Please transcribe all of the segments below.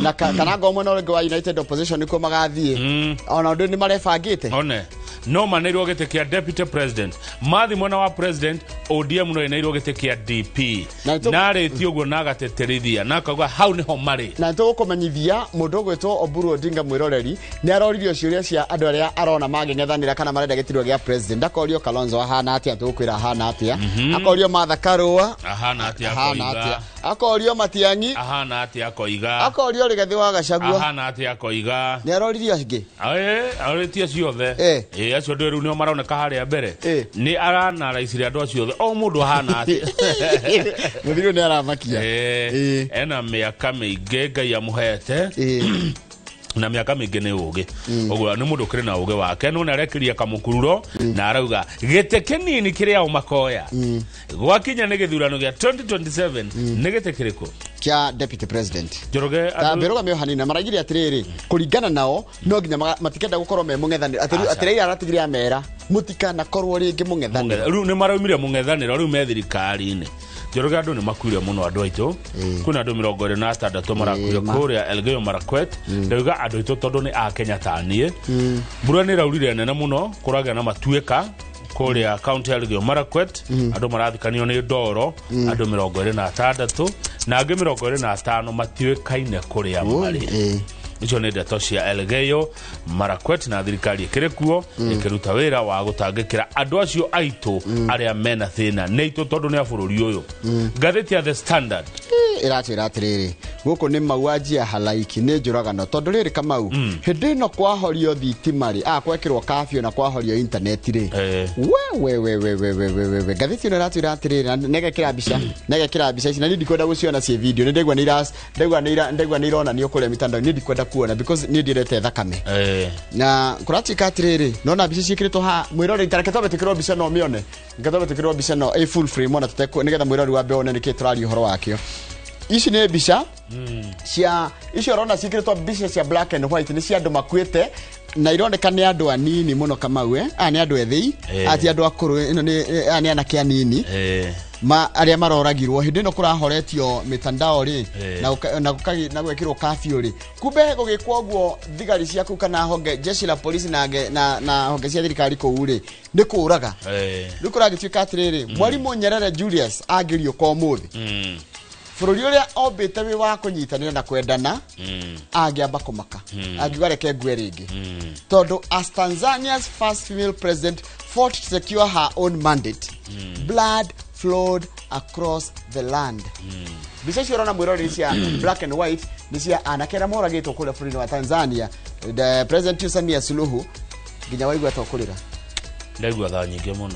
Na kana ngo mwena ũrĩngĩ wa United Opposition nĩkuo magathiĩ, ona ũndũ nĩ marebangĩte. One no maneirwo gĩtĩ kĩa deputy president, mathi mwena wa president ODM no ĩneirwo gĩtĩ kĩa DP. Narĩtie ũguo na agateterithia na akauga hau nĩho marĩ. Na nĩtũgũkũmenyithia mũndũ ũgwĩtwo Oburu Odinga mwĩroreri nĩ aroririo ciũria cia andũ arĩa arona mangĩng'ethanĩra kana marenda gĩturwa gĩa president. Akorio Kalonzo ahana atĩa, tũgũkwĩra ahana atĩa. Akorio Martha Karua ahana atĩa, ahana akoiga atĩa. Akorio Matiang'i ahana atĩa, akoiga. Akorio Rigathĩ wa Gachagua ahana atĩa, akoiga. Nĩ aroririo angĩ. Arĩtie ciothe. Acio andũ rĩu nĩo maroneka harĩa mbere. Nĩ aranaraicire andũ acio othe, o mũndũ ahana atĩa. Mũthiri nĩ aramakia. Ena mĩaka mĩingĩ Ngai amũhete, na mĩaka mĩingĩ nĩ ũgĩ, ũguo nĩ mũndũ ũkĩrĩ na ũgĩ wake, no nĩ arekĩria kamũkururo na arauga gĩtĩ kĩnini kĩrĩa o makoya gwakinya nĩ gĩthurano gĩa 2027 nĩ gĩtĩ kĩrĩkũ? Kĩa deputy president. Njoroge. Ta mbĩrũgamio hanini na maraigire atĩrĩrĩ, kũringana nao no nginya matikenda gũkorwo me mũng'ethanĩro. Aca. Atĩ Raila aratigire amera mũtikanakorwo rĩngĩ mũng'ethanĩro. Rĩu nĩ maraumire mũng'ethanĩro, rĩu me thirikari-inĩ. Njoroge, andũ nĩ makuire mũno, andũ aitũ. Kwĩna andũ 26 marakuire kũrĩa Elgeyo Marakwet. Ndauga andũ aitũ tondũ nĩ a Kenya ta niĩ. Mbura nĩ ĩraurire nene mũno, kũragĩa na matuĩka kũrĩa kaunti ya Elgeyo Marakwet. Andũ marathikanio nĩ ndoro, andũ 26 na angĩ 25 matiũĩkaine kũrĩa marĩ. Icio nĩ ndeto cia Elgeyo Marakwet, na thirikari ĩkĩrĩ kuo ĩkĩruta wĩra wa gũtangĩkĩra andũ acio aitũ arĩa mena thĩna nĩ aitũ tondũ nĩ a bũrũri ũyũ. Ngathĩti ya The Standard Ĩratwĩra atĩrĩrĩ, gũkũ nĩ mauaji ya halaiki, nĩ njũragano, tondũ rĩrĩ Kamau, hĩndĩ ĩno kwahorio thitima rĩ, gwekĩrwo kafio na kwahorio intaneti rĩ, we we we we we we we we we, ngathĩti ĩno ĩratwĩra atĩrĩrĩ na negekĩra mbica, negekĩra mbica ici, na niĩ ndikwenda gũciona ciĩ video. Nĩ ndaigua nĩ ndaigua nĩ ironanio kũrĩa mitandao, niĩ ndikwenda kuona because niĩ ndiendete thakame. Na kũratuĩka atĩrĩrĩ, nona mbica ciĩkĩrĩtwo haha mwĩroreri, tareke twambe twĩkĩrwo mbica no mĩone, reke twambe twĩkĩrwo mbica no ĩ full frame ona tũtekũ, nĩgetha mwĩroreri wambe one nĩkĩ tũraria ũhoro wakĩo. Ici nĩ mbica cia icio ũrona ciĩkĩrĩtwo mbica cia black and white, nĩ cia andũ makuĩte na ironeka nĩ andũ anini mũno Kamau, aya nĩ andũ ethĩ, aya ti andũ akũrũ, ĩno nĩ aya nĩ anake anini ma arĩa maroragirwo hĩndĩ ĩno kũrahoretio mitandao rĩ, na gwekĩrwo kafio rĩ. Kumbe gũgĩkwo ũguo, thigari cia kũu kana honge jeshi la polisi na honge cia thirikari kũu rĩ, nĩ kũraga. Rĩu kũragĩtuĩka atĩrĩrĩ, mwarimũ Nyerere Julius angĩriũka ũmũthĩ, bũrũri ũrĩa ombĩte wĩ wa kũnyitanĩra na kwendana, angĩamba kũmaka, angiuga reke ngue rĩngĩ, tondũ as Tanzania's first female president fought to secure her own mandate, blood flowed across the land. Mbica icio ũrona mwĩroreri cia black and white nĩ cia anake arĩa moragĩtwo kũrĩa bũrũri-inĩ wa Tanzania. The President Samia Suluhu, nginya waigua to kũrĩra. Ndaigua tha nyingĩ mũno.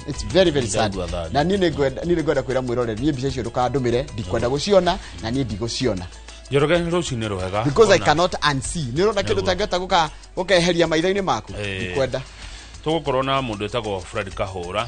It's very very sad. Ndaigua tha. Na niĩ nĩ ngwenda kwĩra mwĩroreri, niĩ mbica icio ndũkandũmĩre, ndikwenda gũciona na niĩ ndigũciona. Njoroge, rũcinĩ rwega. Because I cannot unsee. Nĩ ũrona kĩndũ Nĩguo. tangĩhota gũkeheria maitho-inĩ maku. Ndikwenda. Tũgũkorwo na mũndũ wĩtagwo Fred Kahũra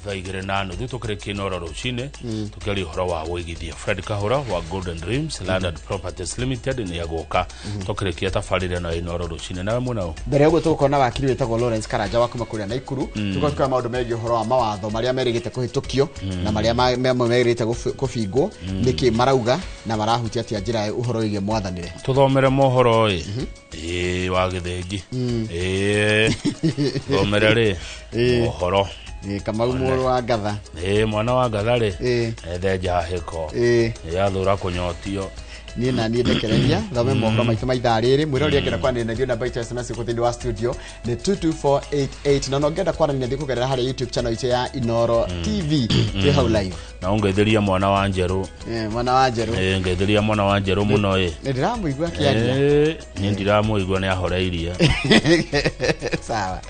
thaa 2:30 tũkĩrĩkia Inooro rũcinĩ, tũkĩaria ũhoro wa wĩigithia. Fred Kahũra wa Golden Dreams Land and Properties Limited nĩ egũka tũkĩrĩkia tabarĩra ĩno ya Inooro rũcinĩ. Nawe mwena Mbere ya ũguo tũgũkorwo na wakiri wĩtagwo Lawrence Karanja wa kuma kũrĩa Naikuru. Tũgũkorwo tũkĩoya maũndũ megiĩ ũhoro wa mawatho marĩa merĩgĩte kũhĩtũkio na marĩa mamwe merĩgĩte kũbingwo, nĩkĩ marauga na marahutia atĩa njĩra ya ũhoro wĩgiĩ mwathanĩre. Tũthomere mohoro ĩ ĩ wa gĩthĩnji ĩ, thomere rĩ mohoro. Kamau mũrũ wa ngatha. Ĩ, mwana wa ngatha rĩ, ethe njahĩko yathũra kũnyotio. Niĩ na niĩ ndekereria thome mohoro maitũ ma ithaa rĩrĩ. Mwĩrori angĩenda kwaranĩria na ithuĩ, namba itũ ya SMS gũkũ thĩinĩ wa studio nĩ 22488, na no ngĩenda kwaranĩria na ithuĩ kũgerera harĩa YouTube channel itũ ya Inoro TV, twĩ hau live. Na ũngeithĩria mwana wa njerũ. Mwana wa njerũ. Ĩ, ngeithĩria mwana wa njerũ mũno ĩ. Nĩ ndĩramũigua akĩaria. Niĩ ndiramũigua, nĩ ahoreirie. Sawa.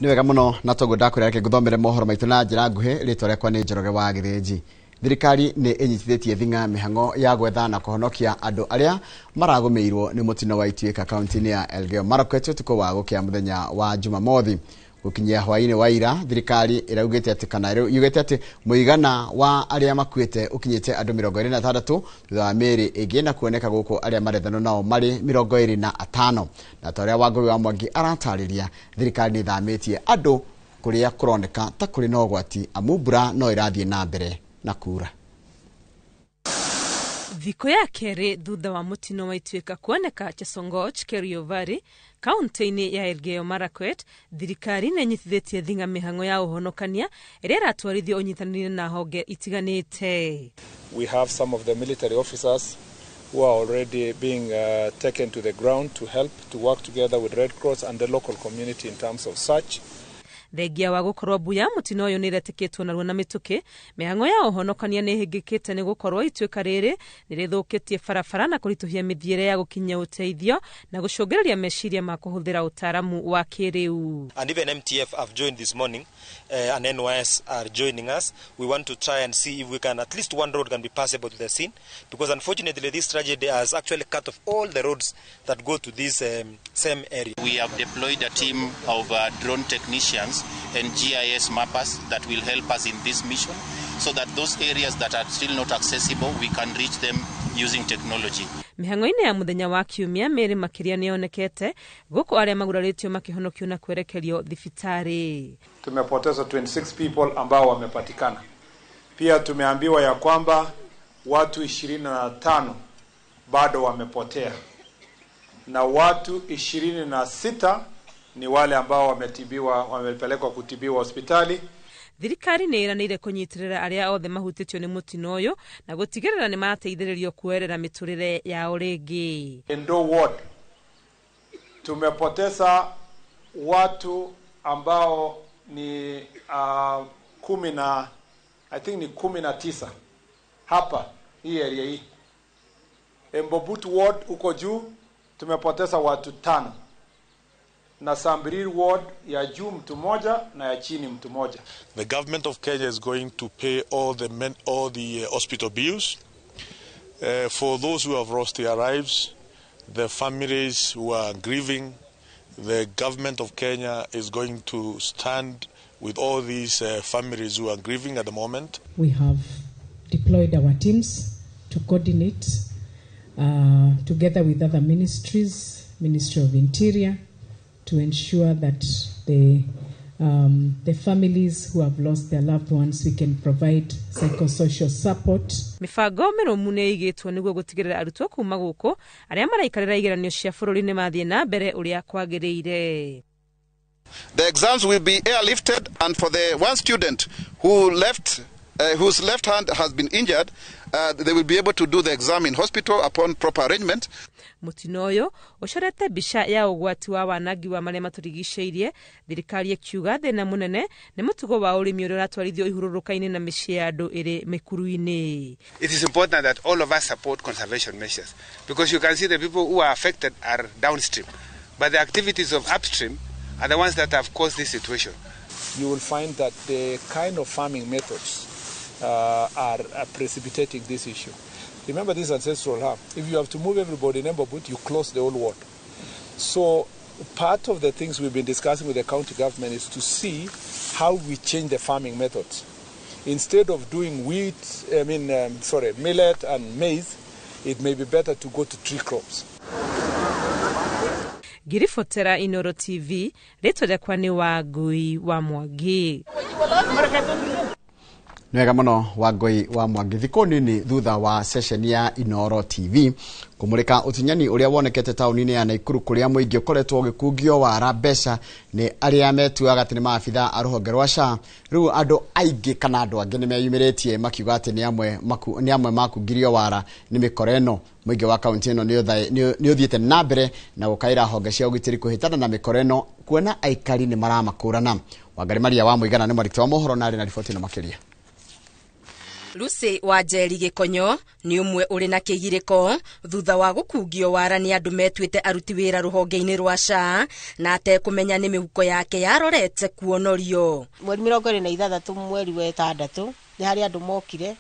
Nĩ wega mũno, na toguo ndakwĩra, reke ngũthomere mohoro maitũ na njĩra nguhĩ. Rĩtwa rĩakwa nĩ Njoroge wa Gĩthĩnji. Thirikari nĩ ĩnyitithĩtie thing'a mĩhang'o ya gwetha na kũhonokia andũ arĩa maragũmĩirwo nĩ mũtino wa Ituĩka kaunti-inĩ ya Elgeyo Marakwet ũtukũ wa gũkĩa mũthenya wa Jumamothi. Gũkinyia hwaĩ-inĩ wa ira, thirikari ĩraugĩte atĩ kana yugĩte atĩ mũigana wa arĩa makuĩte ũkinyĩte andũ 26 thutha wa mĩĩrĩ ĩngĩ na kuoneka gũkũ arĩa marethanwo nao marĩ 25. Na ta ũrĩa Wangũi wa Mwangi aratarĩria, thirikari nĩ ĩthamĩtie andũ kũrĩa kũroneka ta kũrĩ na ũgwati amu mbura no ĩrathiĩ na mbere na kura. Thikũ ya kerĩ thutha wa mũtino wa Ituĩka kuoneka Chesongoch, Kerio Valley, kaunti-inĩ ya Elgeyo Marakwet, thirikari nĩ ĩnyitithĩtie thing'a mĩhang'o ya ũhonokania ĩrĩa ĩratwarithio ũnyitanĩri na honge itiganĩte. We have some of the military officers who are already being taken to the ground to help to work together with Red Cross and the local community in terms of search. Thengia wa gũkorwo mbuya mũtino ũyũ nĩ ĩretĩkĩtwo narua na mĩtũkĩ, mĩhang'o ya ũhonokania nĩ ĩhĩngĩkĩte nĩ gũkorwo ituĩka rĩrĩ nĩ rĩthũkĩtie barabara na kũritũhia mĩthiĩre ya gũkinyia ũteithio na gũcũngĩrĩria meciria ma kũhũthĩra ũtaaramu wa kĩrĩu. And even MTF have joined this morning, and NYS are joining us. We want to try and see if we can, at least one road can be passable to the scene, because unfortunately this tragedy has actually cut off all the roads that go to this same area. We have deployed a team of drone technicians and GIS mappers that will help us in this mission, so that those areas that are still not accessible, we can reach them using technology. Mĩhang'o-inĩ ya mũthenya wa kiumia mĩĩrĩ makĩria nĩyonekete gũkũ arĩa magurarĩtio makĩhonokio na kwerekerio thibitarĩ. Tumepoteza 26 people ambao wamepatikana. Pia tumeambiwa ya kwamba watu 25 bado wamepotea na watu 26 ni wale ambao wametibiwa, wamepelekwa kutibiwa hospitali. Thirikari nĩ ĩranĩire kũnyitĩrĩra arĩa othe mahutĩtio nĩ mũtino ũyũ na gũtigĩrĩra nĩ mateithĩrĩrio kuoerera mĩtũrĩre yao rĩngĩ. Endo ward tumepoteza watu ambao ni kumi na I think ni 19 hapa hii area hii. Embobut ward uko juu tumepoteza watu 5. Na Sambiriri ward ya juu mtu moja na ya chini mtu moja. The government of Kenya is going to pay all the hospital bills. For those who have lost their lives, the families who are grieving, the government of Kenya is going to stand with all these families who are grieving at the moment. We have deployed our teams to coordinate together with other ministries, Ministry of Interior, to ensure that the families who have lost their loved ones, we can provide psychosocial support. Mibango mĩrũmu nĩ ĩigĩtwo nĩguo gũtigĩrĩra arutwo kuma gũkũ arĩa maraikarĩra igeranio cia bũrũri nĩ mathiĩ na mbere ũrĩa kwagĩrĩire. The exams will be airlifted, and for the one student who left, whose left hand has been injured, they will be able to do the exam in hospital upon proper arrangement. Mũtino ũyũ ũcorete mbica ya ũgwati wa wanangi wa marĩa matũrigicĩirie, thirikari ĩkiuga thĩna mũnene nĩ mũtugo wa ũrĩmi ũrĩa ũratwarithio ihurũrũka-inĩ na mĩciĩ ya andũ ĩrĩ mĩkuru-inĩ. It is important that all of us support conservation measures, because you can see the people who are affected are downstream, but the activities of upstream are the ones that have caused this situation. You will find that the kind of farming methods are precipitating this issue. Remember this ancestral harm. If you have to move everybody in Embobut, you close the whole ward. So part of the things we've been discussing with the county government is to see how we change the farming methods. Instead of doing millet and maize, it may be better to go to tree crops. Ngiribotera Inoro TV, rĩtwa rĩakwa nĩ Wangui wa Mwangi. Nĩ wega mũno Wangui wa Mwangi. Thikũ nini thutha wa session ya Inoro TV kũmũrĩka ũtunyani ũrĩa wonekete taũni-inĩ ya Naikuru kũrĩa mũingĩ ũkoretwo ũgĩkungio wara mbeca nĩ arĩa metuaga atĩ nĩ maabitha a rũhonge rwa SHA. Rĩu andũ aingĩ kana andũ angĩ nĩ meyumĩrĩtie makiuga atĩ nĩ amwe makungirio wara nĩ mĩkora ĩno. Mũingĩ wa kaunti ĩno nĩ ũthiĩte na mbere na gũkaĩra honge cia ũgitĩri kũhĩtana na mĩkora ĩno kuona aikari nĩ maramakũrana. Wangari Maria wa Mũigana nĩ mwandĩki wa mohoro na arĩ na riboti ĩno makĩria. Lucy wa Njeri Gĩkonyo nĩ ũmwe ũrĩ na kĩgirĩko thutha wa gũkungio wara nĩ andũ metuĩte aruti wĩra rũhonge-inĩ rwa SHA na atekũmenya nĩ mĩhuko yake yarorete kuonorio. Mweri 26 mweri wa 6 nĩ harĩ andũ mokire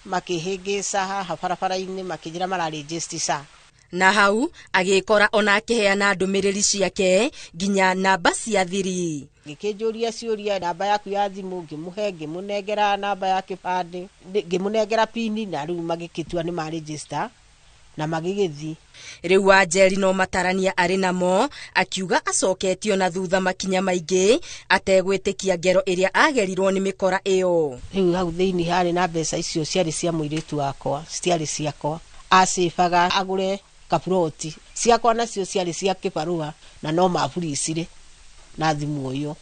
Makĩhĩngĩca haha barabara-inĩ, makĩnjĩra mararĩnjĩsti SHA. Na hau agĩkora ona akĩheana ndũmĩrĩri ciake nginya namba cia thiri. Gĩkĩnjũria ciũria, namba yaku ya thimũ, ngĩmũhe, ngĩmũnengera namba ya kĩbandĩ, ngĩmũnengera pini, na rĩu magĩkĩtua nĩ marĩnjĩsta na magĩgĩthiĩ. Rĩu Wanjeri no matarania arĩ namo, akiuga acoketio na thutha makinya maingĩ ategwĩtĩkia ngero ĩrĩa agerirwo nĩ mĩkora ĩyo. Rĩu hau thĩinĩ harĩ na mbeca icio ciarĩ cia mũirĩtu wakwa, citiarĩ ciakwa. Acĩbaga agũre kaburoti ciakwa, nacio ciarĩ cia kĩbarũa, na no maburicire na thimũ ĩyo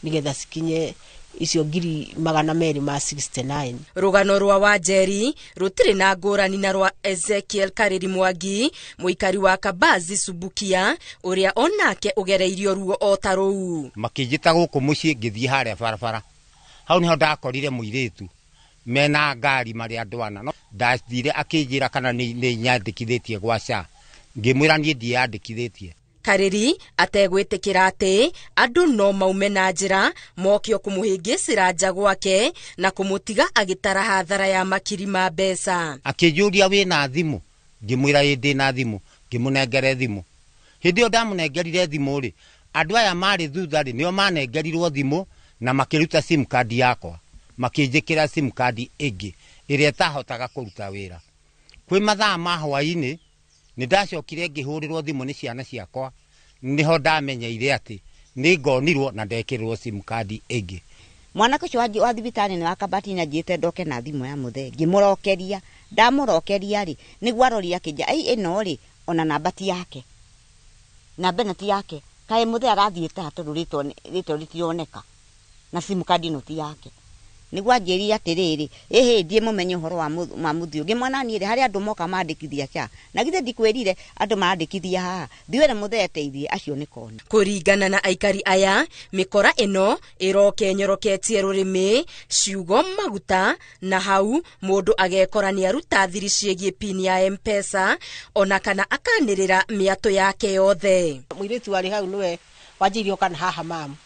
nĩgetha cikinye icio 269,000. Rũgano rwa Wanjeri rũtirĩ na ngũrani na rwa Ezekiel Karĩri Mwangi, mũikari wa Kabazi Subukia, ũrĩa onake ũgereirio ruo o ta rũu. Makĩnjĩta gũkũ mũciĩ, ngĩthiĩ harĩa barabara, hau nĩho ndakorire mũirĩtu mena ngari marĩ andũ ana. No ndathire akĩnjĩra kana nĩ nyandĩkithĩtie gwa SHA, ngĩmwĩra niĩ ndiyandĩkithĩtie. Karĩri ategwĩtĩkĩra atĩ andũ no maume na njĩra mokio kũmũhĩngĩcĩra nja gwake na kũmũtiga agĩtara hathara ya makiri ma mbeca. Akĩnjũria wĩna thimũ, ngĩmwĩra ĩ ndĩna thimũ, ngĩmũnengere thimũ. Hĩndĩ ĩyo ndamũnengerire thimũ rĩ, andũ aya marĩ thutha rĩ nĩo manengerirwo thimũ na makĩruta sim card yakwa, makĩnjĩkĩra sim card ĩngĩ ĩrĩa ĩtahotaga kũruta wĩra. Kwĩ mathaa ma hwaĩ-inĩ nĩ ndacokire ngĩhũrĩrwo thimũ nĩ ciana ciakwa, nĩho ndamenyeire atĩ nĩ ngonirwo na ndekĩrĩrwo sim card ĩngĩ. Mwanake ũcio wa thibitarĩ nĩ wa Kabati nĩ anjĩte ndoke na thimũ ya mũthee, ngĩmũrokeria. Ndamũrokeria rĩ, nĩguo arorire akĩnjĩra, ai ĩno rĩ ona namba ti yake, namba ĩno ti yake, kaĩ mũthee arathiĩte ha tondũ rĩtwa rĩtironeka na sim card ĩno ti yake. Nĩguo anjĩrire atĩrĩrĩ, ĩhĩ ndiĩ mũmenye ũhoro wa mũthiũ. Ngĩmwona niĩ rĩ, harĩ andũ moka mandĩkithia SHA, na githĩ ndikwĩrire andũ marandĩkithia haha, thiĩ wĩre mũthee ateithie acio nĩ kona. Kũringana na aikari aya, mĩkora ĩno ĩroke ĩnyoroketie rũrĩmĩ, ciugo maguta, na hau mũndũ agekora nĩ aruta thiri ciĩgiĩ pini ya M-Pesa ona kana akanĩrĩra mĩatũ yake yothe. Mũirĩtu warĩ hau nĩwe wanjĩire ũka na haha mamu,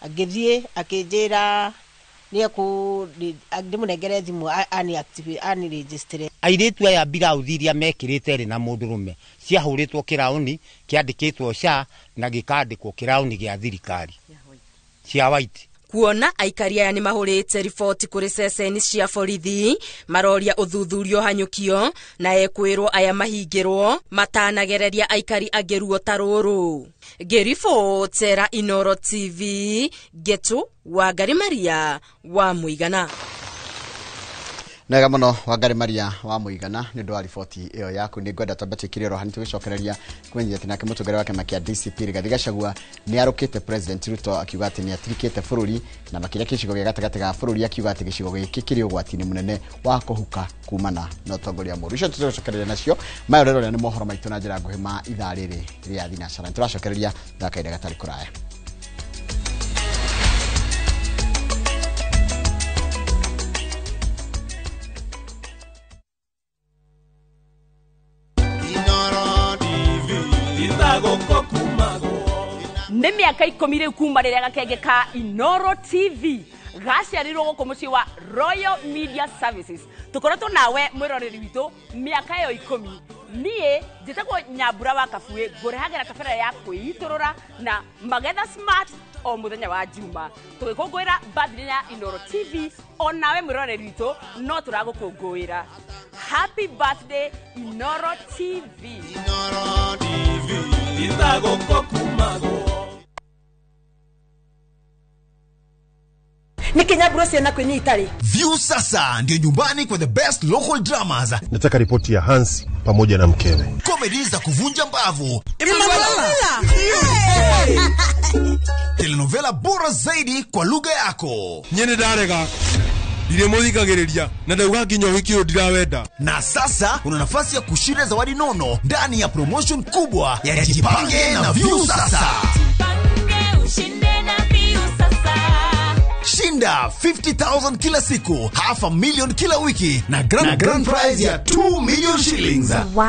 agĩthiĩ akĩnjĩra ndĩmũnengere thimũ anirejistere. Airĩtu aya mbirauthi iria mekĩrĩte rĩ na mũndũrũme ciahũrĩtwo kĩraũni kĩandĩkĩtwo SHA na gĩkandĩkwo kĩraũni gĩa thirikari cia white. Kuona aikari aya nĩ mahũrĩte riboti kũrĩ ceceni cia borithi, maroria ũthuthuria ũhanyũkio na ekwĩrwo aya mahingĩrwo matanagereria aikari angĩ ruo ta rũrũ. Ngĩribotera Inooro TV, Getu Wangari Maria wa Mũigana. Nega muno Wangari Maria wa Mũigana nĩ ũndũ wa riboti ĩyo yaku. Nĩ ngwenda twambe twĩkire oro hanini tũgĩcokereria kũmenyithia atĩ nake mũtongoria wa kĩama kĩa DCP Rigathi Gachagua nĩ arũkĩte President Ruto akiuga atĩ nĩ atirikĩte bũrũri na makĩria gĩcigo gĩa gatagatĩ ga bũrũri, akiuga atĩ gĩcigo gĩkĩ kĩrĩ ũgwati-inĩ mũnene wa kũhuka kumana na ũtongoria mũũru. Icio tũgũcokereria nacio maya ũrerorera nĩ mohoro maitũ na njĩra nguhĩ ma ithaa rĩrĩ rĩa thinacara. Nĩ tũracokereria thaka gatarĩ kũraya. Nĩ mĩaka 10 rĩu kuma rĩrĩa gakenge ka Inooro TV gaciarirwo gũkũ mũciĩ wa Royal Media Services. Tũkoretwo nawe mwĩroreri witũ mĩaka ĩyo 10. Niĩ njĩtagwo Nyambura wa Kabuĩ, ngũrehagĩra tabarĩra ya kwĩitũrũra na Magetha Smart o mũthenya wa Juma. Tũgĩkũngũĩra birthday ya Inooro TV, o nawe mwĩroreri witũ no tũragũkũngũĩra. Happy birthday Inooro TV. Inooro TV Nikinyaburo ciana kwinyi itari. View sasa ndio nyumbani kwa the best local dramas. Nataka ripoti ya Hansi pamoja na mkewe. Comedy za kuvunja mbavu. Telenovela bora zaidi kwa lugha yako. Nyene ndarega. Ndiremuthikagiriria na ndauga nginya ũhiki ũyũ ndirawenda. Na sasa una nafasi ya kushinda zawadi nono ndani ya promotion kubwa ya Jipange na View Sasa. Jipange ushinde na View Sasa. Shinda Shinda 50,000 kila siku, 500,000 kila wiki na grand prize ya 2 million shillings. Wow.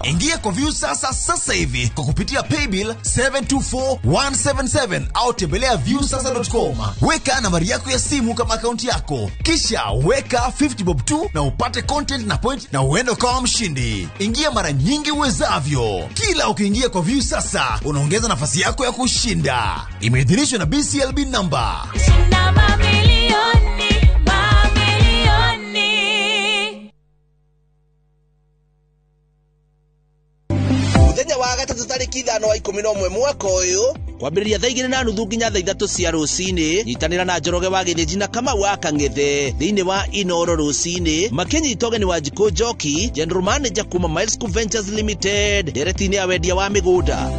Ingia kwa Viusasa sasa hivi kwa kupitia paybill 724177 au tembelea viusasa.com. Weka nambari yako ya simu kama akaunti yako, kisha weka 50 bob tu na upate content na point na uende ukawa mshindi. Ingia mara nyingi uwezavyo. Kila ukiingia kwa Viusasa unaongeza nafasi yako ya kushinda. Imeidhinishwa na BCLB number. Shinda mamilioni, mamilioni. Muthenya wa gatatũ tarĩki 5 wa 11 mwaka ũyũ kwambĩrĩria thaa 2:30 nginya thaa 3 cia rũcinĩ nyitanĩra na Njoroge wa Gĩthĩnji na Kamau wa Kang'ethe thĩinĩ wa Inoro rũcinĩ makĩnyita ũgeni wa Njikũ Njoki, General Manager kuma Miles Ventures Limited, ndereti-inĩ ya wendia wa mĩgũnda.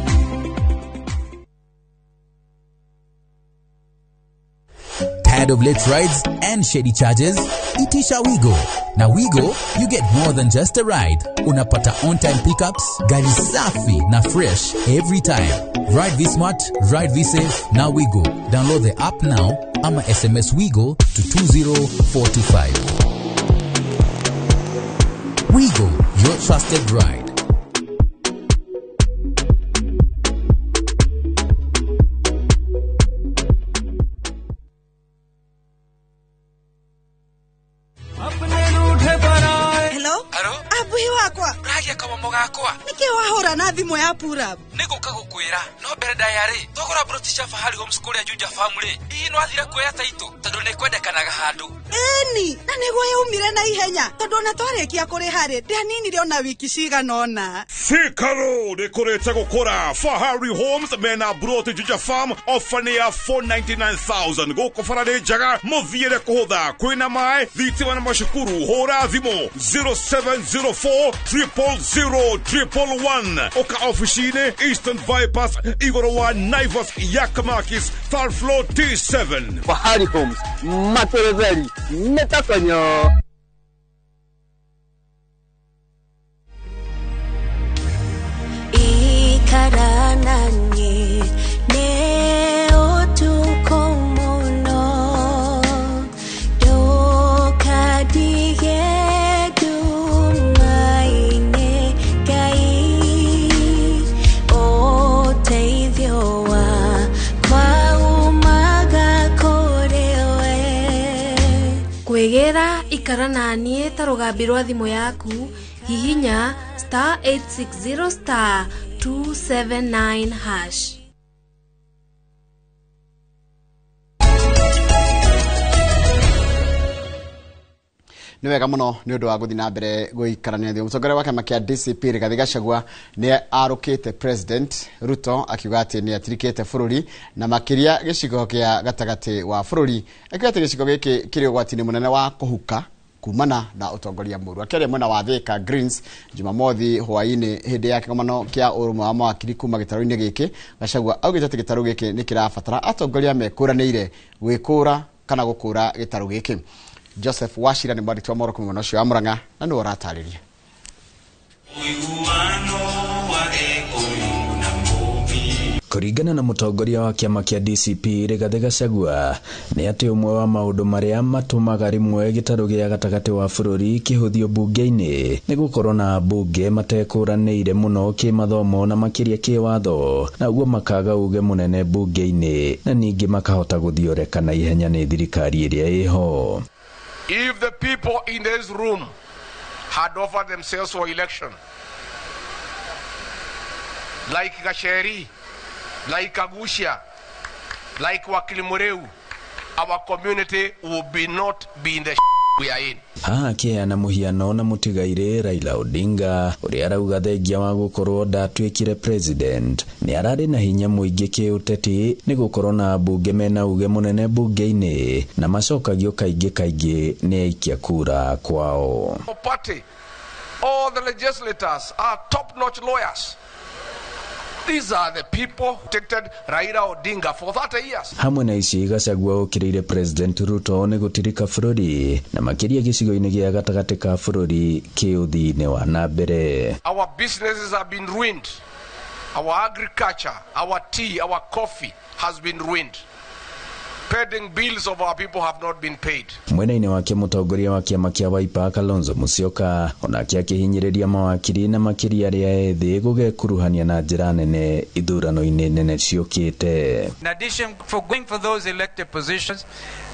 Tired of late rides and shady charges? Itisha Wigo. Na Wigo, you get more than just a ride. Unapata on-time pickups, gari safi na fresh every time. Ride V-Smart, ride V-Safe, na Wigo. Download the app now ama SMS Wigo to 20425. Wigo, your trusted ride. Niki wahura na thimu ya pura niguka gukwira no mbere ndayari thogora broti cia Fahari Homes kuria Juja Family hihi no athira kuoya taito tondu ni kwendekanaga handu eni na niguo yaumire na ihenya tondu ona twarikia kuriha ri ndianinire ona wiki cigana ona. Thika Road ikurite gukura. Fahari Homes mena broti Juja Farm ofa ni ya 499,000 guku bara ni njega muthiire kuhutha kwina mai thitima na macukuru. Hura thimu 0704 000 111 oka ofici-inĩ Eastern Bypass igũrũ wa Naivas Yakamakis third floor T7. Fahari Homes materetheri metakonyo. Ikaranani ne otuko muno dokadige dumaine gai oteithio wakwa umaga kũrĩ we. Kwĩgĩra ikara naniĩ ta rũgambi rwa thimũ yaku hihinya *860 *279#. Nĩ wega mũno nĩ ũndũ wa gũthiĩ na mbere gũikarania thĩ. Mũtongoria wa kĩama kĩa DCP Rigathi Gachagua nĩ arũkĩte President Ruto akiuga atĩ nĩ atirikĩte bũrũri na makĩria gĩcigo kĩa gatagatĩ wa bũrũri, akiuga atĩ gĩcigo gĩkĩ kĩrĩ ũgwati-inĩ mũnene wa kũhuka kumana na ũtongoria mũru. Akĩaria mwena wa Thika Greens Jumamothi hwaĩ-inĩ hĩndĩ ya kĩgomano kĩa ũrũmwe wa mawakiri kuma gĩtarũ-inĩ gĩkĩ, Gachagua augĩte atĩ gĩtarũ gĩkĩ nĩ kĩrabatara atongoria mekũranĩire gwĩkũra kana gũkũra gĩtarũ gĩkĩ. Joseph Wachira nĩ mwandĩki wa mohoro kuma mwena ũcio wa Murang'a na nĩwe ũratarĩria. Kũringana na mũtongoria wa kĩama kĩa DCP Rigathi Gachagua nĩ atĩ ũmwe wa maũndũ marĩa matũmaga rĩmwe gĩtarũ gĩa gatagatĩ wa bũrũri kĩhũthio mbunge-inĩ nĩ gũkorwo na ambunge matekũranĩire mũno kĩmathomo na makĩria kĩwatho, na ũguo makaga uge mũnene mbunge-inĩ na ningĩ makahota gũthioreka na ihenya nĩ thirikari ĩrĩa ĩho. If the people in this room had offered themselves for election, like Gacheri, like Kaguchia, like Wakili Mureu, our community would be not be in the we are in. Haha akĩheana mũhiano na mũtigairĩ Raila Odinga ũrĩa arauga thengia wa gũkorwo ndatuĩkire president nĩ ararĩ na hinya mũingĩ kĩũteti nĩ gũkorwo na ambunge mena uge mũnene mbunge-inĩ na macokagio kaingĩ kaingĩ nĩ aikia kura kwao. Party, all the legislators are top-notch lawyers. These are the people who protected Raila Odinga for 30 years. Hamwe na ici Gachagua okĩrĩire President Ruto nĩ gũtirika bũrũri na makĩria gĩcigo-inĩ gĩa gatagatĩ ka bũrũri kĩũthii-inĩ wa na mbere. Our businesses have been ruined. Our agriculture, our tea, our coffee has been ruined. Pending bills of our people have not been paid. Mwena-inĩ wake mũtongoria wa kĩama kĩa Wiper Kalonzo Musyoka onake akĩhinyĩrĩria mawakiri na makĩria arĩa ethĩ gũgekuruhania na njĩra nene ithurano-inĩ nene ciũkĩte. In addition for going for those elected positions,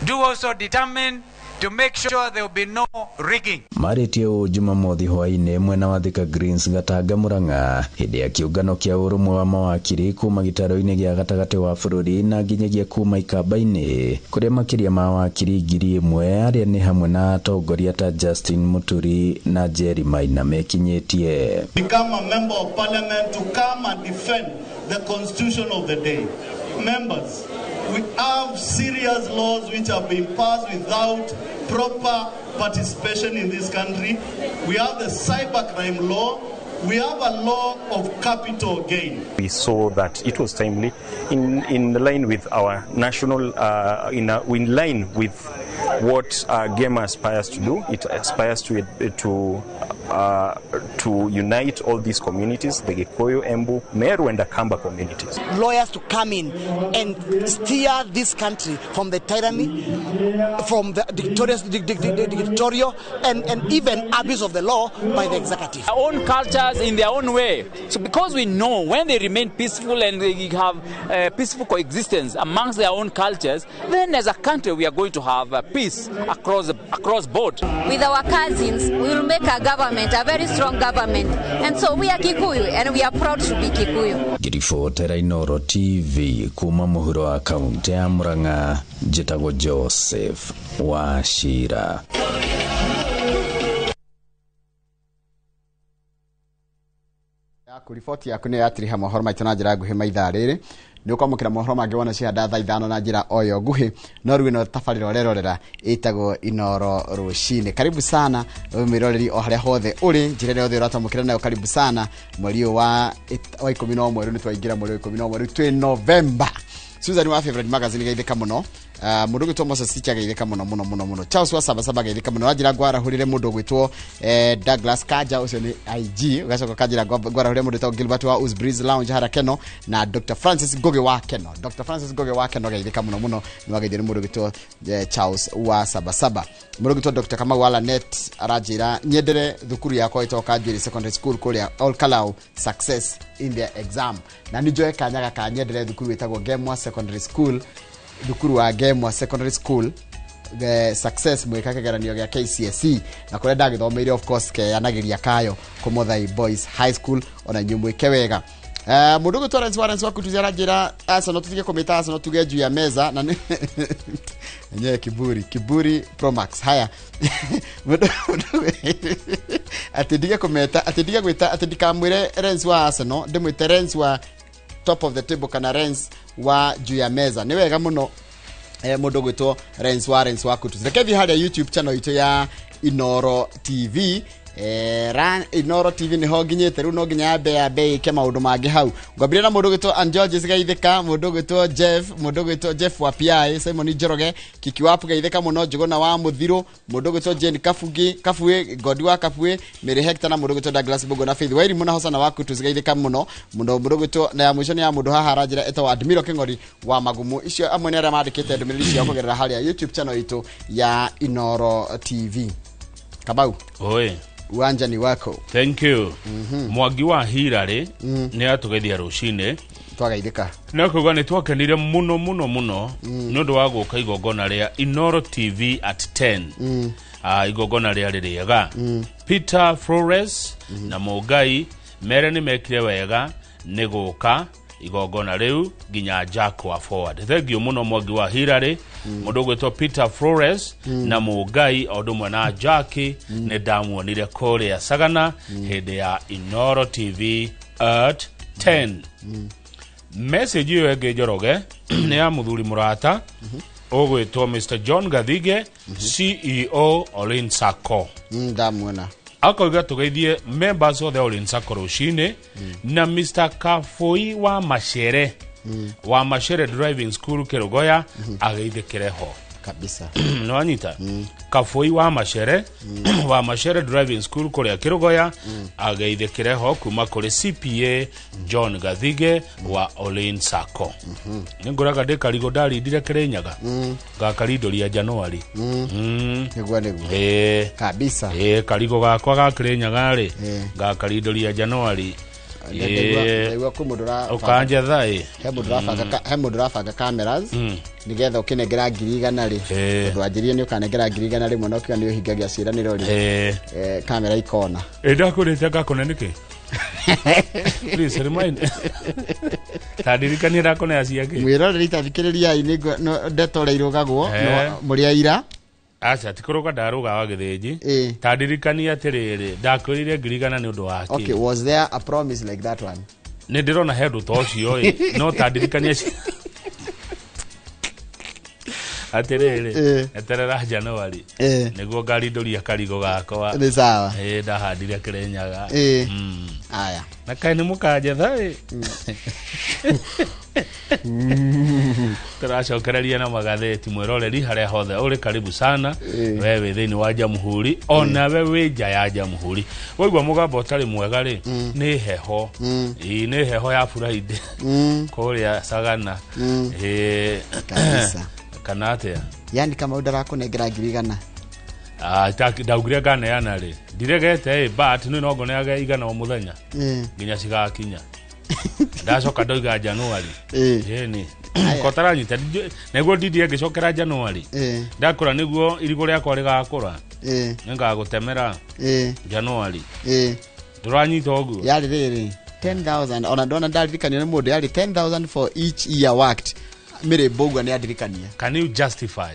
do also determine to make sure there will be no rigging. Marĩtie ũũ Jumamothi hwaĩ-inĩ mwena wa Thika Greens Gatanga Murang'a hĩndĩ ya kĩũngano kĩa ũrũmwe wa mawakiri kuma gĩtarũ-inĩ gĩa gatagatĩ wa bũrũri na nginyagia kuma ikamba-inĩ kũrĩa makĩria ma wakiri 1,000 arĩa nĩ hamwe na atongoria ta Justin Muturi na Jerry Maina mekinyĩtie. Become a member of parliament to come and defend the constitution of the day. Members, we have serious laws which have been passed without proper participation in this country. We have the cybercrime law. We have a law of capital gain. We saw that it was timely in line with our national, in line with what GEMA aspires to do. It aspires to unite all these communities, the Gikuyu, Embu, Meru and Akamba communities. Lawyers to come in and steer this country from the tyranny, from the dictatorial and even abuse of the law by the executive. Our own cultures in their own way. So because we know when they remain peaceful and they have peaceful coexistence amongst their own cultures, then as a country we are going to have peace across board. With our cousins, we will make a government, a very strong government. And so we are Kikuyu and we are proud to be Kikuyu. Ngiribotera Inoro TV kuma muhuro wa kaunti ya Murang'a, njĩtagwo Joseph Wachira. Yaku riboti yaku nĩ yatiriha mohoro maitũ na njĩra nguhĩ maithaa rĩrĩ nĩ ũkwamũkĩra mohoro mangĩ wona cihanda thaa 5 na njĩra o yo nguhĩ no rĩu ĩno tabarĩra ũrerorera ĩtagwo Inoro Rũcinĩ. Karibu sana mwĩroreri o harĩa hothe ũrĩ, njĩra ĩrĩa yothe ũratamũkĩra nayo, karibu sana. Mweri ũyũ wa 11 rĩu nĩ twaingĩra mweri wa 11 rĩu twĩ November. Susan wa Favorite Magazine geithĩka mũno. Mũndũ ũgwĩtwo Moses Ticha geithĩka mũno mũno mũno mũno. Charles wa Sabasaba geithĩka mũno. Ranjĩra ngwarahũrĩre mũndũ ũgwĩtwo Douglas Kaja, ũcio nĩ IG. Ũgacoka ũkanjĩra ngwarahũrĩre mũndũ ũgwĩtwo Gilbert wa Uzbreeze Lounge hara Keno na Dr. Francis Ngugi wa Keno. Dr. Francis Ngugi wa Keno geithĩka mũno mũno. Nĩ wageithio nĩ mũndũ ũgwĩtwo Charles wa Sabasaba. Mũndũ ũgwĩtwo Dr. Kamau wa Lanet aranjĩra nyendere thukuru yakwa ĩtagwo Kanjuĩrĩ Secondary School kũrĩa Ol Kalou, success in their exam. Na nĩ njoe kanya gaka nyendere thukuru ĩtagwo Gemwa Secondary School, thukuru wa Gemwa Secondary School, the success mwika kĩgeranio gĩa KCSE na kũrĩa ndagĩthomeire of course keyanagiria kayo Kũmothai Boys High School, ona inyuĩ mwĩke wega. Mũndũ ũgwĩtwo Lawrence Warren wa Kutuzi aranjĩra Arsenal tũtige kũmĩta Arsenal tuge juu ya meza na enyewe kiburi Pro Max. Haya, atĩ ndige kũmeta, atĩ ndige gwĩta, atĩ ndikamwĩre Lawrence wa Arsenal, ndĩmwĩte Lawrence wa top of the table kana Lawrence wa juu ya meza. Nĩ wega mũno mũndũ ũgwĩtwo Lawrence Warren wa Kutuzi. Reke thiĩ harĩa YouTube channel itũ ya Inoro TV. Inoro TV nĩho nginyĩte rĩu, no nginya yambe ĩke maũndũ mangĩ hau. Ngwambĩrĩria na mũndũ ũgwĩtwo Ann Georges geithĩka, mũndũ ũgwĩtwo Jeff, mũndũ ũgwĩtwo Jeff wa PI, Simon Njoroge, Kiki Wapu geithĩka mũno, Njũgũna wa Mũthirũ, mũndũ ũgwĩtwo Jane Kabugi, Kabue, Godi wa Kabue, Mary Hector na mũndũ ũgwĩtwo Douglas Mbũgũ na Faith Wairimu na Hosana wa Kutuzi geithĩka mũno mũno. Mũndũ ũgwĩtwo na ya mũico nĩ ya mũndũ haha aranjĩra ĩtagwo Admiro Kĩng'ori wa Magumu. Icio amwe nĩ arĩa mandĩkĩte ndũmĩrĩri ciao kũgerera harĩa YouTube channel itũ ya Inoro TV. Kabau. Oi. Uwanja ni wako. Thank you. Mwangi wa Hirari nĩ atũgeithia rũcinĩ. Twagaithĩka. Na kuga nĩ twakenire mũno mũno mũno nĩ ũndũ wa gũka igongona rĩa Inoro TV at 10. Igongona rĩarĩ rĩega. Peter Flores na Mũngai mere nĩ mekire wega nĩ gũka igongona rĩu nginya Jack wa Forward. Thank you mũno Mwangi wa Hirari, mũndũ ũgwĩtwo Peter Flores na Mũngai o ũndũ ũmwe na Jack nĩ ndamuonire kũrĩa Sagana hĩndĩ ya Inoro TV at 10. Message ĩyo ĩngĩ Njoroge nĩ ya mũthuri mũrata ũgwĩtwo Mr. John Gathige, CEO Olin Sacco. Ndamuona. Akoiga tũgeithie members othe Olin Sacco rũcinĩ na Mr. Kafui wa Machere wa Machere Driving School Kĩrũgoya ageithĩkĩre ho. Kabisa. Nĩwanyita Kabũi wa Macere wa Macere Driving School kũrĩa Kĩrũgoya ageithĩkĩre ho kuma kũrĩ CPA John Gathige wa Olin Sacco. Nĩngũraga ndĩ karigũ ndarindire Kĩrĩnyaga ngakarindũria Januari. Nĩguo nĩguo. Ĩĩ. Kabisa. Ĩĩ, karigũ gakwa ga Kĩrĩnyaga rĩ ngakarindũria Januari. Ndaigua kwĩ mũndũ ũrabanga- Ũkanjetha ĩ. He mũndũ ũrabanga he mũndũ ũrabanga cameras nĩgetha ũkĩnengera 100,000 rĩ, tondũ wanjĩrire nĩ ũkanengera 100,000 na ũkiuga nĩ ũhingagia ciĩranĩro rĩ, kamera ikona. Ĩ, ndakũrĩte ngakũne nĩkĩ? Please remind. Tandirikania ndakũnea ciake. Mwĩroreri tathikĩrĩriai nĩ ndeto ũrĩa irũgagwo mũrĩ aira. Aca, ti kũrũga ndarũga wa gĩthĩnji. Tandirikania atĩrĩrĩ, ndakwĩrire 100,000 nĩ ũndũ wa kĩ? Okay, was there a promise like that one? Nĩ ndĩrona he ũndũ ta ũcio ĩ, no tandirikania atĩrĩrĩ, eterera Januari nĩguo ngarindũria karigũ gakwa. Nĩ sawa. Ĩ, ndahandire Kĩrĩnyaga. Aya. Na kaĩ nĩ mũkanjetha ĩ. Tũracokereria na magathĩti mwĩroreri harĩa hothe ũrĩ, karibu sana. We wĩ thĩinĩ wa jamhuri onawe wĩ nja ya jamhuri, waigua mũgambo ũtarĩ mwega rĩ, nĩ heho. Ĩ, nĩ heho ya Friday kũrĩa Sagana. Ĩ. Kabisa. Kana atĩa? Yani kama ũndũ arakũnengera 100,000. Ah, ndaugire nganeana rĩ, ndiregete ĩ, but nĩ no ngoneage 100 o mũthenya nginya cigakinya. Ndacoka ndoiga Januari. Ĩni kotaranyita nĩguo ndindie ngĩcokera Januari. Ndakũra nĩguo irigũ rĩakwa rĩgakũra. Nĩngagũtemera Januari. Ndũranyita ũguo? Yarĩ rĩrĩ 10,000, ona ndona ndaririkanio nĩ mũndũ, yarĩ 10,000 for each year worked. Mĩrĩmbo ũguo nĩ andirikania. Can you justify?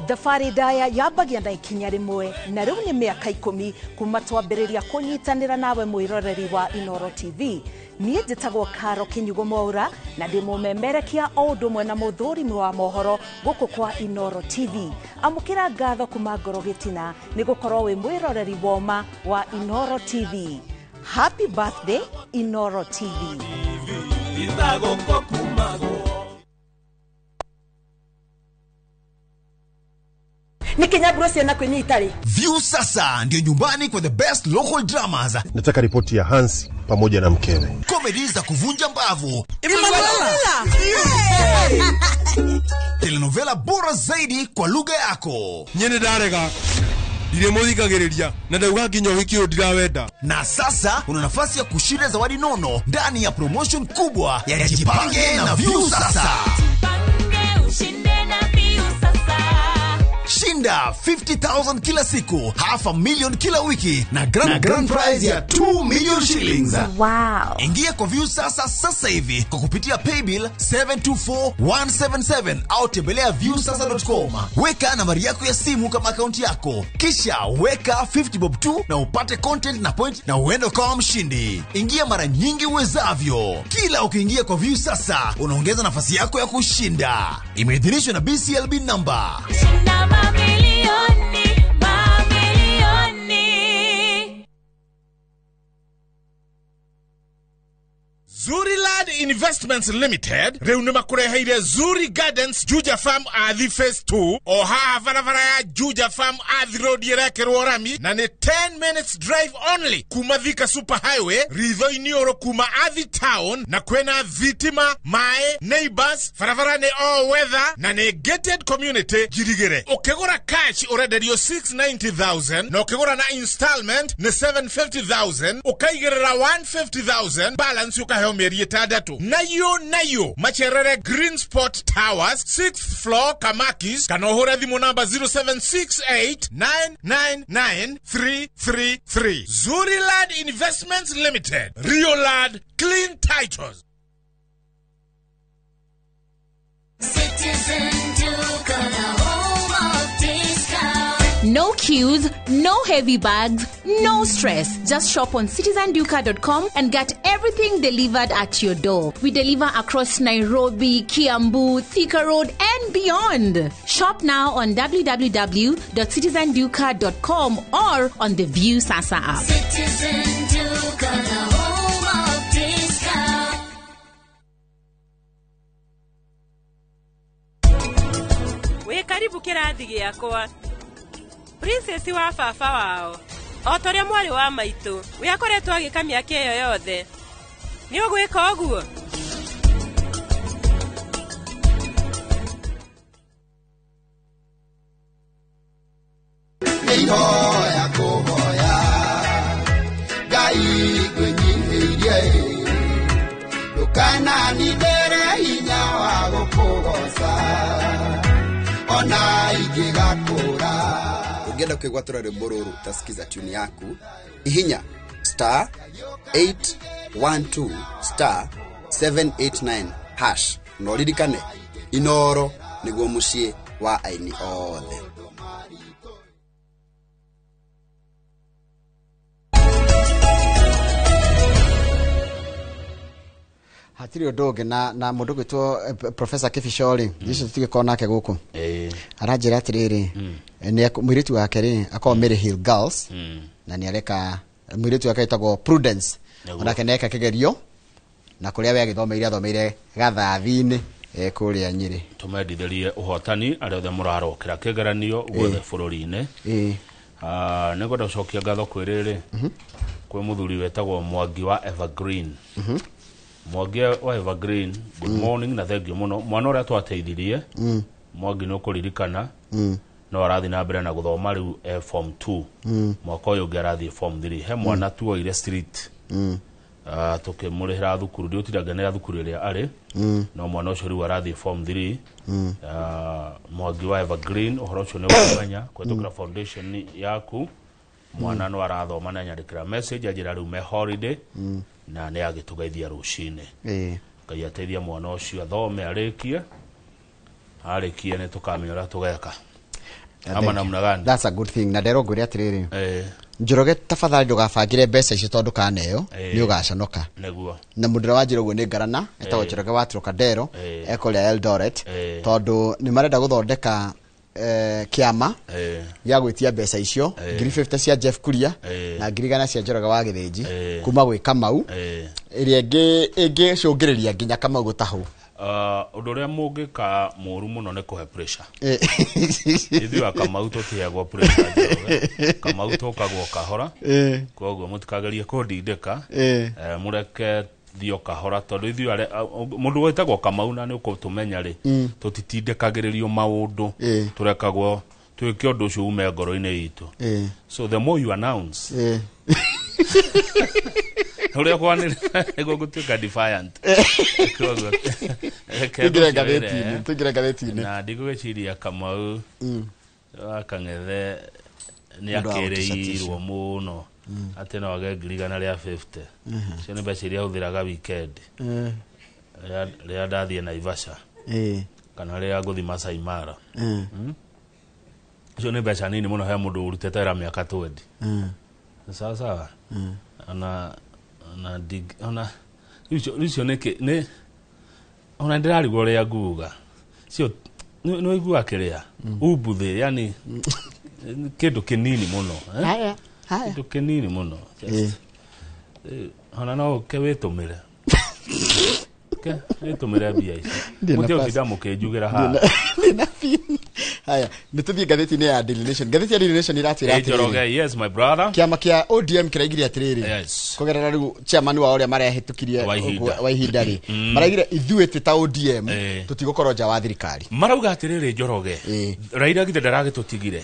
Thabarĩ ndaya yambagia na ikinya rĩmwe, na rĩu nĩ mĩaka 10 kuma twambĩrĩria kũnyitanĩra nawe mwĩroreri wa Inoro TV. Niĩ njĩtagwo Karo Kinyugo Mwaura na ndĩ mũmemerekia o ũndũ ũmwe na mũthũrimi wa mohoro gũkũ kwa Inoro TV. Amũkĩra ngatho kuma ngoro gĩtina nĩ gũkorwo wĩ mwĩroreri woma wa Inoro TV. Happy birthday, Inoro TV. Nĩ kinyamburo ciana kwĩnyita rĩ. View sasa ndio nyumbani kwa the best local dramas, Nataka ripoti ya Hansi pamoja na mkewe. Comedy za kuvunja mbavu, Emanuela! Telenovela bora zaidi kwa lugha yako. Niĩ nĩ ndarega ndirĩ mũthikagĩrĩria na ndauga nginya ũhiki ũyũ ndirawenda. Na sasa una nafasi ya kushinda zawadi nono ndani ya promotion kubwa ya Jipange na View Sasa. Shinda 50,000 kila siku, 500,000 kila wiki na grand prize ya 2 million shillings. Wow. Ingia kwa View Sasa sasa hivi kwa kupitia paybill 724177 au tembelea viewsasa.com. Weka nambari yako ya simu kama akaunti yako, kisha weka 50 bob tu na upate content na point na uende ukawa mshindi. Ingia mara nyingi uwezavyo. Kila ukiingia kwa View Sasa unaongeza nafasi yako ya kushinda. Imeidhinishwa na BCLB number. Shinda mamilioni, mamilioni. Zuriland Investments Limited rĩu nĩ makũreheire Zuri Gardens Juja Farm Athi Phase 2 o haha barabara ya Juja Farm Athi Road ĩrekĩrwo rami na nĩ 10 minutes drive only kuma Thika Super Highway ritho-inĩ ũrũ kuma Athi Town, na kwĩna thitima, maĩ, neighbors, barabara nĩ all weather na nĩ gated community njirigĩre. Ũkĩgũra cash ũrenderio 690,000 na ũkĩgũra na installment nĩ 750,000, ũkaigĩrĩra 150,000 balance ũkaheo mĩeri 6. Nayo nayo macerere Green Spot Towers 6th floor Kamakis, kana ũhũre thimũ namba 0768999333. Zuriland Investments Limited, Riolad Clean Titles. Citizen Duka, the home of discount. No queues, no heavy bags, no stress. Just shop on citizenduka.com and get everything delivered at your door. We deliver across Nairobi, Kiambu, Thika Road, and beyond. Shop now on www.citizenduka.com or on the View Sasa app. Citizen Duka, the home of discount. Wĩ karibu kĩrathi gĩakwa. Princess wa baba wao o ta ũrĩa mwarĩ wa maitũ we akoretwo agĩka mĩaka ĩyo yothe. Nĩ ũgwĩka ũguo? Nĩihoya kũhoya Ngai ngwĩnyihĩirie ndũkananindĩre hinya wa gũkũgoca ona ingĩgakũra. Ũngĩenda kwĩgwatũra rwĩmbo rũrũ utasikiza tune yaku ihinya star 812 star 789 hash na ũririkane Inoro nĩguo mũciĩ wa aini othe. Hatirĩ ũndũ ũngĩ na mũndũ ũgwĩtwo Professor Kĩbico rĩ, icio tũtigĩkorwo nake gũkũ. Aranjĩra atĩrĩrĩ, nĩ mũirĩtu wake rĩ akoragwo Mary Hill Girls na nĩ areka mũirĩtu wake etagwo Prudence onake nĩ eka kĩgerio na kũrĩa we agĩthomeire athomeire Gathathi-inĩ kũrĩa Nyĩrĩ. Tũmendithĩrie ũhotani arĩa othe mũrarokera kĩgeranio guothe bũrũri-inĩ. Nĩ ngwenda gũcokia ngatho kwĩ rĩrĩ kwĩ mũthuri wetagwo Mwangi wa Evergreen. Mwangi wa Evergreen, good morning na thank you mũno. Mwana ũrĩa twateithirie Mwangi nĩ ũkũririkana no arathiĩ na mbere na gũthoma rĩu form 2. Mwaka ũyũ ũngĩ arathiĩ form 3. He mwana tuoire street tũkĩmũrĩhĩra thukuru, ndiũtindanganĩra thukuru ĩrĩa arĩ no mwana ũcio rĩu arathiĩ form 3. Mwangi wa Evergreen, ũhoro ũcio nĩ ũkũmenya kũhetũkĩra foundation yaku. Mwana no arathoma na nyandĩkĩra message anjĩra rĩu me holiday na nĩ agĩtũgeithia rũcinĩ. Ngai ateithia mwana ũcio athome arĩkie, arĩkie nĩ tũkamenya ũrĩa tũgeka. Ama namna gani? That's a good thing. Na nderwo ngwĩre atĩrĩrĩ, Njoroge tafadhali ndũgabangĩre mbeca icio tondũ kaneo nĩ ũgaconoka. Nĩguo. Na mũndũ ũrĩa wanjĩra ũguo nĩ Ngarana etagwo Njoroge wa Trocadero ekũrĩa Eldoret tondũ nĩ marenda gũthondeka kĩama gĩa gwĩtia mbeca icio 50 cia Jeff Kuria na 100,000 cia Njoroge wa Gĩthĩnji kuma gwĩ Kamau ĩrĩa ĩngĩ ĩngĩcũngĩrĩria nginya Kamau gũtahwo. Ũndũ ũrĩa mũngĩka mũru mũno nĩ kũhe pressure. Ithuĩ a Kamau tũtiheagwo pressure Njoroge. Kamau tũkagwo kahora. Koguo mũtikagerie kũndindĩka. Mũreke thio kahora tondũ ithuĩ arĩa mũndũ wĩtagwo Kamau na nĩ ũkũtũmenya rĩ tũtitindĩkagĩrĩrio maũndũ, tũrekagwo twĩke ũndũ ũcio ume ngoro-inĩ itũ. So the more you announce ũrĩa kwanĩrĩra nĩguo gũtuĩka defiant. Koguo tũingĩre ngathĩti-inĩ, tũingĩre ngathĩti-inĩ. Na ndigũgĩciria Kamau wa Kang'ethe nĩ akĩrĩirwo mũno atĩ no age 150,000. Icio nĩ mbeca iria ahũthĩraga weekend rĩrĩa ndathiĩ Naivasha kana rĩrĩa ngũthiĩ Masai Mara. Icio nĩ mbeca nini mũno he mũndũ ũrutĩte wĩra mĩaka 20. Sawa sawa. Ona ona dig ona icio nĩ ona ndĩrarigwo ũrĩa nguga. Cio nĩ waigua kĩrĩa umbuthĩ, yani kĩndũ kĩnini mũno. Haya haya. Kĩndũ kĩnini mũno. Ona no ũke wĩtũmĩre. Ke wĩtũmĩre mbia ici. Mũtigũtinda mũkĩnjugĩra haha. Ndĩna pin. Haya, nĩ tũthiĩ ngathĩti-inĩ ya Daily Nation. Ngathĩti ya Daily Nation ĩratwĩra atĩrĩrĩ. Njoroge, yes my brother. Kĩama kĩa ODM kĩraigire atĩrĩrĩ. Yes. Kũgerera rĩu chairman wao ũrĩa marehĩtũkirie wa ihinda rĩ. Maraigire ithuĩ twĩ ta ODM tũtigũkorwo nja wa thirikari. Marauga atĩrĩrĩ Njoroge. Raila githĩ ndaragĩtũtigire.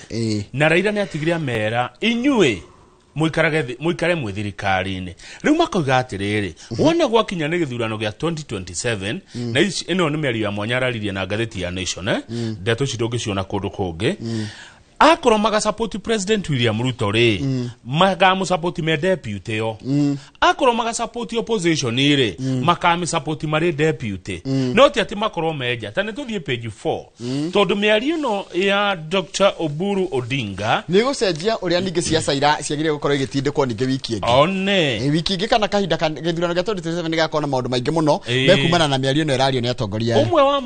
Na Raila nĩ atigire amera inyuĩ mũikare mwĩ thirikari-inĩ. Rĩu makauga atĩrĩrĩ, wona gwakinya nĩ gĩthurano gĩa 2027 na ĩno nĩ mĩario ya mwanya araririe na ngathĩti ya Nation, ndeto ici ndũngĩciona kũndũ kũngĩ. Akorwo magasupport President William Ruto rĩ, makamũsupport me deputy yo. Akorwo magasupport opposition rĩ, makamĩsupport marĩ deputy, no ti atĩ makorwo menja. Ta nĩ tũthiĩ page 4, tondũ mĩario ĩno ya Dr. Oburu Odinga nĩ gũcenjia ũrĩa ningĩ ciaca ira ciagĩrĩire gũkorwo igĩtindĩkwo ningĩ wiki ĩngĩ. One. Wiki ĩngĩ kana kahinda gĩthurano gĩa 2027 nĩ gĩgakorwo na maũndũ maingĩ mũno mekumana na mĩario ĩno ĩrario nĩ atongoria aya. Ũmwe wa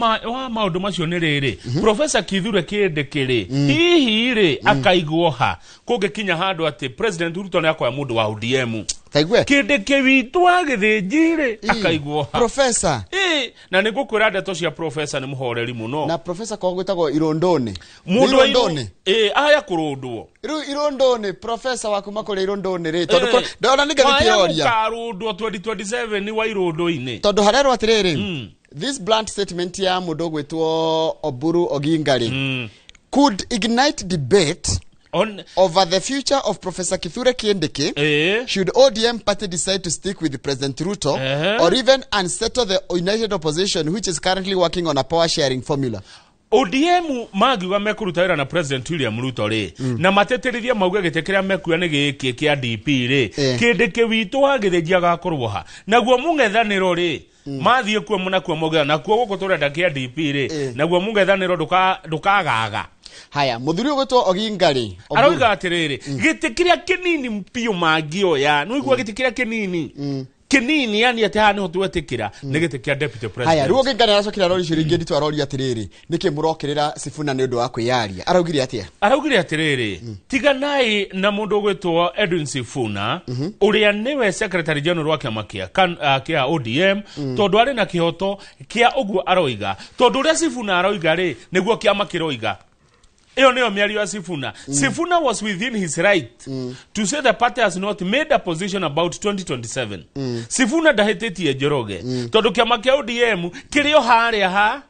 maũndũ macio nĩ rĩrĩ, Professor Kithure Kindiki rĩ, hihi rĩ, akaigwo ha kũngĩkinya handũ atĩ President Ruto nĩ akoya mũndũ wa ODM? Taigue. Kindiki witũ wa Gĩthĩnji rĩ, akaigwo ha? Professor. Ĩ, na nĩ ngũkwĩra ndeto cia professor, nĩ mũhoreri mũno. Na professor ko gwĩtagwo Irũndũnĩ. Mũndũ wa Irũndũnĩ. Ĩ, aya kũrũndwo. Rĩu Irũndũnĩ, professor wa kuma kũrĩa Irũndũnĩ rĩ, tondũ ndona nĩ ngathĩti Waya ĩroria. gũkarũndwo 2027 wa Irũndũ-inĩ. Tondũ harerwo atĩrĩrĩ, this blunt statement ya mũndũ ũgwĩtwo Oburu Oginga rĩ could ignite debate over the future of Professor Kithure Kindiki should ODM party decide to stick with President Ruto or even unsettle the united opposition, which is currently working on a power sharing formula. ODM mangiuga mekũruta wĩra na President William Ruto rĩ, na matetĩrithie mauge gĩtĩ kĩrĩa mekuoya nĩ gĩkĩ kĩa DP rĩ, Kindiki witũ wa Gĩthĩnji agakorwo ha? Naguo mũng'ethanĩro rĩ, mathiĩ kuo nakuo mauge nakuo gũkũ tũrenda kĩa DP rĩ, naguo mũng'ethanĩro ndũkagaga. Haya, mũthuri ũgwĩtwo Oginga rĩ, Oburu. Aroiga atĩrĩrĩ, gĩtĩ kĩrĩa kĩnini biũ mangĩoya, nĩ ũigua gĩtĩ kĩrĩa kĩnini kĩnini, yani atĩ haha nĩho twetĩkĩra, nĩ gĩtĩ kĩa deputy Haya, rĩu president. Oginga nĩ aracokire aroria ciũria ingĩ nditũ, aroria atĩrĩrĩ, nĩkĩ mũrokĩrĩra Sifuna nĩ ũndũ wa kwĩyaria? Araugire atĩa? Araugire atĩrĩrĩ, tiganai na mũndũ ũgwĩtwo Edwin Sifuna, ũrĩa nĩwe secretary general wa kĩama kĩa ODM, tondũ arĩ na kĩhoto kĩa ũguo aroiga, tondũ ũrĩa Sifuna aroiga rĩ, nĩguo kĩama kĩroiga. Ĩyo nĩyo mĩario ya Sifuna. Sifuna was within his right to say the party has not made a position about 2027. Sifuna ndahĩtĩtie Njoroge, tondũ kĩama kĩa ODM kĩrĩ o harĩa ha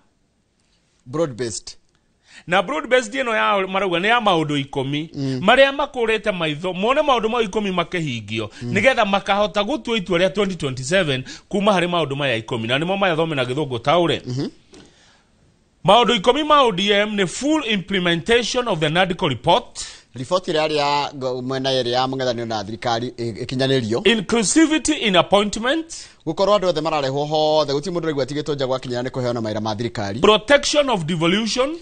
broad based. Na broad based ĩno ya marauga nĩ ya maũndũ 10 marĩa makũrĩte maitho mone maũndũ mau 10 makĩhingio, nĩgetha makahota gũtua itua rĩa 2027 kuma harĩ maũndũ maya 10, na nĩmo maya thome na gĩthũngũ taũre. Maũndũ 10 ma ODM nĩ full implementation of the NADCO report, riboti ĩrĩa yarĩ ya mwena ĩrĩa ya mũng'ethanĩro na thirikari ĩkinyanĩrio, inclusivity in appointment, gũkorwo andũ othe mararehwo hothe, gũtirĩ mũndũ ũraigua atigĩtwo nja gwakinyĩra nĩ kũheana mawĩra ma thirikari, protection of devolution,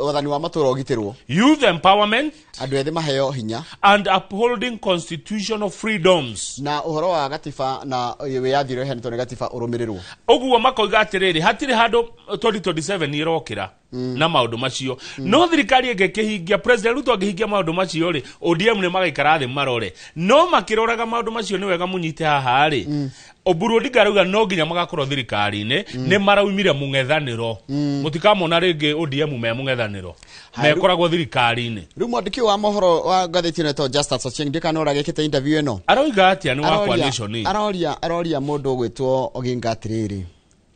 wathani wa matũũra ũgitĩrwo, youth empowerment, andũ ethĩ maheo hinya, and upholding constitutional freedoms, na ũhoro wa gatiba na wĩyathi ũrĩa ũheanĩtwo nĩ gatiba ũrũmĩrĩrwo. Ũguo makoiga atĩrĩrĩ, hatirĩ handũ 2027 ĩrokĩra na maũndũ macio, no thirikari ĩngĩkĩhingia, President Ruto angĩhingia maũndũ macio rĩ, ODM nĩ magaikara thĩ marore. No makĩroraga maũndũ macio, nĩ wega mũnyite haha rĩ, Oburu Odinga arauga no nginya magakorwo thirikari-inĩ. Nĩ maraumire mũng'ethanĩro, mũtikamona rĩngĩ ODM me mũng'ethanĩro, mekoragwo thirikari-inĩ. Rĩu mwandĩki wa mohoro wa ngathĩti ĩno ĩtagwo Justus Ochieng, ndikana ũragĩkĩte interview ĩno. Aroiga atĩa? Nĩ wakwa Aroria Nation. aroria mũndũ ũgwĩtwo Oginga atĩrĩrĩ,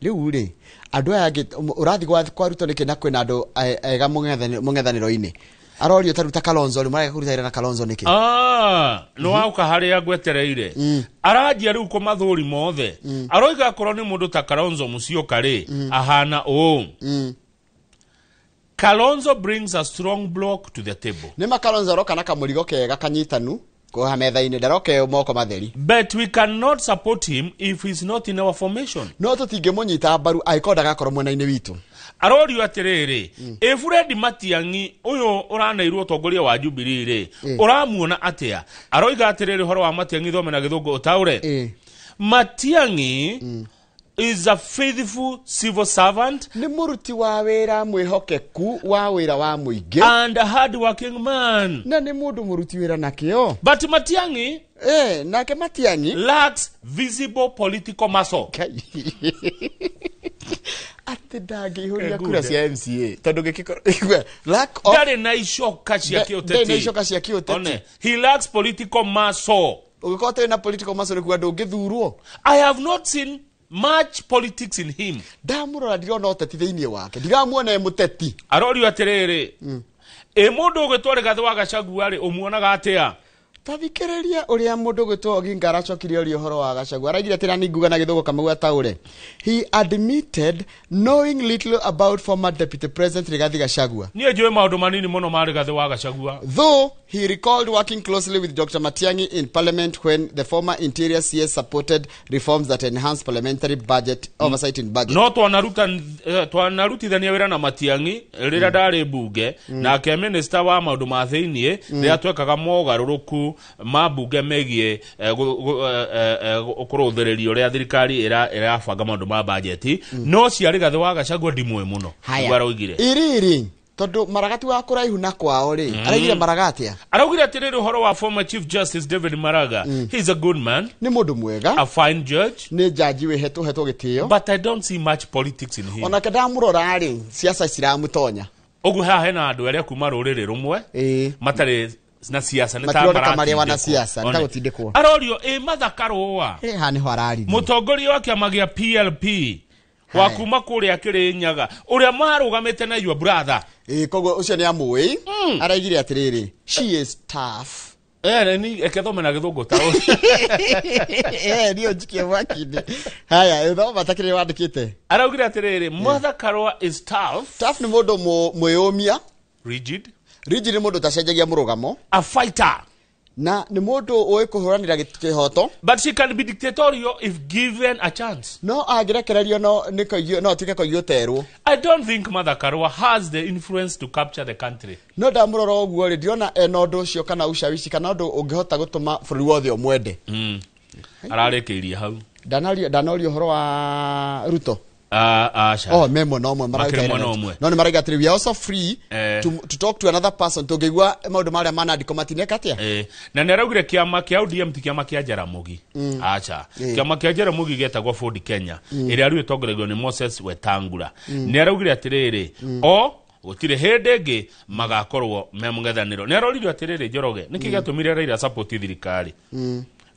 rĩu rĩ, andũ aya angĩ ũrathiĩ kwa Ruto nĩkĩ na kwĩna andũ ega mũng'ethanĩro-inĩ? Arorio ta rĩu ta Kalonzo rĩ, marega kũruta wĩra na Kalonzo nĩkĩ? Ah, nĩ wauka harĩa ngwetereire. Aranjia rĩu kũmathũri mothe. Aroiga akorwo nĩ mũndũ ta Kalonzo Musyoka rĩ, ahana ũũ: Kalonzo brings a strong block to the table. Nĩ ma Kalonzo aroka na kamũrigo kega kanyitanu kũha metha-inĩ, ndaroke moko matheri. But we cannot support him if he's not in our formation. No tũtingĩmũnyita mbaru angĩkorwo ndagakorwo mwena-inĩ witũ. Arorio atĩrĩrĩ, ĩ Fred Matiang'i ũyũ ũraneirwo ũtongoria wa Jubilee rĩ, ũramuona atĩa? Aroiga atĩrĩrĩ, ũhoro wa Matiang'i, thome na gĩthũngũ ũtaũre. Matiang'i is a faithful civil servant, nĩ mũruti wa wĩra mwĩhokeku wa wĩra wa mũingĩ, and a hard working man, na nĩ mũndũ mũruti wĩra na kĩo. But Matiang'i, nake Matiang'i lacks visible political muscle. Atĩ ndangĩihũria kura cia MCA tondũ gĩkĩkorwo lack of Ndarĩ na icoka cia Ndarĩ na kĩũteti. icoka cia kĩũteti. One, he lacks political muscle. Ũngĩkorwo ũtarĩ na political muscle nĩ kuga ndũngĩthurwo. I have not seen much politics in him. Ndamũrora ndirona ũteti thĩinĩ wake, ndiramuona e mũteti. Arorio atĩrĩrĩ, ĩ mũndũ ũgwĩtwo Rigathĩ wa Gachagua rĩ, ũmuonaga atĩa? Tathikĩrĩria ũrĩa mũndũ gwĩtwo Oginga aracokirie ũria ũhoro wa Gachagua. Araigire atĩ na ninguga na gĩthũngũ Kamau ataũre. He admitted knowing little about former Deputy President Rigathi Gachagua. Niĩ njũĩ maũndũ manini mũno ma Rigathi wa Gachagua. Though he recalled working closely with Dr. Matiang'i in Parliament when the former Interior CS supported reforms that enhanced parliamentary budget oversight in budget. No twanarutithania wĩra na Matiang'i rĩrĩa ndarĩ mbunge, nake minister wa maũndũ ma thĩiniĩ, rĩrĩa twekaga mogarũrũku ma mbunge megiĩ kũrũthĩrĩria ũrĩa thirikari ĩrabanga maũndũ ma bajeti, no cia Rigathi wa Gachagua ndimũĩ mũno. Haya. Nĩguo araugire. Iriri tondu Maraga ti wa kũraihu na kwao rĩ, araigire Maraga atĩa? Araugire atĩrĩrĩ ũhoro wa former Chief Justice David Maraga, he is a good man, nĩ mũndũ mwega, a fine judge, nĩ jaji wĩhetwo hetwo gĩtĩo, but I don't see much politics in him. Onake ndamũrora rĩ, siasa ciramũtonya. Ũguo haha hena andũ arĩa kuma rũrĩrĩ rũmwe matarĩ na siasa, nĩ ta Matironeka marĩ wana maratindĩkwo. siasa, nĩ ta One. gũtindĩkwo. Arorio ĩ Martha Karũa, haha nĩho araririe, mũtongoria wa kĩama gĩa PLP wa kuma kũrĩa Kĩrĩnyaga, ũrĩa marũgamĩte na your brother. Ĩ, koguo ũcio nĩ amũĩ. Araigire atĩrĩrĩ, she is tough. Ni eke thome na gĩthũngũ ta ũcio. Niyo njikie mwaki-inĩ. Haya, thoma ta kĩrĩa wandĩkĩte. Araugire atĩrĩrĩ, Martha Karũa is tough. Tough nĩ mũndũ mwĩyũmia. Rigid. Rigid nĩ mũndũ ũtacenjagia mũrũgamo. A fighter. Na nĩ mũndũ ũĩ kũhũranĩra kĩhoto. But she can be dictatorial if given a chance. No angĩrekererio no nĩ koigio, no atuĩke koigio terwo. I don't think Martha Karũa has the influence to capture the country. No ndamũrora ũguo rĩ, ndiona ena ũndũ ũcio kana ushawishi kana ũndũ ũngĩhota gũtũma bũrũri wothe ũmwende. Ararĩkĩirie hau. Ndanorio ũhoro wa Ruto. Aca. Oh, me mwena ũmwe Makĩrĩ marauga mwena internet. ũmwe. No nĩ marauga atĩrĩ, we are also free to talk to another person tũngĩigua maũndũ marĩa manandĩkwo matineka atĩa. Na nĩ araugire kĩama kĩa ODM ti kĩama kĩa Jaramogi. Aca. Kĩama kĩa Jaramogi gĩetagwo Ford Kenya, ĩrĩa rĩu ĩtongoragio nĩ Moses Wetangula. Nĩ araugire atĩrĩrĩ, o gũtirĩ hĩndĩ ĩngĩ magakorwo me mũng'ethanĩro. Nĩ aroririo atĩrĩrĩ, Njoroge, nĩkĩ gĩatũmire Raila support thirikari?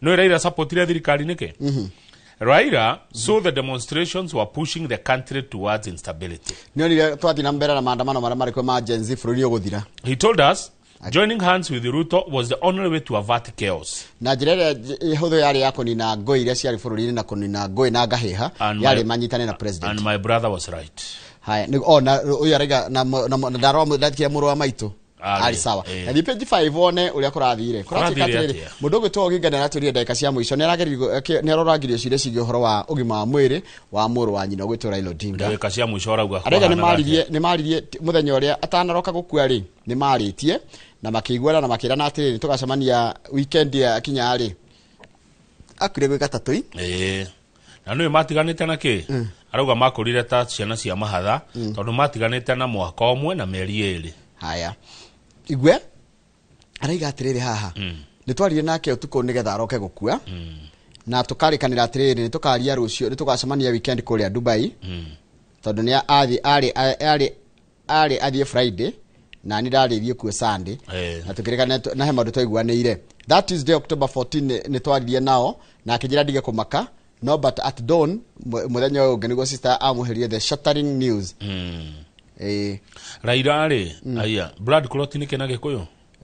No Raila supportire thirikari nĩkĩ? Raila saw the demonstrations were pushing the country towards instability. Nĩ onire twathiĩ na mbere na maandamano marĩa marĩ kuo ma Gen Z, bũrũri ũgũthira. He told us joining hands with Ruto was the only way to avert chaos. Na njĩra ĩrĩa hũthũ yarĩ ya kũnina ngũĩ iria ciarĩ bũrũri-inĩ na kũnina ngũĩ na ngahĩha yarĩ manyitane na president. And my brother was right. Haya, nĩ o na ũyũ araiga na na ndarora ndathikĩria mũrũ wa maitũ. Arĩ, Arĩ sawa. Na thiĩ page 5 wone ũrĩa kũrathire. Kũratuĩka Kũrathire atĩrĩrĩ, atĩa? mũndũ ũgwĩtwo Oginga nĩ aratũria ndagĩka cia mũico, nĩ arorangirio ciũria ciĩgiĩ ũhoro wa ũgima wa mwĩrĩ wa mũrũ wa nyina ũgwĩtwo Raila Odinga. Ndagĩka cia mũico arauga Araiga nĩ kwahanaga maririe, nĩ maririe mũthenya ũrĩa atanaroka gũkua rĩ, nĩ marĩtie na makĩiguana na makĩrana atĩrĩrĩ, tũgacemania weekend ya kinya rĩ. Akuire gwĩ gatatũ. Na nĩwe matiganĩte na kĩ? Arauga makũrire ta ciana cia mahatha, tondũ matiganĩte na mwaka ũmwe na mĩeri 2. Haya. Igwe araiga atĩrĩrĩ haha, nĩ twaririe nake ũtukũ nĩgetha aroke gũkua, na tũkarĩkanĩra atĩrĩrĩ, nĩ tũkaria rũciũ, nĩ tũgacemania weekend kũrĩa Dubai, tondũ nĩ athiĩ arĩ arĩ arĩ athiĩ Friday na nĩ ndarĩthiĩ kuo Sunday, na tũkĩrĩkana na he maũndũ twaiguanĩire. That Tuesday October 14 nĩ twaririe nao na akĩnjĩra ndige kũmaka, no but at dawn mũthenya ũyũ ũngĩ nĩguo sister amũherie the shattering news. Raila rĩ, aya blood clot nĩ kĩna Gĩkũyũ?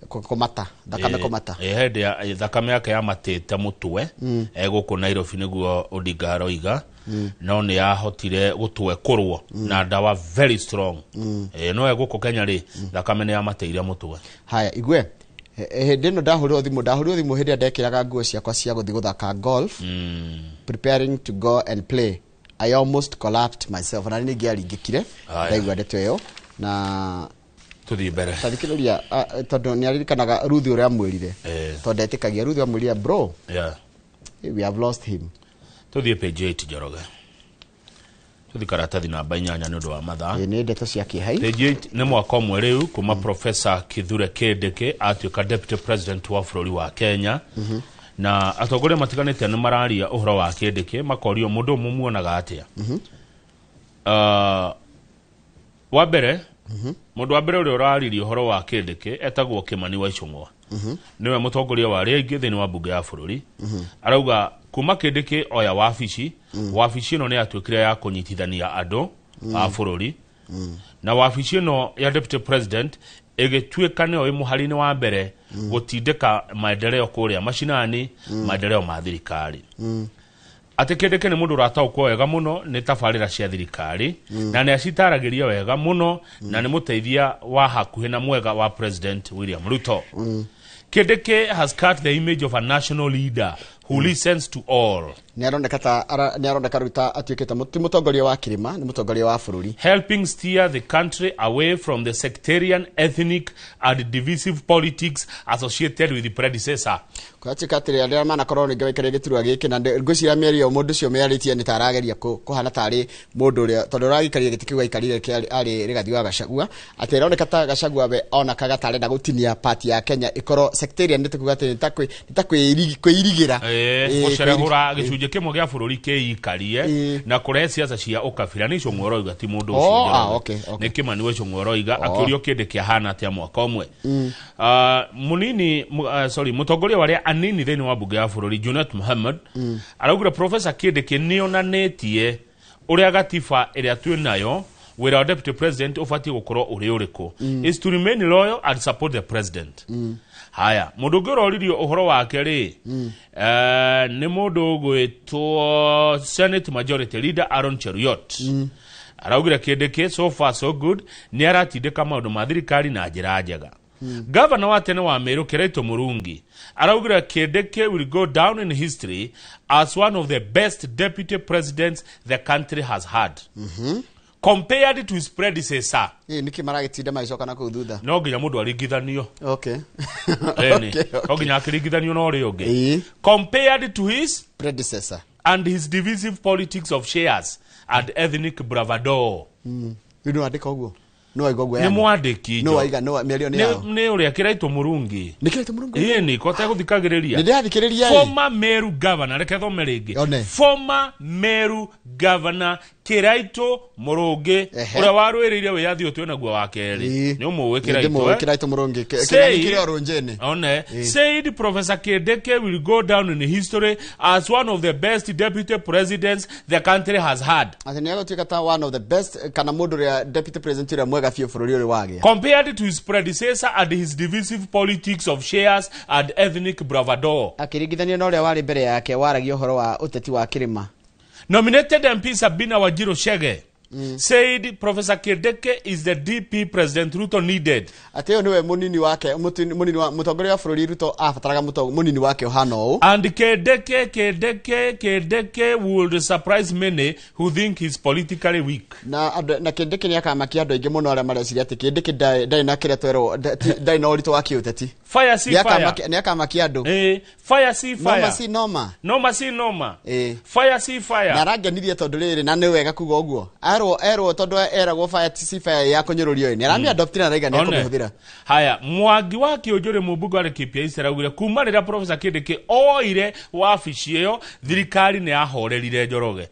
Kũmata, thakame kũmata. Hĩndĩ ya thakame yake yamatĩte mũtwe, gũkũ Nairobi nĩguo Odinga aroiga, no nĩ yahotire gũtwekũrwo na ndawa very strong. No gũkũ Kenya rĩ, thakame nĩ yamatĩire mũtwe. Haya, igwe hĩndĩ ĩno ndahũrirwo thimũ, ndahũrirwo thimũ hĩndĩ ĩrĩa ndekĩraga nguo ciakwa cia gũthiĩ gũthaka golf, preparing to go and play, I almost collapsed myself, na nĩ ingĩaringĩkire Haya. ndaigua ndeto ĩyo. Na Tũthiĩ mbere. Tathikĩrĩria, tondũ nĩ aririkanaga Ruth ũrĩa amwĩrire, tondũ ndetĩkagia Ruth amwĩrire, bro, we have lost him. Tũthiĩ page 8, Njoroge. Tũthiĩ karatathi namba 8 nĩ ũndũ wa mathaa. Ĩ, nĩ ndeto cia kĩeha. Page 8 nĩ mwaka ũmwe rĩu kuma Professor Kithure Kindiki atuĩka deputy president wa bũrũri wa Kenya, na atongoria matiganĩte nĩ mararia ũhoro wa Kindiki, makorio mũndũ ũmwe muonaga atĩa. Wa mbere, mũndũ wa mbere ũrĩa ũraririe ũhoro wa Kindiki etagwo Kimani wa Ichung'wa, nĩwe mũtongoria wa arĩa aingĩ thĩinĩ wa mbunge ya bũrũri. Arauga kuma Kindiki oya wabici, wabici ĩno nĩ yatuĩkire ya kũnyitithania andũ a bũrũri, na wabici ĩno ya deputy president Ĩgĩtuĩka nĩyo ĩ mũhari-inĩ wa mbere gũtindĩka maendeleo kũrĩa macinani, maendeleo ma thirikari. Atĩ Kindiki nĩ mũndũ ũrataũkwo wega mũno nĩ tabarĩra cia thirikari, na nĩ acitaragĩria wega mũno, na nĩ mũteithia wa hakuhĩ na mwega wa President William Ruto. Kindiki has cut the image of a national leader who listens to all, Nĩ aroneka ta nĩ aroneka rĩu ta atuĩkĩte ti mũtongoria wa kĩrĩma, nĩ mũtongoria wa bũrũri, helping steer the country away from the sectarian, ethnic and divisive politics associated with the predecessor. Kũratuĩka atĩrĩ, arĩa manakorwo rĩngĩ waikarĩra gĩturwa gĩkĩ, na ngwĩciria mĩario mũndũ ũcio mĩarĩtie nĩ ta arageria kũhana tarĩ mũndũ ũrĩa, tondũ ũragĩikarire gĩtĩ kĩu aikarire kĩa arĩ Rigathi wa Gachagua, atĩ ĩroneka ta Gachagua we onekaga ta arenda gũtinia party ya Kenya ĩkorwo sectarian, nĩ ta kuga atĩ nĩ ta kwĩirigĩra. Gũcerehũra gĩcunjĩ kĩmwe gĩa bũrũri kĩikarie na kũrehe ciaca cia ũkabira. Nĩ Icũng'wa ũroiga, ti mũndũ ũcio. Oh, Njoroge. ah, okay. Nĩ Kĩmani wa Icũng'wa ũroiga akĩũrio kĩndĩ kĩahana atĩa mwaka ũmwe. Munini sorry, mũtongoria wa arĩa anini thĩinĩ wa mbunge ya bũrũri Junet Mohammed araugire Professor Kindiki nĩonanĩtie ũrĩa gatiba ĩrĩa twĩ nayo wĩra wa deputy president ũbatiĩ gũkorwo ũrĩ ũrĩkũ, is to remain loyal and support the president. Haya, mũndũ ũngĩ ũroririo ũhoro wake rĩ, nĩ mũndũ ũgwĩtwo Senate Majority Leader Aaron Cheruiyot. Araugire Kindiki so far so good, nĩ aratindĩka maũndũ ma thirikari na njĩra njega. Gavana wa tene wa Meru Kiraitu Murungi araugire Kindiki will go down in history as one of the best deputy presidents the country has had compared to his predecessor. Ĩ, nĩkĩ maragĩtinda magĩcoka na kũu thutha? No nginya mũndũ aringithanio. Ĩni. No nginya akĩringithanio na ũrĩa ũngĩ, compared to his predecessor and his divisive politics of shares and ethnic bravado. Rĩu nĩ wandĩka ũguo, nĩ waiga ũguo Nĩ yani? mwandĩki. Nĩ waiga, nĩ mĩario nĩ yao? Nĩ ũrĩa Kĩraitũ Mũrungi. Nĩ Kĩraitũ Mũrungi? Ĩni ko tegũthikagĩrĩria. Nĩ ndĩrathikĩrĩria ĩ. Former Meru governor, reke thome rĩngĩ. One. Former Meru governor Kĩraitũ Mũrũngĩ, ũrĩa warũĩrĩire wĩyathi ũyũ twĩnaguo wa kerĩ, nĩ ũmũĩ? Ndĩmũĩ. Kĩraitũ, eh? Kĩraitũ Mũrũngĩ. Kĩng'ang'i kĩrĩ o rũnjĩnĩ. One said Professor Kindiki will go down in history as one of the best deputy presidents the country has had, Atĩ nĩ egũtuĩka ta one of the best, kana mũndũ ũrĩa deputy president ũrĩa mwega biũ bũrũri ũrĩ wagĩa, compared to his predecessor and his divisive politics of shares and ethnic bravado. Akĩringithanio na ũrĩa warĩ mbere yake waragia ũhoro wa ũteti wa kĩrĩma. Nominated MP Sabina Wanjiru Chege said Professor Kindiki is the DP President Ruto needed. Atĩ ũyũ nĩwe mũnini wake, mũnini wa mũtongoria wa bũrũri Ruto abataraga, mũnini wake ũhana ũũ. And Kindiki would surprise many who think he's politically weak. Na na Kindiki nĩ akamakia andũ aingĩ mũno arĩa mareciria atĩ Kindiki ndarĩ na kĩrĩa twerwo, ndarĩ na ũritũ wa kĩũteti. Fire si Nĩ fire. nĩ akamakia andũ. Fire si fire. Noma si noma. Noma si noma. Fire si fire. Na arangenirie tondũ rĩrĩ, na nĩ wega kuga ũguo, erwo tondũ eragwo fire si fire ya kũnyũrũrio ĩ, nĩ aramĩ adopt na araiga nĩ One. ekũmĩhũthĩra. Haya, Mwangi wa Kĩũnjũrĩ, mũmbunge wa KPIC, araugire kuma rĩrĩa Professor Kindiki oire wabici ĩyo, thirikari nĩ yahorerire Njoroge,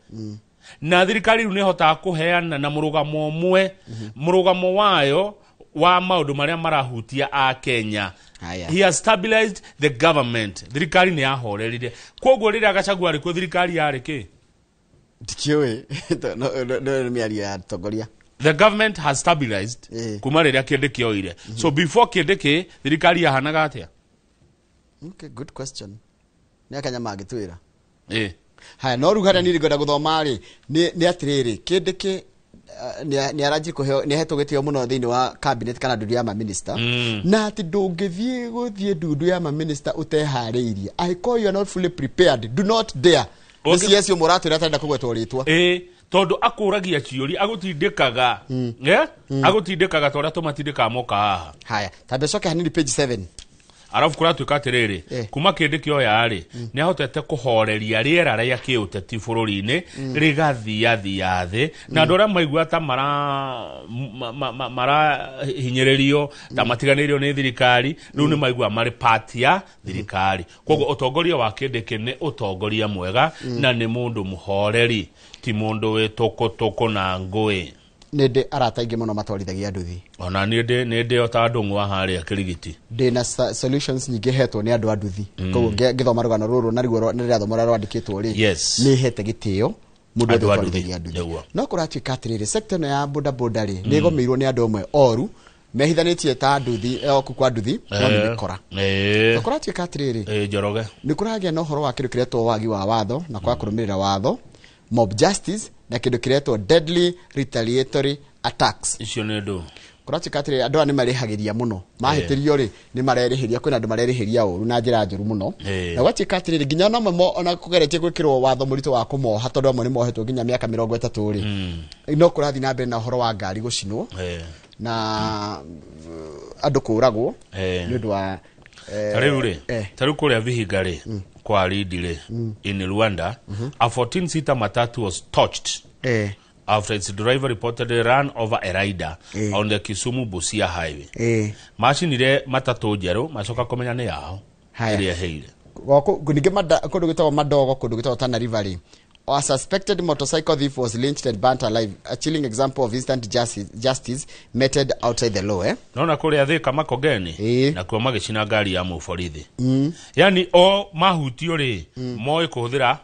na thirikari rĩu nĩ ĩhotaga kũheana na mũrũgamo ũmwe, mũrũgamo wayo wa maũndũ marĩa marahutia a Kenya. Haya. He has stabilized the government. Thirikari nĩ yahorerire. Koguo rĩrĩa Gachagua arĩ kuo, thirikari yarĩ kĩ? Ndikĩũĩ. No nĩ mĩario ya atongoria. The government has stabilized kuma rĩrĩa Kindiki oire. So before Kindiki, thirikari yahanaga atĩa? Okay, good question, nĩ akenya mangĩtwĩra. Haya, no rĩu harĩa niĩ ngwenda gũthoma rĩ, nĩ atĩrĩrĩ, Kindiki nĩ aranjie kũheo, nĩ ahetwo gĩtĩo mũno thĩinĩ wa cabinet kana ndundu ya maminista, na atĩ ndũngĩthiĩ gũthiĩ ndundu ya maminista ũteharĩirie. Angĩkorwo you are not fully prepared, do not dare. Nĩ CS ũmwe ũratwĩra atarenda kũgwetwo rĩtwa. Ĩ, tondũ akũragia ciũria, agũtindĩkaga, agũtindĩkaga ta ũrĩa tũmatindĩkaga moka haha. Haya, tambe coke hanini page 7. Arabu kũratuĩka atĩrĩrĩ, kuma kĩndĩ kĩoya rĩ, nĩ ahotete kũhoreria rĩera rĩa kĩũteti bũrũri-inĩ, rĩgathiathia thĩ, na andũ arĩa maigua ta marahinyĩrĩrio, ta matiganĩirio nĩ thirikari, rĩu nĩ maigua marĩ part ya thirikari. Koguo ũtongoria wa Kindiki nĩ ũtongoria mwega, na nĩ mũndũ mũhoreri, ti mũndũ wĩ tũkũtũkũ na ngũĩ. Nĩ ndĩ arata aingĩ mũno matwarithagia nduthi. Ona niĩ nĩ ndĩ o ta ndũng'wa harĩa Kĩrigiti. Ndĩ na solutions nyingĩ hetwo nĩ andũ a nduthi. Koguo ngĩthoma rũgano rũrũ na ruo nĩ rĩrathoma ũrĩa rwandĩkĩtwo rĩ, nĩ hete gĩtĩo mũndũ Andũ wothe a nduthi, ũtwarithagia nduthi. Nĩguo. No kũratuĩka atĩrĩrĩ, sector ĩno ya boda boda rĩ, nĩ ĩgũmĩirwo nĩ andũ amwe oru. Mehithanĩtie ta nduthi oku kwa nduthi no nĩ mĩkora. Kũratuĩka atĩrĩrĩ, Njoroge, nĩ kũragĩa na ũhoro wa kĩndũ kĩretwo wagi wa watho na kwaga kũrũmĩrĩra watho, mob justice, na kĩndũ kĩretwo deadly retaliatory attacks. Icio nĩ ndũ? Kũratuĩka atĩrĩrĩ, andũ aya nĩ marĩhagĩria mũno, mahĩtĩrio rĩ nĩ marerĩhĩria, kwĩna andũ marerĩhĩria ũru na njĩra njũru mũno. Na gwatuĩka atĩrĩrĩ, nginya ona amwe ona kũgeretie gwĩkĩrwo watho mũritũ wa kũmoha, tondũ amwe nĩ mohetwo nginya mĩaka 30 rĩ, no kũrathiĩ na mbere na ũhoro wa ngari gũcinwo na andũ kũragwo nĩ ũndũ wa Ta rĩu rĩ, ta rĩu kũrĩa Vihiga rĩ, kwa Ridi rĩ, in Rwanda, a 14 seater matatu was torched after its driver reportedly ran over a rider on the Kisumu Busia highway. Macinire matatũ njerũ, macoka kũmenya nĩ yao ĩrĩa ĩheire. Ningĩ kũndũ gwĩtagwo Madogo, kũndũ gwĩtagwo Tana River rĩ, a suspected motorcycle thief was lynched and burnt alive, a chilling example of instant justice meted outside the law. Nona kũrĩa Thika Makongeni, nakuo magĩcina ngari ya mũborithi. Yani o mahutio rĩ, moĩ kũhũthĩra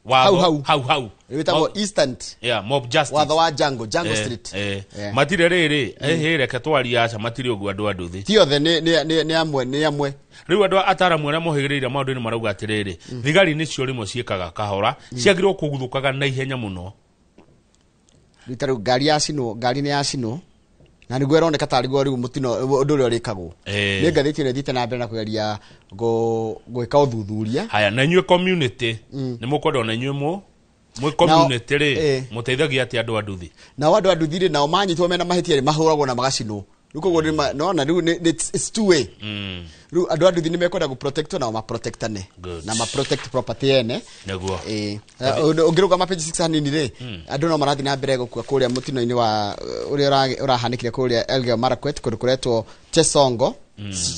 watho hau hau hau. Wĩtagwo instant, yeah, mob justice, watho wa Django Street. Matirĩ rĩrĩ, reke twarie, aca matirĩ ũguo andũ a nduthi. Ti othe, nĩ amwe, nĩ amwe. Rĩu andũ ataramu arĩa mohĩgĩrĩire maũndũ-inĩ marauga atĩrĩrĩ, thigari nĩcio rĩmwe ciĩkaga kahora, ciagĩrĩirwo kũguthũkaga na ihenya mũno. Rĩu ta rĩu ngari yacinwo, ngari nĩ yacinwo, na nĩguo ĩroneka tarĩ guo rĩu mũtino ũndũ ũrĩa ũrĩkagwo. Nĩ ngathĩti ĩno ĩthiĩte na mbere na kũgeria gwĩka ũthuthuria. Haya, na inyuĩ community nĩ mũkwenda ona inyuĩ mwĩ community rĩ, mũteithagia atĩa andũ a nduthi? Nao andũ a nduthi rĩ, nao manyitwo mena mahĩtia rĩ, mahũragwo na magacinwo. Rĩu koguo nĩ nona rĩu it's two way. Rĩu andũ a nduthi nĩ mekwenda gũprotectwo, nao maprotectane na maprotect property ene. Nĩguo. Ũngĩrũgama page 6 hanini rĩ, andũ no marathiĩ na mbere gũkua kũrĩa mũtino-inĩ wa ũrĩa ũrahanĩkire kũrĩa Elgeyo Marakwet, kũndũ kũretwo Chesongo,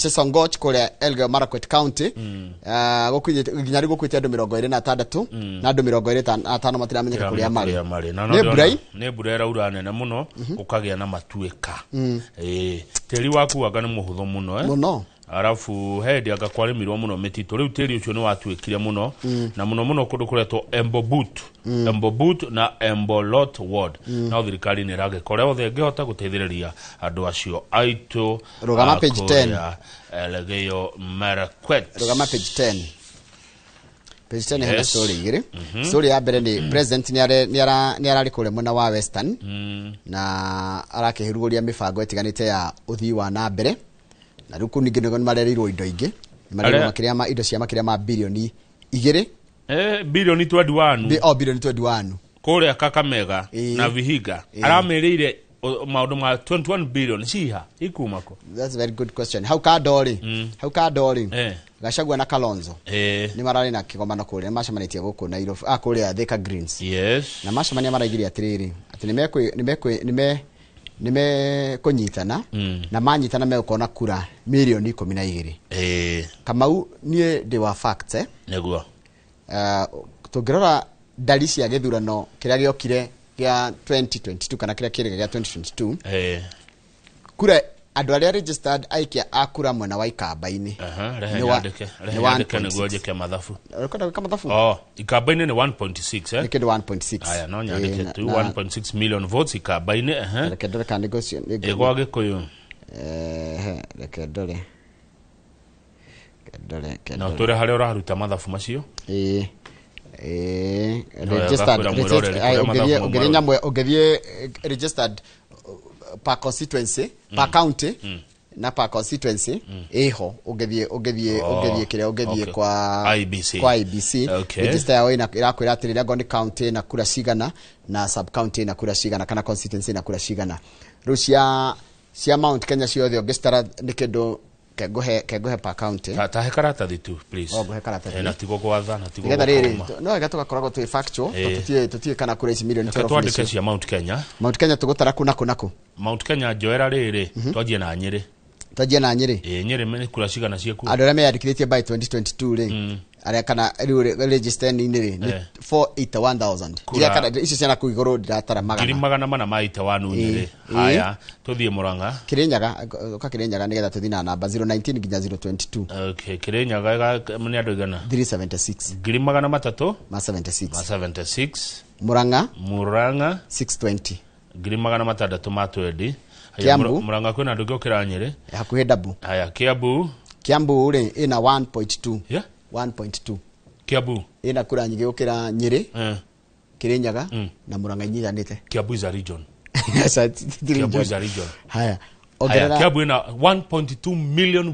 Chesongoch kũrĩa Elgeyo Marakwet County. Nginya rĩu gũkuĩte andũ 26 na andũ 25 matiramenyeka kũrĩa marĩ. Nĩ mbura nĩ mbura ĩraura nene mũno, gũkagĩa na matuĩka. Tĩri waku anga nĩ mũhũthũ mũno mũno. Arafu he anga kwarĩmirwo mũno mĩtitũ, rĩu tĩri ũcio nĩ watuĩkire mũno, na mũno mũno kũndũ kũretwo Embobut, Embobut na Embolot ward. No thirikari nĩ ĩragĩkora othe ĩngĩhota gũteithĩrĩria andũ acio aitũ. Rũgama page 10. Elgeyo Marakwet. Rũgama page 10. Page 10 hena story igĩrĩ. Story ya mbere nĩ president nĩ ararĩ kũrĩa mwena wa Western, na arakĩhurũria mĩbango ĩtiganĩte ya ũthii wa na mbere. Na rĩu kũu ningĩ nĩ marereirwo indo ingĩ, marereirwo makĩria ma indo cia makĩria ma birioni 2. Birioni 21. Birioni 21 kũrĩa Kakamega na Vihiga. Aramĩrĩire maũndũ ma 21 billion ciha ikuma kũ? That's a very good question. Hau kando rĩ, hau kando rĩ, Gachagua na Kalonzo nĩ mararĩ na kĩgomano kũrĩa, macemanĩtie gũkũ Nairobi, kũrĩa Thika Greens. Na macemania maraigire atĩrĩrĩ, atĩ nĩ mekũnyitana, na manyitana megũkorwo kura mirioni 12. Kamau, niĩ ndĩ wa fact. Nĩguo. Tũngĩrora ndari cia gĩthurano kĩrĩa gĩokire gĩa 2022 kana kĩrĩa kĩrĩ gĩa 2022, kura andũ arĩa registered aikia a kura mwena wa Ikamba-inĩ. Rehe nyandĩke nĩguo njĩke mathabu. Ũkwenda gwĩka mathabu? Ikamba-inĩ nĩ 1.6. Nĩ kĩndũ 1.6. Aya, no nyandĩke tu 1.6 million votes Ikamba-inĩ. Reke ndore kana nĩguo. Ĩgwa Gĩkũyũ. Reke ndore. No twĩre harĩa ũraruta mathabu macio. Registered, ũngĩthiĩ registered per constituency, per county na per constituency ĩho, ũngĩthiĩ kĩrĩa ũngĩthiĩ kwa IBC, kwa IBC register yao ĩrakwĩra atĩrĩrĩ, angorwo nĩ county na kura cigana na sub county na kura cigana kana constituency na kura cigana. Rĩu cia Mount Kenya ciothe ũngĩcitara nĩ kĩndũ kengũhe per county. Ta he karatathi tu please. Ngũhe karatathi. Na tigo gwatha, na tigo. Nĩgetha rĩrĩ, no wega tũgakoragwo twĩ factual, tũtiĩ kana kura ici milioni 12. Twandĩke cia Mount Kenya. Mount Kenya tũgũtara kũ na kũ na kũ? Mount Kenya njoera rĩrĩ, twanjie na Nyĩrĩ. Twanjie na Nyĩrĩ. Nyĩrĩ nĩ kura cigana ciĩkuo? Andũ arĩa meyandĩkithĩtie by 2022 rĩ, arĩa kana rĩu register-inĩ rĩ nĩ 481,000. Iria kana icio ciana kũu igũrũ ndiratara magana. 481 Nyĩrĩ. Haya, tũthiĩ Murang'a. Kĩrĩnyaga, ũka Kĩrĩnyaga nĩgetha tũthiĩ na namba 019 nginya 022. Okay, Kĩrĩnyaga nĩ andũ igana? 376. 300 ma 76. Ma 76. Murang'a. Murang'a 620. 620. Kiambu. Murang'a kwĩna andũ aingĩ gũkĩra Nyĩrĩ. Hakuhĩ double. Haya, Kiambu. Kiambu rĩ ĩna 1.2. Yeah. 1.2. Kiambu ĩna kura nyingĩ gũkĩra Nyĩrĩ, Kirinyaga na Murang'a inyitanĩte. Kiambu is a region. Yes, it's the Kiambu region. is a region. Haya. Haya, Ongerera Kiambu ĩna 1.2 million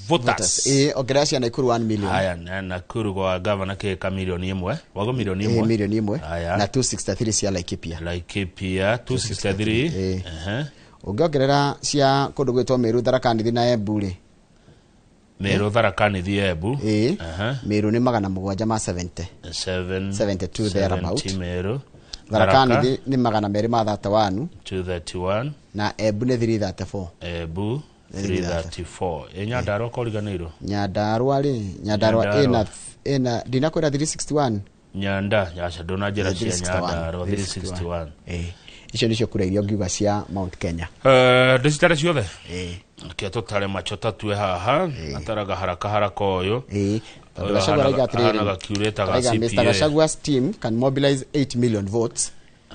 voters. Ĩĩ, ongerera cia Nakuru 1 million. Haya, na Nakuru gwa gavana kĩka 1 milioni, wago milioni Ĩĩ, ĩmwe. 1 milioni. Haya. Na 263 cia Laikipia. Laikipia 263. Ĩĩ. Ehe. Ũngĩongerera cia kũndũ gwĩtwo Meru, Tharaka Nithi na Embu rĩ, Meru, Tharaka Nithi, Embu. Ĩĩ. Ehe. Meru nĩ 770 7 72 thereabout. 70 Meru. Tharaka Nithi nĩ 231. 231. Na Embu nĩ 334. Embu 334. Ĩ, Nyandarua koriganĩirwo. Nyandarua rĩ, Nyandarua Nyandarua. ĩna ndinakwĩra 361. Nyanda aca, ndũnanjĩra cia 361. Nyandarua 361. Ĩĩ, icio nĩcio kura iria ũngiuga cia Mount Kenya. Ndĩcitare ciothe. Reke tũtare macho tatue haha ataraga haraka haraka ũyũ. Ĩĩ, tondũ Ũyũ Gachagua arauga atĩrĩrĩ, ahanaga kiurĩtaga arauga Mr. CPA. Gachagua's team can mobilize 8 million votes,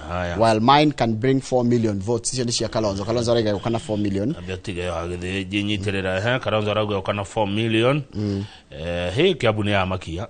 Haya. while mine can bring 4 million votes. Icio nĩ cia Kalonzo. Kalonzo arauga gũka na 4 million. Ambia tige agĩthĩ nyitĩrĩra. Ehe, Kalonzo arauga ũka na 4 million. Hĩ, Kiambu nĩ yamakia.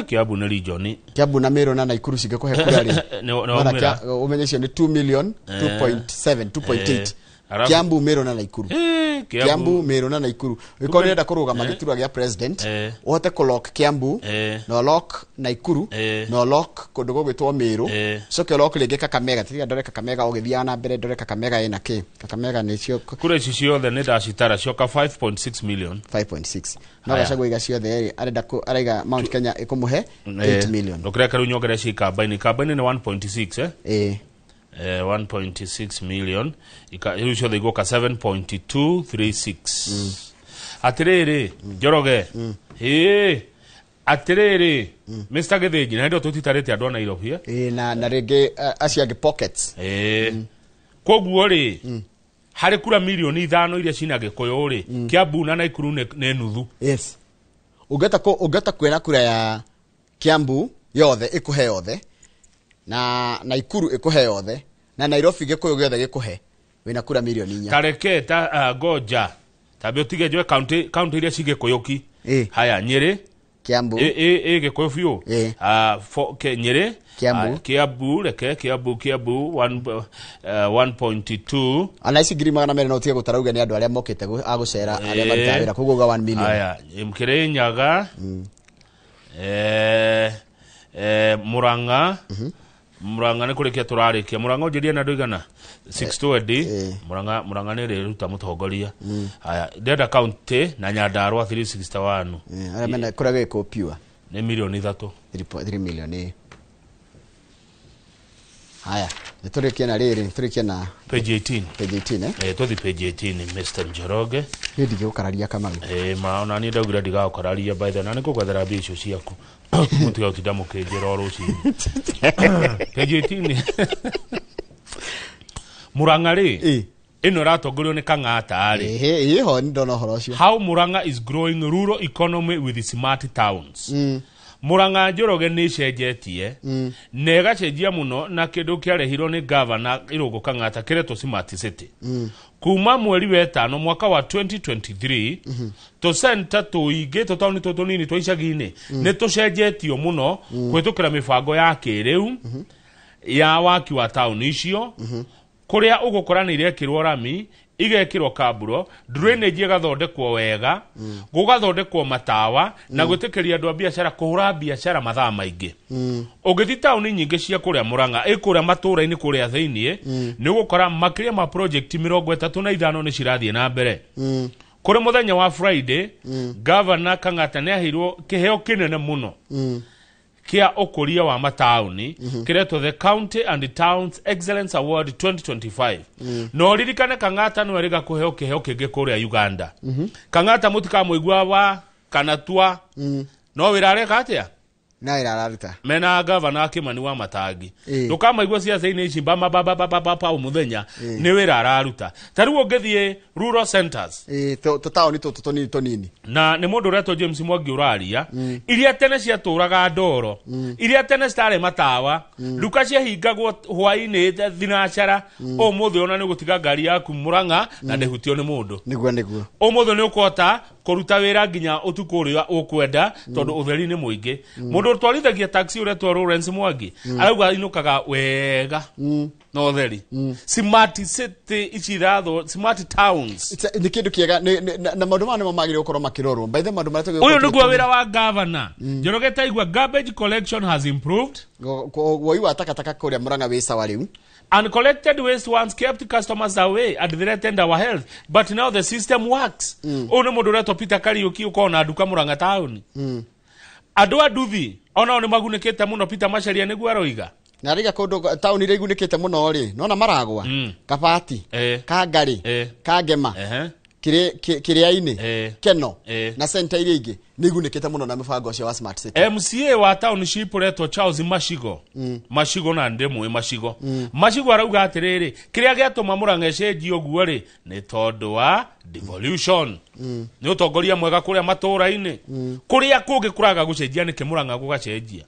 Kiambu nĩ region. Kiambu na Meru na Nakuru cingĩkũhe kura rĩ, Nĩ Wona waumĩra. Ũmenye icio nĩ 2 million, 2.7, 2.8. Arabu- Kiambu, Meru na Nakuru. Kiambu. Kiambu, Meru na Nakuru, ũngĩkorwo ũrenda kũrũgama gĩturwa gĩa president, ũhote kũlock Kiambu na ũlock Nakuru na ũlock kũndũ gũgwĩtwo Meru, ũcoke ũlock rĩngĩ Kakamega. Tiga ndore Kakamega, ũgĩthiaga na mbere ndore Kakamega ĩna kĩ. Kakamega nĩcio Kura ici ciothe nĩ ndacitara cioka 5.6 million. 5.6. No Haya. Gachagua iga ciothe rĩ, arenda araiga Mount Kenya ĩkũmũhe 8 million. Ndũkĩreke rĩu nyongerere ci kambaini. Kambaini nĩ 1.6, eh? Ĩĩ. 1.6 million. Rĩu ciothe igũka 7.236. Atĩrĩrĩ, Njoroge, ĩĩ, atĩrĩrĩ, Mr Gĩthĩnji, na hĩndĩ ĩyo tũtitarĩte andũ a Nairobi, eh? Ĩĩ, na rĩngĩ acio angĩ pockets. Ĩĩ, koguo rĩ, harĩ kura 5 milioni iria cina Gĩkũyũ rĩ, Kiambu na Naikuru nĩ nuthu. Yes, ũngĩhota kuona kura ya Kiambu yothe ĩkũhe yothe, na Naikuru ĩkũhe yothe, na Nairobi Gĩkũyũ gĩothe gĩkũhe, wĩna kura 4 milioni. Tareke ta ngoja tambe ũtige njoe kaunti iria ci Gĩkũyũ ki. Haya, Nyĩrĩ. Kiambu. Ĩ Gĩkũyũ biũ. Ah, Nyĩrĩ. Kiambu. Ah, Kiambu, reke Kiambu, Kiambu 1.2. Ona ici 200,000 no ũtige gũtara, uge nĩ andũ arĩa mokĩte a gũcera, arĩa marutaga wĩra, koguo uga 1 million. Haya, Kirinyaga, Murang'a. Murang'a nĩ kũrĩkia tũrarĩkia. Murang'a ũnjĩrie na andũ igana 620. Murang'a, Murang'a nĩ ĩrĩruta mũtongoria. Haya, ndĩrenda kaunti na Nyandarua 361. Arĩa mena kura gĩkũ pure. Nĩ 3 milioni. 3 million, ĩĩ. Haya, nĩ tũrĩkie na rĩrĩ, tũrĩkie na page 18. Page 18, eh? Eh, tũthi page 18, Mr Njoroge. Niĩ ndingĩgũkararia, Kamau. Eh, ma ona niĩ ndaugire ndigagũkararia. By the way, na nĩngũgwethera mbia icio ciaku, mũtiga gũtinda mũkĩnjĩra o rũcinĩ. Page 18, Murang'a rĩ, ĩno ĩratongorio nĩ Kang'ata rĩ. Ĩho nĩ ndona ũhoro ũcio. How Murang'a is growing rural economy with smart towns. Murang'a, Njoroge, nĩ ĩcenjetie na ĩgacenjia mũno na kĩndũ kĩarehirwo nĩ gavana Irũngũ Kang'ata kĩretwo smart city. Kuma mweri wetano mwaka wa 2023, tũcenta tũingĩ, tũtaũni tũtũ tũnini twa icagi-inĩ nĩ tũcenjetio mũno kũhĩtũkĩra mĩbango ya kĩrĩu ya waki wa taũni icio, kũrĩa ũgũkora nĩ irekĩrwo rami, igekĩrwo kamburo, drainage ĩgathondekwo wega, gũgathondekwo matawa na gwĩtĩkĩria andũ a biacara kũhũra biacara mathaa maingĩ. Ũngĩthiĩ taũni nyingĩ cia kũrĩa Mũrang'a, ĩ kũrĩa matũũra-inĩ kũrĩa thĩiniĩ, nĩ ũgũkora makĩria ma project 35 nĩ cirathiĩ na mbere. Kũrĩ mũthenya wa Friday, Gavana Kang'ata nĩ aheirwo kĩheo kĩnene mũno kĩa ũkũria wa mataũni kĩretwo the County and Towns Excellence Award 2025. Na ũririkane Kang'ata nĩwe rĩga kũheo kĩheo kĩngĩ kũrĩa Uganda. Kang'ata mũtikamũigua wa kana tua, no wĩra areka atĩa? Na wĩra araruta. Mena gavana Kimani wa Matangi. Ĩĩ. Ndũkamaigua ciaca-inĩ ici ba ba ba ba ba ba o mũthenya. Ĩĩ. Nĩ wĩra araruta. Ta rĩu ũngĩthiĩ rural centers, Ĩĩ, tũtaũni tũtũ tũnini tũnini. Na nĩ mũndũ ũretwo James Mwangi ũraria, iria tene ciatũraga ndoro, iria tene citarĩ matawa, nduka ciahingagwo hwaĩ-inĩ thinacara, ũmũthĩ ona nĩ ũgũtiga ngari yaku Mũrang'a na ndĩhutio nĩ mũndũ. Nĩguo nĩguo. Ũmũthĩ nĩ ũkũhota kũruta wĩra nginya ũtukũ ũrĩa ũkwenda tondũ ũtheri nĩ mũingĩ. Mũndũ ũtwarithagia taxi ũretwo Lawrence Mwangi arauga inũkaga wega na ũtheri. Smart city ici irathwo, smart towns. Nĩ kĩndũ kĩega na maũndũ maya nĩmo magĩrĩirwo gũkorwo makĩrorwo by the maũndũ marĩa tũgĩũka. Ũyũ nĩguo wĩra wa gavana Njoroge. Taigua, garbage collection has improved. Woi wa takataka kũrĩa Mũrang'a wĩ sawa rĩu. Uncollected waste once kept customers away and threatened our health, but now the system works. Ũyũ nĩ mũndũ ũretwo Peter Kariuki ũkoragwo na nduka Mũrang'a taũni. Andũ a nduthi onao nĩ magunĩkĩte mũno, Peter Macharia nĩguo aroiga. Na rĩga kũndũ taũni iria igunĩkĩte mũno rĩ, nona maragwa Kabati, Kangarĩ, Kangema, Kĩrĩa-inĩ, Keno, na center iria ingĩ nĩ igunĩkĩte mũno na mũbango ũcio wa smart city. MCA wa township ũretwo Charles Mashigo, Mashigo na ndĩmũĩ Mashigo. Mashigo arauga atĩrĩrĩ, kĩrĩa gĩatũma Mũrang'a ĩcenjie ũguo rĩ, nĩ tondũ wa devolution, nĩ ũtongoria mwega kũrĩa matũũra-inĩ. Kũrĩa kũngĩ kũraga gũcenjia nĩkĩ Mũrang'a gũgacenjia?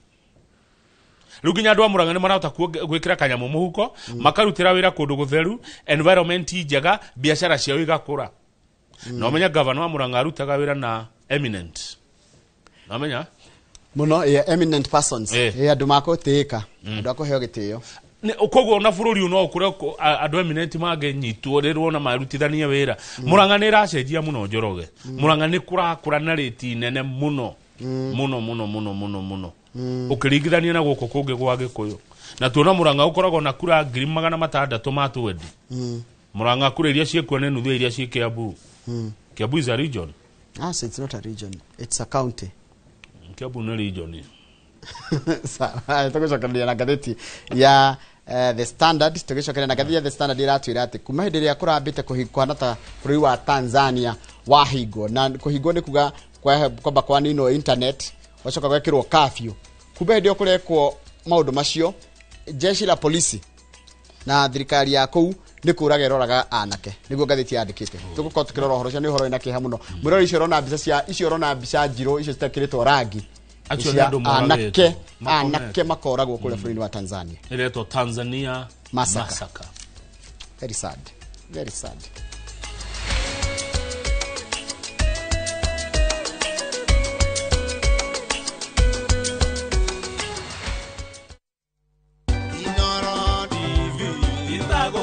Rĩu nginya andũ a Mũrang'a nĩ marahota gwĩkĩra kanyamũ mũhuko, makarutĩra wĩra kũndũ gũtheru, environment njega, biacara ciao igakũra. Na ũmenya gavana wa Mũrang'a arutaga wĩra na eminent, namenya. Mũno, yeah, eminent persons. Andũ makũtĩĩka, andũ a kũheo gĩtĩo. Koguo ona bũrũri ũyũ no ũkũre andũ eminent mangĩnyitwo rĩrwo na marutithanie wĩra. Mũrang'a nĩ ĩracenjia mũno, Njoroge. Mũrang'a nĩ kũrakũra na rĩti nene mũno mũno mũno mũno mũno mũno, ũkĩringithania na gũkũ kũngĩ gwa Gĩkũyũ. Na tuona Mũrang'a ũkoragwo na kura 620,000 ma twendi. Mũrang'a kura iria ciĩkuo nĩ nuthu ya iria ciĩ Kiambu. Kiambu is a region. Ah, so it's not a region, it's a county. Kiambu nĩ region. Sawa, tũgũcokereria na ngathĩti ya The Standard. Tũgĩcokeria na ngathĩti ya The Standard, ĩratwĩra atĩ kuma hĩndĩ ĩrĩa kũrambĩte kũhana ta bũrũri wa Tanzania wahingwo, na kũhingwo nĩ kuga kwamba kwaninwo internet, wacoka gwekĩrwo curfew. Kuma hĩndĩ ĩyo kũrekwo maũndũ macio, jeshi la polisi na thirikari ya kũu nĩ kũraga ĩroraga anake, nĩguo ngathĩti yandĩkĩte. Tũgũkorwo tũkĩrora ũhoro ũcio, nĩ ũhoro wĩna kĩeha mũno. Mwĩrori, icio ũrona mbica cia icio, ũrona mbica njirũ icio citakĩrĩtwo rangi. Acio nĩ cia andũ moragĩtwo. Anake Makomete. anake makoragwo kũrĩa bũrũri-inĩ wa Tanzania. Ĩretwo Tanzania Massacre. Massacre. Very sad, very sad.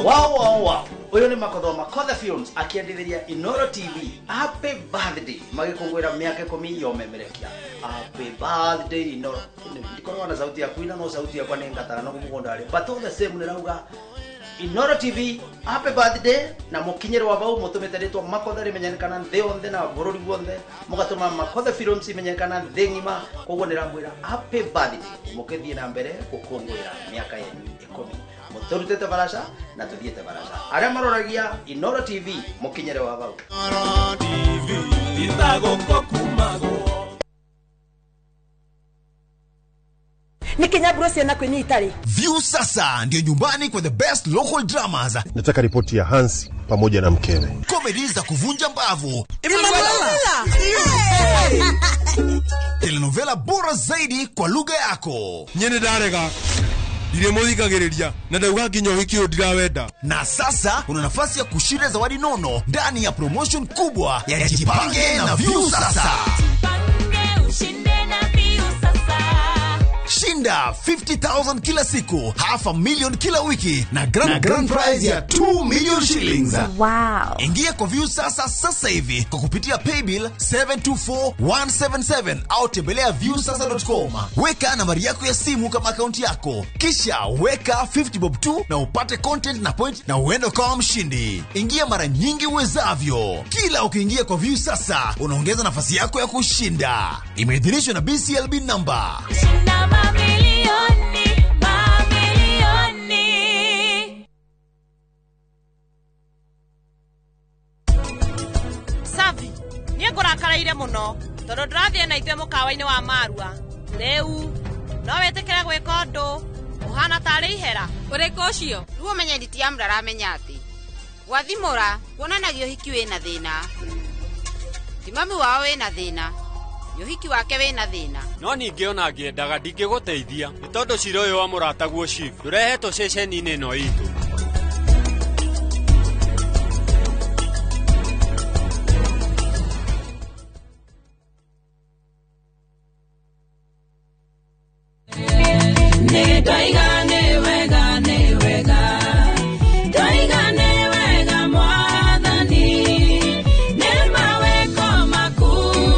Wow, wow, wow. Ũyũ nĩ Makothoma Makotha Films akĩendithĩria Inoro TV happy birthday, magĩkũngũĩra mĩaka 10 ya ũmemerekia. Happy birthday, Inoro. Ndikoragwo na sauti ya kuina, no sauti yakwa nĩ ngatara no mũgũnda rĩ, but all the same nĩrauga Inoro TV happy birthday, na mũkinyĩrwo vau mũtũmĩte rĩtwa Makotha rĩmenyekana thĩ yothe na bũrũri guothe, mũgatũma Makotha Films imenyekana thĩ ng'ima. Koguo nĩramwĩra happy birthday, mũkĩthiĩ na mbere gũkũngũĩra mĩaka yanyu 10, mũtũrutĩte baraca na tũthiĩte baraca. Arĩa maroragia Inoro TV, mũkinyĩre wa vau. Itagũkũkumagwo. Nĩ kinya ciana kwĩ itarĩ. View sasa ndio nyumbani kwa the best local dramas, Nataka ripoti ya Hansi pamoja na mkewe. Comedy za kuvunja mbavu, telenovela bora zaidi kwa lugha yako. Nyene ndarega ndirĩ mũthikagĩrĩria na ndauga nginya ũhiki ũyũ ndirawenda. Na sasa una nafasi ya kushinda zawadi nono ndani ya promotion kubwa ya Jipange na View Sasa. Ushinde na View Sasa. Shinda 50,000 kila siku, half a million kila wiki na grand prize ya 2 million shillings. Wow. Ingia kwa View Sasa sasa hivi kwa kupitia paybill 724177 au tembelea viewsasa.com. Weka nambari yako ya simu kama akaunti yako, kisha weka 50 bob tu na upate content na point na uende ukawa mshindi. Ingia mara nyingi uwezavyo. Kila ukiingia kwa View Sasa unaongeza nafasi yako ya kushinda. Imeidhinishwa na BCLB number. Shinda mamilioni, mamilioni. Savi, niĩ ngũrakaraire mũno tondũ ndĩrathiĩ na ithuĩ mũkawa-inĩ wa Marua. Rĩu no wĩtĩkĩre gwĩka ũndũ ũhana tarĩ ihera. Ũrĩkũ ũcio? Rĩu ũmenye nditiamũra aramenya atĩ gwathimũra kuonanagia ũhiki wĩna thĩna. Ti mami wao wĩna thĩna, nĩ ũhiki wake wĩna thĩna. No ningĩ ona ngĩendaga ndingĩgũteithia nĩ tondũ cira ũyũ wa mũrataguo chief ndũrehetwo ceceni-inĩ ĩno itũ. Nĩ wega, nĩ wega, ndoiga nĩ wega mwathani, nĩ mawĩko maku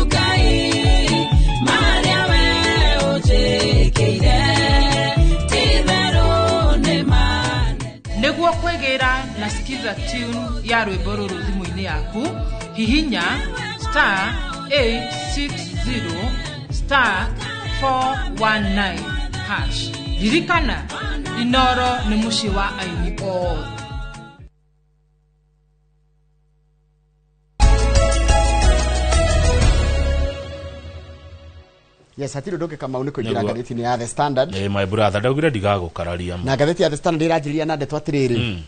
Ngai, marĩa we ũnjĩkĩire, ti-itherũ nĩ manene. Nĩguo kwĩgĩra na skiza tune ya rwĩmbo rũrũ thimũ-inĩ yaku, hihinya star 860 star 419 hash. Ririkana, Inoro nĩ mũciĩ wa aini othe. Yes, hatirĩ ũndũ ũngĩ Kamau nĩ kũingĩra ngathĩti-inĩ ya The Standard. My brother, ndaugire ndigagũkararia. Na ngathĩti ya The Standard ĩranjĩrĩria na ndeto atĩrĩrĩ,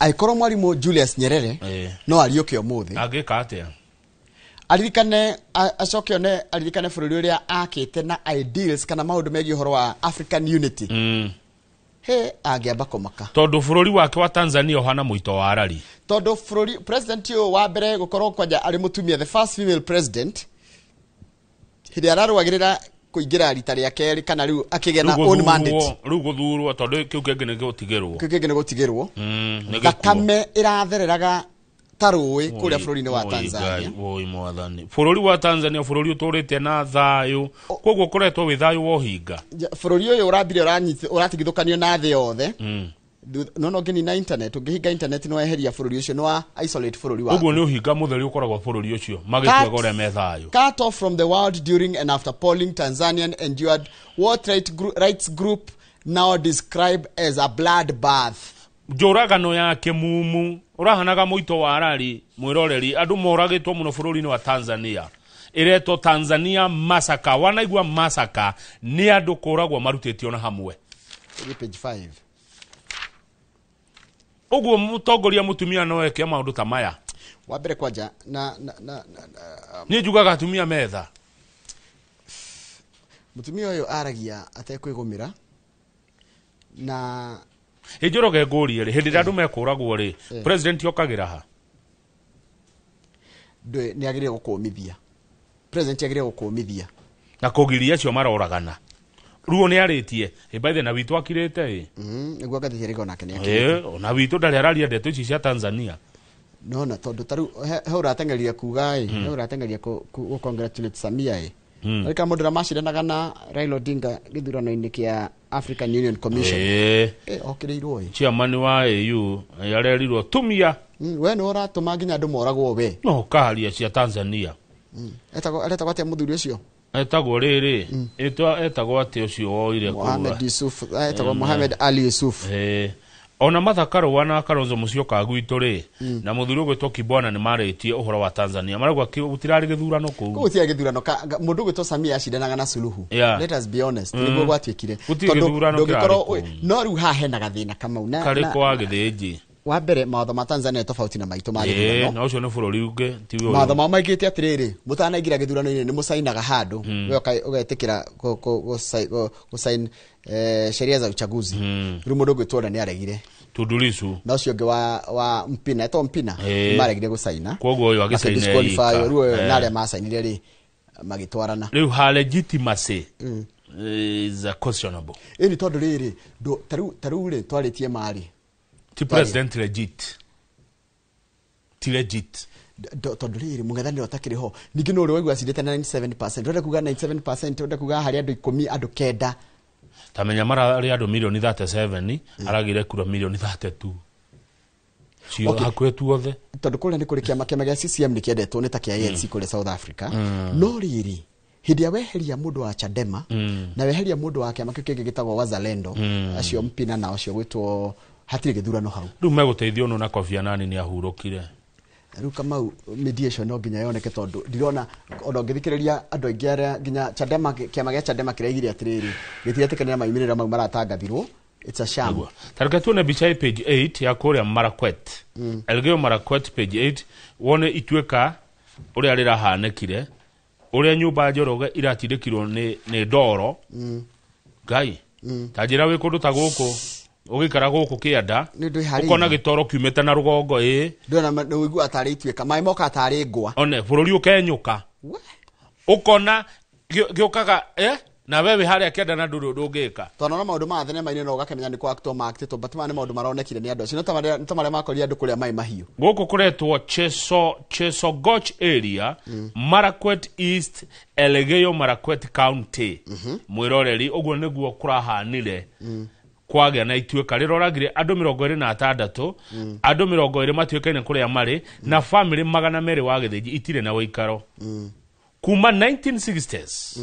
angĩkorwo mwarimũ Julius Nyerere no ariũke ũmũthĩ, angĩka atĩa? Aririkane, acoke one aririkane bũrũri ũrĩa akĩte na ideals kana maũndũ megiĩ ũhoro wa African unity. He angĩamba kũmaka. Tondũ bũrũri wake wa Tanzania ũhana mũito wa arari. Tondũ bũrũri president ũyũ wa mbere gũkorwo kwanja arĩ mũtumia, the first female president, hĩndĩ ararũagĩrĩra kũingĩra rita rĩa kerĩ kana rĩu akĩgĩa na own mandate. Rĩu gũthurwo tondũ kĩu kĩngĩ nĩ gũtigĩrwo. Kĩu kĩngĩ nĩ gũtigĩrwo. Thakame ĩrathereraga ta rũĩ kũrĩa bũrũri-inĩ wa Tanzania. Woi mwathani. Bũrũri wa Tanzania bũrũri ũtũrĩte na thayũ. Koguo ũkoretwo wĩ thayũ wa ũhinga. Bũrũri ũyũ ũrambire ũratigithũkanio na thĩ yothe. No no ũngĩnina internet, ũngĩhinga internet nĩ weheria bũrũri ũcio, nĩ wa isolate bũrũri waku. Ũguo nĩ ũhinga mũtheri ũkoragwo bũrũri ũcio magĩtuaga ũrĩa me thayũ. Cut off from the world during and after polling, Tanzanian endured what rights group now describe as a bloodbath. Njũragano ya kĩmumu ũrahanaga mũito wa arari mwĩroreri, andũ moragĩtwo mũno bũrũri-inĩ wa Tanzania. Ĩretwo Tanzania massacre. Wanaigua massacre nĩ andũ kũragwo marutĩtio na hamwe. Page 5. Ũguo mũtongoria mũtumia no eke maũndũ ta maya. Wa mbere kwanja na niĩ njugaga atumia metha. Mũtumia ũyũ aragia atekwĩgũmĩra na Njoroge ngũrie rĩ, hĩndĩ ĩrĩa andũ mekũragwo rĩ, president okagĩra ha? Nĩ agĩrĩire gũkũmithia. President agĩrĩire gũkũmithia. Na kũgiria acio maroragana. Ruo nĩ arĩtie, by the na witũ akirĩte ĩ. Nĩguo ngathĩti ĩrĩko nake nĩ akirĩte. Ona witũ ndarĩ araria ndeto ici cia Tanzania. No na tondũ ta rĩu he ũrateng'eria kuga ĩ, he ũrateng'eria kũ congratulate Samia ĩ. Rĩka mũndũ ũrĩa macindanaga na Raila Odinga gĩthurano-inĩ kĩa African Union Commission. Okĩrĩirwo ĩ. Chairman wa AU arerirwo tumia. We nĩ ũratũma nginya andũ moragwo we. No kaharia cia Tanzania. Etagwo aretagwo atĩa mũthuri ũcio? Etagwo rĩrĩ, etagwo atĩ ũcio woire kũrua. Mohamed Yusuf, etagwo Mohamed Ali Yusuf. Ona Martha Karua na Kalonzo Musyoka gwitũ rĩ, na mũthuri ũgwĩtwo Kibwana nĩ marĩtie ũhoro wa Tanzania. Marauga gũtirarĩ gĩthurano kũu. Kũu gũtirarĩ gĩthurano. Mũndũ ũgwĩtwo Samia acindanaga na Suluhu. Let us be honest, nĩguo gwatuĩkire. Gũtirĩ gĩthurano kĩrarĩ kũu. No rĩu haha hena gathĩna Kamau. Karĩ kwa Gĩthĩnji. Wa mbere mawatho ma Tanzania tofauti na maitũ ma gĩthurano. Na ũcio nĩ bũrũri ũngĩ, ti ũyũ. Mawatho mao maigĩte atĩrĩrĩ, mũtanaingĩra gĩthurano-inĩ nĩ mũcainaga handũ, we ũgetĩkĩra gũcain sheria za uchaguzi. Rĩu mũndũ ũgwĩtwo nĩ aregire. Tundu Lissu. Na ũcio ũngĩ wa Mpina, etagwo Mpina, maregire gũcaina. Koguo ũyũ agĩcaina Makĩdisqualify, rĩu ũyũ na arĩa macainire rĩ magĩtwarana. Rĩu her legitimacy is questionable. Ĩni tondũ rĩrĩ, ta rĩu rĩ twarĩtie marĩ. Ti president legit. Ti legit. Tondũ rĩrĩ mũng'ethanĩro ũtakĩrĩ ho. Ningĩ no ũrĩa waigua acindĩte 97%. Ũrenda kuga 97%, ũrenda kuga harĩ andũ 10, andũ 9. Tamenya mararĩ andũ milioni 37, aragire kura milioni 32. Cio hakuhĩ tuothe. Tondũ kũrĩa nĩ kũrĩ kĩama gĩa CCM nĩ kĩendetwo nĩ ta kĩa ANC kũrĩa South Africa. No rĩrĩ, hĩndĩ ya weheria mũndũ wa Chadema, na weheria mũndũ wa kĩama kĩu kĩngĩ gĩtagwo Wazalendo, acio Mpina na acio gwĩtwo hatirĩ gĩthurano hau. Rĩu megũteithio nũ na Kofi Annan nĩ ahurũkire. Rĩu Kamau, mediation no nginya yoneke, tondũ ndirona ona ũngĩthikĩrĩria andũ aingĩ arĩa nginya Chadema, kĩama gĩa Chadema kĩraigire atĩrĩrĩ, gĩtiretĩkanĩra maumĩrĩra mau maratangathirwo, it's a sham. Tareke tuone mbica ĩ page 8 ya kũrĩa Marakwet, Elgeyo Marakwet, page 8, wone ituĩka ũrĩa rĩrahanĩkire, ũrĩa nyũmba Njoroge iratindĩkirwo nĩ ndoro. Ngai, ta njĩra, wĩ kũndũ ta gũkũ, ũgĩikara gũkũ kĩanda, Nĩ ndwĩharĩirie. ũkona gĩtoro kiumĩte na rũgongo ĩ. Ndĩrona nĩ ũiguaga tarĩ ituĩka, maĩ mokaga tarĩ ngwa. One bũrũri ũkenyũka, ũkona gĩũkaga na we wĩ harĩa kĩanda na ndũrĩ ũndũ ũngĩka. Tondũ ona maũndũ ma thenema-inĩ no ũgakĩmenya nĩ kwaktwo maktĩtwo, but maya nĩ maũndũ maronekire nĩ andũ acio, nĩ ta marĩa makorire andũ kũrĩa maĩ mahiũ. Gũkũ kũretwo Chesogoch area, Marakwet East, Elgeyo Marakwet County. Mwĩroreri, ũguo nĩguo kũrahanire, kwagĩa na ituĩka rĩroragire andũ 26, andũ 20 matuĩkaine kũrĩa marĩ, na bamĩrĩ 200 wa gĩthĩnji itirĩ na ũikaro. Kuma 1960s,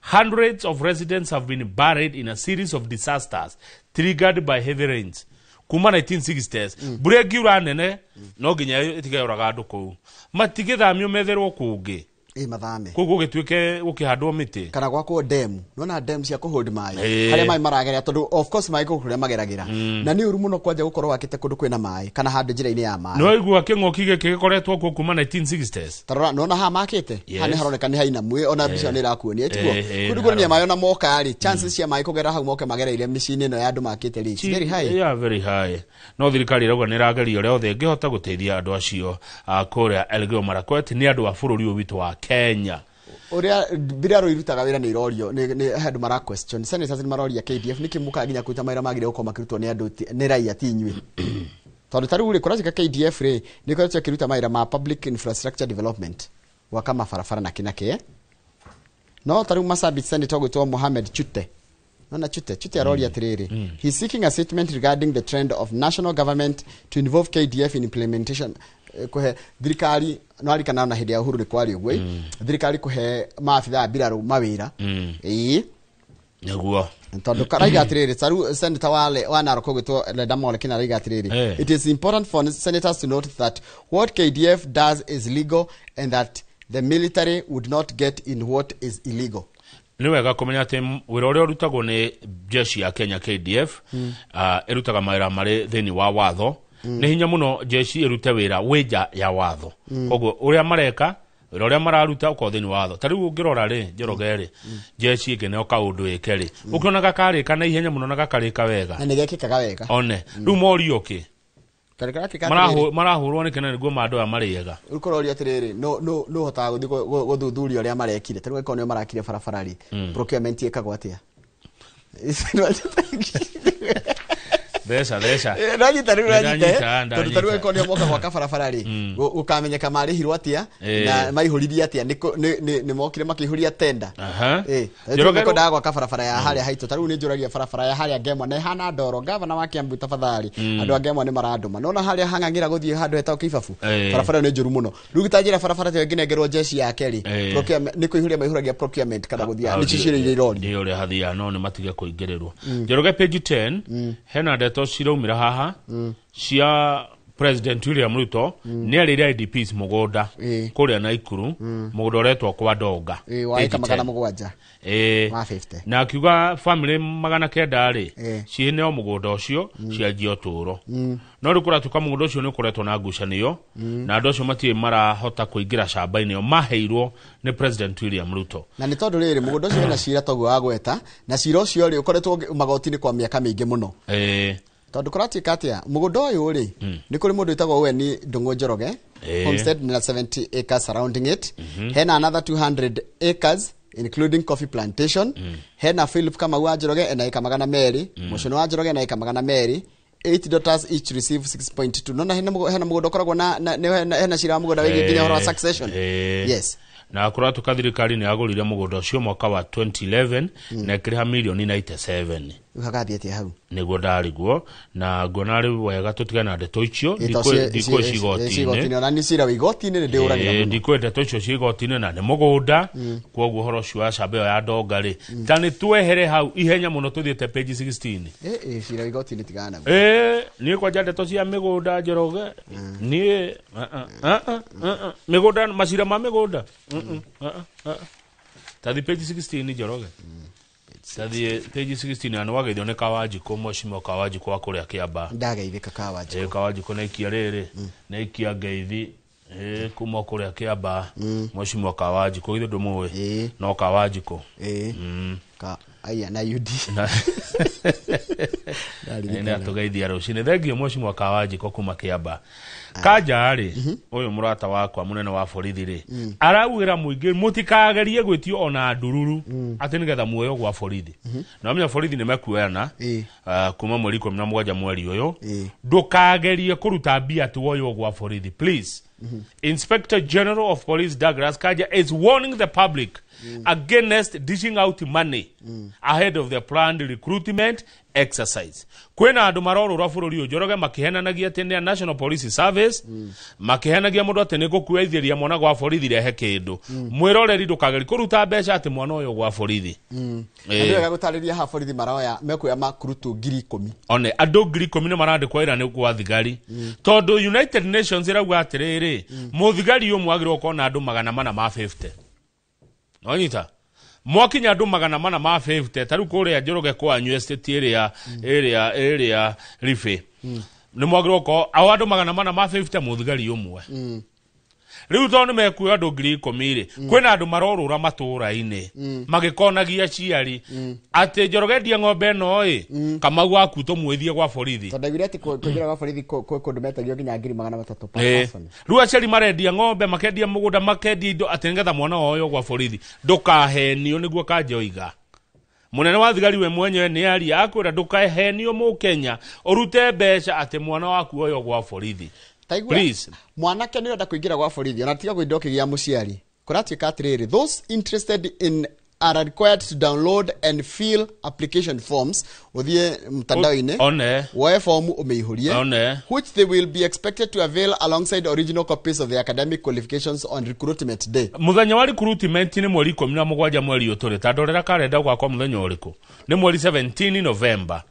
hundreds of residents have been buried in a series of disasters triggered by heavy rains. Kuma 1960s, mbura ĩngiura nene no nginya ĩtige yũraga andũ kũu, matigĩthamio, metherwo kũngĩ. Ĩ, mathame. Kũu gũgĩtuĩke gũkĩhandwo mĩtĩ. Kana gwakwo demu, nona demu cia kũhold maĩ Ĩĩ. harĩa maĩ maragerera, tondũ of course maĩ kũu kũrĩa mageragĩra, na nĩ ũru mũno kwanja gũkorwo wakĩte kũndũ kwĩna maĩ kana handũ njĩra-inĩ ya maĩ. Nĩ waigua kĩng'ũki gĩkĩ gĩkoretwo kuo kuma 1960s. Tarora, nona haha makĩte, haha nĩ haroneka nĩ hainamu, ona mbica nĩ ĩrakuonia tiguo. Kũndũ kuonania maĩ ona moka rĩ, chances cia maĩ kũgera hau moke magereire mĩciĩ-inĩ ĩno ya andũ makĩte rĩ, it's very high. Yeah, very high. No thirikari ĩrauga nĩ ĩrageria ũrĩa othe ĩngĩhota gũteithia andũ acio a kũrĩa Elgeyo Marakwet, nĩ andũ a bũrũri ũyũ witũ wa Kenya. Ũrĩa mbirarũ irutaga wĩra nĩ irorio nĩ he andũ mara question, senators nĩ maroria KDF nĩkĩ mũkaga nginya kũruta mawĩra magĩrĩire gũkorwo makĩrutwo nĩ andũ nĩ raia ti inyuĩ, tondũ ta rĩu rĩ, kũracika KDF rĩ, nĩ ĩkoretwo ĩkĩruta mawĩra ma public infrastructure development, gwaka mabarabara na kĩ, no ta rĩu Marsabit senator gwĩtwo Mohamed Chute, nona Chute, Chute aroria atĩrĩrĩ, he's seeking a statement regarding the trend of national government to involve KDF in implementation, kũhe thirikari, no arikana ona hĩndĩ ya Uhuru nĩ kwarĩ ũguo, thirikari kũhe maabitha a mbirarũ mawĩra, ĩĩ. Nĩguo. Tondũ karaiga atĩrĩrĩ, taru senator wa Narok gwĩtwo Ledama Olekina araiga atĩrĩrĩ, it is important for senators to note that what KDF does is legal and that the military would not get in what is illegal. Nĩ wega kũmenya atĩ wĩra ũrĩa ũrutagwo nĩ jeshi ya Kenya, KDF, ĩrutaga mawĩra marĩ thĩinĩ wa watho. Nĩ hinya mũno jeshi ĩrute wĩra wĩ nja ya watho. Koguo ũrĩa mareka, wĩra ũrĩa mararuta ũkorwo thĩinĩ wa watho. Ta rĩu ũngĩrora rĩ, Njoroge rĩ, jeshi ĩngĩneo kaũndũ ĩke rĩ, ũkĩona gakarĩka na ihenya mũno na gakarĩka wega. Na nĩ gekĩkaga wega. One rĩu morio kĩ? Tondũ kĩratuĩka atĩrĩrĩ, Marahũrwo nĩkĩ na nĩguo mandũ aya marĩega? Rĩu kũroria atĩrĩrĩ, no ũhotaga gũthiĩ gũthuthuria ũrĩa marekire. Ta rĩu angĩkorwo nĩo marakire barabara rĩ, procurement ĩkagwo atĩa? Theca theca. Nanyita rĩu, nanyita. Ndanyita, Tondũ ta rĩu ndanyita. angĩkorwo nĩo moka gwaka barabara rĩ, gũkamenyeka marĩhirwo atĩa na maihũririe atĩa, nĩ mokire makĩihũria tenda. Njoroge. Nĩkwendaga gwaka barabara ya harĩa haitũ, ta rĩu nĩ njũragia barabara ya harĩa Ngemwa na ĩhana ndoro. Gavana wa Kiambu, tafadhali, andũ a Ngemwa nĩ marandũma, nona harĩa hang'ang'ĩra gũthiĩ handũ hetagwo Kĩbabu, barabara ĩyo nĩ njũru mũno. Rĩu ta njĩra barabara ta ĩyo ĩngĩnengerwo jeshi yake rĩ, nĩ kũihũria maihũragia procurement kana gũthiĩ, nĩcio ciũria iria irorio. Nĩ ũrĩa hathiaga, no nĩ matige kũingĩrĩrwo. Njoroge, page 10, hena ndeto ciraumĩra haha cia President William Ruto. Nĩ arĩire IDPs mũgũnda kũrĩa Naikuru, mũgũnda ũretwo kwa Ndonga. Wa Page ĩka magana 10. 7 wa 50. Na akiuga family 900 rĩ, ciheneo mũgũnda ũcio, cianjie ũtũũro. No rĩu kũratuĩka mũgũnda ũcio nĩ ũkoretwo na ngucanio, na andũ acio matirĩ marahota kũingĩra camba-inĩ ĩyo maheirwo nĩ President William Ruto. Na nĩ tondũ rĩrĩ, mũgũnda ũcio wĩna cira toguo wagweta, na cira ũcio rĩ, ũkoretwo magoti-inĩ kwa mĩaka mĩingĩ mũno. Tondũ kũratuĩka atĩa, mũgũnda ũyũ rĩ, nĩ kũrĩ mũndũ wĩtagwo Owen Ndũng'ũ Njoroge, homestead na 70 acres surrounding it. Hena another 200 acres including coffee plantation. Hena Philip Kamau wa Njoroge ena ĩka 200, Mũcũnũ wa Njoroge ena ĩka 200, eight daughters each receive 6.2. Nona hena mũgũnda ũkoragwo na hena cira wa mũgũnda wĩgiĩ nginya ũhoro wa succession. Yes. Na kũratuĩka thirikari nĩ yagũrire mũgũnda ũcio mwaka wa 2011 na ĩkĩrĩha mirioni 97. Rĩu hagathiĩ atĩa hau? Nĩguo ndariguo na nguona rĩu wega tũtigane na ndeto icio. Ndikũ cigoti-inĩ, ona nĩ cira wa igoti-inĩ nĩ ndĩũragĩra mũno. Ndikũ ndeto icio ci igoti-inĩ na nĩ mũgũnda, kwoguo ũhoro ũcio wa camba ĩyo ya ndonga rĩ, ta nĩ twehere hau ihenya mũno tũthiĩte page 16. Cira wa igoti-inĩ tigana naguo. Niĩ kwanja ndeto cia mĩgũnda, Njoroge, niĩ mĩgũnda, macira ma mĩgũnda, tathi page 16, Njoroge, tathi page 16. Na nĩwageithio nĩ Kawanjikũ, mheshimiwa Kawanjikũ wa kũrĩa Kĩamba. Ndageithĩka Kawanjikũ. Kawanjikũ nĩ ikia rĩrĩ nĩ ikia ngeithi kuma kũrĩa Kĩamba, mheshimiwa Kawanjikũ, githĩ ndũmũĩ? No Kawanjikũ. Ka aya na UD. Nĩ atũgeithia rũcinĩ. Thengio mheshimiwa Kawanjikũ kuma Kĩamba. Kanja rĩ, ũyũ mũrata wakwa mũnene wa borithi rĩ, araugĩra mũingĩ mũtikagerie gwĩtio ona ndururu atĩ nĩgetha muoyo gwa borithi. Na wamenya borithi nĩ mekuoyana kuma mweri 17 mweri ũyũ. Ndũkagerie kũruta mbia atĩ woywo gwa borithi, please. Inspector General of Police Douglas Kanja is warning the public against dishing out money ahead of the planned recruitment exercise. Kwĩna andũ marorũra bũrũri ũyũ, Njoroge, makĩhenanagia atĩ nĩ a National Police Service, makĩhenagia mũndũ atĩ nĩ ngũkuithĩria mwana gwa borithi, rehe kĩndũ. Mwĩroreri, ndũkagerie kũruta mbeca atĩ mwana ũyũ gwa borithi. Nĩ wega gũtarĩria haha borithi maroya mekuoya makurutu 10,000. One andũ 10,000 nĩ marandĩkwo wĩra nĩ gwa thigari, tondũ United Nations ĩrauga atĩrĩrĩ, mũthigari ũmwe agĩrĩirwo gũkorwo na andũ 450. Nonyita mwakinya andũ 450, ta rĩu kũrĩa, Njoroge, kwanyu estate ĩrĩa Ribe, nĩ mwagĩrĩirwo gũkorwo ao andũ 450 mũthigari ũmwe. Rĩu tondũ nĩ mekuoya andũ 10,000 rĩ, kwĩna andũ marorũra matũũra-inĩ magĩkonagia ciari atĩ, "Njoroge, endia ng'ombe ĩno ĩ, Kamau waku tũmwĩthie gwa borithi." Tondũ ndaiguire atĩ kũingĩra gwa borithi kwĩ kũndũ metagio nginya 300,000 per person. Rĩu aciari marendia ng'ombe, makendia mũgũnda, makendia indo atĩ nĩgetha mwana woyo gwa borithi. Ndũkahenio, nĩguo Kanja oiga. Mũnene wa thigari we mwenyewe nĩ aria akwĩra ndũkahenio mũkenya ũrute mbeca atĩ mwana waku oyo gwa borithi. Taigua, Please. mwanake nĩ ũrenda kũingĩra gwa borithi, ona tiga gwĩnda ũkĩgĩa mũciari, kũratuĩka atĩrĩrĩ, those interested in are required to download and fill application forms, ũthiĩ mtandao-inĩ One. woe fomu ũmĩihũrie, One. which they will be expected to avail alongside original copies of the academic qualifications on recruitment day. Mũthenya wa recruitment nĩ mweri 17 mweri ũyũ tũrĩ. Ta ndorera karenda gwakwa, mũthenya ũrĩkũ? Nĩ mweri 17 November.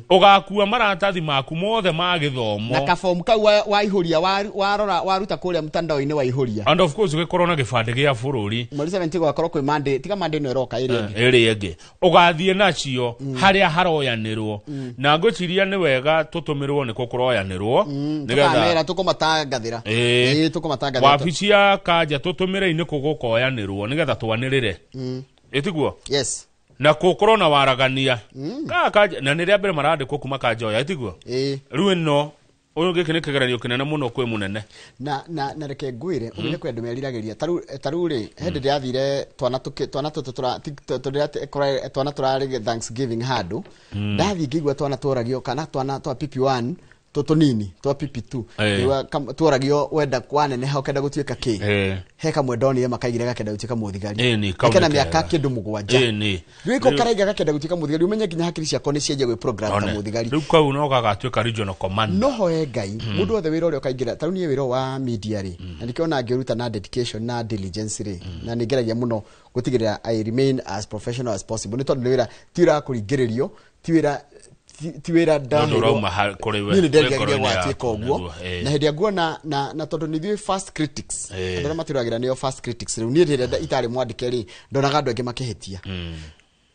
Ũgakua maratathi maku mothe ma gĩthomo na kafomu kau waihũria, warora waruta kũrĩa mtandao-inĩ waihũria. And of course ũgĩkorwo na gĩbandĩ gĩa bũrũri. Mweri 17 gwakorwo kwĩ Monday, tiga Monday ĩno ĩroka, ĩrĩa ĩngĩ. Ĩrĩa ĩngĩ ũgathiĩ nacio harĩa haroyanĩrwo, na ngwĩciria nĩ wega tũtũmĩrwo nĩ kũ kũroyanĩrwo. Tũkamera tũkũmatangathĩra. Ĩĩ, tũkũmatangathĩra. Wabici ya Kanja, tũtũmĩre-inĩ kũ gũkoyanĩrwo nĩgetha twanĩrĩre, ĩtiguo? Yes. Na gũkorwo na waragania Kanja, na nĩ rĩa mbere marandĩkwo kuma Kanja oya, ĩtiguo? Ĩĩ. Rĩu ĩno ũyũ gĩkĩ nĩ kĩgeranio kĩnene mũno kwĩ mũnene. Na reke ngwĩre, ũmenye kwĩ andũ meriragĩria. Tarĩu rĩ, hĩndĩ ndĩrathire twana tũkĩ twana tũtũ tũra ti- tũ- tũ- twana tũrarĩ Thanksgiving handũ, ndathiĩ ngĩigua twana tworagio kana twana twa PP1 tũtũnini twa PP2, ngĩigua tworagio wenda waneneha ũkenda gũtuĩka kĩ. He kamwe ndonire makaigire gakenda gũtuĩka mũthigari. Ĩni, kau kena nĩ mĩaka kega. kĩndũ 7. Rĩu iko karaiga gakenda gũtuĩka mũthigari, ũmenye nginya hakiri ciakwa nĩ cianjia gwĩ program ta One. mũthigari. Rĩu kau no gagatuĩka regional commander. No hoe Ngai, mũndũ wothe wĩra ũrĩa ũkaingĩra, tarĩu niĩ wĩra wa media rĩ, na nĩkĩo ona ngĩũruta na dedication na diligence rĩ, na nĩ ngeragia mũno gũtigĩrĩra I remain as professional as possible, nĩ tondũ nĩ wĩra ti wĩra wa kũringĩrĩrio, ti wĩra ti wĩra Nĩ ũndũ ndaheirwo. ũrauma kũrĩ we, Niĩ nĩ nderigagĩria kwĩ ngoro-inĩ gwatuĩka yaku, ũguo. nĩguo, ĩĩ. Na hĩndĩ ĩrĩa nguona na tondũ nĩ ithuĩ first critics, andũ arĩa matũragĩra nĩo first critics. Rĩu niĩ rĩrĩa itarĩ mwandĩke rĩ, ndonaga andũ aingĩ makĩhĩtia.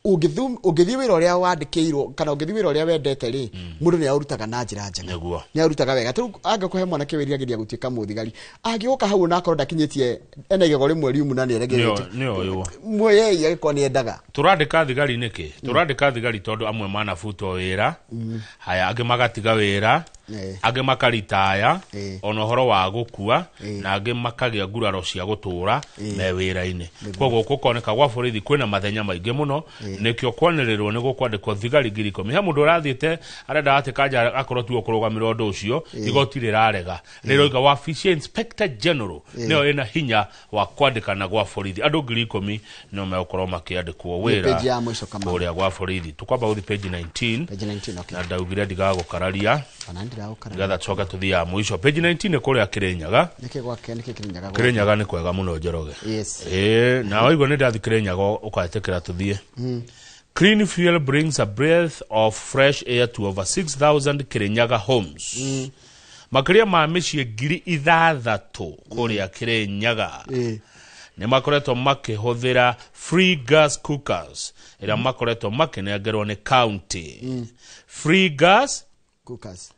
Ũngĩthiĩ wĩra ũrĩa wandĩkĩirwo kana ũngĩthiĩ wĩra ũrĩa wendete rĩ, mũndũ nĩ aũrutaga na njĩra njega, nĩ arutaga wega. Tarĩu angĩkũhe mwanake wĩriragĩria gũtuĩka mũthigari, angĩũka hau onakorwo ndakinyĩtie, ena igego rĩmwe riumu na nĩ eregeretie Nĩ ũyũ. Mweyei agĩkorwo nĩ endaga. Tũrandĩka thigari nĩkĩ? Tũrandĩka thigari tondũ amwe manabutwo wĩra, haya angĩ magatiga wĩra. Angĩ makaritaya ona ũhoro wa gũkua, na angĩ makagĩa nguraro cia gũtũra me wĩra-inĩ. Koguo gũkoneka gwa borithi kwĩna mathenya maingĩ mũno, nĩkĩo kwanĩrĩrwo nĩ gũkwandĩkwo thigari 10,000. He mũndũ ũrathiĩte arenda atĩ kanja akorwo tiwe ũkũrũgamĩrĩra ũndũ ũcio, igoti rĩrarega, rĩroiga wabici ya Inspector General nĩyo ĩna hinya wa kwandĩkana gwa borithi. Andũ 10,000 nĩo megũkorwo makĩandĩkwo Nĩ wĩra page ya mũico, Kamau. kũrĩa gwa borithi. Tũkwamba gũthiĩ page 19. Page 19, okay. Na ndaugire ndigagũkararia Ona ndiragũkararia. nĩgetha tũcoke tũthiĩ ya mũico. Page 19 nĩ kũrĩa Kĩrĩnyaga. Nĩkĩ gwake, nĩkĩ Kĩrĩnyaga gwake? Kĩrĩnyaga nĩ kwega mũno, Njoroge. Yes. Ĩĩ, na waigua nĩ ndathi Kĩrĩnyaga ũkaĩtĩkĩra tũthiĩ. Clean fuel brings a breath of fresh air to over 6,000 Kirinyaga homes. Makĩria ma mĩciĩ 6,000 kũrĩa Kirinyaga nĩ makoretwo makĩhũthĩra free gas cookers ĩrĩa makoretwo makĩnengerwo nĩ county. Free gas cookers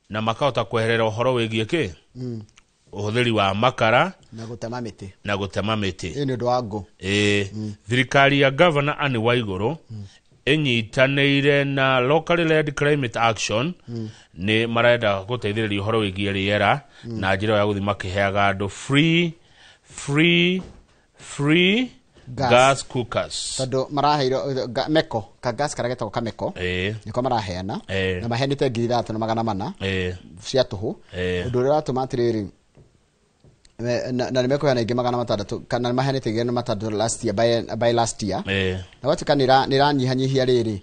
na makahota kweherera ũhoro wĩgiĩ kĩ ũhũthĩri wa makara na gũtema mĩtĩ. Na gũtema mĩtĩ. Ĩ nĩ ũndũ wa ngũ. Ĩĩ, thirikari ya Governor Anne Waigũrũ ĩnyitanĩire na locally led climate action nĩ marenda gũteithĩrĩria ũhoro wĩgiĩ rĩera na njĩra ya gũthiĩ makĩheaga andũ free Gas. gas cookers. Tondũ maraheirwo meko ka gas karĩa getagwo kameko, nĩko maraheana, na maheanĩte 6,400 cia tũhũ, ũndũ ũrĩa ũratũma atĩrĩrĩ na nĩ mekũheana ingĩ 600, kana nĩ maheanĩte ingĩ 600 last year, by last year, na gwatuĩka nĩ ĩranyihanyihia rĩrĩ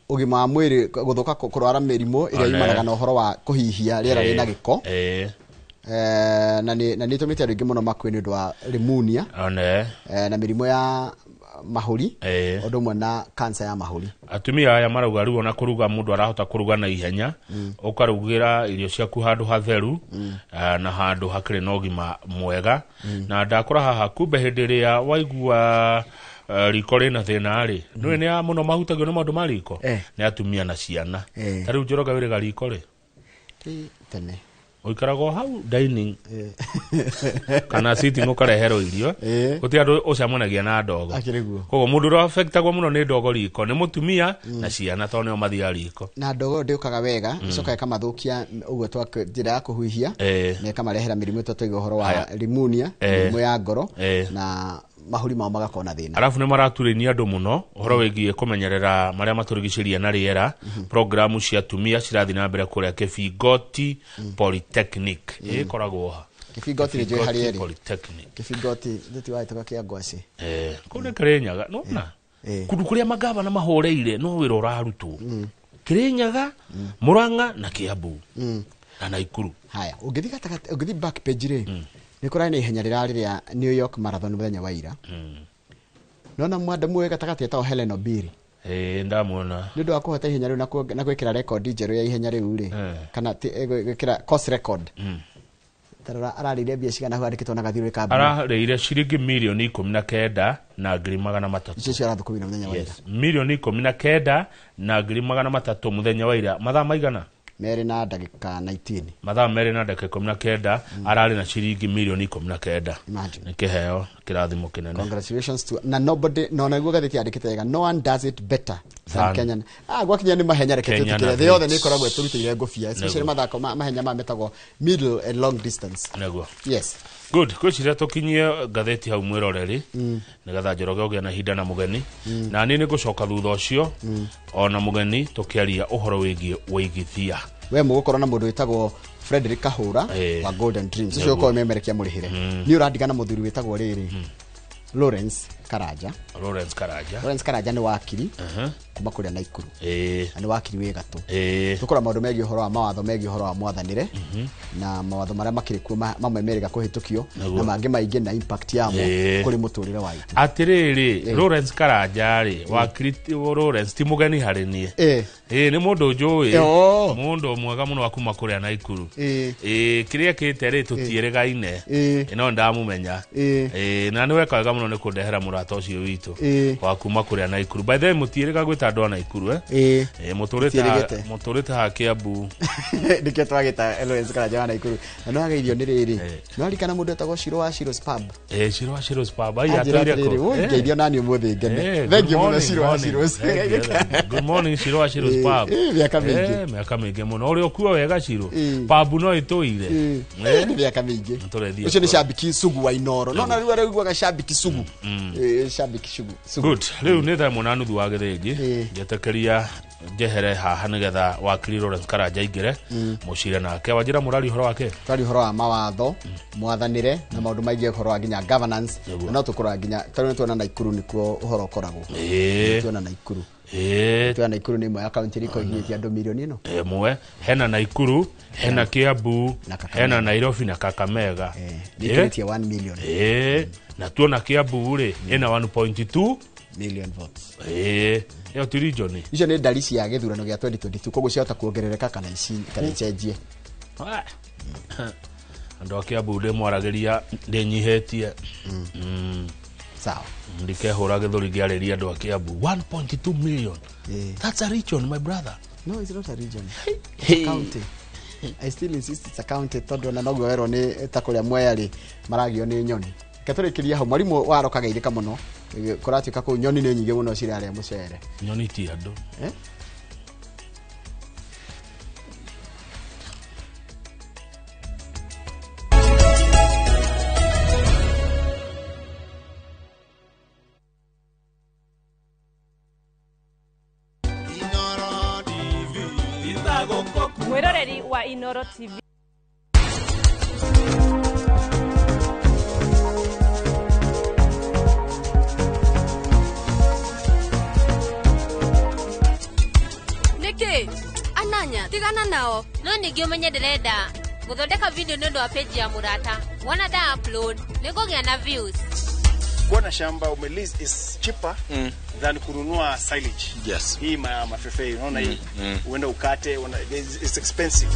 ũgima wa mwĩrĩ gũthũka, kũrwara mĩrimũ ĩrĩa yumanaga na ũhoro wa kũhihia rĩera rĩna gĩko. Na nĩ ĩtũmĩte andũ aingĩ mũno makue nĩ ũndũ wa pneumonia na mĩrimũ ya mahũri, ũndũ ũmwe na cancer ya mahũri. Atumia aya marauga rĩu ona kũruga mũndũ arahota kũruga na ihenya, ũkarugĩra irio ciaku handũ hatheru na handũ hakĩrĩ na ũgima mwega. Na ndakora haha kumbe hĩndĩ ĩrĩa waigua riko rĩna thĩna rĩ, nĩũĩ nĩ a mũno mahutagio nĩ maũndũ ma riko nĩ atumia na ciana. Ta rĩu Njoroge, wĩrĩga riko rĩ? Tene. Ũikaraga o hau dining kana sitting ũkareherwo irio, gũtirĩ andũ ũcemanagia na ndogo. Akĩrĩ guo. Koguo mũndũ ũrĩa affectagwo mũno nĩ ndogo riko nĩ mũtumia na ciana, tondũ nĩo mathiaga riko. Na ndogo ndĩũkaga wega, ĩcokaga ĩkamathũkia ũguo twa njĩra ya kũhuhia, na ĩkamarehera mĩrimũ ĩtũ twaiga ũhoro wa pneumonia, mĩrimũ ya ngoro, na mahũri mao magakorwo na thĩna. Arabu nĩ maraturĩnia andũ mũno ũhoro wĩgiĩ kũmenyerera marĩa matũrigicĩria na rĩera. Programu cia atumia cirathiĩ na mbere kũrĩa Kĩbingoti Polytechnic. Ĩkoragwo ha? Kĩbingoti nĩ njũĩ harĩa ĩrĩ. Polytechnic. Kĩbingoti ndĩti wahĩtũka kĩa ngwacĩ. Kũu nĩ Kĩrĩnyaga nona kũndũ kũrĩa magavana mahũrĩire no wĩra ũrarutwo Kĩrĩnyaga, Murang'a na Kiambu na Naikuru. Haya, ũngĩthiĩ gatagatĩ, ũngĩthiĩ back page rĩ, nĩ kũrarĩ na ihenya rĩrarĩ rĩa New York Marathon mũthenya wa ira. Nona mwanda muoĩ gatagatĩ etagwo Helen Obiri. Ĩĩ, ndamuona. Nĩ ũndũ wa kũhota ihenya rĩu na gwĩkĩra rekondi njerũ ya ihenya rĩu rĩ, kana gwĩkĩra course record. Tarora ararĩire mbia cigana hau andĩkĩtwo na gathiũrũrĩ ka blue. Ararĩire ciringi 19,300,000. Icio cio arathũkũmire mũthenya wa ira. Yes, 19,300,000 mũthenya wa ira. Mathaa maigana? 2 na ndagĩka 19. Mathaa 2 na ndagĩka 19 ararĩ na ciringi mirioni 19. Imagine. Nĩ kĩheo kĩrathimo kĩnene. Congratulations to na nobody no na guo gathĩti yandĩkĩte wega, no one does it better than Than Kenyan. Gwakinya nĩ mahenya, reke Kenyan twĩtĩkĩre thĩ yothe nĩ athletes. ĩkoragwo ĩtũrutĩire ngũbia, especially mathako mahenya maya metagwo middle and long distance. Nĩguo. Yes. Good, ngwĩciria tũkinyie ngathĩti hau, mwĩroreri, nĩgetha Njoroge ũgĩe na ihinda na mũgeni, na niĩ nĩ ngũcoka thutha ũcio ona mũgeni tũkĩaria ũhoro wĩgiĩ wĩigithia. We mũgũkorwo na mũndũ wĩtagwo Frederick Kahũra wa Golden Dreams, ũcio ũkorwo memerekia mũrĩhĩre. Niĩ ũrandigana mũthuri wĩtagwo rĩrĩ Lawrence Karanja. Lawrence Karanja. Lawrence Karanja nĩ wakiri kuma kũrĩa Naikuru, na nĩ wakiri wĩ gatũ. Tũkora maũndũ megiĩ ũhoro wa mawatho megiĩ ũhoro wa mwathanĩre na mawatho marĩa makĩrĩ kuo, mamwe merĩga kũhĩtũkio na mangĩ maingĩ na impact yamo kũrĩ mũtũrĩre wa itũ. Atĩrĩrĩ, Lawrence Karanja rĩ, wakiri Lawrence ti mũgeni harĩ niĩ. Ĩĩ, nĩ mũndũ njũĩ, mũndũ mwega mũno wa kuma kũrĩa Naikuru. Ĩĩ, kĩrĩa kĩte rĩ tũtiĩrĩgaine, no ndamũmenya. Ĩĩ, na nĩ weka wega mũno nĩ kũndehera mũrata. Mũrata ũcio witũ wa kuma kũrĩa Naikuru. By the way, mũtiĩrĩga gwĩta andũ a Naikuru, eh? Ĩĩ. Mũtũrĩte Mũtiĩrĩgĩte. Mũtũrĩte ha Kiambu. Nĩkĩo twagĩta Lawrence Karanja wa Naikuru. Na no ageithio nĩ rĩrĩ, no arikana mũndũ etagwo Shiro wa Shiro's Pub. Eh, Shiro wa Shiro's Pub ai Anjĩra atũire atĩrĩrĩ, kũ? "Ũi, ngeithio nani ũmũthĩ ngene." Eh, Thank you good mũno, morning, Shiro wa morning. Shiro's. Thank you, thank you. Good morning, Shiro wa Shiro's Pub. Mĩaka mĩingĩ. Mĩaka mĩingĩ mũno. Ũrĩ ũkuo wega, Shiro. Pub no ĩtũire. Nĩ mĩaka mĩingĩ. Tũrethiĩ Ũcio nĩ kuo. shabiki sugu wa Inoro. No na rĩu araiguaga shabiki sugu. Shabiki sugu. Sugu. Good. Rĩu nĩ thaa 1:30 wa gĩthĩngi. Njetĩkĩria njehere haha nĩgetha wakiri Lawrence Karanja aingĩre mũcire nake. Wanjĩra mũrari ũhoro wake? Twari ũhoro wa mawatho, mwathanĩre na maũndũ maingĩ, ũhoro wa nginya governance. Na no tũkũrora nginya tarĩu nĩ tuona Naikuru nĩkuo ũhoro ũkoragwo. Tuona Naikuru. Tuona Naikuru nĩ ĩmwe ya kaunti ĩrĩa ĩkoragwo andũ mirioni ĩno. Ĩmwe hena Naikuru, hena Kiambu, hena Nairobi na Kakamega. Nĩ ĩkĩrĩtie 1 million. Na tuona Kiambu rĩ ĩna 1.2 million votes. Ĩyo ti region. Icio nĩ ndari cia gĩthurano gĩa 2022, koguo ciahota kuongerereka kana kana icenjie. Andũ a Kiambu ndĩmwaragĩria ndĩnyihĩtie. Sawa. Ndikehũra gĩthũri ngĩarĩria andũ a Kiambu. 1.2 million. That's a region, my brother. No, it's not a region. It's a county. I still insist it's a county, tondũ ona noguo werwo nĩ ta kũrĩa Mwea rĩ maragio nĩ nyoni. Reke tũrĩkĩrie hau. Mwarimũ waroka geithĩka mũno. Kũratuĩka kũu nyoni nĩ nyingĩ mũno cirarĩa mũcere. Nyoni ti andũ. Eh? Mwiroreri wa Inoro TV. Nĩkĩ ananya tigana nao? No ningĩ ũmenye ndĩrenda gũthondeka video nĩ ũndũ wa page ya mũrata. Wona nda upload nĩ ngũgĩa na views. Kuwa na shamba umelease is cheaper than kununua silage. Hii mafefe unaona hii, uende ukate it's expensive.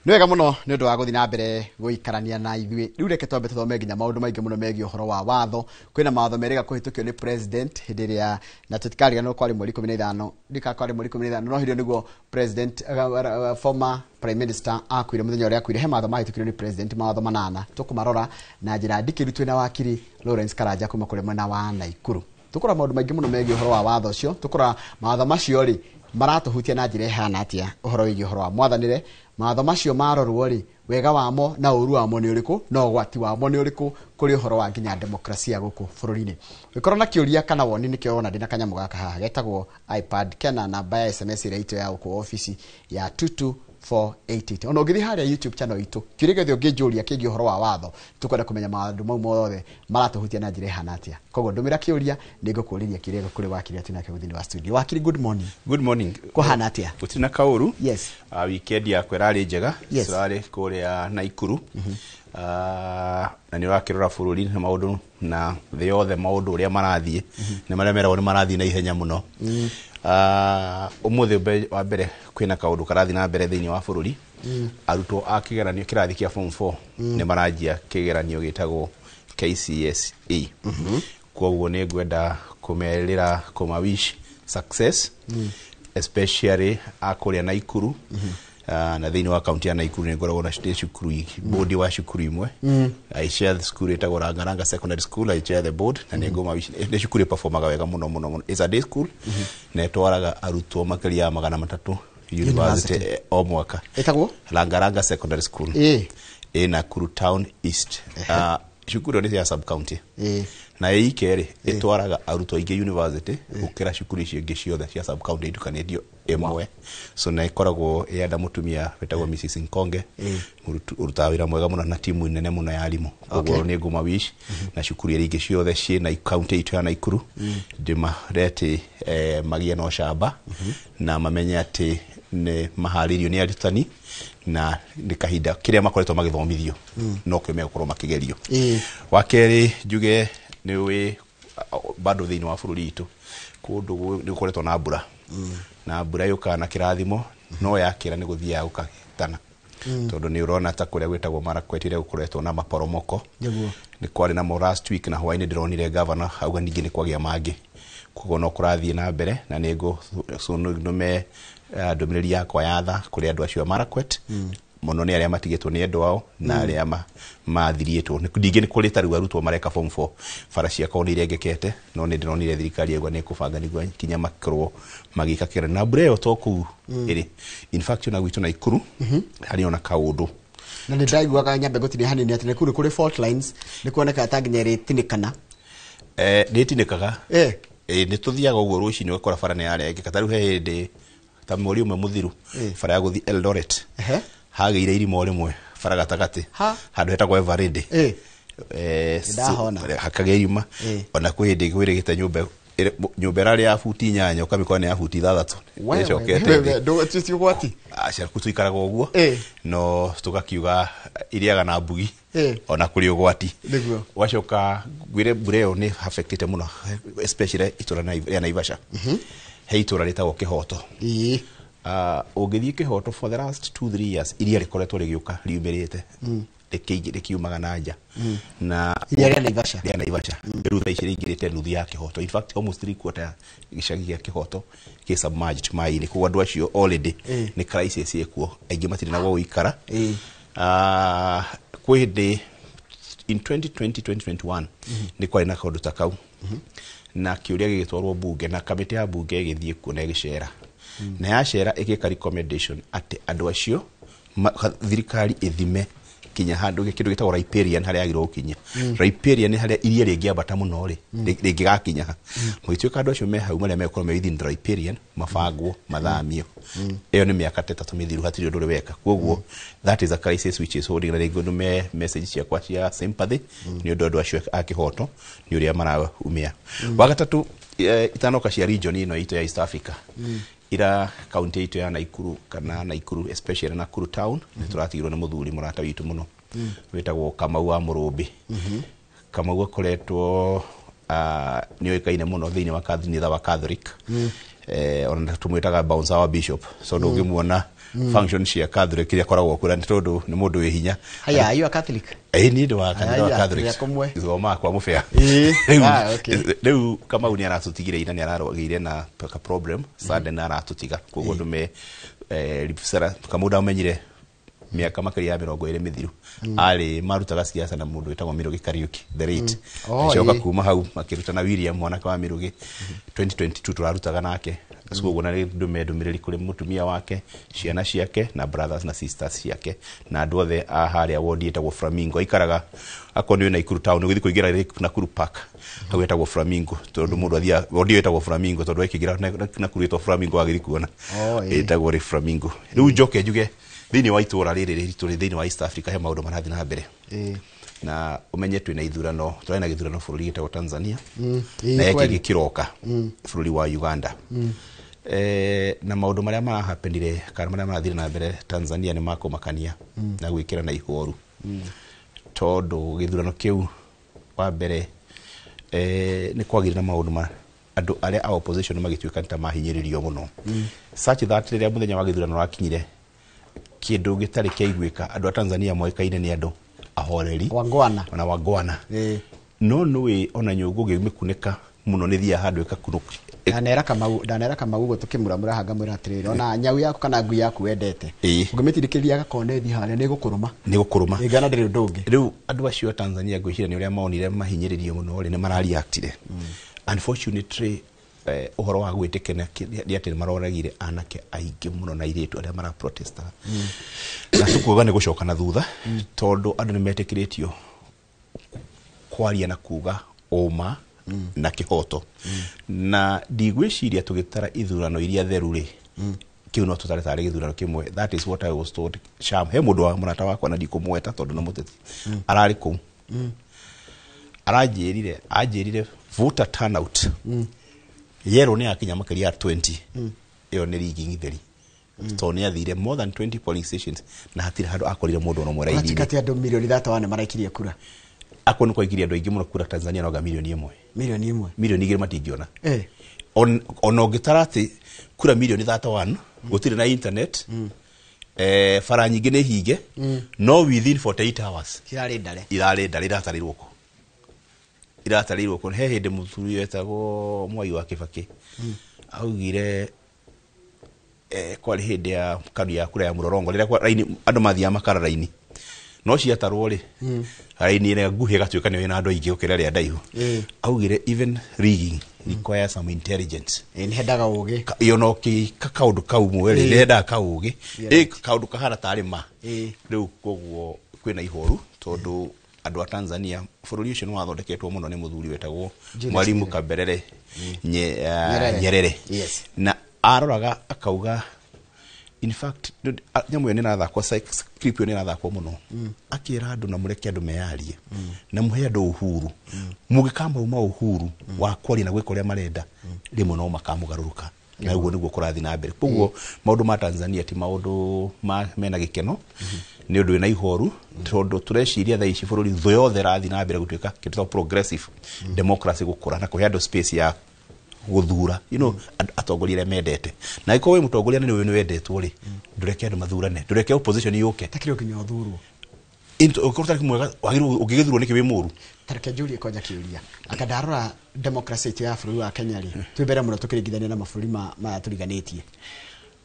Nĩ wega mũno nĩ ũndũ wa gũthiĩ na mbere gũikarania na ithuĩ. Rĩu reke twambe tũthome nginya maũndũ maingĩ mũno megiĩ ũhoro wa watho. Kwĩna mawatho merĩga kũhĩtũkio nĩ president hĩndĩ ĩrĩa, na tũtikariganĩrwo kwarĩ mweri 15, ndika kwarĩ mweri 15, no hĩndĩ ĩyo nĩguo president, former prime minister akuire. Mũthenya ũrĩa akuire, he mawatho mahĩtũkirio nĩ president, mawatho 8. Tũkũmarora na njĩra ndikĩru twĩna wakiri Lawrence Karanja kuma kũrĩa mwena wa Naikuru. Tũkũrora maũndũ maingĩ mũno megiĩ ũhoro wa watho ũcio. Tũkũrora mawatho macio rĩ maratũhutia na njĩra ĩhana atĩa, ũhoro wĩgiĩ ũhoro wa mwathanĩre. Mawatho macio marorwo rĩ, wega wamo na ũru wamo nĩ ũrĩkũ, na ũgwati wamo nĩ ũrĩkũ kũrĩ ũhoro wa nginya demokrasia gũkũ bũrũri-inĩ. Ũngĩkorwo na kĩũria kana woni, nĩkĩo wona ndĩna kanyamũ gaka haha getagwo iPad, kena namba ya SMS ĩrĩa itũ ya gũkũ obici ya 22488. Ona ũngĩthiĩ harĩa YouTube channel itũ, kĩũria gĩothe ũngĩnjũria kĩgiĩ ũhoro wa watho, tũkwenda kũmenya maũndũ mau mothe maratũhutia na njĩra ĩhana atĩa. Koguo ndũmĩra kĩũria, nĩngũkũũrĩria kĩũria kũrĩ wakiri atĩ nake thĩinĩ wa studio. Wakiri, good morning. Good morning. Kũhana atĩa? Gũtirĩ na kaũru. Yes. Weekend yakwa ĩrarĩ njega. Yes. Tũrarĩ kũrĩa Naikuru. Na nĩ ũrakĩrora bũrũri na maũndũ na thĩ yothe, maũndũ ũrĩa marathiĩ nĩ marĩa meragwo nĩ marathiĩ na ihenya mũno. Ũmũthĩ wa mbere kwĩna kaũndũ karathiĩ na mbere thĩinĩ wa bũrũri. Arutwo a kĩgeranio kĩrathi kĩa form 4 nĩ maranjia kĩgeranio gĩtagwo KCSE. Koguo nĩ ngwenda kũmerĩra kũma wish success, especially a kũrĩa Naikuru. Na thĩinĩ wa kaunti ya Naikuru nĩ ngoragwo na cukuru, board wa cukuru imwe. I chair the school ĩtagwo Rangaranga Secondary School. I chair the board na nĩ ngũma wish. Nĩ cukuru ĩperformaga wega mũno mũno mũno. It's a day school na ĩtwaraga arutwo makĩria ya 300 university o mwaka. Ĩtagwo Langaranga Secondary School ĩ Nakuru Town East. Cukuru ĩyo nĩ ya sub county na ĩike rĩ ĩtwaraga arutwo aingĩ university gũkĩra cukuru icio ingĩ ciothe cia sub county itukanĩtio ĩmwe. So na ĩkoragwo ĩyenda mũtumia wĩtagwo Mrs Nkonge, ũrutaga wĩra mwega mũno na timu nene mũno ya arimũ. Koguo nĩ ngũma wish na cukuru iria ingĩ ciothe ciĩ na kaunti itũ ya Naikuru, ndĩmare atĩ magĩe na ũcamba na mamenye atĩ Nĩ maharĩrio nĩ arutani na nĩ kahinda kĩrĩa makoretwo magĩthomithio no kĩo megũkorwo makĩgerio. Wa kerĩ njuge nĩ ũĩ bado thĩinĩ wa bũrũri witũ kũndũ nĩ gũkoretwo na mbura, na mbura yũkaga na kĩrathimo no yakĩra nĩ gũthiaga gũkahĩtana, tondũ nĩ ũrona ta kũrĩa gwĩtagwo Marakwet ĩrĩa gũkoretwo na maporomoko. Nĩ kwarĩ namo last week na hwaĩ-inĩ ndĩronire governor auga ningĩ nĩ kwagĩa mangĩ, koguo no kũrathiĩ na mbere na nĩ ngũnũme ndũmĩrĩri yakwa ya tha kũrĩ andũ acio a Marakwet, mũno nĩ arĩa matigĩtwo nĩ endwa ao na arĩa mathiriĩtwo. Ningĩ nĩ kũrĩ ta rĩu arutwo mareka form 4, bara ciakorwo nĩ irengekete, no nĩ ndĩronire thirikari yauga nĩ ĩkũbanga nĩguo kinya makorwo magĩka kĩgeranio na mbura ĩyo to kũu ĩrĩ. In fact ona gwitũ Naikuru harĩ ona kaũndũ na nĩ ndaiguaga nyambe gũtinia hanini atĩ Nakuru kũrĩ fault lines nĩ kuonekaga ta nginya ĩrĩtinĩkana. Nĩ ĩtinĩkaga, nĩ tũthiaga ũguo rũcinĩ ũgakora bara nĩ yarengeka. Ta rĩu he hĩndĩ ta mweri ũmwe mũthiru bara ya gũthiĩ Eldoret hagĩire irima o rĩmwe bara gatagatĩ handũ hetagwo Eveready, hakagĩa irima. Ona kwĩ hĩndĩ kwĩrĩgĩte nyũmba nyũmba ĩrarĩ ya buti 8 ũkamĩkora nĩ ya buti 6 ĩcokete thĩ. Ũgwati aca kũ tũikaraga ũguo no tũgakiuga iriaga na mbugi ona kũrĩ ũgwati. Ũgacoka ngwĩre mbura ĩyo nĩ affectĩte mũno especially itũra rĩa Naivasha. He itũra rĩtagwo Kĩhoto. Ũngĩthiĩ Kĩhoto for the last 2-3 years iria rĩkoretwo rĩgĩũka riumĩrĩte rĩkiumaga na nja na iria rĩa Naivasha, rĩa Naivasha rĩu thaa ici rĩingĩrĩte nuthu ya Kĩhoto. In fact almost 3/4 ya gĩcagi gĩa Kĩhoto kĩ submerged maĩ-inĩ, koguo andũ acio already nĩ crisis ĩkuo, aingĩ matirĩ na gwa gũikara. Kwĩ hĩndĩ in 2020 2021 nĩ kwarĩ na kaũndũ ta kau na kĩũria gĩgĩtwarwo bunge na kamĩtĩ ya bunge ĩgĩthiĩ kuo na ĩgĩcera, na yacera ĩgĩka recommendation atĩ andũ acio thirikari ĩthime kinya handũ kĩndũ gĩtagwo riparian harĩa yagĩrĩirwo gũkinya. Riparian nĩ harĩa iria rĩngĩambata mũno rĩ, rĩngĩgakinya ha. Mũgĩtuĩka andũ acio me hau marĩa megũkorwo me within the riparian mabangwo mathamio. Ĩyo nĩ mĩaka ta 3 mĩthiru hatirĩ ũndũ ũrĩ weka, koguo that is a crisis which is holding. Na rĩngĩ ndume message ciakwa cia sympathy nĩ ũndũ andũ acio a Kĩhoto nĩ ũrĩa maraumia. Wa gatatũ, itanoka cia region ĩno itũ ya East Africa, ira kaunti itũ ya Naikuru kana Naikuru especially Nakuru town nĩ tũratigirwo nĩ mũthuri mũrata witũ mũno wĩtagwo Kamau wa Mũrũmbĩ. Kamau akoretwo nĩ oĩkaine mũno thĩinĩ wa kanitha wa Catholic, ona tũmwĩtaga bouncer wa bishop, so ndũngĩmuona function cia Catholic iria akoragwo kuo nĩ tondũ nĩ mũndũ wĩ hinya. Haya, you are Catholic? Niĩ ndĩ wa kanitha wa Catholic, thomaga kwa mũbĩa. Rĩu Kamau nĩ aratũtigire ira, nĩ ararwagĩire na ka problem sudden aratũtiga, koguo ndume Kamau ndamenyire mĩaka makĩria ya 20 mĩthiru arĩ marutaga siasa na mũndũ wĩtagwo Mĩrũgĩ Kariuki the late. Acoka kuma hau makĩruta na William mwanake wa Mĩrũgĩ 2022 tũrarutaga nake. Koguo na ndume ndũmĩrĩri kũrĩ mũtumia wake, ciana ciake na brothers na sisters ciake na andũ othe a harĩa ward ĩtagwo Flamingo aikaraga akorwo nĩ Nakuru town ũgĩthiĩ kũingĩra Nakuru Park hau ĩtagwo Flamingo, tondũ mũndũ athiaga ward ĩyo ĩtagwo Flamingo tondũ aikĩingĩra Nakuru ĩtagwo Flamingo wagĩthiĩ kuona ĩtagwo rĩ Flamingo. Rĩu njoke njuge thĩinĩ wa itũra rĩrĩ rĩritũ rĩ thĩinĩ wa East Africa he maũndũ marathiĩ na mbere, na ũmenye twĩna ithurano, tũrarĩ na gĩthurano bũrũri gĩtagwo Tanzania na gĩkĩ gĩkĩroka bũrũri wa Uganda. Na maũndũ marĩa marahapenire kana marĩa marathire na mbere Tanzania nĩ makũmakania na gwĩkĩra na ihoru, tondũ gĩthurano kĩu wa mbere nĩ kwagĩire na maũndũ ma andũ arĩa a opposition magĩtuĩka ta mahinyĩrĩrio mũno, such that rĩrĩa mũthenya wa gĩthurano wakinyire kĩndũ gĩtarĩ kĩaiguĩka andũ a Tanzania moĩkaine nĩ andũ ahoreri wangwana ona wangwana, no nĩũĩ ona nyũngũ ũngĩmĩkunĩka mũno nĩ thiaga handũ ĩgakunũka. Ndanera Kamau ũguo tũkĩmũramũra haha ngamwĩra atĩrĩrĩ, ona nyau yaku kana ngui yaku wendete ũngĩmĩtindĩkĩrĩria gakona ĩthiĩ harĩa nĩ ĩgũkũrũma, nĩ ĩgũkũrũma ĩngana ndĩrĩ ũndũ ũngĩ. Rĩu andũ acio a Tanzania ngwĩciria nĩ ũrĩa monire mahinyĩrĩrio mũno rĩ, nĩ marareactire. Unfortunately ũhoro wa gwĩtĩkana nĩ atĩ maroragire anake aingĩ mũno na airĩtu arĩa maraprotestaga, na tũkuga nĩ gũcoka na thutha tondũ andũ nĩ metĩkĩrĩtio kwaria na kuga ũma na kĩhoto, na ndigwĩciria tũgĩtara ithurano iria theru rĩ, kĩu no tũtare tarĩ gĩthurano kĩmwe. That is what I was told. Sham he mũndũ wa mũrata wakwa na ndikũmweta tondũ nĩ mũteti ararĩ kũu, anjĩrire voter turnout yerwo nĩ yakinya makĩria ya 20, ĩyo nĩ rigging theri. Tondũ nĩ athire more than 20 polling stations na hatirĩ handũ akorire mũndũ ona ũmwe raini-inĩ. Kati andũ milioni 31 maraikirie kura. Akorwo nĩ kwaikirie andũ aingĩ mũno kura Tanzania noga milioni 1. Milioni 1. Milioni 2 matingĩona. Ona ũngĩtara atĩ kura milioni 31 gũtirĩ na internet, bara nyingĩ nĩ hinge, no within 48 hours irarĩ ndare. Irarĩ ndare, iratarĩirwo kũ? Iratarĩirwo kũ? He hĩndĩ mũthuri wetagwo Mwai wa Kibaki augire kwarĩ hĩndĩ ya kanu ya kura ya mũrorongo rĩrĩa raini andũ mathiaga makara raini no ciatarwo rĩ, raini ĩrĩa nguhĩ ĩgatuĩka nĩyo ĩna andũ aingĩ gũkĩra ĩrĩa ndaihu. Augire even rigging requires some intelligence. Nĩ hendaga ũgĩ. Iyo no kĩ kaũndũ kau mwe rĩ, nĩ hendaga kaũgĩ. Kaũndũ kahana tarĩ ma. Rĩu koguo kwĩna ihoru tondũ andũ a Tanzania bũrũri ũcio nĩ wathondeketwo mũno nĩ mũthuri wetagwo Mwalimu Kaberere Nyerere. Na aroraga akauga in fact nyamũ ĩyo nĩ ĩrathakwo, clip ĩyo nĩ ĩrathakwo mũno. Akĩra andũ na mũreke andũ meyarie na mũhe andũ uhuru. Mũngĩkamauma uhuru wa kwaria na gwĩka ũrĩa marenda, rĩmwe no makamũgarũrũka. Na ũguo nĩguo kũrathiĩ na mbere. Koguo maũndũ ma Tanzania ti maũndũ mena gĩkeno, nĩ ũndũ wĩna ihoru tondũ tũreciria thaa ici bũrũri thũ yothe ĩrathiĩ na mbere gũtuĩka kĩndũ ta progressive democracy gũkũra na kũhe andũ space ya gũthura, you know, atongoria arĩa mendete. Na angĩkorwo wĩ mũtongoria na nĩ wendetwo rĩ, ndũreke andũ mathurane, ndũreke opposition yũke. Takĩrĩ nginya ũthurwo. Ũngĩkorwo ũtarĩ mwega wagĩrĩirwo ũngĩgĩthurwo nĩkĩ wĩ mũru? Tareke njurie kwanja kĩũria. Anga ndarora democracy itũ ya bũrũri wa Kenya rĩ, twĩ mbere mũno tũkĩringithania na mabũrũri maya tũriganĩtie.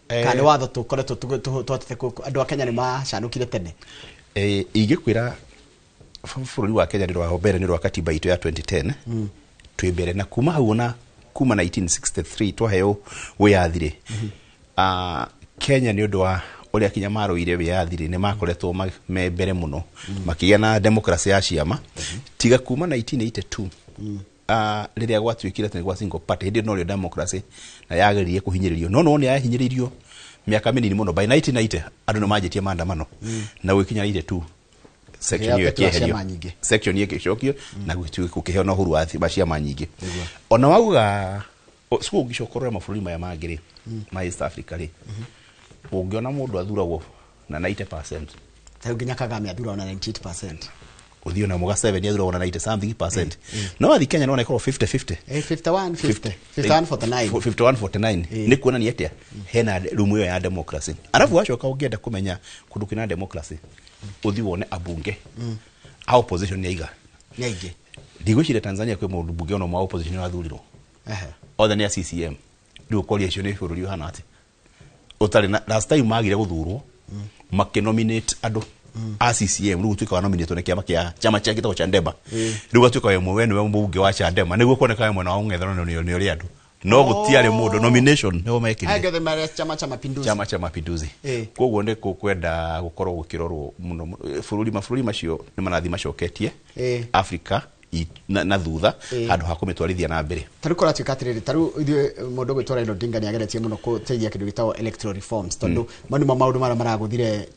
Kana nĩ watho tũkoretwo twatete andũ a Kenya nĩ macanũkire tene? Ingĩkwĩra bũrũri wa Kenya nĩ rwa mbere nĩ rwa katiba itũ ya 2010 twĩ mbere na kuma hau ona kuma 1963 twaheo wĩyathi rĩ, Kenya nĩ ũndũ wa ũrĩa kinya marũire wĩyathi rĩ, nĩ makoretwo me mbere mũno makĩgĩa na democracy ya ciama tiga kuma 1982 rĩrĩa gwatuĩkire atĩ nĩ gwa single party. Hĩndĩ ĩyo norĩo democracy na yageririe kũhinyĩrĩrio, no nĩ yahinyĩrĩirio mĩaka mĩnini mũno. By 1990 andũ nĩ manjĩtie maandamano na gwĩkinya 82 section ĩyo ĩkĩeherio, section ĩyo ĩgĩcokio na gũkĩheo na ũhuru wa ciama nyingĩ. Ona wauga cukuru ũngĩcoka ũrore mabũrũri maya mangĩ rĩ, ma East Africa rĩ, ũngĩona mũndũ athuragwo na 90%. Ta rĩu nginya Kagame athuragwo na 98%. Ũthiĩ ona Museveni athuragwo na 90 something percent. No wathi Kenya nĩwona ĩkorwo 50-50. 51 50. 51 49. 51 49. Nĩ kuonania atĩa hena rumu ĩyo ya democracy. Arabu wacoka ũngĩenda kũmenya kũndũ kwĩna democracy, ũthiĩ wone abunge a opposition nĩ aiga. Nĩ aingĩ. Ndigwĩciria Tanzania kwĩ mũndũ mbunge ona ũmwe wa opposition wathurirwo. Othe nĩ a CCM. Rĩu ũkoria icio nĩ bũrũri ũhana atĩa? Ũtarĩ na last time magire gũthurwo makĩnominate andũ a CCM, rĩu gũtuĩka wa nominatwo nĩ kĩama kĩa chama kĩa gĩtagwo Chadema. Rĩu gũtuĩka we we nĩwe mũmbunge wa Chadema nĩguo kuoneka we mwena wa mũng'ethanĩro nĩ ũrĩa andũ. No gũtiarĩ mũndũ nomination nĩo mekĩrire. Angĩothe marĩa Chama cha Mapinduzi. Chama cha Mapinduzi. Koguo nĩ kũkwenda gũkorwo gũkĩrorwo mũno bũrũri mabũrũri macio nĩ marathiĩ macoketie Africa na thutha handũ ha kũmĩtwarithia na mbere. Ta rĩu kũratuĩka atĩrĩrĩ, ta rĩu ithuĩ mũndũ ũgwĩtwo Raila Odinga nĩ ageretie mũno gũteithia kĩndũ gĩtagwo electoral reforms tondũ mau nĩmo maũndũ marĩa maragũthire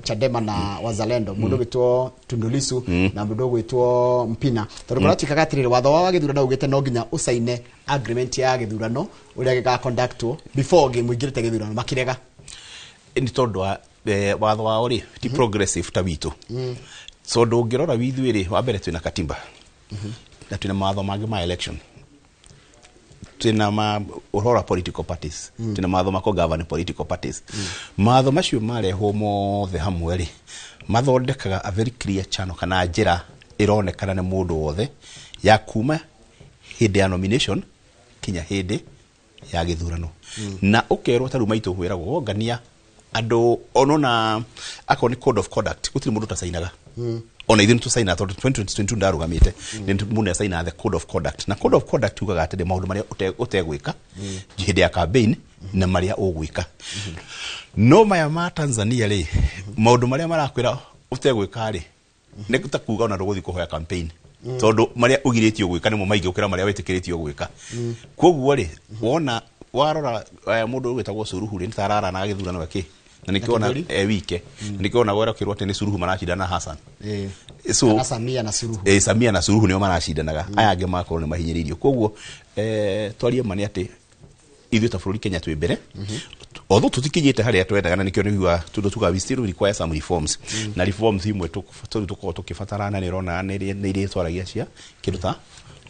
Chadema na Wazalendo, mũndũ ũgwĩtwo Tundu Lissu na mũndũ ũgwĩtwo Mpina. Tondũ kũratuĩkaga atĩrĩrĩ, watho wao wa gĩthurano ugĩte no nginya ũcaine agreement ya gĩthurano ũrĩa gĩgaconductwo before mũingĩrĩte gĩthurano, makĩrega. Nĩ tondũ wa watho wao rĩ ti progressive ta witũ. Tondũ ũngĩrora withuĩ rĩ, wa mbere twĩna katiba na twĩna mawatho mangĩ ma election, twĩna ma ũhoro wa political parties, twĩna mawatho ma kũ-govern political parties. Mawatho macio marehwo mothe hamwe rĩ, mathondekaga a very clear channel kana njĩra ĩronekana nĩ mũndũ wothe ya kuma hĩndĩ ya nomination kinya hĩndĩ ya gĩthurano. Na ũkerwo ta rĩu maitũ wĩragwo wongania andũ onona akorwo nĩ code of conduct gũtirĩ mũndũ ũtacainaga. Ona ithuĩ nĩtũcainaga tondũ 2022 ndarũgamĩte nĩ mũndũ nĩacainaga the code of conduct. Na code of conduct yugaga atĩrĩ maũndũ marĩa ũtegwĩka hĩndĩ ya campaign na marĩa ũgwĩka. No maya ma Tanzania rĩ, maũndũ marĩa marakwĩra ũtegwĩka rĩ, nĩ ta kuga ona ndũgũthiĩ kũhoya campaign. Tondũ marĩa ũgirĩtio gwĩka nĩmo maingĩ gũkĩra marĩa wĩtĩkĩrĩtio gwĩka. Koguo rĩ, wona warora mũndũ ũgwĩtagwo Suluhu rĩ, nĩ ta araranaga gĩthurano gĩkĩ. Na nĩkĩo wike nĩkĩo ona gwera kĩrwo atĩ nĩ Suluhu maracindana na Hassan. So Samia na Suluhu. Samia na Suluhu nĩo maracindanaga. Aya angĩ makorwo nĩ mahinyĩrĩirio. Koguo twarie ma nĩ atĩ Ithuĩ ta bũrũri Kenya twĩ mbere, although tũtikinyĩte harĩa twendaga, na nĩkĩo nĩguo tondũ tuga we still require some reforms, na reforms imwe tondũ tũkoragwo tũkĩbatarana nĩ ũrona nĩ iria twaragia cia kĩndũ ta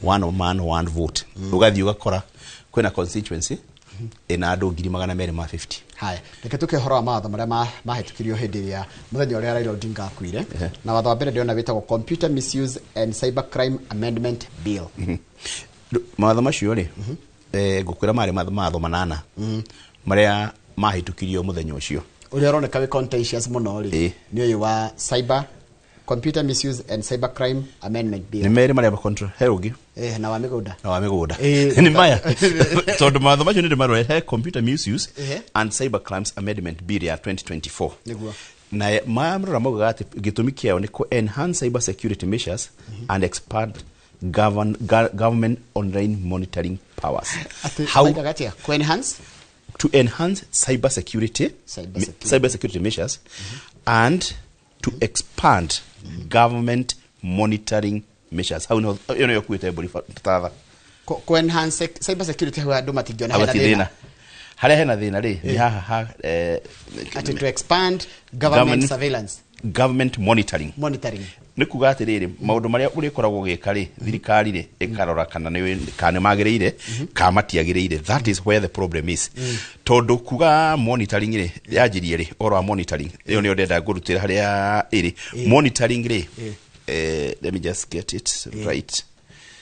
one man one vote. Ũgathiĩ ũgakora kwĩna constituency ĩna andũ 250,000. Haya, reke tuke ũhoro wa mawatho marĩa mahĩtũkirio hĩndĩ ĩrĩa mũthenya ũrĩa Raila Odinga akuire. Na watho wa mbere ndĩrona wĩtagwo Computer Misuse and Cybercrime Amendment Bill. Mawatho macio rĩ, ngũkwĩra marĩ mawatho 8 marĩa mahĩtũkirio mũthenya ũcio. Ũrĩa ũroneka wĩ contentious mũno rĩ nĩ ũyũ wa cyber Computer Misuse and Cybercrime Amendment Bill. Nĩ merĩ marĩa control he ũngĩ. Na wa mĩgũnda. Na wa mĩgũnda. Nĩ maya. Tondũ mawatho macio nĩ ndĩmarore he Computer Misuse and Cybercrimes Amendment Bill ya 2024. Nĩguo. Na marora maugaga atĩ gĩtũmi kĩao nĩ kũ enhance cyber security measures and expand government online monitoring powers. How to enhance? To enhance cyber security, cyber security measures, and to expand government monitoring measures. How no you know you tatha. Ku enhance cyber security ho andu matingiona hena thina. Haria hena thina ri ni haha ha to expand government surveillance, government monitoring. Nĩ kuga atĩrĩrĩ, maũndũ marĩa ũrĩkoragwo ũgĩka rĩ, thirikari rĩ ĩkarora kana nĩ magĩrĩire kana matiagĩrĩire. That is where the problem is. Tondũ kuga monitoring rĩ, yanjirie rĩ, ũhoro wa monitoring ĩyo nĩyo ndĩrenda ngũrutĩra harĩa ĩrĩ. Monitoring rĩ, let me just get it right.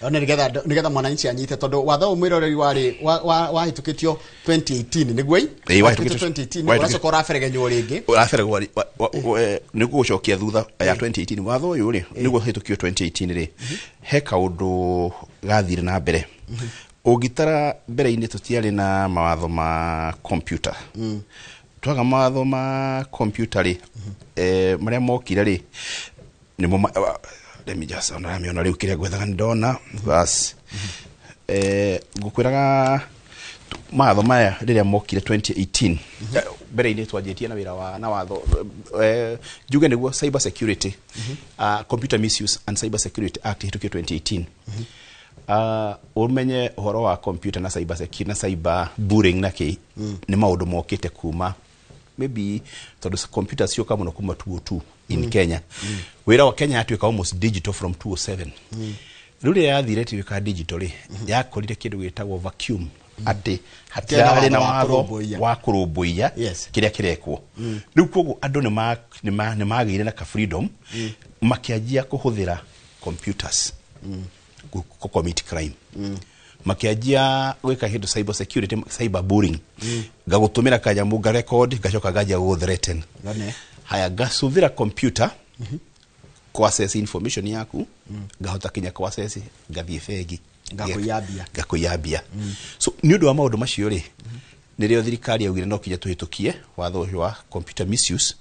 Ona nigetha mwananchi anyite, tondu watho mwiroreri wari wahĩtũkĩtio 2018 nĩguo ĩ wahĩtũkĩtio 2018 ũracoka ũraberegenywo rĩngĩ ũraberegwo nĩ gũcokia thutha ya 2018. Watho ũyũ rĩ nĩguo hĩtũkio 2018 rĩ, he kaũndũ gathire na mbere. Ũngĩtara mbere-inĩ tũtiarĩ na mawatho ma computer. Twaga mawatho ma computer rĩ, marĩa mokire rĩ nĩmo let me just ona miona riu kiria gwethaga ndona bas. Ngukwiraga mawatho maya riria mokire 2018 mbere-inĩ twanjĩtie na wĩra wa na watho njuge nĩguo cyber security, Computer Misuse and Cyber Security Act hĩtũkio 2018. Ũmenye ũhoro wa computer na cyber security na cyber bullying na kĩ nĩ maũndũ mokĩte kuma maybe tondũ computer cioka mũno kuma 2002 in Kenya. Wĩra wa Kenya yatuĩka almost digital from 2007. Rĩu rĩrĩa yathire tuĩka digital rĩ, yakorire kĩndũ gĩtagwo vacuum, atĩ hatirarĩ na watho wa kũrũmbũiya kĩrĩa kĩrekwo. Rĩu koguo andũ nĩ magĩire na ka freedom, makĩanjia kũhũthĩra computers kũ commit crime. Makĩanjia gwĩka kĩndũ cyber security, cyber bullying. Ngagũtũmĩra kanyamũ nga record, ngacoka nganjia gũgũ-threaten. Haya, ngacũthĩra computer ku access information yaku, ngahota kinya ku access, ngathiĩ bengi ngakũiya mbia. So nĩ ũndũ wa maũndũ macio rĩ, nĩrĩo thirikari yaugire no kinya tũhĩtũkie watho ũcio wa computer misuse,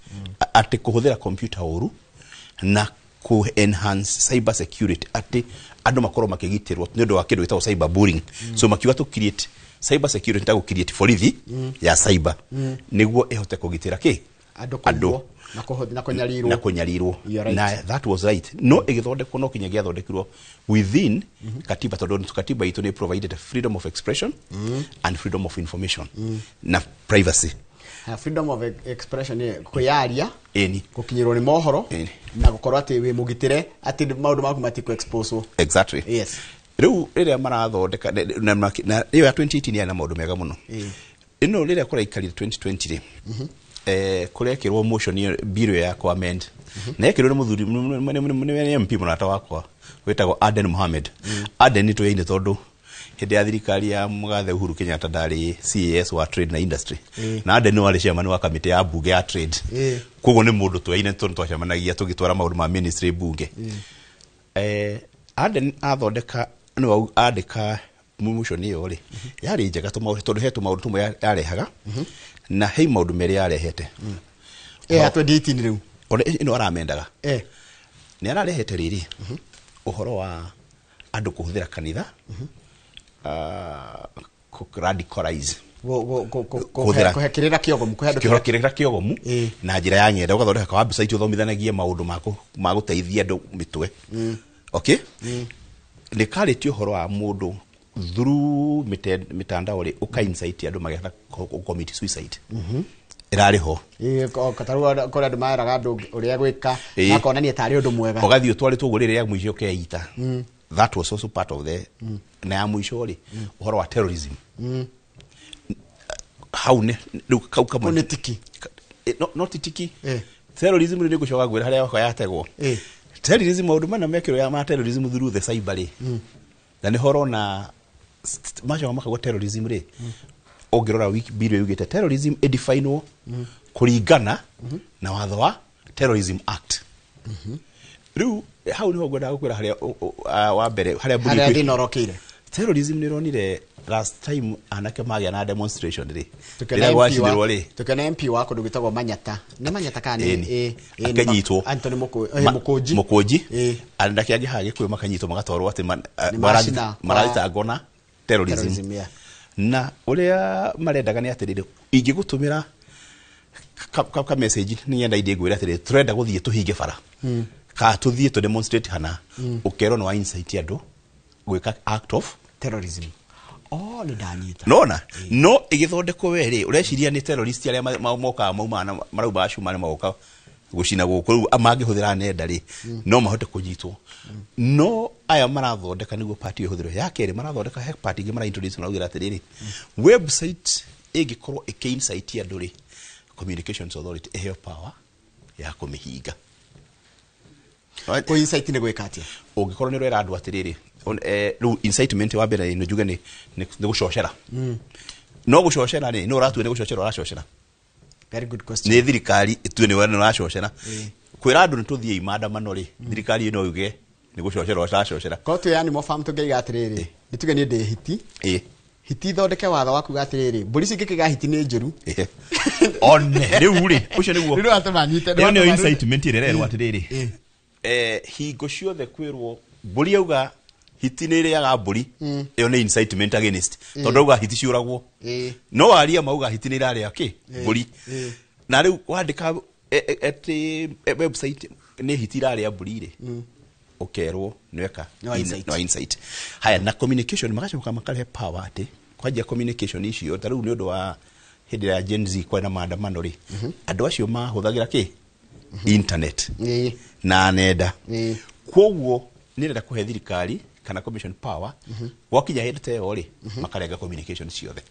atĩ kũhũthĩra computer ũru na ku enhance cyber security, atĩ andũ makorwo makĩgitĩrwo nĩ ũndũ wa kĩndũ gĩtagwo cyber bullying. So makiuga tũ create cyber security ta gũ create borithi ya cyber nĩguo ĩhote kũgitĩra kĩ andũ na kũnyarirwo. Na that was right. No ĩgĩthondekwo no kinya gĩathondekirwo within katiba, tondũ katiba itũ nĩ provided freedom of expression and freedom of information na privacy. Freedom of expression nĩ kwĩyaria, gũkinyĩrwo nĩ mohoro, na gũkorwo atĩ wĩ mũgitĩre atĩ maũndũ maku matikũ expose. Exactly. Yes. Rĩu rĩrĩa marathondeka na ĩyo ya 2018 yarĩ na maũndũ mega mũno. Ĩno rĩrĩa kũraikarire 2020 rĩ, kũrekĩrwo motion bill ya ku amend, na yekĩrwo nĩ mũthuri nĩ MP mũrata wakwa wĩtagwo Aden Mohamed. Aden nĩ tũyaine tondũ hĩndĩ ya thirikari ya mũgathe Uhuru Kenyatta ndarĩ CAS wa trade na industry, na Aden warĩ chairman wa kamĩtĩ ya bunge ya trade. Koguo nĩ mũndũ tũyaine tondũ twacemanagia tũgĩtwara maũndũ ma ministry bunge. Aden athondeka nĩwe andĩka motion ĩyo rĩ, yarĩ njega tondũ he tũmaũndũ tũmwe yarehaga, na he maũndũ merĩ yarehete. Ya 2018 rĩu ĩno aramendaga nĩ ararehete rĩrĩ ũhoro wa andũ kũhũthĩra kanitha radicalize, kũhe kĩrĩra kĩogomu, kũhe andũ kĩrĩra kĩogomu na njĩra ya ng'enda, ũgathondeka ka website ũthomithanagie maũndũ ma gũteithia andũ mĩtwe. Okay, nĩ karĩtie ũhoro wa mũndũ Through mitandao rĩ, ũka incite andũ magetha commit suicide. Ĩrarĩ ho. Katarũ kũrĩ andũ maraga andũ ũrĩa gwĩka, makonania tarĩ ũndũ mwega. Ũgathiĩ ũtwarĩtwo ũguo rĩrĩa ya mũico ũkeita. That was also part of the na ya mũico rĩ, ũhoro wa terrorism. Hau nĩ rĩu kau kamwe nĩ tiki. No, not tiki. Terrorism rĩ, nĩ ngũcoka ngwĩra harĩa yakwa yategwo. Terrorism, maũndũ mana mekĩrwo ya ma terrorism through the cyber rĩ, na nĩho ũrona macoka makauga terrorism rĩ, ũngĩrora wiki bill yugĩte terrorism ĩdefinwo kũringana na watho wa Terrorism Act. Rĩu hau nĩho ngwendaga gũkwĩra harĩa wa mbere harĩa mbũri harĩa thĩna ũrokĩire. Terrorism nĩ ĩronire last time anake magĩa na demonstration rĩ, rĩrĩa gwacinirwo rĩ, tukĩona MP wa kũndũ gwĩtagwo Manyata, nĩ Manyata kana nĩ Ĩni. Akanyitwo. Anthony Mũkũnji. Mũkũnji, anake angĩ haha Gĩkũyũ makanyitwo magatwarwo atĩ Nĩ macina marathitangwo na terrorism. Terrorism, yeah. Na ũrĩa marendaga nĩ atĩrĩrĩ, ingĩgũtũmĩra ka message nĩ ng'enda indĩ ngwĩre atĩrĩrĩ, tũrenda gũthiĩ tũhinge bara kana tũthiĩ tũ demonstrate hana, ũkerwo nĩ wa incite andũ gwĩka act of terrorism. Oh, nĩ ndanyita. Nona no ĩgĩthondekwo we rĩ, ũreciria nĩ terrorist arĩa mokaga maumaga na maraumaga cuma nĩ magoka gũcina gũkũ, rĩu mangĩhũthĩra nenda rĩ, no mahote kũnyitwo. No aya marathondeka nĩguo party ĩhũthĩrwo. Ya kerĩ marathondeka, he party ĩngĩ mara introduce, maraugĩra atĩrĩrĩ, website ĩngĩkorwo ĩkĩ-incite andũ rĩ, Communications Authority ĩheo power ya kũmĩhinga. Kũ incite nĩ gwĩka atĩa? Ũngĩkorwo nĩ ũrera andũ atĩrĩrĩ, rĩu incitement wa mbere nĩ njuge nĩ gũcocera. No gũcocera rĩ, nĩ ũratua nĩ gũcocera ũracocera? Very good question. Nĩ thirikari ĩtue nĩ ũracocera. Kwĩra andũ nĩ tũthiĩ maandamano rĩ, thirikari no yuge nĩ gũcocera ũracocera. Korwo twĩ Animal Farm tũngĩiga atĩrĩrĩ, nĩ tuge niĩ ndĩ hiti, hiti ithondeke watho wa kuga atĩrĩrĩ, mbũri cingĩkĩga hiti nĩ njũru. One rĩu rĩ, ũcio nĩguo Rĩu watũma nyite. Ĩyo nĩyo incitement ĩrĩa ĩrerwo atĩrĩrĩ, hingo ciothe kwĩrwo mbũri auga hiti nĩ ĩrĩaga mbũri, ĩyo nĩ incitement against, tondũ auga hiti ciũragwo, no aria mauga hiti nĩ ĩrarĩa kĩ mbũri. Na rĩu wandĩka atĩ website nĩ hiti ĩrarĩa mbũri rĩ, ũkerwo nĩweka Nĩ wa incite. Nĩ wa incite. Haya, na communication magacoka makarehe power atĩ kwanjia communication icio, ta rĩu nĩ ũndũ wa hĩndĩ ya Gen Z kwena maandamano rĩ, andũ acio mahũthagĩra kĩ internet na nenda. Koguo nĩ renda kũhe thirikari kana commission power, gwakinya hĩndĩ ta ĩyo rĩ, makarenga communication ciothe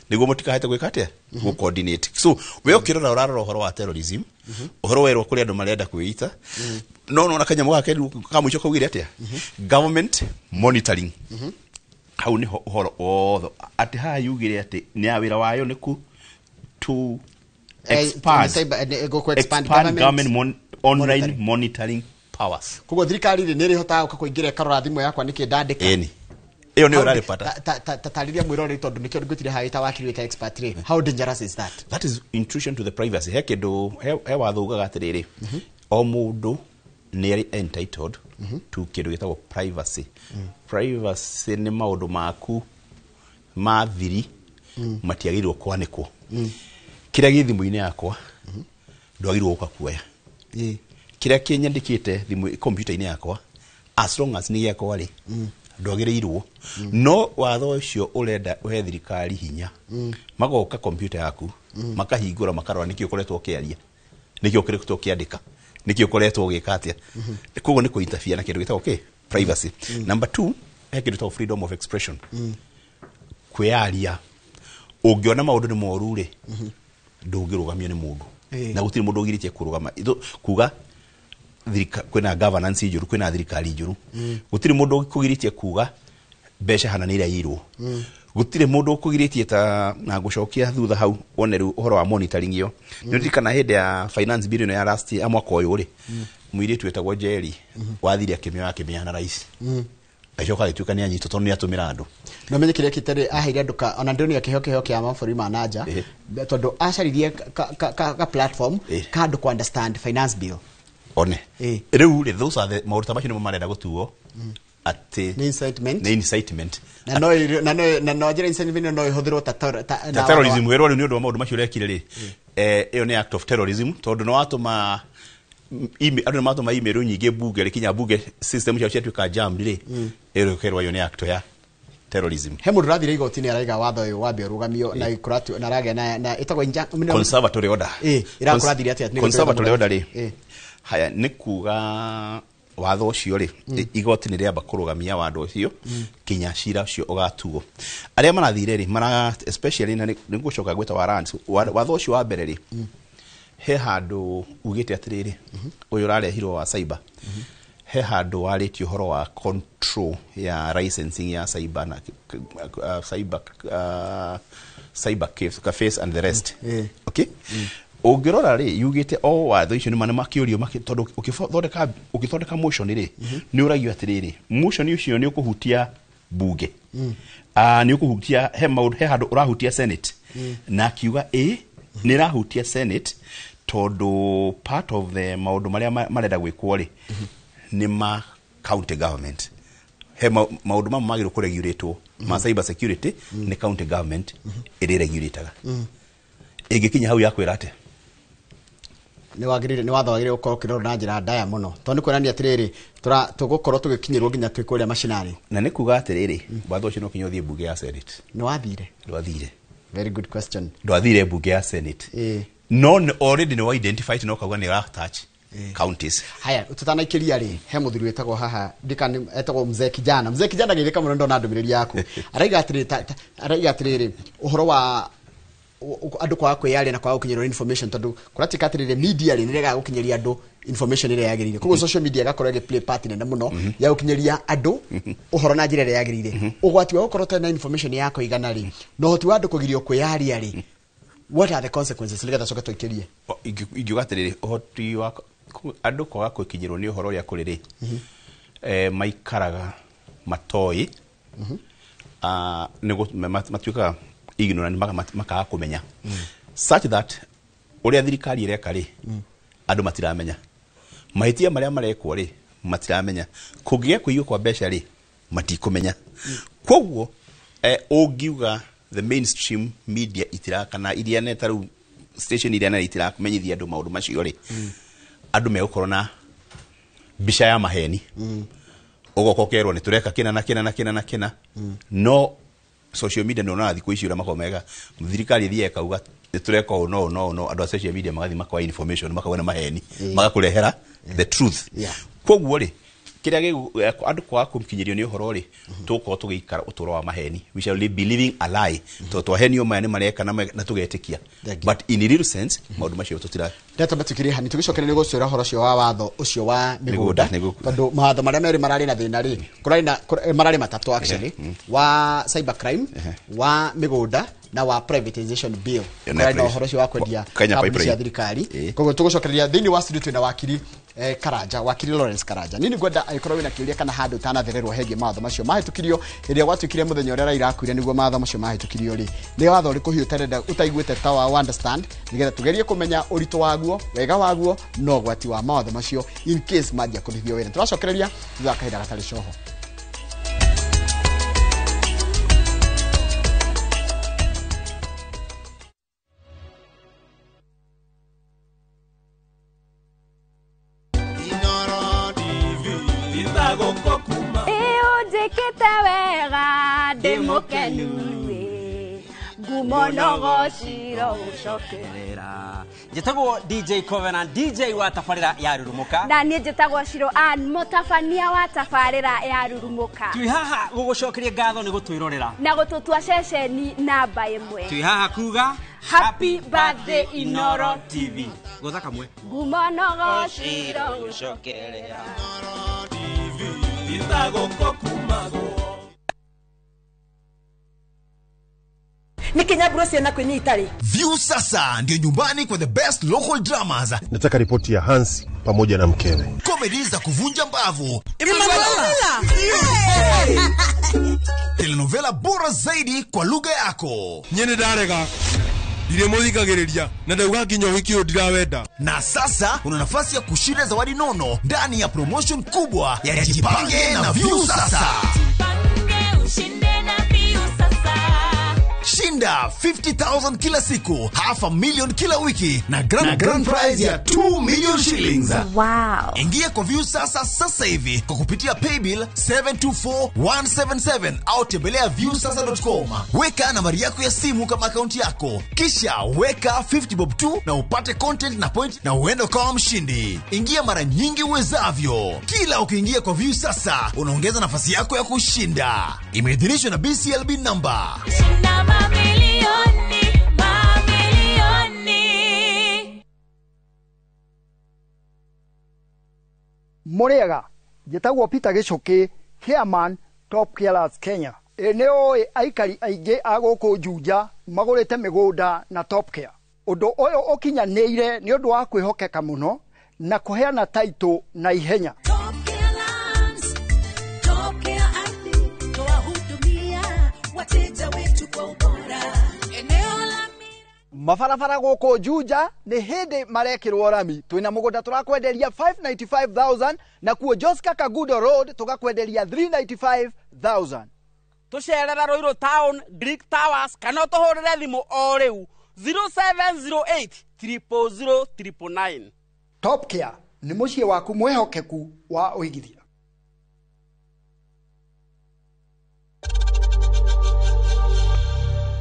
nĩguo mũtikahote gwĩka atĩa, gũ coordinate. So we ũkĩrora, ũrarora ũhoro wa terrorism, ũhoro werwo kũrĩ andũ marenda kwĩita, no nona kanyamũ gaka rĩu ka mũico kaugire atĩa, government monitoring. Hau nĩho ũhoro wothe atĩ haha yugire atĩ nĩ ya wĩra wayo nĩ ku to expand gũkũ expand expand government government online monitoring powers. Koguo thirikari rĩ, nĩ ĩrĩhotaga gũka kũingĩra ĩkarora thimũ yakwa nĩkĩ ndandĩka? Ĩni, ĩyo nĩyo ĩrarĩ bata. Tatarĩria mwĩroreri, tondũ nĩkĩo ngwĩtire haha wĩta wakiri, wĩta expert rĩ, how dangerous is that? That is intrusion to the privacy. He kĩndũ he watho ugaga atĩrĩrĩ, o mũndũ nĩ arĩ entitled to kĩndũ gĩtagwo privacy. Privacy nĩ maũndũ maku ma thiri matiagĩrĩirwo kwanĩkwo. Kĩrĩa gĩ thimũ-inĩ yakwa ndwagĩrĩirwo gũka kuoya. Kĩrĩa kĩnyandĩkĩte thimũ kompiuta-inĩ yakwa, as long as nĩ gĩakwa rĩ, ndwagĩrĩirwo. No watho ũcio ũrenda ũhe thirikari hinya, magoka kompiuta yaku, makahingũra, makarora nĩkĩ ũkoretwo ũkĩaria, nĩkĩ ũkoretwo ũkĩandĩka, nĩkĩ ũkoretwo ũgĩka atĩa. Koguo nĩ kũinterfere na kĩndũ gĩtagwo kĩ privacy. Number two, he kĩndũ gĩtagwo freedom of expression, kwĩyaria. Ũngĩona maũndũ nĩ moru rĩ, ndũngĩrũgamio nĩ mũndũ, na gũtirĩ mũndũ ũgirĩtie kũrũgama kuga kwĩna governance njũru, kwĩna thirikari njũru. Gũtirĩ mũndũ ũkũgirĩtie kuga mbeca hana nĩ iraiyirwo. Gũtirĩ mũndũ ũkũgirĩtie ta na ngũcokia thutha hau wone rĩu ũhoro wa monitoring ĩyo. Nĩ ririkana hĩndĩ ya finance bill ĩno ya last ya mwaka ũyũ rĩ, mũirĩtu wetagwo Njeri wathire akĩmĩoya akĩmĩana rais, agĩcoka agĩtuĩka nĩ anyitwo tondũ nĩ atũmĩra andũ. No menye kĩrĩa kĩtarĩ aheire andũ ka ona ndĩronire kĩheo kĩheo kĩa mabũrũri ma nanja, tondũ acaririe ka platform ka andũ ku understand finance bill. One rĩu rĩ, those are the maũndũ ta macio nĩmo marenda gũtuo atĩ nĩ incitement. Nĩ incitement. Na no njĩra incitement no ĩhũthĩrwo ta ta terrorism. Werwo rĩu nĩ ũndũ wa maũndũ macio ũrekire rĩ, ĩyo nĩ act of terrorism, tondũ nĩ watũma email, andũ nĩ matũma email nyingĩ bunge rĩ, kinya bunge system ciao ciatuĩka jammed rĩ, ĩyo ĩkerwo ĩyo nĩ act ya terrorism. He mũndũ ũrathire igoti-inĩ araiga watho ũyũ wambe ũrũgamio na ĩkoratio na aragĩa na ĩtagwo conservatory order. Ĩrakũrathire atĩa? Conservatory order rĩ, haya nĩ kuga watho ũcio rĩ, igoti nĩ rĩamba kũrũgamia watho ũcio kinya cira ũcio ũgatuo. Arĩa marathire rĩ, mara especially na nĩ ngũcoka gwĩta warrants, watho ũcio wa mbere rĩ, he handũ ugĩte atĩrĩrĩ, ũyũ ũrarehirwo wa cyber, he handũ warĩtie ũhoro wa control ya licensing ya cyber na cyber cafes and the rest. Okay, ũngĩrora rĩ, yugĩte o watho icio nĩ makĩũrio, tondũ ũgĩthondeka motion rĩ, nĩ ũragio atĩrĩrĩ, motion ũcio nĩ ũkũhutia bunge, nĩ ũkũhutia he maũndũ, he handũ ũrahutia Senate, na akiuga ĩ nĩ ĩrahutia Senate tondũ part of the maũndũ marĩa marenda gwĩkwo rĩ nĩ ma county government. He maũndũ mamwe magĩrĩirwo kũregulatwo ma cyber security nĩ county government ĩrĩ regulataga. Ĩngĩkinya hau yakwĩra atĩa? Nĩ wagĩrĩire, nĩ watho wagĩrĩire gũkorwo ũkĩrorwo na njĩra ndaya mũno, tondũ nĩ kuonania atĩrĩrĩ, tũgũkorwo tũgĩkinyĩrwo nginya twĩ kũrĩa macinani. Na nĩ kuga atĩrĩrĩ, watho ũcio no kinya ũthiĩ mbunge ya Senate. Nĩ wathire? Ndwathire. Very good question. Ndwathire mbunge ya Senate. No already nĩ wa identified no kauga nĩ ũra touch counties. Haya, tutanaikĩria rĩ, he mũthuri wĩtagwo haha ndikani etagwo Mzee Kijana. Mzee Kijana gĩthĩka mũno ndona ndũmĩrĩri yaku. Araiga atĩrĩrĩ, araiga atĩrĩrĩ, ũhoro wa andũ kwaga kwĩyaria na kwaga gũkinyĩrwo information, tondũ kũratuĩka atĩrĩrĩ, media rĩ nĩregaga gũkinyĩria andũ information ĩrĩa yagĩrĩire. Koguo social media ĩgakorwo ĩgĩ play part nene mũno ya gũkinyĩria andũ ũhoro na njĩra ĩrĩa yagĩrĩire. Ũgwati wa gũkorwo ũtarĩ na information ya kũigana rĩ, na ũhoti wa andũ kũgirio kwĩyaria rĩ, what are the consequences? Nĩgetha coke tũikĩrie. Ingiuga atĩrĩrĩ, ũhoti wa andũ kwaga gũkinyĩrwo nĩ ũhoro ũrĩa kũrĩ rĩ, maikaraga matoĩ, matuĩkaga ignorant, makaga kũmenya, such that ũrĩa thirikari ĩreka rĩ, andũ matiramenya, mahĩtia marĩa marekwo rĩ matiramenya, kũngĩgĩa kũiywo kwa mbeca rĩ matikũmenya. Koguo ũngiuga the mainstream media itira, kana iria nene ta rĩu station iria nene itirakũmenyithia andũ maũndũ macio rĩ, andũ megũkorwo na mbica ya maheni, ũgoka ũkerwo nĩ tũreka kĩna na kĩna na kĩna na kĩna. No social media nĩ thikũ ici ũrĩa makoragwo mega, thirikari ĩthiaga ĩkauga nĩ tũreka ũũ no no no, andũ a social media magathiĩ makoya information makauga nĩ maheni, magakũrehera the truth. Koguo rĩ, kĩrĩa andũ kwaga kũkinyĩrio nĩ ũhoro rĩ, tũgũkorwo tũgĩikara ũtũũro wa maheni. We shall be living a lie, tondũ twahenio maya nĩ mareka na tũgetĩkia, but in real sense maũndũ macio tũtira. Ndeto matukire hani tũgĩcokeria nĩ gũcũra ũhoro ũcio wa watho ũcio wa mĩgũnda, tondũ mawatho marĩa merĩ mararĩ na thĩna rĩ, kũrarĩ na mararĩ matatũ actually, wa cyber crime, wa mĩgũnda na wa privatization bill. Kũrarĩ na ũhoro ũcio wa kwendia kambuni cia thirikari. Koguo tũgũcokereria thĩinĩ wa studio twĩna wakiri Karanja, wakiri Lawrence Karanja. Nini ngwenda angĩkorwo wĩna kĩũria kana handũ ũtanathererwo hegie mawatho macio mahĩtũkirio ĩrĩa gwatuĩkire mũthenya ũrĩa Raila akuire nĩguo mawatho macio mahĩtũkirio rĩ, nĩ watho ũrĩkũ hihi ũtarenda ũtaiguĩte ta wa understand, nĩgetha tũgerie kũmenya ũritũ waguo, wega waguo na ũgwati wa mawatho macio in case manjia kũrutithio wĩra. Tũracokereria thutha wa kahinda gatarĩ coho. Njĩtagwo DJ Covenant, DJ wa tabarĩra ya Rurumuka, na niĩ njĩtagwo Shiro Ann, mũtabania wa tabarĩra ya Rurumuka. Twĩ haha gũgũcokeria ngatho nĩ gũtwĩrorera na gũtũtua ceceni namba ĩmwe. Twĩ haha kuga happy birthday Inoro TV. Gũtha kamwe ngumo nogo Shiro gũcokeria View sasa ndio nyumbani kwa the best local dramas. Nataka ripoti ya Hansi pamoja na mkewe. Comedy za kuvunja mbavu. Telenovela bora zaidi kwa lugha yako. Nyene ndarega. Ndiremuthikagiriria na ndauga nginya ũhiki ũyũ ndirawenda. Na sasa una nafasi ya kushinda zawadi nono ndani ya promotion kubwa ya Jipange na View Sasa. Jipange ushinde na View Sasa. Shinda Shinda 50,000 kila siku, 500,000 kila wiki na grand prize ya 2 million shillings. Wow. Ingia kwa Viusasa sasa hivi kwa kupitia paybill 724177 au tembelea viusasa.com. Weka nambari yako ya simu kama akaunti yako, kisha weka 50 bob tu na upate content na point na uende ukawa mshindi. Ingia mara nyingi uwezavyo. Kila ukiingia kwa Viusasa unaongeza nafasi yako ya kushinda. Imeidhinishwa na BCLB number. Shinda mamilioni, mamilioni. Muriega, njĩtagwo Peter Gĩcũkĩ, chairman Top Killers Kenya. Nĩ ũĩ aikari aingĩ a gũkũ Juja magũrĩte mĩgũnda na Top Care. Ũndũ ũyũ ũkinyanĩire nĩ ũndũ wa kwĩhokeka mũno na kũheana taitũ na ihenya. Top Care Lands, Top Care Ardhi, twahudumia wateja wetu kwa ubora. Eneo la Mabarabara gũkũ Juja nĩ hĩndĩ marekĩrwo rami. Twĩna mũgũnda tũrakwenderia 595,000 na kuo Joska Kagudo Road tũgakwenderia 395,000. Tũcerera Ruiru Town, Greek Towers kana ũtũhũrĩre thimũ o rĩu 0708 000 999. Top Care nĩ mũciĩ waku mwĩhokeku wa ũigithia.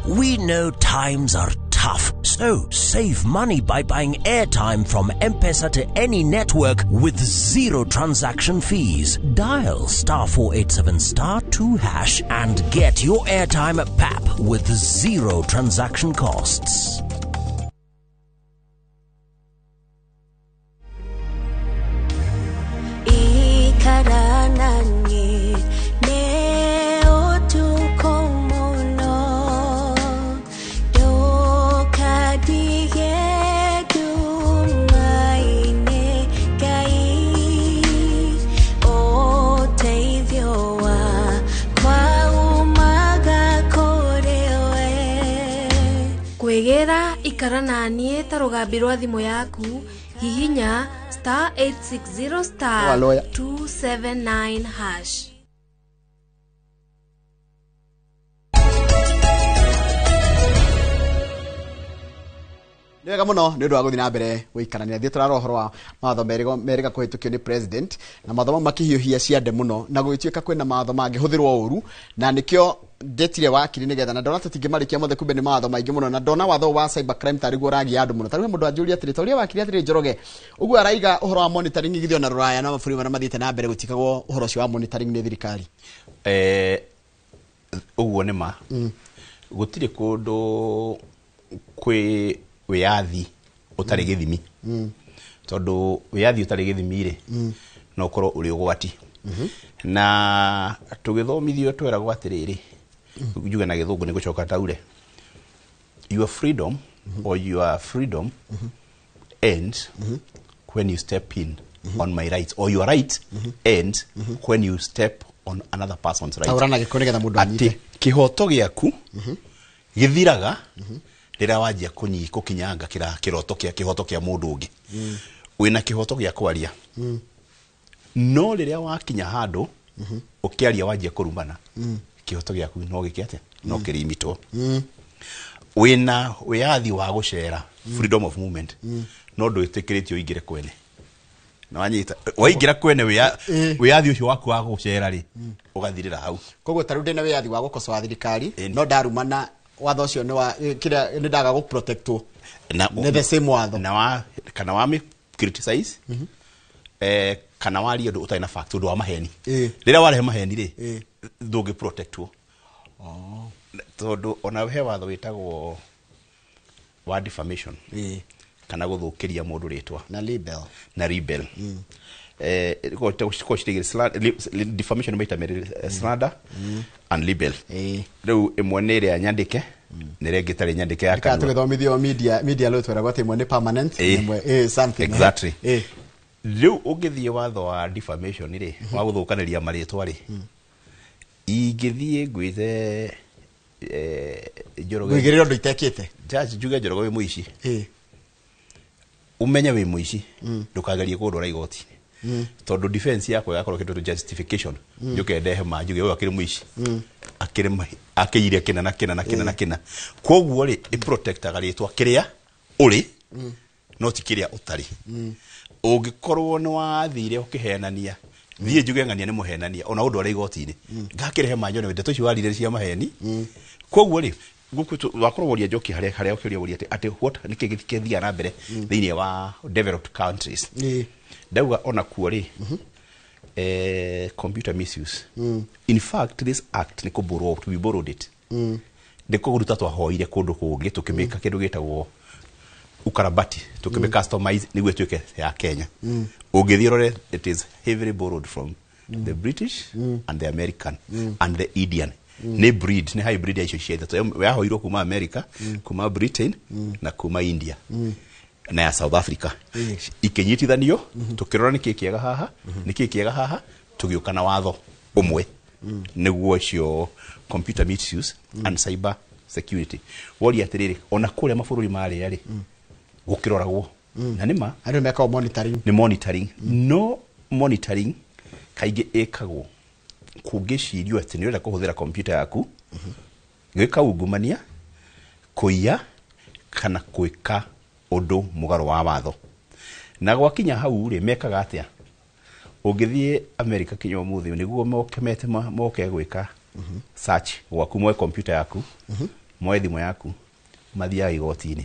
We know times are tough, so save money by buying airtime from M-Pesa to any network with zero transaction fees. Dial *487*2# and get your airtime at PAP with zero transaction costs. Ikaranani ne otuko muno dokadige dumaine kai oteithio kwa umaga korewe. Kwĩgĩra ikara na niĩ ta rũgambi rwa thimũ yaku, hihinya *860 Waloya. *279#. Nĩ wega mũno nĩ ũndũ wa gũthiĩ na mbere gũikarania. Thiĩ tũrarora ũhoro wa mawatho merĩga kũhĩtũkio nĩ president, na mathomo makĩhiũhia ciande mũno na gũgĩtuĩka kwĩna mawatho mangĩhũthĩrwo ũru, na nĩkĩo ndetire wakiri nĩgetha na ndona tũtingĩmarĩkia mothe, kumbe nĩ mawatho maingĩ mũno, na ndona watho wa cyber crime tarĩguo ũragia andũ mũno. Tarĩu he mũndũ anjũria atĩrĩ, ta ũrĩa wakiri atĩrĩ Njoroge, ũguo araiga ũhoro wa monitoring githĩ ona rũraya na mabũrũri marĩa mathiĩte na mbere gũtikagwo ũhoro ũcio wa monitoring nĩ thirikari? Ũguo nĩ ma. Gũtirĩ kũndũ kwĩ wĩyathi ũtarĩ gĩthimi, tondũ wĩyathi ũtarĩ gĩthimi rĩ, no ũkorwo ũrĩ ũgwati. Na tũgĩthomithio tweragwo atĩrĩrĩ, njuge na gĩthũngũ nĩ gũcoka taure, your freedom or your freedom ends when you step in on my rights, or your right ends when you step on another person's right. Taũra na gĩkũ nĩgetha mũndũ anyite. Atĩ kĩhoto gĩaku gĩthiraga rĩrĩa wanjia kũkinyanga kĩroto kĩa kĩhoto kĩa mũndũ ũngĩ. Wĩna kĩhoto gĩa kwaria, no rĩrĩa wakinya handũ ũkĩaria wanjia kũrumana, kĩhoto gĩaku no gĩke atĩa? No kĩrimitwo. Wĩna wĩyathi wa gũcera, freedom of movement, no ndwĩtĩkĩrĩtio ũingĩre kwene. Na wanyita waingĩra kwene wĩyathi ũcio waku wa gũcera rĩ, ũgathirĩra hau. Koguo tarĩu ndĩna wĩyathi wa gũkocoa thirikari, no ndarumana watho ũcio nĩ wa kĩrĩa nĩ ndaga gũprotectwo nĩ the same watho. Na wa kana wa criticize kana waria ũndũ ũtarĩ na fact, ũndũ wa maheni. Rĩrĩa warehe maheni rĩ, ndũngĩ protectwo. Tondũ ona he watho wĩtagwo wa defamation, kana gũthũkĩria mũndũ rĩtwa na libel. Na libel. Defamation maita merĩ, slander and libel. Rĩu ĩmwe nĩ ĩrĩa nyandĩke, nĩ ĩrĩa ĩngĩ ĩtarĩ nyandĩke ya Kana kanua. tũgĩthomithio media law tweragwo atĩ ĩmwe nĩ permanent, ĩmwe something. Exactly. Rĩu ũngĩthiĩ watho wa defamation rĩ, wa gũthũkanĩria marĩtwa rĩ, ingĩthiĩ ngwĩte Njoroge Ngũigĩrĩre ũndũ itekĩte. Judge njuge Njoroge wĩ mũici. Ũmenye wĩ mũici, ndũkagerie kũndwara igoti. Tondũ defense yakwa yakorwo kĩndũ justification. Njuke ndehe ma njuge ũyũ akĩrĩ mũici. Akĩrĩ akĩire kĩna na kĩna na kĩna na kĩna. Kwoguo rĩ ĩ protectaga rĩtwa kĩrĩa ũrĩ no ti kĩrĩa ũtarĩ. Ũngĩkorwo nĩ wathire ũkĩhenania thiĩ njuge ng'ania nĩ mũhenania ona ũndũ arĩ igoti-inĩ ngakĩrehe ma nyone ndeto icio warire cia maheni. Kwoguo rĩ wakorwo woria njoki harĩa harĩa ũkĩũria woria atĩ what nĩkĩ gĩthiaga na mbere thĩinĩ wa developed countries. Ndauga ona kuo rĩ computer misuse. In fact this act nĩ kũborrow, we borrowed it. Nĩ kũruta twahoire kũndũ kũngĩ tũkĩmĩka kĩndũ gĩtagwo ukarabati tukime customize nĩguo ĩtuĩke ya Kenya. Ũngĩthiĩ ũrore it is heavily borrowed from the British and the American and the Indian. Nĩ breed, nĩ hybrid ya icio cia ithatũ yahoirwo kuma America, kuma Britain na kuma India na ya South Africa. Ikĩnyitithanio tũkĩrora nĩkĩ kĩega haha nĩkĩ kĩega haha tũgĩũka na watho ũmwe nĩguo ũcio computer misuse and cyber security. Woria atĩrĩrĩ ona kũrĩa mabũrũri marĩa rĩ gũkĩroragwo na nĩma andũ mekaga monitoring. Nĩ monitoring. No monitoring kaingĩ ĩkagwo kũngĩcirio atĩ nĩ ũrenda kũhũthĩra computer yaku gwĩka ungumania, kũiya kana gwĩka ũndũ mũgarũ wa watho. Na gwakinya hau rĩ mekaga atĩa? Ũngĩthiĩ America kinya ũmũthĩ nĩguo moke mete moke gwĩka search gwaku moe computer yaku moe thimũ yaku mathiaga igoti-inĩ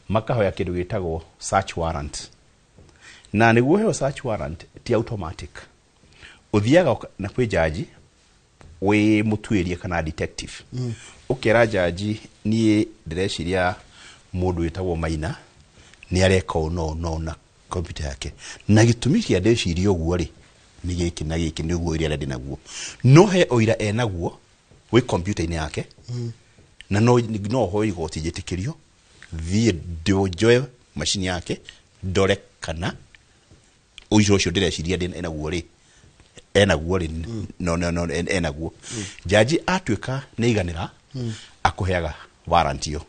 makahoya kĩndũ gĩtagwo search warrant. Na nĩguo ũheo search warrant ti automatic. Ũthiaga na kwĩ jaji wĩ mũtuĩria kana detective. Ũkera jaji niĩ ndĩreciria mũndũ wĩtagwo Maina nĩ areka ũũ no no na computer yake na gĩtũmi kĩa ndĩciria ũguo rĩ nĩ gĩkĩ na gĩkĩ nĩguo ũrĩa ndĩ naguo. No he ũira enaguo wĩ computer-inĩ yake na no hoe igoti njĩtĩkĩrio thiĩ njoe macini yake ndore kana ũira ũcio ndĩreciria ndĩ enaguo rĩ enaguo rĩ no no no enaguo. Jaji atuĩka nĩ aiganĩra akũheaga warrant ĩyo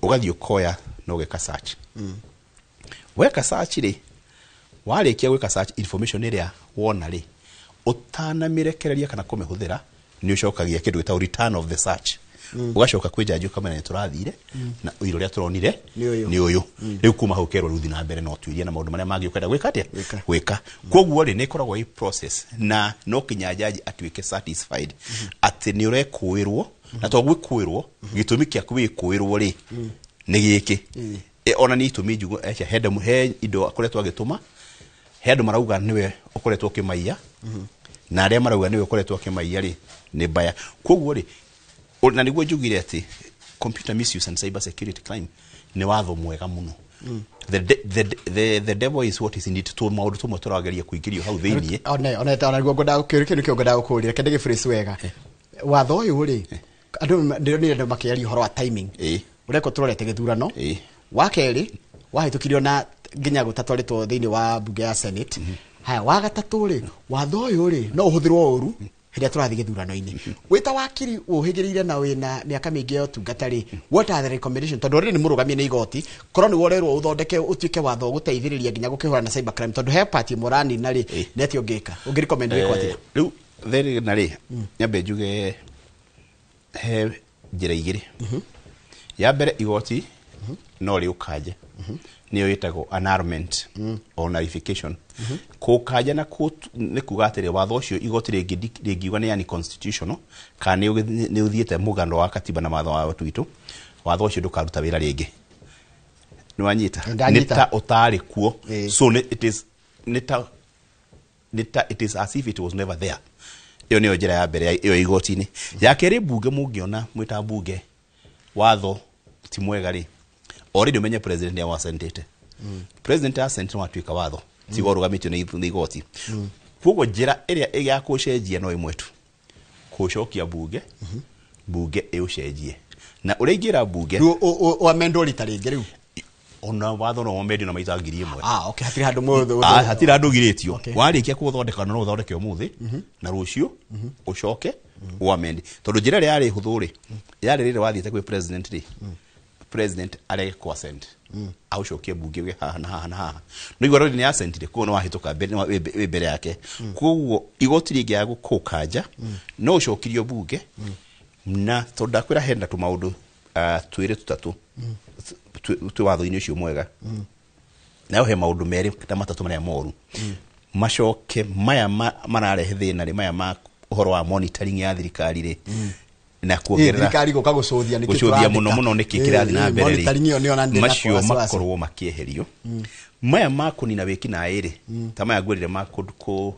ũgathiĩ ũkoya na ũgeka search. Weka search rĩ warĩkia gwĩka search information ĩrĩa wona rĩ ũtanamĩrekereria kana kũmĩhũthĩra nĩ ũcokagia kĩndũ gĩtagwo return of the search. Ũgacoka kwĩ jaji ũkamenya nĩ tũrathire na ũira ũrĩa tũronire nĩ ũyũ. Rĩu kuma hau ũkerwo rĩu thiĩ na mbere na ũtuĩrie na maũndũ marĩa mangĩ ũkwenda gwĩka atĩa gwĩka. Kwoguo rĩ nĩ ĩkoragwo ĩ process na no kinya jaji atuĩke satisfied atĩ nĩ ũrekũĩrwo na to gwĩkũĩrwo gĩtũmi kĩa gwĩkũĩrwo rĩ nĩ gĩkĩ. Ona nĩ itũmi njugu he indo akoretwo agĩtũma he andũ marauga nĩwe ũkoretwo ũkĩmaiya na arĩa marauga nĩwe ũkoretwo ũkĩmaiya rĩ nĩ mbaya. Kwoguo rĩ na nĩguo njugire atĩ computer misuse and cyber security crime nĩ watho mwega mũno. The devil is what is in it. Tu maũndũ tũmwe tũrageria kũingĩrio hau thĩiniĩ. One nĩguo ngwendaga kĩũria kĩu nĩkĩo ngwendaga gũkũũria reke ndĩgĩphrase wega. Watho ũyũ rĩ andũ ndĩronire andũ makĩaria ũhoro wa timing ũrekwo tũrorete gĩthurano. Wa kerĩ wahĩtũkirio na nginya gũtatwarĩtwo thĩinĩ wa mbunge ya Senate. Haya wa gatatũ rĩ watho ũyũ rĩ no ũhũthĩrwo ũru hĩndĩ ĩrĩa tũrathiĩ gĩthurano-inĩ. Wĩ ta wakiri ũhĩgĩrĩire na wĩna mĩaka mĩingĩ ya ũtungata rĩ what are the recommendation tondũ already nĩ mũrũgamie nĩ igoti korwo nĩ worerwo ũthondeke ũtuĩke watho ũgũteithĩrĩria nginya gũkĩhũrana na cyber crime tondũ he party ĩmwe ũranina rĩ nĩ atĩa ũngĩka ũngĩrecommend wĩkwo atĩa? Rĩu therĩ na rĩ nyambe njuge he njĩra igĩrĩ. Ya mbere igoti no rĩũkanje nĩyo ĩtagwo annulment or nullification. Kũkanja na nĩ kuga atĩrĩ watho ũcio igoti rĩngiuga nĩ unconstitutional kana nĩ ũthiĩte mũgando wa katiba na watho wa witũ watho ũcio ndũkaruta wĩra rĩngĩ. Nĩ wanyita? Nĩ ta ũtarĩ kuo. So it is nĩ ta it is as if it was never there. Ĩyo nĩyo njĩra ya mbere ĩyo igoti-inĩ. Ya kerĩ mbunge mũngĩona mwĩta mbunge watho ti mwega rĩ already umenye president ya wasentete. President ya sent no atuĩka watho tigo rũgamĩtio nĩ igoti. Koguo njĩra ĩrĩa ya kũcenjia no ĩmwe tu kũcokia bunge bunge ĩũcenjie na ũrĩa ingĩra bunge ũamendwo rita rĩngĩ rĩu ona watho no wamendio na maita 1000. Okay hatirĩ handũ mũthũ hatirĩ handũ ũgirĩtio. Warĩkia kũũthondeka no ũthondeke ũmũthĩ na rũciũ ũcoke ũamendi tondũ njĩra ĩrĩa yarĩ hũthũ rĩ yarĩ rĩrĩa wathiĩte kwĩ president rĩ President arege ku assent, aucokie bunge uge haha na haha na haha no igua rori ni assentire, koguo no wahĩtũka mbere wĩ mbere yake. Koguo igoti rĩngĩaga gũkũkanja no ũcokirio bunge, na tondũ ndakwĩra hena tũmaũndũ twĩrĩ tũtatũ twĩ watho-inĩ ũcio mwega, nayo he maũndũ merĩ na matatũ marĩa moru macoke maya mararehe thĩna rĩ, maya ma ũhoro wa monitoring ya thirikari rĩ, na kuongerera thirikari gũka gũcũthia nĩkĩ gũcũthia mũno mũno nĩkĩ kĩrathiĩ na mbere monitoring ĩyo nĩyo na ndĩna macio wasiwasi. Makorwo makĩeherio maya ma kũnina wĩkinaĩ rĩ, ta maya ngwĩrire ma kũ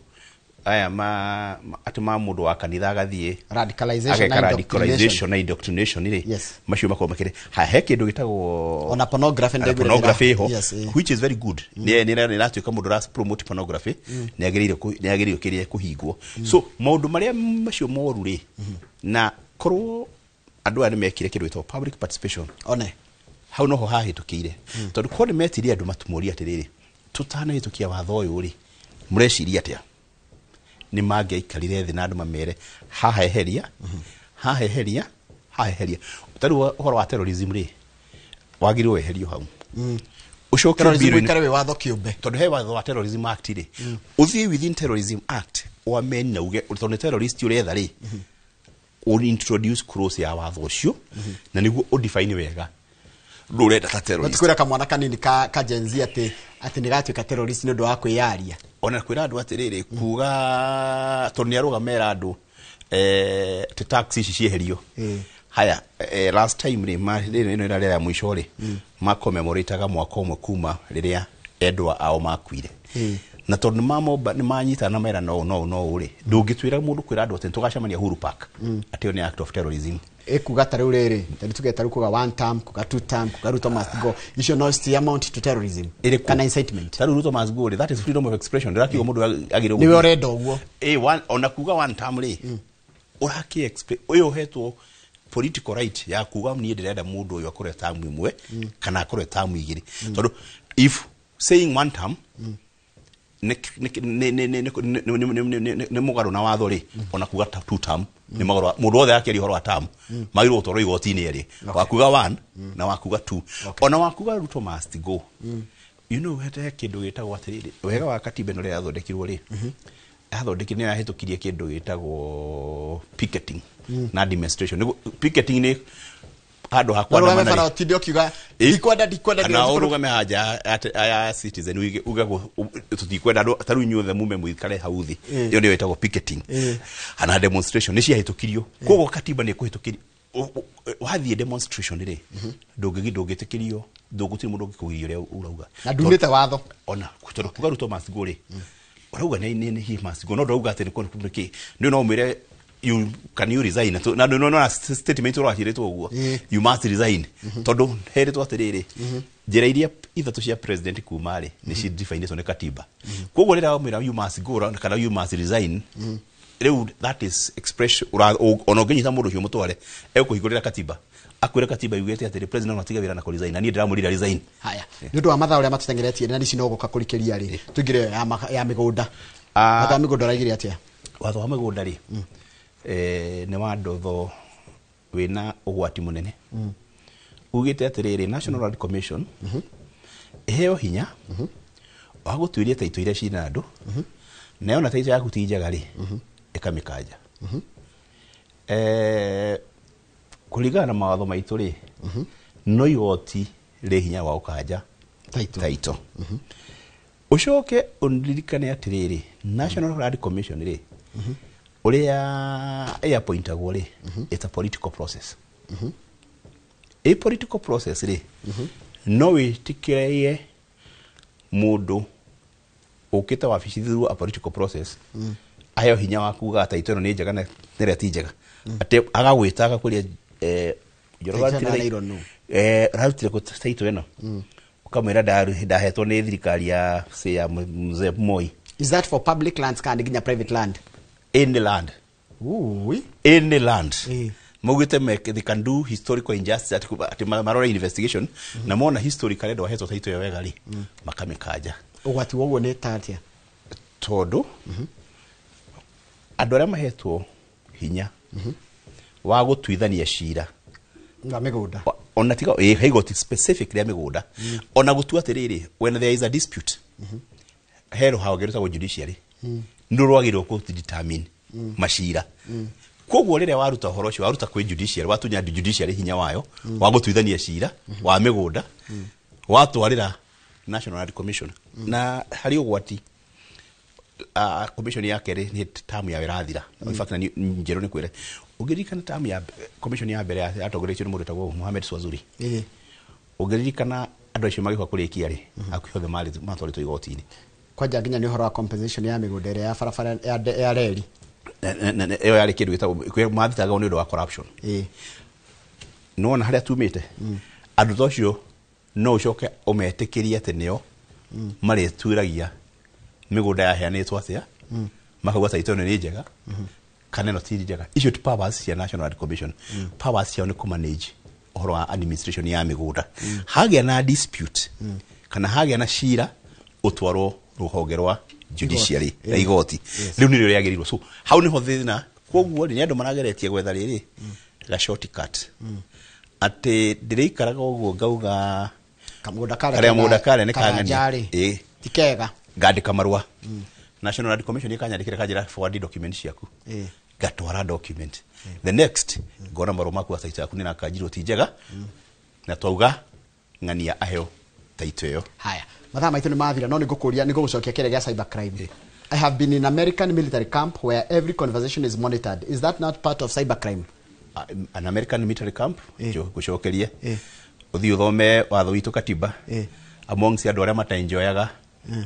aya ma atĩ ma mũndũ wa kanitha agathiĩ radicalization ageka na radicalization na indoctrination rĩ, macio makorwo makĩrĩ ha he kĩndũ gĩtagwo ona pornography Ona ndĩgwĩrĩra. pornography ho, Yes, eh. which is very good. Nĩ ĩratuĩka mũndũ ũra promote pornography nĩ agĩrĩire kĩrĩa kũhingwo. So maũndũ marĩa macio moru rĩ, na korwo andũ aya nĩ mekire kĩndũ gĩtagwo public participation, one hau noho hahĩtũkĩire, tondũ korwo nĩ metirie andũ matũmorie atĩrĩrĩ, tũtanahĩtũkia watho ũyũ rĩ, mũreciria atĩa, nĩ mangĩaikarire thĩ na andũ mamere haha eheria, haha eheria, haha eheria. Ta rĩu ũhoro wa terrorism rĩ, wagĩrĩirwo weherio hau, ũcoke Terrorism mbirũ-inĩ- ũikare wĩ watho kĩũmbe. Tondũ he watho wa Terrorism Act rĩ, ũthiĩ within Terrorism Act wameni na uge tondũ nĩ terrorist ũretha rĩ, introduce clause ya watho ũcio na nĩguo ũdefine wega ndũrenda ta terrorist. Kwĩra kamwana kanini ka Gen Z atĩ nĩ gatuĩka terrorist nĩ ũndũ wa kwĩyaria. Ona kwĩra andũ atĩrĩrĩ, kuga tondũ nĩ arũgamera andũ atĩ tax ici cieherio. Haya, last time rĩ, rĩrĩ ĩno ĩrarĩ ya mũico rĩ, makomemorataga mwaka ũmwe kuma rĩrĩa endwa ao makuire, na tondũ nĩ manyitana na mera no no no rĩ, ndũngĩtwĩra mũndũ kwĩra andũ atĩ nĩtũgacemania Uhuru Park atĩ ĩyo nĩ act of terrorism. Ĩkuga ta rĩu rĩrĩ, ta rĩu tuge ta rĩu kuga one term, kuga two term, kuga Ruto must go, icio no ci amount to terrorism kana incitement? Ta rĩu Ruto must go rĩ, that is freedom of expression. Ndĩrakiuga mũndũ agĩrĩirwo Nĩwe ũrenda ũguo. One, ona kuga one term rĩ, ũraki explain ũyũ ũhetwo political right ya kuga niĩ ndĩrenda mũndũ ũyũ akorwo tamu ĩmwe kana akorwo tamu igĩrĩ, tondũ if saying one term nĩ mũgarũ na watho rĩ, ona kuga two term nĩ mũgarũ. Mũndũ wothe akĩaria ũhoro wa term magĩrĩirwo gũtwarwo igoti-inĩ erĩ, wa kuga one na wa kuga two, ona wa kuga Ruto must go. You know, he kĩndũ gĩtagwo atĩrĩrĩ, wega wa katiba ĩno rĩrĩa yathondekirwo rĩ, yathondekirwo nĩ yahĩtũkirie kĩndũ gĩtagwo picketing na demonstration. Picketing nĩ handũ ha Ũrũgame kũandamana bara rĩ. ũtinde ũkiuga ndikwenda, ndikwenda, Kana ndikwenda. ũrũgame haja ya Citizen uge tũtikwenda andũ ta rĩu inyuothe mume mũikare hau thĩ. Ĩyo nĩyo ĩtagwo picketing ana demonstration, nĩ ciahĩtũkirio. Koguo katiba nĩ ĩkũhĩtũkirio. Wathiĩ demonstration rĩ, ndũngĩtĩkĩrio, ndũgũtirĩ mũndũ ũngĩkũgiria ũrĩa ũrauga. Na ndunĩte watho. Ona tondũ kuga Ruto must go rĩ, ũrauga nĩ he must go, no ndauga atĩ nĩ nĩkĩ nĩ no ũmwĩre you can you resign. Na no no statement ũracirĩtwo ũguo, you must resign, tondũ herĩtwo atĩrĩrĩ, njĩra iria ithatũ cia president kuma rĩ nĩ cidefinĩtwo nĩ katiba. Koguo rĩrĩa wamwĩra you must go kana you must resign, rĩu that is expression. Ona ũngĩnyita mũndũ ũcio mũtware, egũkũhingũrĩra katiba, akwĩre katiba yugĩte atĩrĩ, president no atige wĩra na kũresign, na niĩ ndĩramwĩrire resign. Haya, nĩ ũndũ wa mathaa ũrĩa matũtengeretie na ici no gũka kũrikĩria rĩ, tũingĩre ya mĩgũnda. Watho wa mĩgũnda ũraigire atĩa? Watho wa mĩgũnda rĩ, nĩ wandotho wĩna ũgwati mũnene. Ugĩte atĩrĩrĩ, National Land Commission ĩheo hinya wa gũtuĩria taitũ iria ciĩna andũ, na yona taitũ yaku ti njega rĩ, ĩkamĩkanja. Kũringana na mawatho maitũ rĩ, no igoti rĩ hinya wa gũkanja taitũ. Ũcoke ũririkane atĩrĩrĩ, National Land Commission rĩ, ũrĩa ĩappointagwo rĩ, it's a political process. A political process rĩ, no wĩtĩkĩrie mũndũ ũkĩte wabici through a political process aheo hinya wa kuga taitũ ĩno nĩ njega na ĩrĩa ti njega, atĩ agagwĩta agakwĩria Njoroge Taitũ ĩno arairwo nũ? Ararutire kũ taitũ ĩno? Ũkamwĩra ndahetwo nĩ thirikari ya say ya mzee Moi. Is that for public lands kana nginya private land? Any land. Ui. Any land. Maugĩte they can do historical injustice, atĩ marore investigation na mona historically ndwahetwo taitũ ĩyo wega rĩ, makamĩkanja. Ũgwati woguo nĩ ta atĩa? Tondũ andũ arĩa mahetwo hinya wa gũtuithania cira wa mĩgũnda. Ona tiga he igoti specific rĩa mĩgũnda. Ona gũtua atĩrĩrĩ, when there is a dispute, he rũhonge rwĩtagwo judiciary, nĩ rwagĩrĩirwo kũ determine macira. Koguo rĩrĩa waruta ũhoro ũcio, waruta kwĩ judiciary, watunya judiciary hinya wayo wa gũtuithania cira wa mĩgũnda, watwarĩra National Land Commission, na harĩ ũgwati. Commission ya kerĩ nĩ tamu yao ĩrathira. In fact, na njerũ nĩ kwĩre, ũngĩririkana tamu ya commission ya mbere yatongoretio nĩ mũndũ wĩtagwo Mohamed Swazuri. Ũngĩririkana andũ acio magĩũka kũrĩkia rĩ, hakuhĩ othe marĩ matwarĩtwo igoti-inĩ. Kwanja nginya nĩ ũhoro wa compensation ya mĩgũnda ĩrĩa ya barabara ya reri. Ĩyo yarĩ kĩndũ gĩtagwo mathitangagwo nĩ ũndũ wa corruption. Nĩwona harĩa tumĩte, andũ ta ũcio no ũcoke ũmetĩkĩrie atĩ nĩo marĩtuĩragia mĩgũnda yaheanĩtwo atĩa, makauga title ĩno nĩ njega kana ĩno ti njega. Icio ti powers cia National Land Commission. Powers ciao nĩ kũmanage ũhoro wa administration ya mĩgũnda. Hagĩa na dispute kana hagĩa na cira, ũtwarwo rũhonge rwa judiciary na igoti rĩu nĩrĩo rĩagĩrĩirwo. So hau nĩho thĩna. Koguo rĩ, nĩ andũ marageretie gwetha rĩrĩ ga shortcut, atĩ ndĩrĩikaraga ũguo ngauga kamũgũnda karĩa karĩa mũgũnda karĩa nĩ karanja kang'ania rĩ, ĩ ti kega. Ngandĩka marũa, National Land Commission ĩkanyandĩkĩra kanjĩra forward document ciaku, ngatwara document, the next ngona marũa maku title yaku nĩ nakanjirwo ti njega, na twauga ng'ania aheo title ĩyo. Haya, mathaa maitũ nĩ mathira, no nĩ ngũkũria, nĩ ngũgũcokia kĩrĩa gĩa cyber crime. I have been in American military camp where every conversation is monitored. Is that not part of cyber crime? An American military camp, ngũcokerie ũthiĩ ũthome watho witũ, katiba. Amongst andũ arĩa mataenjoyaga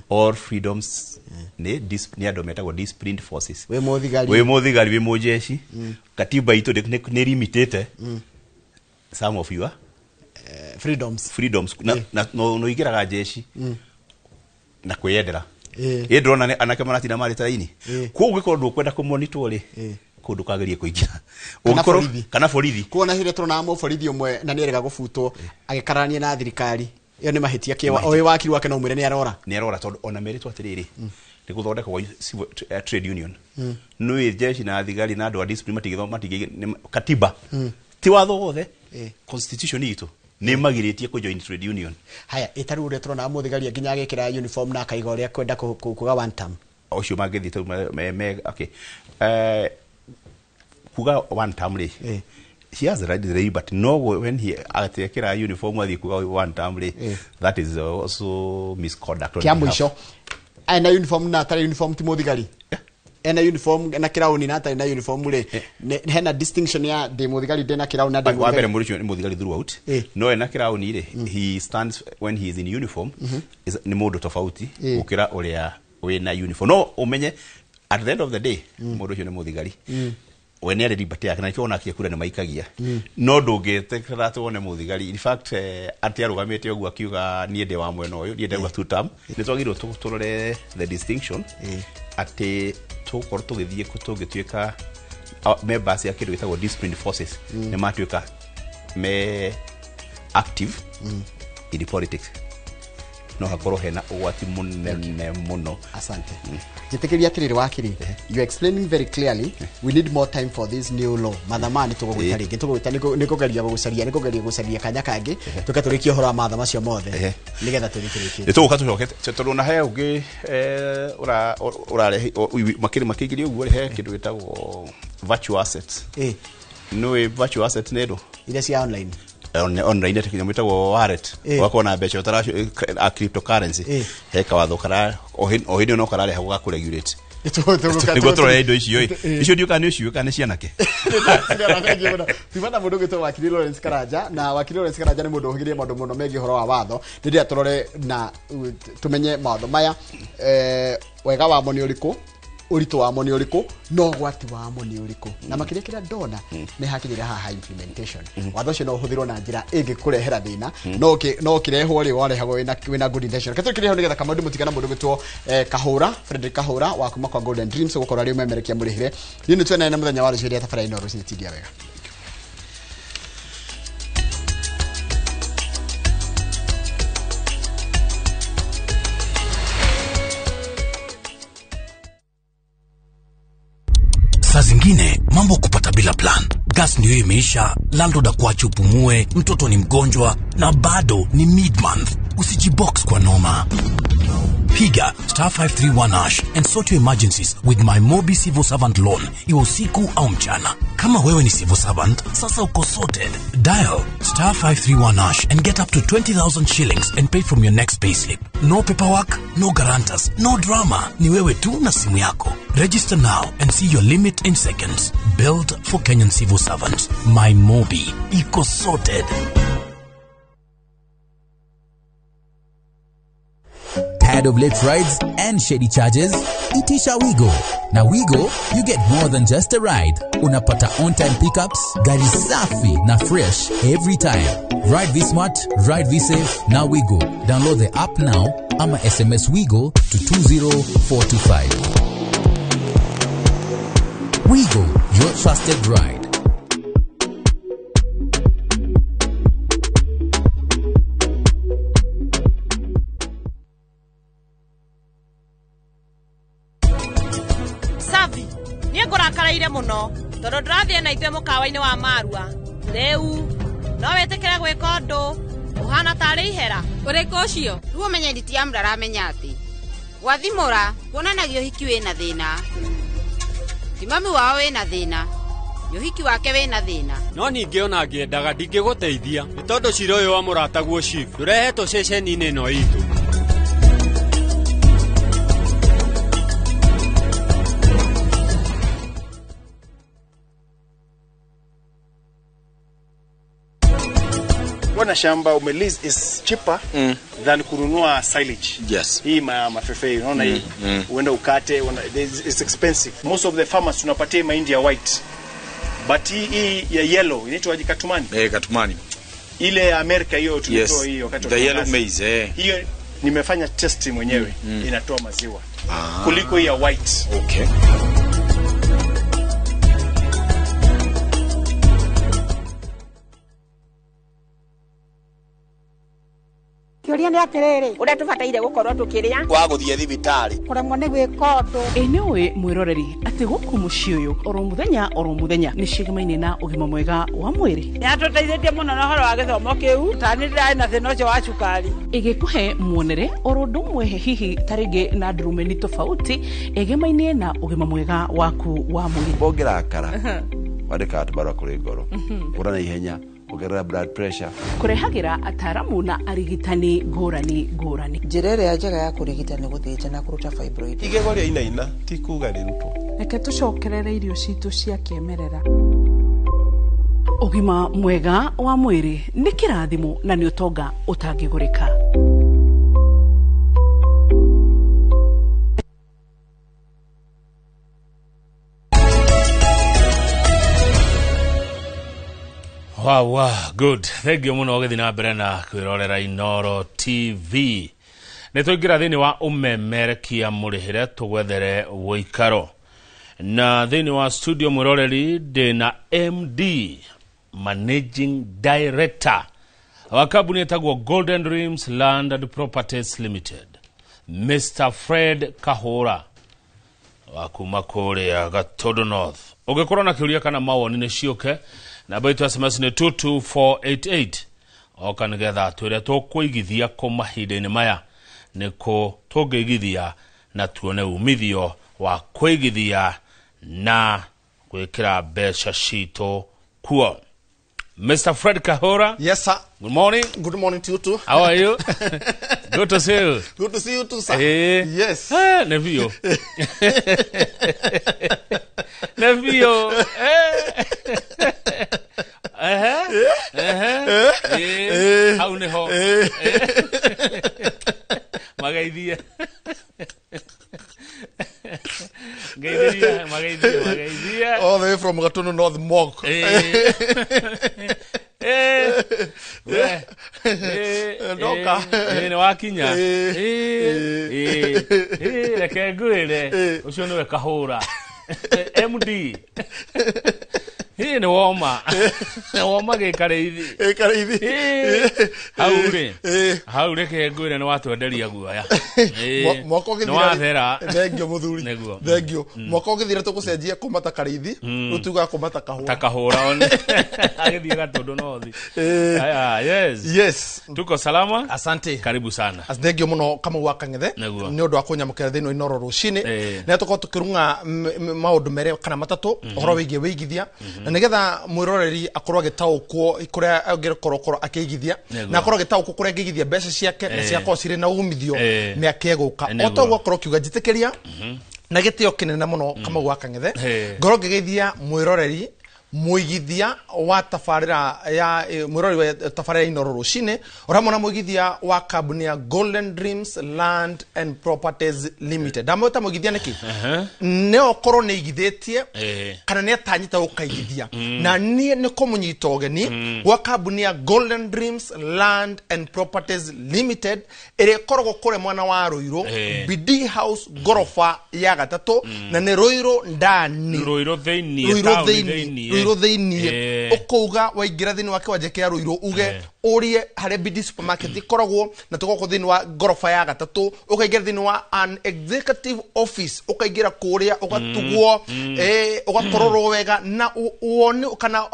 all freedoms nĩ nĩ andũ metagwo disciplined forces. Wĩ mũthigari. Wĩ mũthigari, wĩ mũjeshi, katiba itũ nĩ limitĩte some of your freedoms. Freedoms na no ũingĩraga jeshi na kwĩyendera. Ĩ ndĩrona nĩ anake maratinda marĩ raini. Koguo ũngĩkorwo ndũkwenda kũmonitwo rĩ, kũu ndũkagerie kũingĩra. Kana Ũngĩkorwo borithi. Kana borithi. Kuona hĩrĩa tũrona mũborithi ũmwe na nĩerega gũbutwo agĩkararania na thirikari, ĩyo nĩ mahĩtia kĩ Nĩ mahĩtia. o wĩ wakiri wake no mwĩre nĩ arora. Nĩ arora, tondũ ona merĩtwo atĩrĩrĩ, nĩ gũthondekwo gwa trade union. Nĩ jeshi na thigari na andũ a discipline matingĩthoma, matingĩ katiba ti watho wothe, constitution itũ nĩ magirĩtie kũ join trade union. Haya, ĩtarĩ ũrĩa tũrona mũthigari nginya agĩkĩra uniform na akaiga ũrĩa kwenda kuga one term. Ũcio mangĩthiĩ tau okay, kuga one term rĩ, he has the right, the but no, when he atekera uniform athiĩ kuga one term rĩ, that is also misconduct on Kĩa behalf. mũico, ena uniform na atarĩ uniform ti mũthigari? Ena uniform na kĩraũni na atarĩ na uniform rĩ, hena distinction ya ndĩ mũthigari ndĩ na kĩraũni na ndĩ Wa mbere, mũthigari? mũndũ ũcio nĩ mũthigari throughout, no ena kĩraũni rĩ, he stands when he is in uniform nĩ mũndũ tofauti gũkĩra ũrĩa wĩna uniform. No ũmenye at the end of the day mũndũ ũcio nĩ mũthigari. We nĩ arĩ liberty yake, na nĩkĩo ona kura nĩ maikagia. No ndũngĩtĩkĩra atĩ wone mũthigari, in fact, atĩ arũgamĩte ũguo akiuga niĩ ndĩ wa mwena ũyũ, niĩ ndauga two term. Nĩ twagĩrĩirwo tũrore the distinction atĩ tũgũkorwo tũgĩthiĩ tũngĩtuĩka members ya kĩndũ gĩtagwo disciplined forces, nĩ matuĩka me active in politics, no hakorwo hena ũgwati mũnene mũno. Asante. Njĩtĩkĩria atĩrĩrĩ, wakiri, you are explaining very clearly. We need more time for this new law. Mathaa maya nĩ tũgũgwĩta rĩngĩ, tũgũgwĩta nĩ kũgeria gũgũcaria, nĩ kũgeria gũcaria kanya kangĩ tũke tũrĩkie ũhoro wa mathaa macio mothe nĩgetha tũthiĩ tũrĩkĩtie. Nĩ tũgũka tũcoke, tondũ na he ũngĩ ũrarehe makĩingĩria ũguo rĩ, he kĩndũ gĩtagwo virtual assets. Nĩũĩ virtual assets nĩ ndũ? Iria cia online. Online, atĩ kĩnyamũ gĩtagwo wallet, ũgakorwo na mbeca ũtaracio a cryptocurrency. He kawatho kara o hĩndĩ ĩyo no kararehagwo ga kũregulate nĩguo tũrore indo icio ĩ. Icio ndiũĩ kana nĩ ũciũĩ kana nĩ cianake. Tuma na mũndũ ũgĩtwo wakiri Lawrence Karanja, na wakiri Lawrence Karanja nĩ mũndũ ũhĩgĩrĩire maũndũ mũno megiĩ ũhoro wa watho. Nĩ ndĩrenda tũrore na tũmenye mawatho maya, wega wamo nĩ ũrĩkũ, ũritũ wamo nĩ ũrĩkũ, na ũgwati wamo nĩ ũrĩkũ, na makĩria kĩrĩa ndona nĩ hakinyĩra haha implementation. Watho ũcio no ũhũthĩrwo na njĩra ĩngĩkũrehera thĩna, no ũkĩrehwo rĩ, warehagwo wĩna good intention. Reke tũkĩrehwo nĩgetha Kamau ndĩmũtigana mũndũ ũgwĩtwo Kahũra Frederick Kahũra wa kuma kwa Golden Dreams, gũkorwo arĩ ũmemerekia mũrĩhĩre. Niĩ nĩ tuonane na mũthenya wa rũciũ rĩa tabarĩra ĩno rũcinĩ. Tindia wega. Saa zingine mambo kupata bila plan. Gari Gas ndio imeisha, landlord akuache upumue, mtoto ni mgonjwa na bado ni mid-month. Usijibox kwa noma. Piga star 531 hash and sort your emergencies with my Mobi Civil Servant Loan, iwe usiku au mchana. Kama wewe ni civil servant, sasa uko sorted. Dial star 531 hash and get up to 20,000 shillings and pay from your next payslip. No paperwork, no guarantors, no drama. Ni wewe tu na simu yako. Register now and see your limit in seconds. Built for Kenyan civil servants. My Mobi. Iko sorted. Tired of late rides and shady charges? Itisha Wigo. Na Wigo, you get more than just a ride. Unapata on-time pickups, gari safi na fresh every time. Ride V Smart, ride V Safe, na Wigo. Download the app now ama SMS Wigo to 20425. Wigo, your trusted ride. Savi, niĩ ngũrakaraire mũno tondũ ndĩrathiĩ na ithuĩ mũkawa-inĩ wa Marua. Rĩu no wĩtĩkĩre gwĩka ũndũ ũhana tarĩ ihera. Ũrĩkũ ũcio? Rĩu ũmenye nditiamũra aramenya atĩ gwathimũra kuonanagia ũhiki wĩna thĩna. Ti mami wao wĩna thĩna, nĩ ũhiki wake wĩna thĩna. No ningĩ ona ngĩendaga ndingĩgũteithia nĩ tondũ cira ũyũ wa mũrataguo chief ndũrehetwo ceceni-inĩ ĩno itũ. Kuwa na shamba umelease is cheaper than kununua silage. Yes. Hii mafefe unaona hii uende ukate it's expensive. Most of the farmers tunapatia mahindi ya white. But hii ya yellow inaitwa katumani. Katumani. Ile ya Amerika hiyo tulitoa hiyo wakati the yellow maize Hiyo nimefanya test mwenyewe inatoa maziwa kuliko hii ya white. Okay. Kĩũria nĩ atĩrĩrĩ ũrĩa tũbataire gũkorwo tũkĩrĩa wa gũthiĩ thibitarĩ kũremwo nĩ gwĩka ũndũ. Ĩ nĩ ũĩ mwĩroreri atĩ gũkũ mũciĩ ũyũ oro mũthenya nĩ ciĩgamaine na ũgima mwega wa mwĩrĩ. Nĩatũteithĩtie mũno na ũhoro wa gĩthomo kĩu ta nĩ ndĩrarĩ na thĩna ũcio wa cukari. Ĩgĩkũhe muonere oro ũndũ ũmwe hihi ta rĩngĩ na ndurumeni tofauti ĩgemaine na ũgima mwega waku wa mwĩrĩ. Ũngĩrakara wandĩkaga tũbarũa kũrĩ ngoro ũra na ihenya ongerera blood pressure. Kũrehagĩra ataramu na arigitani ngũrani ngũrani. Njĩra ĩrĩa njega ya kũrigita nĩ gũthĩnja na kũruta fibroid. Igego rĩa inaina ti kuga rĩrutwo. Reke tũcokerere irio citũ cia kĩmerera. Ũgima mwega wa mwĩrĩ nĩ kĩrathimo na nĩ ũtonga ũtangĩgũrĩka. Wow, wow, good. Thank you muno ũgĩthiĩ na mbere na kwĩrorera Inoro TV. Nĩ tũingĩra thĩinĩ wa ũmemerekia mũrĩhĩre tũgwethere ũikaro. Na thĩinĩ wa studio mwĩroreri ndĩna MD, Managing Director wa kambuni ĩtagwo Golden Dreams Land and Properties Limited, Mr. Fred Kahora wa kuma kũrĩa Gatondo North. Ũngĩkorwo na kĩũria kana mawoni nĩ ciũke. Namba itũ ya SMS nĩ 22488 oka nĩgetha twĩre tũkũigithia kũ mahinda-inĩ maya nĩ kũ tũngĩigithia na tuone umithio wa kũigithia na gwĩkĩra mbeca citũ kuo. Mr. Fred Kahora. Yes, sir. Good morning. Good morning to you too. How are you? Good to see you. Good to see you too, sir. Yes. Nevio. Nevio. Hau nĩho. Magaithie. Magaithie, magaithie, magaithie. All the way from Gatondo North Mok. Ndoka. Nĩ wakinya. Reke ngwĩre ũcio nĩwe Kahũra. MD. Hii ni woma. Woma gĩkarĩithi. Gĩkarĩithi. Hau rĩ. Hau reke ngwĩre nĩ watwenderia guoya. Mwaka ũgĩthira. Nĩ wathera. Thengio mũthuri. Nĩguo. Thengio. Mwaka ũgĩthira tũgũcenjia kuma ta karĩithi, rĩu tugaga kuma ta kahũra. Ta kahũra one. Agĩthiĩ Gatũndũ North. Aya, yes. Yes. Tuko salama. Asante. Karibu sana. Thengio mũno Kamau wa Kang'ethe Nĩguo. nĩ ũndũ wa kũnyamũkĩra thĩinĩ wa Inooro rũcinĩ. Na tũkorwo tũkĩrung'a maũndũ merĩ kana matatũ ũhoro wĩgiĩ wĩigithia na nĩgetha mwĩroreri akorwo agĩtaũkwo kũrĩa angĩkorwo akĩigithia na akorwo agĩtaũkwo kũrĩa angĩigithia mbeca ciake na ciakorwo cirĩ na umithio mĩaka ĩgũka. O ta ũguo akorwo akiuga njĩtĩkĩria na gĩtĩo kĩnene mũno Kamau wa Kang'ethe ngorwo ngĩgeithia mwĩroreri mũigithia wa tabarĩra ya mwĩroreri wa tabarĩra ya Inooro rũcinĩ o hamwe na mũigithia wa kambuni ya Golden Dreams Land and Properties Limited. Ndamwĩta mũigithia nĩkĩ? Nĩ okorwo nĩ aigithĩtie kana nĩ atanyĩte gũkaigithia na niĩ nĩ kũmũnyita ũgeni gwa kambuni ya Golden Dreams Land and Properties Limited ĩrĩa ĩkoragwo kũrĩa mwena wa Ruiru, BD House ngoroba ya gatatũ, na nĩ Ruiru ndani, Ruiru thĩinĩ, taũni thĩinĩ, Ruiru thĩinĩ. Ũkauga waingĩra thĩinĩ wa kĩwanja kĩa Ruiru uge ũrie harĩa BD supermarket ĩkoragwo, na tũkoragwo thĩinĩ wa ngoroba ya gatatũ. Ũkaingĩra thĩinĩ wa an executive office, ũkaingĩra kũrĩa ũgatugwo, ũgakororwo wega na wone kana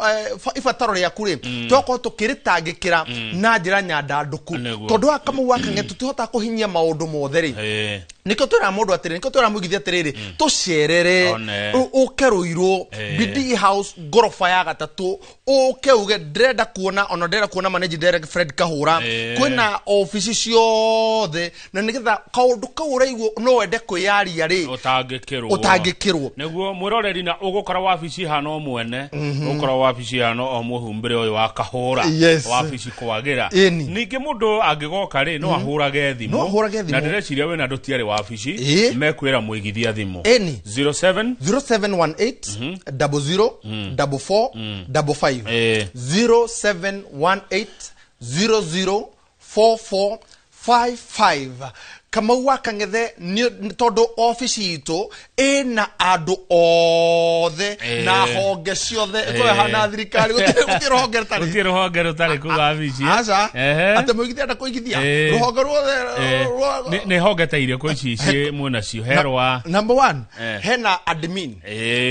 ibataro rĩaku rĩ tũgakorwo tũkĩrĩtangĩkĩra na njĩra nyandandũku. Tondũ wa Kamau wa Kang'ethe tũtihotaga kũhinyia maũndũ mothe rĩ, nĩkĩo twĩraga mũndũ atĩrĩrĩ, nĩkĩo twĩraga mũigithia atĩrĩrĩ, tũcerere ũke Ruiru BD House ngoroba ya gatatũ, ũke uge ndĩrenda kuona, ona ndĩrenda kuona managing director Fred Kahũra. Kwĩna obici ciothe na nĩgetha kaũndũ kau ũraigua no wende kwĩyaria rĩ ũtangĩkĩrwo. Nĩguo mwĩroreri na ũgũkora wabici hana o mwene, ũgũkora wabici hana o mũhumbĩre ũyũ wa Kahũra, wabici kwagĩra. Ningĩ mũndũ angĩgoka rĩ no ahũrage thimũ, na ndĩreciria wĩna andũ ti arĩ wabici mekwĩra mũigithia thimũ 07 0718 00 44 55 0718 00 44 55. Kamau wa Kang'ethe nĩ tondũ obici itũ ĩna andũ othe na honge ciothe, ĩkorwo ĩhana thirikari, gũtirĩ rũhonge rũtarĩ, gũtirĩ rũhonge rũtarĩ kũu wabici. Aca, atĩ mũigithia enda kũigithia rũhonge ruothe. Nĩ honge ta irĩkũ ici ciĩ mwĩnacio? He rwa number 1 hena admin.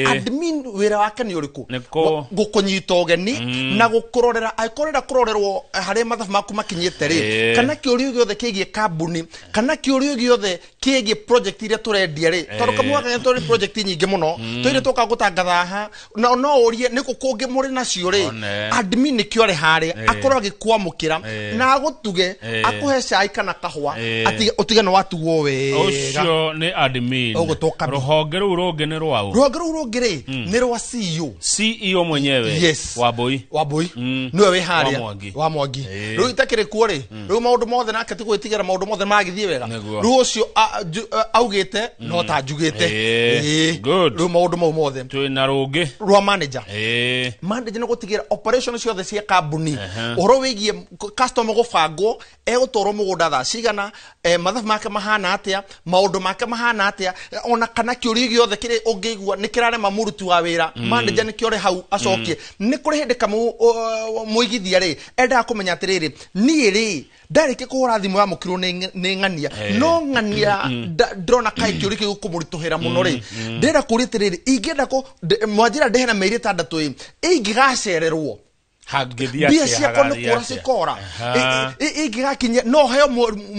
Admin wĩra wake nĩ ũrĩkũ? Gũkũnyita ũgeni na gũkũrorera, angĩkorwo ũrenda kũrorerwo harĩa mathabu maku makinyĩte rĩ, kana kĩũria gĩothe kĩgiĩ kambuni, kana kĩũria gĩothe kĩgiĩ project iria tũrendia rĩ, tondũ Kamau wa Kang'ethe tũrĩ project nyingĩ mũno tũire tũka gũtangatha haha, na no ũrie nĩkũ kũngĩ mũrĩ nacio rĩ, admin nĩkĩo arĩ harĩa akorwo agĩkwamũkĩra na agũtuge, akũhe cai kana kahũa, ũtige nĩ watugwo wega. Ũcio nĩ admin. Rũhonge rũu rũngĩ nĩ rwaũ? Rũhonge rũu rũngĩ rĩ nĩ rwa CEO. CEO mwenyewe. Yes. Wambui. Wambui nĩwe wĩ harĩa wa Mwangi. Rĩu itakĩrĩ kuo rĩ, rĩu maũndũ mothe nake ti gwĩtigĩra maũndũ mothe magĩthiĩ wega. Rĩu ũcio augĩte no ta njugĩte. Rĩu maũndũ mau mothe. Twĩna rũngĩ rwa manager. Manager nĩ gũtigĩra operation ciothe cia kambuni, ũhoro wĩgiĩ customer gũbangwo, egũtwarwo mũgũnda thaa cigana, mathabu make mahana atĩa, maũndũ make mahana atĩa, ona kana kĩũria gĩothe kĩrĩa ũngĩigua nĩ kĩrarema mũruti wa wĩra, manager nĩkĩo arĩ hau acokie. Nĩ kũrĩ hĩndĩ Kamau mũigithia rĩ endaga kũmenya atĩrĩrĩ, niĩ rĩ ndarĩkia kũhũra thimũ yamũkĩrwo nĩ ng'ania, no ng'ania ndĩrona kaĩ kĩũria kĩu gĩkũmũritũhĩra mũno rĩ, ndĩrenda kũũria atĩrĩrĩ, ingĩenda mwanjĩra ndĩhe na mĩeri ĩtandatũ ĩ, ingĩgacererwo mbia ciakwa nĩ kũra cikora, ingĩgakinyia no heo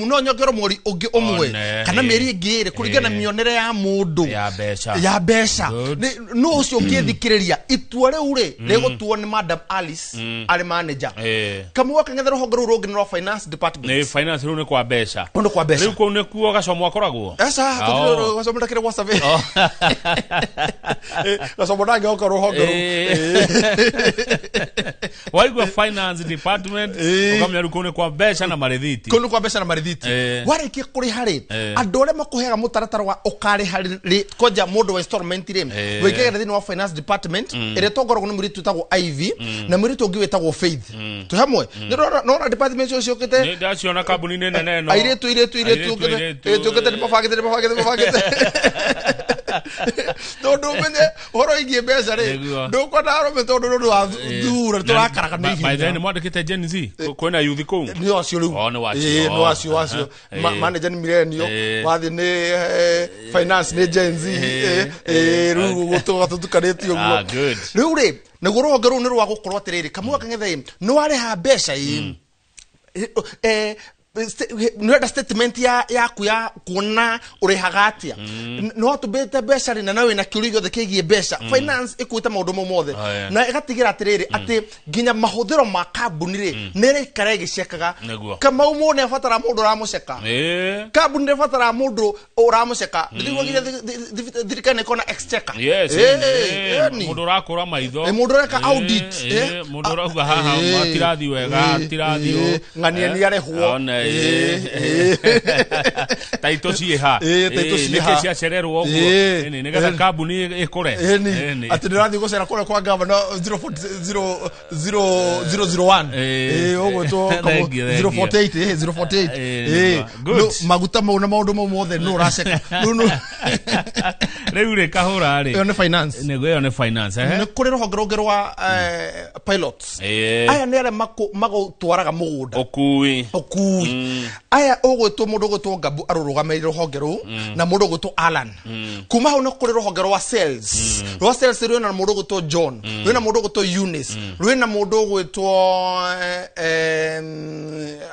no nyongerwo mweri ũngĩ ũmwe kana mĩeri ĩngĩ ĩrĩ kũringana na mĩonere ya mũndũ ya mbeca. No ũcio ũngĩthikĩrĩria itua rĩu rĩ rĩgũtuo nĩ Madam Alice arĩ manager. Kamau wa Kang'ethe rũhonge rũu rũngĩ nĩ rwa finance department. Nĩ finance rũu nĩ kwa mbeca. Rũu nĩ kwa mbeca. Rĩu kũu nĩkuo Gacomo akoragwo? Aca, Gacomo ndakĩrĩ gwa survey. Gacomo ndangĩhoka rũhonge rũu. Waigua finance department ukamenya rĩu kũu nĩ kwa mbeca na marĩthiti. Kũu nĩ kwa mbeca na marĩthiti. Warĩkia kũrĩha rĩ, andũ arĩa makũheaga mũtaratara wa ũkarĩha rĩ, kwanja mũndũ wa installment rĩ, wĩingĩraga thĩinĩ wa finance department ĩrĩa ĩtongoragwo nĩ mũirĩtu wĩtagwo Ivy na mũirĩtu ũngĩ wĩtagwo Faith. Twĩ hamwe? Nĩũrona department icio ciũkĩte? Nĩ ndaciona kambuni-inĩ nene ĩno. Airĩtu airĩtu airĩtu ũkĩte nĩ mabangĩte nĩ mabangĩte nĩ mabangĩte. Tondũ ũmenye ũhoro wĩgiĩ mbeca rĩ, Nĩguo. ndũkwenda arũme tondũ nĩ ũndũ wa thura tũrakaraga na By the way, ihenya. nĩ mwandĩkĩte Gen Z? Kwĩna youth kũu? Nĩ acio rĩu. Oh, nĩ wacio. Ĩĩ, nĩ wacio wacio. Manager nĩ millennial, wathiĩ nĩ finance nĩ Gen Z, rĩu gũtũga tũtukanĩtio ũguo. Ah, good. Rĩu rĩ, naguo rũhonge rũu nĩ rwa gũkorwo atĩrĩrĩ, Kamau Kang'ethe ĩ, nĩ warĩha mbeca ĩ, nĩũrenda statement yaku ya kuona ũrĩhaga atĩa, nĩ watũmbĩte mbeca rĩ, na no wĩna kĩũria gĩothe kĩgiĩ mbeca, finance ĩkuĩte maũndũ mau mothe Oh, yeah. na ĩgatigĩra atĩrĩrĩ atĩ nginya mahũthĩro ma kambuni rĩ nĩ ĩraikara ĩgĩcekaga. Nĩguo. Kamau mũndũ nĩ abatara mũndũ ũramũceka, kambuni nĩ ĩbatara mũndũ ũramũceka. Ndĩriguo nginya thirikari nĩ ĩkorwo na exchequer. Yes, Ĩni. mũndũ ũrakũra maitho. Mũndũ ũreka audit, Mũndũ ũrauga haha matirathi wega, tirathi ũũ. Ng'ania nĩ arĩhwo. One, taitũ ciĩha. Taitũ ciĩha. Nĩkĩ ciacererwo ũguo? Ĩni, nĩgetha kambuni ĩkũre. Ĩni. Ĩni. Atĩ ndĩrathiĩ gũcera kũrĩa kwa gavana 001 ũgwĩtwo Thank you, thank you. 048, 048. Good. Maguta mau na maũndũ mau mothe nũ ũraceka. Rĩu Rĩu rĩ, kahũra rĩ, Ĩyo nĩ finance. Nĩguo, ĩyo nĩ finance. Nĩ kũrĩ rũhonge rũngĩ rwa pilots. Aya nĩ arĩa magũtwaraga mũgũnda. Ũkui. Ũkui. Aya ũgwĩtwo mũndũ ũgwĩtwo Ngabu arũrũgamĩrĩire rũhonge rũu na mũndũ ũgwĩtwo Alan. Kuma hau nĩ kũrĩ rũhonge rwa sales. Rwa sales rwĩna mũndũ ũgwĩtwo John, rwĩna mũndũ ũgwĩtwo Eunice, rwĩna mũndũ ũgwĩtwo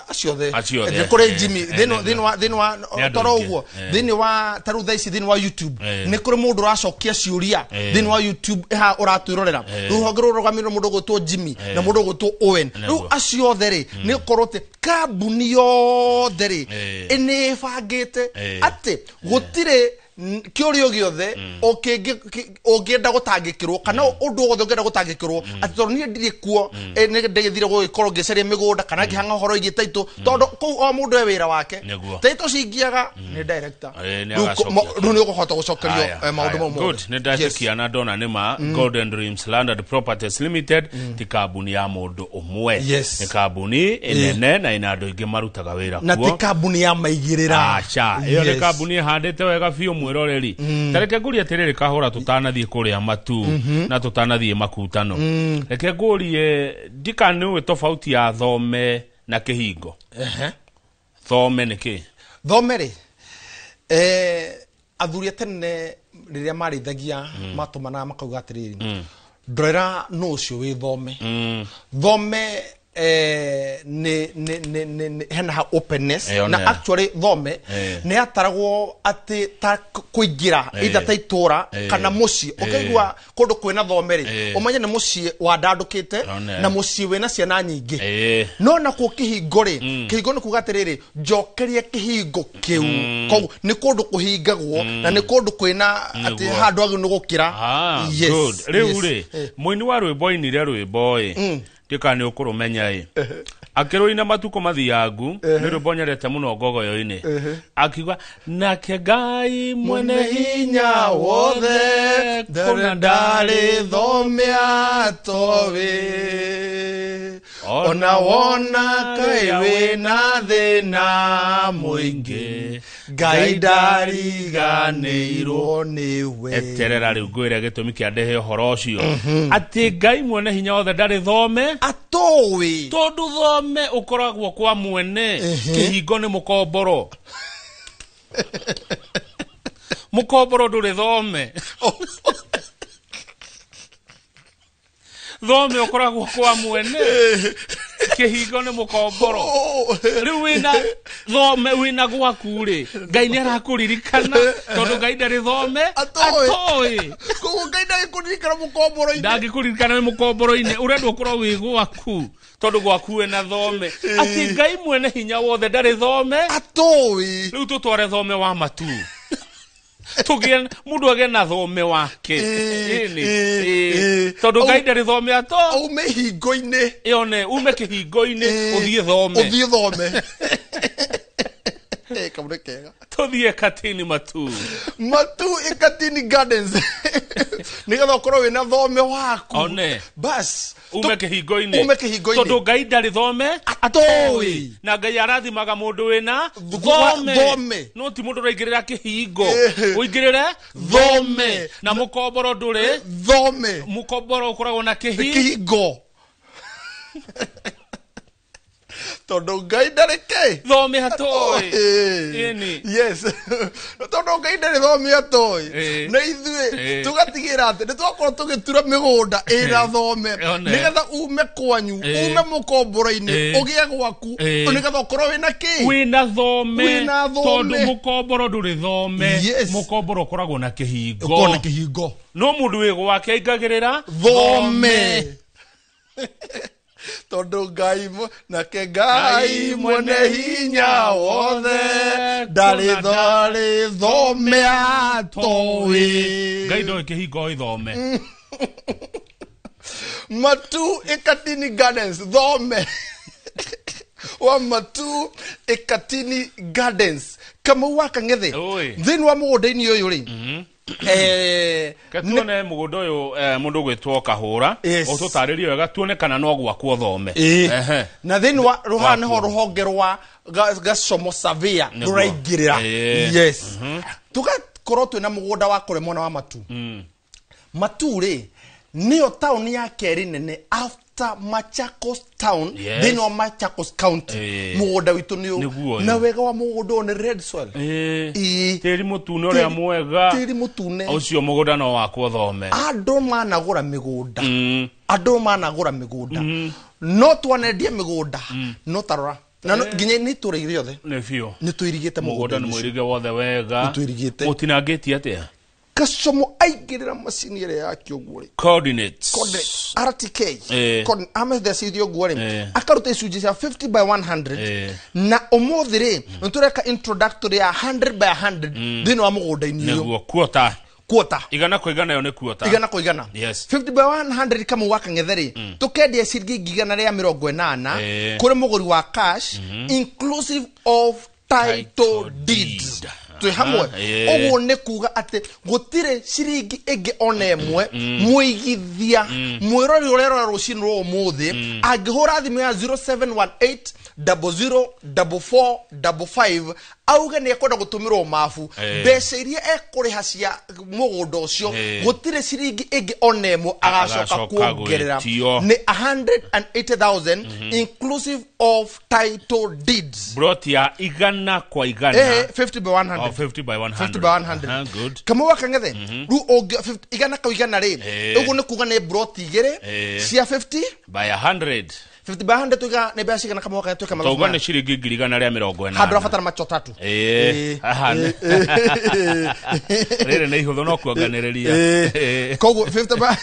acio othe. Acio othe. Nĩ kũrĩ Jimmy thĩinĩ wa Nĩ andũ toro aingĩ. ũguo thĩinĩ wa tarĩu thaa ici thĩinĩ wa YouTube nĩ kũrĩ mũndũ ũracokia ciũria thĩinĩ wa YouTube ha ũratwĩrorera. Rũhonge rũu rũrũgamĩrĩirwo mũndũ ũgwĩtwo Jimmy na mũndũ ũgwĩtwo Owen. Rĩu acio othe rĩ, nĩ ũkorwo atĩ kambuni yothe rĩ nĩ ĩbangĩte atĩ gũtirĩ kĩũria gĩothe ũngĩenda gũtangĩkĩrwo kana ũndũ wothe ũngĩenda gũtangĩkĩrwo atĩ tondũ niĩ ndirĩ kuo, nĩ ndĩgĩthire gũgĩkorwo ngĩcaria mĩgũnda kana ngĩhang'a ũhoro wĩgiĩ taitũ, tondũ kũu o mũndũ e wĩra wake. Taitũ cingiaga nĩ director. Nĩ Rĩu agacokia. rĩu nĩ ũkũhota gũcokerio Haya, maũndũ haya. mau Good. mothe. Nĩ ndetĩkia na ndona nĩ ma Golden Dreams Land and Properties Limited ti kambuni ya mũndũ ũmwe. Yes. Nĩ kambuni ĩnene na ĩna andũ aingĩ marutaga wĩra Na ti kuo. kambuni ya maigĩrĩra. Aca, ĩyo nĩ kambuni ĩhandĩte wega biũ, mwĩroreri. Ta reke ngũrie atĩrĩrĩ, kahũra, tũtanathiĩ kũrĩa matu na tũtanathiĩ makutano, reke ngũrie ndika nĩ ũĩ tofauti ya thome na kĩhingo. Thome nĩ kĩ? Thome rĩ, athuri a tene rĩrĩa marĩithagia matũmanaga makauga atĩrĩrĩ, ndorera nũ ũcio wĩ thome. Thome nĩ hena ha openness Ĩyo na actually thome nĩ yataragwo atĩ ta kũingĩra either ta itũra kana mũciĩ. Ũkaigua kũndũ kwĩna thome rĩ, ũmenye nĩ mũciĩ wandandũkĩte na mũciĩ wĩna ciana nyingĩ. No nakuo kĩhingo rĩ, kĩhingo nĩ kuga atĩrĩrĩ, njokeria kĩhingo kĩu. Koguo nĩ kũndũ kũhingagwo na nĩ kũndũ kwĩna atĩ handũ agĩ nĩ gũkĩra. Ah, Yes, good. Rĩu yes. rĩ, mũini wa rwĩmbo ainire rwĩmbo ĩ, ndika nĩ ũkũrũmenya ĩ, akĩrũina matukũ mathiangu, nĩ rwĩmbo nyendete mũno ngogoyo-inĩ, akiuga nake Ngai mwene hinya wothe kũna ndarĩ thome atoĩ, ona wona kaĩ wĩna thĩna mũingĩ, Ngai ndariganĩirwo nĩwe. Eterera rĩu ngwĩre gĩtũmi kĩa ndehe ũhoro ũcio, atĩ Ngai mwene hinya wothe ndarĩ thome atũĩ, tondũ thome ũkoragwo kwa mwene. Kĩhingo nĩ mũkomboro, mũkomboro ndũrĩ thome. Thome ũkoragwo kwa mwene, kĩhingo nĩ mũkomboro. Rĩu wĩna thome, wĩna gwaku rĩ, Ngai nĩ arakũririkana tondũ Ngai ndarĩ thome atoĩ. Koguo Ngai ndangĩkũririkana mũkomboro-inĩ. Ndangĩkũririkana wĩ mũkomboro-inĩ, ũrenda ũkorwo wĩ gwaku tondũ gwaku wĩna thome, atĩ Ngai mwene hinya wothe ndarĩ thome atũĩ. Rĩu tũtware thome wa matu, tũgĩe mũndũ agĩe na thome wake. Ĩni. Tondũ Ngai ndarĩ thome ato Aume hingo-inĩ. Yone ume kĩhingo-inĩ ũthiĩ thome. Ũthiĩ thome. Kamwe kega. Tuthiĩ Katini Matu. Matu Ikatini Gardens. Nigetha ũkorwo wĩna thome waku. One. Bas. Ume kĩhingo-inĩ. Ume kĩhingo-inĩ. Tondũ Ngai ndarĩ thome atoĩ. Na Ngai arathimaga mũndũ wĩna thome. Thome. No ti mũndũ ũraingĩrĩra kĩhingo. Ũingĩrĩre thome. Na mũkomboro ndũrĩ thome. Mũkomboro ũkoragwo na kĩhingo. Tondũ Ngai ndarĩ kĩ? Thome atoĩ. Ĩni. Yes. Tondũ Ngai ndarĩ thome atoĩ. Na ithuĩ tũgatigĩra atĩ nĩ twakorwo tũgĩtura mĩgũnda ĩna thome. Nĩgetha ume kwanyu, ume mũkomboro-inĩ, ũgĩe gwaku, nĩgetha ũkorwo wĩna kĩ? Wĩna thome. Wĩna thome. Tondũ mũkomboro ndũrĩ thome. Mũkomboro ũkoragwo na kĩhingo. Ũkoragwo na kĩhingo. No mũndũ wĩ gwake aingagĩrĩra thome. Tondũ Ngai nake Ngai mwene hinya wothe ndarĩ thome thome atoĩ. Ngai ndoĩ kĩhingo ithome. Matu Ikatini Gardens thome. Wa Matu Ikatini Gardens. Kamau wa Kang'ethe. Thĩinĩ wa mũgũnda-inĩ ũyũ rĩ. Tuone mũgũnda ũyũ mũndũ ũgwĩtwo Kahũra ũtũtarĩrie wega tuone kana no gwakwo thome. Na thĩinĩ wa rũhaha nĩho rũhonge rwa Gacomo Surveyor rũraingĩrĩra. Yes. Tũgakorwo twĩna mũgũnda wa kũrĩa mwena wa Matu. Matu rĩ nĩyo taũni ya kerĩ nene after Machakos town. Thĩinĩ wa Machakos County. Mũgũnda witũ nĩ ũyũ. Na wega wa mũgũnda ũyũ nĩ red soil. Tĩri mũtune ũrĩa mwega. Tĩri mũtune. Ũcio mũgũnda no wakwo thome. Andũ managũra mĩgũnda. Andũ managũra mĩgũnda. No twanendie mĩgũnda. No tarora. Na nginya nĩ itũra rĩothe. Nĩ biũ. Nĩ tũirigĩte mũgũnda. Mũgũnda nĩ mũirige wothe wega. Nĩ tũirigĩte. Mũtinangĩtie atĩa? Gacomo aingĩrĩra macini ĩrĩa yake ũguo rĩ. Coordinates. Coordinates. RTK. Coordinates. Amethecithia ũguo rĩ. Akaruta icunjĩ cia 50 by 100. Na ũmũthĩ rĩ, nĩ tũreka introductory ya 100 by 100 thĩinĩ wa mũgũnda-inĩ ũyũ. Nĩguo quarter. Quarter. Igana kwa igana ĩyo nĩ quarter. Igana kwa igana. Yes. 50 by 100 Kamau wa Kang'ethe rĩ, tũkendia ciringi 180,000 kũrĩ mũgũri wa cash inclusive of title deeds. Twĩ hamwe. Ũguo nĩ kuga atĩ gũtirĩ ciringi ĩngĩ ona ĩmwe mũigithia mwĩrori ũrerora rũcinĩ rwa ũmũthĩ angĩhũra thimũ ya 0718 004455 auge nĩ ekwenda gũtũmĩrwo mabu mbeca iria ekũrĩha cia mũgũnda ũcio gũtirĩ ciringi ĩngĩ ona ĩmwe agacoka kuongerera nĩ 180,000 inclusive of title deeds. Broti ya igana kwa igana. 50 by 100. Oh, 50 by 100. 50 by 100. Good. Kamau wa Kang'ethe rĩu ũngĩ igana kwa igana rĩ ũguo nĩ kuga nĩ broti igĩrĩ cia 50 by 100. 50 by 100 tuiga nĩ mbeca cigana Kamau wa Kang'ethe twĩka Tauga nĩ ciringi 180,000. Handũ ũrabatara macho tatu. Rĩrĩ nĩ ihũthũ no kuonganĩrĩria. Koguo 50 by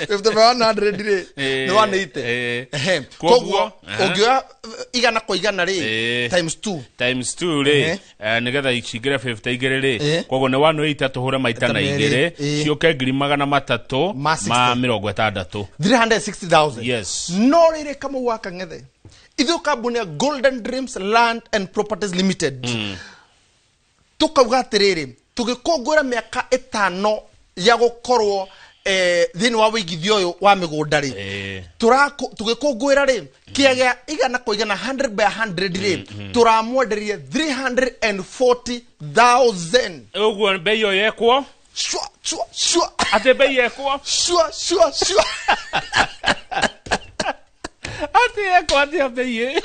100 rĩ nĩ 180. Koguo ũngĩoya igana kwa igana rĩ times 2. Times 2 rĩ nĩgetha cingĩre 50 igĩrĩ rĩ koguo nĩ 180 tũhũre maita na igĩrĩ ciũke 360,000. 360,000. Yes. No rĩrĩ Kamau wa Kang'ethe ithuĩ kambuni ya Golden Dreams Land and Properties Limited tukauga atĩrĩrĩ tũgĩkũngũĩra mĩaka 5 ya gũkorwo thĩinĩ wa wĩigithia ũyũ wa mĩgũnda rĩ tũgĩkũngũĩra rĩ kĩa gĩa igana kwa igana 100 by 100 rĩ tũramwenderia 340,000. Ũguo bei ĩyo yekwo shua shua shua atĩ bei yekwo shua shua shua atĩ yekwo atĩa bei ĩ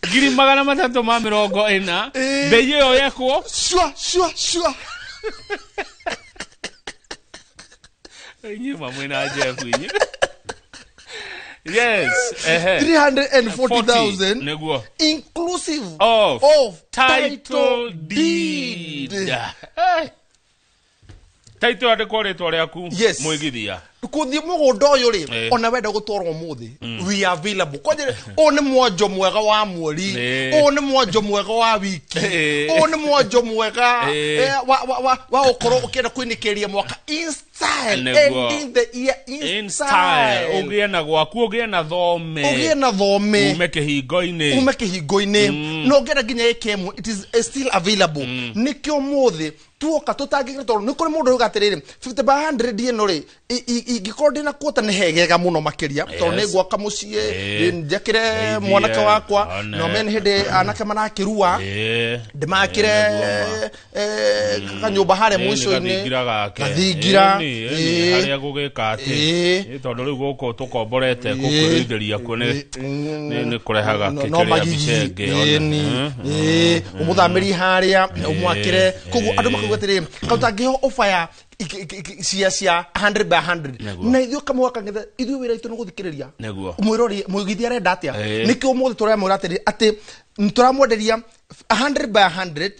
340,000 bei ĩyo yekwo shua shua shua. Inyuĩ mamwe na Jeff inyuĩ. Yes. 340,000 nĩguo inclusive of of title deed. Taito andĩkwo rĩtwa rĩaku. Yes. Mwĩgithia. Kuthie mũgũnda ũyũ rĩ, ona wenda gũtwarwo ũmũthĩ, we are available. Kwanja ũyũ nĩ mwanjo mwega wa mweri, ũyũ nĩ mwanjo mwega wa wiki, ũyũ nĩ mwanjo mwega wa gũkorwo ũkĩenda kũinĩkĩria mwaka in style, ending the year in style. Ũgĩe na gwaku, ũgĩe na thome, ũgĩe na thome, ume kĩhingo-inĩ, ume kĩhingo-inĩ, no ũngĩenda nginya ĩkemwe, it is still available. Nĩkĩo ũmũthĩ tuoka tũtangĩkĩra, tondũ nĩ kũrĩ mũndũ uga atĩrĩrĩ, 50 by 100 ĩno rĩ, ingĩkorwo ndĩna kuota nĩ hegega mũno makĩria, tondũ nĩ ngwaka mũciĩ, njakĩre mwanake wakwa, no mene hĩndĩ anake marakĩrua, ndĩmakĩre kanyũmba harĩa mũico-inĩ, gathingira harĩa gũgĩka atĩ, tondũ rĩu gũkũ tũkomborete gũkwĩrithĩria kuo nĩ kũrehaga kĩrĩa mbica ĩngĩ, ũmũthamĩrie harĩa ũmwakĩre. Koguo andũ makauga atĩrĩrĩ, kaũtangĩheo offer ya cia 100 by 100, na ithuĩ kamwe kangetha, ithuĩ wĩra witũ nĩ gũthikĩrĩria mwĩrori mũigithia arenda atĩa. Nĩkĩo ũmũthĩ tũramwĩra atĩrĩrĩ, atĩ tũramwenderia 100 by 100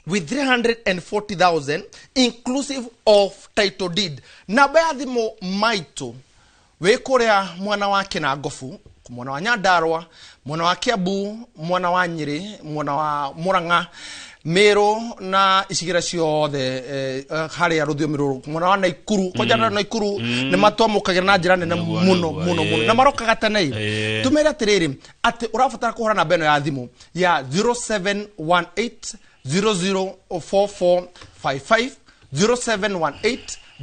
with 340,000 inclusive of title deed. Namba ya thimũ maitũ wĩ kũrĩa mwena wa Kĩnangobu, mwena wa Nyandarua, mwena wa Kiambu, mwena wa Nyĩrĩ, mwena wa Murang'a, Meru na icigĩrĩra ciothe harĩa rũthiomi rũrũ, mwena wa Naikuru, kwanja na Naikuru nĩ matwamũkagĩra na njĩra nene mũno mũno mũno, na marokaga tene. Tũmere atĩrĩrĩ, atĩ ũrabatara kũhũra namba ĩno ya thimũ ya 0718 004455, 0718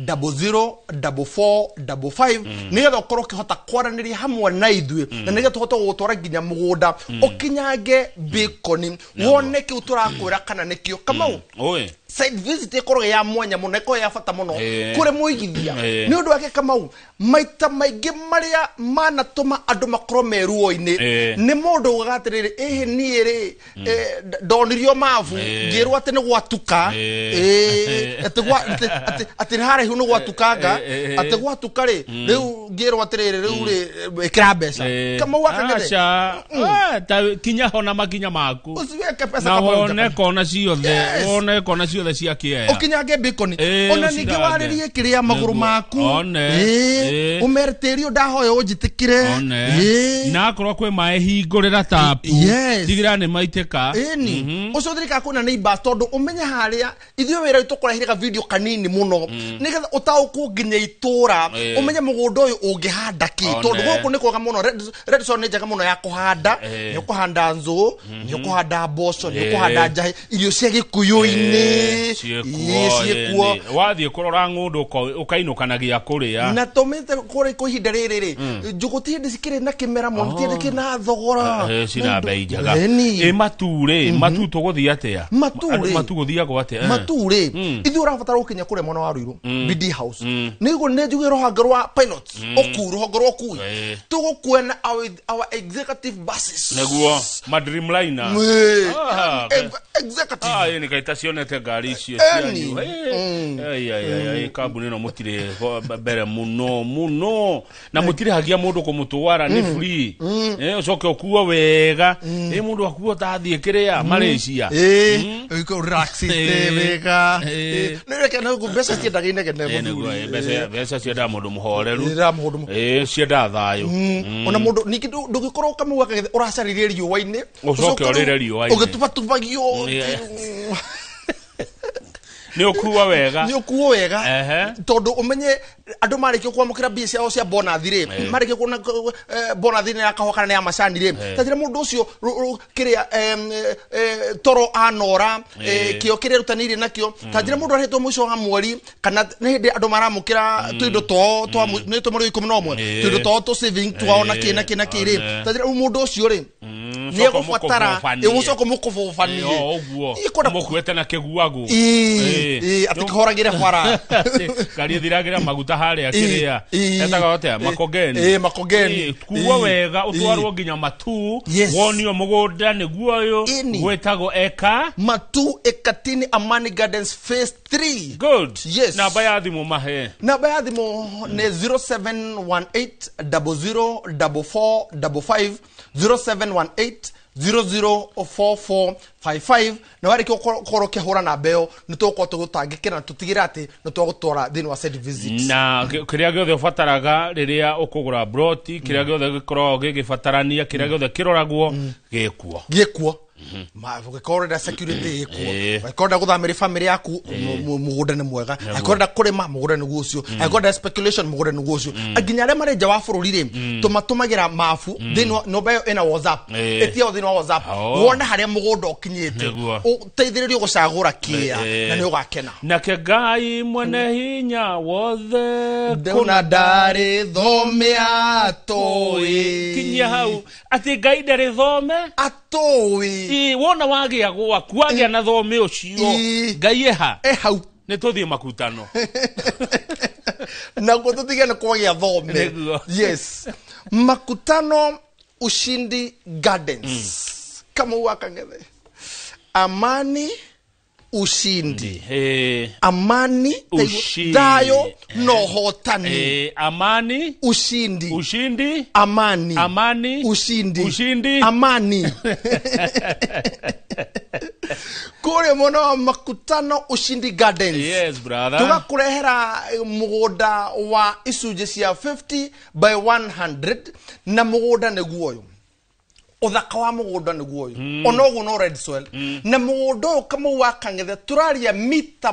004455, nĩgetha ũkorwo ũkĩhota kwaranĩria hamwe na ithuĩ, na nĩgetha tũhote gũgũtwara nginya mũgũnda, ũkinyange bacon, wone kĩu tũrakwĩra kana nĩkĩo. Kamau, site visit ĩkorwo ya mwanya mũno, ĩkorwo ya bata mũno kũrĩ mũigithia. Nĩ ũndũ wake Kamau, maita maingĩ marĩa manatũma andũ makorwo me ruo-inĩ nĩ mũndũ ugaga atĩrĩrĩ, ĩhĩ niĩ rĩ ndonirio mabu ngĩrwo atĩ nĩ gwatuka, atĩ nĩ haraihu nĩ gwatukanga, atĩ gwatuka rĩ, rĩu ngĩrwo atĩrĩrĩ, rĩu rĩ ĩkĩra mbeca. Kamau akang'ethe kinya ho na makinya maku, ũciweke mbeca na wone kona ciothe, wone kona ciothe cia kĩea, ũkinyange bacon, ona ningĩ warĩrie kĩrĩa magũrũ maku, ũmere tĩri ũyũ ndahoya ũnjĩtĩkĩre, na akorwo kwĩ maĩ hingũrĩra tapu, tigĩrĩra nĩ maitĩka. Ĩni ũcio thirikari kwĩna neighbors, tondũ ũmenye harĩa ithuĩ wĩra witũ kũrehire ga video kanini mũno, nĩgetha ũtaũkwo nginya itũra, ũmenye mũgũnda ũyũ ũngĩhanda kĩ, tondũ gũkũ nĩ kwega mũno. Redstone nĩ njega mũno ya kũhanda, nĩ ũkũhanda nzũũ, nĩ ũkũhanda mboco, nĩ ũkũhanda njahĩ, irio cia gĩkũyũ-inĩ ciĩkuo. Wathiĩ kũrora ng'ũndũ ũkainũka na gĩa kũrĩa. Na tũmĩte kũrĩ kwa ihinda rĩrĩ rĩ, njũgũ ti hĩndĩ cikĩrĩ na kĩmera mũno, ti hĩndĩ kĩna thogora, cina bei njega. Ĩ matu rĩ, matu tũgũthiĩ atĩa? Matu gũthiagwo atĩa? Matu rĩ, ithuĩ ũrabatara gũkinya kũrĩa mwena wa Ruiru, BD House, nĩguo nĩ njuge rũhonge rwa pilots, ũkui, rũhonge rwa ũkui, tũgũkua na our executive buses, nĩguo ma Dreamliner executive. Nĩ kaita cionete ngari icio cianyu. Kambuni ĩno mũtirĩ mbere mũno mũno, na mũtirĩhagia mũndũ kũmũtwara, nĩ free, ũcoke ũkuo wega. Mũndũ akuo tathiĩ kĩrĩa Malaysia, relaxĩte wega. Mbeca ciendaga inegene, mbeca ciendaga mũndũ mũhoreru, ciendaga thayũ. Ona mũndũ ningĩ ndũngĩkorwo kamau akagĩthe ũracaririe riũa-inĩ, ũcoke ũrĩre riũa-inĩ ũgĩtubatubagio, nĩ ũkuo wega, nĩ ũkuo wega, tondũ ũmenye andũ marĩkia kwamũkĩra mbia ciao cia bonathi rĩ, marĩkia kuona bonathi nĩ ya kahũa kana nĩ ya macani rĩ, ta njĩra mũndũ ũcio kĩrĩa toro anora, kĩo kĩrĩa erutanĩirie nakĩo, ta njĩra mũndũ arĩhetwo mũico wa mweri, kana nĩ hĩndĩ andũ maramũkĩra tũindo twao twa nĩ twa mweri wa 11, tũindo twao tũ saving twao na kĩ na kĩ na kĩ rĩ, ta njĩra rĩu mũndũ ũcio rĩ nĩ egũbatara ũcoke mũkũbũbanie ũguo mũkuĩte na kĩguagũ, atĩ kĩhoragĩre bara, ngari ĩthiragĩra maguta harĩa kĩrĩa etaga atĩa, Makongeni, Makongeni, kuo wega ũtwarwo nginya Matu, wonio mũgũnda nĩguo ũyũ gwĩtagwo eka Matu Ekatini Amani Gardens Phase 3. Good. Yes. Namba ya thimũ mahe. Namba ya thimũ nĩ 0718 004455, 0718 004455 na warĩkia gũkorwo ũkĩhũra namba ĩyo nĩ tũgũkorwo tũgũtangĩkĩra na tũtigĩre atĩ nĩ twagũtwara thĩinĩ wa site visit. Na kĩrĩa gĩothe ũbataraga rĩrĩa ũkũgũra broti, kĩrĩa gĩothe gĩkoragwo gĩgĩbatarania, kĩrĩa gĩothe kĩroragwo gĩkuo. Gĩkuo. Ũngĩkorwo ũrenda security ĩkuo, angĩkorwo ũrenda gũthamĩria family yaku, mũgũnda nĩ mwega, angĩkorwo ũrenda kũrĩma, mũgũnda nĩguo ũcio, angĩkorwo ũrenda speculation, mũgũnda nĩguo ũcio. Nginya arĩa marĩ nja wa bũrũri rĩ, tũmatũmagĩra mabu thĩinĩ wa namba ĩyo ĩna WhatsApp, ĩtia thĩinĩ wa WhatsApp, wone harĩa mũgũnda ũkinyĩte, ũteithĩrĩrio gũcagũra kĩa, na nĩ ũgakena. Nake Ngai mwene hinya wothe kũna ndarĩ thome atũĩ. Kinyia hau atĩ Ngai ndarĩ thome atũĩ. Wona wagĩa gwaku, wagĩa na thome ũcio, Ngai eha hau. Nĩ tũthiĩ makutano. Na guo tũtige nĩ kwagĩa thome. Nĩguo. Yes. Makutano Ushindi Gardens. Kamau wa Kang'ethe. Amani Ushindi. Amani Ushindi. Thayo na ũhotani. Amani Ushindi. Ushindi. Amani. Amani Ushindi. Ushindi. Amani. Kũrĩa mwena wa Makutano Ushindi Gardens. Yes, brother. Tũgakũrehera mũgũnda wa icunjĩ cia 50 by 100 na mũgũnda nĩguo ũyũ. Ũthaka wa mũgũnda nĩguo ũyũ. Ona ũguo no red soil. Na mũgũnda ũyũ Kamau wa Kang'ethe tũraria mita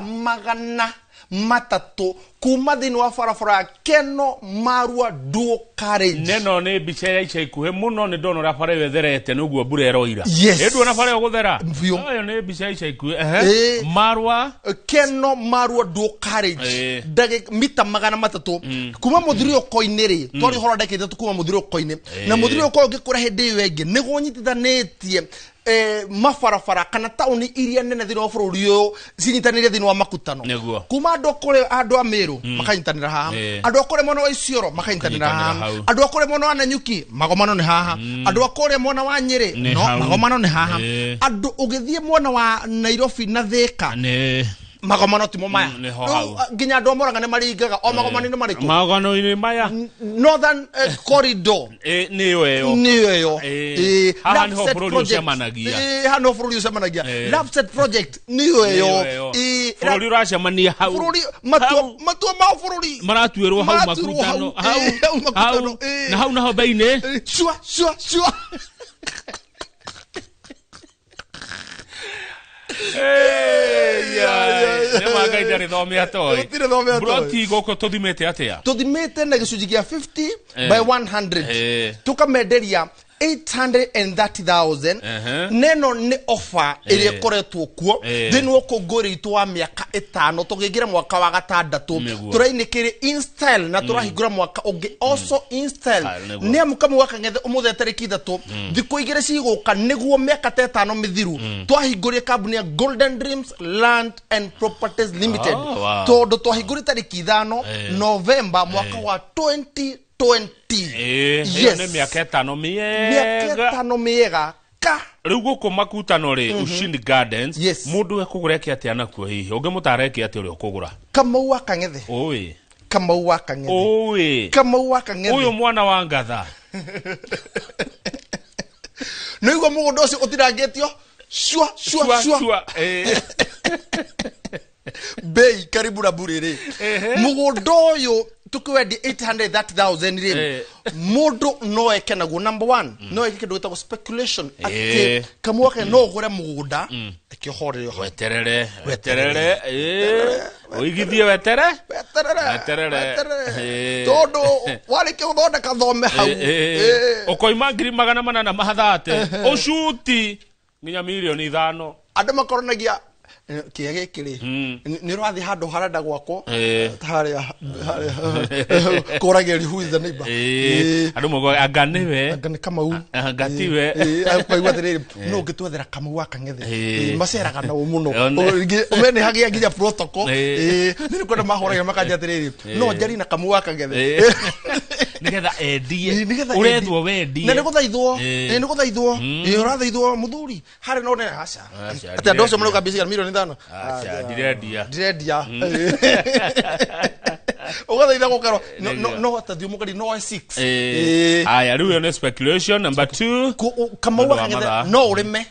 300 kuma thĩinĩ wa barabara ya Keno Marua Dual Carriage. Neno nĩ mbica ya ica ikuhĩ mũno, nĩ ndona ũrĩa bara ĩyo ĩtherete nĩguo mbura ĩroira. Yes. Ĩ nduona bara ĩyo gũthera? Biũ. Ĩyo nĩ mbica ya ica ikuhĩ. Marua Keno Marua Dual Carriage. Ndagĩka mita 300 kuma mũthiũrũrũko-inĩ rĩ, twarĩ ũhoro ndagĩka 3 kuma mũthiũrũrũko-inĩ. Na mũthiũrũrũko ũyũ ũngĩkũra hĩndĩ ĩyo ĩngĩ nĩguo ũnyitithanĩtie mabarabara kana taũni iria nene thĩinĩ wa bũrũri ũyũ cinyitanĩire thĩinĩ wa makutano. Nĩguo. Kuma andũ kũrĩ andũ a Meru makanyitanĩra haha, andũ a kũrĩa mwena wa Isiolo makanyitanĩra haha, andũ a kũrĩa mwena wa Nanyuki magomano nĩ haha, andũ a kũrĩa mwena wa Nyĩrĩ no magomano nĩ haha, andũ ũgĩthiĩ mwena wa Nairobi na Thika magomano timo maya. Nginya andũ a Murang'a nĩ maringaga o magomano-inĩ marĩkũ? Magomano-inĩ maya. Northern Corridor. Nĩyo ĩyo. Nĩyo ĩyo. Haha nĩho bũrũri ũcemanagia. Haha nĩho bũrũri ũcemanagia. LAPSSET project nĩyo ĩyo. Bũrũri ũracemania hau. Bũrũri matua ma bũrũri maratuĩrwo hau makutano. Hau. Na hau naho bei-inĩ. Cua cua cua. Broti gũkũ tũthimĩte atĩa? Tũthimĩte na gĩcunjĩ kĩa 50 by 100. Tũkamenderia 830,000. Neno nĩ offer ĩrĩa ĩkoretwo kuo thĩinĩ wa ũkũngũĩri witũ wa mĩaka 5 tũkĩingĩra mwaka wa 6 tũrainĩkĩire in style na tũrahingũra mwaka ũngĩ also in style. Nĩ amu Kamau wa Kang'ethe ũmũthĩ tarĩki 3 thikũ 2 cigũka nĩguo mĩaka ta 5 mĩthiru twahingũrie kambuni ya Golden Dreams Land and Properties Limited. Tondũ twahingũrire tarĩki 5 Novemba mwaka wa 2020. Yes. Nĩ mĩaka 5 mĩega. Mĩaka 5 mĩega ka. Rĩu gũkũ makutano rĩ, Ushindi Gardens, mũndũ ekũgũra eke atĩa nakuo hihi? Ũngĩmũtara eke atĩa ũrĩa ũkũgũra? Kamau wa Kang'ethe. Ũĩ. Kamau wa Kang'ethe. Ũĩ. Kamau wa Kang'ethe. Ũyũ mwana wa ngatha. Nĩguo mũgũnda ũcio ũtirangĩtio cua cua cua. Bei karibu na bure rĩ. Mũgũnda ũyũ tukiwendia 830,000 rĩ, mũndũ no eke naguo number 1 no eke kĩndũ gĩtagwo speculation atĩ Kamau wa Kang'ethe no ũgũre mũgũnda ĩkĩhorere ho. Weterere, weterere, ũigithie wetere, weterere, tondũ warĩkia gũthondeka thome hau ũkoima 800,000 mahathate ũcuti nginya 5 million. Andũ makoronagia kĩĩa gĩkĩ rĩ, nĩ ũrathiĩ handũ harenda gwakwo harĩa kũragia who is the neighbor. Andũ moigaga anga nĩwe, anga nĩ Kamau, anga tiwe. Ũkaigua atĩrĩrĩ, no ũngĩtwethera Kamau wa Kang'ethe. Maceraga nao mũno. Ũmenye hagĩa nginya protocol. Nĩ nĩkwenda mahũragia makanja atĩrĩrĩ, no njarie na Kamau wa Kang'ethe. Nĩgetha endie. Ũrethwo wendie. Na nĩgũthaithwo, nĩgũthaithwo. Ũrathaithwo mũthuri. Harĩ no nĩ aca. Atĩ andũ acio marauga mbica 5 million. Aca, ndirendia. Ndirendia. Ũgathaitha gũkerwo no tathi mũgari no 6. Aya rĩu ĩyo nĩ speculation number 2. Kamau akang'ethe no ũrĩme.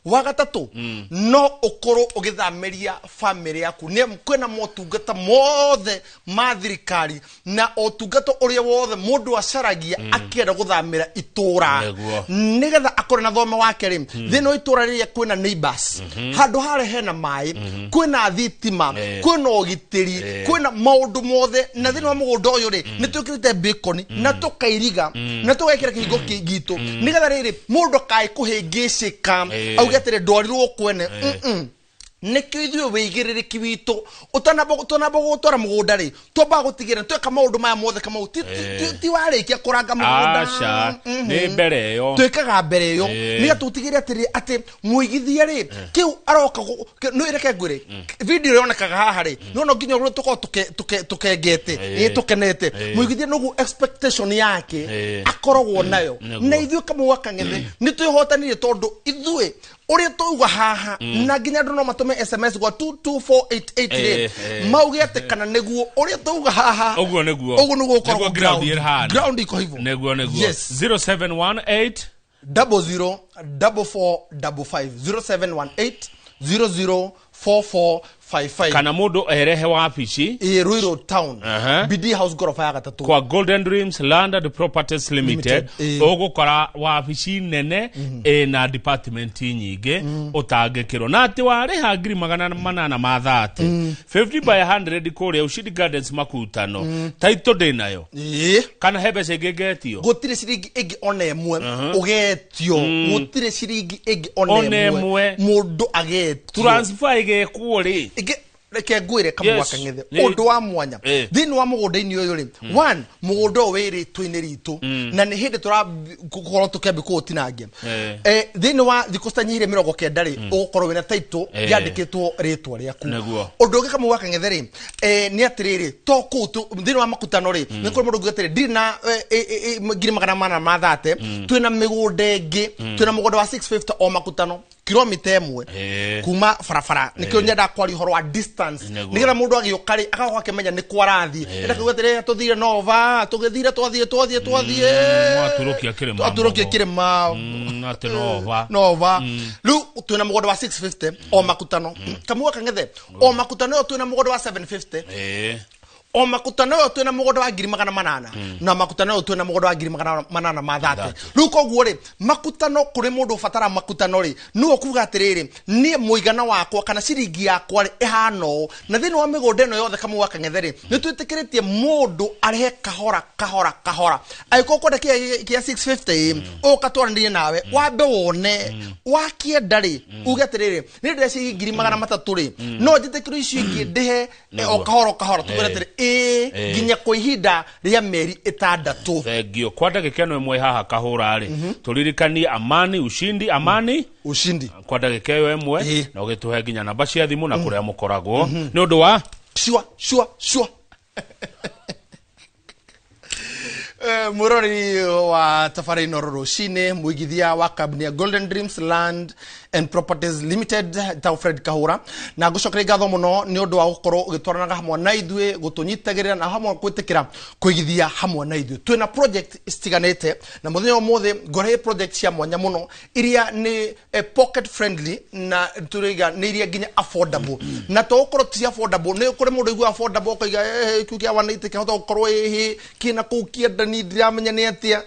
Wa gatatũ no ũkorwo ũgĩthamĩria famĩlĩ yaku nĩ kwĩna motungata mothe ma thirikari na ũtungata ũrĩa wothe mũndũ acaragia akĩenda gũthamĩra itũra nĩgetha akorwo na thome wake rĩ thĩinĩ wa itũra rĩrĩa kwĩna neighbors handũ harĩa hena maĩ kwĩna thitima kwĩna ũgitĩri kwĩna maũndũ mothe na thĩinĩ wa mũgũnda ũyũ rĩ nĩ twĩkĩrĩte bacon na tũkairiga na tũgekĩra kĩhingo gitũ nĩgetha rĩrĩ mũndũ akae kũhĩngĩcĩka auge atĩrĩ ndwarirwo kwene. Nĩkĩo ithuĩ wĩigĩrĩrĩki witũ ũtanamba gũtwara mũgũnda rĩ twambaga gũtigĩrĩra tweka maũndũ maya mothe Kamau ti warĩkia kũranga mũgũnda. Aca nĩ mbere ĩyo twĩkaga mbere ĩyo nĩgetha tũtigĩrĩre atĩrĩ atĩ mũigithia rĩ kĩu aroka nĩ reke ngwĩre video yonekaga haha rĩ no no nginya ũrĩa tũkorwo tũkengete ĩ tũkenete mũigithia noguo expectation yake akoragwo nayo na ithuĩ Kamau wa Kang'ethe nĩ twĩhotanire tondũ ithuĩ ũrĩa twauga haha na nginya andũ no matũme SMS gwa 22488 rĩ mauge atĩ kana nĩguo ũrĩa twauga haha ũguo nĩguo ũkoragwo ground iko hivyo nĩguo 0718 00 4455 0718 00 4455 kana mũndũ erehe wabici Ruiru Town BD House gorofa ya gatatũ kwa Golden Dreams Land and Properties Limited ũgũkora wabici nene ĩna department nyingĩ ũtangĩkĩrwo na atĩ warĩha 830 50 by 100 kũrĩa Ushindi Gardens Makutano title ndĩnayo kana he mbeca ĩngĩ ngetio gũtirĩ ciringi ĩngĩ ona ĩmwe ũgetio gũtirĩ ciringi ĩngĩ ona ĩmwe mũndũ agetio transfer ĩgekwo rĩ reke ngwĩre Kamau wa Kang'ethe ũndũ wa mwanya thĩinĩ wa mũgũnda-inĩ ũyũ rĩ one mũgũnda ũyũ wĩ rĩtwa-inĩ ritũ na nĩ hĩndĩ tũrakorwo tũkĩambia kũũtinangia thĩinĩ wa thikũ citanyihĩire 90 rĩ ũgũkorwo wĩna title yandĩkĩtwo rĩtwa rĩaku. Ũndũ ũngĩ Kamau wa Kang'ethe rĩ nĩ atĩrĩrĩ to kũu thĩinĩ wa Makutano rĩ nĩ kũrĩ mũndũ ũngiuga atĩrĩ ndirĩ na 830 twĩna mĩgũnda ĩngĩ twĩna mũgũnda wa 650 o Makutano kilomita 1 kuma barabara nikio nyendaga kwaria ũhoro wa distance nigetha mũndũ agĩũka rĩ agacoka akĩmenya nĩ kwa arathiĩ enda kuuga atĩrĩ tũthire Nova tũgĩthire twathiĩ twatũrũkia kĩrĩma atĩ Nova Nova rĩu twĩna mũgũnda wa 650 o Makutano Kamau wa Kang'ethe o Makutano ĩyo twĩna mũgũnda wa 750 o Makutano ĩyo twĩna mũgũnda wa 800 na Makutano ĩyo twĩna mũgũnda wa 830 rĩu koguo rĩ Makutano kũrĩ mũndũ ũbatara Makutano rĩ nĩwe kuga atĩrĩrĩ niĩ mũigana wakwa kana ciringi yakwa rĩ ĩhana ũũ na thĩinĩ wa mĩgũnda ĩno yothe Kamau wa Kang'ethe rĩ nĩ twĩtĩkĩrĩtie mũndũ arĩhe kahora kahora kahora angĩkorwo ũkwenda kĩa 650 ũka twaranĩrie nawe wambe wone wakĩenda rĩ uge atĩrĩrĩ niĩ ndĩreciria 300 rĩ no njĩtĩkĩrwo icio ingĩ ndĩhe o kahora kahora tũkwĩre atĩrĩ nginya kwa ihinda rĩa mĩeri 6. Thengio kwa ndagĩka ĩno ĩmwe haha kahũra rĩ tũririkanie amani ushindi amani ushindi kwa ndagĩka ĩyo ĩmwe na ũgĩtũhe nginya namba cia thimũ na kũrĩa mũkoragwo nĩ ũndũ wa sure sure sure. Mũrori wa tabarĩra ĩno rũcinĩ mũigithia wa kambuni ya Golden Dreams Land and Properties Limited ta Fred Kahura na ngũcokeria ngatho mũno nĩ ũndũ wa gũkorwo ũgĩtwaranaga hamwe na ithuĩ gũtũnyitagĩrĩra na hamwe gwĩtĩkĩra kũigithia hamwe na ithuĩ twĩna project citiganĩte na mũthenya ũmũthĩ ngũrehe project cia mwanya mũno iria nĩ pocket friendly na tũraiga nĩ iria nginya affordable na to gũkorwo ti affordable nĩ kũrĩ mũndũ ũigua affordable ũkaiga kĩu kĩa 180 kĩahota gũkorwo ĩhĩ kĩna kũu kĩenda ni ndiramenya nĩ atĩa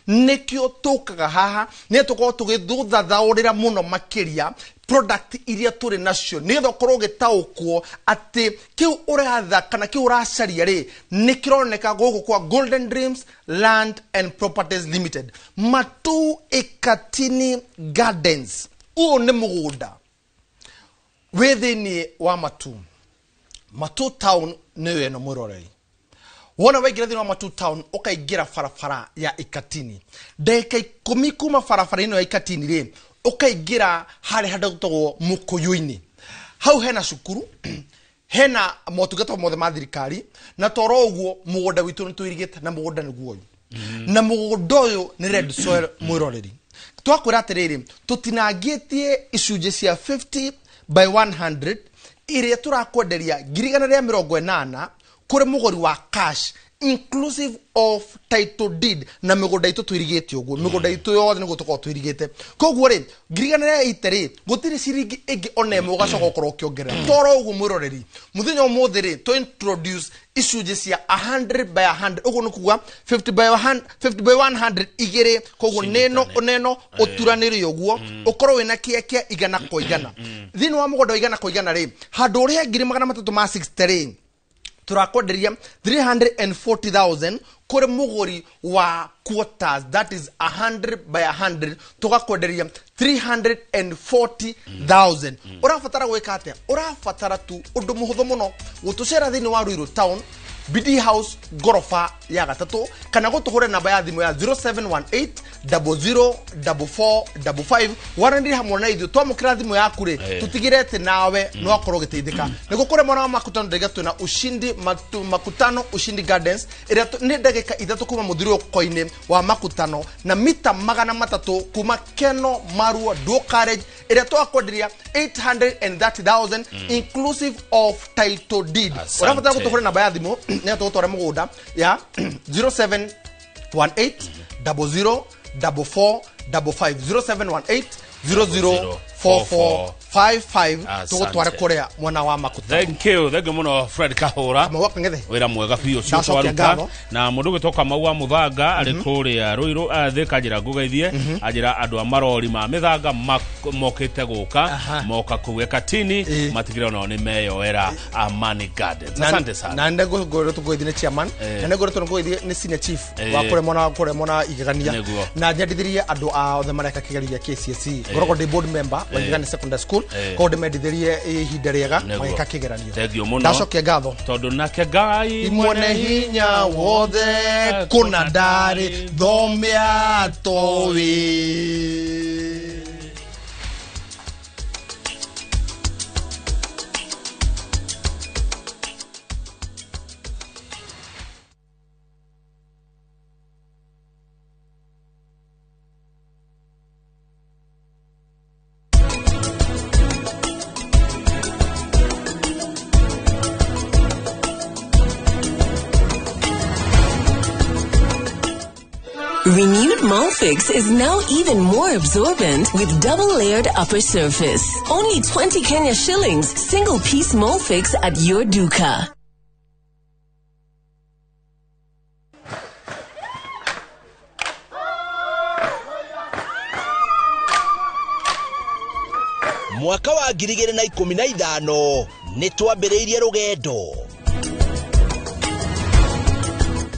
nĩkĩo tũkaga haha nĩ tũkorwo tũgĩthuthathaũrĩra mũno makĩria product iria tũrĩ nacio nĩgetha ũkorwo ũgĩtaũkwo atĩ kĩu ũratha kana kĩu ũracaria rĩ nĩ kĩroneka gũkũ kwa Golden Dreams Land and Properties Limited Matu Ikatini Gardens. Ũyũ nĩ mũgũnda wĩ thĩinĩ wa Matu Matu Town nĩyo ĩno mwĩroreri wona waingĩra thĩinĩ wa Matu Town ũkaingĩra barabara ya Ikatini ndagĩka 10 kuma barabara ĩno ya Ikatini rĩ ũkaingĩra harĩa handũ gwĩtagwo Mũkũyũ-inĩ hau hena cukuru hena motungata mothe ma thirikari na toro ũguo mũgũnda witũ nĩ tũirigĩte na mũgũnda nĩguo ũyũ na mũgũnda ũyũ nĩ red soil mwĩroreri twakwĩra atĩrĩrĩ tũtinangĩtie icunjĩ cia 50 by 100 iria tũrakwenderia 180,000 Kũrĩ mũgũri wa cash inclusive of title deed na mĩgũnda itũ twĩrigĩte ũguo, mĩgũnda itũ yothe nĩguo tũkorwo twĩrigĩte. Koguo rĩ, 180,000 rĩ, gũtirĩ ciringi ĩngĩ ona ĩmwe ũgacoka ũkorwo ũkĩongerera. Toro ũguo mwĩroreri, mũthenya ũmũthĩ rĩ, tũ introduce icunjĩ cia 100 by 100, ũguo nĩ kuga 50 by 100, 50 by 100 igĩrĩ. Koguo neno neno ũturanĩre ũguo, ũkorwo wĩna kĩa kĩa 100 kwa 100. Thĩinĩ wa mũgũnda wa 100 kwa 100 rĩ, handũ ũrĩhe 360,000 rĩ, turakwenderia 340,000 kũrĩ mũgũri wa quarters, that is 100 by 100, tũgakwenderia 340,000. Ũrabatara gwĩka atĩa? Ũrabatara tu ũndũ mũhũthũ mũno, gũtũcera thĩinĩ wa Ruiru Town, BD House ngoroba ya gatatũ, kana gũtũhũre namba ya thimũ ya 0718 004455. Waranĩrie hamwe na ithuĩ, twamũkĩra thimũ yaku rĩ, tũtigĩre atĩ nawe no wakorwo ũgĩteithĩka. Nĩguo kũrĩ mwena wa Makutano, ndaiga twĩna Ushindi Makutano Ushindi Gardens, ĩrĩa nĩ ndagĩka 3 kuma mũthiũrũrũko-inĩ wa Makutano na mita 300 kuma Keno Marua Dual Carriage, ĩrĩa twakwenderia 830,000 inclusive of title deed. Ũrabatara gũtũhũre namba ya thimũ nĩ tũgũtware mũgũnda ya 0718 00 4455, 0718 004455, tũgũtware kũrĩa mwena wa Makutano. Thank you, thank you mũno Fred Kahũra. Wĩra mwega biũ ũcio Ndacokia twaruta. ngatho. Na mũndũ ũgĩtwo Kamau wa Mũthanga arĩ kũrĩa Ruiru, Thika, njĩra ngũgeithie, anjĩra andũ a marori ma mĩthanga mokĩte gũka, moka kũu Ekatini, matigĩre onao nĩ meyoera Amani Gardens. Asante sana. Na nĩ ngũrĩtwo ngũgĩthiĩ nĩ chairman, na nĩ ngũrĩtwo ngũgĩthiĩ nĩ senior chief wa kũrĩa mwena wa kũrĩa mwena Igegania. Na nyendithĩrie andũ a othe mareka kĩgerio gĩa KCSE. Ngoragwo ndĩ board member wa Igegania Secondary School, koguo ndĩmendithĩrie ihinda rĩega magĩka kĩgeranio. Thank you mũno. Ndacokia ngatho. Tondũ nake Ngai mwene hinya wothe kũna ndarĩ thome atoĩ. Renewed Molfix is now even more absorbent with double-layered upper surface. Only 20 Kenya shillings, single-piece Molfix at your duka. Mwaka wa 2015 nĩ twambĩrĩirie rũgendo.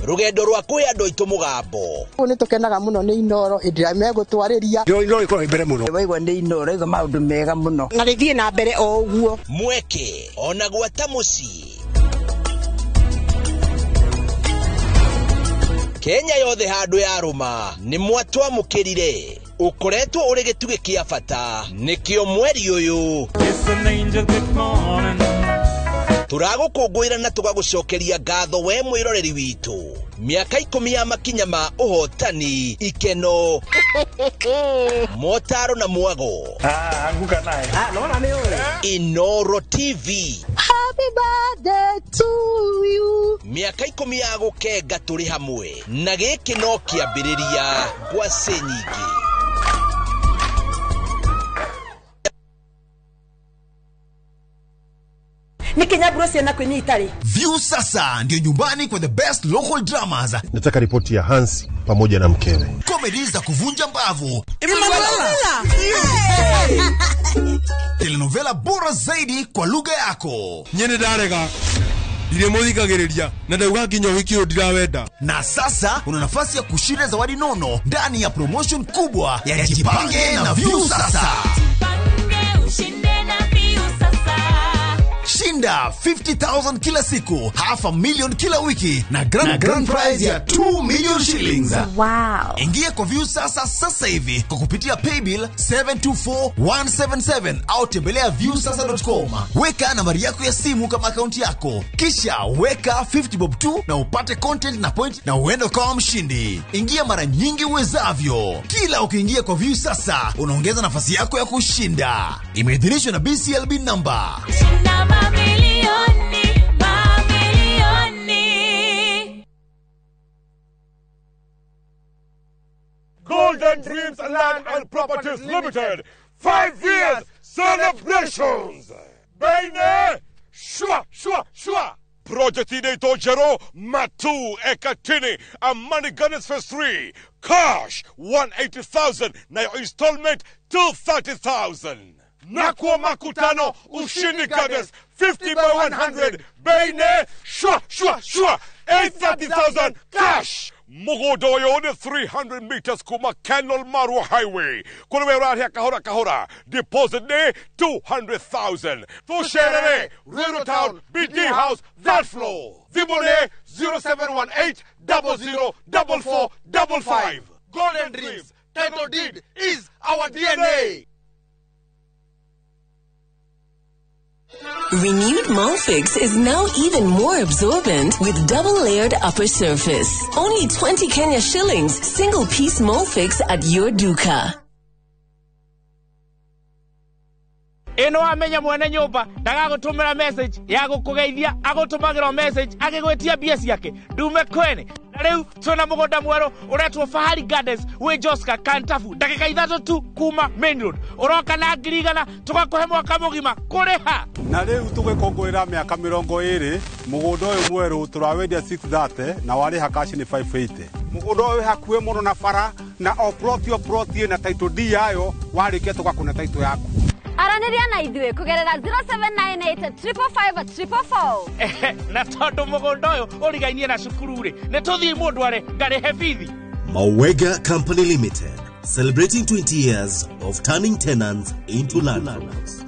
Rũgendo rwa kwĩ andũ aitũ mũgambo. Nĩ tũkenaga mũno nĩ Inooro hĩndĩ ĩrĩa megũtwarĩria. Inooro ĩkoragwo mbere mũno. Waigua nĩ Inooro, waigua maũndũ mega mũno. Na rĩthiĩ na mbere o ũguo. Mweke ona gwata mũciĩ. Kenya yothe handũ yarũma nĩ mwatwamũkĩrire. Ũkoretwo ũrĩ gĩtugĩ kĩa bata nĩkĩo mweri ũyũ. Tũragũkũngũĩra na tũgagũcokeria ngatho we mwĩroreri witũ. Mĩaka 10 ya makinya ma ũhotani, ikeno, motaro na mwago. Anguka naye. Nona nĩ ũĩ. Inooro TV. Happy birthday to you. Mĩaka 10 ya gũkenga tũrĩ hamwe na gĩkĩ no kĩambĩrĩria ngwacĩ nyingĩ. Nikinyaburo ciana kwĩnyita rĩ. View sasa ndio nyumbani kwa the best local dramas. Nataka ripoti ya Hans pamoja na mkewe. Comedy za kuvunja mbavu. Telenovela bora zaidi kwa lugha yako. Nyene ndarega. Ndirĩmũthikagĩrĩria na ndauga nginya ũhiki ũyũ ndirawenda. Na sasa una nafasi ya kushinda zawadi nono ndani ya promotion kubwa ya Jipange na View Sasa. Jipange ushinde na View Sasa. Shinda 50,000 kila siku, 500,000 kila wiki na grand prize ya 2 million shillings. Wow. Ingia kwa View Sasa sasa hivi kwa kupitia paybill 724177 au tembelea viewsasa.com. Weka nambari yako ya simu kama akaunti yako, kisha weka 50 bob 2 na upate content na point na uende kama mshindi. Ingia mara nyingi uwezavyo. Kila ukiingia kwa View Sasa unaongeza nafasi yako ya kushinda. Imeidhinishwa na BCLB number. Shinda mamilioni, mamilioni. Golden Dreams Land and Properties Limited 5 years celebrations. Baine, shwa shwa shwa. Project inaitwa Jero Matu Ekatini Amani Gardens Phase 3. Cash 180,000 na your installment 230,000. Nakwa Makutano Ushindi Gardens 50 by 100. Baine, shwa shwa shwa 830,000 cash. Mugodoyo ni 300 meters kuma Kenol Marua Highway. Kule wera kahora kahora. Deposit ni 200,000. Tusherere, Ruiru Town, BD House, that floor. Thimũ 0718 00 44 55. Golden Dreams, title deed is our DNA. Renewed Molfix is now even more absorbent with double-layered upper surface. Only 20 Kenya shillings, single piece Molfix at your duka. Ĩno wamenya mwene nyũmba ndagagũtũmĩra message ya gũkũgeithia, agũtũmagĩra message agĩgwĩtia mbia ciake ndume kwene. Na rĩu twĩna mũgũnda mwerũ ũretwo Fahari Gardens wĩ Joska Kantafu, ndagĩka 3 tu kuma main road. Ũroka na 100,000 tũgakũhe mwaka mũgima kũrĩha. Na rĩu tũgĩkũngũĩra mĩaka 20 mũgũnda ũyũ mwerũ tũrawendia 630 na warĩha cash nĩ 580. Mũgũnda ũyũ wĩ hakuhĩ mũno na bara na o plot o plot ĩna title deed yayo, warĩkia tũgakũne title yaku. Aranĩria na ithuĩ kũgerera 0798 555 444. Na tondũ mũgũnda ũyũ ũrigainie na cukuru rĩ, nĩ tũthiĩ mũndũ are ngarĩhe bithi. Mawega Company Limited, celebrating 20 years of turning tenants into landlords.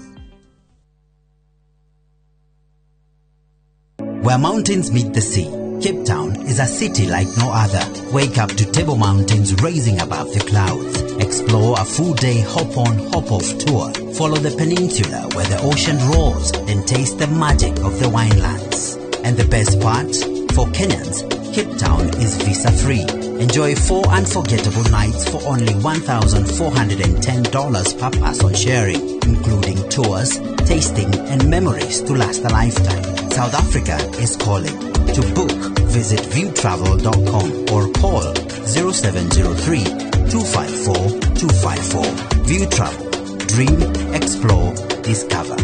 Where mountains meet the sea, Cape Town is a city like no other. Wake up to Table Mountains rising above the clouds. Explore a full-day hop-on, hop-off tour. Follow the peninsula where the ocean roars and taste the magic of the winelands. And the best part? For Kenyans, Cape Town is visa-free. Enjoy 4 unforgettable nights for only $1,410 per person sharing, including tours, tasting, and memories to last a lifetime. South Africa is calling. To book, visit viewtravel.com or call 0703 254 254. View Travel. Dream, explore, discover.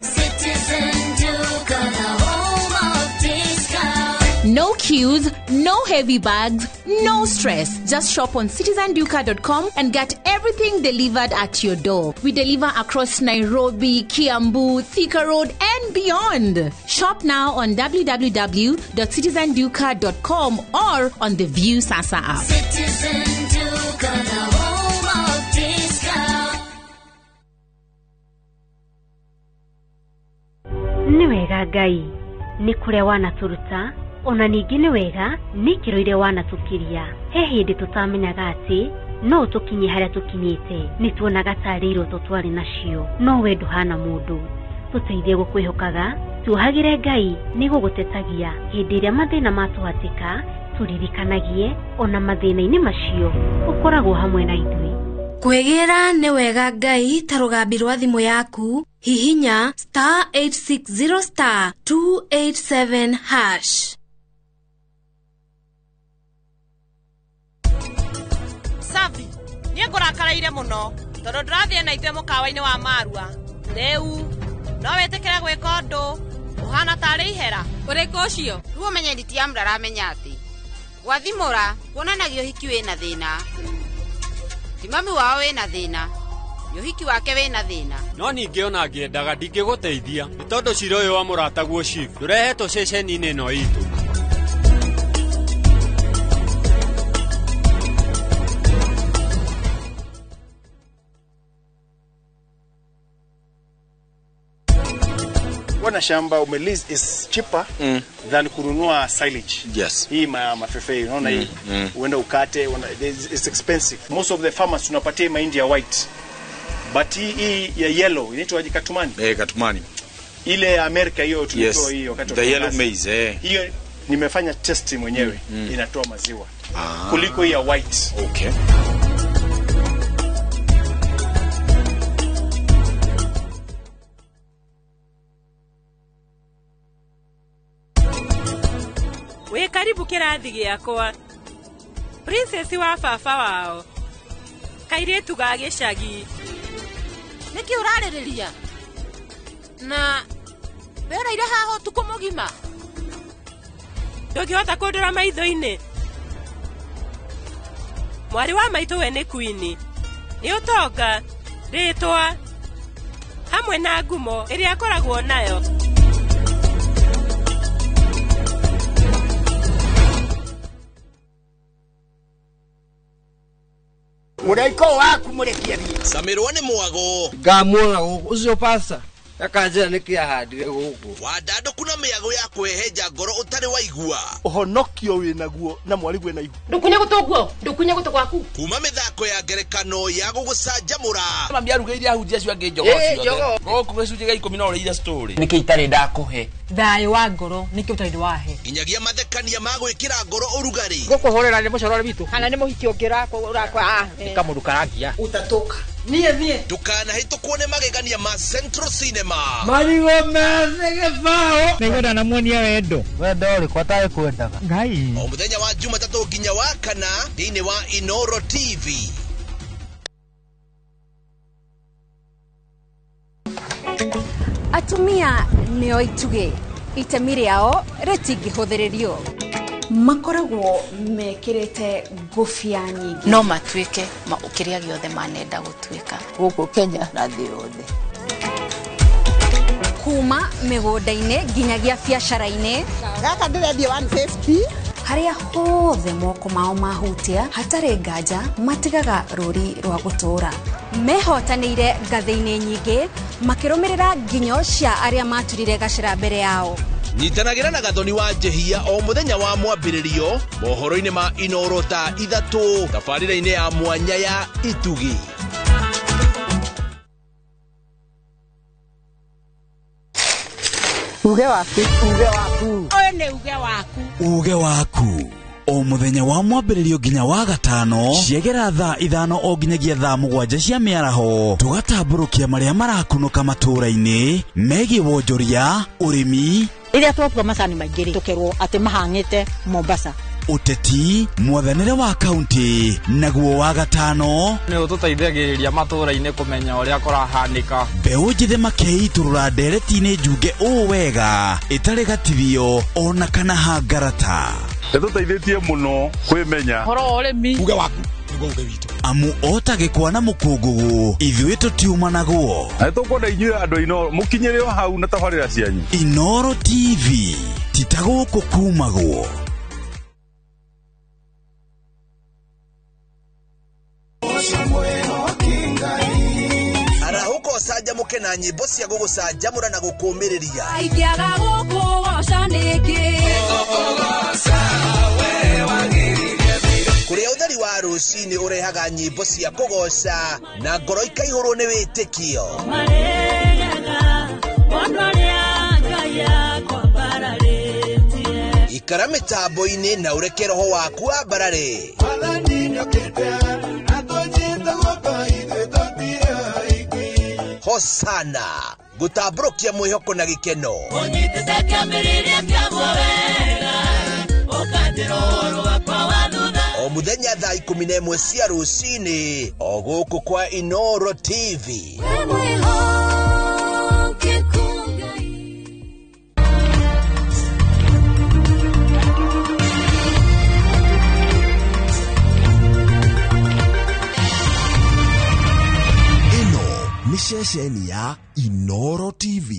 Citizen Duka, the home of discount. No queues, no heavy bags, no stress. Just shop on citizenduka.com and get everything delivered at your door. We deliver across Nairobi, Kiambu, Thika Road, and beyond. Shop now on www.citizenduka.com or on the View Sasa app. Citizen Duka, the home of discount. Nĩ wega Ngai, nĩ kũrĩa wanatũruta, ona ningĩ nĩ wega nĩ ikĩro iria wanatũkiria. He hĩndĩ tũtamenyaga atĩ no tũkinye harĩa tũkinyĩte, nĩ tuonaga tarĩ iroto twarĩ nacio, no we ndũhana mũndũ. Tũteithie gũkwĩhokaga, tuohagĩre Ngai nĩ gũgũtetagia hĩndĩ ĩrĩa mathĩna matũhatĩka, tũririkanagie ona mathĩna-inĩ macio ũkoragwo hamwe na ithuĩ. Kwĩgĩra nĩ wega Ngai ta rũgambi rwa thimũ yaku, hihinya star 860 star 287 hash. Safi, niĩ ngũrakaraire mũno tondũ ndĩrathiĩ na ithuĩ mũkawa-inĩ wa Marua. Rĩu no wĩtĩkĩre gwĩka ũndũ ũhana tarĩ ihera. Ũrĩkũ ũcio? Rĩu ũmenye nditiamu ndaramenya atĩ gwathimũra kuonanagia ũhiki wĩna thĩna. Ti mami wao wĩna thĩna, nĩ ũhiki wake wĩna thĩna. No ningĩ ona ngĩendaga ndingĩgũteithia nĩ tondũ cira ũyũ wa mũrataguo chief ndũrehetwo ceceni-inĩ ĩno itũ. Kuwa na shamba umelease is cheaper than kununua silage. Yes. Hii mafefe unaona hii uende ukate, it's expensive. Most of the farmers tunapatia mahindi ya white. But hii ya yellow inaitwa katumani. Katumani. Ile ya Amerika hiyo tulitoa hiyo wakati the yellow maize. Hiyo nimefanya test mwenyewe inatoa maziwa kuliko hii ya white. Okay. Wĩ karibu kĩrathi gĩakwa. Princess wa baba wao. Kairĩtu ga gĩcagi. Nĩkĩ ũrarĩrĩria? Na wĩraire haha ũtukũ mũgima. Ndũngĩhota kũndora maitho-inĩ. Mwarĩ wa maitũ we nĩ queen. Nĩ ũtonga, rĩtwa, hamwe na ngumo ĩrĩa akoragwo nayo. Mũraiko waku mũrekie thiĩ. Camirwo nĩ mwago. Ngamuona gũkũ ũcio pasta akanjĩra nĩkĩ ahandire gũkũ. Wandandũku na mĩago ya kwĩhehenja ngoro ũtarĩ waigua. Ũhonokio wĩnaguo na mwarĩguo ena ihu. Ndũkunye gũtũ guo, ndũkunye gũtũ gwaku. Kuma mĩthako ya ngerekano ya gũgũcanjamũra. Mami arugĩire ahunjia acio angĩ njogoo ciothe. Gũkũ gĩcunjĩ gĩa 10 no ũrĩire story. Nĩkĩ itarĩ ndakũhe? Thayũ wa ngoro nĩkĩ ũtarĩ wahe? Nginyagia mathekania ma gwĩkĩra ngoro ũrugarĩ. Gũkũhũrĩra nĩ mũcorore witũ. Kana nĩ mũhiki ũngĩ ũrakwa. Nĩ kamũndũ karangia. Utatoka. Niĩ niĩ. Ndũkanahĩtũkwo nĩ magegania ma Central Cinema. Marigũ methĩ gĩbaũ. Nĩngwenda namuonia wendo. Wendo ũrĩkũ atarĩ kwendaga? Ngai. O mũthenya wa Jumatatũ nginya wa kana thĩinĩ wa Inoro TV. Atumia nĩo itugĩ, itemi rĩao rĩtingĩhũthĩrĩrio. Makoragwo mekĩrĩte ngũbia nyingĩ. No matuĩke kĩrĩa gĩothe manenda gũtuĩka. Gũkũ Kenya na thĩ yothe. Kuma mĩgũnda-inĩ nginyagia biacara-inĩ. Gaka ndĩrendia 150. Harĩa hothe moko mao mahutia hatarĩ nganja matigaga rũri rwa gũtũũra. Mehotanĩire ngathĩ-inĩ nyingĩ makĩrũmĩrĩra nginyo cia arĩa maturire gacĩra mbere yao. Nyitanagĩra na Gathoni wa Njehia o mũthenya wa mwambĩrĩrio mohoro-inĩ ma Inoro thaa 3 tabarĩra-inĩ ya mwanya ya Itugi. Uge waku, uge waku. Ũyũ nĩ uge waku. Uge waku. O mũthenya wa mwambĩrĩrio nginya wa gatano ciegera thaa 5 o nginyagia thaa 7 cia mĩaraho tũgatambũrũkia marĩa marakunũka matũũra-inĩ megiĩ wonjoria, ũrĩmi. Rĩrĩa twakua macani maingĩ rĩ, tũkerwo atĩ mahang'ĩte Mombasa. Ũteti, mwathanĩre wa kaunti, naguo wa gatano nĩ ũtũteithagĩrĩria matũũra-inĩ kũmenya ũrĩa kũrahanĩka. Mbeũ njĩthĩ makeitũrũra ndereti-inĩ njunge ũũ wega ĩtarĩ gatithio ona kana hangarata. Ĩtũteithĩtie mũno kwĩmenya. Ũhoro wa ũrĩmi. Uge waku nĩguo uge witũ. Amu ota gĩkwa na mũkũngũgũ ithuĩ tũtiumanagwo. Na nĩtũkwenda inyuĩ andũ a Inoro mũkinyĩre o hau na tabarĩra cianyu. Inoro TV ti ta gũkũ kumagwo. Arahũka ũcanjamũke na nyĩmbo cia gũgũcanjamũra na gũkũũmĩrĩria. Ingĩaga gũkũgoca nĩkĩ? Kũrĩa ũtheri wa rũcinĩ ũrehaga nyĩmbo cia kũgoca na ngoro ikaihũrwo nĩ wĩtĩkio. Ikara mĩtambo-inĩ na ũreke roho waku wambarare. Hosana gũtambũrũkia mwĩhoko na gĩkeno. Ũnyitĩte kĩambĩrĩria kĩa wega, ũkanjĩra ũhoro wakwa wa thutha. O mũthenya thaa 11 cia rũcinĩ o gũkũ kwa Inoro TV. Ĩno nĩ ceceni ya Inoro TV.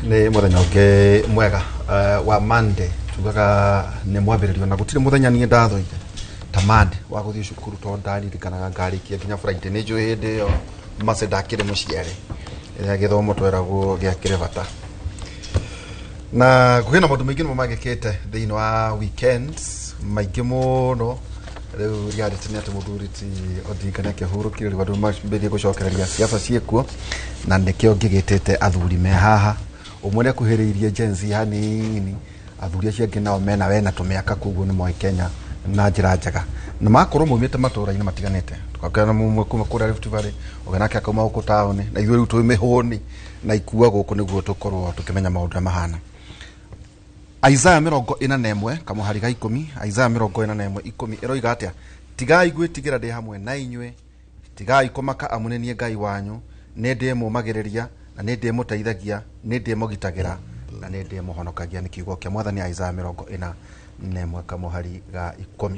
Nĩ mũthenya ũngĩ mwega wa Monday tugaga nĩ mwambĩrĩrio na gũtirĩ mũthenya niĩ ndathoire ta Monday wa gũthiĩ cukuru tondũ ndaririkanaga ngarĩkia nginya Friday. Nĩ njũĩ hĩndĩ ĩyo Mercy ndakĩrĩ mũciare ĩrĩa gĩthomo tweragwo gĩakĩrĩ bata na kwĩna maũndũ maingĩ nĩmo mangĩkĩte thĩinĩ wa weekends maingĩ mũno Rĩu reality nĩ atĩ mũthuri ti Odinga nĩ akĩhurũkire rĩu andũ mambĩrĩrie gũcokereria siasa ciĩkuo na nĩkĩo ngĩgĩtĩte athuri me haha ũmwe nĩ akuhĩrĩirie Gen Z hanini athuri acio angĩ nao mena wena tũmĩaka koguo nĩ moĩ Kenya na njĩra njega na makorwo maumĩte matũra-inĩ matiganĩte tukakena mumwe kuma kũrĩa Rift Valley ũngĩ nake akauma gũkũ taũni na ithuĩ rĩu twĩ mĩhũni na ikua gũkũ nĩguo tũkorwo tũkĩmenya maũndũ ũrĩa mahana. Isaiah 41 kamuhari ga 10 Isaiah 41 10 ĩroiga atĩa? Tigai gwĩtigĩra ndĩ hamwe na inyuĩ, tigai kũmaka amu nĩ niĩ Ngai wanyu, nĩ ndĩmũmagĩrĩria na nĩ ndĩmũteithagia, nĩ ndĩmũgitagĩra na nĩ ndĩmũhonokagia. Nĩ kiugo kĩa Mwathani Isaiah 41 kamuhari ga 10.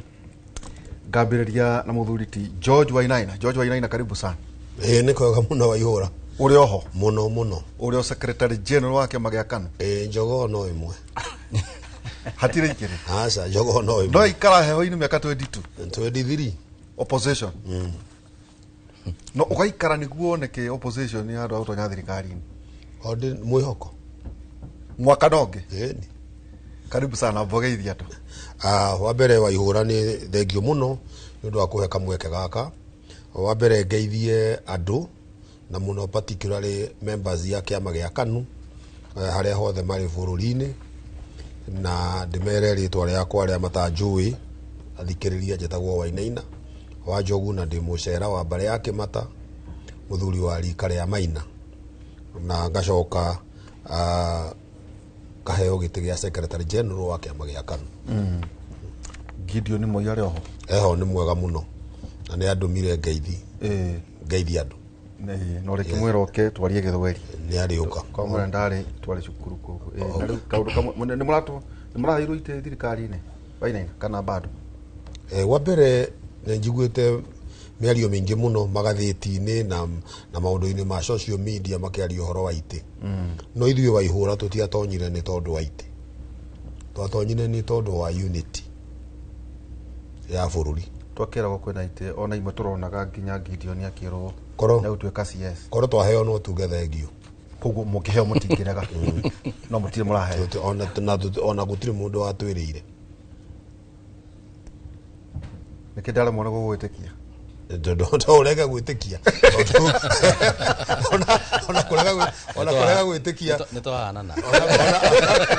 Ngambĩrĩria na mũthuri ti George Wainaina. George Wainaina, karibu sana. Ĩĩ nĩ kwega mũno Waihũra. Ũrĩ oho? Mũno mũno. Ũrĩ o secretary general wa kĩama gĩa KANU? Ĩĩ njogoo no ĩmwe. Hatirĩ igĩrĩ? Aca, njogoo no ĩmwe. No ikara heho-inĩ mĩaka 22? 23. Opposition? No ũgaikara nĩguo wone kĩ opposition nĩ handũ ha gũtonya thirikari-inĩ? O ndĩ mwĩhoko. Mwaka na ũngĩ? Ĩni. Karibu sana, mbogeithia andũ. Wa mbere Waihũra nĩ thengio mũno nĩ ũndũ wa kũhe kamweke gaka. Wa mbere ngeithie andũ na mũno particularly members ya kĩama gĩa KANU harĩa hothe marĩ bũrũri-inĩ, na ndĩmere rĩtwa rĩakwa arĩa matanjũĩ athikĩrĩria, njĩtagwo Wainaina wa Njogu na ndĩ mũcera wa mbarĩ ya Kĩmata, mũthuri wa rika rĩa Maina, na ngacoka kaheo gĩtĩ gĩa secretary general wa kĩama gĩa KANU. Gideon Moi arĩ oho? Eho nĩ mwega mũno na nĩ andũmire ngeithi ngeithi andũ. No rĩkĩmwĩra oke twarie gĩthweri. Nĩ arĩũka. Kwamwĩra ndarĩ twarĩ cukuru kũu. Na rĩu kaũndũ kamwe nĩ mũratwo nĩ mũraheirwo itĩ thirikari-inĩ Wainaina kana bado? Wa mbere nĩ njiguĩte mĩario mĩingĩ mũno magathĩti-inĩ na maũndũ-inĩ ma social media makĩaria ũhoro wa itĩ. No ithuĩ Waihũra tũtiatonyire nĩ tondũ wa itĩ, twatonyire nĩ tondũ wa unity ya bũrũri. Twakĩragwo kwĩna itĩ ona imwe tũronaga nginya Gideon akĩrwo Korwo nĩ gũtuĩka CS. Korwo twaheo no tuge thengio. Koguo mũkĩheo mũtingĩrega. No mũtirĩ mũraheo. Ona gũtirĩ mũndũ watwĩrĩire. Nĩkĩ ndaremwo nĩ gũgwĩtĩkia? Tondũ ũrege gwĩtĩkia. Ona kũrega gwĩtĩkia. Nĩ twahanana.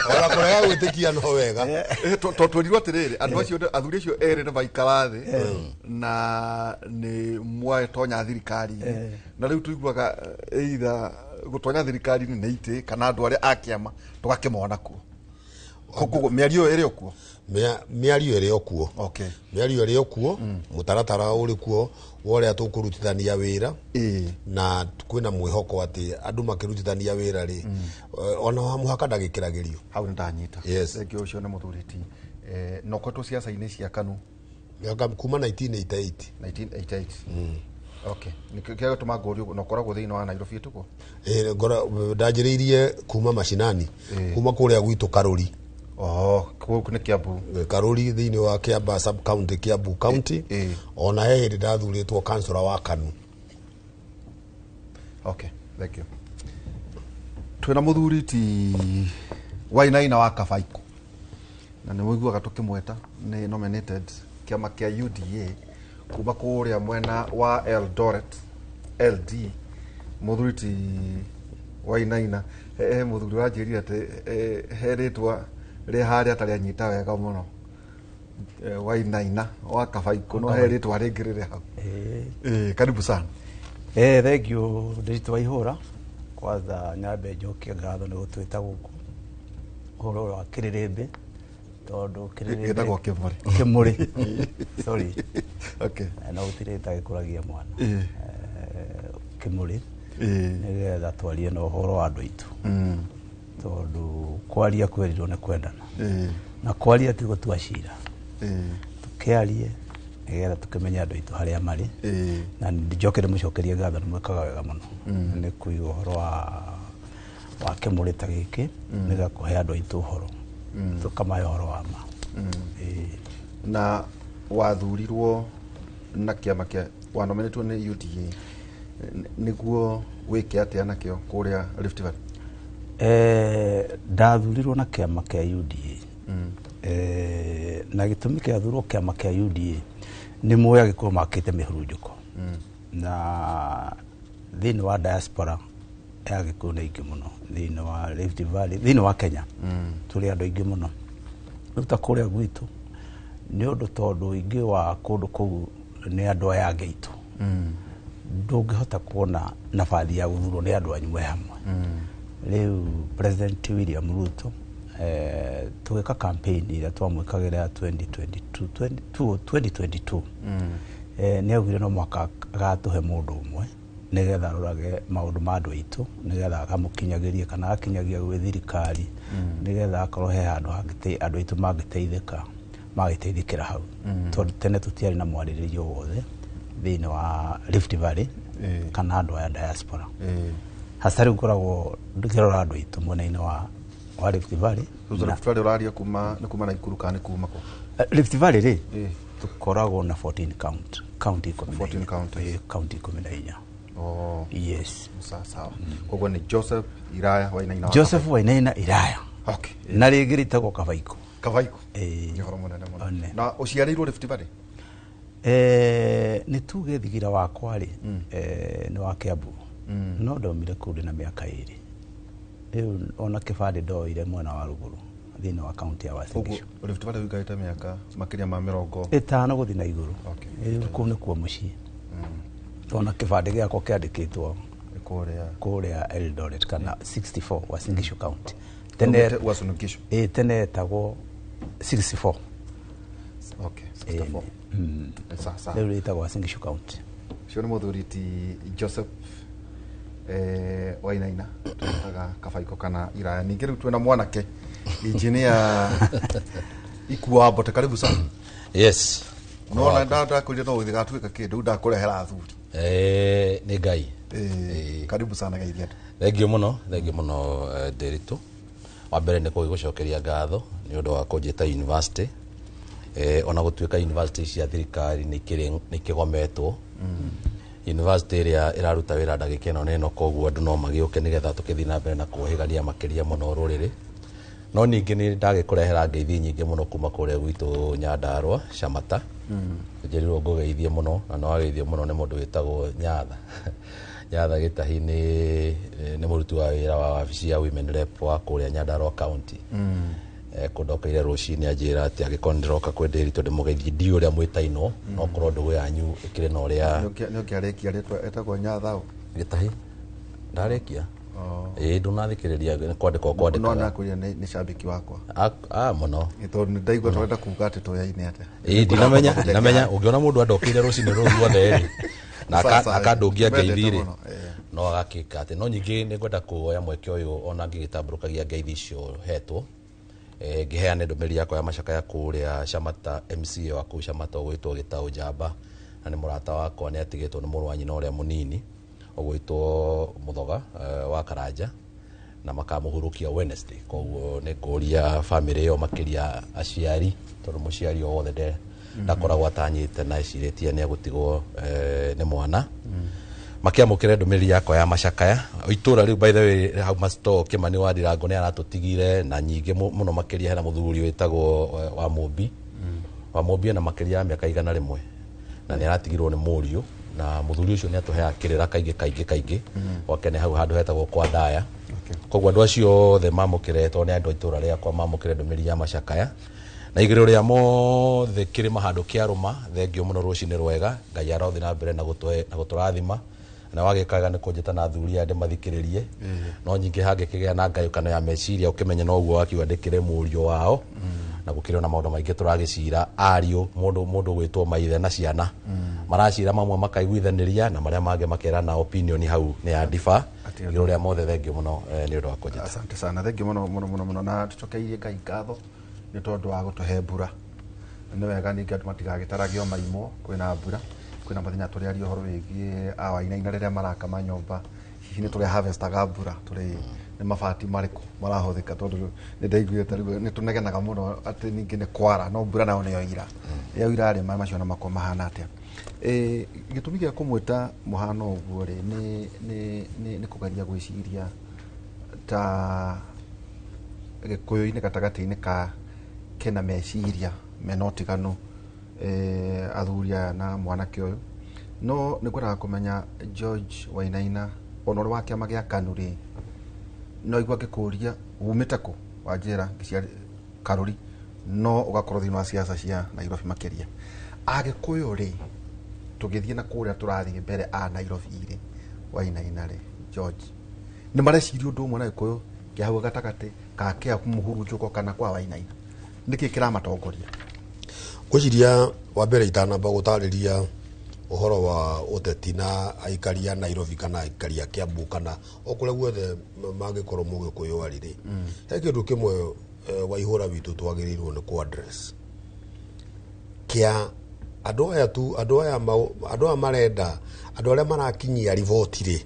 Ona kũrega gwĩtĩkia no wega. Twĩrirwo atĩrĩrĩ, andũ acio athuri acio erĩ nĩ maikara thĩ na nĩ mwatonya thirikari-inĩ. Na rĩu tũiguaga either gũtonya thirikari-inĩ nĩ itĩ kana andũ arĩa a kĩama tũgakĩmona kuo. Koguo mĩario ĩrĩ o kuo? Mĩario ĩrĩ o kuo. Okay. Mĩario ĩrĩ o kuo, mũtaratara ũrĩ kuo wa ũrĩa tũkũrutithania wĩra, na kwĩna mwĩhoko atĩ andũ makĩrutithania wĩra rĩ, ona wa mũhaka ndagĩkĩragĩrio. Hau nĩ ndanyita. Yes. Thengiũ ũcio nĩ mũthuri ti. Na ũkoretwo siasa-inĩ cia KANU? Mĩaka kuma 1988. 1988. Okay. Nĩkĩo gĩatũma ngũrie ũguo, na ũkoragwo thĩinĩ wa Nairobi ĩtũkũ? Ndanjĩrĩirie kuma mashinani, kuma kũrĩa gwitũ Karũri. Oh, kũu nĩ Kiambu. Karũri thĩinĩ wa Kiambaa sub county, Kiambu county. Ona he hĩndĩ ndathurĩtwo councillor wa KANU. Okay, thank you. Twĩna mũthuri ti Wainaina wa Kabaikũ na nĩ mũiguaga tũkĩmweta nĩ nominated kĩama kĩa UDA kuma kũrĩa mwena wa Eldoret LD. Mũthuri ti Wainaina, he mũthuri ũranjĩrire atĩ he rĩtwa rĩ harĩa atarĩ anyita wega mũno. Wainaina wa Kabaikũ, no he rĩtwa rĩngĩ rĩrĩ hau. Karibu sana. Thank you Ndiritu Waihũra. Kwanza nyambe njokie ngatho nĩ gũtwĩta gũkũ ũhoro wa kĩrĩrĩmbĩ, tondũ kĩrĩrĩmbĩ Gĩtagwo kĩmũrĩ. Kĩmũrĩ. Sorry. Okay. No gũtirĩ ĩtagĩkũragia mwana. Kĩmũrĩ. Nĩgetha twarie na ũhoro wa andũ aitũ. Tondũ kwaria kwĩrirwo nĩ kwendana. Na kwaria ti gũtua cira. Tũkĩarie nĩgetha tũkĩmenye andũ aitũ harĩa marĩ. Na njoke ndĩmũcokerie ngatho nĩ mwĩkaga wega mũno. Nĩ kũiga ũhoro wa kĩmũrĩ ta gĩkĩ, nĩgetha kũhe andũ aitũ ũhoro. Tũkamahe ũhoro wa ma. Na wathurirwo na kĩama kĩa wanominĩtwo nĩ UDA nĩguo wĩke atĩa nakĩo kũrĩa Rift Valley? Ndathurirwo na kĩama kĩa UDA. Na gĩtũmi kĩa thurwo kĩama kĩa UDA Nĩ mũĩ Agĩkũyũ makĩte mĩhurunjũko na thĩinĩ wa diaspora ya Gĩkũyũ nĩ aingĩ mũno thĩinĩ wa Rift Valley, thĩinĩ wa Kenya tũrĩ andũ aingĩ mũno. Rĩu ta kũrĩa gwitũ nĩ ũndũ tondũ ũingĩ wa kũndũ kũu nĩ andũ aya angĩ aitũ, ndũngĩhota kuona nabathi ya gũthurwo nĩ andũ anyu mwĩ hamwe. Rĩu President William Ruto, tũgĩka campaign ĩrĩa twamwĩkagĩra 2022 2022, nĩ augire no mwaka agatũhe mũndũ ũmwe nĩgetha arorage maũndũ ma andũ aitũ, nĩgetha akamũkinyagĩria kana agakinyagia gwĩ thirikari, nĩgetha akorwo he handũ andũ aitũ mangĩteithĩka, magĩteithĩkĩra hau, tondũ tene tũtiarĩ na mwarĩrĩrio wothe thĩinĩ wa Rift Valley kana andũ aya diaspora. Hasa rĩu ngoragwo ndĩkĩrora andũ aitũ mwena-inĩ wa Rift Valley. Rift Valley ũraria kuma nĩ kuma Naikuru kana nĩ kuma kũ? Rift Valley rĩ, tũkoragwo na 14 county 14. 14 counties. County 14. Oh. Yes. Sawa sawa. Koguo nĩ Joseph Iraya Wainaina. Joseph Wainaina Iraya. Okay. Na rĩngĩ rĩtagwo Kabaiko. Kabaiko. Nĩ ũhoro mũnene mũno. Na ũciarĩirwo Rift Valley? Nĩ tuge thigira wakwa rĩ, nĩ wa Kiambu. No ndaumire kũu ndĩ na mĩaka 2. Rĩu ona kĩbandĩ ndoire mwena wa rũgũrũ thĩinĩ wa kaunti ya Uasin Gishu. Rift Valley ũikarĩte mĩaka makĩria ma 50 gũthiĩ na igũrũ. Rĩu kũu nĩkuo mũciĩ. Ona kĩbandĩ gĩakwa kĩandĩkĩtwo kũrĩa Eldoret kana 64 Uasin Gishu County. Tene Uasin Gishu. Tene etagwo 64. Okay, 64. Sasa. Rĩu rĩtagwo Uasin Gishu County. Ũcio nĩ mũthuri ti Joseph Wainaina, tũtaga Kabaiko kana Iraya. Ningĩ rĩu twĩna mwanake engineer Ikua Mbote, karibu sana. Yes. No na ndakwĩrire no gũthigatuĩka kĩndũ ndakũrehera athuri. Nĩ Ngai. Karibu sana geithia. Thengiũ mũno, thengiũ mũno Ndiritu. Wa mbere nĩ gũgĩgũcokeria ngatho nĩ ũndũ wa kũnjĩta university. Ona gũtuĩka university cia thirikari nĩ ikĩgometwo. University ĩrĩa ĩraruta wĩra ndagĩka ĩno nĩ ĩno, koguo andũ no magĩũke nĩgetha tũkĩthiĩ na mbere na kũhĩgania makĩria mũno rũrĩrĩ. No ningĩ nĩ ndagĩkũrehera ngeithi nyingĩ mũno kuma kũrĩa gwitũ Nyandarua Shamata. Njĩrirwo ngũgeithie mũno na no wageithio mũno nĩ mũndũ wĩtagwo Nyatha. Nyatha Gĩtahi nĩ mũruti wa wĩra wa wabici ya Women Rep wa kũrĩa Nyandarua County. Kũndokeire rũcinĩ anjĩra atĩ angĩkorwo nĩndĩroka kwĩ Ndiritu ndĩmũgeithie, ndiũĩ ũrĩa mwĩtainwo, no korwo ndũgũ yanyu ĩkĩrĩ na ũrĩa. Nĩ ũkĩarĩkia rĩtwa etagwo Nyatha ũ? Gĩtahi ndarĩkia. Ĩĩ ndũnathikĩrĩria nĩ kwandĩkwo kwandĩkaga. No nakwĩrire nĩ shabiki wakwa. Mũno. Tondũ nĩ ndaigua tũrenda kuga atĩ tũyaine atĩa. Ĩĩ ndinamenya ũngĩona mũndũ andokeire rũcinĩ rũu ruothe rĩ na akandũngia ngeithi rĩ no agakĩka atĩ. No nyingĩ nĩ ngwenda kuoya mweke ũyũ ona ngĩgĩtambũrũkagia ngeithi icio hetwo, ngĩheane ndũmĩrĩri yakwa ya macakaya kũrĩa Shamata, MCA wa kũu Shamata ũgwĩtwo Gĩtaũ Njamba, na nĩ mũrata wakwa, nĩ atigĩtwo nĩ mũrũ wa nyina ũrĩa mũnini ũgwĩtwo Mũthoga wa Karanja, na makamũhurũkia Wednesday. Koguo nĩ ngũria family ĩyo makĩria aciari, tondũ mũciari o wothe ndakoragwo atanyĩte na ecirĩtie nĩ egũtigwo nĩ mwana. Makĩamũkĩre ndũmĩrĩri yakwa ya macakaya. Itũra rĩu by the way hau masto Kĩmani wa Ndirango nĩ aratũtigire, na nyingĩ mũno makĩria hena mũthuri wĩtagwo wa Mũmbi. Wa Mũmbi ena makĩria ya mĩaka 101 na nĩ aratigirwo nĩ mũriũ, na mũthuri ũcio nĩ atũheaga kĩrĩra kaingĩ kaingĩ kaingĩ gwake nĩ hau handũ hetagwo kwa Ndaya. Koguo andũ acio othe mamũkĩre, tondũ nĩ andũ a itũra rĩakwa, mamũkĩre ndũmĩrĩri ya macakaya. Na igĩrĩ rĩa mothe kĩrĩma handũ kĩarũma, thengio mũno rũcinĩ rwega. Ngai arothiĩ na mbere na gũtũrathima. Na wagĩkaga nĩ kũnjĩta na athuri aya ndĩmathikĩrĩrie. No nyingĩ hangĩkĩgĩa na ngayũkano ya meciria ũkĩmenye noguo wakiuga ndĩkĩrĩ mũriũ wao. Na gũkĩrĩ na maũndũ maingĩ tũragĩcira ariũ, mũndũ gwĩtwo maithe na ciana. Maracira mamwe makaiguithanĩria na marĩa mangĩ makerana opinion hau nĩ ya ndiba. Igũrũ rĩa mothe thengio mũno nĩ ũndũ wa kũnjĩta. Asante sana, thengio mũno mũno mũno mũno, na tũcokeirie Ngai ngatho nĩ tondũ wa gũtũhe mbura. Nĩ wega ningĩ andũ matigagĩtaragio maimwo, kwĩna mbura, kwĩna mũthenya tũrĩaria ũhoro wĩgiĩ awainaina rĩrĩa marakama nyũmba, hihi nĩ tũrĩa harvestaga mbura, tũrĩ nĩ mabati marĩkũ marahũthĩka, tondũ nĩ ndaiguire ta rĩu nĩ tũnegenaga mũno atĩ ningĩ nĩ kwara, no mbura nayo nĩyo ira. Yaura rĩ, maĩ macio na makwa mahana atĩa? Gĩtũmi gĩa kũmwĩta mũhano ũguo rĩ, nĩ kũgeria gwĩciria ta Gĩkũyũ-inĩ gatagatĩ-inĩ ka kena meciria mena ũtiganu. Athuri aya na mwanake ũyũ no nĩ ngwendaga kũmenya George Wainaina ona ũrĩ wa kĩama gĩa KANU rĩ, no igua ngĩkũria umĩte kũ, wanjĩra ngĩciari Karũri, no ũgakorwo thĩinĩ wa siasa cia Nairobi makĩria. Agĩkũyũ rĩ, tũgĩthiĩ na kũrĩa tũrathiĩ mbere a Nairobi rĩ, Wainaina rĩ, George, nĩ mareciria ũndũ ũmwe na Gĩkũyũ kĩa hau gatagatĩ ka kĩa mũhurunjũko kana kwa Wainaina, nĩkĩ kĩramatongoria? Ngwĩciria wa mbere itanamba gũtarĩria ũhoro wa ũteti na aikari a Nairobi kana aikari a Kiambu kana o kũrĩa guothe mangĩkorwo mũgĩkũyũ arĩ rĩ, he kĩndũ kĩmwe Waihũra witũ twagĩrĩirwo nĩ kũ address kĩa andũ aya tu, andũ aya andũ aya marenda, andũ arĩa marakinyia riboti rĩ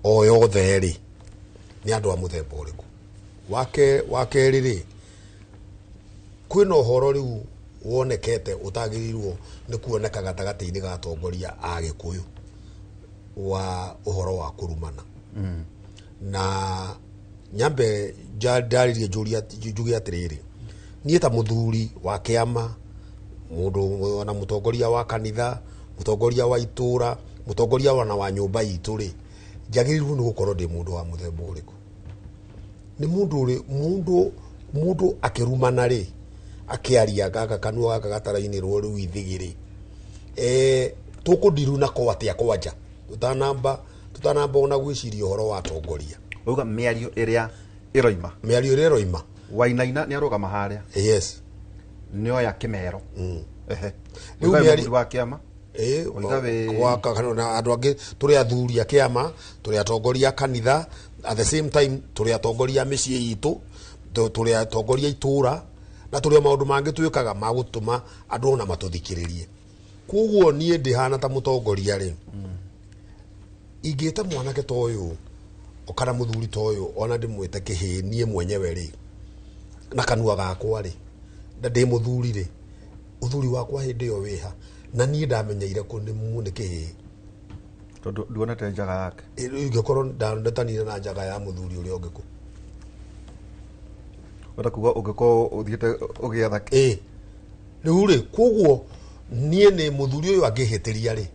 o yothe rĩ nĩ andũ a mũthemba ũrĩkũ. Wa kerĩ rĩ, kwĩna ũhoro rĩu wonekete ũtagĩrĩirwo nĩ kuoneka gatagatĩ-inĩ ga atongoria a Gĩkũyũ wa ũhoro wa kũrumana. Na nyambe ndarĩrie njuge atĩrĩrĩ, niĩ ta mũthuri wa kĩama, mũndũ ona mũtongoria wa kanitha, mũtongoria wa itũra, mũtongoria ona wa nyũmba itũ rĩ, njagĩrĩirwo nĩ gũkorwo ndĩ mũndũ wa mũthemba ũrĩkũ? Nĩ mũndũ ũrĩ, mũndũ akĩrumana rĩ, akĩaria gaka kanua gaka gatarainĩrwo rĩu ithĩgĩ rĩ, tũkũndiru nako atĩa kwanja tũtanamba ona gwĩciria ũhoro wa atongoria. Ũruga mĩario ĩrĩa ĩroima. Mĩario ĩrĩa ĩroima. Wainaina nĩ arũgama harĩa. Yes. Nĩoya kĩmero. Ehe. Rĩu Ũiga mĩario mũthuri wa kĩama. Ũiga wĩ wa kana na andũ angĩ tũrĩ athuri a kĩama, tũrĩ atongoria a kanitha, at the same time tũrĩ atongoria a mĩciĩ itũ, tũrĩ atongoria a itũra, na tũrĩ o maũndũ mangĩ twĩkaga ma gũtũma andũ ona matũthikĩrĩrie. Koguo niĩ ndĩhana ta mũtongoria rĩ, ingĩta mwanake ta ũyũ kana mũthuri ta ũyũ ona ndĩmwĩte kĩhĩĩ niĩ mwenyewe rĩ, na kanua gakwa rĩ, na ndĩ mũthuri rĩ, ũthuri wakwa hĩndĩ ĩyo wĩha, na niĩ ndamenyeire kũ nĩ kĩhĩĩ. Tondũ nduonete njaga yake. Ingĩkorwo ndandetanire na njaga ya mũthuri ũrĩa ũngĩ kũ. Wenda kuga ũngĩkorwo ũthiĩte ũgĩetha kĩ? Rĩu rĩ, koguo niĩ nĩ mũthuri ũyũ angĩhĩtĩria rĩ,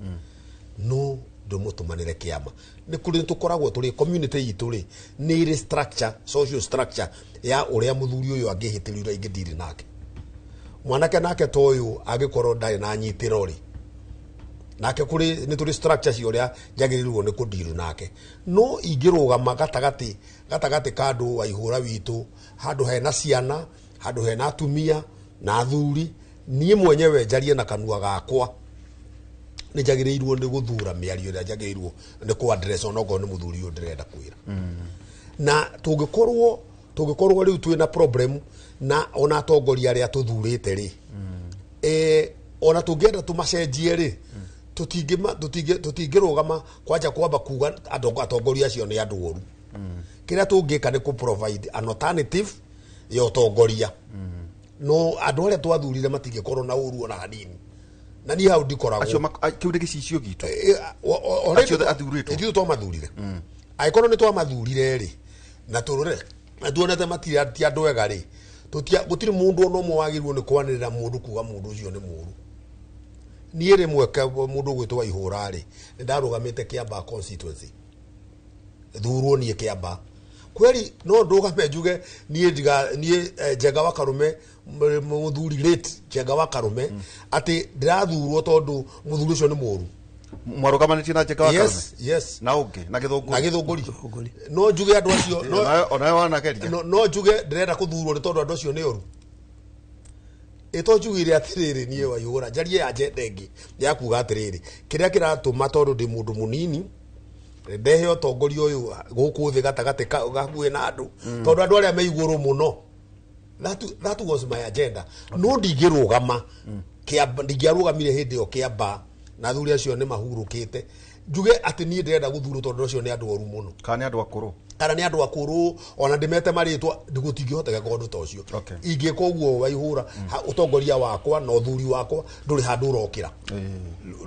no ndĩmũtũmanĩre kĩama. Nĩ kũrĩ tũkoragwo tũrĩ community itũ rĩ, nĩ ĩrĩ structure, social structure ya ũrĩa mũthuri ũyũ angĩhĩtĩria ũrĩa ingĩndiri nake. Mwanake nake ta ũyũ angĩkorwo ndarĩ na nyitĩro rĩ, nake kũrĩ nĩ tũrĩ structure cia ũrĩa njagĩrĩirwo nĩ kũndiru nake. No ingĩrũgama gatagatĩ ka andũ wa ihũra witũ, handũ hena ciana, handũ hena atumia na athuri, niĩ mwenyewe njarie na kanua gakwa, nĩ njagĩrĩirwo nĩ gũthura mĩario ĩrĩa njagĩrĩirwo nĩ kũ address onokorwo nĩ mũthuri ũyũ ndĩrenda kwĩra. Na tũngĩkorwo rĩu twĩna problem na ona atongoria arĩa tũthurĩte rĩ, ona tũngĩenda tũmacenjie rĩ, tũtingĩrũgama kwanja kwamba kuga atongoria acio nĩ andũ oru. Kĩrĩa tũngĩka nĩ kũ provide an alternative ya ũtongoria. No andũ arĩa twathurire matingĩkorwo na ũru ona hanini. Na niĩ hau ndikoragwo. Acio kĩu nĩ gĩcicio gitũ. Acio othe athurĩtwo. Ithuĩ twamathurire. Angĩkorwo nĩ twamathurire rĩ, na tũrore, na tuonete matirĩ ti andũ ega rĩ, gũtirĩ mũndũ ona ũmwe wagĩrĩirwo nĩ kwanĩrĩra mũndũ kuga mũndũ ũcio nĩ mũũru. Niĩ rĩmwe mũndũ ũgwĩtwo Waihũra rĩ, nĩ ndarũgamĩte Kiambaa constituency. Thurwo niĩ Kiambaa. Kweri no ndũgame njuge niĩ ndiga, niĩ Njenga wa Karume, mũthuri late Njenga wa Karume, atĩ ndĩrathurwo tondũ mũthuri ũcio nĩ mũũru. Mwarũgamanĩtie na Njenga wa Karume? Yes, yes. Na ũngĩ, na Gĩthũngũri? Na Gĩthũngũri. No njuge andũ acio, no Onawe wanageria. No njuge ndĩrenda kũthurwo nĩ tondũ andũ acio nĩ oru. Ĩ to njugire atĩrĩrĩ niĩ Waihũra, njarie ya njenda ĩngĩ ya kuga atĩrĩrĩ, kĩrĩa kĩratũma tondũ ndĩ mũndũ mũnini, ndehe ũtongoria ũyũ gũkũ thĩ gatagatĩ gakuhĩ na andũ, tondũ andũ arĩa me igũrũ mũno. That was my agenda. No ndingĩrũgama, ndingĩarũgamire hĩndĩ ĩyo Kiambaa, na athuri acio nĩ mahurũkĩte. Njuge atĩ niĩ ndĩrenda gũthurwo tondũ acio nĩ andũ oru mũno. Kana nĩ andũ akũrũ? Kana nĩ andũ akũrũ, ona ndĩmete marĩtwa, gũtingĩhoteka ũndũ ta ũcio. Ingĩka ũguo Waihũra, ũtongoria wakwa na ũthuri wakwa ndũrĩ handũ ũrokĩra.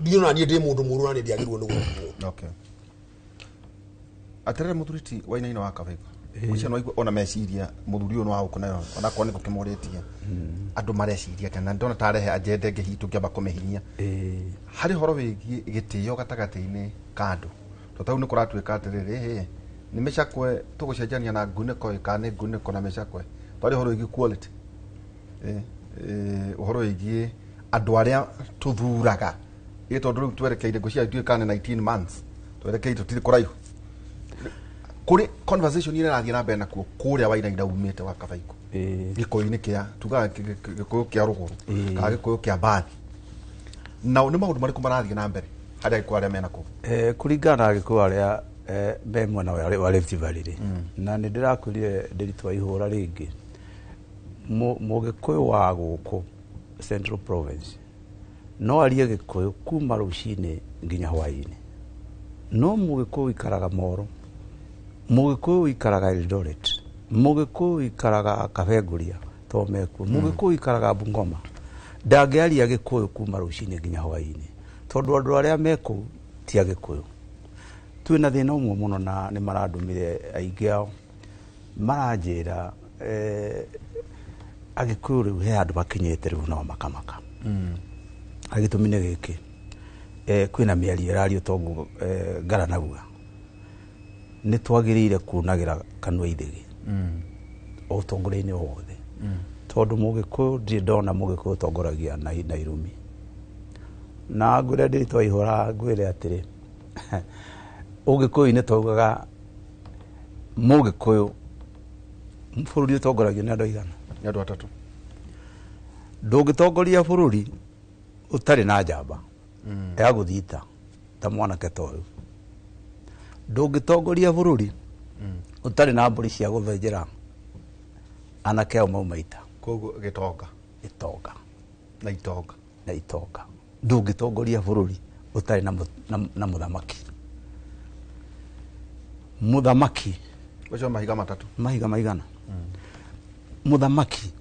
Niĩ ona niĩ ndĩ mũndũ mũũru na niĩ ndiagĩrĩirwo nĩ gũthurwo. Atĩrĩrĩ mũthuri ti Wainaina wa Kabaigwa, Ũcio no aigue ona meciria mũthuri ũyũ no agũkũ nayo onakorwo nĩ tũkĩmũrĩtie andũ mareciria kana ndona tarehe agenda ĩngĩ hihi tũngĩamba kũmĩhinyia harĩ ũhoro wĩgiĩ gĩtĩo gatagatĩ-inĩ ka andũ tondũ tau nĩ kũratuĩka atĩrĩrĩ hĩ nĩ mĩcakwe tũgũcenjania na ngunĩko ĩ kana nĩ ngunĩko na mĩcakwe twarĩ ũhoro wĩgiĩ quality ũhoro wĩgiĩ andũ arĩa tũthuraga ĩ tondũ rĩu twerekeire ngwĩciria ndiũĩ kana nĩ 19 months twerekeire tũtirĩ kũraihu kũrĩ conversation ĩrĩa ĩrathiĩ na mbere nakuo kũrĩa Wainaina umĩte wa Kabaikũ gĩkũyũ-inĩ kĩa tugaga gĩkũyũ kĩa rũgũrũ kana gĩkũyũ kĩa mbathi nao nĩ maũndũ marĩkũ marathiĩ na mbere harĩ agĩkũyũ arĩa mena kũu Kũringana na agĩkũyũ arĩa me mwena wa Rift Valley rĩ na nĩ ndĩrakwĩrire ndĩritũ wa ihũra rĩngĩ mũgĩkũyũ wa gũkũ Central Province no arie gĩkũyũ kuma rũcinĩ nginya hwaĩ-inĩ no mũgĩkũyũ ũikaraga Moro mũgĩkũyũ ũikaraga Eldoret mũgĩkũyũ ũikaraga Kabenguria to mekuo mũgĩkũyũ ũikaraga Bungoma ndangĩaria gĩkũyũ kuma rũcinĩ nginya hwaĩ-inĩ tondũ andũ arĩa me kũu ti agĩkũyũ twĩna thĩna ũmwe mũno na nĩ marandũmire aingĩ ao maranjĩra agĩkũyũ rĩu he handũ makinyĩte rĩu no makamaka agĩtũmi nĩ gĩkĩ kwĩna mĩario ĩrario tongu ngaranagua nĩ twagĩrĩire kunagĩra kanua ithĩgĩ o ũtongoria-inĩ o wothe tondũ mũgĩkũyũ ndirĩ ndona mũgĩkũyũ ũtongoragia na irumi na ngwĩre ndĩrĩ twaihũra ngwĩre atĩrĩ ũgĩkũyũ-inĩ twaugaga mũgĩkũyũ bũrũri ũtongoragio nĩ andũ aigana nĩ andũ atatũ ndũngĩtongoria bũrũri ũtarĩ na njamba ya gũthiĩ ta mwanake ta ũyũ ndũngĩtongoria bũrũri ũtarĩ na mbũri cia gũthĩnjĩra anake ao mauma ita koguo gĩtonga gĩtonga na itonga na itonga ndũngĩtongoria bũrũri ũtarĩ na mũthamaki mũthamaki ũcio mahiga matatũ mahiga maigana mũthamaki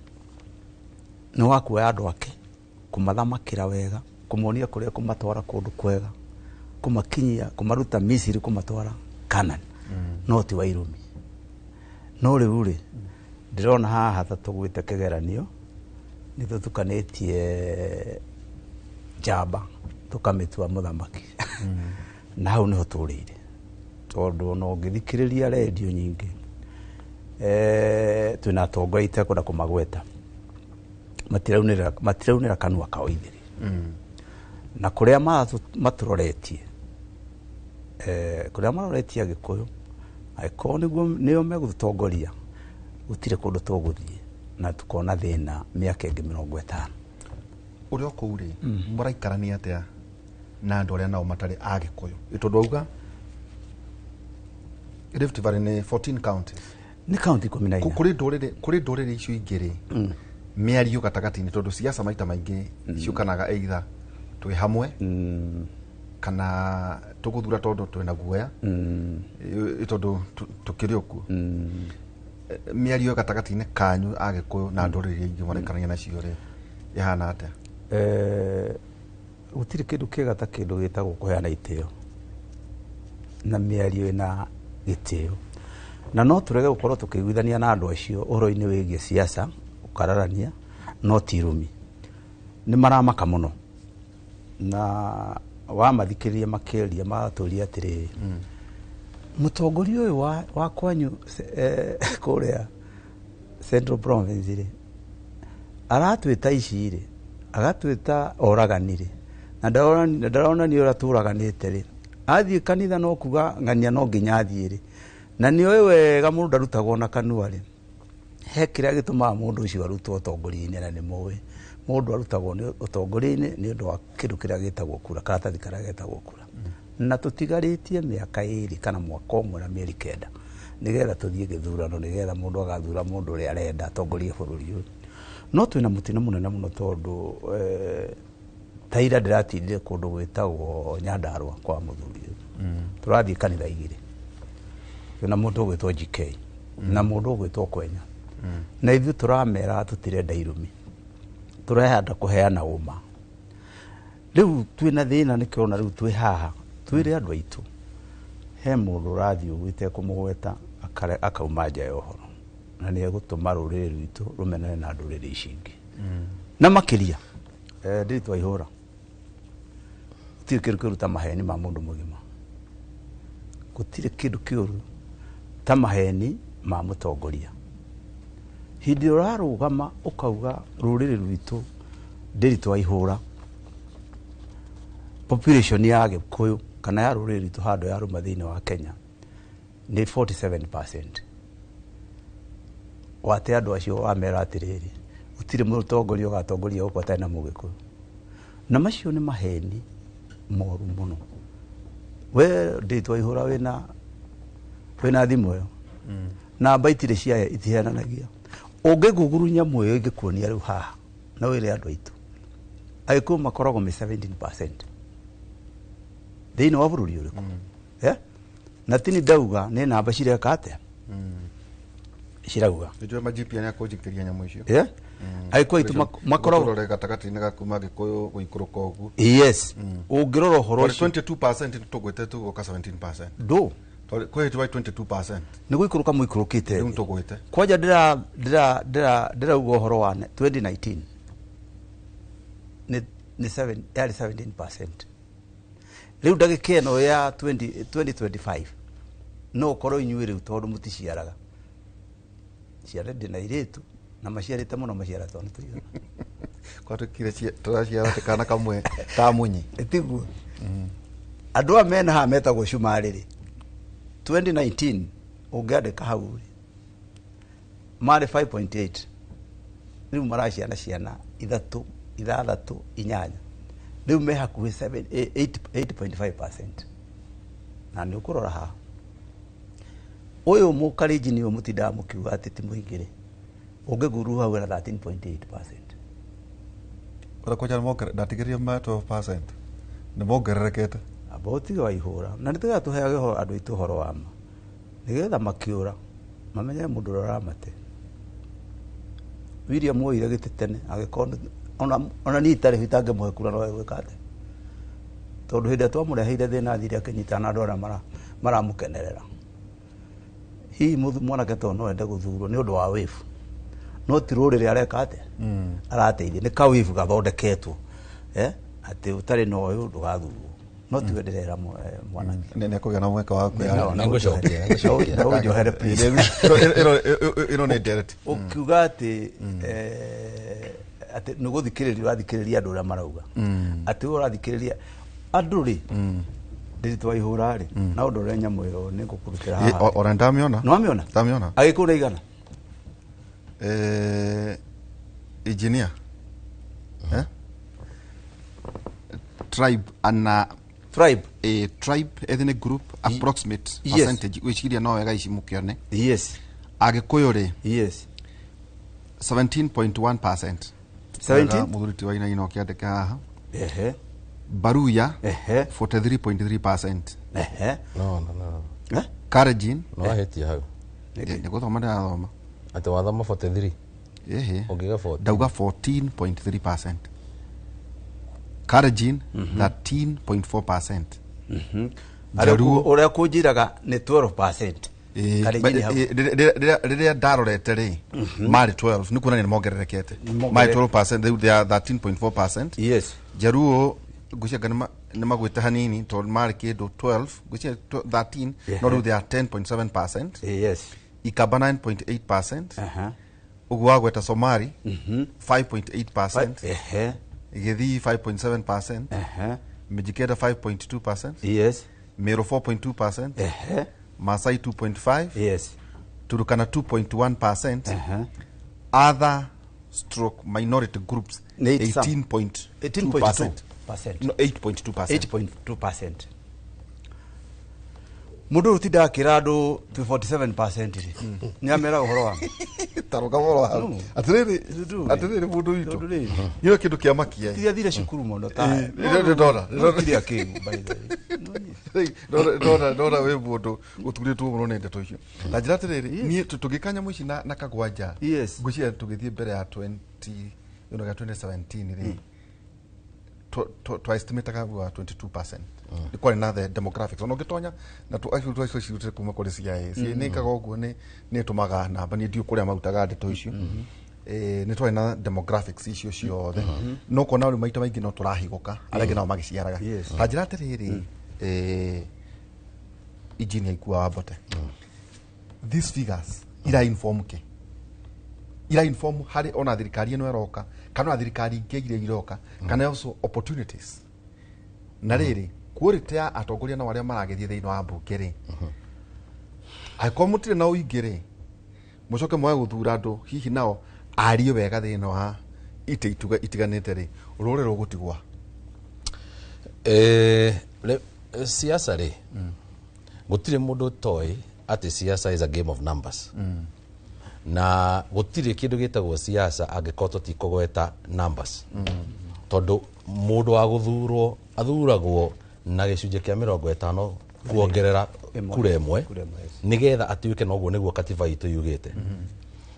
nĩ wa kuoya andũ ake kũmathamakĩra wega kũmonia kũrĩa kũmatwara kũndũ kwega kũmakinyia kũmaruta Misiri kũmatwara Kanani no ti wa irumi no rĩu rĩ ndĩrona haha ta tũgwĩte kĩgeranio nĩ tũtukanĩtie njamba tũkamĩtua mũthamaki na hau nĩho tũrĩire tondũ ona ũngĩthikĩrĩria rendio nyingĩ twĩna atongoria itekwenda kũmagweta matiraunĩra kanua kao ithĩrĩ na kũrĩa matũroretie kũrĩa maroretie agĩkũyũ angĩkorwo nĩguo nĩo megũtũtongoria gũtirĩ kũndũ tũgũthiĩ na tũkona thĩna mĩaka ĩngĩ 50 ũrĩa kũu rĩ mũraikarania atĩa na andũ arĩa nao matarĩ agĩkũyũ tondũ auga Rift Valley nĩ 14 counties nĩ county 14 kũrĩ ndũrĩrĩ icio ingĩ rĩ mĩario gatagatĩ-inĩ tondũ siasa maita maingĩ ciũkanaga either twĩ hamwe kana tũgũthura tondũ twĩna guoya tondũ tũkĩrĩ o kuo mĩario gatagatĩ-inĩ kanyu agĩkũyũ na ndũrĩrĩ iria ingĩ mũraikarania nacio rĩ ĩhana atĩa gũtirĩ kĩndũ kĩega ta kĩndũ gĩtagwo kũheana itĩo na mĩario ĩna gĩtĩo na no tũrege gũkorwo tũkĩiguithania na andũ acio ũhoro-inĩ wĩgiĩ siasa gũkararania no ti irumi nĩ maramaka mũno na wamathikĩrĩria makĩria magatũria atĩrĩrĩ mũtongoria ũyũ wa kwanyu kũrĩa Central Province rĩ aratwĩta ici rĩ agatwĩta oragani rĩ na ndaronania ũrĩa tũraganĩte rĩ athiĩ kanitha no kuga ng'ania no nginya athiĩ rĩ na nĩ oĩ wega mũndũ ndarutagwo na kanua rĩ he kĩrĩa gĩtũmaga mũndũ ũcio arutwo ũtongoria-inĩ na nĩ mũĩ mũndũ arutagwo nĩ ũtongoria-inĩ nĩ ũndũ wa kĩndũ kĩrĩa gĩtagwo kura karatathi karĩa getagwo kura na tũtigarĩtie mĩaka 2 kana mwaka ũmwe na mĩeri 9 nĩgetha tũthiĩ gĩthurano nĩgetha mũndũ agathura mũndũ ũrĩa arenda atongorie bũrũri ũyũ no twĩna mũtino mũnene mũno tondũ ta ira ndĩratindire kũndũ gwĩtagwo Nyandarua kwa mũthuri ũyũ tũrathiĩ kanitha igĩrĩ twĩna mũndũ ũgwĩtwo GK na mũndũ ũgwĩtwo Kwenya na ithuĩ tũramera tũtirenda irumi tũrehanda kũheana ũma rĩu twĩna thĩna nĩkĩo ona rĩu twĩ haha twĩre andũ aitũ he mũndũ ũrathiĩ ũguo itekũmũgweta Akauma nja ya ũhoro na nĩ egũtũma rũrĩrĩ rwitũ rũmenane na ndũrĩrĩ ici ingĩ na makĩria ndĩritwa ihũra gũtirĩ kĩndũ kĩũru ta maheni ma mũndũ mũgima, gũtirĩ kĩndũ kĩũru ta maheni ma mũtongoria. Hĩndĩ ĩrĩa ũrarũgama ũkauga rũrĩrĩ rwitũ ndĩritwa ihũra, population ya Gĩkũyũ kana ya rũrĩrĩ rwitũ handũ yarũma thĩinĩ wa Kenya nĩ 47%. Wate andũ acio wamera atĩrĩrĩ, gũtirĩ mũtongoria ũgatongoria gũkũ atarĩ na Mũgĩkũyũ. Na macio nĩ maheni moru mũno. We ndĩtwa ihũra wĩna thimũ ĩyo, namba itirĩ ciayo itiheananagia. Ũngĩguguru nyamũ ĩyo ĩngĩkuonia rĩu haha na wĩre andũ aitũ, Agĩkũyũ makoragwo me 17% thĩinĩ wa bũrũri ũrĩkũ? Na tini ndauga nĩ namba cireka atĩa cirauga. Nĩnjũĩ ma GPN akũnjikĩria nyamũ icio. Agĩkũyũ aitũ makoragwo Gũtũrore gatagatĩ-inĩ ga kuma Gĩkũyũ gũikũrũka ũguo. Yes. Ũngĩrora ũhoro ũcio 22% tũgwĩte tũgoka 17%. Ndũ Tondũ kwĩ 22%. Nĩ gũikũrũka mũikũrũkĩte. Rĩu tũgwĩte. Kwanja ndĩrauga ũhoro wa 2019 nĩ yarĩ 17%. Rĩu ndagĩka ĩno ya 2025 no ũkorwo inyuĩ rĩu tondũ mũticiaraga. Ciana ndĩ na airĩtu na maciarĩte mũno maciara twana tũigana. Kwatũkire tũraciara atĩ kana kamwe ka munyi. Tiguo. Andũ aya mena haha metagwo cumarĩ rĩ, 2019 ũngĩandĩka hau rĩ, marĩ 5.8. Rĩu maraciara ciana ithatũ, ithathatũ, inyanya. Rĩu me hakuhĩ 8.5%. Na nĩ ũkũrora haha. Ũyũ mũkarenjini ũyũ mũtindaga mũkiuga atĩ ti mũingĩ rĩ, ũngĩguru hau ena 13.8%. Ora kwanja ndatigĩrĩria ma 12%. Nĩ mongererekete. Amba ũtige wa ihũra. Na nĩ tũgeetha tũheage andũ aitũ ũhoro wa ma. Nĩgetha makĩũra mamenye mũndũ ũrĩa ũramate. William oire gĩtĩ tene agĩkorwo ona niĩ itarĩ ho itangĩmũhe kura no egwĩka atĩa. Tondũ hĩndĩ ĩrĩa twamũreheire thĩna athire akĩnyitana na andũ arĩa maramũkenerera. Hihi mwanake to no ende gũthurwo nĩ ũndũ wa wĩbu. No ti rũrĩrĩ areka atĩa? Arateithia. Nĩ kawĩbu gathondeketwo. Atĩ ũtarĩ na ũyũ ndũgathurwo. No tiwe ndĩrera mwanake. Nĩ ekũgĩa na mweke wa kwĩyarĩria. Nĩngũcokia. No ũnjohere please. Ĩno nĩ ndereti. Ũkiuga atĩ atĩ nĩ gũthikĩrĩria ũrathikĩrĩria andũ ũrĩa marauga. Atĩ we ũrathikĩrĩria andũ rĩ, ndĩritwa ihũra rĩ, na ũndũ ũrĩa nyamũ ĩyo nĩ ngũkũrutĩra haha. Ona ndamĩona. Nĩ wamĩona? Ndamĩona. Agĩkũyũ nĩ aigana? Engineer. Tribe ana tribe, a tribe ethnic group approximate percentage wiciria no wega ici mukione. Yes. Agikuyu ri. Yes. 17.1%. 17? Muthuri ti wa ina ino kiandika haha. Ehe. Baruya. Ehe. 43.3%. Ehe. No, no, no. Eh? Kalenjin. No ahetie hau. Ni guthoma ndirathoma. Ati wathoma 43. Ehe. Ungiga 14. Ndauga 14.3%. Kalenjin 13.4%. Jaruo uria kunjiraga ni 12%. Kalenjin hau. Riria ndarorete ri mari 12 ni kuonania ni mongererekete. Mari 12% they are 13.4%. Yes. Jaruo ngucia ni magwite hanini tondu mari kindu 12 ngucia 13 no riu they are 10.7%. Yes. Ikamba 9.8%. Uguo wagweta Somali 5.8%. Ehe. Githii 5.7%. Mijikenda 5.2%. Yes. Meru 4.2%. Ehe. Masai 2.5. Yes. Turkana 2.1%. Other stroke minority groups 18.2%. No, 8.2%. 8.2%. Mundu utinda akira andu 47% ri. Ni amera uhoro wa. Taruka uhoro wa. Atiriri atiriri mundu witu. Niyo kindu kia makia. Tiria thire cukuru muno ta. Ndona. Ndona kindu by the way. Ndona ndona we mundu uturitwo muno ni ndeto icio. Na njira atiriri ni tugikanya muici na kagwanja. Ngwiciria tugithie mbere ya 20 you know 2017 ri. twa estimate wa 22%. Kwarĩ na the demographics ona ũngĩtonya na tu actually twacirutire kuma kũrĩ CIA. CIA nĩ ĩkaga ũguo, nĩ ĩtũmaga namba, niĩ ndiũ kũrĩa marutaga ndeto icio. Nĩ twarĩ na demographics icio ciothe, no kuona rĩu maita maingĩ no tũrahigũka arĩa angĩ nao magĩciaraga. Ta njĩra atĩrĩrĩ, engineer Ikua wa Mbote, these figures ira inform ke ira inform harĩ ona thirikari ĩno ĩroka kana ona thirikari ingĩ iria iroka kana also opportunities na rĩrĩ quality ya atongoria na arĩa maragĩthiĩ thĩinĩ wa mbunge rĩ, angĩkorwo mũtirĩ na ũingĩ rĩ, mũcoke mwage gũthura andũ hihi nao arie wega thĩinĩ wa itĩ itiganĩte rĩ, rũrĩ rũgũtigwa. Siasa rĩ, gũtirĩ mũndũ ũtoĩ atĩ siasa is a game of numbers. Na gũtirĩ kĩndũ gĩtagwo siasa angĩkorwo tũtikũgweta numbers. Tondũ mũndũ wa gũthurwo athuragwo na gĩcunjĩ kĩa 50 kuongerera kura ĩmwe nĩgetha atuĩke, na ũguo nĩguo katiba itũ yugĩte.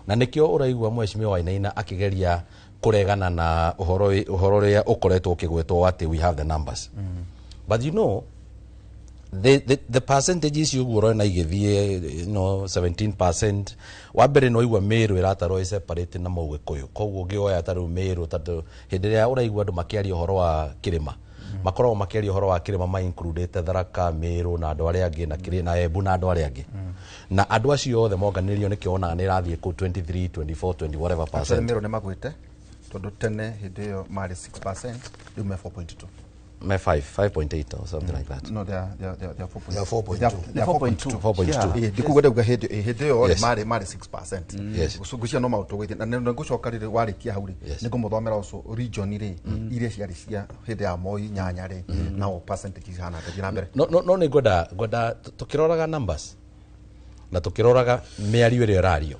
Na nĩkĩo ũraigua mheshimiwa Wainaina akĩgeria kũregana na ũhoro ũrĩa ũkoretwo ũkĩgwetwo atĩ we have the numbers. But you know, the percentages ũguo ũrona igĩthiĩ, 17%. Wa mbere no igua Meru ĩratarwo ĩ separate na Mũgĩkũyũ, koguo ũngĩoya ta rĩu Meru, tondũ hĩndĩ ĩrĩa ũraigua andũ makĩaria ũhoro wa kĩrĩma, makoragwo makĩaria ũhoro wa kĩrĩma ma includĩte Tharaka, Meru na andũ arĩa angĩ, na kĩrĩ na Embu na andũ arĩa angĩ, na andũ acio othe monganĩrio nĩkĩo wonaga nĩ ĩrathiĩ kũu 23, 24, 20 whatever percent. Meru nĩ magwĩte tondũ tene hĩndĩ ĩyo marĩ 6%, rĩu me 4.2. Me 5.8 or something like that. No, they are 4.2. They are 4.2. 4.2. Ndikuga ndauga hĩndĩ ĩyo marĩ 6%. Yes. Ngũcia no maũndũ gwĩthĩ na nĩngũcoka rĩrĩ warĩkia hau rĩ, nĩngũmũthomera ũcio region rĩ iria ciarĩ cia hĩndĩ ya Moi nyanya rĩ, nao percentage cihana atĩa na mbere. No nĩ ngwenda tũkĩroraga numbers na tũkĩroraga mĩario ĩrĩa ĩrario,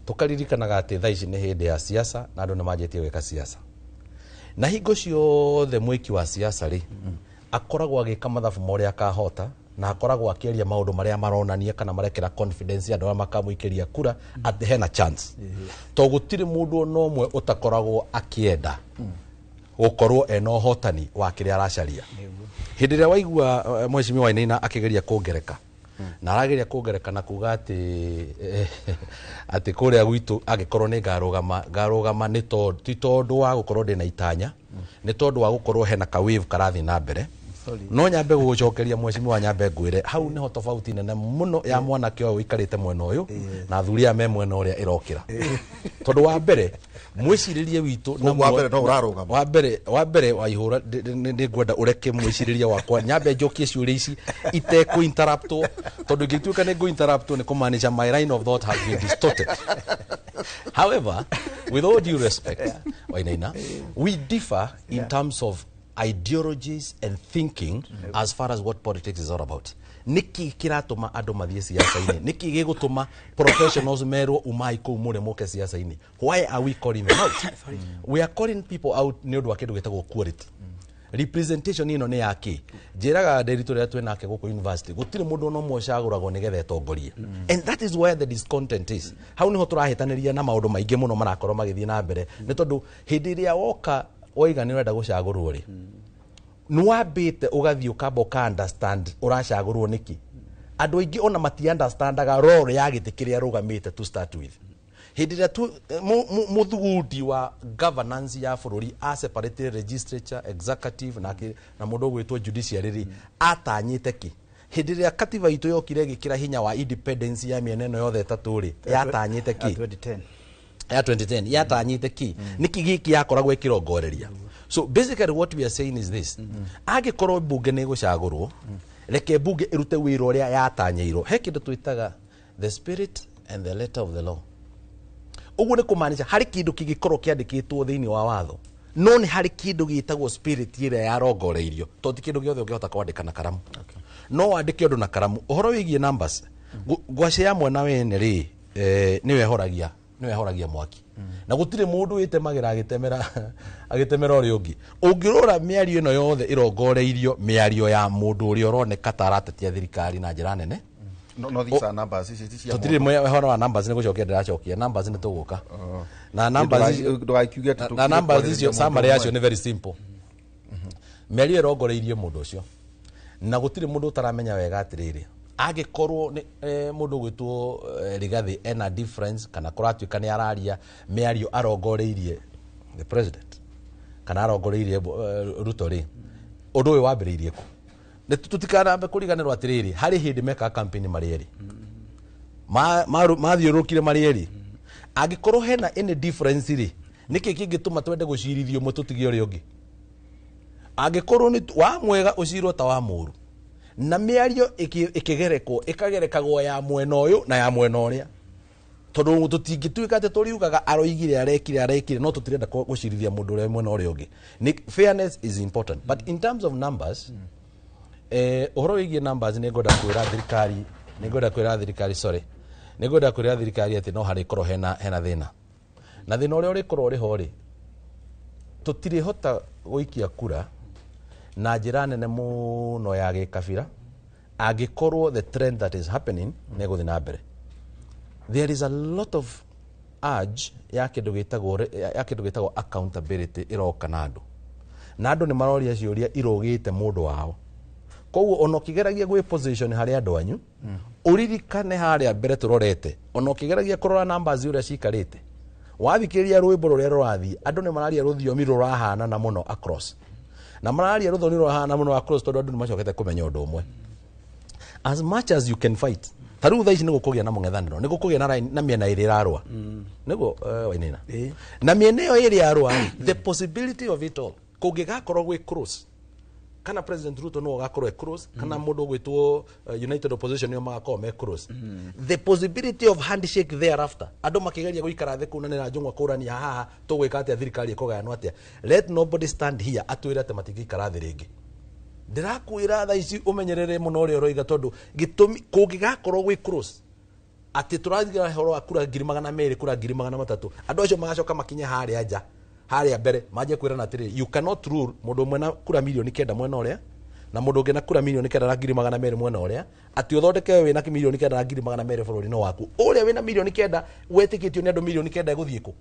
tũkaririkanaga atĩ thaa ici nĩ hĩndĩ ya siasa na andũ nĩ manjĩtie gwĩka siasa. Na hingo ciothe mwĩki wa siasa rĩ, akoragwo agĩka mathabu ma ũrĩa akahota, na akoragwo akĩaria maũndũ marĩa maronania kana marekĩra confidence andũ arĩa makamũikĩria kura atĩ hena chance. To gũtirĩ mũndũ ona ũmwe ũtakoragwo akĩenda gũkorwo ena ũhotani wa kĩrĩa aracaria. Hĩndĩ ĩrĩa waigua mheshimiwa Wainaina akĩgeria kũngereka, na arageria kũngereka na kuga atĩ kũrĩa gwitũ angĩkorwo nĩ ngarũgama nĩ ti tondũ wa gũkorwo ndĩna itanya, nĩ tondũ wa gũkorwo hena ka wave karathiĩ na mbere. No nyambe gũgũcokeria mheshimiwa, nyambe ngwĩre hau nĩho tofauti nene mũno ya mwanake ũyũ ũikarĩte mwena ũyũ na athuri aya me mwena ũrĩa ĩrokĩra. Tondũ wa mbere mwĩcirĩrie witũ na wa mbere no ũrarũgama, wa mbere waihũra, nĩ ngwenda ũreke mwĩcirĩrie wakwa nyambe njokie ciũria ici itekũ interruptwo, tondũ ingĩtuĩka nĩ ngũ interruptwo nĩ kũmaanisha my line of thought has been distorted. However, with all due respect, Wainaina, we differ in terms of ideologies and thinking as far as what politics is all about. Niki kiratũma andũ mathiĩ siasa-inĩ? Niki gĩgũtũma professionals merwo umai kũu mũrĩ mũke siasa-inĩ? Why are we calling them out? We are calling people out nĩ ũndũ wa kĩndũ gĩtagwo quality. Representation ĩno nĩ yake. Njĩraga Nderitu ũrĩa twĩ nake gũkũ university, gũtirĩ mũndũ ona ũmwe ũcagũragwo nĩgetha etongorie. And that is where the discontent is. Hau nĩho tũrahĩtanĩria na maũndũ maingĩ mũno marakorwo magĩthiĩ na mbere, nĩ tondũ hĩndĩ ĩrĩa woka waiga nĩ ũrenda gũcagũrwo rĩ, nĩwambĩte ũgathiĩ ũkamba ũka understand ũracagũrwo nĩkĩ. Andũ aingĩ ona mati understandaga role ya gĩtĩ kĩrĩa arũgamĩte to start with. Hĩndĩ ĩrĩa mũthugundi wa governance ya bũrũri a separate legislature, executive na mũndũ ũgwĩtwo judiciary rĩ, atanyĩte kĩ? Hĩndĩ ĩrĩa katiba itũ yokire ĩgĩkĩra hinya wa independence ya mĩena ĩno yothe ĩtatũ rĩ, yatanyĩte kĩ? Ya 2010 yatanyĩte kĩ? Nĩkĩ gĩkĩ yakoragwo ĩkĩrongoreria? So basically what we are saying is this: angĩkorwo mbunge nĩ ĩgũcagũrwo, reke mbunge ĩrute wĩra ũrĩa yatanyĩirwo. He kĩndũ twĩtaga the spirit and the letter of the law. Ũguo nĩ kũmaanisha harĩ kĩndũ kĩngĩkorwo kĩandĩkĩtwo thĩinĩ wa watho, no nĩ harĩ kĩndũ gĩtagwo spirit ĩrĩa yarongoreirio, tondũ ti kĩndũ gĩothe ũngĩhota kwandĩka na karamu. No wandĩke ũndũ na karamu. Ũhoro wĩgiĩ numbers, ngwacĩ ya mwena wene rĩ, nĩwe ehoragia mwaki, na gũtirĩ mũndũ wĩtemagĩra agĩtemera ũrĩa ũngĩ. Ũngĩrora mĩario ĩno yothe ĩrongoreirio mĩario ya mũndũ ũrĩa ũroneka ta aratetia thirikari na njĩra nene. No, these are numbers. Ici cia Tũtirĩ ũhoro wa numbers, nĩ gũcokia ndĩracokia numbers, nĩ tũgũka na numbers Ndũgakiuge atĩ na numbers tũkire icio kwarĩrĩria summary mũndũ yacio nĩ very simple. Mĩario ĩrongoreirie mũndũ ũcio na gũtirĩ mũndũ ũtaramenya wega atĩrĩrĩ, angĩkorwo nĩ mũndũ ũgwĩtwo Rigathi ena difference kana kũratuĩka nĩ araria mĩario arongoreirie the president kana arongoreirie Ruto rĩ, ũndũ ũyũ wambĩrĩirie kũ? Nĩ tũtikanambe kũriganĩrwo atĩrĩrĩ, harĩ hĩndĩ mekaga campaign marĩ erĩ, mathiũrũrũkire marĩ erĩ. Angĩkorwo hena any difference rĩ, nĩkĩ kĩngĩtũma twende gũcirithio ũmwe tũtige ũrĩa ũngĩ? Angĩkorwo nĩ wa mwega ũcirwo ta wa mũũru, na mĩario ĩkĩgerekwo ĩkagerekagwo ya mwena ũyũ na ya mwena ũrĩa, tondũ tũtingĩtuĩka atĩ tũriugaga aroigire arekire arekire, no tũtirenda gũcirithia mũndũ ũrĩa mwena ũrĩa ũngĩ. Fairness is important, but in terms of numbers, ũhoro wĩgiĩ numbers nĩ ngwenda kwĩra thirikari, nĩ ngwenda kwĩra thirikari, sorry, nĩ ngwenda kwĩra thirikari atĩ no harĩkorwo hena thĩna, na thĩna ũrĩa ũrĩkorwo ũrĩ ho rĩ, tũtirĩhota gũikia kura na njĩra nene mũno ya gĩkabira angĩkorwo the trend that is happening nĩ ĩgũthiĩ na mbere. There is a lot of urge ya kĩndũ gĩtagwo accountability ĩroka na andũ, na andũ nĩ maroria ciũria irũgĩte mũndũ wao. Koguo ona ũkĩgeragia gwĩ position harĩ andũ anyu, ũririkane harĩa mbere tũrorete, ona ũkĩgeragia kũrora numbers ũrĩa cikarĩte, wathikĩrĩria rwĩmbo rũrĩa rũrathiĩ, andũ nĩ mararia rũthiomi rũrahanana mũno across, na mararia rũthiomi rũrahana mũno across tondũ andũ nĩ macokete kũmenya ũndũ ũmwe. As much as you can fight, ta rĩu thaa ici nĩ gũkũgĩa na mũng'ethanĩro, nĩ gũkũgĩa na mĩena ĩrĩ ĩrarũa, nĩguo Wainaina, na mĩena ĩyo ĩrĩ yarũa, the possibility of it all kũngĩgakorwo gwĩ close, kana President Ruto no agakorwo e close, kana mũndũ ũgwĩtwo United Opposition nĩo magakorwo me close, the possibility of handshake thereafter, andũ makĩgeria gũikara thĩ kũnanĩra njũng'wa kũrania haha tũgwĩka atĩa, thirikari ĩkũgayanwo atĩa, let nobody stand here atwĩre atĩ matingĩikara thĩ rĩngĩ. Ndĩrakwĩra thaa ici ũmenyerere mũno ũrĩa ũroiga, tondũ gĩtũmi kũngĩgakorwo gwĩ close atĩ tũrathiĩ ũhoro wa kura 200,000 kura 300,000, andũ acio magacoka makinye harĩa nja harĩa mbere manjie kwĩrana atĩrĩrĩ, you cannot rule mũndũ ũmwe na kura 9 million mwena ũrĩa na mũndũ ũngĩ na kura 9,200,000 mwena ũrĩa, atĩ ũthondeke we wĩna 9,200,000 bũrũri-inĩ waku, ũrĩa wĩna 9 million wetĩkĩtio nĩ andũ 9 million ĩgũthiĩ kũ,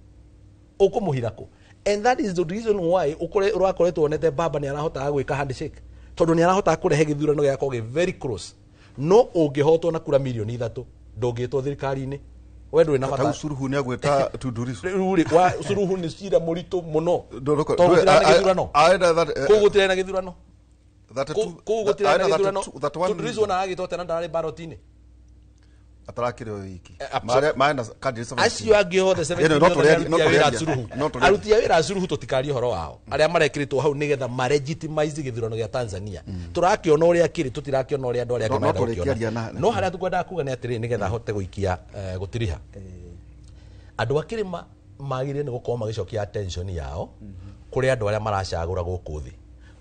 ũkũmũhira kũ? And that is the reason why ũrakoretwo wonete baba nĩ arahotaga gwĩka handshake, tondũ nĩ arahotaga kũrehe gĩthurano gĩgakorwo gĩ very close. No ũngĩhotwo na kura 3 million ndũngĩtwo thirikari-inĩ, we ndũrĩ na bata. Tau Suluhu nĩ agwĩta Tundu Lissu. Rĩu rĩ, wa Suluhu nĩ cira mũritũ mũno tondũ gũtirarĩ na gĩthurano, kũu gũtirarĩ na gĩthurano, kũu gũtirarĩ na gĩthurano. Tundu Lissu ona aragĩtwo tena ndararĩ ballot-inĩ. Atarakĩrĩ o wiki Marĩ na candidates 17. Acio angĩ othe Ĩno, no 17 no aruti a wĩra a tũrĩaria. Suluhu, No tũrĩaria. aruti a wĩra a Suluhu tũtikarie ũhoro wao, arĩa marekĩrĩtwo hau nĩgetha malegitimize gĩthurano gĩa Tanzania. Tũrakĩona ũrĩa kĩrĩ, tũtirakĩona ũrĩa andũ arĩa angĩ No marenda tũrĩkĩaria gũkĩona. No harĩa tũkwendaga kuga nĩ atĩrĩrĩ, nĩgetha hote gũikia gũtiriha, andũ a kĩrĩma magĩrĩire nĩ gũkorwo magĩcokia attention yao kũrĩ andũ arĩa maracagũra gũkũ thĩ,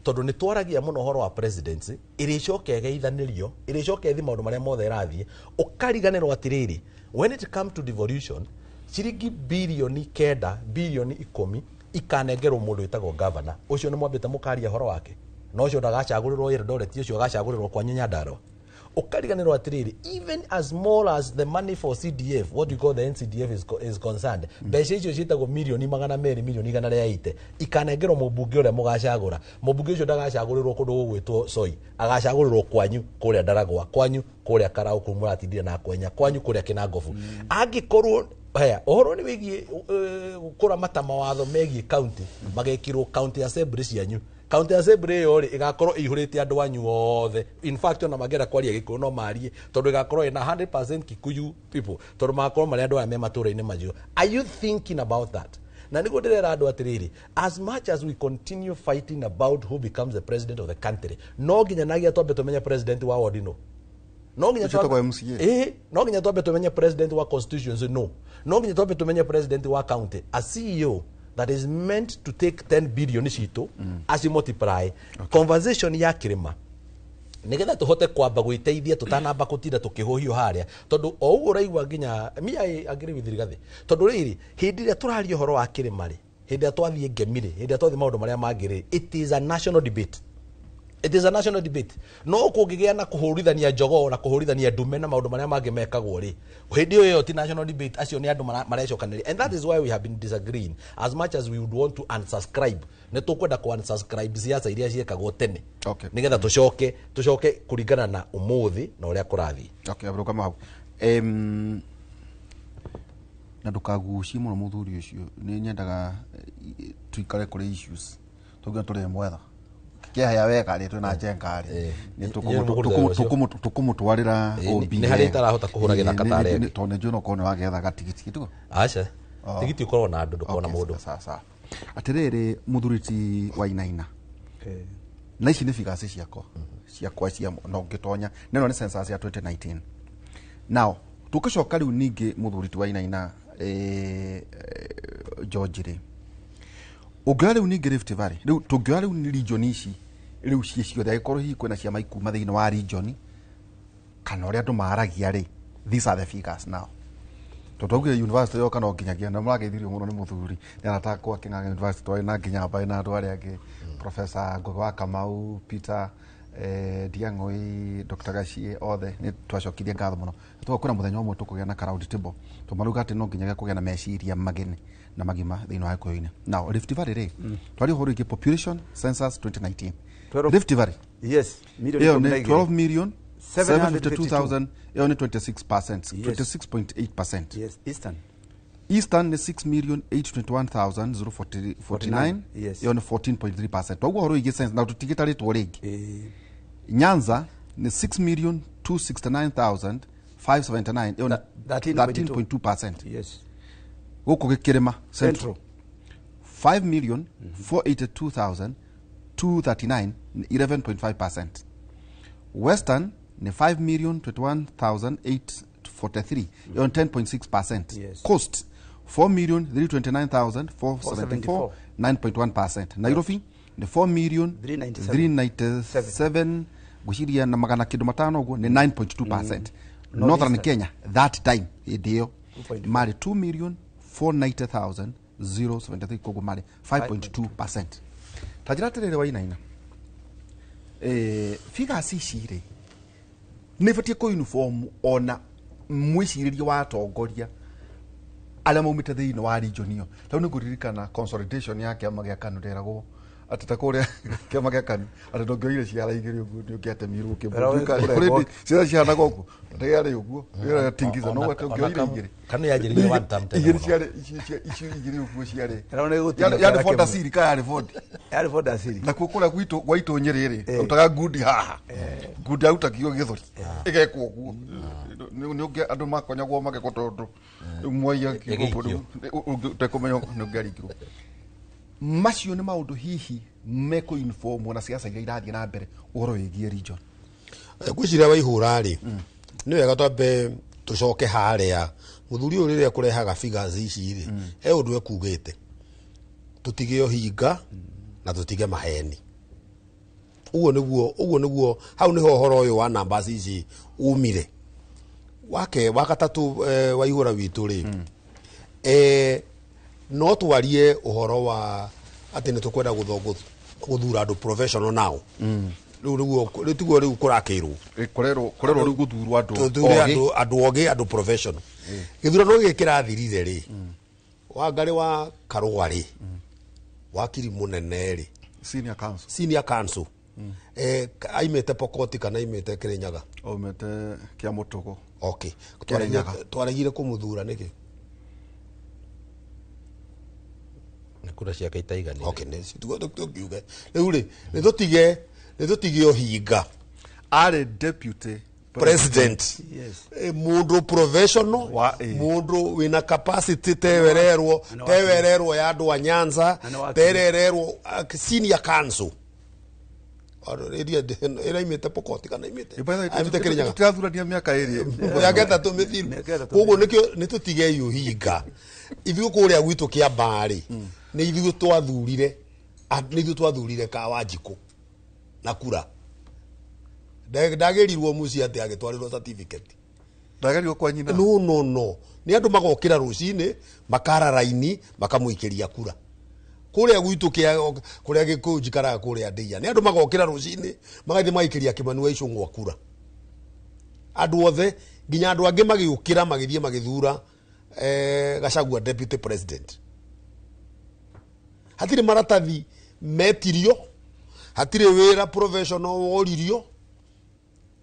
tondũ nĩ twaragia mũno ũhoro wa presidency ĩrĩcoka ĩgeithanĩrio, ĩrĩcoka ĩthi maũndũ marĩa mothe ĩrathiĩ, ũkariganĩrwo atĩrĩrĩ, when it come to devolution, ciringi 9 billion 10 billion ikanengerwo mũndũ wĩtagwo governor ũcio nĩ mwambĩte mũkaria ũhoro wake, na ũcio ndagacagũrĩrwo Eldoret, ũcio agacagũrĩrwo kwanyu Nyandarua. Ũkariganĩrwo atĩrĩrĩ, even as small as the money for CDF, what we call the NCDF is concerned, mbeca icio ciĩtagwo 200 million, 180 million ikanengerwo mũmbunge ũrĩa mũgacagũra. Mũmbunge ũcio ndagacagũrĩrwo kũndũ gũgwĩtwo Soi, agacagũrĩrwo kwanyu kũrĩa Ndaragwa, kwanyu kũrĩa Karau, kũu mũratindire na kwenya, kwanyu kũrĩa Kinangobu. Angĩkorwo haya ũhoro nĩ wĩgiĩ kũramata mawatho megiĩ county, magekirwo county assembly cianyu, county assembly ĩyo rĩ ĩgakorwo ĩihũrĩte andũ anyu othe. In fact, ona mangĩenda kwaria Gĩkũyũ no marie, tondũ ĩgakorwo ĩna 100% Kikuyu people, tondũ magakorwo marĩ andũ aya me matũũra-inĩ macio. Are you thinking about that? Na nĩguo ndĩrera andũ atĩrĩrĩ, as much as we continue fighting about who becomes the president of the country, no nginya nagia twambe tũmenye president wa ward no nginya Ũcio wĩtagwo MCA. Ĩĩ, no nginya twambe tũmenye president wa constituency, no nginya twambe tũmenye president wa county, a CEO that is meant to take 10 billion citũ aci multiply. Conversation ya kĩrĩma nigetha tuhote kwamba gwiteithia tutanamba kutinda tukihũhio haria, tondu o ũguo ũraigua nginya me, I agree with Rigathi, tondu rĩrĩ, hĩndĩ ĩrĩa tũraria ũhoro wa kĩrĩma rĩ, hĩndĩ ĩrĩa twathiĩ ngemi rĩ, hĩndĩ ĩrĩa twathiĩ maũndũ marĩa mangĩ rĩ, it is a national debate. It is a national debate. No kũngĩgĩa na kũhũrithania jogoo na kũhũrithania ndume na maũndũ marĩa mangĩ mekagwo rĩ, hĩndĩ ĩyo ĩyo ti national debate, acio nĩ andũ marecokanĩria. And that is why we have been disagreeing. As much as we would want to unsubscribe, nĩ tũkwenda kũ unsubscribe siasa iria ciĩkagwo tene. Okay. Nĩgetha tũcoke kũringana na ũmũthĩ na ũrĩa kũrathiĩ. Okay, abrũkama hau. Na ndũkagucie mũno mũthuri ũcio, nĩ nyendaga tuikare kũrĩ issues tũnginya tũrĩ mwetha kĩahĩa wega rĩ twĩna njenga rĩ tũkũmũtwarĩra OB nĩ harĩa itarahota kũhũra gĩthaka tarĩ ĩngĩ. Tondũ nĩ njũĩ no ũkorwo nĩ wagethaga tigiti tiguo? Aca, tigiti ũkorwo na andũ, ndũkorwo na mũndũ. Sawa. Atĩrĩrĩ mũthuri ti Wainaina, na ici nĩ figures ciakwa cia no ngĩtonya neno nĩ census ya 2019. Now tũkĩcoka rĩu ningĩ mũthuri ti Wainaina George rĩ, ũngĩoya rĩu ningĩ Rift Valley, rĩu tũngĩoya rĩu nĩ region ici rĩu ciĩ ciothe, angĩkorwo hihi kwĩna ciama ikuma thĩinĩ wa region kana ũrĩa andũ maragia rĩ, these are the figures now. Tondũ augire university yoka no nginyagia na mũrageithirio mũno nĩ mũthuri nĩ aratakwo akĩng'ang'a university twarĩ na nginya mbaĩ na andũ arĩa angĩ, Professor Ngugi wa Kamau, Peter Ndiang'ui, Dr. Gachie, othe nĩ twacokirie ngatho mũno. Tũgoka kwĩna mũthenya ũmwe tũkũgĩa na round table tondũ marauga atĩ no nginyagia kũgĩa na meciria mageni na magima thĩinĩ wa Gĩkũyũ-inĩ. Now Rift Valley rĩ, twaria ũhoro wĩgiĩ population census 2019. Rift Valley yes, milioni ĩyo ikũmi na nĩ igĩrĩ. 12 million 752,000, ĩyo nĩ 26%, Yes. 26.8%. Yes, Eastern. Eastern nĩ 6,821,049, Yes. ĩyo nĩ 14.3%. Toguo ũhoro wĩgiĩ census na tũtigĩtarĩtwo rĩngĩ. Nyanza nĩ 6,269,579, ĩyo nĩ 13.2%. Yes. Gũkũ gĩkĩrĩma Central 5,482,239, 11.5%. Western nĩ 5,021,843, ĩyo nĩ 10.6%. Yes. Coast 4,329,474, 9.1%. Nairobi nĩ 4,397 ngwĩciria na magana kĩndũ matano ũguo nĩ 9.2%. Northern Kenya that time hĩndĩ ĩyo marĩ 2,490,073, koguo marĩ 5.2%. Ta njĩra atĩrĩrĩ Wainaina, figures ici rĩ nĩ ibatiĩ kũ uniform ona mwĩcirĩrie wa atongoria arĩa maumĩte thĩinĩ wa region ĩyo. Tarĩu nĩ ngũririkana consolidation ya kĩama gĩa KANU nderagwo atĩ ta kũrĩa kĩama gĩa KANU atĩ ndũngĩoire ciara igĩrĩ ũguo nĩ ũngĩatemirwo kĩmwe. Ciara cihanaga ũguo ndĩarĩ ũguo ĩratingiza no atĩ ũngĩoire igĩrĩ. KANU yanjĩrĩirie one term tene igĩrĩ mũno. ciarĩ icio igĩrĩ ũguo ciarĩ yarĩ Ford Asili ka yarĩ Ford, yarĩ Ford Asili. Nakuo kũrĩa gwitũ gwa itũ Nyĩrĩ rĩ arutaga ngundi haha, ngundi arutagio gĩthũri ĩgekwo ũguo nĩ ũngĩ andũ makonyagwo magekwo tondũ rĩu mwai akiuga ũguo ũtekũmenya nĩ ũngĩaringirwo. Macio nĩ maũndũ hihi mekũ inform na siasa iria irathiĩ na mbere ũhoro wĩgiĩ region. Ngwĩciria Waihũra rĩ, nĩ wega twambe tũcoke harĩa mũthuri ũyũ rĩrĩa kũrehaga figures ici rĩ, he ũndũ ekugĩte tũtige ũhinga na tũtige maheni. Ũguo nĩguo hau nĩho ũhoro ũyũ wa numbers ici umire. Wake wa gatatũ Waihũra witũ rĩ, no twarie ũhoro wa atĩ nĩ tũkwenda gũthura andũ professional now. Rĩu nĩguo rĩu tiguo rĩu kũrakĩrwo. Kũrerwo rĩu gũthurwo andũ Tũthure andũ ogĩ, andũ professional. Gĩthurano gĩkĩ kĩrathirire rĩ, Wangarĩ wa Karũa rĩ, wakiri mũnene rĩ, senior counsel, senior counsel, aimĩte Pokoti kana aimĩte Kĩrĩnyaga? Aumĩte Kĩamũtũgũ. Okay. Twaregire kũmũthura nĩkĩ? Nĩ kura ciake itaiganĩire. Okay, nĩ tũkiuge rĩu rĩ, nĩ tũtige ũhinga. Arĩ deputy president. Yes. Mũndũ professional, mũndũ wĩna capacity tewererwo ya andũ a Nyanza, terererwo senior counsel. Ĩraimĩte Pokoti kana imĩte Kĩrĩnyaga. Tũrathurania mĩaka ĩrĩ. Mĩaka ĩtatũ mĩthiru. Koguo nĩkĩo nĩ tũtigei ũhinga. Ithuĩ kũrĩa gwitũ Kĩambaa rĩ, nĩ ithuĩ twathurire Kawanjikũ na kura. Ndagĩrirwo mũciĩ atĩ agĩtwarĩrwo certificate. Ndagĩrirwo kwa nyina. No. Nĩ andũ magokĩra rũcinĩ makara raini makamũikĩria kura. Kũrĩa gwitũ kĩa kũrĩa Gĩkũyũ njikaraga kũrĩa Ndĩia nĩ andũ magokĩra rũcinĩ magathiĩ magaikĩria Kĩmani wa Icũng'wa kura. Andũ othe nginya andũ angĩ magĩũkĩra magĩthiĩ magĩthura Gachagua deputy president. Hatirĩ maratathi metirio, hatirĩ wĩra professional woririo,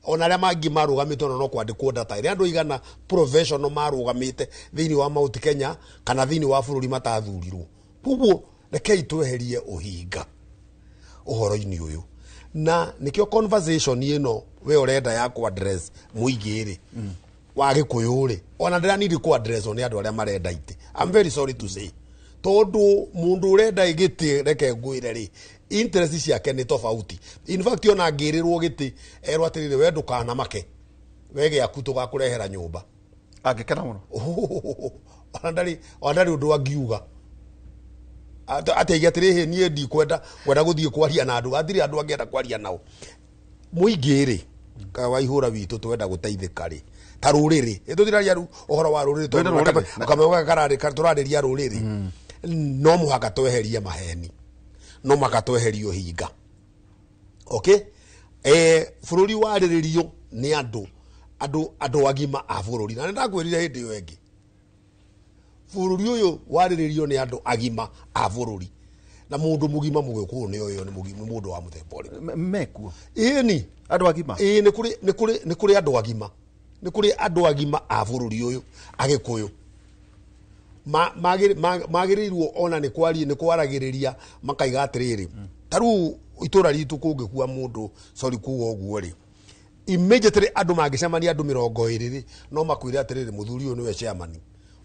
ona arĩa mangĩ marũgamĩte ona no kwandĩkwo data ĩrĩa andũ igana professional marũgamĩte thĩinĩ wa Mount Kenya kana thĩinĩ wa bũrũri matathurirwo. Koguo rekei tweherie ũhinga ũhoro-inĩ ũyũ, na nĩkĩo conversation ĩno we ũrenda ya ku address mũingĩ rĩ wa Gĩkũyũ rĩ, ona ndĩranidi ku address nĩ andũ arĩa marenda itĩ. I'm very sorry to say, tondũ mũndũ ũrenda gĩtĩ reke ngwĩre rĩ, interest ciake nĩ tofauti. In fact ona angĩrĩrwo gĩtĩ erwo atĩrĩrĩ, we ndũkanamake, we gĩaku tũgakũrehera nyũmba, angĩkena mũno. Ona ndarĩ ũndũ angiuga atĩ aige atĩrĩrĩ, niĩ ndikwenda kwenda gũthiĩ kwaria na andũ, hatirĩ andũ angĩenda kwaria nao. Mũingĩ rĩ, wa ihũra witũ twenda gũteithĩka rĩ, ta rũrĩrĩ, tũtiraria rĩu ũhoro wa rũrĩrĩ, tondũ kamwe gaka tũrarĩria rũrĩrĩ, no mũhaka tweherie maheni, no mũhaka tweherie ũhinga. Okay, bũrũri warĩrĩrio nĩ andũ agima a bũrũri, na nĩndakwĩrire hĩndĩ ĩyo ĩngĩ, bũrũri ũyũ warĩrĩrio nĩ andũ agima a bũrũri, na mũndũ mũgima mũgĩkũyũ nĩ ũyũ nĩ mũndũ wa mũthemba ũrĩkũ mekuo. Ĩni andũ agima, ĩĩ nĩ kũrĩ andũ agima, nĩ kũrĩ andũ agima a bũrũri ũyũ Agĩkũyũ magĩrĩirwo ona nĩ kwaria nĩ kwaragĩrĩria makaiga atĩrĩrĩ, ta rĩu itũra ritũ kũngĩkua mũndũ, sorry kuga ũguo rĩ, immediately andũ mangĩcemania andũ 20 rĩ, no makwĩre atĩrĩrĩ, mũthuri ũyũ nĩwe chairman,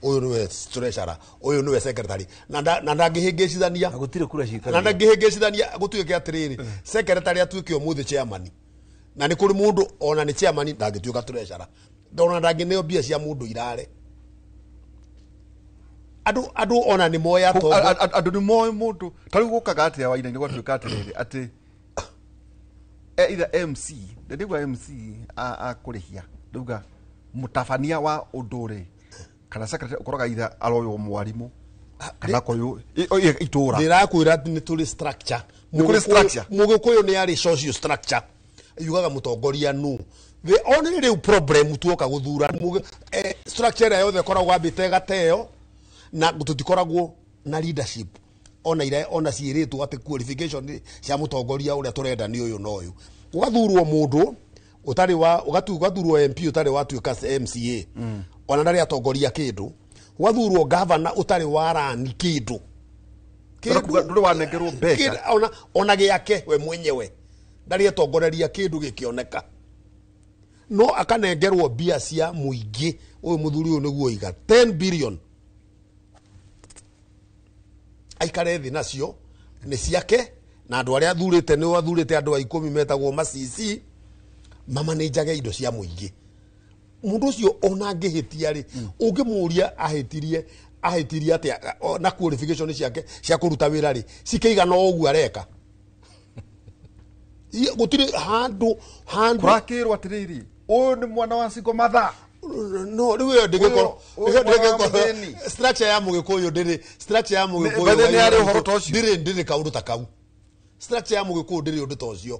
ũyũ nĩwe treasurer, ũyũ nĩwe secretary, na ndangĩhĩngĩcithania, gũtirĩ kura ciikagia, na ndangĩhĩngĩcithania gũtuĩke atĩrĩrĩ, secretary atuĩke ũmũthĩ chairman, na nĩ kũrĩ mũndũ ona nĩ chairman ndangĩtuĩka treasurer, ona ndangĩneo mbia cia mũndũ irare. Andũ ona nĩ moya tongo, andũ nĩ moĩ mũndũ. Ta rĩu gũkaga atĩa Wainaina gwatuĩka atĩrĩrĩ, atĩ either MC, ndĩgua MC akũrĩhia, ndauga mũtabania wa ũndũ rĩ, kana secretary ũkoraga either aroywo mwarimũ kana koywo itũra. Ndĩrakwĩra nĩ tũrĩ structure, nĩ kũrĩ structure. Mũgĩkũyũ nĩ arĩ social structure, yugaga mũtongoria nũ. The only rĩu problem tuoka gũthura structure ĩrĩa yothe ĩkoragwo ambĩte gateo, na tũtikoragwo na leadership ona ira ona ciĩrĩtwo atĩ qualification cia mũtongoria ũrĩa tũrenda nĩ ũyũ na ũyũ. Ũgathurwo mũndũ ũtarĩ wa ũgathurwo MP ũtarĩ watuĩka MCA, ona ndarĩ atongoria kĩndũ, ũgathurwo governor ũtarĩ warani kĩndũ, ndũrĩ wanengerwo mbeca ona gĩake we mwenyewe ndarĩ atongoreria kĩndũ gĩkĩoneka, no akanengerwo mbia cia mũingĩ. Ũyũ mũthuri ũyũ nĩguo iga 10 billion aikare thĩ nacio nĩ ciake, na andũ arĩa athurĩte nĩ athurĩte andũ a 10 metagwo macici mamanĩnjage indo cia mũingĩ. Mũndũ ũcio ona angĩhĩtia rĩ, ũngĩmũria ahĩtirie atĩa na qualification ciake cia kũruta wĩra rĩ, cikĩigana o ũguo areka. Gũtirĩ handũ kũrakĩrwo atĩrĩrĩ, ũyũ nĩ mwana wa single mother. No rĩu ĩyo ndĩgĩkorwo structure ya Mũgĩkũyũ ndĩrĩ, structure ya Mũgĩkũyũ ndĩrĩ kaũndũ ta kau. Structure ya Mũgĩkũyũ ndĩrĩ ũndũ ta ũcio.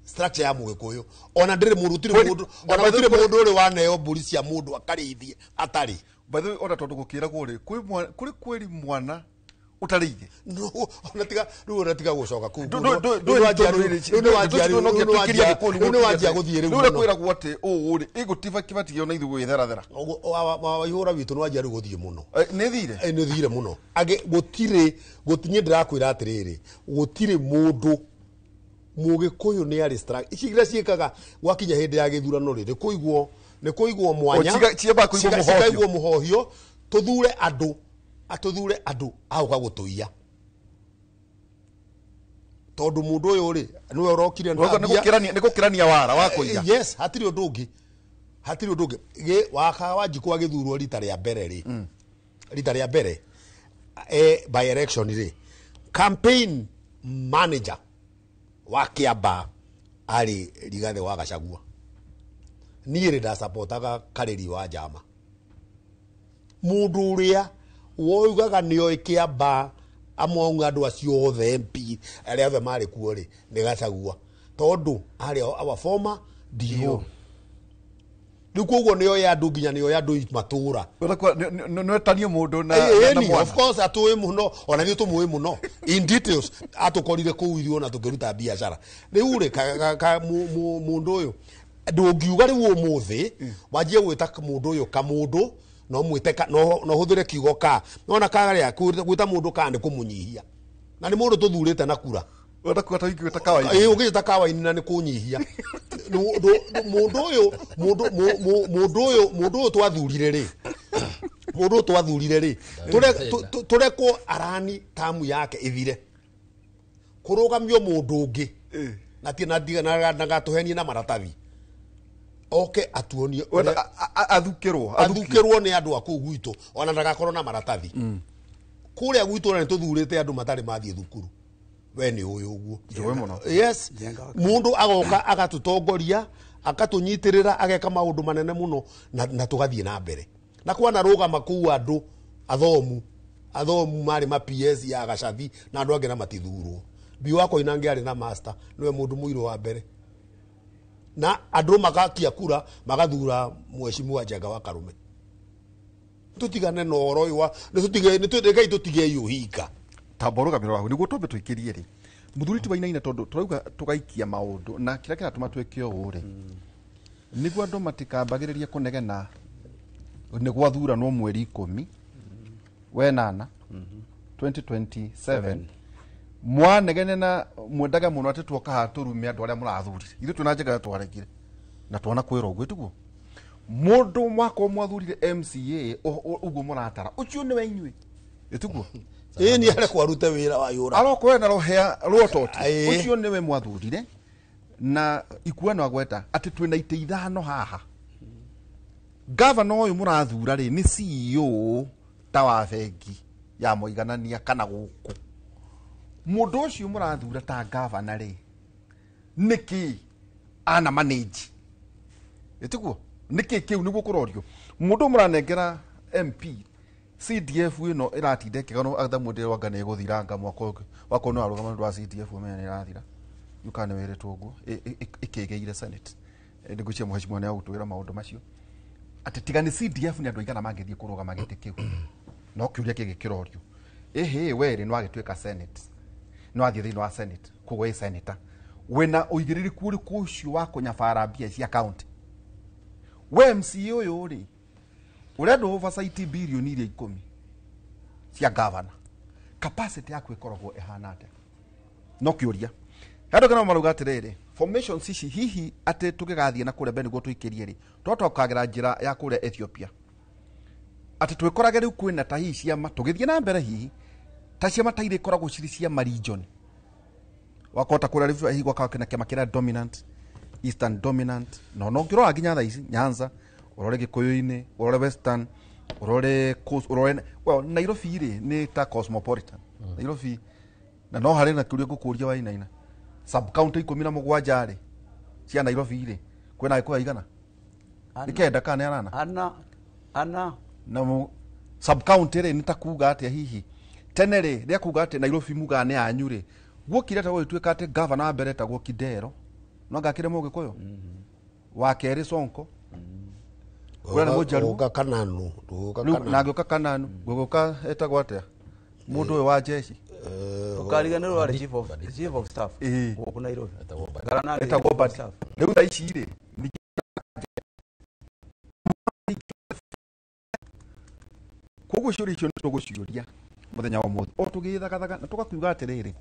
Structure ya Mũgĩkũyũ ona ndĩrĩ mũndũ, gũtirĩ mũndũ, ona gũtirĩ mũndũ ũrĩ waneo mbũri cia mũndũ akarĩithie atarĩ. By the way, ona tondũ gũkĩragwo rĩ, kũrĩ kwĩri mwana ũtarĩire. No, ona tiga rĩu, ona tiga gũcoka kũu. Rĩu nĩwanjia gũthiĩ rĩu mũno. Rĩu kwĩragwo atĩ ũũ rĩ, ĩgũtiba kĩbatiĩ ona ithuĩ gwĩtherathera. Wa ihũra witũ nĩwanjia rĩu gũthiĩ mũno. Nĩ thire? Nĩ thire mũno. Angĩ gũtirĩ, niĩ ndĩrakwĩra atĩrĩrĩ, gũtirĩ mũndũ Mũgĩkũyũ nĩ arĩ structure. Ici iria ciĩkaga gwakinya hĩndĩ ya gĩthurano rĩ, nĩ kũigwo mwanya, cikaigwo mũhohio, tũthure andũ, atũthure andũ aũka gũtũiya, tondũ mũndũ ũyũ rĩ nĩwe ũrokire na nĩ gũkĩrania wara wa kũiya. Yes, hatirĩ ũndũ ũngĩ, hatirĩ ũndũ ũngĩ. Waka Wanjikũ agĩthurwo rita rĩa mbere rĩ, rita rĩa mbere by election rĩ, campaign manager wa Kĩambaa arĩ Rigathĩ wa Gachagua. Niĩ rĩ ndacapotaga Karĩri wa Njama, mũndũ ũrĩa woigaga nĩoĩ Kĩambaa Among andũ acio othe MP arĩa othe marĩ kuo rĩ, nĩ Gachagua, tondũ arĩ our former DO. Rĩu koguo nĩoĩ andũ, nginya nĩoĩ andũ matũra. Nwetanie mũndũ na Ĩĩ, na ĩni, mwana. of course atũĩ mũno, ona ithuĩ tũmũĩ mũno in details. Atũkorire kũu ithuĩ ona tũkĩruta biacara. Rĩu rĩ, mũndũ ũyũ ndũngiuga rĩu ũmũthĩ wanjie gwĩta mũndũ ũyũ kamũndũ, no mwĩte no hũthĩre kiugo ka nona karĩa gwĩta mũndũ ka nĩ kũmũnyihia, na nĩ mũndũ tũthurĩte na kura. Wenda kuga ta ingĩgwĩta kawaini. Ĩĩ, ũngĩgĩta kawaini na nĩ kũnyihia. Mũndũ ũyũ, mũndũ mũndũ ũyũ, mũndũ ũyũ twathurire rĩ, mũndũ ũyũ twathurire rĩ, tũrekwo arani tamu yake ĩthire, kũrũgamio mũndũ ũngĩ na ti na gatũhenie na maratathi, oke atuonie Wenda athukĩrwo, athukio. Athukĩrwo nĩ andũ a kũu gwitũ, ona ndagakorwo na maratathi. Kũrĩa gwitũ ona nĩ tũthurĩte andũ matarĩ mathiĩ thukuru. We nĩ ũyũ ũguo. Njũĩ mũno. Yes, mũndũ agoka agatũtongoria, akatũnyitĩrĩra, ageka maũndũ manene mũno na tũgathiĩ na mbere. Na kwana rũgama kũu andũ athomu, athomu marĩ ma PS ya Gacathi na andũ angĩ na matithurwo. Mbiũ wa Koinange arĩ na master, nĩwe mũndũ mũirũ wa mbere, na andũ magakia kura magathura mheshimiwa Njenga wa Karume. Tũtigane na ũhoro ũyũ wa nĩ tũtige, nĩ rekei tũtige ũhinga. Tamba ũrũgamĩrĩro waku nĩguo twambe tũikĩrie rĩ, mũthuri ti Wainaina, tondũ tũrauga tũgaikia maũndũ na kĩrĩa kĩratũma twĩke ũũ rĩ, nĩguo andũ matikambagĩrĩrie kũnegena nĩ gwathuranwo mweri 10 wenana 2027. Mwanegene na mwendage mũno atĩ tuoka haha tũrume andũ arĩa mũrathurire. Ithuĩ twĩna njĩra twaregire na twana kwĩrwo ũguo tiguo mũndũ mwakwa mwathurire MCA ũguo mũratara ũcio nĩwe inyuĩ, ĩtiguo? Ĩĩ, nĩ arekwo arute wĩra wa yũra. Arokwo wena rũhĩa rwototi. Aĩ. Ũcio nĩwe mwathurire na ikuano agweta atĩ twĩna itĩ ithano haha. Gavana ũyũ mũrathura rĩ, nĩ CEO ta wa bengi ya mũiganania kana gũkũ. Mũndũ ũcio mũrathura ta gavana rĩ, nĩkĩ ana manage, ĩtiguo? Nĩkĩ kĩu nĩguo kũrorio? Mũndũ ũyũ mũranengera MP, CDF ĩno ĩratinda ĩkĩganwo atha mwendere wanga nĩ ĩgũthiranga mwaka ũngĩ wakorwo nĩ warũgama nĩ ũndũ wa CDF, ũmenye nĩ ĩrathira. Yuka nĩ wĩrĩtwo ũguo ĩkĩgĩire Senate. Nĩngwĩciria mheshimiwa nĩ agũtwĩra maũndũ macio atĩ tiga nĩ CDF nĩ andũ aigana mangĩthiĩ kũrũgama gĩtĩ kĩu. No kĩũria kĩngĩ kĩrorio, ĩhĩ, we rĩ, nĩ wagĩtuĩka Senate, nĩ wathiĩ thĩinĩ wa Senate, koguo wĩ senator, wĩna ũigĩrĩrĩku ũrĩkũ ũcio wa kũnyabara mbia cia county? We MCA ũyũ rĩ, ũrenda oversight birioni iria 10 cia governor, capacity yaku ĩkoragwo ĩhana atĩa? No kĩũria andũ kana marauga atĩrĩrĩ, formations ici hihi atĩ tũgĩgathiĩ na kũrĩa mbere nĩguo tũikĩrie rĩ, twatokagĩra njĩra ya kũrĩa Ethiopia atĩ twĩkorage rĩu kwĩna ta hihi ciama tũgĩthiĩ na mbere, hihi ta ciama ta iria ikoragwo cirĩ cia region, wakota kũrĩa Rift hihi gwakawa kĩna kĩama kĩrĩa dominant, Eastern dominant, no ũngĩrora nginya thaa ici Nyanza, ũrore Gĩkũyũ-inĩ, ũrore Western, ũrore Coast, ũrore, well, Nairobi rĩ, nĩ ta cosmopolitan. Nairobi na no harĩ na kĩũria ngũkũria Wainaina, sub county 17 rĩ cia Nairobi rĩ, kwĩna Gĩkũyũ aigana? Nĩ 9 kana nĩ 8? Ana, ana. Na sub county rĩ, nĩ ta kuga atĩa? Hihi tene rĩ, rĩa kuga atĩ Nairobi mugaga nĩ yanyu rĩ, guokire ta gũgĩtuĩka atĩ gavana wa mbere etagwo Kidero, no ngakĩrĩ Mũgĩkũyũ, wa kerĩ Sonko, ũrĩa nĩ Mũjaluo. Gũka Kananu, gũka Rĩu, Kananu. na ngĩũka Kananu, gũgũka etagwo atĩa mũndũ ũyũ wa jeshi? Ũkariganĩrwo arĩ chief of staff gũkũ Nairobi. Garana arĩ Etagwo chief of Badi. staff. Rĩu thaa ici rĩ, koguo ciũria icio nĩ tũgũciũria mũthenya wa ũmũthĩ o tũgĩthagathaga na tũgakiuga atĩrĩrĩ,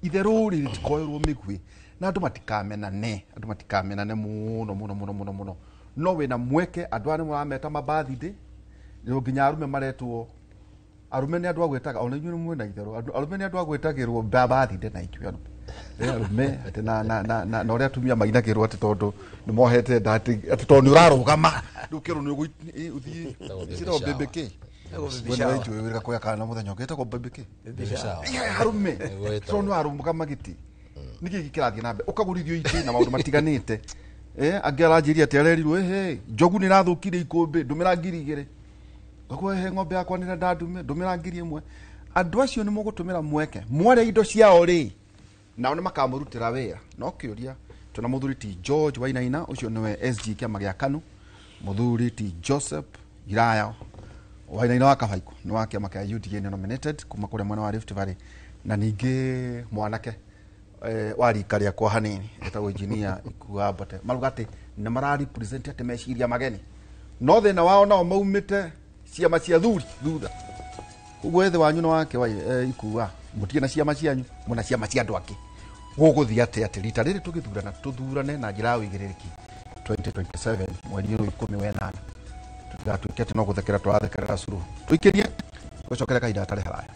itherũ rĩ, rĩtikoerwo mĩguĩ na andũ matikamenane, andũ matikamenane mũno mũno mũno mũno mũno. No wĩna mweke, andũ aya nĩ mũrameta mabathithĩ rĩu, nginya arume maretwo arume nĩ andũ agwĩtaga, ona inyuĩ nĩ mwĩna itherũ. Arume nĩ andũ agwĩtagĩrwo bathithĩ na inyuĩ arume. Arume atĩ na ũrĩa atumia mainagĩrwo atĩ tondũ nĩ mohete nda, atĩ tondũ nĩ ũrarũgama rĩu kĩrwo nĩ ũgũthiĩ Ĩtagwo ciĩtagwo baby baby kĩ. Ĩtagwo baby We shower. nĩwe njũĩ wĩra kũya kana mũthenya ũngĩ ĩtagwo baby kĩ? Baby shower. Yeah, arume. Nĩguo ĩtagwo. Tondũ nĩ warũgama gĩtĩ, nĩkĩ kĩrathiĩ na mbere ũkagũrithio itĩ na maũndũ matiganĩte? Angĩ aranjĩria atĩ arerirwo, ĩhĩ, njogu nĩ ĩrathũkire ikũmbĩ, ndũmĩra 2000. Ngakwa, he ng'ombe yakwa nĩ nda ndume, ndũmĩra 1000. Andũ acio nĩ mũgũtũmĩra mweke mwarĩa indo ciao rĩ, nao nĩ makamũrutĩra wĩra. No kĩũria twĩna mũthuri ti George Wainaina, ũcio nĩwe SG kĩama gĩa KANU, mũthuri ti Joseph Iraya Wainaina wa Kabaiko nĩ wa kĩama kĩa UDA, nĩ nominated kuma kũrĩa mwena wa Rift Valley, na ningĩ mwanake wa rika rĩakwa hanini etagwo engineer Ikua Mbote. Maruga atĩ nĩ mara represent atĩ meciria mageni, no thĩna wao nao maumĩte ciama cia thuri thutha. Koguo ethĩ wanyu nĩ wake wa Ikua, mũtige na ciama cianyu, mũna ciama cia andũ angĩ. Gũgũthiĩ atĩ atĩ rita rĩrĩ tũgĩthurana tũthurane na njĩra ya ũigĩrĩrĩki 2027 mweri ũyũ 18, tũtigatuĩke atĩ no gũthekera tũrathekerera Suluhu. Tũikĩrie gũcokera kahinda gatarĩ haraya.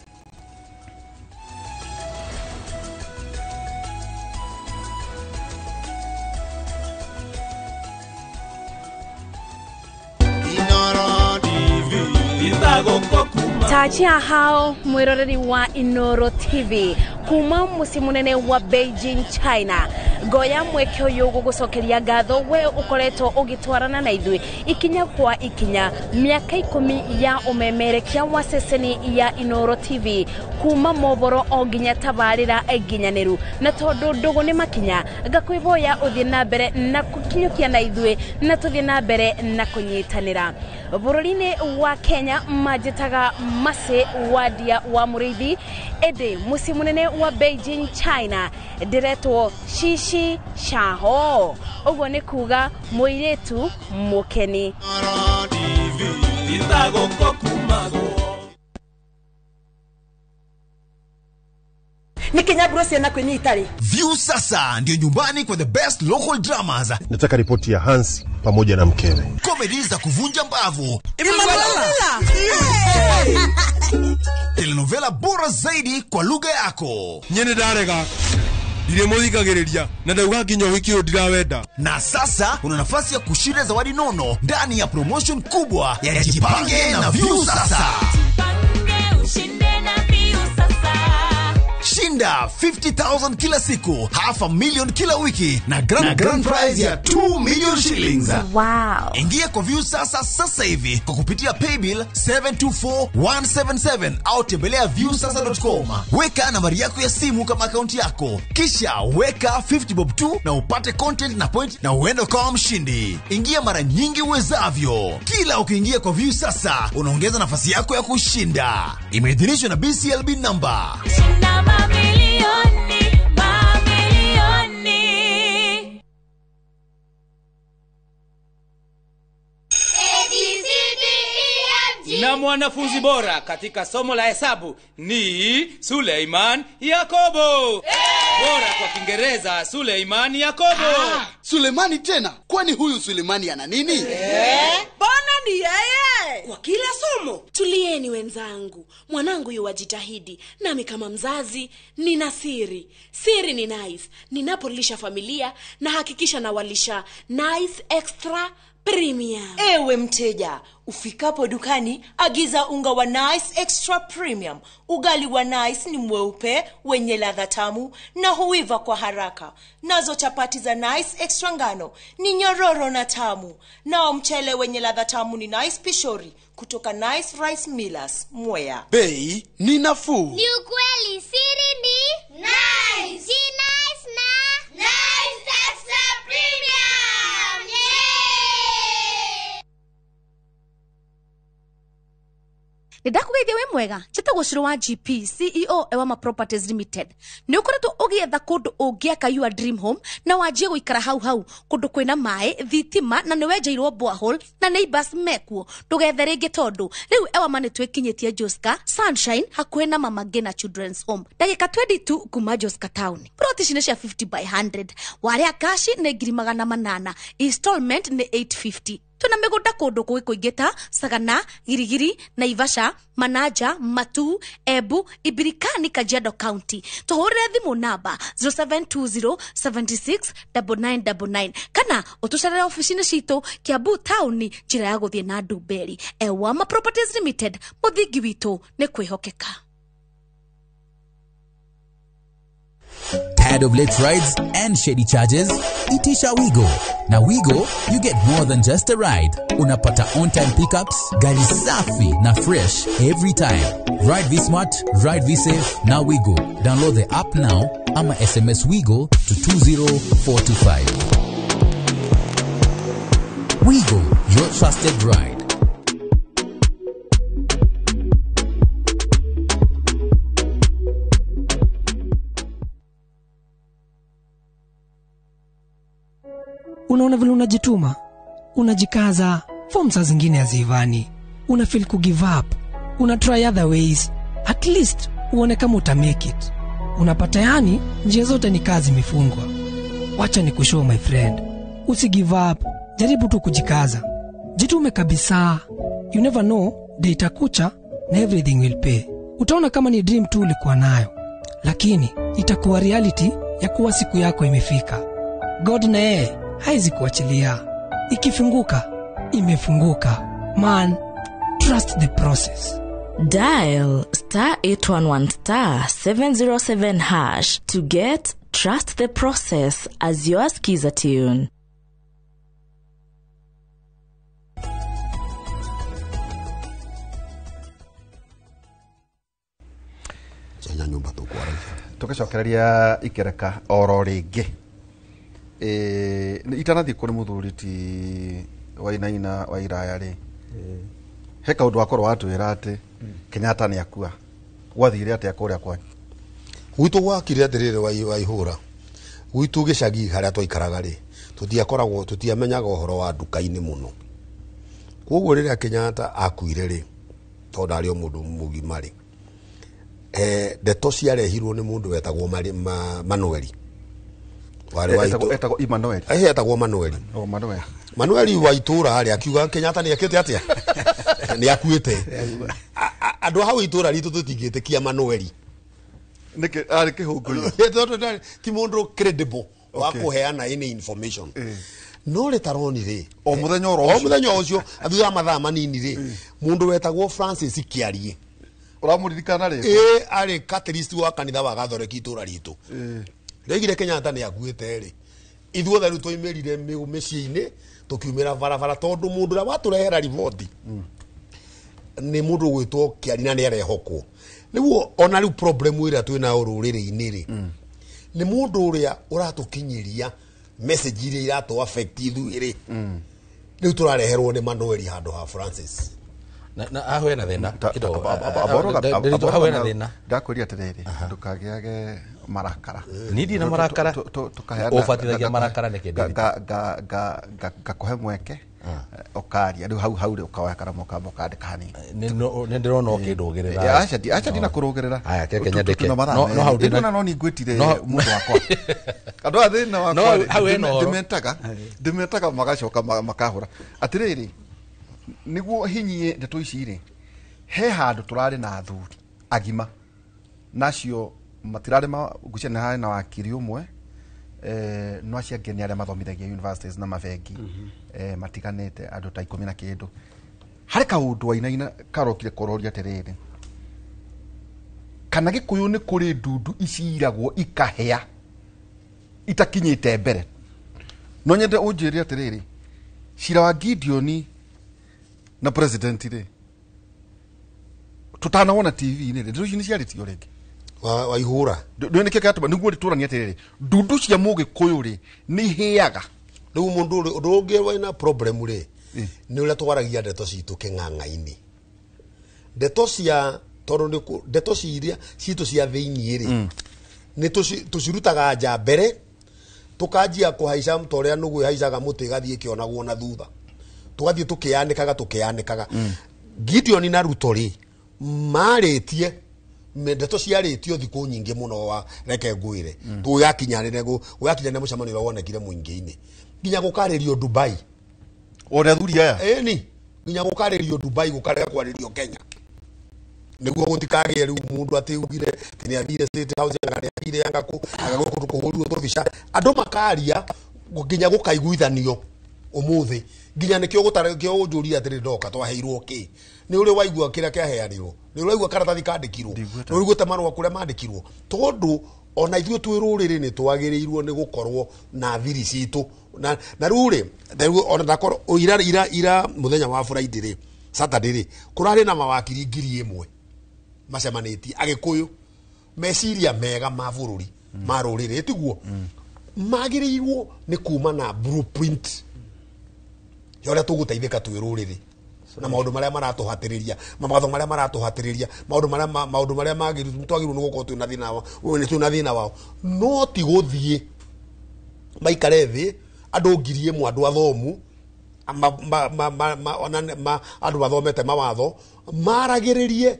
Tachia hao mwiroreri wa Inoro TV kuma muciĩ munene wa Beijing China. Ngoya mweke ũyũ gũgũcokeria ngatho we ũkoretwo ũgĩtwarana na ithuĩ ikinya kwa ikinya mĩaka 10 ya ũmemerekia wa ceceni ya Inoro TV kuma mohoro o nginya tabarĩra nginyanĩru. Na tondũ ndũgũ nĩ makinya, ngakwĩhoya ũthiĩ na mbere na gũkinyũkia na ithuĩ na tũthiĩ na mbere na kũnyitanĩra. Bũrũri-inĩ wa Kenya manjĩtaga Mercy Wandia wa Mũrĩithi, ĩndĩ mũciĩ mũnene wa Beijing China ndĩretwo Shishi Shaho, ũguo nĩ kuga mũirĩtu mũkeni. View sasa ndio nyumbani kwa the best local dramas. Nataka ripoti ya Hans pamoja na mkewe. Comedy za kuvunja mbavu. Telenovela bora zaidi kwa lugha yako. Nyene ndarega. Ndiremuthikagiriria na ndauga nginya wiki ũyũ ndirawenda. Na sasa una nafasi ya kushinda zawadi nono ndani ya promotion kubwa ya Jipange na View Sasa. Jipange ushinde na View Sasa. Shinda 50,000 kila siku, 500,000 kila wiki na grand prize ya 2 million shillings. Wow. Ingia kwa View Sasa sasa hivi kwa kupitia paybill 724177 au tembelea viewsasa.com. Weka nambari yako ya simu kama akaunti yako, kisha weka 50 bob tu na upate content na point na uende ukawa mshindi. Ingia mara nyingi uwezavyo. Kila ukiingia kwa View Sasa unaongeza nafasi yako ya kushinda. Imeidhinishwa na BCLB number. Shinda mamilioni, mamilioni. A, B, C, D, E, F, G. Na mwanafunzi bora katika somo la hesabu ni Suleiman Yakobo. Hey! Bora kwa Kiingereza Suleiman Yakobo. Sulemani tena? Kwani huyu Sulemani ana nini? Bwana ni yeye kwa kila somo. Tulieni wenzangu, mwanangu yuwajitahidi, nami kama mzazi nina siri. Siri ni Nice. Ninapolisha familia na hakikisha nawalisha Nice Extra Premium. Ewe mteja, ufikapo dukani agiza unga wa Nice Extra Premium. Ugali wa Nice ni mweupe, wenye ladha tamu na huiva kwa haraka. Nazo chapati za Nice Extra ngano ni nyororo na tamu. Nao mchele wenye ladha tamu ni Nice Pishori kutoka Nice Rice Millers, Mwea. Bei ni nafuu. Ni ukweli, siri ni Nice. Si Nice na Nice Extra Premium. Yeah! Nĩndakũgeithia wĩ mwega, njĩtagwo Ciro wa GP CEO Ewama Properties Limited. Nĩ ũkoretwo ũgĩetha kũndũ ũngĩaka your dream home na wanjie gũikara hau hau, kũndũ kwĩna maĩ, thitima na nĩ wenjeirwo borehole na neighbors mekuo. Ndũgethe rĩngĩ tondũ rĩu Ewama nĩ twĩkinyĩtie Joska Sunshine hakuhĩ na Mama Ngina Children's Home, ndagĩka 22 kuma Joska town. Plot ici nĩ cia 50 by 100, warĩa kashi nĩ 800,000, installment nĩ 850. Tuna mĩgũnda kũndũ kũngĩ kũingĩ ta Sagana, Girigiri, Naivasha, Manaja, Matu, Embu, Ibirikani, Kajiado County. Tũhũrĩre thimũ namba 0720 76 9999 kana ũtũcerere ofici-inĩ citũ Kiambu town, njĩra ya gũthiĩ na Ndumberi. Ewama Properties Limited, mũthingi witũ nĩ kwĩhokeka. Tired of late rides and shady charges? Itisha Wigo. Na Wigo, you get more than just a ride. Unapata on-time pickups, gari safi na fresh every time. Ride V-Smart, ride V-Safe, na Wigo. Download the app now ama SMS Wigo to 20425. Wigo, your trusted ride. Unaona vile unajituma, unajikaza, form saa zingine haziivani, una feel ku give up, una try other ways, at least uone kama uta make it. Unapata yani njia zote ni kazi imefungwa. Wacha nikushow my friend, usi give up, jaribu tu kujikaza, jitume kabisa. You never know, day itakucha na everything will pay. Utaona kama ni dream tu ulikuwa nayo, lakini itakuwa reality ya kuwa siku yako imefika. God na yeye haizi kuachilia. Ikifunguka, imefunguka. Man, trust the process. Dial star 811 star 707 hash to get Trust the Process as your skiza tune. Chenya nyumba tukwaragia. Tukicokereria ikereka oro ringi. Itanathi kuri muthuri ti Wainaina wa Iraya ri, he kaundu wakorwo watwira ati Kenyatta ni akua, gwathire atia kuria kwanyu? Gwitũ gwakire atiriri Waihũra, gwitũ gĩcagi harĩa twaikaraga rĩ, tũtiakoragwo tũtiamenyaga ũhoro wa nduka-inĩ mũno. Koguo rĩrĩa Kenyatta akuire rĩ, tondũ ndarĩ o mũndũ mũgima rĩ, ndeto ciarehirwo nĩ mũndũ wetagwo Manueli. Etagwo Emmanuel. Etagwo Manueli. Oh, Manuel. Manueli wa itũra rĩ akiuga Kenyatta nĩ ekĩte atĩa? Nĩ akuĩte. Andũ a hau itũra ritũ tũtingĩtĩkia Manueli. Nĩkĩ arĩ kĩhũngũ-inĩ? Ti mũndũ credible wa kũheana any information. No rĩtaroni rĩ, o mũthenya oro ũcio, o mũthenya ũcio thutha wa mathaa manini rĩ, mũndũ wetagwo Francis Kĩarie, ũramũririkana rĩ? Arĩ catalyst wa kanitha wa Gathoreki itũra ritũ. Rĩgire Kenyatta nĩ akuĩte rĩ, ithuothe rĩu twaimĩrire mĩciĩ-inĩ tũkiumĩra barabara tondũ mũndũ ũrĩa watũrehera riboti nĩ mũndũ ũgwĩtwo Kĩarie na nĩ arehokwo. Rĩu ona rĩu problem ĩrĩa twĩnayo rũrĩrĩ-inĩ rĩ, nĩ mũndũ ũrĩa ũratũkinyĩria message iria iratũ affect ithuĩ rĩ, rĩu tũrareherwo nĩ Manueli handũ ha Francis. Na hau hena thĩna hau hena thĩna. Ndakwĩria atĩrĩrĩ, ndũkagĩage marakara. Niĩ ndirĩ na marakara. Ũbatithagia marakara nĩkĩ? Ngakũhe mweke ũkaria rĩu hau hau rĩ ũkaoya karamu ũkamba ũkandĩka hanini. Nĩ ndĩrona ũkĩndũgĩrĩra. Aca ndinakũrũgĩrĩra. Aya keke nyandĩke. No hau ndĩna no nĩ ngwĩtire mũndũ wakwa. Andũ a thĩna wakwa ndĩmetaga magacoka makahũra. Atĩrĩrĩ, nĩguo hinyie ndeto ici rĩ, he handũ tũrarĩ na athuri agima nacio matirarĩ ngwĩciria nĩ harĩ na wakiri ũmwe, no acio angĩ nĩ arĩa mathomithagia universities na mabengi matiganĩte andũ ta 10 na kĩndũ. Harĩ kaũndũ Wainaina karokire kororia atĩrĩrĩ, kana Gĩkũyũ nĩ kũrĩ ndundu iciragwo ikahĩa itakinyĩte mbere. No nyende ũnjĩre atĩrĩrĩ, cira wa Gideon na president rĩ, tutanawona TV-inĩ rĩ, ndeto ici nĩ ciarĩtio rĩngĩ? Waihũra ndũĩ nĩkĩo kĩratũma nĩguo rĩtũranie atĩrĩrĩ, ndundu cia Mũgĩkũyũ rĩ nĩ ihĩaga. Rĩu mũndũ ũndũ ũngĩ wĩna problem rĩ, nĩ ũrĩa twaragia ndeto citũ kĩng'ang'a-inĩ. Ndeto cia tondũ nĩ ndeto ciria citũ cia thĩiniĩ rĩ, nĩ tũcirutaga nja mbere, tũkanjia kũhaica ta ũrĩa nũgũ ĩhaicaga mũtĩ ĩgathiĩ ĩkĩonagwo na thutha. Tũgathiĩ tũkĩanĩkaga. Gideon na Ruto rĩ, marĩtie ndeto ciarĩtio thikũ nyingĩ mũno wa reke ngwĩre tũyakinyanĩre gũyakinyanĩre mũcemanio ũrĩa wonekire mũingĩ-inĩ nginya gũkarĩrio Dubai. Ona athuri aya? Ĩni, nginya gũkarĩrio Dubai gũkarega kwarĩrio Kenya nĩguo gũtikagĩe rĩu mũndũ atĩ ugire atĩ nĩ athire State House anga nĩ athire anga kũ anga gũkũ kũhũrirwo tũbica, andũ makaria nginya gũkaiguithanio ũmũthĩ nginya nĩkĩo gũtarekio ũnjũrie atĩrĩ ndoka twaheirwo kĩ, nĩ ũrĩ waigua kĩrĩa kĩaheanirwo, nĩ ũraigua karatathi kandĩkirwo, nĩ ũiguĩte marũa kũrĩa mandĩkirwo, tondũ Ona ithuĩ twĩ rũrĩrĩ nĩ twagĩrĩirwo nĩ gũkorwo na thiri citũ na rĩu rĩ, ona ndakorwo ira ira ira mũthenya wa Friday rĩ, Saturday rĩ, kũrarĩ na mawakiri 1,000 macemanĩtie Agĩkũyũ meciria mega ma bũrũri ma rũrĩrĩ, tiguo magĩrĩirwo nĩ kuma na blueprint ya ũrĩa tũgũteithĩka twĩ rũrĩrĩ na maũndũ marĩa maratũhatĩrĩria, mawatho marĩa maratũhatĩrĩria, maũndũ marĩa twagĩrĩirwo nĩ gũkorwo twĩna thĩna wao, twĩna thĩna wao. No ti gũthiĩ maikare thĩ andũ 1,000 andũ athomu andũ mathomete mawatho maragĩrĩrie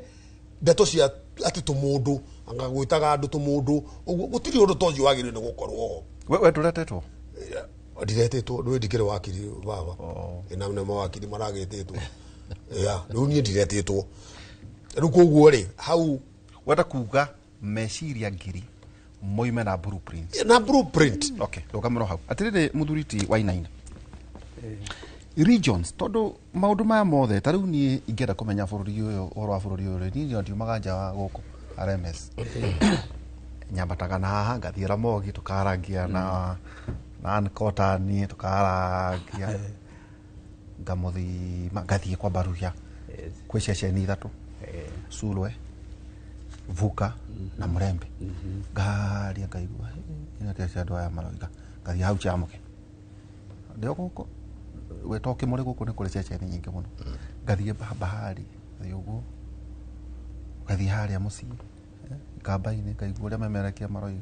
ndeto cia atĩ tũmũndũ anga gwĩtaga andũ tũmũndũ ũguo gũtirĩ ũndũ ta ũcio wagĩrĩirwo nĩ gũkorwo ho. We ndũretĩtwo? Ndiretĩtwo, ndũĩ ndikĩrĩ wakiri baba. Na nĩ mawakiri maragĩtĩtwo. Rĩu niĩ ndiretĩtwo. Rĩu koguo rĩ, hau wenda kuga meciria 1,000 moime na blueprint. Na blueprint. Okay, rũgamĩro hau. Atĩrĩrĩ mũthuri ti Wainaina. Regions, tondũ maũndũ maya mothe ta rĩu niĩ ingĩenda kũmenya bũrũri ũyũ, ũhoro wa bũrũri ũyũ rĩ, niĩ ndiumaga nja wa gũkũ RMS. Nyambataga na haha ngathiĩ Ramogi tũkarangia na Ankotani tũkarangia ngamuthima ngathiĩ kwa Baruhia kwĩ ceceni 3 Sulwe, Vuka na Murembe. Ngaria ngaigua ĩna cia andũ aya maroiga, ngathiĩ hau Kĩamũke ndĩo gũkũ wetoke mũrĩ gũkũ nĩ kũrĩ ceceni nyingĩ mũno. Ngathiĩ Bahari, ngathiĩ ũguo, ngathiĩ harĩa mũciĩ Kamba-inĩ ngaigua ũrĩa memerekia maroiga,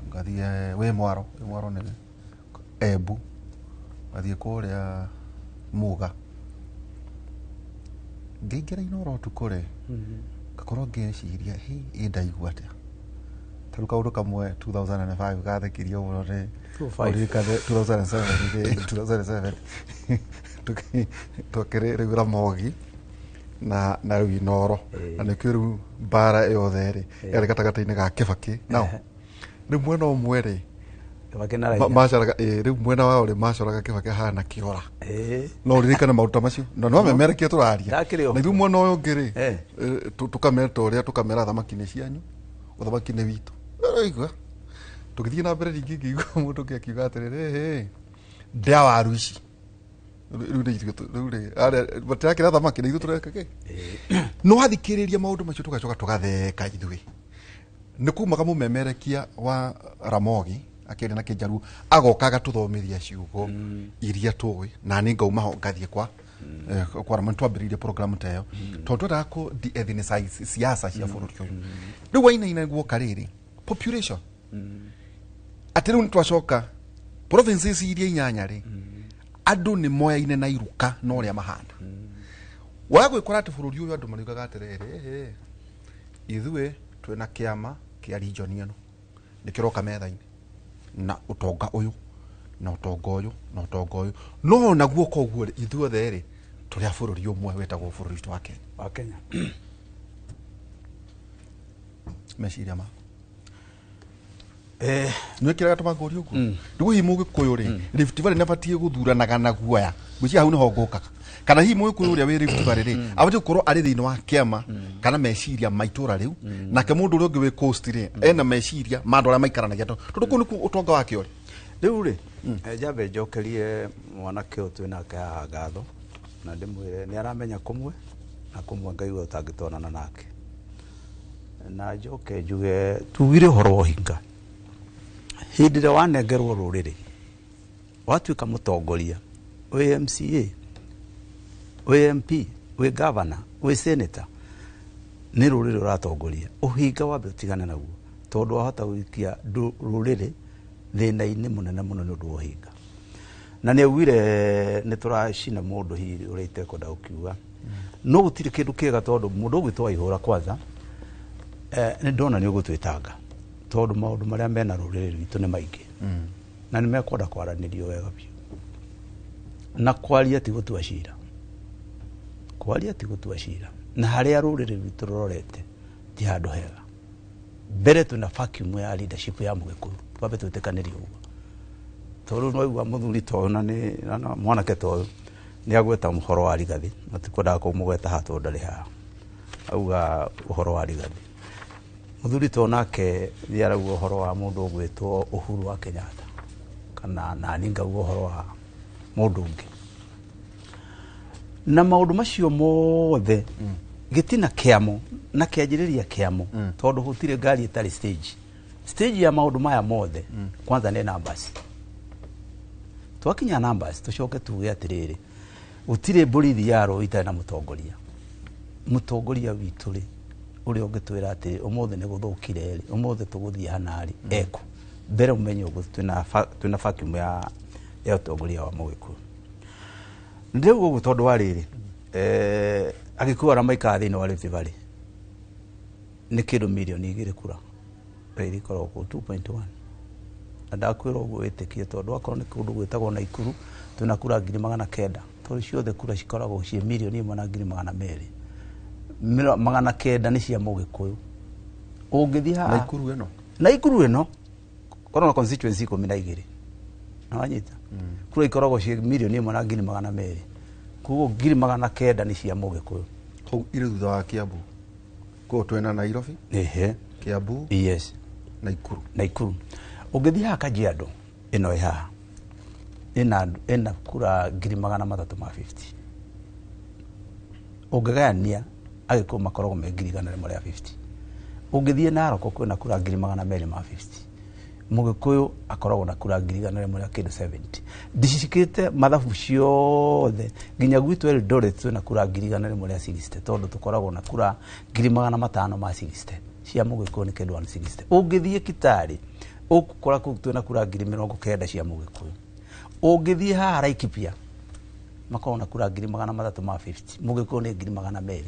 ngathiĩ wĩ Mwaro, wĩ Mwaro nĩ Embu, ngathiĩ kũrĩa Muga, ngĩingĩra Inooro ũtukũ rĩ, ngakorwo ngĩciria ĩ ndaigua atĩa. Ta rĩu kaũndũ kamwe 2005 gathekirie mũno nĩ ũririkane 2007 twakĩrĩ rĩu Ramogi na rĩu Inooro, na nĩkĩo rĩu mbara yothe rĩ yarĩ gatagatĩ-inĩ ga Kĩbakĩ nao rĩu mwena ũmwe rĩ macoraga, rĩu mwena wao rĩ macoraga Kĩbakĩ ahana kĩora. No ũririkane maũndũ ta macio na no memerekie tũraria, na ithuĩ mwena ũyũ ũngĩ rĩ tũkamera ta ũrĩa tũkamera thamaki nĩ cianyu, ũthamaki nĩ witũ. Ũraigua tũgĩthiĩ na mbere rĩngĩ ngĩigua mũndũ ũngĩ akiuga atĩrĩrĩ, ndĩa waru ici rĩu nĩ ithuĩ rĩu rĩ matirakĩra thamaki nĩ ithuĩ tũreka kĩ. No athikĩrĩria maũndũ macio tũgacoka tũgatheka ithuĩ. Nĩ kumaga mũmemerekia wa Ramogi akĩaria na Kĩnjaruo agoka agatũthomithia ciugo iria tũĩ, na niĩ ngauma ho ngathiĩ kwa Ramogi. Twambĩrĩirie program ta ĩyo tondũ twendaga kũ de-ethnicize siasa cia bũrũri ũyũ. Rĩu Wainaina guoka rĩrĩ population atĩ rĩu nĩtwacoka provinces iria 8 rĩ, andũ nĩ moyaine na iruka na ũrĩa mahana. Waga gwĩkora atĩ bũrũri ũyũ andũ mariugaga atĩrĩrĩ, ithuĩ twĩna kĩama kĩa region ĩno nĩkĩroka metha-inĩ na ũtonga ũyũ na ũtonga ũyũ na ũtonga ũyũ, no ona guoka ũguo rĩ, ithuothe rĩ tũrĩ a bũrũri ũmwe wĩtagwo bũrũri witũ wa Kenya. Wa Kenya. Meciria maku nĩwĩkĩraga tũmangũri ũguo? Rĩu hihi mũgĩkũyũ rĩ, Rift Valley nĩabatiĩ gũthuranaga na guoya, ngwĩciria hau nĩho ngũkaga. Kana hihi mũgĩkũyũ ũrĩa wĩ Rift Valley rĩ, abatiĩ gũkorwo arĩ thĩinĩ wa kĩama kana meciria ma itũra rĩu, nake mũndũ ũrĩa ũngĩ wĩ coast rĩ ena meciria ma andũ arĩa maikaranagia, tondũ kũu nĩkuo ũtonga wake ũrĩ. Rĩu rĩ, njambe njokerie mwanake ũyũ twĩ nake haha ngatho, na ndĩmwĩre nĩ aramenya kũmwe na kũmwe ngaigua ũtangĩtonana nake. Na njoke njuge tugire ũhoro wa ũhinga. Hĩndĩ ĩrĩa wanengerwo rũrĩrĩ watuĩka mũtongoria, wĩ MCA, wĩ MP, wĩ governor, wĩ senator, nĩ rũrĩrĩ ũratongoria. Ũhinga wambe ũtigane naguo, tondũ wahota gũikia rũrĩrĩ thĩna-inĩ mũnene mũno nĩ ũndũ wa ũhinga. Na nĩ augire nĩ tũracina mũndũ hihi ũrĩa itekwenda gũkiuga, no gũtirĩ kĩndũ kĩega tondũ mũndũ ũgwĩtwo Waihũra kwanza, nĩ ndona nĩ ũgũtwĩtanga tondũ maũndũ marĩa mena rũrĩrĩ rwitũ nĩ maingĩ na nĩ mekwenda kwaranĩrio wega biũ. Na kwaria ti gũtua cira, kwaria ti gũtua cira, na harĩa rũrĩrĩ rwitũ rũrorete ti handũ hega. Mbere twĩna vacuum ya leadership ya Mũgĩkũyũ, twambe twĩtĩkanĩrie ũguo, tondũ no igua mũthuri ta ũyũ na nĩ mwanake ta ũyũ nĩ agweta ũhoro wa Rigathi, na tikwendaga kũmũgweta haha tondũ ndarĩ haha, auga ũhoro wa Rigathi. Muthuri to nake nĩ arauga ũhoro wa mũndũ ũgwĩtwo Uhuru wa Kenyatta kana nani ngauga ũhoro wa mũndũ ũngĩ na maũndũ macio mothe gĩtina kĩamo na kĩanjĩrĩria kĩamo tondũ gũtirĩ ngari ĩtarĩ stage stage ya maũndũ maya mothe kwanza nĩ numbers. Twakinya numbers tucoke tuge atĩrĩrĩ gũtirĩ mbũri ithiaga itarĩ na mũtongoria. Mũtongoria witũ rĩ ũrĩa ũngĩtwĩra atĩ ũmũthĩ nĩ gũthũkire rĩ ũmũthĩ tũgũthiĩ hana rĩ eko mbere ũmenye ũguo twĩna vacuum ya ũtongoria wa Mũgĩkũyũ. Ndĩrauga ũguo tondũ wa rĩrĩ Agĩkũyũ arĩa maikaraga thĩinĩ wa Rift Valley nĩ kĩndũ mirioni 2 kura iria ikoragwo kũu 2.1 na ndakwĩra ũguo wĩtĩkie tondũ akorwo nĩ kũndũ gwĩtagwo Naikuru twĩna kura 900,000 tondũ ciothe kura cikoragwo ciĩ 1,200,000 900 nĩ cia Mũgĩkũyũ. Ũngĩthiĩ haha Naikuru ĩno Naikuru ĩno korwo na constituency 12 na wanyita kura ikoragwo ciĩ 1,200,000 koguo 900,000 nĩ cia Mũgĩkũyũ. Kũu irĩ thutha wa Kiambu. Kũu twĩna Nairobi, ehe, Kiambu, yes, Naikuru. Naikuru. Ũngĩthiĩ haha Kajiado ĩno ĩ haha ĩna kura 350,000. Ũngĩgayania Agĩkũyũ makoragwo me 150,000. Ũngĩthiĩ Narok kwĩna kura 250,000. Mũgĩkũyũ akoragwo na kura 170,000. Ndicikĩte mathabu ciothe nginya gwitũ Eldoret twĩna kura 160,000 tondũ tũkoragwo na kura 560,000 cia Mũgĩkũyũ nĩ kĩndũ 160. Ũngĩthiĩ Kitale ũgũkora kũu twĩna kura 90,000 cia Mũgĩkũyũ. Ũngĩthiĩ haha Laikipia makoragwo na kura 350,000 Mũgĩkũyũ nĩ 200,000.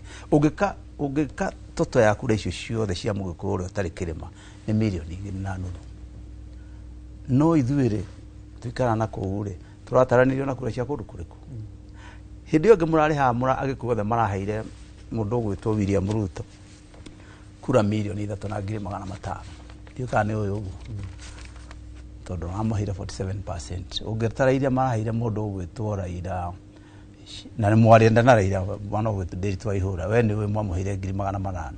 Ũngĩka toto ya kura icio ciothe cia Mũgĩkũyũ ũrĩa ũtarĩ kĩrĩma nĩ 2.5 million. No ithuĩ rĩ tuikara na kũu rĩ tũrataranĩrio na kura cia kũndũ kũrĩkũ. Hĩndĩ ĩyo ĩngĩ mũrarĩ haha Agĩkũyũ othe maraheire mũndũ ũgwĩtwo William Ruto kura 3,500,000. Ndiũĩ kana nĩ ũyũ ũguo tondũ ramũheire 47%. Ũngĩtara iria maraheire mũndũ ũgwĩtwo Raila na nĩ mwarĩenda na Raila mwana ũgwĩtwo Ndiritu Waihũra we nĩwe mwamũheire 800,000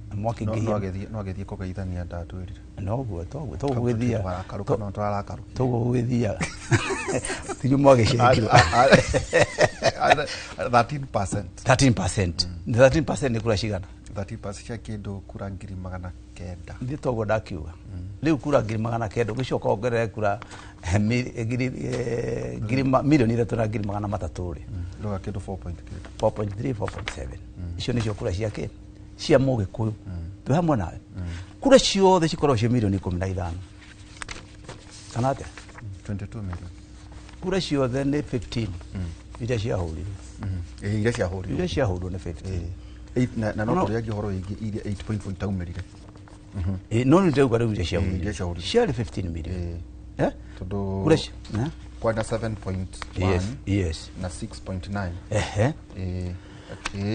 na mwakĩingĩhia no agĩthiĩ kũgeithania ndatwĩrire. Noguo toguo gũgĩthiaga toguo gũgĩthiaga tirio mwagĩcekirwo 13%. 13% 13% nĩ kura cigana? 13% cia kĩndũ kura 900,000. Nĩ toguo ndakiuga rĩu kura 900,000 ũgĩcoka wongerere kura 3,300,000 rĩ ndũga kĩndũ 4.3 4.7 icio nĩcio kura cia kĩ cia Mũgĩkũyũ. Twĩ hamwe nawe kura ciothe cikoragwo ciĩ 15 million kana atĩa? 22 million. Kura ciothe nĩ 15 iria ciahũrirwo. Iria ciahũrirwo iria ciahũrirwo nĩ 15 na no tũrĩangia ũhoro wĩgiĩ iria 8.4 itaumĩrire. No nĩ ndĩrauga rĩu iria ciahũrirwo ciarĩ 15 million. Tondũ kura kwenda 7.1 yes na 6.9 ehe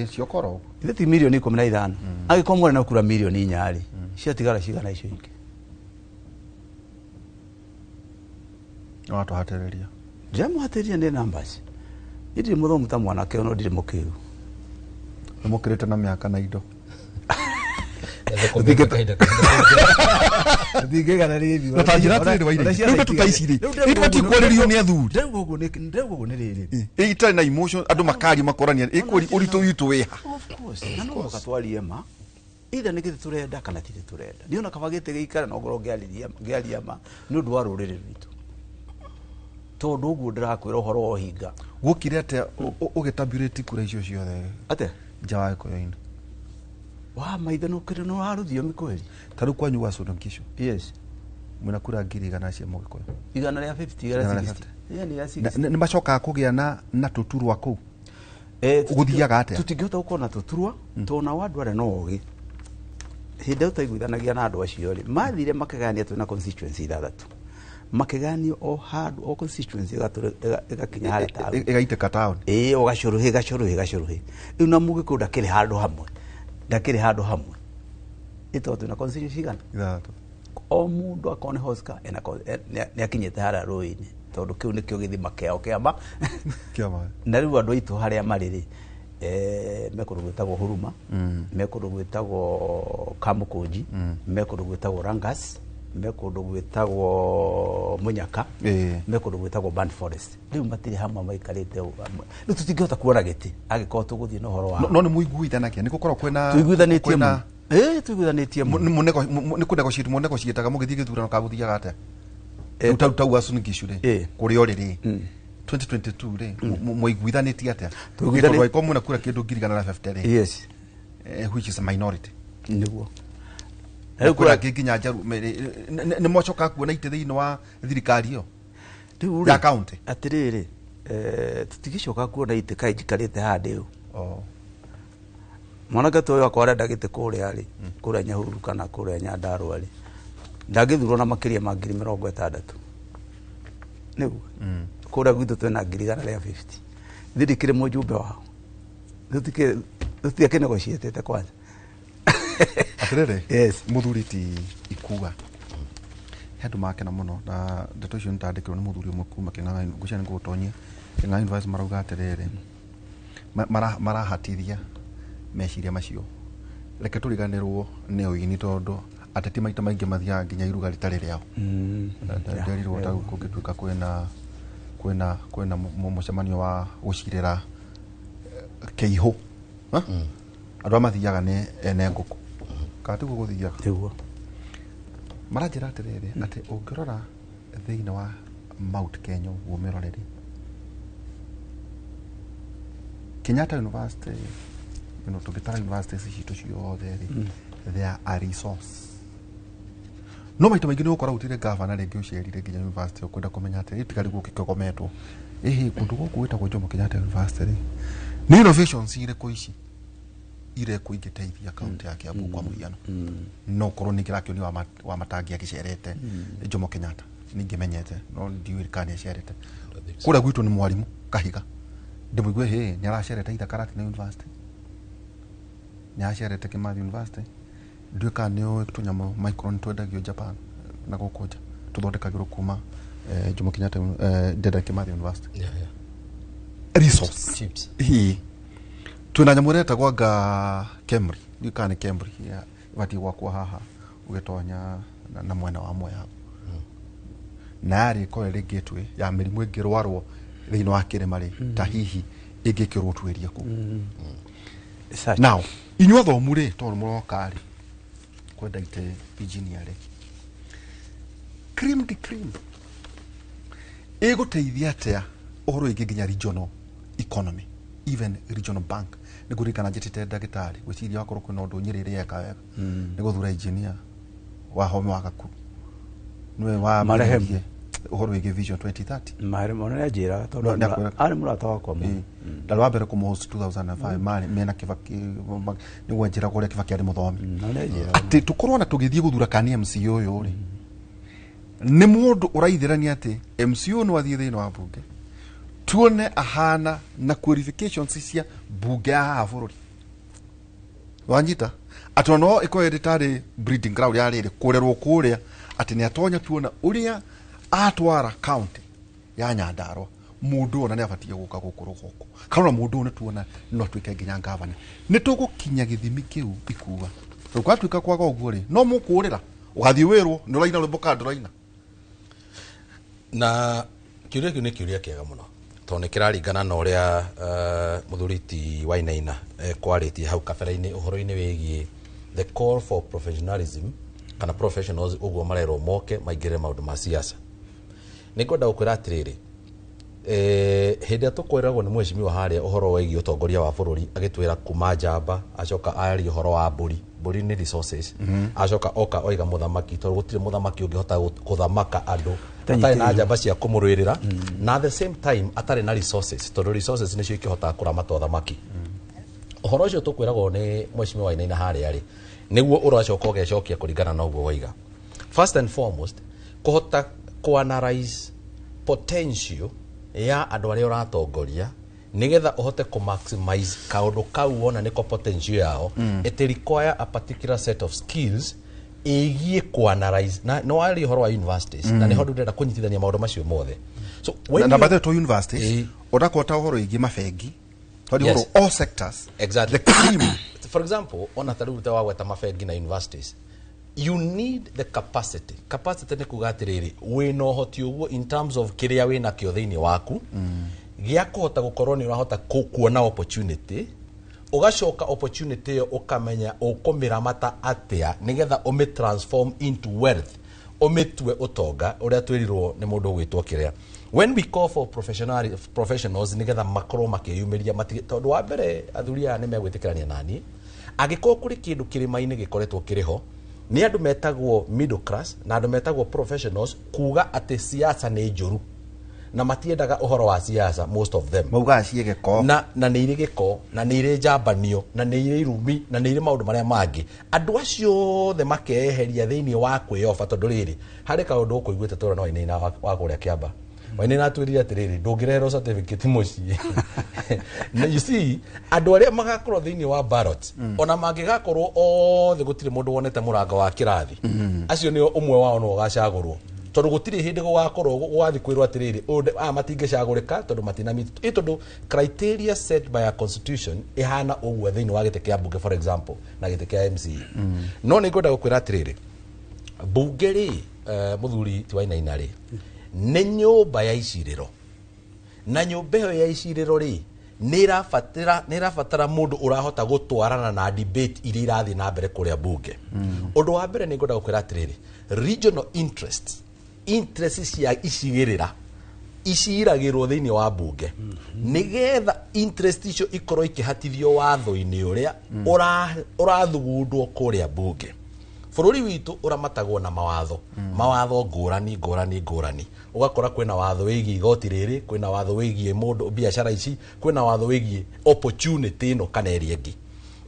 ciokora ũguo ithe ti 15 million. Angĩkorwo mwarĩ na kura 4 million rĩ ciatigara cigana icio ingĩ? No atũhatĩrĩria. Ndiramũhatĩrĩria nĩ numbers. Niĩ ndirĩ mũthomu ta mwanake no ndirĩ mũkĩgu. Nĩ mũkĩrĩte na mĩaka na indo. Rĩu ndĩrauga ũguo nĩ rĩrĩ itarĩ na emotion andũ makaria makorania ĩkwĩri ũritũ witũ wĩha. Of course na no mũhaka twarie ma either nĩ gĩtĩ tũrenda kana tirĩ tũrenda. Niĩ ona kaba gĩtĩ gĩikare no ngorwo ngĩaria ma nĩ ũndũ wa rũrĩrĩ rwitũ tondũ ũguo ndĩrakwĩra ũhoro wa ũhinga. Guokire atĩa ũgĩtabulate kura icio ciothe atĩa nja wa Gĩkũyũ-inĩ? Wa maitho no kĩrĩ no wa rũthiomi kweli. Ta rĩu kwanyu gwa Uasin Gishu yes mwĩna kura 100,000 cia Mũgĩkũyũ 150 160 yani ya 60. Nĩ macokaga kũgĩa na tũturwa kũu gũthiaga atĩa? Tũtingĩhota gũkorwo na tũturwa tondũ nao andũ arĩa no ogĩ hĩndĩ ĩyo twaiguithanagia na andũ acio rĩ mathire makĩgayania twĩna constituency 6 makĩgayanio o handũ o constituency ĩgakinya harĩa taũni ĩgaitĩka taũni ĩĩ o gacũrũhĩ gacũrũhĩ gacũrũhĩ rĩu na Mũgĩkũyũ ndakĩrĩ handũ hamwe ndakĩrĩ handũ hamwe ĩtondũ twĩna constituency cigana 6 o mũndũ akorwo nĩ Oscar nĩ akinyĩte harĩa rũĩ-inĩ tondũ kĩu nĩkĩo gĩthima kĩao kĩama kĩama na rĩu andũ aitũ harĩa marĩ rĩ Me kũndũ gwĩtagwo Huruma, me kũndũ gwĩtagwo Kamukunji, me kũndũ gwĩtagwo Rangas, me kũndũ gwĩtagwo Munyaka, me kũndũ gwĩtagwo Burnt Forest. Rĩu matirĩ hamwe maikarĩte ũũ. Rĩu tũtingĩhota kuona gĩtĩ angĩkorwo tũgũthiĩ na ũhoro wa No nĩ mũiguithanagia nĩ gũkorwo kwĩna Tũiguithanĩtie kwĩna- mũno. Ĩĩ, tũiguithanĩtie mũno. Nĩ kũnegotiate mũnegotiataga mũgĩthiĩ gĩthurano kana gũthiaga atĩa? Rĩu tau Uasin Gishu rĩ, kũrĩa ũrĩ rĩ, 2022 rĩ, mũiguithanĩtie atĩa? Tũiguithanĩ- Tondũ angĩkorwo mwĩna kura kĩndũ 150 rĩ, Yes. Which is a minority. Nĩguo. Na kwĩna angĩ nginya njaru nĩ mwacoka kuona itĩ thĩinĩ wa thirikari ĩyo Rĩu rĩ, ya county. Atĩrĩrĩ, tũtigĩcoka kuona itĩ kaĩ njikarĩte haha ndĩ ũ. Mwanake ta ũyũ akwa arenda gĩtĩ kũrĩa rĩ, kũrĩa Nyahururu kana kũrĩa Nyandarũa rĩ, ndangĩthurwo na makĩria ma 60,000. Nĩguo. Kũrĩa gwitũ twĩna 150,000. Ithuĩ ndikĩrĩ mũjumbe wao. Tũtiakĩnegotiatĩte kwanza. Atĩrĩrĩ, Yes. Mũthuri ti Ikua, he andũ makena mũno na ndeto icio nĩtandĩkĩrwo nĩ mũthuri ũmwe kuma Kĩng'ang'a, ngwĩciria nĩngũgũtonyia Kĩng'ang'a University, marauga atĩrĩrĩ, marahatithia meciria macio, reke tũriganĩrwo nĩ ũini tondũ ateti maita maingĩ mathiaga nginya iruga rĩtarĩ rĩao. Nderirwo ta kũngĩtuĩka kwĩna mũcemanio wa gũcirĩra kĩihũ, Ha? Andũ arĩa mathiaga nĩ ene ngũkũ, kana tiguo gũthiaga? Nĩguo. Maranjĩra atĩrĩrĩ, atĩ ũngĩrora thĩinĩ wa Mount Kenya ũguo mĩrorere Kenyatta University, tũngĩtara universities citũ ciothe rĩ, they are a resource. No maita maingĩ nĩ ũgũkora gũtirĩ gavana rĩngĩ ũcerire nginya university ũkwenda kũmenya atĩrĩ, tiga rĩu gũkĩgometwo ĩhĩ kũndũ gũkũ gwĩtagwo Jomo Kenyatta University rĩ, nĩ innovations irĩkũ ici irekwo ingĩteithia kaunti ya Kiambu kwa mũhiano? No korwo nĩ kĩrakĩonio wa matangi agĩcerete Jomo Kenyatta ningĩmenyete, no ndiũĩ kana nĩacerete kũrĩa gwitũ. Nĩ mwarimũ Kahiga, ndĩmũigue hĩ nĩ aracerete itha Karatina University, nĩ aracerete Kimathi University. Ndiũĩ kana nĩ ũĩ tũnyamũ micron twendagio Japan na gũkũ nja tũthondekagĩrwo kuma Jomo Kenyatta, Dedan Kimathi University. Resource. Chips. Hii twina nyamũ ĩrĩa ĩtagwo anga Kemri, ndiũĩ kana nĩ Kemri, ĩbatiĩ gwakwo haha ũgĩtonya na mwena wa Mwea na yarĩ ĩkorwo ĩrĩ gateway ya mĩrimũ ĩngĩrwarwo thĩinĩ wa kĩrĩma rĩ, ta hihi ĩngĩkĩrwo tuĩrie kũu. Now inyuĩ athomu rĩ, tondũ mũroka rĩ kwenda ite engineer rĩ, cream de cream ĩgũteithia atĩa ũhoro wĩgiĩ nginya regional economy, even regional bank? Nĩ ngũririkana njĩtĩte ndagĩtarĩ, gwĩciria wakorwo kwĩna ũndũ Nyĩrĩ ĩrĩ eka wega nĩ gũthura engineer wa home wa Gakuru, nĩwe wa Marehemu. ũhoro wĩgiĩ Vision 2030. Marehemu ona nĩanjĩraga tondũ No, nĩakwĩra. arĩ mũrata wakwa mũno. Ndarĩ wa mbere kũmũhost 2005, marĩ mena Kibaki, nĩguo njĩra ũrĩa Kibaki arĩ mũthomi. Na nĩanjĩraga. Atĩ tũkorwo na tũgĩthiĩ gũthura kani MCA ũyũ rĩ, nĩ mũndũ ũraithĩrania atĩ MCA no athiĩ thĩinĩ wa mbunge tuone ahana na qualifications cia mbunge ya haha bũrũri, wanyita atĩ no ĩkorwo ĩrĩ tarĩ breeding ground ya rĩrĩ kũrerwo kũrĩa, atĩ nĩ atonya tuona ũrĩa atwara county ya Nyandarua, mũndũ ona nĩ abatiĩ gũka gũkũ rũgongo, kana ona mũndũ ũyũ nĩ tuona no atuĩke nginya gavana. Nĩ tũgũkinya gĩthimi kĩu Ikua? Rĩu gwatuĩka kwaga ũguo rĩ, no mũkũrĩra ũgathiĩ wĩrwo nĩ ũraina rwĩmbo kana ndũraina. Na kĩũria kĩu nĩ kĩũria kĩega mũno tondũ nĩ kĩraringana na ũrĩa mũthuri ti Wainaina kwarĩtie hau kabere-inĩ ũhoro-inĩ wĩgiĩ the call for professionalism kana professionals, ũguo marerwo moke maingĩrĩre maũndũ ma siasa. Nĩ ngwenda gũkwĩra atĩrĩrĩ, hĩndĩ ĩrĩa tũkwĩragwo nĩ mheshimiwa harĩa ũhoro wĩgiĩ ũtongoria wa bũrũri, agĩtwĩra kuma njamba, acoka aria ũhoro wa mbũri, mbũri nĩ resources. Acoka oka oiga mũthamaki, tondũ gũtirĩ mũthamaki ũngĩhota gũthamaka andũ atarĩ na njamba cia kũmũrũĩrĩra, na at the same time atarĩ na resources, tondũ resources nĩcio ikĩhotaga kũramata ũthamaki. Ũhoro ũcio tũkwĩragwo nĩ mheshimiwa Wainaina harĩa rĩ, nĩguo ũracoka ũgecokia kũringana na ũguo waiga. First and foremost, kũhota kũanalyze potential ya andũ arĩa ũratongoria nigetha ũhote kũ-maximize kaũndũ kau wona nĩko potential yao. It require a particular set of skills ĩgiĩ kũ-analyze, na no waria ũhoro wa universities, na nĩho ndĩrenda kũnyitithania maũndũ macio mothe. So when Na bathe to universities onakorwo ta ũhoro wĩgiĩ mabengi. Tondũ Yes. all sectors. Exactly. The cream. For example, ona ta rĩu ta wagweta mabengi na universities, you need the capacity. Capacity nĩ kuga atĩrĩrĩ, wĩna ũhoti ũguo in terms of kĩrĩa wĩna kĩo thĩinĩ waku gĩa kũhota gũkorwo nĩ ũrahota kuona opportunity, ũgacoka opportunity ĩyo ũkamenya ũkũmĩramata atĩa nĩgetha ũmĩ transform into wealth, ũmĩtue ũtonga ũrĩa twĩrirwo nĩ mũndũ ũgwĩtwo kĩrĩa. When we call for professionals nĩgetha makorwo makĩyumĩria matige, tondũ wa mbere athuri aya nĩ megwĩtĩkĩrania nani, angĩkorwo kũrĩ kĩndũ kĩrĩma-inĩ gĩkoretwo kĩrĩ ho nĩ andũ metagwo middle class na andũ metagwo professionals kuga atĩ siasa nĩ njũru na matiendaga ũhoro wa siasa, most of them maugaga ciĩ gĩko, na nĩ irĩ gĩko, na nĩ irĩ njambanio, na nĩ irĩ irumi, na nĩ irĩ maũndũ marĩa mangĩ. Andũ acio othe makeeheria thĩinĩ wa kwĩyoba, tondũ rĩrĩ harĩ kaũndũ ũkũiguĩte tũra no Wainaina wa kũrĩa Kĩamba. Wainaina atwĩrire atĩrĩrĩ, ndũngĩreherwo certificate mũciĩ. Na you see, andũ arĩa magakorwo thĩinĩ wa ballot, ona mangĩgakorwo othe gũtirĩ mũndũ wonete mũrango wa kĩrathi, acio nĩo ũmwe wao no ũgacagũrwo, tondũ gũtirĩ hĩndĩ gũgakorwo gũgathiĩ kwĩrwo atĩrĩrĩ, aya matingĩcagũrĩka tondũ matina meet ĩ, tondũ criteria set by a constitution ĩhana ũguo thĩinĩ wa gĩtĩ kĩa mbunge, for example, na gĩtĩ kĩa MCA. No nĩ ngwenda gũkwĩra atĩrĩrĩ, mbunge rĩ, mũthuri ti Wainaina rĩ, nĩ nyũmba ya icirĩro, na nyũmba ĩyo ya icirĩro rĩ, nĩ ĩrabatara mũndũ ũrahota gũtwarana na debate iria irathiĩ na mbere kũrĩa mbunge. Ũndũ wa mbere nĩ ngwenda gũkwĩra atĩrĩrĩ, regional interests, interest cia icigĩrĩra iciragĩrwo thĩinĩ wa mbunge, nĩgetha interest icio ikorwo ikĩhatithio watho-inĩ ũrĩa ũrathugundwo kũrĩa mbunge. Bũrũri witũ ũramatagwo na mawatho, mawatho ngũrani ngũrani ngũrani. Ũgakora kwĩna watho wĩgiĩ igoti rĩrĩ, kwĩna watho wĩgiĩ mũndũ biacara ici, kwĩna watho wĩgiĩ opportunity ĩno kana ĩrĩa ĩngĩ.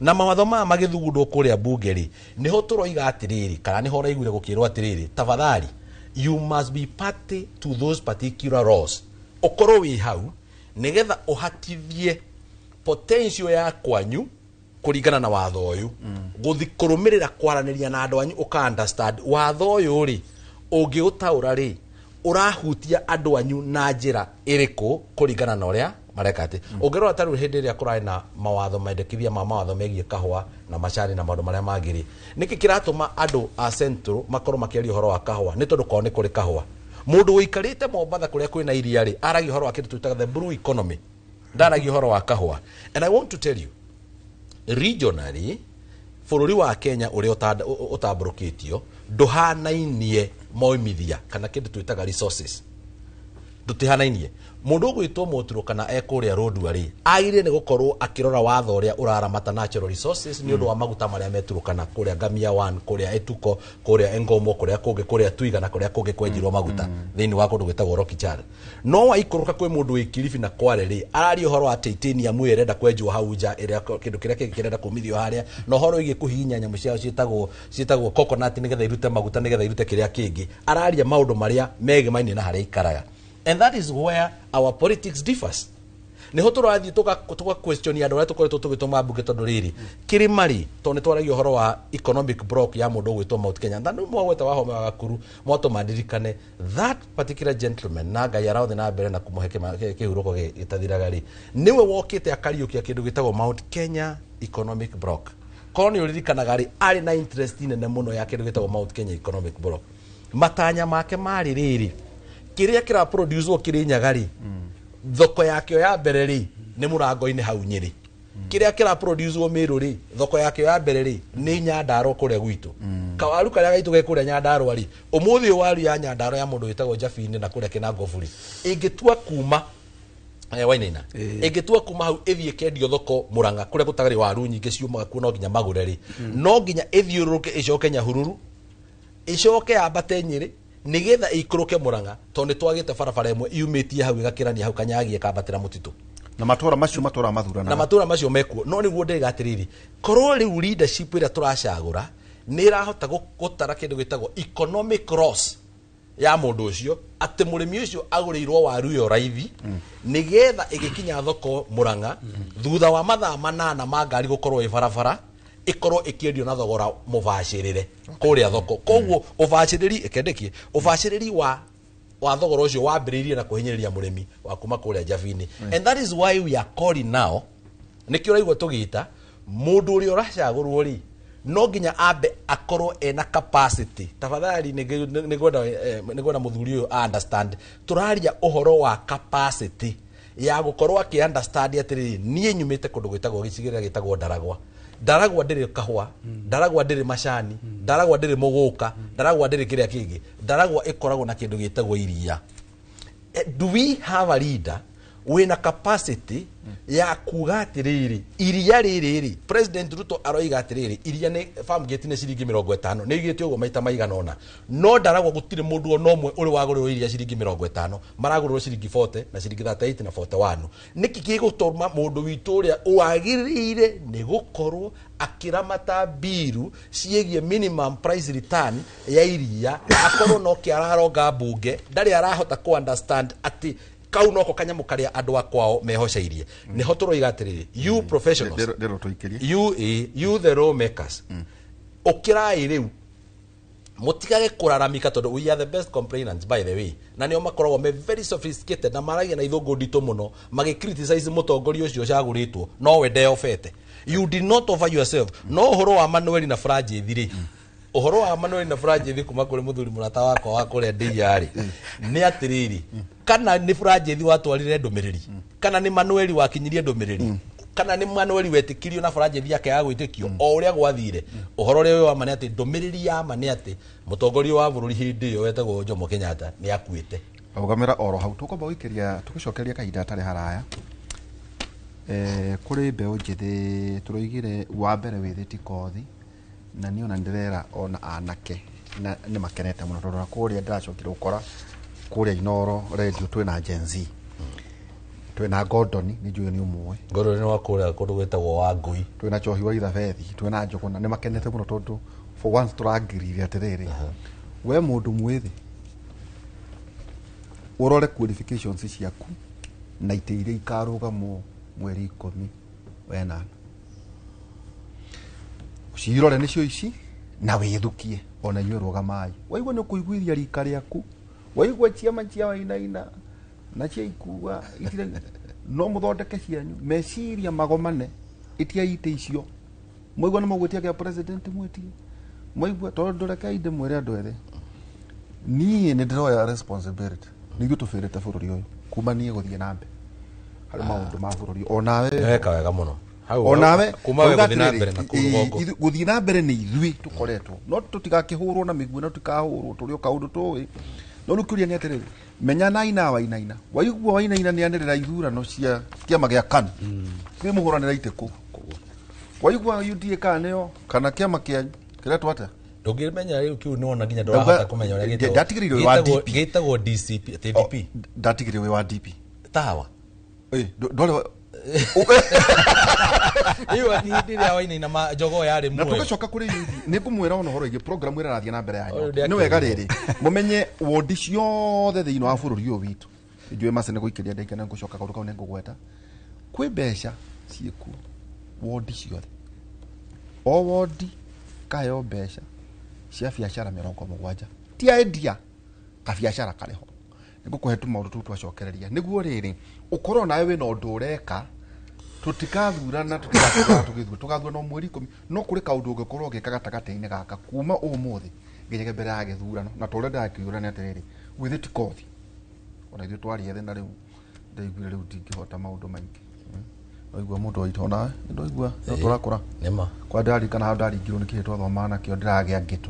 Na mawatho maya magĩthugundwo kũrĩa mbunge rĩ, nĩho tũroiga atĩrĩrĩ, kana nĩho ũraiguire gũkĩrwo atĩrĩrĩ, tafadhali you must be party to those particular laws. Ũkorwo wĩ hau nĩgetha ũhatithie potential ya kwanyu kũringana na watho ũyũ, gũthi kũrũmĩrĩra kwaranĩria na andũ anyu, ũka understand watho ũyũ rĩ, ũngĩũtaũra rĩ, ũrahutia andũ anyu na njĩra ĩrĩkũ kũringana na ũrĩa mareka atĩ. Ũngĩrora ta rĩu hĩndĩ ĩrĩa kũrarĩ na mawatho, mendekithia ma mawatho megiĩ kahũa na macani na maũndũ marĩa mangĩ rĩ, nĩkĩ kĩratũma andũ a Central makorwo makĩaria ũhoro wa kahũa? Nĩ tondũ kwao nĩ kũrĩ kahũa. Mũndũ ũikarĩte Mombatha kũrĩa kwĩna iria rĩ, aragia ũhoro wa kĩndũ twĩtaga the blue economy, ndaragia ũhoro wa kahũa. And I want to tell you, regionally bũrũri wa Kenya ũrĩa ũtambũrũkĩtio ndũhanainie moimithia kana kĩndũ twĩtaga resources, ndũtihanainie. Mũndũ ũgwĩtwo Mũturo kana ekũrĩa Rũndua rĩ, agĩrĩire nĩ gũkorwo akĩrora watho ũrĩa ũraramata natural resources nĩ ũndũ wa maguta marĩa meturũkana kũrĩa Ngamia 1, kũrĩa Etuko, kũrĩa Engomo, kũrĩa kũngĩ, kũrĩa Twiga na kũrĩa kũngĩ kwenjirwo maguta thĩinĩ wa kũndũ gwĩtagwo Rokichar. No waikũrũka kwĩ mũndũ wĩ Kilifi na Kware rĩ, araria ũhoro wa titanium ĩrĩa ĩrenda kwenjwo hau nja, ĩrĩa kĩndũ kĩrĩa kĩngĩ kĩrenda kũmithio harĩa, na ũhoro wĩgiĩ kũhihinya nyamũ ciao ciĩtagwo coconut nĩgetha irute maguta, nĩgetha irute kĩrĩa kĩngĩ. Araria maũndũ marĩa megemainie na harĩa ikaraga. And that is where our politics differs. Niho tũrathiĩ tũga question andũ arĩa tũkoretwo tũgĩtũma mbunge, tondũ rĩrĩ kĩrĩma rĩ, tondũ nĩ twaragia ũhoro wa economic block ya mũndũ ũgwĩtwo Mount Kenya. Na nĩ mwagweta Wahome wa Gakuru, mwatũma ndirikane that particular gentleman, na Ngai arathiĩ na mbere na kũmũhe kĩhurũko gĩtathiraga rĩ, nĩwe wokĩte akariũkia kĩndũ gĩtagwo Mount Kenya economic block. Korwo nĩ ũririkanaga rĩ, arĩ na interest nene mũno ya kĩndũ gĩtagwo Mount Kenya economic block. Matanya make marĩ rĩrĩ, kĩrĩa kĩra produce kĩrĩ Nyaga rĩ, thoko yakĩo ya mbere rĩ nĩ mũrango-inĩ hau Nyĩrĩ. Kĩrĩa kĩra produce Mĩrũ rĩ, thoko yakĩo ya mbere rĩ nĩ Nyandarua kũrĩa gwitũ. Kawaru karĩa gaitũ ge kũrĩa Nyandarua rĩ, ũmũthĩ waru ya Nyandarua ya mũndũ wĩtagwo Jabini na kũrĩa Kĩnangobu rĩ, ĩngĩtua kuma Wainaina, ĩngĩtua kuma hau ĩthiĩ kendio thoko Mũrang'a kũrĩa gũtarĩ waru nyingĩ ciumaga kuo, no nginya magũre rĩ, no nginya ĩthiũrũrũke ĩcoke Nyahururu, ĩcoke yambate Nyĩrĩ, nĩgetha ĩikũrũke Mũrang'a, tondũ nĩ twagĩte barabara ĩmwe yumĩtie hau ĩgakĩrania hau Kanyagia ĩkambatĩra mũtitũ. Na matũra macio matũra mathuranaga, na matũra macio mekuo. No nĩguo ndĩga atĩrĩrĩ, korwo rĩu leadership ĩrĩa tũracagũra nĩ ĩrahota gũtara kĩndũ gĩtagwo economic loss ya mũndũ ũcio, atĩ mũrĩmi ũcio agũrĩirwo waru ĩyo raithi, nĩgetha ĩgĩkinya thoko Mũrang'a thutha wa mathaa 8 ma ngari gũkorwo ĩ barabara, ĩkorwo ĩkĩendio na thogora mũbacĩrĩre kũrĩa thoko. Koguo ũbacĩrĩri ĩkendekie, ũbacĩrĩri wa thogora ũcio wambĩrĩirie na kũhinyĩrĩria mũrĩmi wa kuma kũrĩa Jabini. And that is why we are calling now Nĩkĩo ũraigua tũgĩta mũndũ ũrĩa ũracagũrwo rĩ no nginya ambe akorwo ena capacity. Tafadhali nĩngwenda mũthuri ũyũ understand tũraria ũhoro wa capacity ya gũkorwo akĩ understand atĩrĩrĩ niĩ nyumĩte kũndũ gwĩtagwo gĩcigĩrĩra gĩtagwo Ndaragwa. Ndaragwa ndĩrĩ kahũa, Ndaragwa ndĩrĩ macani, Ndaragwa ndĩrĩ mũgũka, Ndaragwa ndĩrĩ kĩrĩa kĩngĩ. Ndaragwa ĩkoragwo na kĩndũ gĩtagwo iria. Do we have a leader wĩna capacity ya kuga atĩrĩrĩ iria rĩrĩ rĩ President Ruto aroiga atĩrĩrĩ iria nĩ farm gate nĩ ciringi 50 nĩ igĩte ũguo maita maigana ũna no Ndaragwa gũtirĩ mũndũ ona ũmwe ũrĩ wagũrĩrwo iria ciringi 50 maragũrĩrwo ciringi 40 na ciringi 38 na 41. Nĩkĩ gĩgũtũma mũndũ witũ ũrĩa wagĩrĩire nĩ gũkorwo akĩramata mbiru ciĩgiĩ minimum price return ya iria akorwo no kĩararonga mbunge ndarĩ arahota ku understand atĩ kau noko kanyamu karia andu akwao mehoceirie. Niho turoiga atiriri you professionals, you the law makers, ukirai riu mutigage kuraramika tondu we are the best complainants by the way, na nio makoragwo me very sophisticated na maragia na ithũngũ nditũ mũno magi criticize mũtongoria ũcio ũcagũrĩtwo no we ndeobete. You did not offer yourself. No ũhoro wa Manuel na Franjithi rĩ, ũhoro wa Manuel na Franjithi kuma kũrĩ mũthuri mũrata wakwa wa kũrĩa ndĩia rĩ nĩ atĩrĩrĩ, kana nĩ Franjithi watwarire ndũmĩrĩri, kana nĩ Manuel wakinyirie ndũmĩrĩri, kana nĩ Manuel wetĩkirio na Franjithi yake ya gwĩtĩkio o ũrĩa gwathire. Ũhoro ũrĩa wĩ wa ma nĩ atĩ ndũmĩrĩri ya ma nĩ atĩ mũtongoria wa bũrũri hĩndĩ ĩyo wetagwo Jomo Kenyatta nĩ akuĩte. Rũgamĩra oro hau tũkwamba gũikĩria tũgĩcokeria kahinda gatarĩ haraya. Kũrĩ mbeũ njĩthĩ tũroigire wa mbere wĩthĩti kothi na niĩ ona ndĩrera ona anake na nĩ makenete mũno tondũ kũrĩa ndĩracokire gũkora kũrĩa Inoro radio twĩna Gen Z, twĩna Gordon nĩ njũĩ nĩ ũmũĩ Gordon nĩ wa kũrĩa kũndũ gwĩtagwo Wangui, twĩna Chohi wa Ithabethi, twĩna Njũgũna. Nĩ makenete mũno tondũ for once tũrangirire atĩrĩrĩ we mũndũ mwĩthĩ ũrore qualifications ciaku na itĩ iria ikarũgamwo mweri 18 ucirore nĩcio ici na wĩthukie ona inyuĩ rũgamai. Waigua nĩ ũkũiguithia rika rĩaku, waigua ciama cia Wainaina na cia Ikua itire no mũthondeke cianyu meciria magomane itia itĩ icio. Mwaigua nĩ mũgwĩtia kĩa president mwĩtie mwaigua tondũ rekei ndĩmwĩre andũ ethĩ niĩ nĩ ndĩroya responsibility nĩ ithuĩ tũbĩrĩte bũrũri ũyũ kuma niĩ gũthiĩ na mbere harĩ maũndũ ma bũrũri onawe weka wega mũno onawe kuma we gũthiĩ na mbere na kũu rũgongo gũthiĩ na mbere nĩ ithuĩ tũkoretwo no tũtigakĩhũrwo na mĩguĩ na tũtikahũrwo tũrĩ o kaũndũ tũĩ no rĩu kĩũria nĩ atĩrĩrĩ menyanai na Wainaina. Waigua Wainaina nĩ anĩrĩra ithurano cia kĩama gĩa KANU kwĩ mũhũranĩra itĩ kũ waigua UDA kana nĩyo kana kĩama kĩanyu kĩretwo atĩa ndũngĩmenya rĩu kĩu nĩwona nginya ndũrahota kũmenya ũrĩa gĩtagwo wa DP gĩtagwo DCP TDP ndatigĩrĩire wĩ wa DP tawa ndwarĩ iyo hĩndĩ ĩrĩa Wainaina ma jogoo yarĩ muoyo. Na tũgacoka kũrĩ nĩ ngũmwĩra ona ũhoro ĩgiĩ program ĩrĩa ĩrathiĩ na mbere yanyu nĩ wega rĩrĩ mũmenye wondi ciothe thĩinĩ wa bũrũri ũyũ witũ njũĩ mace nĩ gũikĩria ndagĩka na ngũcoka kaũndũ kau nĩ ngũgweta kwĩ mbeca ciĩkuo wondi ciothe o wondi kaheo mbeca cia biacara 70 ti endia kabiacara karĩ ho nĩ ngũkũhe tu maũndũ tũu twacokereria nĩguo rĩrĩ ũkorwo nawe wĩna ũndũ ũreka tũtikathurana tũtigathurana tũgĩthura tũgathurana mweri 10 no kũrĩ kaũndũ ũngĩkorwo ũgĩka gatagatĩ-inĩ gaka kuma ũmũthĩ nginya mbere ya gĩthurano na tũrĩa ndĩrakĩũra nĩ atĩrĩrĩ gwĩthĩ ti kothi ona ithuĩ twarĩ ethĩ na rĩu ndaiguire rĩu ndingĩhota maũndũ maingĩ waigua mũndũ waitũ onawe ndoigua no tũrakũra nĩma kwa ndarikana handũ ndaringirwo nĩ kĩhĩ twathomaga nakĩo ndĩragĩa ngĩtũ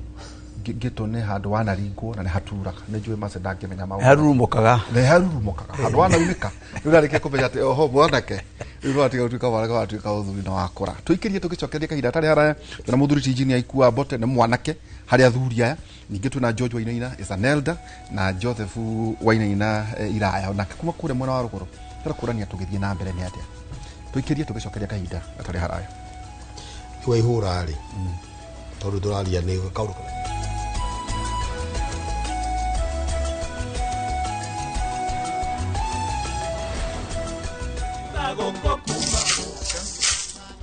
ngĩtũ nĩ handũ wanaringwo na nĩ haturaga nĩ njũĩ mace ndangĩmenya maũndũ harurumũkaga nĩ harurumũkaga handũ wanaunĩka rĩu ndarĩkia kũmenya atĩ oho mwanake rĩu nĩwatiga gũtuĩka mwanake watuĩka mũthuri na wakũra tũikĩrie tũgĩcokeria kahinda gatarĩ haraya twĩna mũthuri ti Engineer Ikua Mbote nĩ mwanake harĩ athuri aya ningĩ twĩna George Wainaina is an elder na Joseph Wainaina Iraya onake kuma kũrĩa mwena wa rũgũrũ tũrakũrania tũgĩthiĩ na mbere nĩ atĩa tũikĩrie tũgĩcokeria kahinda gatarĩ haraya iwe ihũra rĩ tondũ tũraria nĩ kaũndũ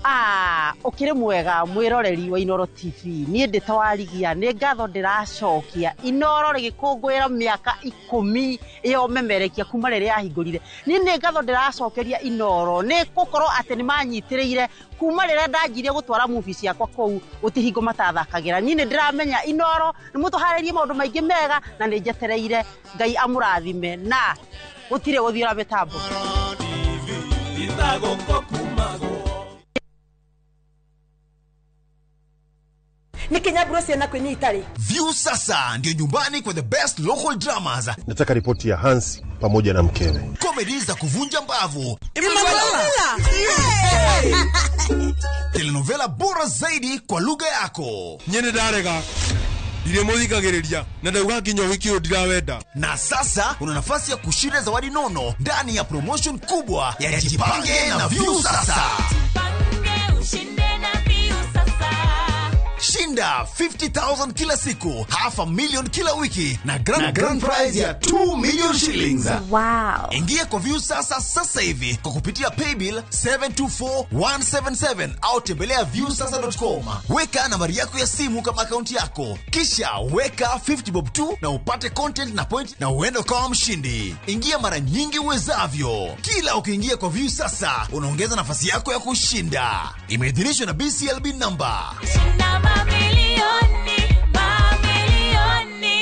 Ah, ukiri mwega mwiroreri wa Inoro TV. Niĩ ndĩ Warigia, nĩ ngatho ndĩracokia. Inoro rĩgĩkũngũĩra mĩaka 10 ĩyo memerekia kuma rĩrĩa yahingũrire. Niĩ nĩ ngatho ndĩracokeria Inoro nĩ gũkorwo atĩ nĩ manyitĩrĩire kuma rĩrĩa ndanjirie gũtwara movie ciakwa kũu gũtihingo matathakagĩra. Niĩ nĩ ndĩramenya Inoro nĩ mũtũharĩrie maũndũ maingĩ mega na nĩ njetereire Ngai amũrathime na gũtirĩ gũthiũra mĩtambo. Nikinyaburo ciana kwenye itari. View sasa ndio nyumbani kwa the best local dramas. Nataka ripoti ya Hansi pamoja na mkewe. Comedy za kuvunja mbavu. Telenovela bora zaidi kwa lugha yako. Nyene ndarega. Ndiremuthikagiriria na ndauga nginya ũhiki ũyũ ndirawenda. Na sasa una nafasi ya kushinda zawadi nono ndani ya promotion kubwa ya Jipange na View Sasa. Jipange ushinde na View Sasa. Shinda 50,000 kila siku, 500,000 kila wiki na grand prize ya 2 million shillings. Wow. Ingia kwa View Sasa sasa hivi kwa kupitia paybill 724177 au tembelea viewsasa.com. Weka nambari yako ya simu kama akaunti yako, kisha weka 50 bob 2 na upate content na point na uende kama mshindi. Ingia mara nyingi uwezavyo. Kila ukiingia kwa View Sasa unaongeza nafasi yako ya kushinda. Imeidhinishwa na BCLB number. Shinda mamilioni, mamilioni.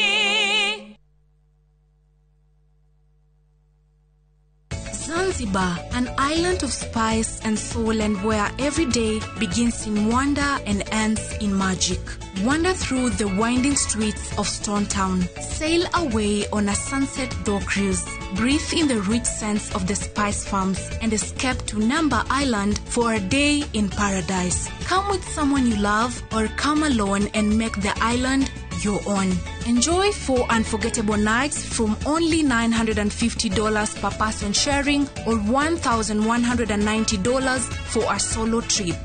Zanzibar, an island of spice and soul, and where every day begins in wonder and ends in magic. Wander through the winding streets of Stone Town. Sail away on a sunset dhow cruise. Breathe in the rich scents of the spice farms and escape to Namba Island for a day in paradise. Come with someone you love or come alone and make the island your own. Enjoy 4 unforgettable nights from only $950 per person sharing or $1,190 for a solo trip.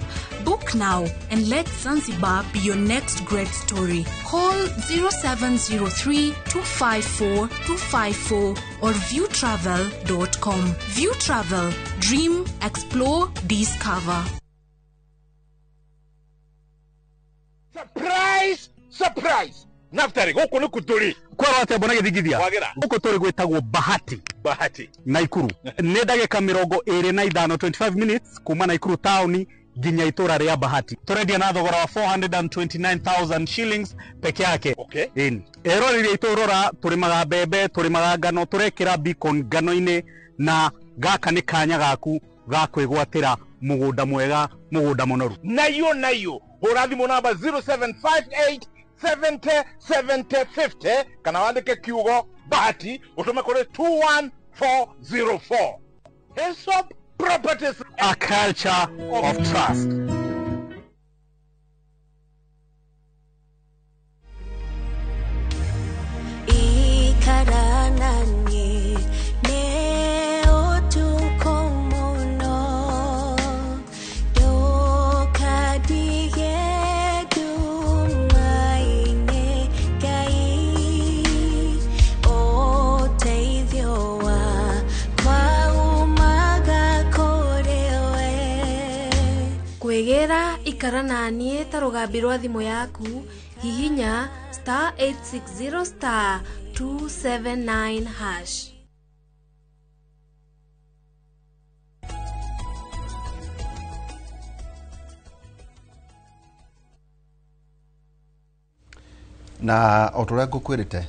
Book now and let Zanzibar be your next great story. Call 0703 254 254 or viewtravel.com. View Travel. Dream, explore, discover. Surprise! Surprise! Naftari, gũkũ nĩ kũ tũrĩ? Kwĩrwo atĩa mbona gĩthingithia? Gũkũ tũrĩ gwĩtagwo Bahati. Bahati. Naikuru. Nĩ ndagĩka 25, 25 minutes kuma Naikuru town nginya itũra rĩa Bahati. Tũrendia na thogora wa 429,000 shillings peke yake. Okay. Ĩni. Eroreri aitũ rora, tũrĩmaga mbembe, tũrĩmaga ngano, tũrekĩra beacon ngano-inĩ, na gaka nĩ kanya gaku ga kwĩgwatĩra mũgũnda mwega, mũgũnda mũnoru. Nayo nayo, hũra thimũ namba 0758 70 70 50 kana wandĩke kiugo Bahati ũtũme kũrĩ 21404. Hillsop Properties, a culture of trust. Ikaranani ne otuko muno dokadige dumaine kai oteithio wa kwa umaga korewe. Kwĩgĩra ikara na niĩ ta rũgambi rwa thimũ yaku, hihinya star 860 star 279 hash. Na o ta ũrĩa ngũkwĩrĩte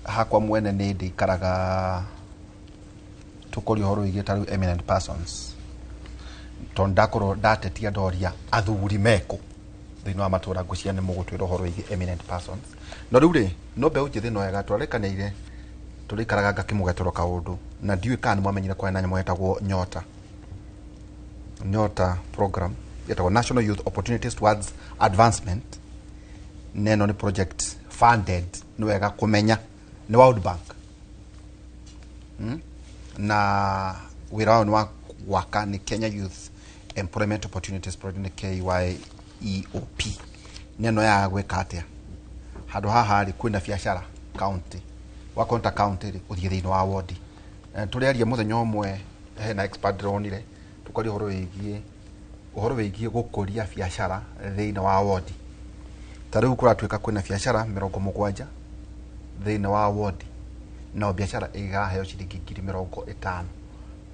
hakwa mwene nĩ ndĩikaraga tũkoria ũhoro wĩgiĩ ta rĩu eminent persons, tondũ ndakorwo ndatetia ndoria athuri mekũ thĩinĩ wa matũra, ngwĩciria nĩ mũgũtwĩra ũhoro wĩgiĩ eminent persons. No rĩu rĩ, no mbeũ njĩthĩ no wega twarĩkanĩire tũrĩikaraga ngakĩmũgetũra kaũndũ, na ndiũĩ kana nĩ mwamenyire kwarĩ na nyamũ yetagwo Nyota. Nyota program yetagwo National Youth Opportunities Towards Advancement. Neno nĩ project funded, nĩ wega kũmenya nĩ World Bank. Na wĩra wao nĩ wa gwaka nĩ Kenya Youth Employment Opportunities Project, nĩ KYEOP. Neno ya gwĩka atĩa? Handũ haha rĩ kwĩna biacara county, wakonta county rĩ ũthiĩ thĩinĩ wa wodi. Tũrĩaria mũthenya ũmwe hena expert ndĩronire tũkaria ũhoro wĩgiĩ Ũhoro wĩgiĩ gũkũria biacara thĩinĩ wa wodi. Ta rĩu kũratuĩka kwĩna biacara 70 thĩinĩ wa wodi, nao biacara ĩgaheo ciringi 50,000,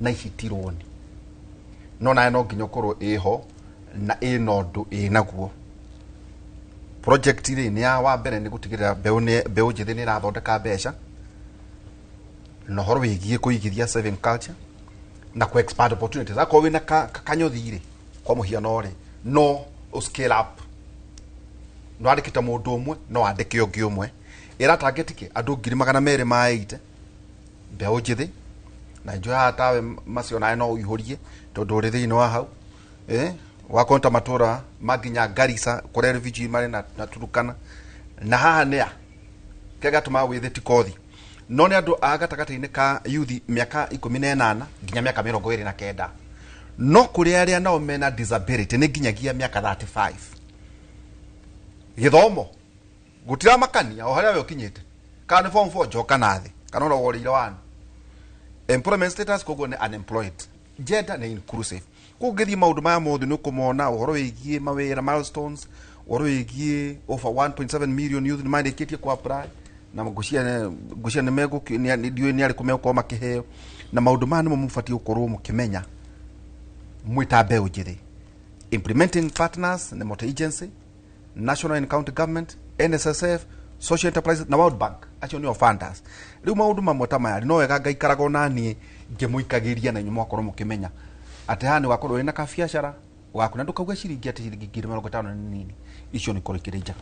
na ici ti rũni, no nawe no nginya ũkorwo ĩho na ĩna ũndũ ĩnaguo. Project rĩ, nĩ ya wa mbere nĩ gũtigĩrĩra mbeũ njĩthĩ nĩ ĩrathondeka mbeca, na ũhoro wĩgiĩ kũigithia saving culture na ku expand opportunities. Akorwo wĩna kanyothi rĩ, kwa mũhiano rĩ, no ũ scale up, no andĩkĩte mũndũ ũmwe, no andĩke ũngĩ ũmwe. Ĩra target kĩ andũ 280,000 mbeũ njĩthĩ, na njoya tawe macio nawe no ũihũrie tondũ ũrĩ thĩinĩ wa hau. Wakorwo ta matũra ma nginya Garissa kũrĩa refugee marĩ na Turukana, na haha nĩ a kĩrĩa gĩatũmaga wĩthĩ ti kothi, no nĩ andũ a gatagatĩ-inĩ ka youth mĩaka 18 nginya mĩaka 29, no kũrĩ arĩa nao mena disability nĩ nginyagia mĩaka 35. Gĩthomo gũtiramakania o harĩa we ũkinyĩte, kana nĩ form 4 njoka na thĩ, kana ona worĩire wani. Employment status koguo nĩ unemployed. Gender nĩ inclusive. Koguo ngĩthiĩ maũndũ maya mothe nĩ ũkũmona ũhoro wĩgiĩ mawĩra, milestones, ũhoro wĩgiĩ over 1.7 million youth nĩ marĩkĩtie ku apply, na ngũcia nĩ megũkĩ ndiũĩ nĩ arĩkũ megũkorwo makĩheo, na maũndũ maya nĩmo mũbatiĩ gũkorwo mũkĩmenya mwĩ ta mbeũ njĩthĩ. Implementing partners nĩ multi agency, national and county government, NSSF, social enterprise na World Bank, acio nĩo funders. Rĩu maũndũ mamwe ta maya no wega ngaikaraga ona niĩ ngĩmũikagĩria, na inyuĩ mũgakorwo mũkĩmenya atĩ haha nĩ ũgakorwo wĩna kabiacara waku, na ndũkauge ciringi atĩ ciringi 50,000 nĩ nini, icio nĩ ikorwo ikĩrĩ njega.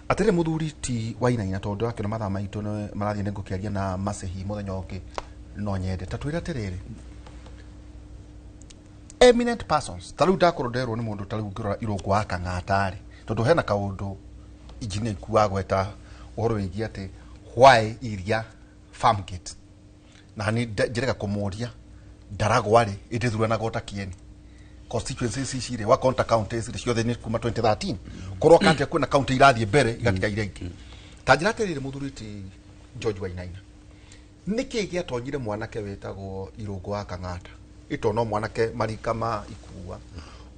Atĩrĩ mũthuri ti Wainaina, tondũ akĩona mathaa maitũ nĩ marathiĩ, nĩ ngũkĩaria na Macehi mũthenya ũngĩ, no nyende ta twĩre atĩrĩrĩ, eminent persons ta rĩu ndakorwo nderwo nĩ mũndũ ta rĩu ngĩrora Irũngũ wa Kang'ata rĩ, tondũ hena kaũndũ engineer ikuaga gweta ũhoro wĩgiĩ atĩ why iria Farmgate, na nĩ njĩrega kũmũria Ndaragwa rĩ ĩndĩthuranaga ta kĩeni constituencies ici rĩ, wa county counties rĩ ciothe nĩ kuma 2013, kũroka atĩa kwĩna county irathiĩ mbere igatiga iria ingĩ. Ta njĩra atĩrĩrĩ mũthuri ti George Wainaina, nĩkĩ gĩatonyire mwanake wĩtagwo Irũngũ wa Kang'ata, ĩto no mwanake marika ma ikua,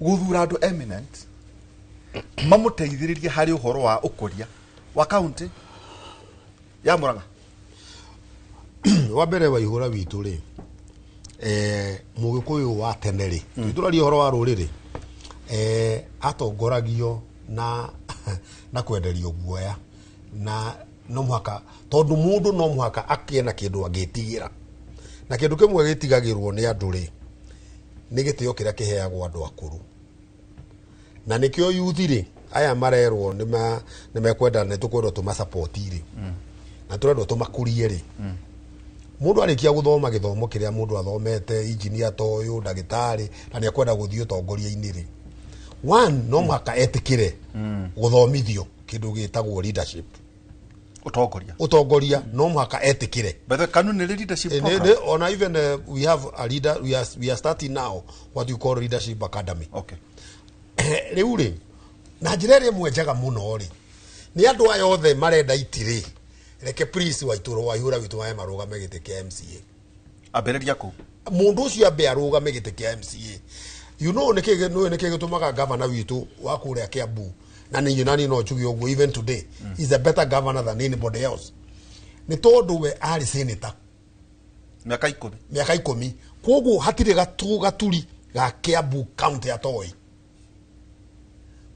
gũthura andũ eminent mamũteithĩrĩrie harĩ ũhoro wa ũkũria wa county ya Murang'a? Wa mbere Waihũra witũ rĩ, Mũgĩkũyũ wa tene rĩ, tũraria ũhoro wa rũrĩrĩ, atongoragio na kwenderio guoya, na no mũhaka, tondũ mũndũ no mũhaka akĩe na kĩndũ angĩtigĩra, na kĩndũ kĩmwe gĩtigagĩrwo nĩ andũ rĩ, nĩ gĩtĩo kĩrĩa kĩheagwo andũ akũrũ, na nĩkĩo youth rĩ aya marerwo nĩ mekwenda, nĩ tũkwendwo tũmasupport rĩ, na tũrendwo tũmakũrie rĩ. Mũndũ arĩkia gũthoma gĩthomo kĩrĩa mũndũ athomete, engineer ta ũyũ, ndagĩtarĩ, na nĩ akwenda gũthiĩ ũtongoria-inĩ rĩ, one no mũhaka etĩkĩre gũthomithio kĩndũ gĩtagwo leadership, ũtongoria, no mũhaka etĩkĩre. By the KANU nĩ leadership program. Ona even we have a leader, we are starting now what you call leadership academy. Okay. Rĩu rĩ, na njĩra ĩrĩa ĩmwe njega mũno rĩ, nĩ andũ aya othe marenda itirĩ, reke please Waitũrũ Waihũra witũ wae marũgame gĩtĩ kĩa MCA. Ambĩrĩria kũ? Mũndũ ũcio ambe arũgame gĩtĩ kĩa MCA. You know nĩkĩ nĩkĩ gĩtũmaga governor witũ wa kũrĩa Kiambu, na niĩ nani no njuge ũguo even today, is a better governor than anybody else, nĩ tondũ we arĩ senator mĩaka 10, mĩaka 10, koguo hatirĩ gaturi ga Kiambu county atoĩ.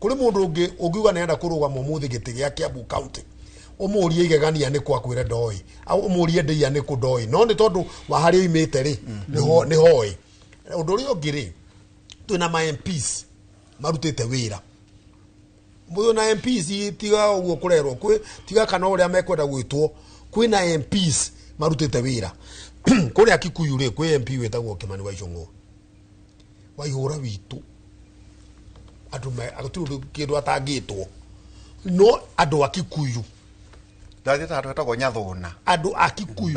Kũrĩ mũndũ ũngĩ ũngiuga nĩ enda kũrũgama ũmũthĩ gĩtĩ gĩa Kiambu county, ũmũrie igegania nĩ kwa kwĩre ndoĩ, au ũmũrie ndĩia nĩ kũ ndoĩ, no nĩ tondũ wa harĩa oimĩte rĩ, nĩ hoe. Ũndũ ũrĩa ũngĩ rĩ, twĩna ma MPs marutĩte wĩra. Mũthũ na MPs tiga ũguo kũrerwo, kwĩ tiga kana ũrĩa mekwenda gwĩtwo, kwĩna MPs marutĩte wĩra. Kũrĩa Kikuyu rĩ, kwĩ MP wĩtagwo Kimani wa Ichung'wa, Waihũra witũ, andũ gũtirĩ kĩndũ atangĩtwo, no andũ a Kikuyu ndathiĩte handũ hetagwo Nyathũna, andũ a Kikuyu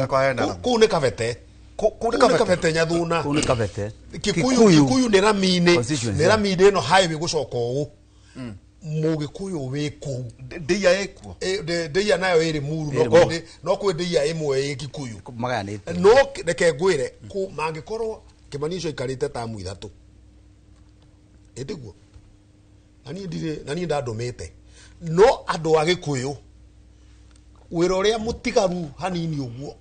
kũu nĩ Kabete, kũu nĩ Kabete Nyathũna, kũu nĩ Kabete, Kikuyu nĩ rami-inĩ, nĩ rami-inĩ ĩno highway gũcoka ũũ, Mũgĩkũyũ wĩ kũu, ndĩia ĩkuo, ndĩia nayo ĩrĩ Muru, no kwĩ ndĩia ĩmwe ĩ Kikuyu magayanĩte. No reke ngwĩre, mangĩkorwo Kimani ũcio aikarĩte tamu 3, Ĩtiguo na niĩ ndirĩ na niĩ ndandũmĩte no andũ a Gĩkũyũ wĩra ũrĩa mũtigaru hanini ũguo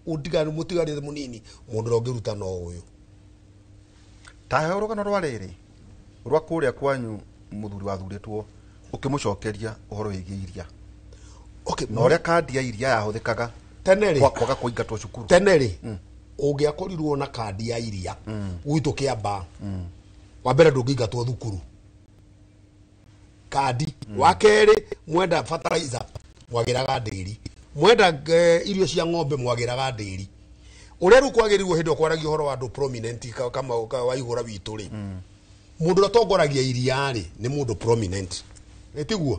ũtigaru mũtigarĩte mũnini mũndũ ũrĩa ũngĩruta no ũyũ. Ta he rũgano rwa rĩrĩ rwa kũrĩa kwanyu mũthuri wathurĩtwo ũkĩmũcokeria ũhoro wĩgiĩ iria. Okay, na ũrĩa kandi ya iria yahũthĩkaga tene rĩ kwaga kũingatwo cukuru tene rĩ ũngĩakorirwo na kandi ya iria gwitũ Kĩambaa wa mbere ndũngĩingatwo thukuru kandi wa kerĩ mwenda fertilizer mwagĩraga ndĩri mwenda irio cia ng'ombe mwagĩraga ndĩri ũrĩa rĩu kwagĩrĩirwo hĩndĩ ĩyo kwaragia ũhoro wa andũ prominent kama wa ihũra witũ rĩ mũndũ ũrĩa ũtongoragia iria rĩ nĩ mũndũ prominent ĩtiguo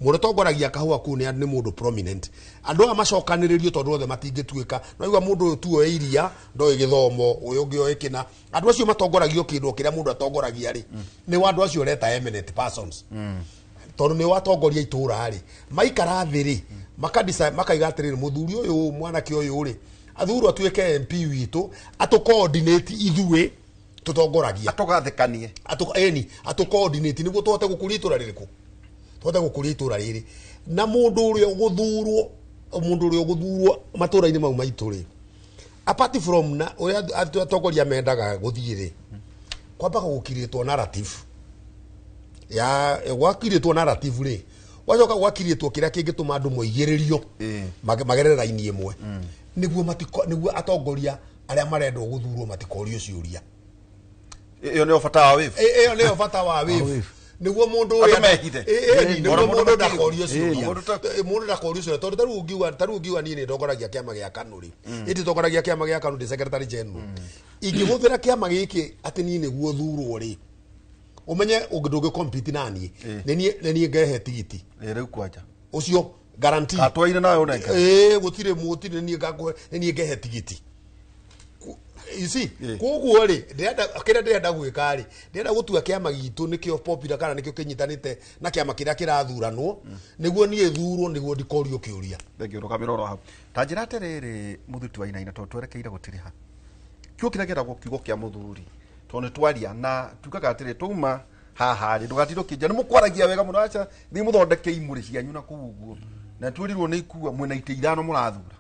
mũndũ ũtongoragia kahũa kũu nĩ mũndũ prominent andũ aya macokanĩrĩrio tondũ othe matingĩtuĩka no igua mũndũ ũyũ tu oĩ iria ndoĩ gĩthomo ũyũ ũngĩ oĩ kĩna andũ acio matongoragio kĩndũ kĩrĩa mũndũ atongoragia rĩ nĩ wa andũ acio ũreta eminent persons tondũ nĩ watongoria itũra rĩ maikara thĩ rĩ makaiga atĩrĩrĩ mũthuri ũyũ mwanake ũyũ rĩ athurwo atuĩke MP witũ atũ coordinate ithuĩ tũtongoragia atũgathĩkanie ĩni atũ coordinate nĩguo tũhote gũkũria itũra rĩrĩkũ tũhote gũkũria itũra rĩrĩ na mũndũ ũrĩa ũgũthurwo matũra-inĩ mau maitũ rĩ apart from na ũrĩa atongoria mendaga gũthiĩ rĩ kwambaga gũkirĩtwo narrative ya gwakirĩtwo narrative rĩ gwacoka gwakirĩtwo kĩrĩa kĩngĩtũma andũ moigĩrĩrio magerere raini ĩmwe nĩguo atongoria arĩa marendwo gũthurwo matikorio ciũria. Ĩyo nĩyo bata wa wave. Ĩyo nĩyo bata wa wave nĩguo mũndũ ũrĩa mehithe nĩguo mũndũ ndakorio ciũria mũndũ ndakorio ciũria tondũ tarĩu ũngiuga niĩ nĩ ndongoragia kĩama gĩa KANU rĩ ĩndĩ ndongoragia kĩama gĩa KANU ndĩ secretary general ingĩhũthĩra kĩama gĩkĩ atĩ niĩ nĩguo thurwo rĩ ũmenye ndũngĩ compete na niĩ nĩ niĩ ngehe tigiti rĩu kwanja ũcio guarantee atwaire nayo ũnengere gũtirĩ mũtirĩ nĩ niĩ ngehe tigiti. You see, koguo rĩ kĩrĩa ndĩrenda gwĩka rĩ ndĩrenda gũtua kĩama gitũ nĩkĩo popular kana nĩkĩo kĩnyitanĩte na kĩama kĩrĩa kĩrathuranwo nĩguo niĩ thurwo nĩguo ndikorio kĩũria. Thengiũ rũgamĩra oro hau ta njĩra atĩrĩrĩ mũthuri wa Wainaina tondũ twerekeire gũtirĩha kiugo kĩrĩa kĩragwo kiugo kĩa mũthuri tondũ nĩ twaria na tugaga atĩrĩ twauma haha rĩ ndũgatirwo kĩnja nĩ mũkwaragia wega mũno aca thiĩ mũthondeke imũrĩ cianyu na kũu ũguo na twĩrirwo nĩ ikua mwĩna itĩ ithano mũrathura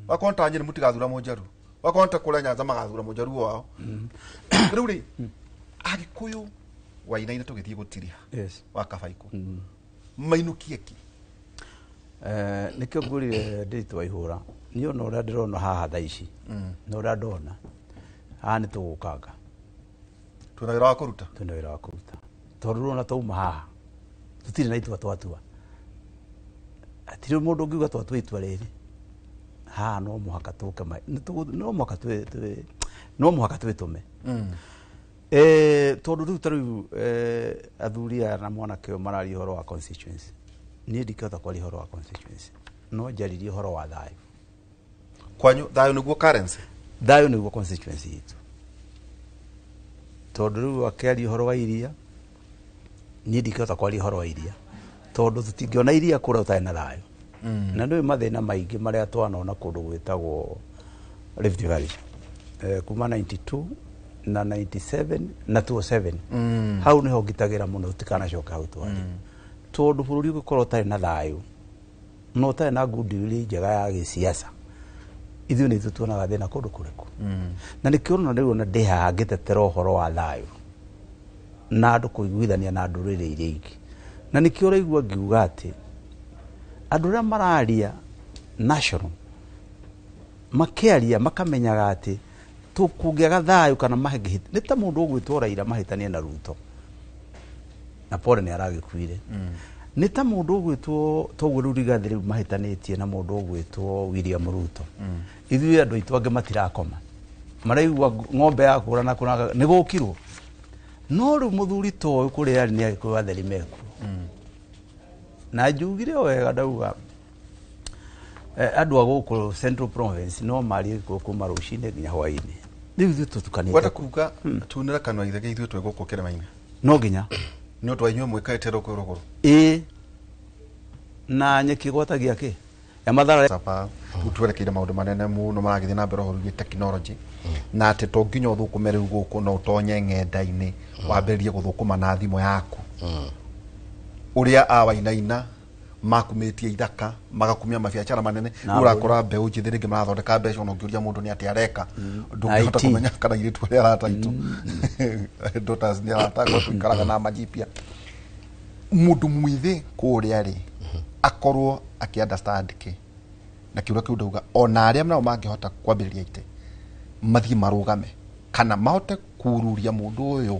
wakorwo ta Nyĩrĩ mũtigathura mũnjaru wakorwo ta kũrĩa Nyanza magathura mũnjaruo wao rĩu rĩ Agĩkũyũ Wainaina tũgĩthiĩ gũtiriha wa Kabaikũ mainũkie kĩ? Nĩkĩo ngũrire ndĩritũ wa ihũra niĩ ona ũrĩa ndĩrona haha thaa ici na ũrĩa ndona haha nĩ tũgũkanga twĩna wĩra wa kũruta twĩna wĩra wa kũruta tondũ rĩu twauma haha tũtirĩ na itua twatua hatirĩ mũndũ ũngiuga twatua itua rĩrĩ haha no mũhaka tũke no mũhaka no mũhaka twĩtũme tondũ rĩu ta rĩu athuri aya na mwanake ũyũ mararia ũhoro wa constituency niĩ ndingĩhota kwaria ũhoro wa constituency no njaririe ũhoro wa thayũ kwanyu thayũ nĩguo currency thayũ nĩguo constituency itũ tondũ rĩu akĩaria ũhoro wa iria niĩ ndingĩhota kwaria ũhoro wa iria tondũ tũtingĩona iria kũrĩa ũtarĩ na thayũ na nĩ mathĩna maingĩ marĩa twanona kũndũ gwĩtagwo Rift Valley kuma 92 na 97 na 2007 hau nĩho ngitagĩra mũno tũtikanacoka hau twarĩ tondũ bũrũri ũngĩkorwo ũtarĩ na thayũ na ũtarĩ na goodwill njega ya gĩsiasa ithuĩ nĩ ithuĩ tuonaga thĩna kũndũ kũrĩkũ na nĩkĩo ũrona rĩu ona ndĩ haha ngĩtetera ũhoro wa thayũ na andũ kũiguithania na ndũrĩrĩ iria ingĩ na nĩkĩo ũraigua ngiuga atĩ andũ arĩa mararia national makĩaria makamenyaga atĩ tũkũngĩaga thayũ kana nĩ ta mũndũ ũgwĩtwo Raila mahĩtanie na Ruto na pole nĩ aragĩkuire nĩ ta mũndũ ũgwĩtwo toguo rĩu Rigathĩ rĩu mahĩtanĩtie na mũndũ ũgwĩtwo William Ruto ithuĩ andũ aitũ angĩ matirakoma maraigua ng'ombe yakũra na kũra nĩ gũkirwo no rĩu mũthuri ta ũyũ kũrĩa arĩ nĩ Agĩkũyũ atheri mekuo na njugire wega ndauga andũ a gũkũ Central Province no marie Gĩkũyũ kuma rũcinĩ nginya hwaĩ-inĩ rĩu ithuĩ tũtukanĩte wenda kuga tunĩra kanua ithege ithuĩ twĩ gũkũ kĩrĩma-inĩ no nginya nĩ ũndũ wa inyuĩ mwĩkaĩte rũkũ rũgũrũ ĩĩ na nyeki ĩgwatagia kĩ ya mathara sapa twerekeire maũndũ manene mũno maragĩthiĩ na mbere ũhoro wĩgiĩ technology na atĩ to nginya ũthũkũme rĩu gũkũ no ũtonye ng'enda-inĩ Wambĩrĩrie gũthũkũma na thimũ yaku. Ũrĩa a Wainaina makumĩtie ithaka, magakumia mabiacara manene. Na Ũrakora mbeũ njĩthĩ rĩngĩ marathondeka mbeca, ona ũngĩũria mũndũ nĩ atĩa areka, ndũngĩhota IT. kũmenya kana airĩtu arĩa arataitũ daughters nĩ aratagwo tũikaraga na majipia. Mũndũ mwĩthĩ kũrĩa rĩ, akorwo akĩ understand kĩ na kĩũria kĩu ndauga, ona arĩa nao mangĩhota kwambĩrĩria ite mathiĩ marũgame kana mahote kururia mũndũ ũyũ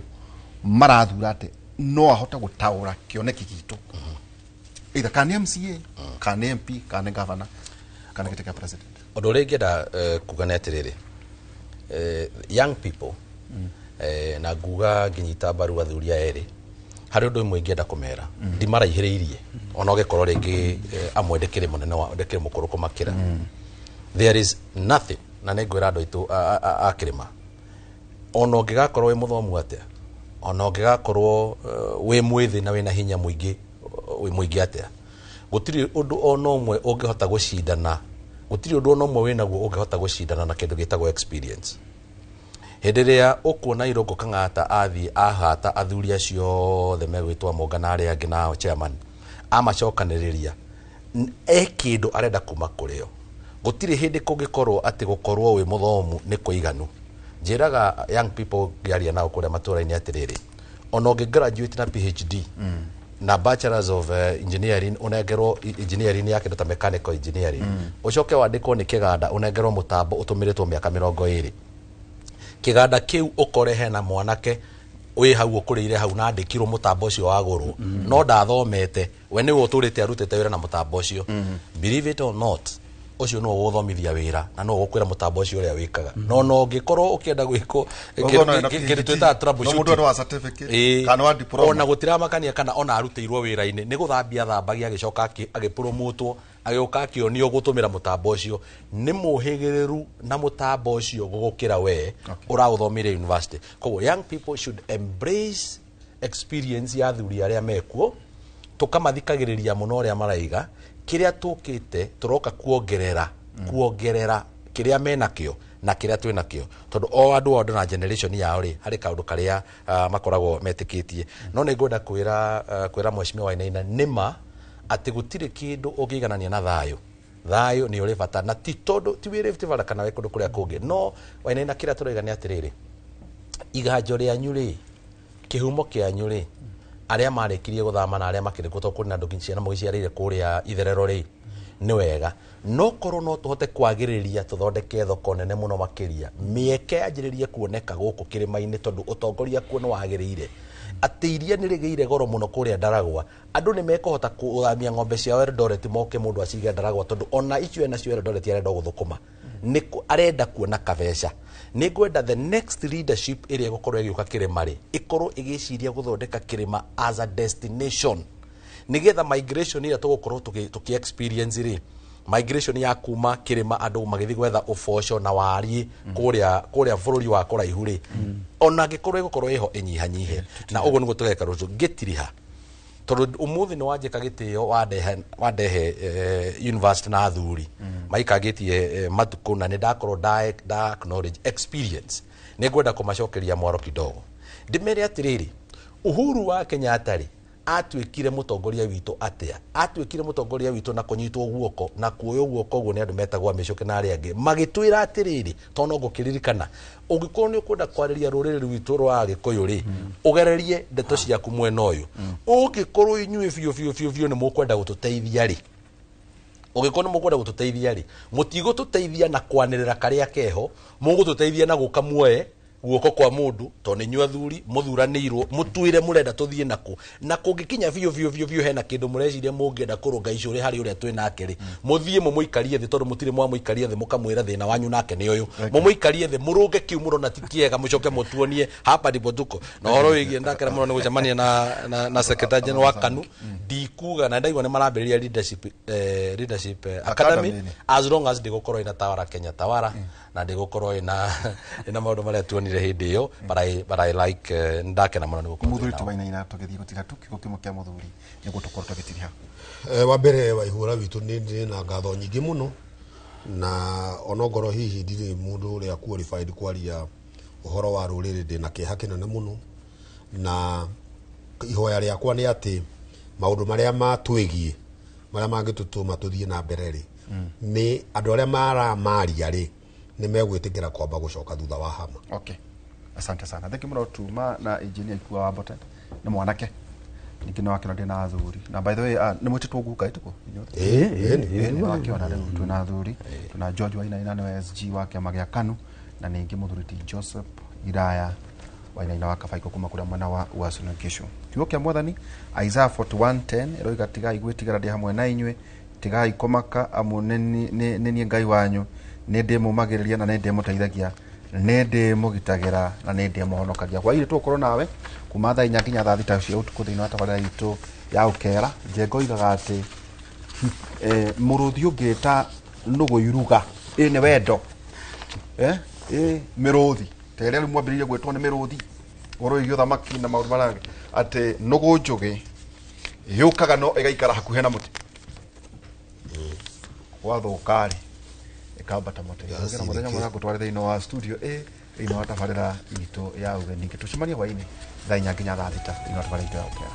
marathura atĩ no ahote gũtaũra kĩoneki gitũ, either kana nĩ MCA, kana nĩ MP, kana nĩ governor, kana gĩtĩ kĩa president. Ũndũ ũrĩa ingĩenda kuga nĩ atĩrĩrĩ, young people, na nguga ngĩnyita mbaru athuri aya erĩ, harĩ ũndũ ũmwe ingĩenda kũmera, ndimaraihĩrĩirie ona ũgĩkorwo rĩngĩ amwe ndĩkĩrĩ mũnene wa ndĩkĩrĩ mũkũrũ kũmakĩra. There is nothing, na nĩ ngwĩra andũ aitũ a kĩrĩma, ona ũngĩgakorwo wĩ mũthomu atĩa, ona ũngĩgakorwo wĩ mwĩthĩ na wĩna hinya mũingĩ, wĩ mũingĩ atĩa, gũtirĩ ũndũ ona ũmwe ũngĩhota gũcindana, gũtirĩ ũndũ ona ũmwe wĩnaguo ũngĩhota gũcindana na kĩndũ gĩtagwo experience. Hĩndĩ ĩrĩa ũkuona Irũngũ Kang'ata athiĩ ahata athuri acio othe megwĩtwo Monga na arĩa angĩ nao chairman amacokanĩrĩria, e kĩndũ arenda kuma kũrĩ o. Gũtirĩ hĩndĩ kũngĩkorwo atĩ gũkorwo wĩ mũthomu nĩ kũiganu. Njĩraga young people ngĩaria nao kũrĩa matũra-inĩ atĩrĩrĩ, ona ũngĩ graduate na PhD na bachelors of engineering, ũnengerwo engineering ya kĩndũ ta mechanical engineering, ũcoke wandĩkwo nĩ kĩganda ũnengerwo mũtambo ũtũmĩrĩtwo mĩaka 20, kĩganda kĩu ũkore hena mwanake wĩ hau ũkũrĩire hau na andĩkirwo mũtambo ũcio wagũrwo, no ndathomete, we nĩwe ũtũrĩte arutĩte wĩra na mũtambo ũcio, believe it or not, ũcio nĩwe ũgũthomithia wĩra na nĩwe ũgũkwĩra mũtambo ũcio ũrĩa wĩkaga. No ũngĩkorwo ũkĩenda gwĩkwo Ũguo no wĩna kĩndũ PhD, twĩtaga no mũndũ troubleshooting. arĩ wa certificate, kana wa diploma. Ona gũtiramakania kana ona arutĩirwo wĩra-inĩ nĩ gũthambia thambagia, agĩcoka agĩpromotwo, agĩũka akĩonio gũtũmĩra mũtambo ũcio, nĩ mũhĩgĩrĩru na mũtambo ũcio gũgũkĩra we ũraũthomire university. Koguo young people should embrace experience ya athuri arĩa mekuo, tũkamathikagĩrĩria mũno ũrĩa maraiga. Kĩrĩa tũkĩte tũroka kuongerera kĩrĩa menakĩo na kĩrĩa twĩ nakĩo, tondũ o andũ othe na generation yao rĩ, harĩ kaũndũ karĩa makoragwo metĩkĩtie. No nĩ ngwenda kwĩra mheshimiwa Wainaina nĩma atĩ gũtirĩ kĩndũ ũngĩiganania na thayũ. Thayũ nĩ ũrĩ bata, na ti tondũ ti wĩ Rift Valley kana wĩ kũndũ kũrĩa kũngĩ. No Wainaina, kĩrĩa tũroiga nĩ atĩrĩrĩ, iganjo rĩanyu rĩ, kĩhumo kĩanyu rĩ, arĩa marĩkirie gũthama na arĩa makĩrĩ kũ, tondũ kũrĩ na andũ nginya ciana mũgĩciarĩire kũrĩa itherero rĩ, nĩ wega no korwo no tũhote kwagĩrĩria tũthondeke thoko nene mũno makĩria, mĩeke yanjĩrĩrie kuoneka gũkũ kĩrĩma-inĩ, tondũ ũtongoria kuo nĩ wagĩrĩire. Atĩ iria nĩ rĩgĩire goro mũno kũrĩa Ndaragwa, andũ nĩ mekũhota gũthamia ng'ombe ciao Eldoret, moke mũndũ acige Ndaragwa, tondũ ona icio enacio Eldoret arenda gũthũkũma nĩ arenda kuona kabeca. Nĩ ngwenda the next leadership ĩrĩa ĩgũkorwo ĩgĩũka kĩrĩma rĩ, ĩkorwo ĩgĩciria gũthondeka kĩrĩma as a destination, nĩgetha migration ĩrĩa tũgũkorwo tũkĩ experience rĩ, migration ya kuma kĩrĩma andũ magĩthiĩ gwetha ũboco na wariĩ kũrĩa bũrũri wa kũraihu rĩ, ona angĩkorwo ĩgũkorwo ĩho ĩnyihanyihe. Na ũguo nĩguo tũgeka rũciũ. Ngĩtiriha tondũ ũmũthĩ nĩ wanjĩka gĩtĩo, wandehe university na athuri maikangĩtie matukũ, na nĩ ndakorwo nda acknowledge experience. Nĩ ngwenda kũmacokeria mwaro kidogo, ndĩmere atĩrĩrĩ, Uhuru wa Kenyatta rĩ, atuĩkire mũtongoria witũ atĩa? Atuĩkire mũtongoria witũ na kũnyitwo guoko na kuoywo guoko ũguo nĩ andũ metagwo amĩcũke na arĩa angĩ, magĩtwĩra atĩrĩrĩ, tondũ no ngũkĩririkana, ũngĩkorwo nĩ ũkwenda kwarĩria rũrĩrĩ rwitũ rwa Agĩkũyũ rĩ, ũgererie ndeto ciaku mwena ũyũ. Ũngĩkorwo inyuĩ biũ biũ biũ biũ nĩ mũkwenda gũtũteithia rĩ, ũngĩkorwo nĩ mũkwenda gũtũteithia rĩ, mũtigũtũteithia na kwanĩrĩra karĩa keho, mũgũtũteithia na gũka muoe guoko kwa mũndũ, tondũ nĩ inyuĩ athuri mũthuranĩirwo mũtuĩre mũrenda tũthiĩ nakũ. Na kũngĩkinya biũ biũ biũ biũ hena kĩndũ mũreciria mũngĩenda kũrũnga icũrĩ harĩ ũrĩa twĩ nake rĩ, mũthiĩ mũmũikarie thĩ, tondũ mũtirĩ mwamũikaria thĩ mũkamwĩra thĩna wanyu nake nĩ ũyũ. Mũmũikarie thĩ, mũrũnge kiu mũrona ti kĩega, mũcoke mũtuonie hapa ndipo tuko. Na ũhoro wĩgiĩ ndakena mũno nĩ gũcemania na secretary general wa KANU. Ndikuga na ndaigua nĩ marambĩrĩria leadership academy, Academy. As long as ndĩgũkorwo ĩna tawara Kenya tawara na ndĩgũkorwo ĩna maũndũ marĩa tuonire hĩndĩ ĩyo, but I like ndakena mũno nĩ gũkorwo Mũthuri twĩ nao. Tũwainaina, tũgĩthiĩ gũtiga tu kiugo kĩmwe kĩa mũthuri nĩguo tũkorwo tũgĩtiriha. Wa mbere, Waihũra witũ, nĩ ndĩ na ngatho nyingĩ mũno, na onongorwo hihi ndirĩ mũndũ ũrĩa qualified kwaria ũhoro wa rũrĩrĩ, ndĩ na kĩeha kĩnene mũno. Na ihoya rĩakwa nĩ atĩ maũndũ marĩa matwĩgiĩ marĩa mangĩtũtũma tũthiĩ na mbere rĩ, nĩ andũ arĩa maramaria rĩ, nĩ megwĩtĩkĩra kwamba gũcoka thutha wa hama. Okay, asante sana, thank you mũno. Tuma na engineer Ikua wa Mbote nĩ mwanake ningĩ nĩ wakĩona ndĩ na athuri, na by the way, nĩ mwĩtĩtwo guka ĩtĩkwo? Ĩĩ, nĩ wakĩona rĩu twĩna athuri, twĩna George Wainaina nĩwe SG wa kĩama gĩa KANU, na ningĩ mũthuri ti Joseph Iraya Wainaina wa Kabaiko kuma kũrĩa mwena wa Uasin Gishu. Kiugo kĩa Mwathani Isaiah 41:10 ĩroiga, "Tigai gwĩtigĩra, ndĩ hamwe na inyuĩ, tigai kũmaka, amu nĩ niĩ Ngai wanyu, nĩ ndĩmũmagĩrĩria na nĩ ndĩmũteithagia, nĩ ndĩmũgitagĩra na nĩ ndĩmũhonokagia." Hwainĩ tũgũkorwo nawe kuma thaa 4 nginya thaa 6 cia ũtukũ thĩinĩ wa tabarĩra itũ ya Ũkera. Njengo oigaga atĩ mũrũthi ũngĩta nũgũ iruga ĩ nĩ wendo, ĩ mĩrũthi ta ĩrĩa rĩu mwambĩrĩirie gwĩtwo nĩ mĩrũthi ũhoro wĩgiĩ ũthamaki na maũndũ marĩa atĩ nũgũ njũgĩ yũkaga no ĩgaikara hakuhĩ na mũtĩ, gwathũka-rĩ ĩkambata mũtĩ. Ngena mũthenya mwega, ngũtware thĩinĩ wa studio ĩ thĩinĩ wa tabarĩra itũ ya ũgeni. Tũcemanie hwainĩ thaa 4 nginya thaa 6 thĩinĩ wa tabarĩra itũ ya Ũkera.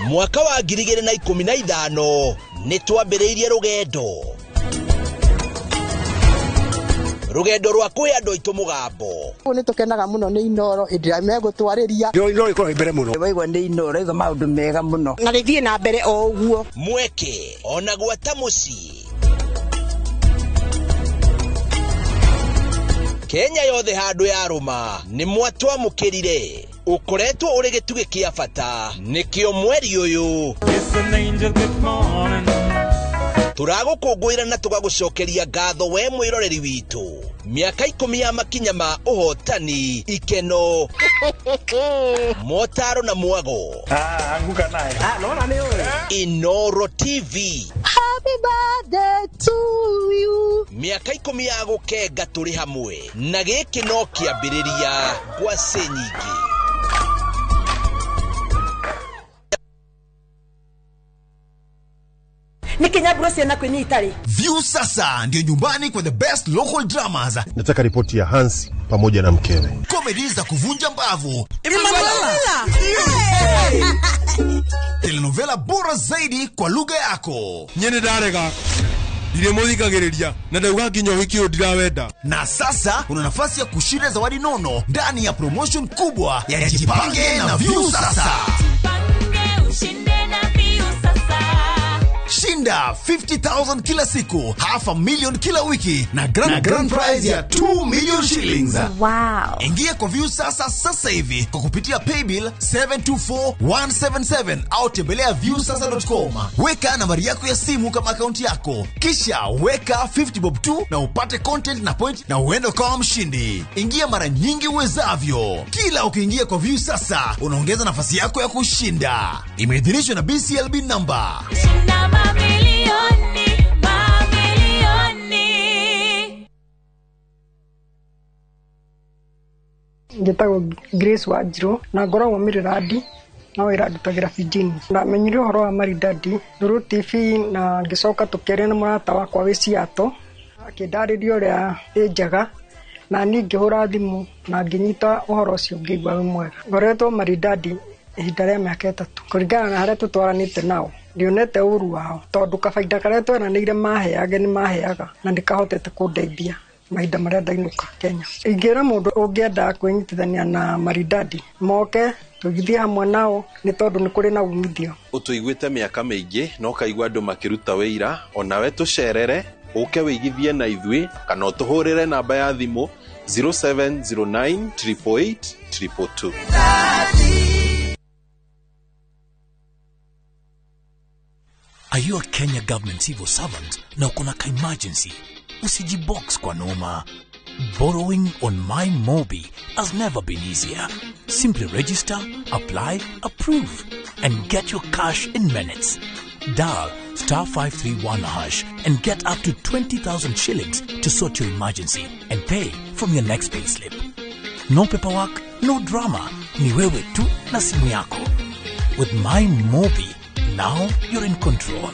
Mwaka wa 2015 nĩ twambĩrĩirie rũgendo rwa kũhe andũ aitũ mũgambo. Nĩ tũkenaga mũno nĩ Inoro hĩndĩ ĩrĩa megũtwarĩria. Inoro ĩkoragwo mbere mũno. Waigua nĩ Inoro iga maũndũ mega mũno na rĩthiĩ na mbere o ũguo. Mweke ona gwata mũciĩ Kenya yothe handũ yarũma nĩ mwatwamũkĩrire, ũkoretwo ũrĩ gĩtugĩ kĩa bata, nĩkĩo mweri ũyũ tũragũkũngũĩra na tũgagũcokeria ngatho we mwĩroreri witũ. Mĩaka 10 ya makinya ma ũhotani, ikeno, motaro na mwago. Anguka naye. Nona nĩ ũĩ. Inoro TV. Happy birthday to you. Mĩaka 10 ya gũkenga tũrĩ hamwe, na gĩkĩ no kĩambĩrĩria ngwacĩ nyingĩ. Nĩ ciana kwĩni itarĩ. View sasa ndio nyumbani kwa the best local dramas. Nataka ripoti ya Hansi pamoja na mkewe. Comedy za kuvunja mbavu, telenovela bora zaidi kwa lugha yako. Nyene ndarega ndirĩmũthikagĩrĩria na ndauga nginya ũhiki ũyũ ndirawenda. Na sasa una nafasi ya kushinda zawadi nono ndani ya promotion kubwa ya Jipange na View Sasa. Jipange ushinde na View Sasa. Shinda 50,000 kila siku, 500,000 kila wiki na grand prize ya 2 million shillings. Wow. Ingia kwa View Sasa sasa hivi kwa kupitia paybill 724177 au tembelea viewsasa.com. Weka nambari yako ya simu kama akaunti yako, kisha weka 50 bob tu na upate content na point na uende kama mshindi. Ingia mara nyingi uwezavyo. Kila ukiingia kwa View Sasa unaongeza nafasi yako ya kushinda. Imeidhinishwa na BCLB number. Shinda mamilioni, mamilioni. Njĩtagwo Grace Wanjirũ na ngoragwo Mĩrĩrandi na wĩra ndutagĩra Fijini. Ndamenyire ũhoro wa Maridadi through TV na ngĩcoka tũkĩaria na mũrata wakwa wĩ Seattle, akĩndarĩria ũrĩa ĩ njega, na niĩ ngĩhũra thimũ na ngĩnyita ũhoro ũcio ngĩigua wĩ mwega. Ngoretwo Maridadi ihinda rĩa mĩaka 3 kũringana na harĩa tũtwaranĩte nao. Ndionete ũru wao tondũ kabaida karĩa tweranĩire maheage nĩ maheaga na nĩkahotete kũndeithia mahinda marĩa ndainũka Kenya. Ingĩra mũndũ ũngĩenda kwĩnyitithania na Maridadi moke tũgithie hamwe nao nĩ tondũ nĩ kũrĩ na umithio. Ũtũiguĩte mĩaka mĩingĩ na ũkaigua andũ makĩruta wĩira, onawe tũcerere ũke wĩigithie na ithuĩ kana ũtũhũrĩre namba ya thimũ 0709 888 222. Are you a Kenya government civil servant na uko na ka emergency? Usijibox kwa noma. Borrowing on My Mobi has never been easier. Simply register, apply, approve, and get your cash in minutes. Dial star 531 hash and get up to 20,000 shillings to sort your emergency and pay from your next payslip. No paperwork, no drama. Ni wewe tu na simu yako. With My Mobi, now you're in control.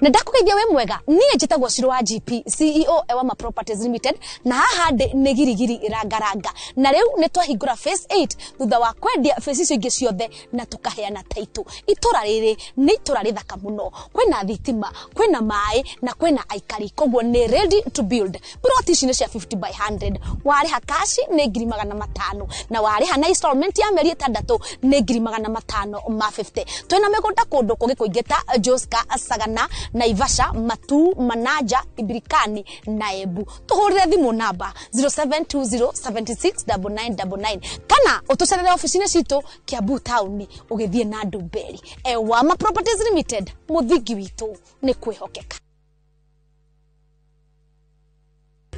Na ndakũgeithia wĩ mwega niĩ njĩtagwo Shiro wa GP CEO Ewama Properties Limited na haha ndĩ nĩ girigiri rangaranga na rĩu nĩ twahingũra phase 8 thutha wa kwendia phase icio ingĩ ciothe na tũkaheana taitũ. Itũra rĩrĩ nĩ itũra rĩthaka mũno, kwĩna thitima, kwĩna maĩ na kwĩna aikari, koguo nĩ ready to build. Plot ici nĩ cia 50 by 100, warĩha cash nĩ 500,000 na warĩha na installment ya mĩeri 6 nĩ 550,000. Twĩna mĩgũnda kũndũ kũngĩ kũingĩ ta Joska, Sagana, Naivasha, Matu, Manaja, Ibirikani na Embu. Tuhurire thimu namba 0720769999 kana utucerere ofici-inĩ citũ Kiambu town ũgĩthiĩ na Ndumberi. Ewama Properties Limited, mũthingi witũ nĩ kwĩhokeka.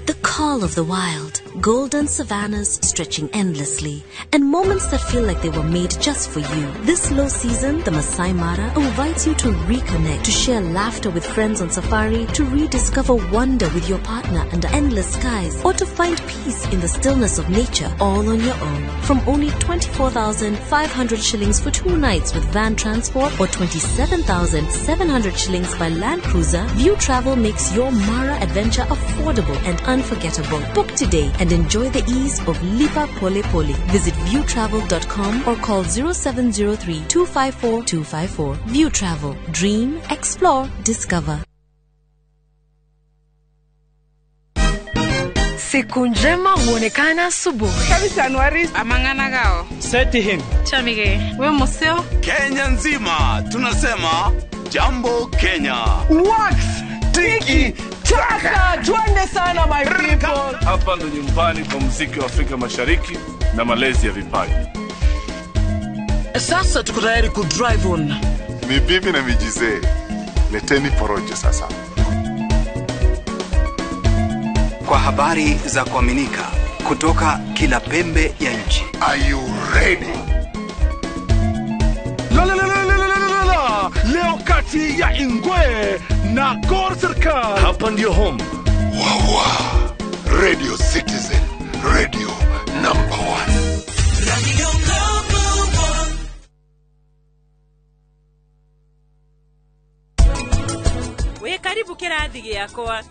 The call of the wild, golden savannas stretching endlessly, and moments that feel like they were made just for you. This low season, the Masai Mara invites you to reconnect, to share laughter with friends on safari, to rediscover wonder with your partner under endless skies, or to find peace in the stillness of nature all on your own. From only 24,500 shillings for 2 nights with van transport or 27,700 shillings by Land Cruiser, View Travel makes your Mara adventure affordable and unforgettable. Book today and enjoy the ease of Lipa Pole Pole. Visit viewtravel.com or call 0703 254 254. View Travel. Dream, explore, discover. Siku njema huonekana asubuhi. Amang'ana gao. Seti him. Chamige. We museo. Kenya nzima tunasema jambo Kenya. Wax tiki taka, twende sana my people. Hapa ndo nyumbani kwa muziki wa Afrika Mashariki na malezi ya vipaji. Sasa tuko tayari ku drive on. Ni bibi na mijizee. Leteni porojo sasa. Kwa habari za kuaminika kutoka kila pembe ya nchi. Are you ready? La la la la la la la. Leo kati ya Ingwe na Gor Serikal. Hapa ndio home. Wawa. Radio Citizen, radio number 1. Radio number 1. We karibu kirathi gĩakwa.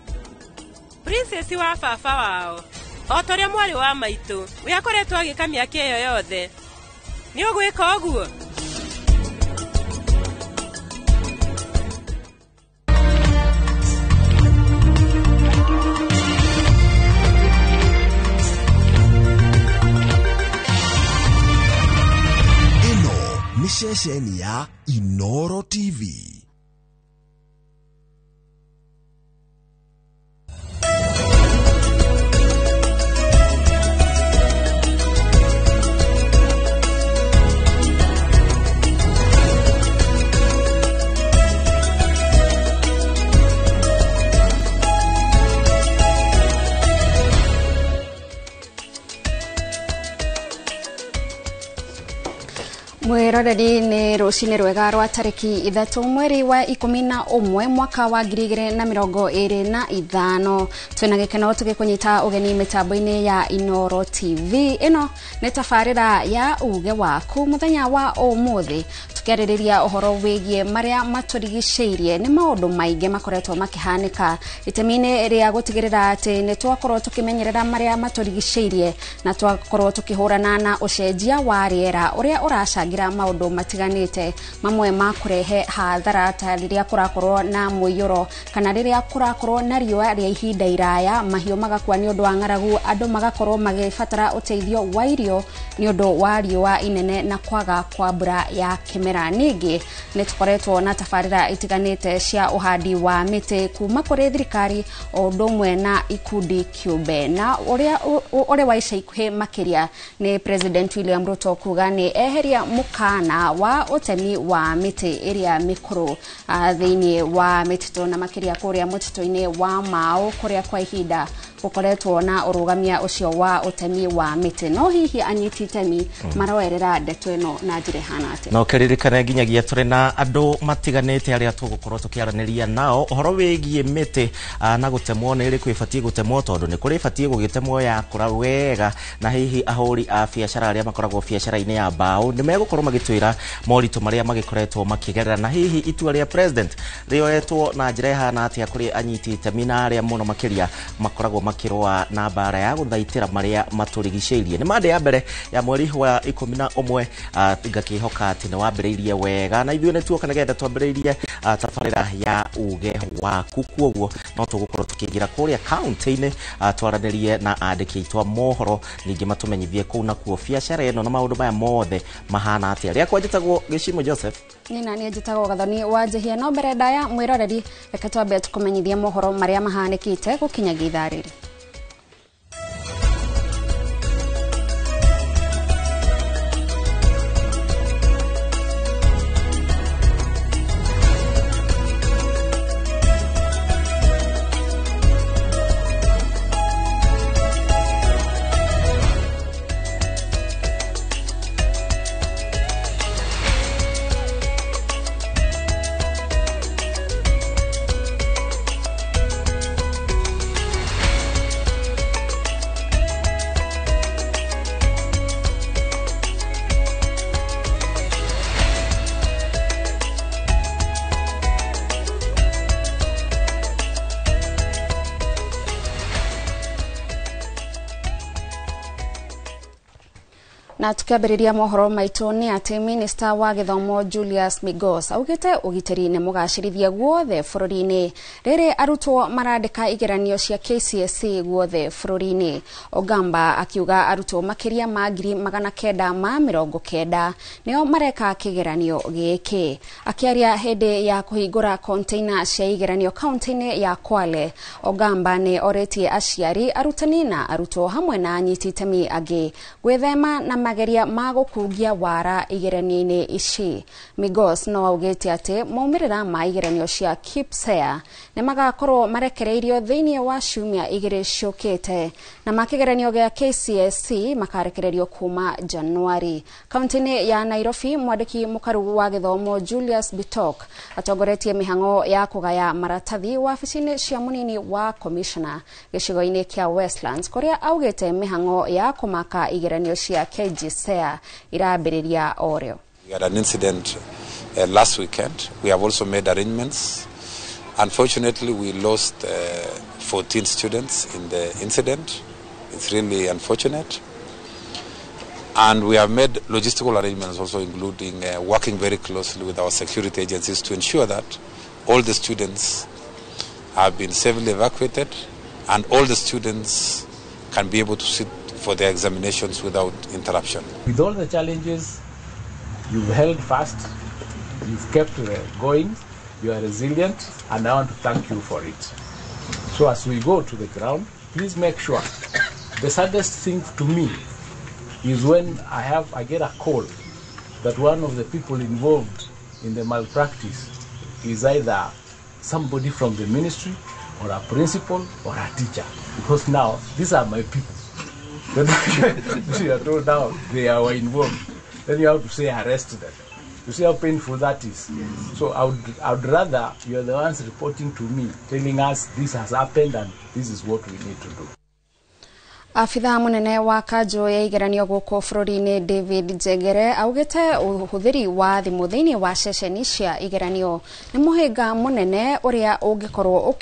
Princess wa baba wao. O ta ũrĩa mwarĩ wa maitũ, we akoretwo agĩka mĩaka ĩyo yothe. Nĩ ũgwĩka ũguo? Ĩno nĩ ceceni ya Inoro TV. Mwiroreri ni rucini rwega rwa tariki 3 mweri wa 11 mwaka wa 2025. Twina gikeno tugikunyita ugeni mitambo-ini ya Inoro TV. Ino ni tabarira ya uge waku muthenya wa umuthi, tukiaririria uhoro wigie maria maturigiceirie. Ni maundu maingi makoretwo makihanika itemi-ini ria gutigirira ati ni twakorwo tukimenyerera maria maturigiceirie na twakorwo tukihurana na ucenjia wa riera uria uracangira maundu matiganite, mamwe ma kurehe hathara ta riria kurakorwo na muiyuro kana riria kurakorwo na riua ria ihinda iraya, mahiũ magakua ni undu wa ng'aragu, andu magakorwo magibatara uteithio wa irio ni undu wa riua inene na kwaga kwa mbura ya kĩmera. mĩmera. Ningĩ nĩ tũkoretwo na tabarĩra itiganĩte cia ũhandi wa mĩtĩ kuma kũrĩ thirikari o ũndũ ũmwe na ikundi kĩũmbe, na ũrĩa wa ica ikuhĩ makĩria nĩ President William Ruto kuga nĩ eheria mũkana wa ũtemi wa mĩtĩ ĩrĩa mĩkũrũ thĩinĩ wa mĩtitũ na makĩria kũrĩa mũtitũ-inĩ wa Mau kũrĩa kwa ihinda gũkoretwo na ũrũgamia ũcio wa ũtemi wa mĩtĩ. No hihi anyiti itemi maroerera ndeto ĩno na njĩra ĩhana atĩa? No kĩririkane nginyagia tũrĩ na andũ matiganĩte arĩa tũgũkorwo tũkĩaranĩria nao ũhoro wĩgiĩ mĩtĩ na gũtemwo nĩ ĩrĩkũ ĩbatiĩ gũtemwo, tondũ nĩ kũrĩ ĩbatiĩ gũgĩtemwo yakũra wega, na hihi ahũri a biacara arĩa makoragwo biacara-inĩ ya mbaũ nĩ megũkorwo magĩtwĩra moritũ marĩa magĩkoretwo makĩgerera, na hihi itua rĩa president rĩoetwo na njĩra ĩhana atĩa kũrĩ anyiti itemi na arĩa mũno makĩria makoragwo makĩrũa na mbara ya gũthaitĩra marĩa matũrigicĩirie. Nĩ mande ya mbere ya mweri wa 11, ngakĩhoka atĩ nĩ wambĩrĩirie wega na ithuĩ nĩ tuoka nĩgetha twambĩrĩirie tabarĩra ya uge waku. Kuoguo no tũgũkorwo tũkĩingĩra kũrĩa kaunti-inĩ twaranĩrie na andĩki aitũ a mohoro, ningĩ matũmenyithie kũu nakuo biacara ĩno na maũndũ maya mothe mahana atĩa. Rĩakwa njĩtagwo Gĩcimo Joseph. Nĩ nani njĩtagwo Gathoni wa Njehia. No mbere ndaya mwĩroreri, reke twambe tũkũmenyithie mohoro marĩa mahanĩkĩte gũkinyagia ithaa rĩrĩ. Na tukiambĩrĩria mohoro maitũ nĩ atĩ Minister wa gĩthomo Julius Migos augĩte ũgitĩri nĩ mũgacĩrithie guothe bũrũri-inĩ rĩrĩ arutwo marandĩka igeranio cia KCSE guothe bũrũri-inĩ. Ogamba akiuga arutwo makĩria ma 990 nĩo mareka kĩgeranio gĩkĩ. Akĩaria hĩndĩ ya kũhingũra container cia igeranio kaunti-inĩ ya Kwale, Ogamba nĩ orĩtie aciari, arutani na arutwo hamwe na anyiti itemi angĩ gwĩthema na mageria ma gũkungia wara igeranio-inĩ ici. Migos no augĩte atĩ maumĩrĩra ma igeranio cia KPSEA nĩ magakorwo marekereirio thĩinĩ wa ciumia igĩrĩ ciũkĩte, na ma kĩgeranio gĩa KCSE makarekererio kuma Januari. Kaunti-inĩ ya Nairobi, mwandĩki mũkaru wa gĩthomo Julius Bitok atongoretie mĩhang'o ya kũgaya maratathi wabici-inĩ cia mũnini wa commissioner gĩcigo-inĩ kĩa Westlands, kũrĩa augĩte mĩhang'o ya kũmaka igeranio cia KJSEA irambĩrĩria o rĩo. We had an incident last weekend. We have also made arrangements. Unfortunately, we lost 14 students in the incident. It's really unfortunate. And we have made logistical arrangements also, including working very closely with our security agencies to ensure that all the students have been safely evacuated and all the students can be able to sit for their examinations without interruption. With all the challenges, you've held fast, you've kept going, you are resilient, and I want to thank you for it. So as we go to the ground, please make sure. The saddest thing to me is when I get a call that one of the people involved in the malpractice is either somebody from the ministry or a principal or a teacher, because now these are my people. Then you are told now they are involved. Then you have to say arrest them. You see how painful that is. Yes. So I would rather you are the ones reporting to me, telling us this has happened and this is what we need to do. Afitha munene wa kanjũ ya igeranio gũkũ bũrũri-inĩ David Njengere augĩte ũhũthĩri wa thimũ thĩinĩ wa ceceni cia igeranio nĩ mũhĩnga mũnene ũrĩa ũngĩkorwo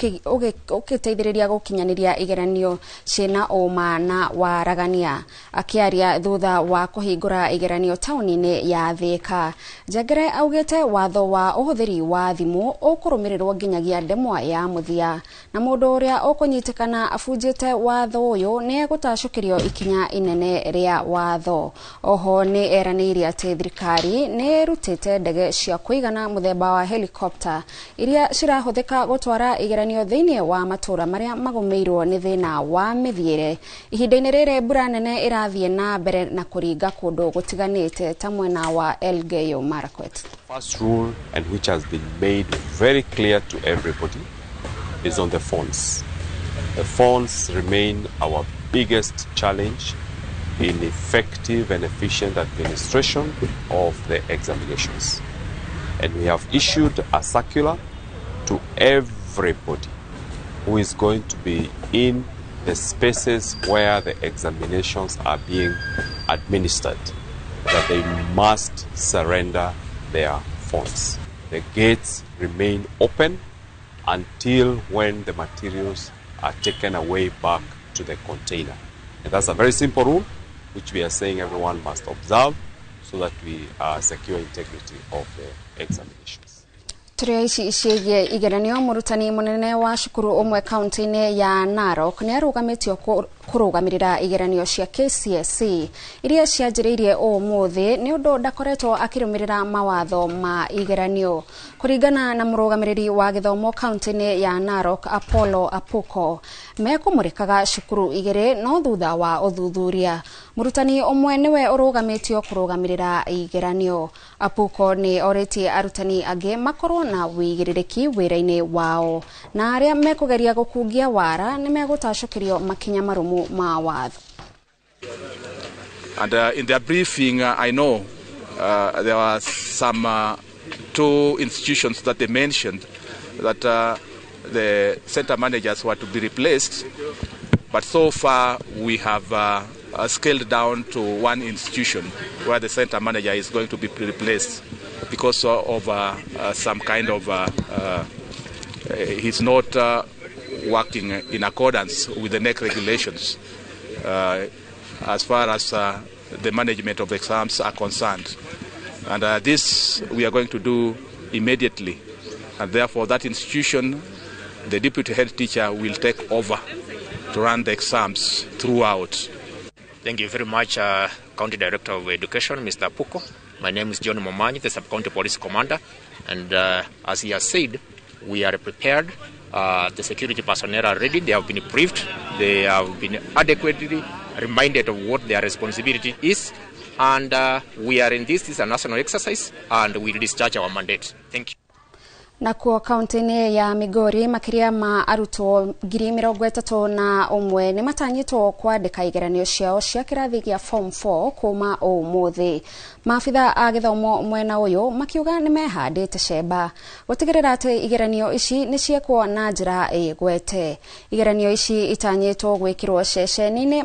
ũgĩteithĩrĩria gũkinyanĩria igeranio ciĩna ũma na waragania. Akĩaria thutha wa kũhingũra igeranio taũni-inĩ ya Thika, Njengere augĩte watho wa ũhũthĩri wa thimũ ũkũrũmĩrĩrwo nginyagia ndemwa ya mũthia, na mũndũ ũrĩa ũkũnyitĩkana abunjĩte watho ũyũ nĩ megũtacũkĩrio ikinya inene rĩa watho. Oho nĩ eranĩire atĩ thirikari nĩ ĩrutĩte ndege cia kũigana mũthemba wa helicopter iria cirahũthĩka gũtwara igeranio thĩinĩ wa matũra marĩa magũmĩirwo nĩ thĩna wa mĩthiĩre. Ihinda-inĩ rĩrĩ mbura nene ĩrathiĩ na mbere na kũringa kũndũ gũtiganĩte ta mwena wa Elgeyo Marakwet. First rule, and which has been made very clear to everybody, is on the phones. The phones remain our biggest challenge in effective and efficient administration of the examinations. And we have issued a circular to everybody who is going to be in the spaces where the examinations are being administered, that they must surrender their phones. The gates remain open until when the materials are taken away back to the container. And that's a very simple rule, which we are saying everyone must observe so that we secure integrity of the examinations. Tũrĩa ici ciĩgiĩ igeranio, mũrutani mũnene wa cukuru ũmwe kaunti-inĩ ya Narok nĩ arũgamĩtio kũrũgamĩrĩra igeranio cia KCSE iria cianjĩrĩirie ũmũthĩ nĩ ũndũ ndakoretwo akĩrũmĩrĩra mawatho ma igeranio. Kũringana na mũrũgamĩrĩri wa gĩthomo kaunti-inĩ ya Narok Apollo Apuko, mekũmũrĩkaga cukuru igĩrĩ no thutha wa ũthuthuria mũrutani ũmwe nĩwe ũrũgamĩtio kũrũgamĩrĩra igeranio. Apuko nĩ orĩtie arutani angĩ makorwo na wĩigĩrĩrĩki wĩra-inĩ wao na arĩa mekũgeria gũkungia wara nĩ megũtacũkĩrio makinya marũmu ma watho. And in their briefing, I know there were some two institutions that they mentioned that the center managers were to be replaced, but so far we have scaled down to one institution where the center manager is going to be replaced because of some kind of he's not working in accordance with the NEC regulations as far as the management of exams are concerned. And this we are going to do immediately. And therefore that institution, the deputy head teacher will take over to run the exams throughout. Thank you very much, County Director of Education, Mr. Puko. My name is John Momanyi, the Sub-County Police Commander. And as he has said, we are prepared. The security personnel are ready. They have been briefed. They have been adequately reminded of what their responsibility is. And we are in this. This is a national exercise, and we will discharge our mandate. Thank you. Nakuo kaunti-inĩ ya Migori makĩria ma arutwo 31,000 nĩ matanyĩtwo kwandĩka igeranio ciao cia kĩrathi gĩa form 4 kuma ũmũthĩ. Maabitha a gĩthomo mwena ũyũ makiuga nĩ mehandĩte cemba gũtigĩrĩra atĩ igeranio ici nĩ ciekwo na njĩra ĩgwete. Igeranio ici itanyĩtwo gwĩkĩrwo ceceni-inĩ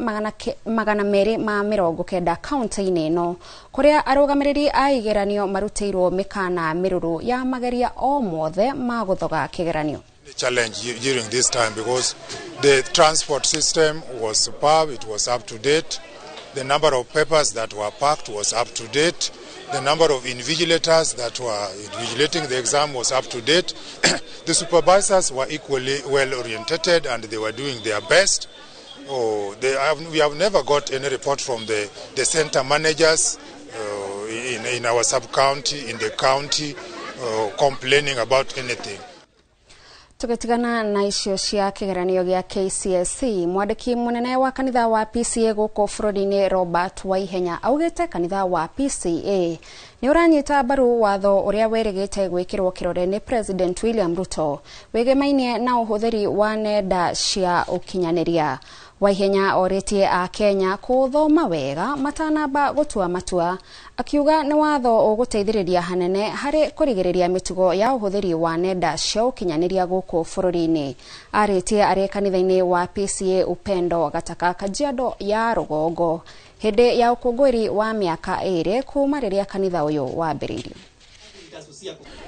290 kaunti-inĩ ĩno kũrĩa arũgamĩrĩri a igeranio marutĩirwo mĩkana mĩrũrũ ya mageria o mothe ma gũthoga kĩgeranio. Challenge during this time because the transport system was superb, it was up to date. The number of papers that were packed was up to date. The number of invigilators that were invigilating the exam was up to date. The supervisors were equally well oriented and they were doing their best. Oh, we have never got any report from the center managers in our sub-county, in the county, complaining about anything. Tugetigana na icio cia kigeranio gia KCSE, mwandiki munene wa kanitha wa PCA guku bũrũri-inĩ Robert Waihenya augite kanitha wa PCA ni uranyita mbaru watho uria werigite gwikirwo kirore ni President William Ruto wigemainie na uhuthiri wa nenda cia ukinyaniria. Waihenya oritie a Kenya kuthoma wega matanamba gutua matua, akiuga ni watho uguteithiriria hanene hari kurigiriria mitugo ya uhuthiri wa nenda cia ukinyaniria guku bũrũri-inĩ. Aritie ari kanitha-inĩ wa PCA Upendo Gataka Kajiado ya Rugongo hindi ya ukũngũĩri wa miaka 2 kuma riria kanitha uyu wambĩrĩirio.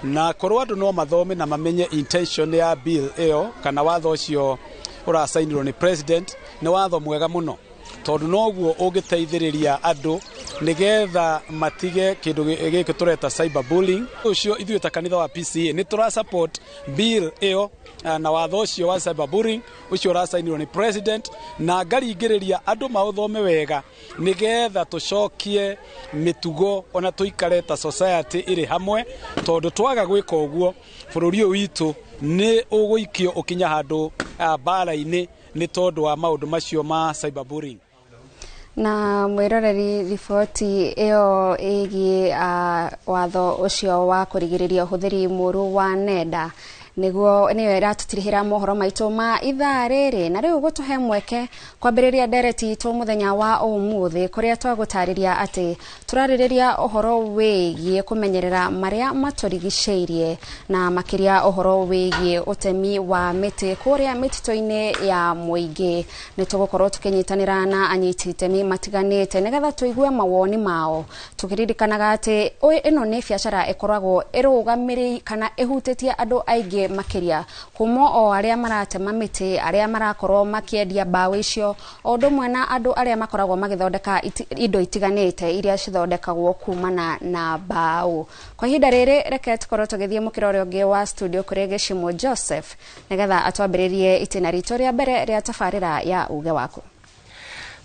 Na korwo andu no mathome na mamenye intention ya bill iyo kana watho ucio urasainirwo ni president ni watho mwega muno tondu noguo ungiteithiriria andu Nigetha matige kindu giki tureta cyberbullying. Ucio ithuĩ ta kanitha wa PCA nĩ tũra support bill ĩyo na watho ũcio wa cyberbullying ũcio ũracainirwo nĩ president, na ngaringĩrĩria andũ maũthome wega nĩgetha tũcokie mĩtugo ona tũikare ta society ĩrĩ hamwe, tondũ twaga gwĩka ũguo bũrũri ũyũ witũ nĩ ũgũikio ũkinya handũ mbara-inĩ nĩ tondũ wa maũndũ macio ma cyberbullying. Na mwiroreri, riboti ĩyo ĩgiĩ watho ũcio wa kũrigĩrĩria ũhũthĩri mũũru wa nenda nĩguo nĩyo ĩratũtirihĩra mohoro maitũ ma ithaa rĩrĩ, na rĩu gũtũhe mweke kwambĩrĩria ndereti itũ mũthenya wa ũmũthĩ, kũrĩa twagũtarĩria atĩ tũrarĩrĩria ũhoro wĩgiĩ kũmenyerera marĩa matũrigicĩirie, na makĩria ũhoro wĩgiĩ ũtemi wa mĩtĩ kũrĩa mĩtitũ-inĩ ya mũingĩ. Nĩ tũgũkorwo tũkĩnyitanĩra na anyiti itemi matiganĩte nĩgetha tũigue mawoni mao, tũkĩririkanaga atĩ ĩno nĩ biacara ĩkoragwo ĩrũgamĩrĩire kana ĩhutĩtie andũ aingĩ makĩria, kuma o arĩa maratema mĩtĩ, arĩa marakorwo makĩendia mbaũ icio, o ũndũ ũmwe na andũ arĩa makoragwo magĩthondeka indo itiganĩte iria cithondekagwo kumana na mbaũ. Kwa ihinda rĩrĩ, reke tũkorwo tũgĩthiĩ mũkĩra ũrĩa ũngĩ wa studio kũrĩ Gĩcimo Joseph nĩgetha atwambĩrĩrie itĩna ritũ rĩa mbere rĩa tabarĩra ya uge waku.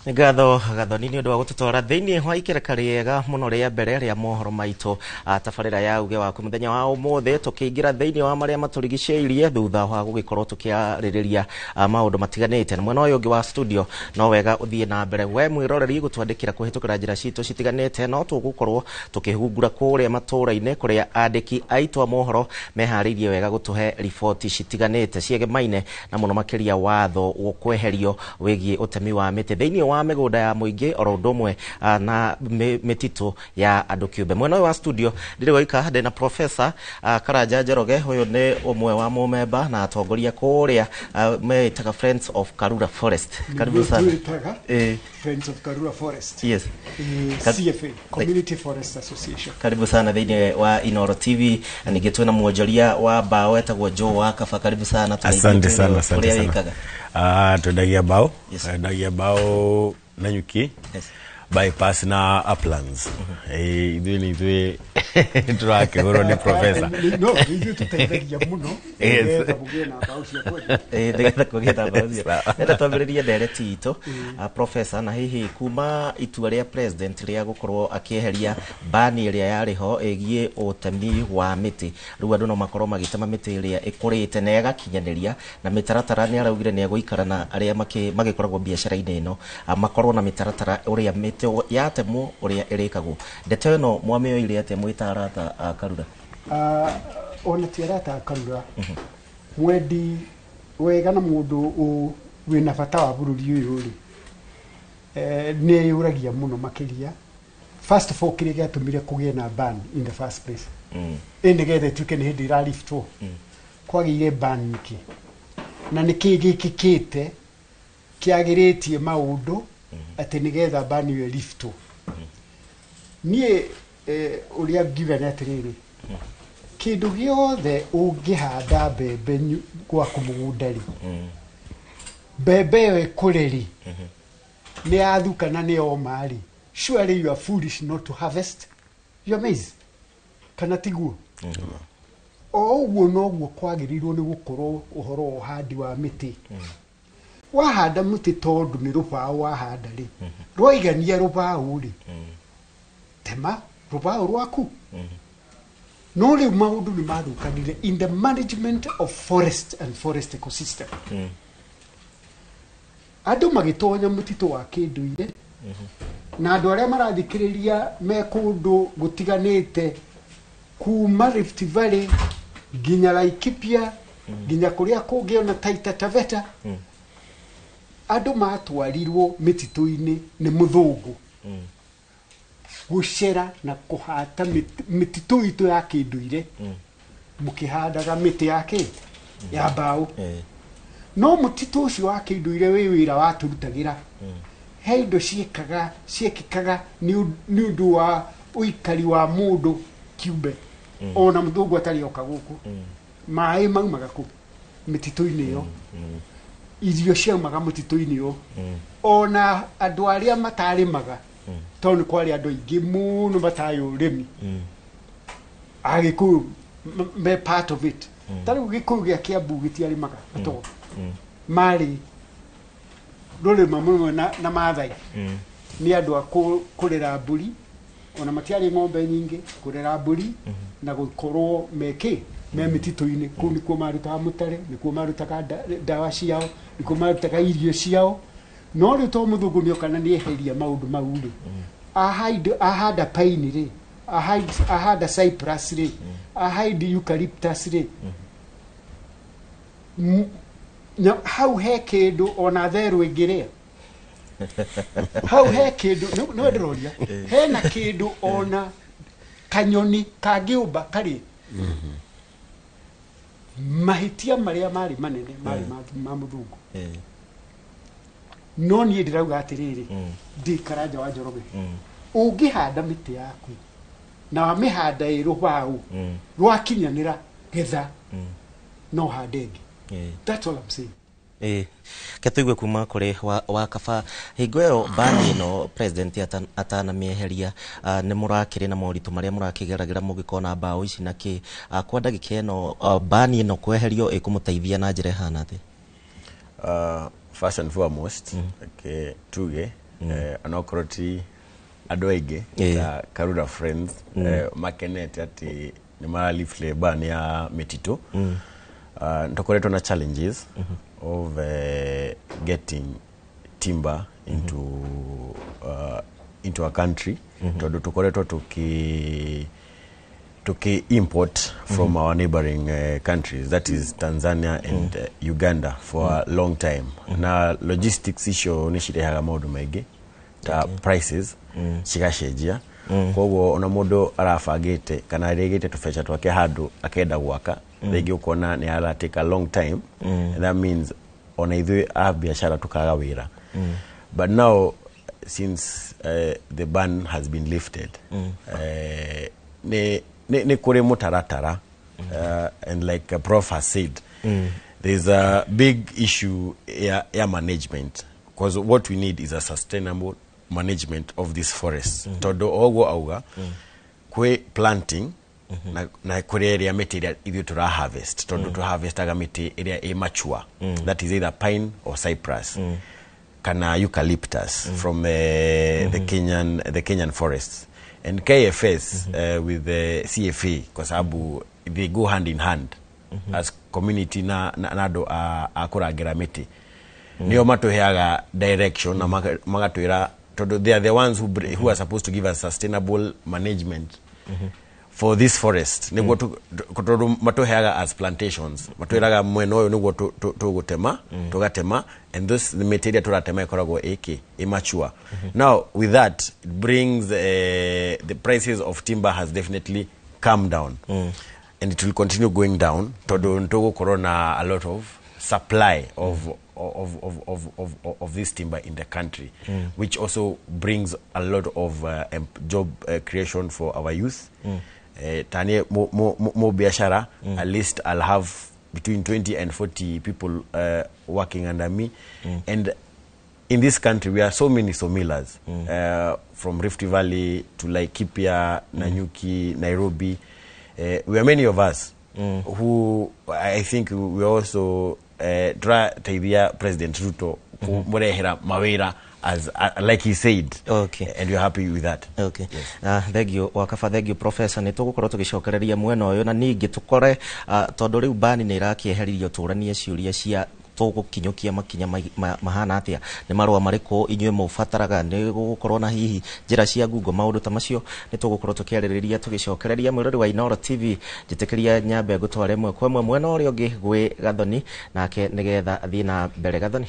Nĩ ngatho Gathoni nĩ ũndũ wa gũtũtwara thĩinĩ wa ikereka rĩega mũno rĩa mbere rĩa mohoro maitũ, tabarĩra ya uge waku mũthenya wa ũmũthĩ, tũkĩingĩra thĩinĩ wa marĩa matũrigicĩirie thutha wa gũgĩkorwo tũkĩarĩrĩria maũndũ matiganĩte. Na mwena ũyũ ũngĩ wa studio, no wega ũthiĩ na mbere we mwĩroreri gũtwandĩkĩra kũhĩtũkĩra njĩra citũ citiganĩte, no tũgũkorwo tũkĩhungura kũrĩa matũũra-inĩ kũrĩa andĩki aitũ a mohoro meharĩirie wega gũtũhe riboti citiganĩte ciegemaine na mũno makĩria watho ũkweherio wĩgiĩ ũtemi wa mĩtĩ thĩinĩ wa mĩgũnda ya mũingĩ oro ũndũ ũmwe na mĩtitũ ya andũ kĩũmbe. Mwena ũyũ wa studio ndirĩ waika, ndĩna Professor Karanja Njoroge. Ũyũ nĩ ũmwe wa mũmemba na atongoria kũrĩa meĩtaga Friends of Karura Forest. Karibu sana. Friends of Karura Forest. Yes. CFA, Community Forest Association. Karibu sana thĩinĩ wa Inoro TV. Ningĩ twĩna mwonjoria wa mbaũ etagwo Joe wa Kaba. Karibu sana. Asante sana, asante sana. Twendagia mbaũ, twendagia mbaũ Nanyuki, bypass na Uplands. Ithuĩ nĩ ithuĩ tũrakĩgũrwo nĩ professor. No, ithuĩ tũteithagia mũno nĩgetha kũgĩe na mbaũ cia kwendia. Nĩgetha kũgĩe na mbaũ cia. Nenda twambĩrĩrie ndereti itũ, professor, na hihi kuma itua rĩa president rĩa gũkorwo akĩeheria bani ĩrĩa yarĩ ho ĩgiĩ ũtemi wa mĩtĩ, rĩu andũ no makorwo magĩtema mĩtĩ ĩrĩa ĩkũrĩte na ĩgakinyanĩria na mĩtaratara. Nĩ araugire nĩ egũikara na arĩa magĩkoragwo biacara-inĩ ĩno, makorwo na mĩtaratara ũrĩa mĩtĩ yatemwo ũrĩa ĩrĩkagwo. Ndeto ĩno mwamĩoire atĩa mwĩ ta arata a Karura? Ona ti arata a Karura, mwendi wega na mũndũ wĩna bata wa bũrũri ũyũ rĩ, nĩ eyũragia mũno makĩria. First of all, kĩrĩa gĩatũmire kũgĩe na ban in the first place, ĩ nĩgetha ĩtuĩke nĩ hĩndĩ ĩraliftwo, kwagĩire ban nĩkĩ, na nĩkĩ gĩkĩkĩte kĩagĩrĩtie maũndũ atĩ nĩgetha ban ĩyo ĩliftwo. Niĩ ũrĩa ngiuga nĩ atĩrĩrĩ, kĩndũ gĩothe ũngĩhanda mbembe gwaku mũgũnda rĩ, mbembe ĩyo ĩkũre rĩ, nĩ yathuka na nĩ yoma rĩ, surely you are foolish not to harvest your maize, kana tiguo? O ũguo noguo kwagĩrĩirwo nĩ gũkorwo ũhoro wa ũhandi wa mĩtĩ. Wahanda mũtĩ tondũ nĩ rũbaũ wahanda rĩ, rwaigania rũbaũ rĩ, tema rũbaũ rwaku. No rĩu maũndũ nĩ mathũkanire in the management of forest and forest ecosystem. Andũ magĩtonya mũtitũ wa kĩndũire, na andũ arĩa marathikĩrĩria me kũndũ gũtiganĩte kuma Rift Valley nginya Laikipia nginya kũrĩa kũngĩ ona Taita Taveta, andũ matwarirwo mĩtitũ-inĩ nĩ mũthũngũ gũcera na kũhata mĩtitũ itũ ya kĩndũire, mũkĩhandaga mĩtĩ ya kĩ ya mbaũ. No mũtitũ ũcio wa kĩndũire wĩ wĩra watũrutagĩra, he indo ciĩkĩkaga nĩ ũndũ wa ũikari wa mũndũ kĩũmbe, ona mũthũngũ atarĩ oka gũkũ. Maĩ maumaga kũ mĩtitũ-inĩ ĩyo, irio ciaumaga mũtitũ-inĩ ĩyo, ona andũ arĩa matarĩmaga Tondũ nĩ kwarĩ andũ aingĩ mũno matayũ ũrĩmi. Agĩkũyũ me part of it. Ta rĩu Gĩkũyũ gĩa Kĩambu gĩtiarĩmaga at all. Marĩ rũrĩma mũno na Maathai. Nĩ andũ a kũrera mbũri, ona matiarĩ ng'ombe nyingĩ, kũrera mbũri na gũkorwo mekĩ me mĩtitũ-inĩ. Kũu nĩkuo marutaga mũtare, nĩkuo marutaga ndawa ciao, nĩkuo marutaga irio ciao. No rĩu to mũthũngũ nĩoka na nĩeheria maũndũ mau rĩ, ahanda pine rĩ, ahanda cypress rĩ, ahanda eucalyptus rĩ, hau he kĩndũ ona therũ ĩngĩrĩa. Hau he kĩndũ nĩwe ndĩroria, hena kĩndũ ona kanyoni kangĩũmba karĩ. Mahĩtia marĩa marĩ manene marĩ ma mũthũngũ. No niĩ ndĩrauga atĩrĩrĩ, ndĩ Karanja wa Njoroge, ũngĩhanda mĩtĩ yaku na wamĩhanda ĩ rũbaũ rwakinyanĩra, getha no hande ĩngĩ. That's all I'm saying. Ĩĩ, ke tũigue kuma kũrĩ wa kaba. Hingo ĩyo bani ĩno president atanamĩeheria, nĩ mũrakĩrĩ na moritũ marĩa mũrakĩgeragĩra mũgĩkona mbaũ ici na kĩ, kwa ndagĩka ĩno bani ĩno kweherio ĩkũmũteithia na njĩra ĩhana atĩa? First and foremost, okay, tuge onokorwo ti andũ aingĩ ta Karura Friends makenete atĩ nĩ maralift ban ya mĩtitũ. Nĩtũkoretwo na challenges of getting timber into our country, tondũ tũkoretwo tuki import from our neighboring countries, that is Tanzania and Uganda, for a long time. Na logistics icio nĩ cirehaga maũndũ maingĩ ta prices cigacenjia. Koguo ona mũndũ arabangĩte kana arĩgĩte tũbeca twake handũ akenda gwaka, rĩngĩ ũkona nĩ ara take a long time, and that means ona ithuĩ a biacara tukaga wĩra. But now since the ban has been lifted, nĩ kũrĩ mũtaratara, and like Prof has said, there's a big issue ya management, because what we need is a sustainable management of this forest. Tondũ oguo auga, kwĩ planting na kũrĩ ĩrĩa mĩtĩ ĩrĩa ithuĩ tũra harvest, tondũ tũ harvestaga mĩtĩ ĩrĩa ĩ mature, that is either pine or cypress kana eucalyptus from the Kenyan forests. And KFS with the CFA, kwa sababu they go hand in hand as community na andũ a kũrangĩra mĩtĩ, nĩo matũheaga direction na magatwĩra, tondũ they are the ones who are supposed to give us sustainable management for this forest, nĩguo tondũ matũheaga as plantations, matwĩraga mwena ũyũ nĩguo tũgũtema, tũgatema, and this mĩtĩ ĩrĩa tũratema ĩkoragwo ĩkĩ immature. Now with that, it brings the prices of timber has definitely come down, and it will continue going down, tondũ nĩtũgũkorwo na a lot of supply of this timber in the country, which also brings a lot of job creation for our youth. Tanie mo biashara, at least I'll have between 20 and 40 people working under me. And in this country, we are so many sawmillers, from Rift Valley to Laikipia, Nanyuki, Nairobi. We are many of us who I think we also turateithia President Ruto kumurehera mawira as like he said. And we're happy with that. Okay. Thank you wakaba, thank you, Professor. Nĩ tũgũkorwo tũgĩcokereria mwena ũyũ na ningĩ tũkore, tondũ rĩu bani nĩ ĩrakĩeheririo, tũranie ciũria cia tũgũkinyũkia makinya mahana atĩa, nĩ marũa marĩkũ inyuĩ mũbataraga, nĩ gũgũkorwo na hihi njĩra cia ngungo, maũndũ ta macio nĩ tũgũkorwo tũkĩarĩrĩria tũgĩcokereria. Mwĩrori wa Inooro TV, njĩtĩkĩria nyambe ngũtware ĩmwe kwa ĩmwe mwena ũrĩa ũngĩ gwĩ Gathoni, nake nĩgetha athiĩ na mbere. Gathoni.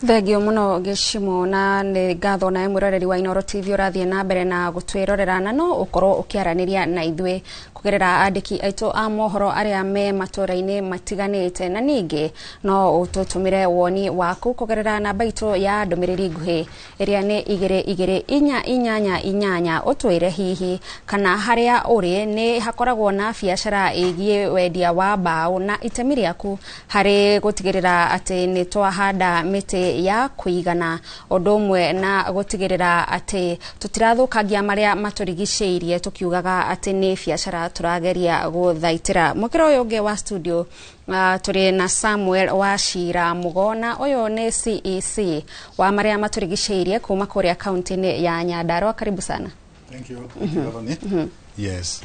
Thengio muno Gĩcimo, na nĩ ngatho nawe mwĩroreri wa Inooro TV ũrathiĩ na mbere na gũtwĩrorera, na no ũkorwo ũkĩaranĩria na ithuĩ kũgerera andĩki aitũ a mohoro arĩa me matũra-inĩ matiganĩte, na ningĩ no ũtũtũmĩre woni waku kũgerera namba itũ ya ndũmĩrĩri nguhĩ ĩrĩa nĩ 22488, ũtwĩre hihi kana harĩa ũrĩ nĩ hakoragwo na biacara ĩgiĩ wendia wa mbaũ na itemi rĩaku harĩ gũtigĩrĩra atĩ nĩ twahanda mĩtĩ. mĩtĩ ya kũigana ũndũ ũmwe na gũtigĩrĩra atĩ tũtirathũkangia marĩa matũrigicĩirie tũkiugaga atĩ nĩ biacara tũrageria gũthaitĩra. Mũkĩra ũyũ ũngĩ wa studio tũrĩ na Samuel Wachira Mũgona, ũyũ nĩ CEC wa marĩa matũrigicĩirie kuma kũrĩa kaunti-inĩ ya Nyandarua. Karibu sana. Thank you. Thank you, Gathoni. Yes.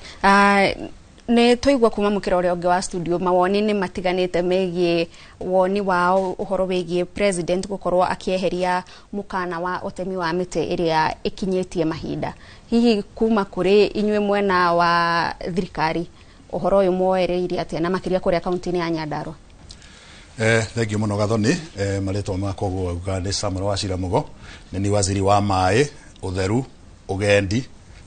Nĩ twaigua kuma mũkĩra ũrĩa ũngĩ wa studio mawoni nĩ matiganĩte megiĩ woni wao ũhoro wĩgiĩ president gũkorwo akĩeheria mũkana wa ũtemi wa mĩtĩ ĩrĩa ĩkinyĩtie mahinda. Hihi kuma kũrĩ inyuĩ mwena wa thirikari ũhoro ũyũ mwoereirie atĩa na makĩria kũrĩa kaunti-inĩ ya Nyandarua? Thank you mũno Gathoni. Marĩtwa makwa guo nĩ Samuel Wachira Mugo, nĩ ni waziri wa maĩ, ũtheru, ũgendi,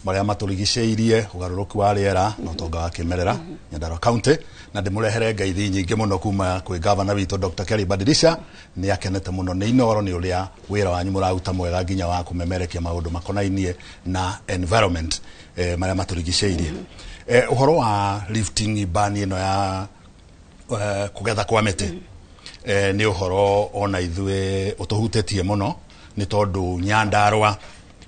marĩa matũrigicĩirie, ũgarũrũku wa rĩera na ũtonga wa kĩmerera Nyandarua County, na ndĩmũrehere ngeithi nyingĩ mũno kuma kwĩ gavana witũ Dr. Kelly Badilisha. Nĩ akenete mũno nĩ Inooro nĩ ũrĩa wĩra wanyu mũraruta mwega nginya wa kũmemerekia maũndũ makonainie na environment, marĩa matũrigicĩirie. Ũhoro wa lifting ban ĩno ya kũgetha kwa mĩtĩ nĩ ũhoro ona ithuĩ ũtũhutĩtie mũno, nĩ tondũ Nyandarua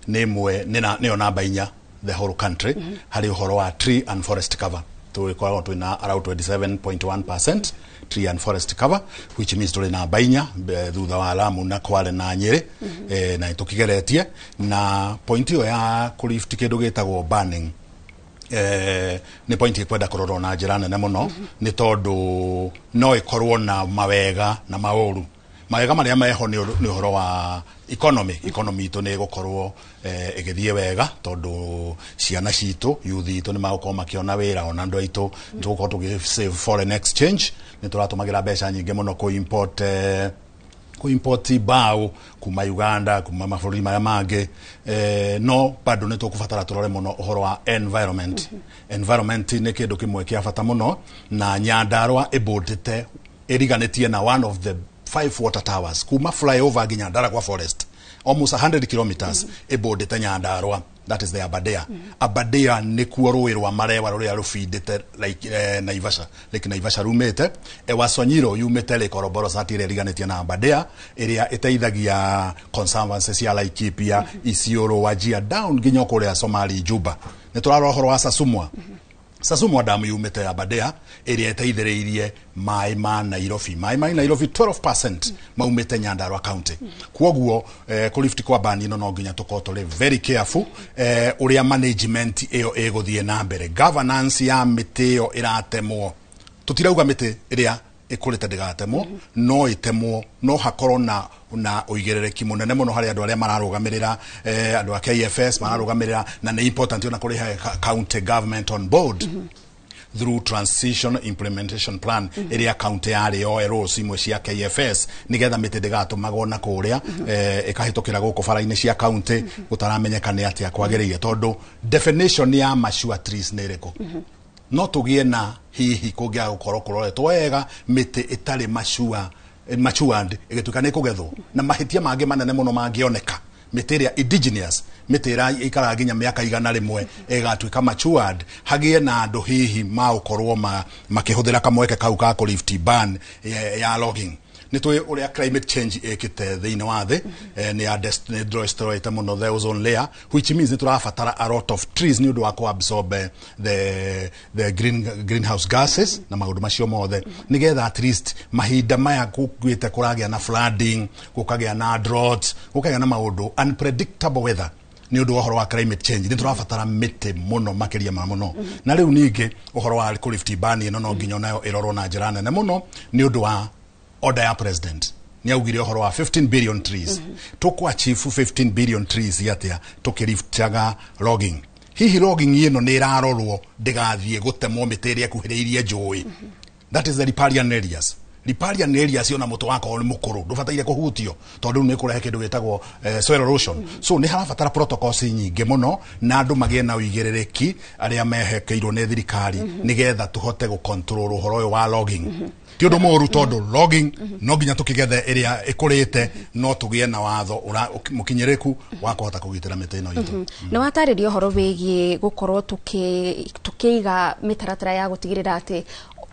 nĩ ĩmwe nĩyo namba 4 the whole country harĩ ũhoro wa tree and forest cover. Tũgĩkoragwo twĩna around 27.1% tree and forest cover, which means tũrĩ namba 4 thutha wa Lamu na Kwale na Nyĩrĩ. Na tũkĩgeretie na point ĩyo ya kũlift kĩndũ gĩtagwo banning, nĩ point ĩkwenda kũrorwo na njĩra nene mũno, nĩ tondũ no ĩkorwo na mawega na maũru. Mawega marĩa meho nĩ ũhoro wa economy. Economy itũ nĩ ĩgũkorwo ĩgĩthiĩ wega tondũ ciana citũ, youth itũ nĩ magũkorwo makĩona wĩra, ona andũ aitũ nĩ tũgũkorwo tũgĩ save foreign exchange. Nĩ tũratũmagĩra mbeca nyingĩ mũno kũ import mbao kuma Uganda, kuma mabũrũri marĩa mangĩ. No bado nĩ tũkũbatara tũrore mũno ũhoro wa environment. Environment nĩ kĩndũ kĩmwe kĩa bata mũno, na Nyandarua ĩbũndĩte ĩriganĩtie na one of the 5 water towers kuma flyover nginya Ndaragwa forest, almost 100 kilometers ĩbũndĩte Nyandarua. That is the Aberdare. Aberdare nĩkuo rũĩ rwa Marewa rũrĩa rũbindĩte like, Naivasha, Lake Naivasha rumĩte, Ewasonyiro yumĩte Lake Oroborosat ĩrĩa ĩriganĩtie na Aberdare, ĩrĩa ĩteithagia conservancy cia Laikipia, Isiolo, Wajir down nginya kũrĩa Somali Juba. Nĩ tũrarora ũhoro wa Sasumwa. Sasumwa dam yumĩte Aberdare ĩrĩa ĩteithĩrĩirie maĩ ma Nairobi. Maĩ ma Nairobi 12% maumĩte Nyandarua County. Kwoguo kũlift kwa ban ĩno no nginya tũkorwo tũrĩ very careful ũrĩa management ĩyo ĩgũthiĩ na mbere, governance ya mĩtĩ ĩyo ĩratemwo. Tũtirauga mĩtĩ ĩrĩa ĩkũrĩte ndĩgatemwo, no ĩtemwo, no hakorwo na ũigĩrĩrĩki mũnene mũno harĩ andũ arĩa mararũgamĩrĩra, andũ a KFS mararũgamĩrĩra, na nĩ important ona kũrĩha county government on board through transition implementation plan ĩrĩa county yarĩ yoe roles imwe cia KFS nĩgetha mĩtĩ ndĩgatũmagwo na kũrĩa ĩkahĩtũkĩra gũkũ bara-inĩ cia county gũtaramenyeka nĩ atĩa kwagĩrĩire, tondũ definition ya mature trees nĩ ĩrĩkũ? No tũgĩe na hihi kũngĩaga gũkorwo kũroretwo wega mĩtĩ ĩtarĩ matured ĩgĩtuĩka nĩ ĩkũgethwo, na mahĩtia mangĩ manene mũno mangĩoneka, mĩtĩ ĩrĩa indigenous, mĩtĩ ĩrĩa ĩikaraga nginya mĩaka 100 ĩgatuĩka matured, hagĩe na andũ hihi magũkorwo makĩhũthĩra kamweke kau ka kũlift ban ya logging. Nĩ tũĩ ũrĩa climate change ĩkĩte thĩinĩ wa thĩ, nĩ ya nĩ destroyete mũno the ozone layer, which means nĩ tũrabatara a lot of trees nĩ ũndũ wa kũ-absorb the greenhouse gases na maũndũ macio mothe, nĩgetha at least mahinda maya gũkuĩte kũragĩa na flooding, gũkagĩa na droughts, gũkagĩa na maũndũ unpredictable weather nĩ ũndũ wa ũhoro wa climate change, nĩ tũrabatara mĩtĩ mũno makĩria ma mũno. Na rĩu ningĩ ũhoro wa kũlift ban ĩno no nginya onayo ĩrorwo na njĩra nene mũno nĩ ũndũ wa order ya president. Nĩ augire ũhoro wa 15 billion trees. Tũkũ achieve 15 billion trees atĩa tũkĩliftaga logging? Hihi logging ĩno nĩ ĩrarorwo ndĩgathiĩ gũtemwo mĩtĩ ĩrĩa ĩkuhĩrĩirie njũĩ? That is the riparian areas. Riparian areas, ona mũtĩ wakorwo nĩ mũkũrũ ndũbataire kũhutio, tondũ rĩu nĩ kũrehe kĩndũ gĩtagwo soil erosion. So nĩ harabatara protocols nyingĩ mũno na andũ magĩe na ũigĩrĩrĩki arĩa mehekeirwo nĩ thirikari nĩgetha tũhote gũ-control ũhoro ũyũ wa logging. Ti ũndũ mũũru tondũ logging no nginya tũkĩgethe ĩrĩa ĩkũrĩte, no tũgĩe na watho mũkinyĩrĩku wa kũhota kũgitĩra mĩtĩ ĩno itũ. Nĩ watarĩria ũhoro wĩgiĩ gũkorwo tũkĩiga mĩtaratara ya gũtigĩrĩra atĩ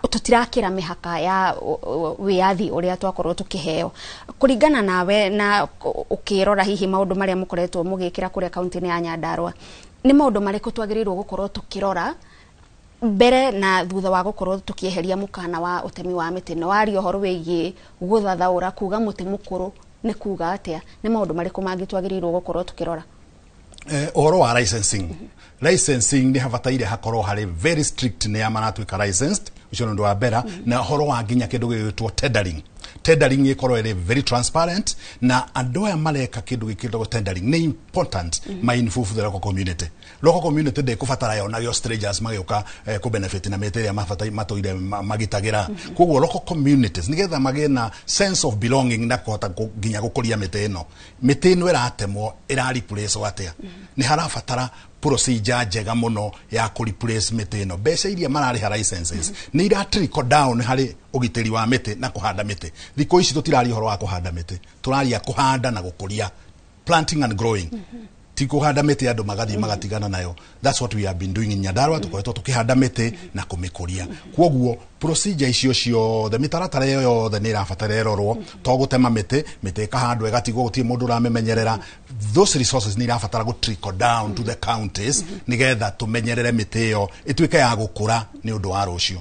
Tũtirakĩra mĩhaka ya wĩyathi ũrĩa twakorwo tũkĩheo. Kũringana nawe na ũkĩrora hihi maũndũ marĩa mũkoretwo mũgĩkĩra kũrĩa kaunti-inĩ ya Nyandarua, nĩ maũndũ marĩkũ twagĩrĩirwo gũkorwo tũkĩrora mbere na thutha wa gũkorwo tũkĩeheria mũkana wa ũtemi wa mĩtĩ? No waria ũhoro wĩgiĩ gũthathaũra kuga mũtĩ mũkũrũ nĩ kuga atĩa, nĩ maũndũ marĩkũ mangĩ twagĩrĩirwo gũkorwo tũkĩrora? Ũhoro wa licensing, licensing nĩ habataire hakorwo harĩ very strict nĩ ya maratuĩka licensed, ũcio nĩ ũndũ wa mbere. Na ũhoro wa nginya kĩndũ gĩgwĩtwo tendering, tendering ĩkorwo ĩrĩ very transparent, na andũ aya mareka kĩndũ gĩkĩtagwo tendering nĩ important ma involve the local community. Local community ndĩkũbatara yonagio strangers magĩũka kũ benefit na mĩtĩ ĩrĩa matũire magitagĩra. Koguo local communities nĩgetha magĩe na sense of belonging na kũhota nginya gũkũria mĩtĩ ĩno. Mĩtĩ ĩno ĩratemwo ĩra replace atĩa? Nĩ harabatara procedure njega mũno ya kũ replace mĩtĩ ĩno. Mbeca iria mararĩha licenses nĩ ira trickle down harĩ ũgitĩri wa mĩtĩ na kũhanda mĩtĩ. Thikũ ici tũtiraria ũhoro wa kũhanda mĩtĩ, tũraria kũhanda na gũkũria, planting and growing, ti kũhanda mĩtĩ andũ magathiĩ magatigana nayo. That's what we have been doing in Nyandarua. Tũkoretwo tũkĩhanda mĩtĩ na kũmĩkũria. Koguo procedure icio ciothe, mĩtaratara ĩyo yothe nĩ ĩrabatara ĩrorwo, to gũtema mĩtĩ, mĩtĩ ĩkahandwo ĩgatigwo gũtirĩ mũndũ ũramĩmenyerera. Those resources nĩ irabatara gũ trickle down to the counties nĩgetha tũmenyerere mĩtĩ ĩyo ĩtuĩke ya gũkũra nĩ ũndũ wa rũciũ.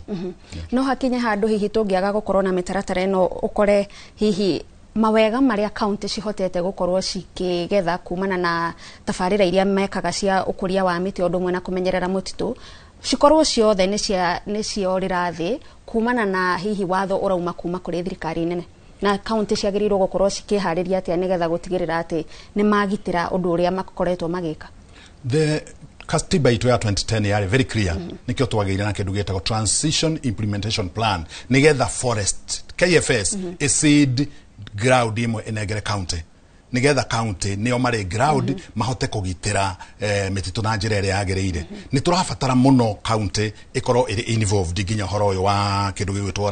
No hakinye handũ hihi tũngĩaga gũkorwo na mĩtaratara ĩno, ũkore hihi mawega marĩa kaunti cihotete gũkorwo cikĩgetha kumana na tabarĩra iria mekaga cia ũkũria wa mĩtĩ ũndũ ũmwe na kũmenyerera mũtitũ cikorwo ciothe nĩ ciorĩra thĩ kumana na hihi watho ũrauma kuma kũrĩ thirikari nene? Na kaunti ciagĩrĩirwo gũkorwo cikĩharĩria atĩa nĩgetha gũtigĩrĩra atĩ nĩ magitĩra ũndũ ũrĩa makoretwo magĩka? The katiba itũ ya 2010 yarĩ very clear. Nikĩo twagĩire na kĩndũ gĩtagwo transition implementation plan, nĩgetha forest KFS ĩcede ground imwe ĩnengere county, nigetha county nĩo marĩ ground mahote kũgitĩra mĩtitũ na njĩra ĩrĩa yagĩrĩire. Nĩ tũrabatara mũno county ĩkorwo ĩrĩ involved nginya ũhoro ũyũ wa kĩndũ gĩgwĩtwo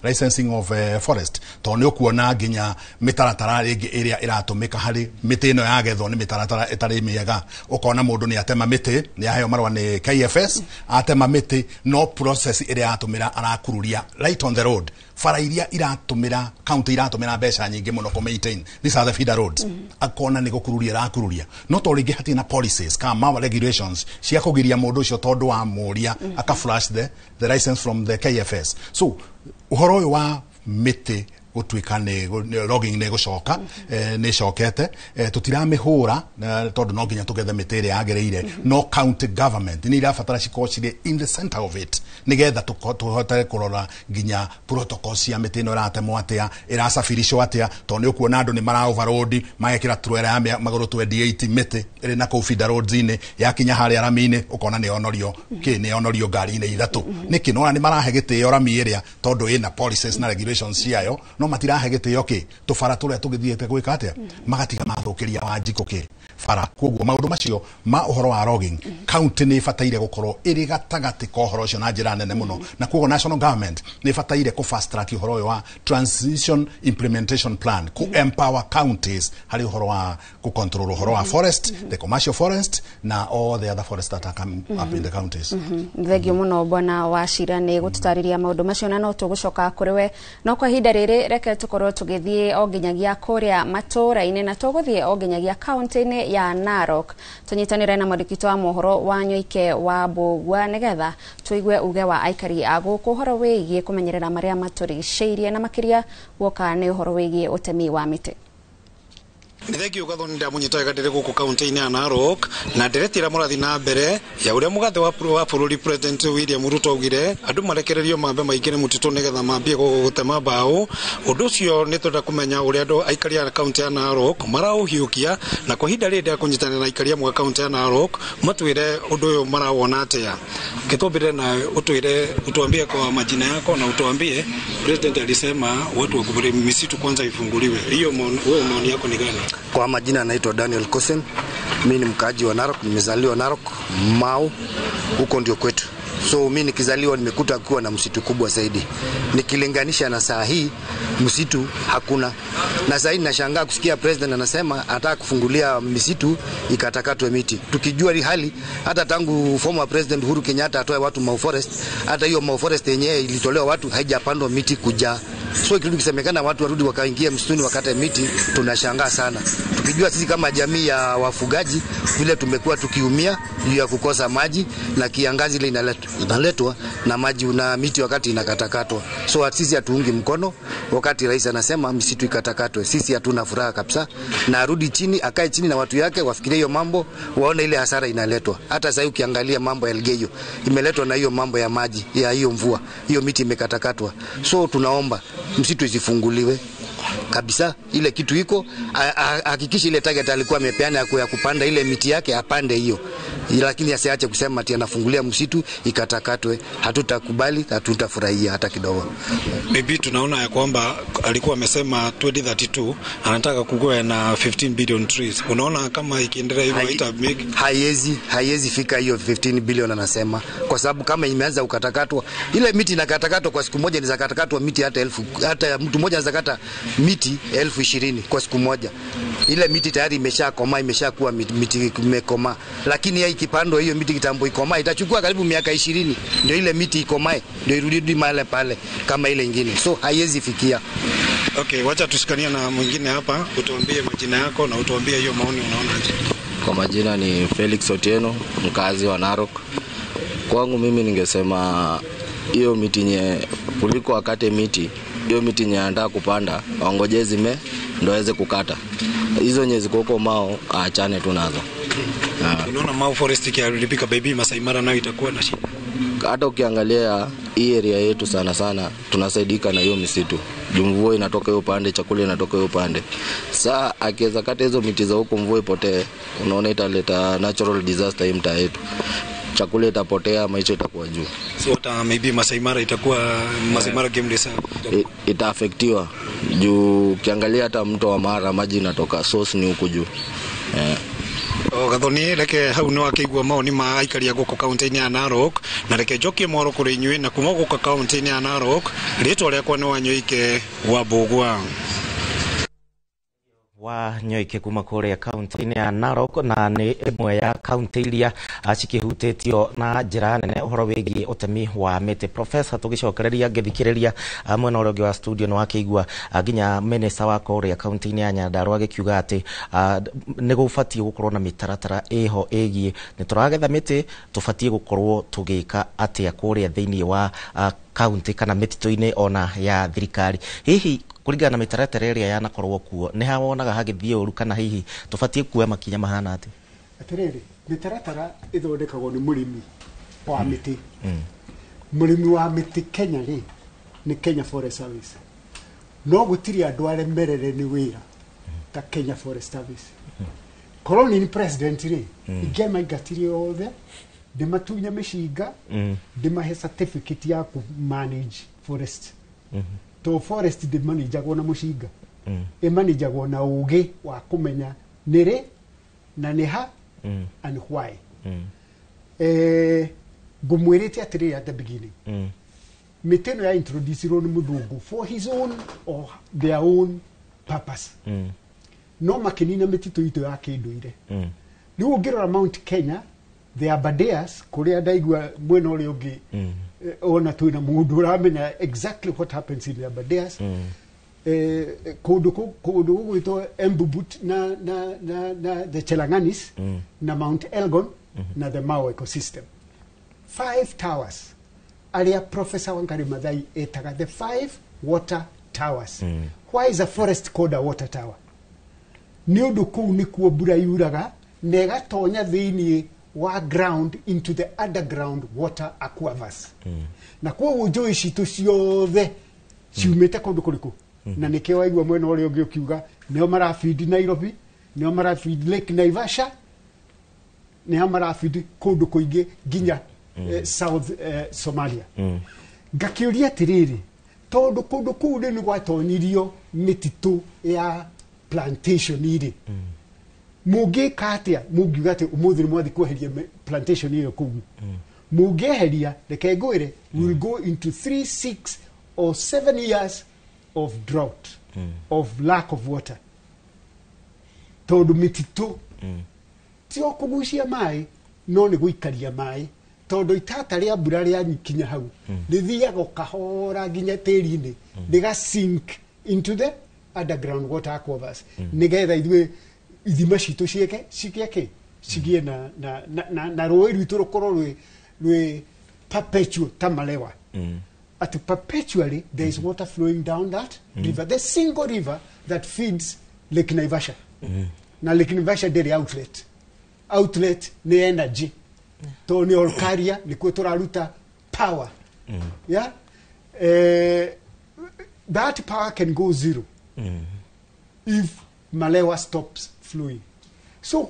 licensing of forest, tondũ nĩ ũkuona nginya mĩtaratara ĩngĩ ĩrĩa ĩratũmĩka harĩ mĩtĩ ĩno yagethwo nĩ mĩtaratara ĩtarĩ mĩega. Ũkona mũndũ nĩ atema mĩtĩ, nĩ aheo marũa nĩ KFS, atema mĩtĩ, no process ĩrĩa atũmĩra arakururia right on the road, bara iria iratũmĩra county iratũmĩra mbeca nyingĩ mũno kũ maintain. These are the feeder roads. Akona nĩ gũkururia arakururia, no to rĩngĩ hatirĩ na policies kana ma regulations cia kũgiria mũndũ ũcio, tondũ wa mũria aka flash the license from the KFS. So ũhoro ũyũ wa mĩtĩ gũtuĩka nĩ logging nĩ gũcoka, nĩ ĩcokete, tũtiramĩhũra tondũ no nginya tũgethe mĩtĩ ĩrĩa yagĩrĩire, no county government nĩ irabatara cikorwo cirĩ in the center of it nĩgetha tũhote kũrora nginya protocol cia mĩtĩ ĩno ĩratemwo atĩa, ĩracabiricwo atĩa, tondũ nĩ ũkuona andũ nĩ mara overload magekĩra trailer ya magũrũ 28 mĩtĩ ĩrĩ na kũu feeder roads-inĩ, yakinya harĩa rami-inĩ ũkona nĩ yonorio kĩ, nĩ yonorio ngari-inĩ ithatũ. Nĩkĩ? Nĩwona nĩ marahe gĩtĩo rami ĩrĩa tondũ ĩna policies na regulations ciayo, no matirahe gĩtĩo kĩ tũbara tũrĩa tũgĩthiĩte gwĩka atĩa, magatiga mathũkĩria Wanjikũ kĩ bara. Koguo maũndũ macio ma ũhoro wa logging, county nĩ ĩbataire gũkorwo ĩrĩ gatagatĩ ka ũhoro ũcio na njĩra nene mũno, na koguo national government nĩ ĩbataire kũ fast track ũhoro ũyũ wa transition implementation plan, ku empower counties harĩ ũhoro wa ku control ũhoro wa forest, the commercial forest na all the other forests that are coming up in the counties. Thengio mũno bwana Wachira nĩ gũtũtarĩria maũndũ macio, na no tũgũcoka kũrĩ we, no kwa ihinda rĩrĩ reke tũkorwo tũgĩthiĩ o nginyagia kũrĩa matũũra-inĩ, na tũgũthiĩ o nginyagia kaunti-inĩ ya Narok tũnyitanĩre na mwandĩki wa mohoro wa Nyoike wa Mbũgua nĩgetha tũigue uge wa aikari a gũkũ ũhoro wĩgiĩ kũmenyerera marĩa matũrigicĩirie, na makĩria guoka nĩ ũhoro wĩgiĩ ũtemi wa mĩtĩ. Nĩ thengio Gathoni, ndamunyita wega ndĩrĩ gũkũ kaunti-inĩ ya Narok na nderetira mũrathi na mbere ya ũrĩa mũgathe wa bũrũri President William Ruto augire andũ marekererio mambe maingĩre mũtitũ nĩgetha mambie gũtema mbaũ. Ũndũ ũcio nĩ twenda kũmenya ũrĩa andũ aikari a kaunti ya Narok maraũhiũkia, na kwa ihinda rĩrĩ ndakũnyitanĩra na aikari amwe a kaunti ya Narok matwĩre ũndũ ũyũ marawona atĩa. Kĩtwambĩrĩre na ũtwĩre, utuambie kwa majina yako na utuambie President alisema watu wakubali misitu kwanza ifunguliwe. Hiyo wewe maoni yako ni gani? Kwa majina naitwa Daniel Kosen, mi ni mkaaji wa Narok, nimezaliwa Narok Mau, huko ndio kwetu. So mi nikizaliwa nimekuta kuwa na msitu kubwa zaidi, nikilinganisha na saa hii msitu hakuna. Na saa hii nashangaa kusikia president anasema anataka kufungulia misitu ikatakatwe miti, tukijua hii hali hata tangu former president Uhuru Kenyatta atoe watu Mau Forest, hata hiyo Mau Forest yenyewe ilitolewa watu, haijapandwa miti kujaa. So ikirudi kusemekana watu warudi wakaingia msituni wakate miti, tunashangaa sana. Tukijua sisi kama jamii ya wafugaji vile tumekuwa tukiumia juu ya kukosa maji na kiangazi ile inaletwa na maji na miti wakati inakatakatwa. So sisi hatuungi mkono wakati rais anasema misitu ikatakatwe. Sisi hatuna furaha kabisa, na arudi chini, akae chini na watu yake wafikirie hiyo mambo, waone ile hasara inaletwa. Hata sasa ukiangalia mambo ya Elgeyo imeletwa na hiyo mambo ya maji ya hiyo mvua, hiyo miti imekatakatwa. So tunaomba msitu isifunguliwe kabisa, ile kitu iko hakikisha ile target alikuwa amepeana ya kupanda ile miti yake apande hiyo, lakini asiache kusema ati anafungulia msitu ikatakatwe. Hatutakubali, hatutafurahia hata kidogo. Maybe tunaona ya kwamba alikuwa amesema 2032 anataka kukuwa na 15 billion trees. Unaona kama ikiendelea hivyo haita make haiwezi fika hiyo 15 billion anasema, kwa sababu kama imeanza kukatakatwa ile miti inakatakatwa kwa siku moja, inaweza katakatwa miti hata 1000, hata mtu mmoja anaweza kata miti 20,000 kwa siku moja. Ile miti tayari imeshakomaa, imeshakuwa miti imekomaa, lakini yeye ikipandwa hiyo miti kitambo ikomaa itachukua karibu miaka 20 ndio ile miti ikomae, ndio irudi mahali pale kama ile nyingine. So haiwezi fikia. Okay, wacha tushikania na mwingine hapa, utuambie majina yako na utuambie hiyo maoni unaonaje. Kwa majina ni Felix Otieno, mkazi wa Narok. Kwangu mimi ningesema hiyo miti nye kuliko akate miti, hiyo miti nye anataka kupanda waongoje zime ndio aweze kukata. Hizo nye ziko huko Mao aachane tu nazo. Unaona Mau Forest ikiharibika, baby Masai Mara nayo itakuwa na shida. Hata ukiangalia hii area yetu sana sana tunasaidika na hiyo misitu. Mvua inatoka hiyo pande, chakula inatoka hiyo pande. Saa akiweza kata hizo miti za huko mvua ipotee, unaona italeta natural disaster hii mtaa yetu. Chakula itapotea, maisha itakuwa juu. So hata maybe Masai Mara itakuwa Masai Mara game reserve itaafektiwa. Juu ukiangalia hata mto wa Mara maji inatoka source ni huko juu. Gathoni reke hau nĩ wakĩigua maoni ma aikari a gũkũ kaunti-inĩ ya Narok, na reke njokie mwaro kũrĩ inyuĩ na kuma gũkũ kaunti-inĩ ya Narok rĩtwa rĩakwa nĩ Wanyoike wa Mbũgua. Wa Nyoike kuma kũrĩa kaunti-inĩ ya Narok, na nĩ ĩmwe ya kaunti iria cikĩhutĩtio na njĩra nene ũhoro wĩgiĩ ũtemi wa mĩtĩ. Professor, tũgĩcokereria ngĩthikĩrĩria mwena ũrĩa ũngĩ wa studio nĩ wakĩigua nginya minister wa kũrĩa kaunti-inĩ ya Nyandarua agĩkiuga atĩ nĩ gũbatiĩ gũkorwo na mĩtaratara ĩho ĩgiĩ nĩ tũragetha mĩtĩ, tũbatiĩ gũkorwo tũgĩka atĩa kũrĩa thĩinĩ wa kaunti kana mĩtitũ-inĩ ona ya thirikari. Hihi kũringana na mĩtaratara ĩrĩa yanakorwo kuo nĩ hawonaga hagĩthiĩ ũru, kana hihi tũbatiĩ kuoya makinya mahana atĩa? Atĩrĩrĩ, mĩtaratara ĩthondekagwo nĩ mũrĩmi wa mĩtĩ. Mũrĩmi wa mĩtĩ Kenya rĩ nĩ Kenya Forest Service, no gũtirĩ andũ aremerere nĩ wĩra ta Kenya Forest Service. Korwo nĩ president rĩ, ingĩamaingatire othe, ndĩmatunye mĩcinga, ndĩmahe certificate ya kũ manage forest. To forest ndĩmanĩjagwo na mũcinga, ĩmanĩjagwo na ũgĩ wa kũmenya nĩrĩ na nĩha and why. Ngũmwĩrĩte atĩrĩrĩ at the beginning, mĩtĩ ĩno ya introducirwo nĩ mũthũngũ for his own or their own purpose, no makĩnina mĩtitũ itũ ya kĩndũire. Rĩu ũngĩrora Mount Kenya, the Aberdares, kũrĩa ndaigua mwena ũrĩa ũngĩ ona twĩna mũndũ ũramenya exactly what happens in the Aberdares, kũndũ gũgwĩtwo Embobut na the Chelanganis na Mount Elgon na the Mau ecosystem. 5 towers arĩa Professor Wangari Maathai etaga the 5 water towers. Why is a forest called a water tower? Nĩ ũndũ kũu nĩkuo mbura yuraga na ĩgatonya thĩinĩ wa ground into the underground water aquifers. Na kwoguo njũĩ citũ ciothe ciumĩte kũndũ kũrĩkũ? Na nĩkĩo waigua mwena ũrĩa ũngĩ ũkiuga nĩo marafeed Nairobi, nĩo marafeed Lake Naivasha, nĩo marafeed kũndũ kũingĩ nginya South Somalia. Ngakĩũria atĩrĩrĩ, tondũ kũndũ kũu rĩ nĩ gwatonyirio mĩtitũ ya plantation irĩ, mũngĩka atĩa? Mũngiuga atĩ ũmũthĩ nĩ mwathi kweheria plantation ĩyo kũu, mũngĩeheria, reke ngwĩre, we will go into 3, 6 or 7 years of drought, of lack of water, tondũ mĩtitũ ti o kũgucia maĩ, no nĩ gũikaria maĩ, tondũ itata rĩa mbura rĩakinya hau, rĩthiaga o kahora nginya tĩri-inĩ, rĩga sink into the underground water aquifers, nĩgetha ithuĩ ithima citũ ciĩke cigĩe kĩ cigĩe na rũĩ rwitũ rũkorwo rwĩ perpetual ta Malewa, at perpetually there is water flowing down that river, the single river that feeds Lake Naivasha. Na Lake Naivasha ndĩrĩ outlet. Outlet nĩ energy, tondũ nĩ Olkaria nĩkuo tũraruta power. Yeah, that power can go zero if Malewa stops flowing. So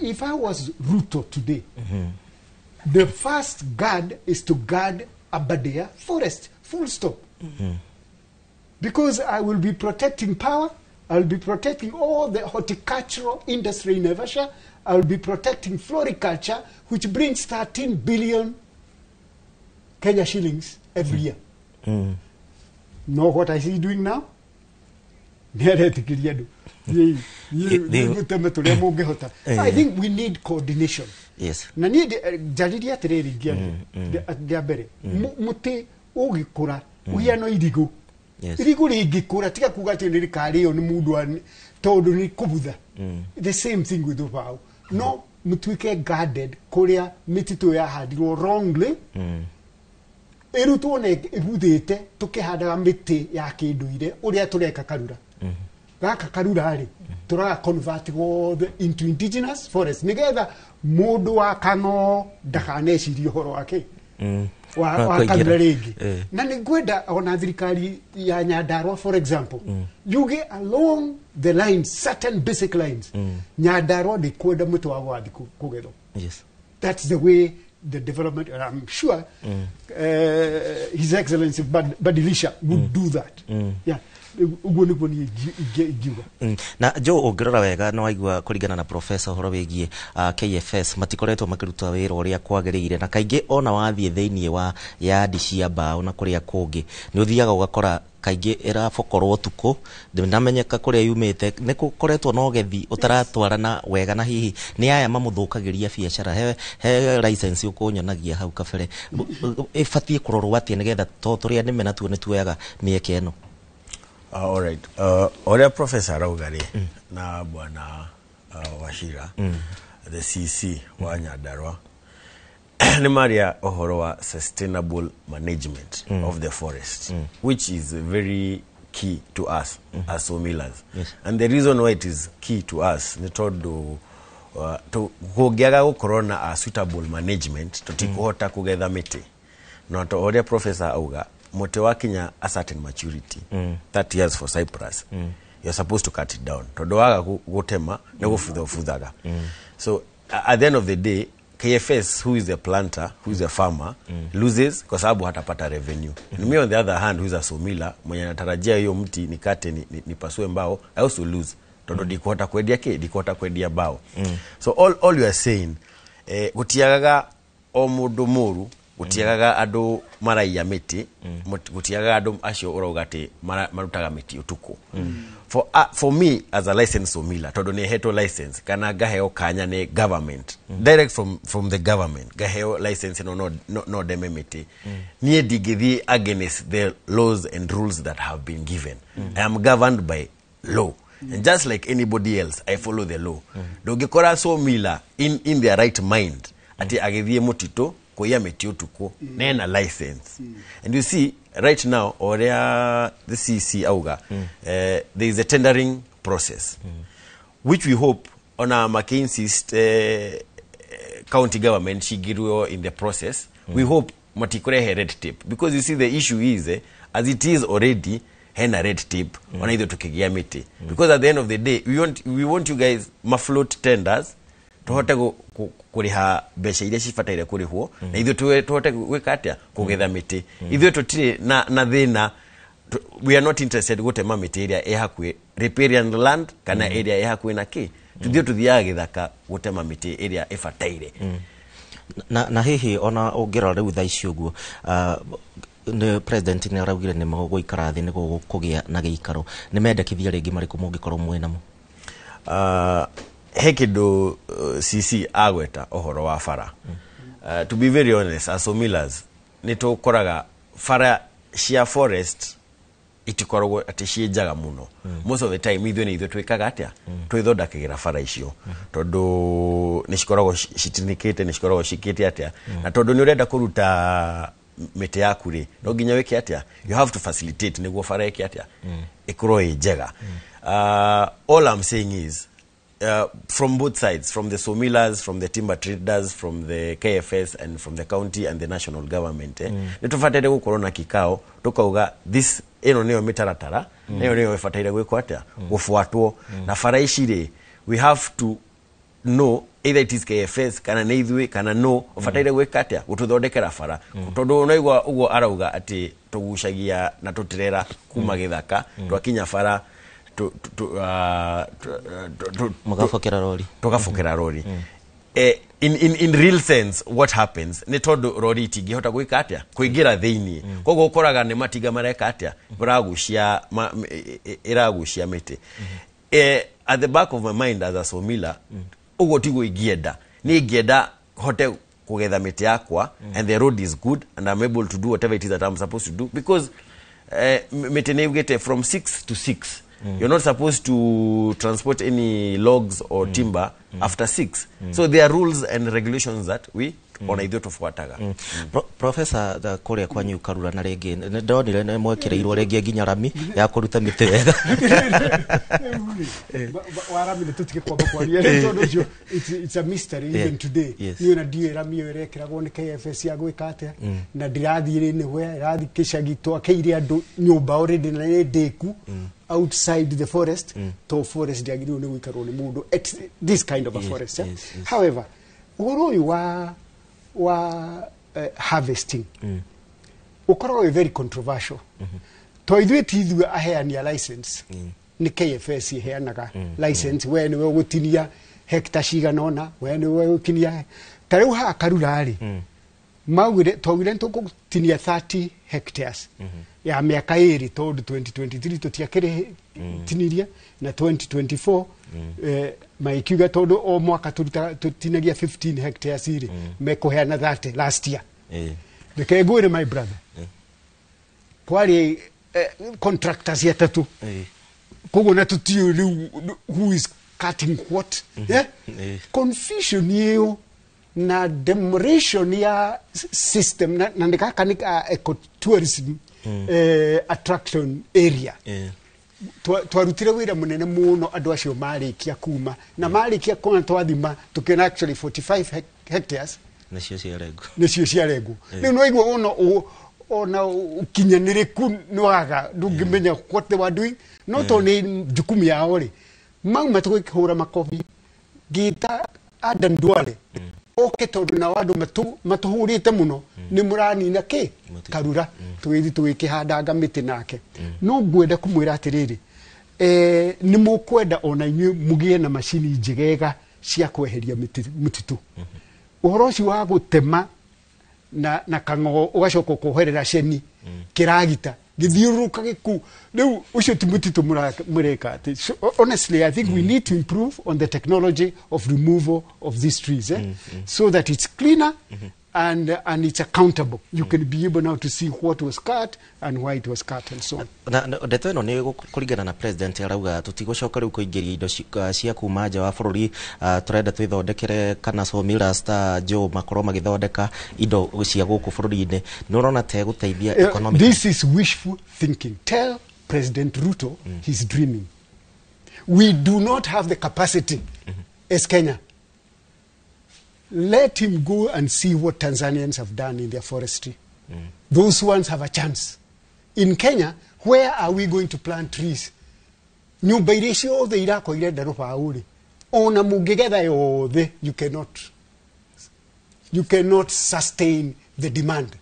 if I was Ruto today, the first guard is to guard Aberdare forest, full stop. Because I will be protecting power, I will be protecting all the horticultural industry in Naivasha, I will be protecting floriculture, which brings 13 billion Kenya shillings every year. Know what I see doing now? Nĩ aretĩkĩria andũ mũteme tũrĩa mũngĩhota. I think we need coordination. Na niĩ njarĩrie atĩrĩrĩ, ngĩaria rĩa mbere, mũtĩ ũgĩkũra ũhiano irigũ. Irigũ rĩngĩkũra, tiga kuga atĩ nĩ rĩkarĩo nĩ mũndũ tondũ nĩ kũbutha. The same thing with ũbaũ, no mũtuĩke guarded kũrĩa mĩtitũ yahandirwo wrongly, ĩrutwo na ĩbuthĩte, tũkĩhandaga mĩtĩ ya kĩndũire ũrĩa tũreka Karura. Gaka Karura rĩ, tũraga convert gothe into indigenous forest, nĩgetha mũndũ wa Kano ndakanecirie ũhoro wake wa Wa Karura kũingĩra. rĩngĩ. Na nĩ ngwenda ona thirikari ya Nyandarua, for example, yuge along the lines, certain basic lines, Nyandarua ndĩkwenda mũtĩ wa gwathi kũgethwo. That's the way the development, and I'm sure His Excellency Badilisha would do that. Yeah, ũguo nĩguo niĩ ingiuga. Na jo ũngĩrora wega nĩ waigua kũringana na professor ũhoro wĩgiĩ KFS matikoretwo makĩruta wĩra ũrĩa kwagĩrĩire, na kaingĩ ona wathiĩ thĩinĩ wa yandi cia mbaũ na kũrĩa kũngĩ, nĩ ũthiaga ũgakora kaingĩ ĩrabokorwo ũtukũ, ndĩnamenyeka kũrĩa yumĩte, nĩ gũkoretwo na ũgethi ũtaratwarana wega, na hihi nĩ aya mamũthũkagĩria biacara. He license ũkũnyonagia hau kabere, ĩbatiĩ kũrorwo atĩa nĩgetha to tũrĩa nĩme natuo nĩ tuoyaga mĩeke ĩno? All right. Ũrĩa professor arauga rĩ, na bwana Wachira, the CC wa Nyandarua, nĩ maria ũhoro wa sustainable management of the forest, which is very key to us as sawmillers. And the reason why it is key to us nĩ tondũ kũngĩaga gũkorwo na a suitable management, tũtikũhota kũgetha mĩtĩ. No to ũrĩa professor auga, mũtĩ wakinya a certain maturity, 30 years for cypress, you're supposed to cut it down, tondũ waga gũtema nĩ gũbutha ũbuthaga. So at the end of the day, KFS, who is the planter, who is the farmer, loses kwa sababu hatapata revenue. And me, on the other hand, who is a sawmiller mwenye anatarajia hiyo mti nikate nipasue mbao, I also lose tondũ ndikuhota kwendia kĩ, ndikuhota kwendia mbao. So all you are saying, gũtiagaga o mũndũ mũru, gũtiagaga andũ maraiya mĩtĩ, gũtiagaga andũ acio ũrauga atĩ marutaga mĩtĩ ũtukũ. For me as a licensed sawmiller, tondũ nĩ hetwo license kana ngaheo kanya nĩ government, direct from the government ngaheo license ĩno, no ndeme mĩtĩ, niĩ ndingĩthiĩ against the laws and rules that have been given. I am governed by law, and just like anybody else, I follow the law. Ndũngĩkora sawmiller in their right mind atĩ agĩthiĩ mũtitũ kũiya mĩtĩ ũtukũ nena license. And you see, right now, ũrĩa the CC auga, there is a tendering process, which we hope ona maki-insist county government cingirwo in the process. We hope matikurehe red tape, because you see, the issue is, as it is already hena red tape, ona ithuĩ tukĩgĩa mĩtĩ, because at the end of the day we want you guys mafloat tenders, tuhote kũrĩha mbeca iria cibataire kũrĩhwo, na ithuĩ tũhote gwĩka atĩa, kũgetha mĩtĩ. Ithuĩ tũtirĩ na thĩna. We are not interested gũtema mĩtĩ ĩrĩa ĩ hakuhĩ riparian land kana ĩrĩa ĩ hakuhĩ na kĩ. Tuthiĩ tuthiaga gĩthaka gũtema mĩtĩ ĩrĩa ĩbataire. Na hihi ona ũngĩrora rĩu thaa ici ũguo, nĩ president nĩ araugire nĩ mũgũikara thĩ nĩguo kũgĩa na gĩikaro, nĩ mendekithia rĩngĩ marĩkũ mũngĩkorwo mwĩ namo? He kĩndũ CC agweta ũhoro wa bara. To be very honest, as sawmillers nĩ tũkoraga bara cia forest itikoragwo atĩ ciĩ njega mũno. Most of the time ithuĩ nĩ ithuĩ twĩkaga atĩa, twĩthondekagĩra bara icio, tondũ nĩ cikoragwo citinĩkĩte, nĩ cikoragwo cikĩte atĩa, na tondũ nĩ ũrenda kũruta mĩtĩ yaku rĩ, no nginya wĩke atĩa, you have to facilitate nĩguo bara ĩke atĩa, ĩkorwo ĩ njega. All I'm saying is, from both sides, from the sawmillers, from the timber traders, from the KFS and from the county and the national government, nĩ tũbataire gũkorwo na kikao tukauga this ĩno nĩyo mĩtaratara, ĩyo nĩyo ĩbataire gwĩkwo atĩa, gũbuatwo. Na bara ici rĩ, we have to know either it is KFS kana nĩ ithuĩ kana no ũbataire gwĩka atĩa gũtũthondekera bara, tondũ unaigua ũguo arauga atĩ tũgucagia na tũtirera kuma gĩthaka, twakinya bara Mũgabokera rori. Tũgabokera rori. In real sense, what happens nĩ tondũ rori itingĩhota gwĩka atĩa, kũingĩra thĩiniĩ, koguo ũkoraga nĩ matinga mareka atĩa, maragucia ĩragucia mĩtĩ. At the back of my mind as a sawmiller, ũguo tiguo ingĩenda. Niĩ ingĩenda hote kũgetha mĩtĩ yakwa and the road is good and I'm able to do whatever it is that I'm supposed to do, because mĩtĩ nĩ yugĩte from 6 to 6 you're not supposed to transport any logs or timber after 6. So there are rules and regulations that we ona ithuĩ tũbuataga. Professor, kũrĩa kwanyu Karura na rĩngĩ nĩ ndonire nĩ mwekĩrĩirwo rĩngĩ nginya rami ya kũruta mĩtĩ wega. Warami nĩ tũtige kwamba kwaria rĩu, tondũ ũcio it's a mystery even today. Niĩ ona ndiũĩ rami ĩyo ĩrekĩragwo nĩ KFS ya gwĩka atĩa, na ndirathiĩ rĩ nĩwhere ĩrathiĩ gĩcagi twakĩire andũ nyũmba already na nĩ ndĩku outside the forest, to forest ndĩagĩrĩirwo nĩ gũikarwo nĩ mũndũ at this kind of a forest, eh? Yes. However, ũhoro ũyũ wa harvesting ũkoragwo wĩ very controversial, to ithuĩ ti ithuĩ aheani a license, nĩ KFS iheanaga license. We nĩwe ũgũtinia hekta cigana ũna, we nĩwe ũgũtinia. Ta rĩu haha Karura rĩ, maugire twaugire nĩtũgũtinia 30 hectares ya mĩaka ĩrĩ, tondũ 2023 tũtiakĩrĩ tinirie na 2024, magĩkiuga tondũ o mwaka tũrutaga tũtinagia 15 hectares rĩ, mekũheana 30 last year. Reke ngwĩre, my brother, kwarĩ contractors atatũ, koguo na tũtiũĩ rĩu who is cutting what, yeah? Confusion ĩyo na demolition ya system na nĩ gaka nĩ ka ecotourism attraction area. Twarutire wĩra mũnene mũno andũ acio marĩkia kuma, na marĩkia kuona twathima tũkĩona actually 45 hectares Nacio ciarengwo. Nĩcio ciarengwo. Rĩu nĩwaigua ona ona ũkinyanĩrĩku nĩwaga, ndũngĩmenya what they were doing, no tondũ nĩ jukumu yao rĩ, mauma tũgĩkĩhũra makobi ngĩta Adan Duale oke, tondũ nao andũ matũhũrĩte mũno nĩ mũranina kĩ Karura, tũgĩthiĩ tũgĩkĩhandanga mĩtĩ nake. No ngwenda kũmwĩra atĩrĩrĩ, nĩ mũkwenda ona inyuĩ mũgĩe na macini njegega cia kweheria mĩtĩ mũtitũ. Ũhoro ũcio wa gũtema na kang'oo ũgacoka ũkoherera ceni kĩragita gĩthiũrũrũka gĩku rĩu, ũcio ti mũtitũ mũreka atĩ. So, honestly, I think we need to improve on the technology of removal of these trees, eh? So that it's cleaner and it's accountable. You can be able now to see what was cut and why it was cut and so on. Na ndeto ĩno nĩ kũringana na president arauga tũtigũcoka rĩu kũingĩria indo cia kuma nja wa bũrũri, tũrenda twĩthondekere kana sawmillers ta Joe makorwo magĩthondeka indo cia gũkũ bũrũri-inĩ. Nĩ ũrona ta ĩgũteithia economically? This is wishful thinking. Tell President Ruto he's dreaming. We do not have the capacity as Kenya. Let him go and see what Tanzanians have done in their forestry. Those ones have a chance. In Kenya, where are we going to plant trees? Nyũmba iria ciothe irakwo irenda rũbaũ rĩ, ona mũngĩgetha yothe, you cannot sustain the demand.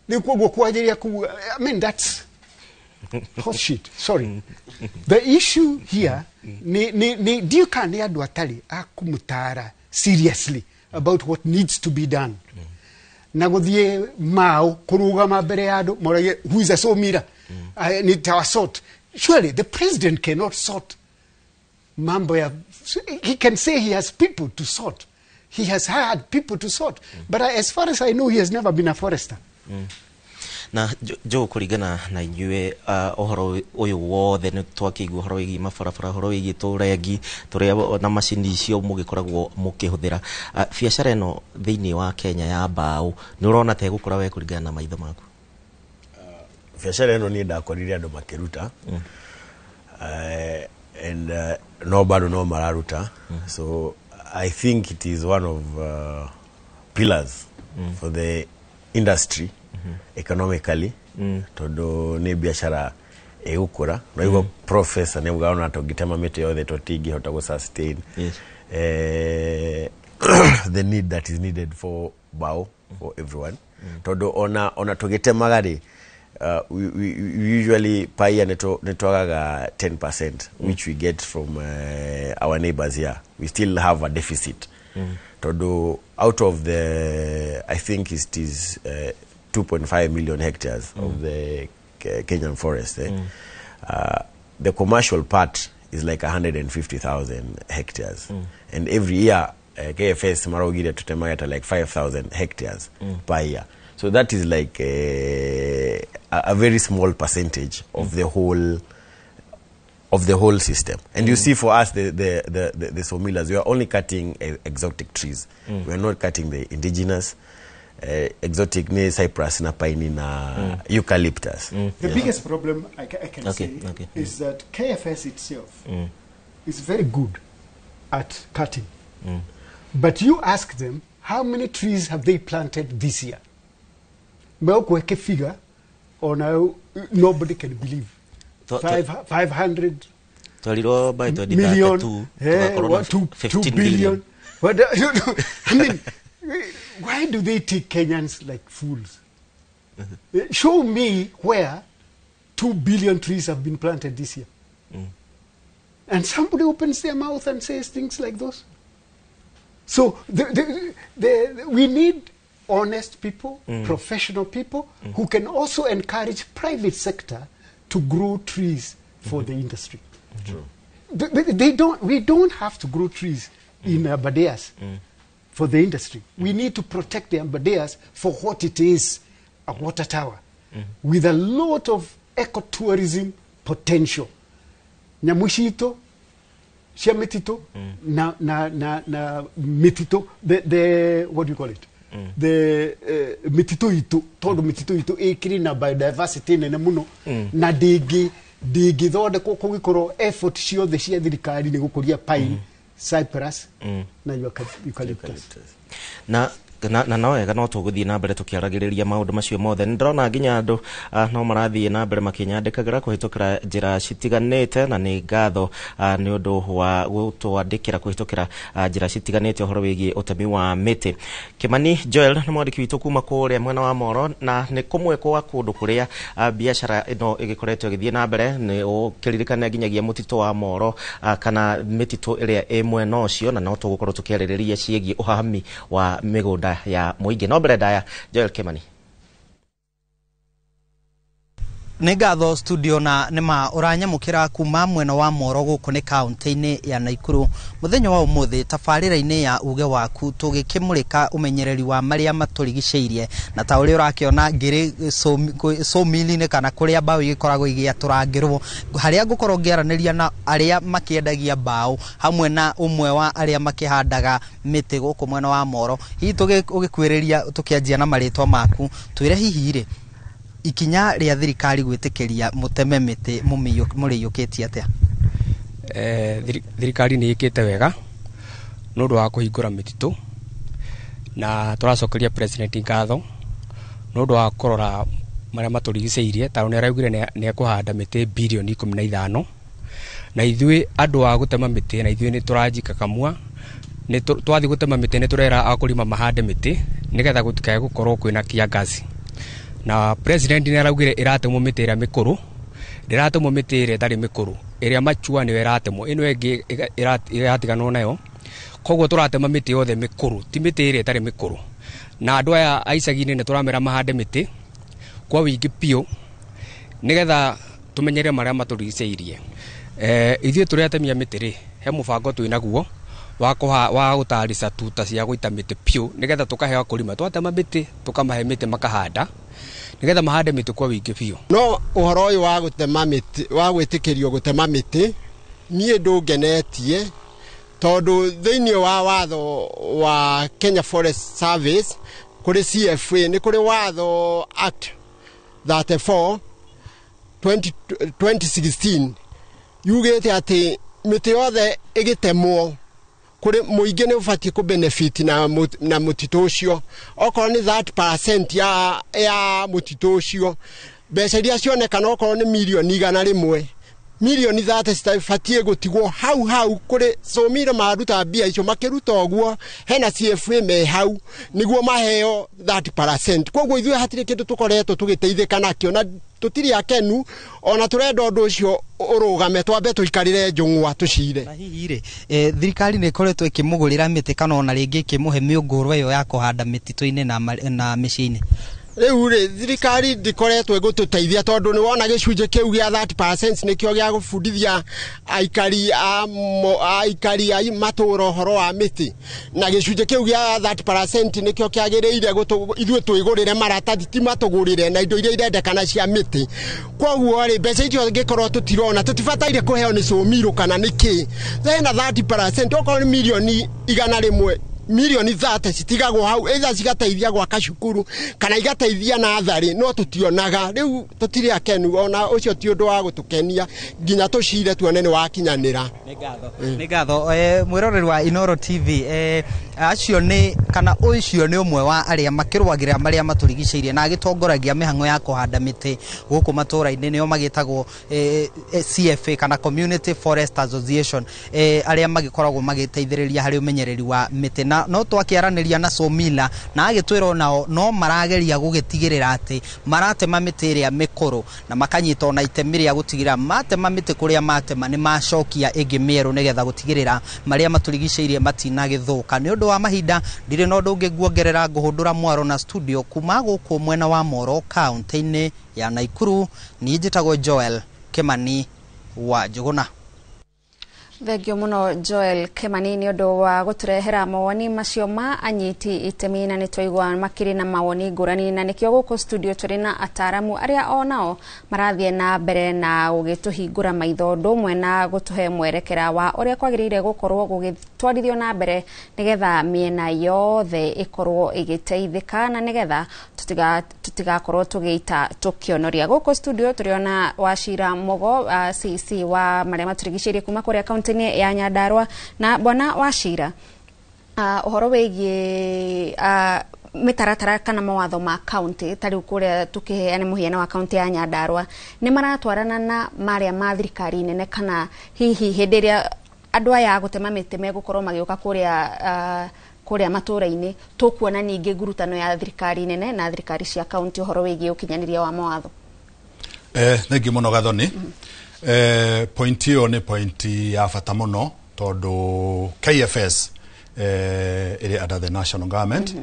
Rĩu koguo kwanjĩrĩria kuga, I mean, that's Horse shit, sorry. The issue here, ni ndiũ kana nĩ andũ atarĩ a kũmũtara seriously about what needs to be done. Na gũthiĩ mao kũrũgama mbere ya andũ moragie, "Who is a sawmiller?" I need to sort. Surely the president cannot sort mambo ya. He can say he has people to sort. He has hired people to sort. But as far as I know, he has never been a forester. Na jo kũringana na inyuĩ, ũhoro ũyũ wothe nĩ twakĩigua ũhoro wĩgiĩ mabarabara, ũhoro wĩgiĩ tũrengi tũrĩa na macini icio mũgĩkoragwo mũkĩhũthĩra, biacara ĩno thĩinĩ wa Kenya ya mbaũ, nĩ ũrona ta ĩgũkũra we kũringana na maitho maku? Biacara ĩno niĩ ndakorire andũ makĩruta, and no bado no mararuta. So I think it is one of pillars for the industry economically, tondũ nĩ biacara ĩgũkũra. Naigua professor nĩ auga ona tũngĩtema mĩtĩ yothe tũtingĩhota gũ sustain the need that is needed for bao for everyone, tondũ ona tũgĩtemaga rĩ, we usually per year nĩ twagaga 10% which we get from our neighbors here. We still have a deficit tondũ out of the, I think it is 2.5 million hectares of the Kenyan forest, eh? The commercial part is like 150,000 hectares, and every year KFS maraugire tutemageta like 5,000 hectares per year. So that is like a very small percentage of the whole system. And you see, for us, the sawmillers, we are only cutting exotic trees. We are not cutting the indigenous. Exotic ni cypress na pine na eucalyptus. The biggest problem I can say is that KFS itself is very good at cutting. But you ask them, how many trees have they planted this year? Megũkũhe figure, or now nobody can believe. 500 Twerirwo by million, 2032 tugakorwo na what, 2 15 billion. Billion. What, I mean, why do they take Kenyans like fools? Show me where 2 billion trees have been planted this year. And somebody opens their mouth and says things like those. So we need honest people, professional people, who can also encourage private sector to grow trees for the industry. True. They don't, we don't have to grow trees in Aberdares for the industry. We need to protect the Aberdares for what it is, a water tower, with a lot of ecotourism potential. Nyamũ citũ cia mĩtitũ na mĩtitũ, the what do you call it, the mĩtitũ itũ, tondũ mĩtitũ itũ ĩkĩrĩ na biodiversity nene mũno na ndĩngĩthondekwo kũngĩkorwo effort ciothe cia thirikari nĩ gũkũria pine, cypress na eucalyptus. Na no wega no tũgũthiĩ na mbere tũkĩaragĩrĩria maũndũ macio mothe. Nĩ ndĩrona nginya andũ no marathiĩ na mbere makĩnyandĩkagĩra kũhĩtũkĩra njĩra citiganĩte, na nĩ ngatho nĩ ũndũ wa gũtwandĩkĩra kũhĩtũkĩra njĩra citiganĩte ũhoro wĩgiĩ ũtemi wa mĩtĩ. Kĩmani Joel nĩ mwandĩki witũ kuma kũrĩa mwena wa Moro, na nĩ kũmwe kwa kũndũ kũrĩa biacara ĩno ĩgĩkoretwo ĩgĩthiĩ na mbere. Nĩ ũkĩririkane nginyagia mũtitũ wa Moro, kana mĩtitũ ĩrĩa ĩ mwena ũcio, na no tũgũkorwo tũkĩarĩrĩria ciĩgiĩ ũhami wa mĩgũnda ya mũingĩ. No mbere ndaya, Joel Kimani. Nĩ ngatho studio, na nĩma ũranyamũkĩra kuma mwena wa Moro gũkũ nĩ kaũntĩ-inĩ ya Naikuru. Mũthenya wa ũmũthĩ tabarĩra-inĩ ya uge waku tũgĩkĩmũrĩka ũmenyereri wa marĩa matũrigicĩirie, na ta ũrĩa ũrakĩona ngĩrĩ sawmill-inĩ kana kũrĩa mbaũ igĩkoragwo igĩatũrangĩrwo, harĩa ngũkorwo ngĩaranĩria na arĩa makĩendagia mbaũ hamwe na ũmwe wa arĩa makĩhandaga mĩtĩ gũkũ mwena wa Moro. Hihi ũgĩkuĩrĩria tũkĩanjia na marĩtwa maku, twĩre hihi rĩ, ikinya rĩa thirikari gwĩtĩkĩria mũteme mĩtĩ mũrĩiyũkĩtie atĩa? Thirikari nĩ ĩkĩte wega nĩ ũndũ wa kũhingũra mĩtitũ, na tũracokeria president ngatho nĩ ũndũ wa kũrora marĩa matũrigicĩirie, tondũ nĩ araugire nĩ ekũhanda mĩtĩ birioni 15. Na ithuĩ andũ a gũtema mĩtĩ, na ithuĩ nĩ tũranjikakamua nĩ twathiĩ gũtema mĩtĩ, nĩ tũrera akũrima mahande mĩtĩ nĩgetha gũtikae gũkorwo kwĩna kiangazi. Na president nĩ araugire ĩratemwo mĩtĩ ĩrĩa mĩkũrũ. Ndĩratemwo mĩtĩ ĩrĩa ĩtarĩ mĩkũrũ, ĩrĩa machua nĩyo ĩratemwo, ĩno ĩngĩ ĩratiganwo nayo. Koguo tũratema mĩtĩ yothe mĩkũrũ, ti mĩtĩ ĩrĩa ĩtarĩ mĩkũrũ. Na andũ aya a icagi-inĩ nĩ tũramera mahande mĩtĩ kwa wĩingĩ biũ, nĩgetha tũmenyere marĩa matũrigicĩirie. Ithuĩ tũrĩa atemia mĩtĩ rĩ, he mũbango twĩ naguo wa gũtarica tuta cia gũita mĩtĩ biũ, nĩgetha tũkaheo kũrima. Twatema mĩtĩ tũkamahe mĩtĩ makahanda, nĩgetha mahande mĩtĩ kwa wĩingĩ biũ. No ũhoro ũyũ wa gũtema mĩtĩ, wa gwĩtĩkĩrio gũtema mĩtĩ, niĩ ndũngenetie, tondũ thĩinĩ wa watho wa Kenya Forest Service kũrĩ CFA nĩ kũrĩ watho Act 34 2016 yugĩte atĩ mĩtĩ yothe ĩgĩtemwo kũrĩ mũingĩ nĩ ũbatiĩ kũ benefit na mũtitũ ũcio, okorwo nĩ 30% ya mũtitũ ũcio, mbeca iria cionekana okorwo nĩ mirioni 100, mirioni 30 citibatiĩ gũtigwo hau hau kũrĩ Sumila maruta mbia icio makĩruta ũguo hena CFA me hau nĩguo maheo 30%. Koguo ithuĩ hatirĩ kĩndũ tũkoretwo tũgĩteithĩka nakĩo na tũtirĩ akenu, ona tũrenda ũndũ ũcio ũrũgame, twambe tũikarĩre njũng'wa tũcire. Na hihi rĩ, thirikari nĩ ĩkoretwo ĩkĩmũgũrĩra mĩtĩ kana ona rĩngĩ ĩkĩmũhe mĩũngũrwa ĩyo ya kũhanda mĩtitũ-inĩ na mĩciĩ-inĩ? Rĩu rĩ, thirikari ndĩkoretwo ĩgũtũteithia tondũ nĩ wona gĩcunjĩ kĩu gĩa 30% nĩkĩo gĩa gũbundithia aikari a matũũra ũhoro wa mĩtĩ, na gĩcunjĩ kĩu gĩa 30% nĩkĩo kĩagĩrĩire ithuĩ twĩgũrĩre maratathi, ti matũgũrĩre na indo iria irendekana cia mĩtĩ. Koguo rĩ, mbeca icio ngĩkorwo tũtirona, tũtibataire kũheo nĩ Sumila kana nĩ kĩ. Hena 30%, okorwo nĩ mirioni 100, mirioni 30 citigagwo hau, either cigateithia gwaka cukuru kana igateithia natharĩ, no tũtionaga. Rĩu tũtirĩ akenu, ona ũcio ti ũndũ wa gũtũkenia nginya tũcire tuone nĩ wakinyanĩra. Nĩ ngatho. Mwĩroreri wa Inoro TV, acio nĩ kana ũcio nĩ ũmwe wa arĩa makĩrũagĩrĩra marĩa matũrigicĩirie na agĩtongoragia mĩhang'o ya kũhanda mĩtĩ gũkũ matũũra-inĩ, nĩo magĩtagwo CFA kana Community Forest Association, arĩa magĩkoragwo magĩteithĩrĩria harĩ ũmenyereri wa mĩtĩ. Na no twakĩaranĩria na Sumila na agĩtwĩra onao no marageria gũgĩtigĩrĩra atĩ maratema mĩtĩ ĩrĩa mĩkũrũ na makanyita ona itemi rĩa gũtigĩrĩra matema mĩtĩ kũrĩa matema nĩ macokia ĩngĩ mĩerũ, nĩgetha gũtigĩrĩra marĩa matũrigicĩirie matinagĩthũka. Nĩ ũndũ wa mahinda ndirĩ na ũndũ ũngĩ nguongerera, ngũhũndũra mwaro na studio kuma gũkũ mwena wa Moro kaunti-inĩ ya Naikuru. Niĩ njĩtagwo Joel Kimani wa Njũgũna. Thengio muno Joel Kimani nĩ ũndũ wa gũtũrehera mawoni macio ma anyiti itemi, na nĩ twaigua makĩrĩ na mawoni ngũrani, na nĩkĩo gũkũ studio tũrĩ na ataramu arĩa onao marathiĩ na mbere na gũgĩtũhingũra maitho ũndũ ũmwe na gũtũhe mwerekera wa ũrĩa kwagĩrĩire gũkorwo gũgĩtwarithio na mbere nĩgetha mĩena yothe ĩkorwo ĩgĩteithĩka na nĩgetha tũtigakorwo tũgĩita tũkĩonoria. Gũkũ studio tũrĩona Wachira Mugo, CC wa marĩa matũrigicĩirie kuma kũrĩa kaunti ya Nyandarua. Na bwana Wachira, ũhoro wĩgiĩ mĩtaratara kana mawatho ma kaunti ta rĩu kũrĩa tũkĩheana mũhiano wa kaunti ya Nyandarua nĩ maratwarana na marĩa ma thirikari nene, kana hihi hĩndĩ ĩrĩa andũ aya a gũtema mĩtĩ megũkorwo magĩũka kũrĩa matũũra-inĩ tũkuona ningĩ ngurutano ya thirikari nene na thirikari cia kaunti ũhoro wĩgiĩ ũkinyanĩria wa mawatho? Thengiũ mũno Gathoni. Point ĩyo nĩ point ya bata mũno tondũ KFS ĩrĩ under the national government,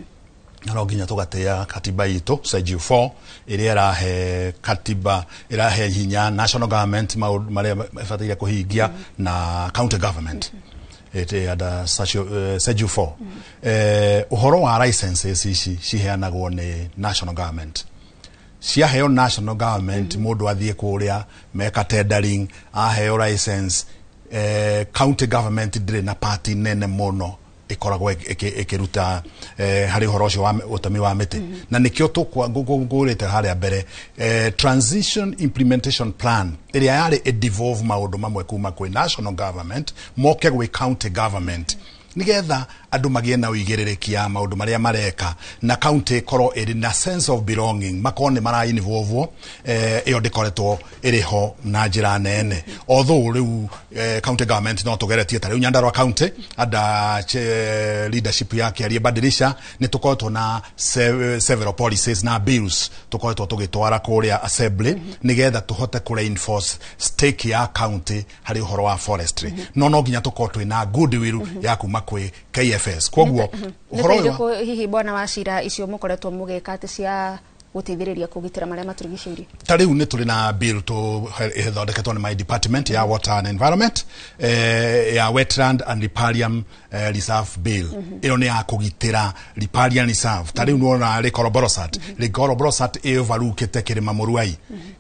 na no nginya tũgatĩa katiba itũ Schedule 4 ĩrĩa ĩrahe katiba ĩrahe hinya national government maũndũ marĩa ĩbataire kũhingia na county government ĩrĩ under Schedule 4. Ũhoro wa licenses ici ciheanagwo nĩ national government, ciaheo national government mũndũ athiĩ kũrĩa meka tendering aheo license. County government ndĩrĩ na party nene mũno ĩkoragwo ĩkĩruta harĩ ũhoro ũcio wa ũtemi wa mĩtĩ, na nĩkĩo ngũrĩte harĩa mbere transition implementation plan ĩrĩa yarĩ ĩdevolve maũndũ mamwe kuma kwĩ national government moke gwĩ county government, nĩgetha Andũ magĩe na ũigĩrĩrĩki ya maũndũ marĩa mareka na county ĩkorwo ĩrĩ na sense of belonging, makorwo nĩ mara involve, ĩyo ndĩkoretwo ĩrĩ ho na njĩra nene, although rĩu county government no tũgeretie. Ta rĩu Nyandarua County under leadership ya Kĩarie Badilisha nĩ tũkoretwo na several policies na bills tũkoretwo tũgĩtwara kũrĩa assembly nĩgetha tũhote kũ reinforce stake ya county harĩ ũhoro wa forestry, no nginya tũkorwo twĩna goodwill ya kuma kwĩ KFS. Koguo nĩ ũhoro ũyũ irĩkũ hihi, bwana Wachira, icio mũkoretwo mũgĩka atĩ cia gũteithĩrĩria kũgitĩra marĩa matũrigicĩirie? Ta rĩu nĩ tũrĩ na bill tũ ĩthondeketwo nĩ my department ya water and environment, ya Wetland and Riparian Reserve Bill. Ĩyo nĩ ya kũgitĩra riparian reserve. Ta rĩu nĩwona Lake Olbolosat. Lake Olbolosat ĩovarukĩte kĩrĩma Mũruai.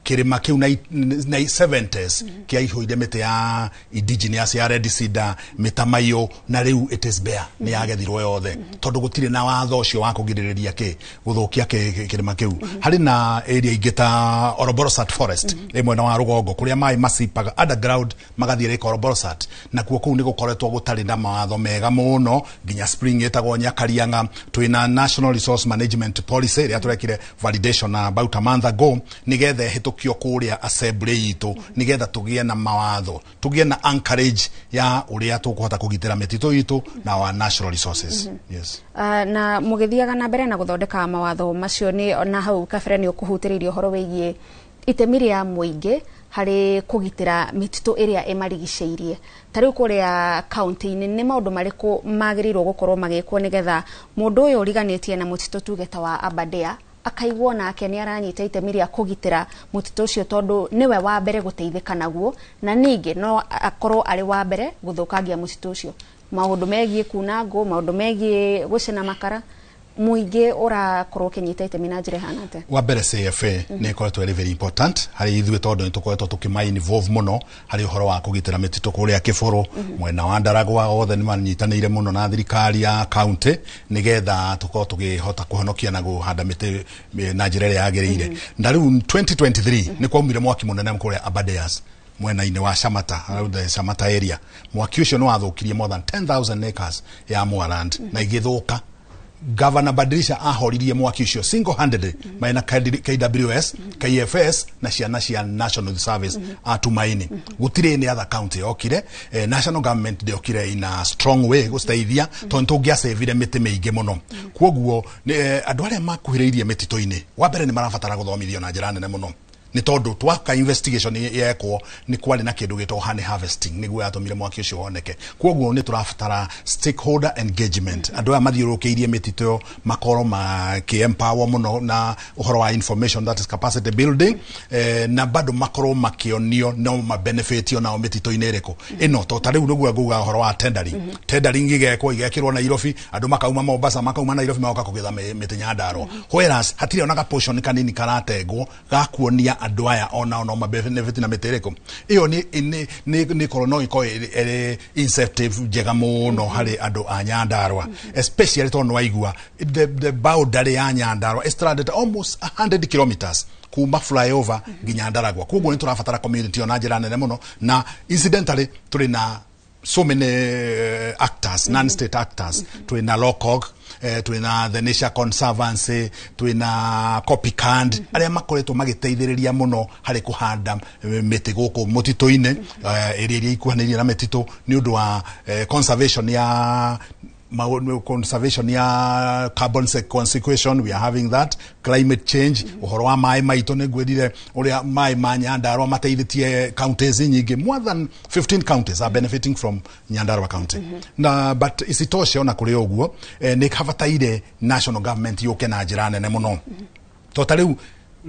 Kĩrĩma kĩu na 70s kĩaihũire mĩtĩ ya indigenous ya red cedar, mĩtamaiyũ, na rĩu it is bare, nĩ yagethirwo yothe tondũ gũtirĩ na watho ũcio wa kũgirĩrĩria kĩ gũthũkia kĩrĩma kĩu. Harĩ na area ingĩ ta Olbolosat Forest ĩ mwena wa rũgongo kũrĩa maĩ masipaga underground magathiĩ Lake Olbolosat, nakuo kũu nĩ gũkoretwo gũtarĩ na mawatho mega mũno, nginya spring ĩtagwo Nyakarianga. Twĩna National Resource Management Policy ĩrĩa tũrekire validation about a month ago nĩgetha ĩhĩtũkio kũrĩa assembly itũ, nĩgetha tũgĩe na mawatho, tũgĩe na anchorage ya ũrĩa tũkũhota kũgitĩra mĩtitũ itũ na our natural resources. Yes. Na mũgĩthiaga na mbere na gũthondeka mawatho macio, nĩ na hau kabere nĩ ũkũhutĩrĩirie ũhoro wĩgiĩ itemi rĩa mũingĩ harĩ kũgitĩra mĩtitũ ĩrĩa ĩmarigicĩirie. Ta rĩu kũrĩa kaunti-inĩ, nĩ maũndũ marĩkũ magĩrĩirwo gũkorwo magĩkwo nĩgetha mũndũ ũyũ ũriganĩtie na mũtitũ, tuge ta wa Aberdare, akaiguo nake nĩ aranyita itemi rĩa kũgitĩra mũtitũ ũcio, tondũ nĩwe wa mbere gũteithĩka naguo na ningĩ no akorwo arĩ wa mbere gũthũkangia mũtitũ ũcio, maũndũ megiĩ kuna ngũ, maũndũ megiĩ gũcina makara, mũingĩ ũrakorwo ũkĩnyita itemi na njĩra ĩhana atĩa? Wa mbere, CFA nĩ ĩkoretwo ĩrĩ very important harĩ ithuĩ tondũ nĩ tũkoretwo tũkĩma involve mũno harĩ ũhoro wa kũgitĩra mĩtitũ kũrĩa Kĩbũrũ, mwena wa Ndaragwa, othe nĩ manyitanĩire mũno na thirikari ya county nĩgetha tũkorwo tũkĩhota kũhonokia na kũhanda mĩtĩ na njĩra ĩrĩa yagĩrĩire. Na rĩu 2023 nĩ kwaumire mwaki mũnene kũrĩa Aberdares, mwena-inĩ wa Shamata, around the Shamata area. Mwaki ũcio nĩ wathũkirie more than 10,000 acres ya moorland na igĩthũka. Governor Badilisha ahoririe mwaki ũcio single handedly mena KWS, KFS na ciana cia National Youth Service a Tumaini. Gũtirĩ any other county yokire, national government ndĩokire in a strong way gũciteithia tondũ tũngĩacevire mĩtĩ mĩingĩ mũno. Kwoguo andũ arĩa makuhĩrĩirie mĩtitũ-inĩ, wa mbere nĩ marabatara gũthomithio na njĩra nene mũno, nĩ tondũ twaka investigation yekwo nĩ kwarĩ na kĩndũ gĩtagwo honey harvesting nĩguo yatũmire mwaki ũcio woneke. Kwoguo nĩ tũrabatara stakeholder engagement, andũ aya mathiũrũrũkĩirie mĩtitũ ĩyo makorwo makĩ empower mũno na ũhoro wa information, that is capacity building, na bado makorwo makĩonio no mabenefitio nao mĩtitũ-inĩ ĩrĩkũ ĩno. To ta rĩu nĩguo nguga ũhoro wa tendering. Tendering igekwo, igekĩrwo Nairobi, andũ makauma Mombasa, makauma Nairobi, magoka kũgetha mĩtĩ Nyandarua, whereas hatirĩ ona ga portion kanini karatengwo ga kuonia andũ aya onao no mabenefit na mĩtĩ ĩrĩkũ ĩyo. Nĩ korwo no ĩkorwo ĩrĩ incentive njega mũno harĩ andũ a Nyandarua, especially tondũ nĩwaigua the boundary ya Nyandarua is stranded almost 100 kilometers kuma flyover nginya Ndaragwa. Koguo nĩ tũrabatara community ona njĩra nene mũno. Na incidentally tũrĩ na so many actors, non-state actors. Twina LOCOG, twina the Nature Conservancy, twina Copycand, arĩa makoretwo magĩteithĩrĩria mũno harĩ kũhanda mĩtĩ gũkũ mũtitũ-inĩ, ĩrĩa iria ikuhanĩirie na mĩtitũ, nĩ ũndũ wa conservation ya carbon sequestration. We are having that climate change, ũhoro wa maĩ maitũ. Nĩ ngwĩrire ũrĩa maĩ ma Nyandarua mateithĩtie counties nyingĩ. More than 15 counties are benefiting from Nyandarua County. Na but isitoshe, ona kũrĩ ũguo, nĩ habataire national government yũke na njĩra nene mũno, to ta rĩu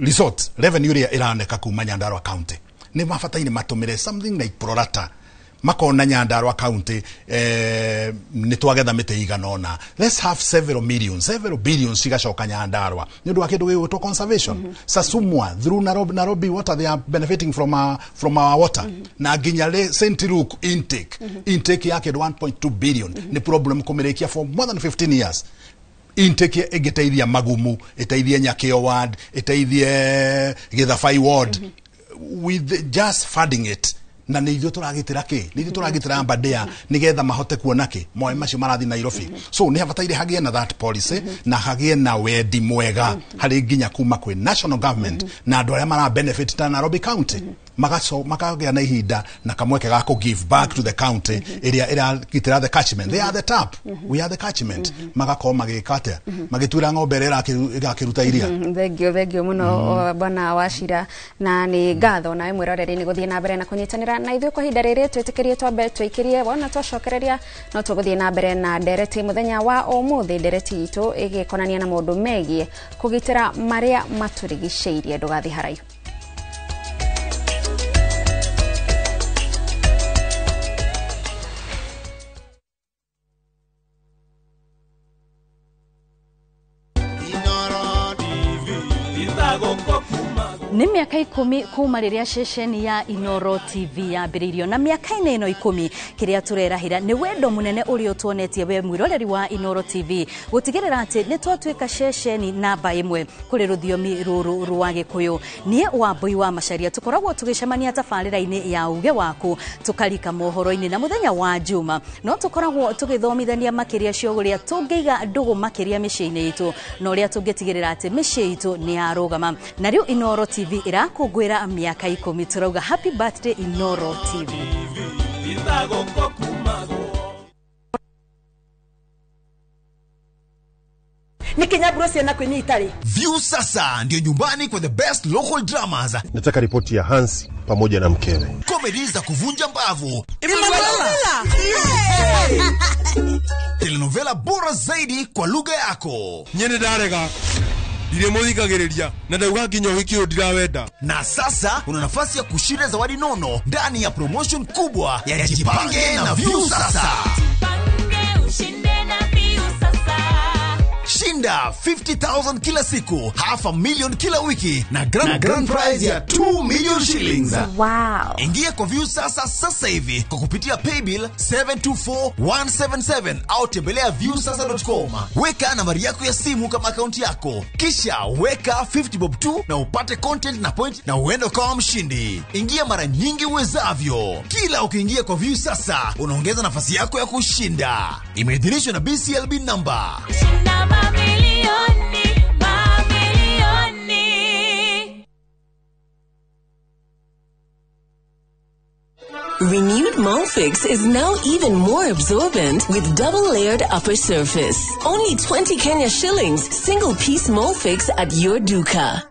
resort revenue ĩrĩa ĩroneka kuma Nyandarua County, nĩ mabataire matũmĩre something like prorata, makona Nyandarua County nĩ twagetha mĩtĩ igana ũna, let's have several millions, several billions cigacoka Nyandarua nĩ ũndũ wa kĩndũ gĩgwĩtwo conservation. Sasumwa through Nairobi Water, they are benefiting from our water. Na nginya St Luke intake ya kĩndũ 1.2 billion nĩ problem kũmĩrĩkia for more than 15 years. Intake ĩngĩteithia Magumu, ĩteithie Nyakĩo ward, ĩteithie Gĩthabai ward, with just funding it. Na nĩ ithuĩ tũragitĩra kĩ? Nĩ ithuĩ tũragitĩra Aberdare nĩgetha mahote kuona kĩ maĩ macio marathiĩ Nairobi. So nĩ habataire hagĩe na that policy na hagĩe na wendi mwega harĩ nginya kuma kwĩ national government na andũ arĩa mara benefit ta Nairobi County, magaco makagĩa na ihinda na kamweke ga kũ give back to the county ĩrĩa ĩragitĩra the catchment. They are the tap, we are the catchment. Magakorwo magĩka atĩa? Magĩtuĩra ng'ombe ĩrĩa ĩrakĩruta iria. Thengio, thengio muno, bwana Wachira, na nĩ ngatho nawe mwĩroreri nĩ gũthiĩ na mbere na kũnyitanĩra na ithuĩ kwa ihinda rĩrĩ. Twĩtĩkĩrie twambe twĩkĩrie wona twacokereria no tũgũthiĩ na mbere na ndereti mũthenya wa ũmũthĩ, ndereti itũ ĩgĩkonania na maũndũ megiĩ kũgitĩra marĩa matũrigicĩirie. Ndũgathiĩ haraihu. Nĩ mĩaka 10 kuma rĩrĩa ceceni ya Inoro TV yambĩrĩirio, na mĩaka-inĩ ĩno 10 kĩrĩa tũrerahĩra nĩ wendo mũnene ũrĩa ũtuonetie we mwĩroreri wa Inoro TV gũtigĩrĩra atĩ nĩ twatuĩka ceceni namba 1 kũrĩ rũthiomi rũrũ rwa Gĩkũyũ. Niĩ Wambui wa Macaria tũkoragwo tũgĩcemania tabarĩra-inĩ ya Uge Waku, tũkarika mohoro-inĩ, na mũthenya wa Juma no tũkoragwo tũgĩthomithania makĩria cio ũrĩa tũngĩiga ndũgũ makĩria mĩciĩ-inĩ itũ na ũrĩa tũngĩtigĩrĩra atĩ mĩciĩ itũ nĩ yarũgama. Na rĩu Inoro TV ĩrakũngũĩra mĩaka 10, tũrauga happy birthday Inoro TV. Nĩ kinyamburo ciana kwĩnyita rĩ. View sasa ndio nyumbani kwa the best local dramas. Nataka ripoti ya Hansi pamoja na mkewe. Comedy za kuvunja mbavu. Telenovela bora zaidi kwa lugha yako. Nyene ndarega ndirĩmũthikagĩrĩria na ndauga nginya ũhiki ũyũ ndirawenda. Na sasa una nafasi ya kushinda zawadi nono ndani ya promotion kubwa ya Jipange na View Sasa. Shinda 50,000 kila siku, 500,000 kila wiki na grand prize ya 2 million shillings. Wow. Ingia kwa View Sasa sasa hivi kwa kupitia paybill 724177 au tembelea viewsasa.com. Weka nambari yako ya simu kama akaunti yako, kisha weka 50 bob tu na upate content na point na uende ukawa mshindi. Ingia mara nyingi uwezavyo. Kila ukiingia kwa View Sasa unaongeza nafasi yako ya kushinda. Imeidhinishwa na BCLB number. Shinda mamilioni, mamilioni. Renewed Molfix is now even more absorbent with double-layered upper surface. Only 20 Kenya shillings, single-piece Molfix at your duka.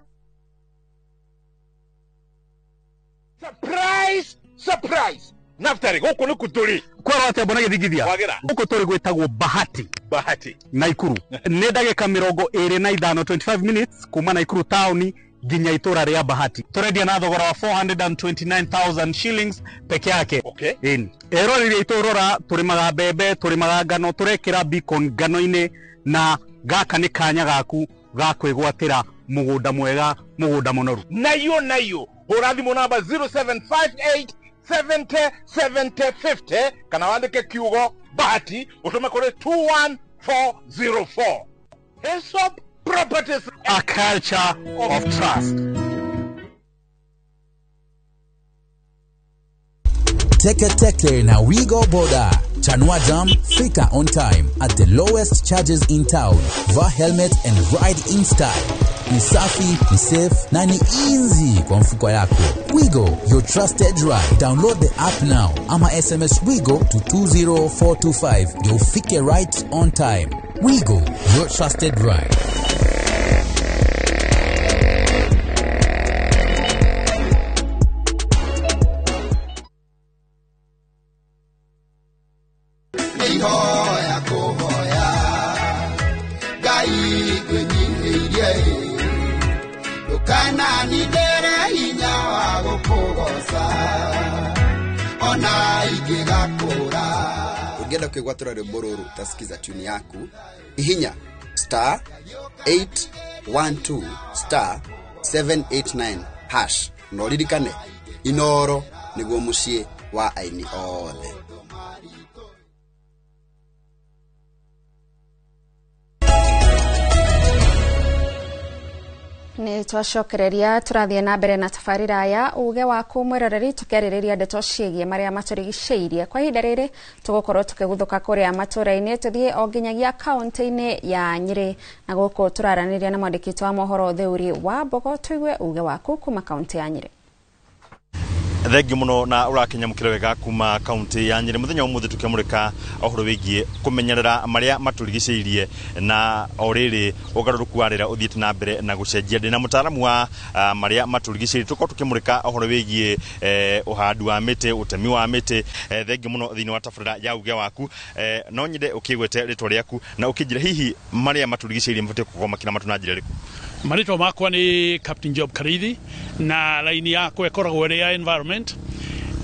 Surprise! Surprise! Naftari, gũkũ nĩ kũtũrĩ kwĩrwo atĩa mbona gĩthingithia gũkũ tũrĩ gwĩtagwo Bahati. Bahati Naikuru nĩ ndagĩka 25, 25 minutes kuma Naikuru taũni nginya itũra rĩa Bahati. Tũrendia na thogora wa 429,000 shillings peke yake. Okay. Eroreri aitũ, rora, tũrĩmaga mbembe, tũrĩmaga ngano, tũrekĩra beacon ngano-inĩ, na gaka nĩ kanya gaku ga kwĩgwatĩra mũgũnda mwega, mũgũnda mũnoru. Nayo nayo hũra thimũ namba 0758 70 70 50 kana wandĩke kiugo Bahati ũtũme kũrĩ 21404. Hesop Properties, a culture of trust. Teke Teke na Wigo Boda. Chanua Jam, fika on time at the lowest charges in town. Vaa helmet and ride in style. Ni safi, ni safe na ni easy kwa mfuko yako. Wigo, your trusted ride. Download the app now ama SMS Wigo to 20425 ndio ufike right on time. Wigo, your trusted ride. Ihoya kuhoya Ngai ngwĩnyihĩirie ndũkananindĩre hinya wa gũkũgoca ona ingĩgakũra. Ũngĩenda kwĩgwatĩra rwĩmbo rũrũ utasikiza tune yaku, hihinya star 812 star 789 hash na ũririkane Inoro nĩguo mũciĩ wa aini othe. Nĩ twacokereria tũrathiĩ na mbere na tabarĩra ya uge waku mwĩroreri, tũkĩarĩrĩria ndeto ciĩgiĩ marĩa matũrigicĩirie. Kwa ihinda rĩrĩ tũgũkorwo tũkĩguthũka kũrĩa matũra-inĩ, tũthiĩ o nginyagia kaũntĩ-inĩ ya Nyĩrĩ, na gũkũ tũraranĩria na mwandĩki witũ wa mohoro Theuri wa Mbogo. Tũigue uge waku kuma kaũntĩ ya Nyĩrĩ. Thengiũ mũno na ũrakinyamũkĩra wega kuma kaunti ya Nyĩrĩ. Mũthenya wa ũmũthĩ tũkĩamũrĩka ũhoro wĩgiĩ kũmenyerera marĩa matũrigicĩirie, na o rĩrĩ ũgarũrũku wa rĩera ũthiĩte na mbere na gũcenjia. Ndĩna mũtaaramu wa marĩa matũrigicĩirie, tũkorwo tũkĩmũrĩka ũhoro wĩgiĩ ũhandi wa mĩtĩ, ũtemi wa mĩtĩ. Thengiũ mũno thĩinĩ wa tabarĩra ya uge waku. No nyende ũkĩgwete rĩtwa rĩaku na ũkĩnjĩra hihi marĩa matũrigicĩirie mabatiĩ gũkorwo makĩramatwo na njĩra ĩrĩkũ. Marĩtwa makwa nĩ Captain Job Karithi, na raini yakwa ĩkoragwo ĩrĩ ya environment.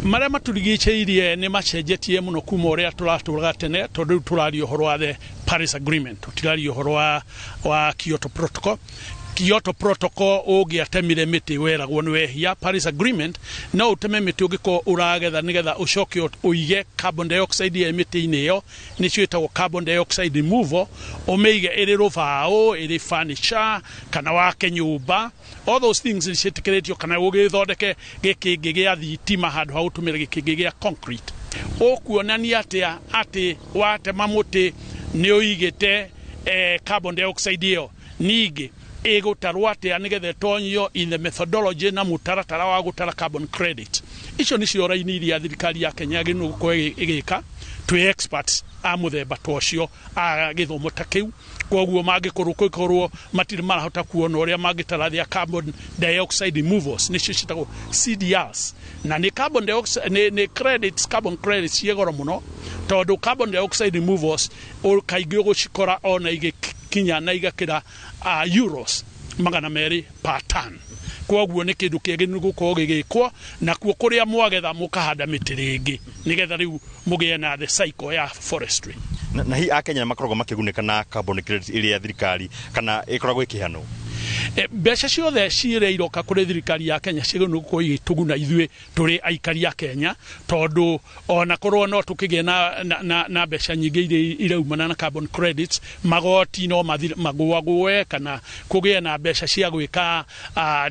Marĩa matũrigicĩirie nĩ macenjetie mũno kuma ũrĩa tũratũraga tene, tondũ rĩu tũraria ũhoro wa the Paris Agreement, tũtiraria ũhoro wa Kyoto Protocol. Kyoto Protocol ũngĩatemire mĩtĩ weragwo nĩ wehia. Paris Agreement no ũteme mĩtĩ ũngĩkorwo ũragetha nĩgetha ũcoke ũige carbon dioxide ya mĩtĩ-inĩ ĩyo, nĩcio ĩtagwo carbon dioxide removal, ũmĩige ĩrĩ rũbaũ, ĩrĩ furniture, kana wake nyũmba. All those things nĩ ciĩtĩkĩrĩtio, kana ũgĩthondeke gĩkĩngĩ gĩa thitima handũ ha gũtũmĩra gĩkĩngĩ gĩa concrete. Ũkuonania atĩa atĩ watema mũtĩ nĩ ũigĩte carbon dioxide ĩyo? Ningĩ ĩgũtarwo atĩa nĩgetha ĩtonyio in the methodology na mũtaratara wa gũtara carbon credit? Icio nĩcio raini iria thirikari ya Kenya yagĩrĩirwo gũkorwo ĩgĩka. Twĩ experts a mũthemba ta ũcio, a gĩthomo ta kĩu, koguo mangĩkorwo kũkorwo matirĩ marahota kuona ũrĩa mangĩtara their carbon dioxide removals, nĩcio ciĩtagwo CDRs, na nĩ carbon dioxide, nĩ credits, carbon credits ciĩ goro mũno, tondũ carbon dioxide removals kaingĩ ũgũcikora ona igĩkinya na igakĩra euros 200 per ton. Koguo nĩ kĩndũ kĩagĩrĩirwo gũkorwo gĩgĩkwo, nakuo kũrĩa mwagetha mũkahanda mĩtĩ rĩngĩ nĩgetha rĩu mũgĩe na the cycle ya forestry. Na hihi Akenya makoragwo makĩgunĩka na carbon credit ĩrĩa thirikari kana ĩkoragwo ĩkĩheanwo? Mbeca ciothe ciria iroka kũrĩ thirikari ya Kenya ciagĩrĩirwo gũkorwo igĩtũguna ithuĩ tũrĩ aikari a Kenya, tondũ ona korwo no tũkĩgĩe na mbeca nyingĩ iria iraumana na carbon credits, magoti no magũagũe kana kũgĩe na mbeca cia gwĩka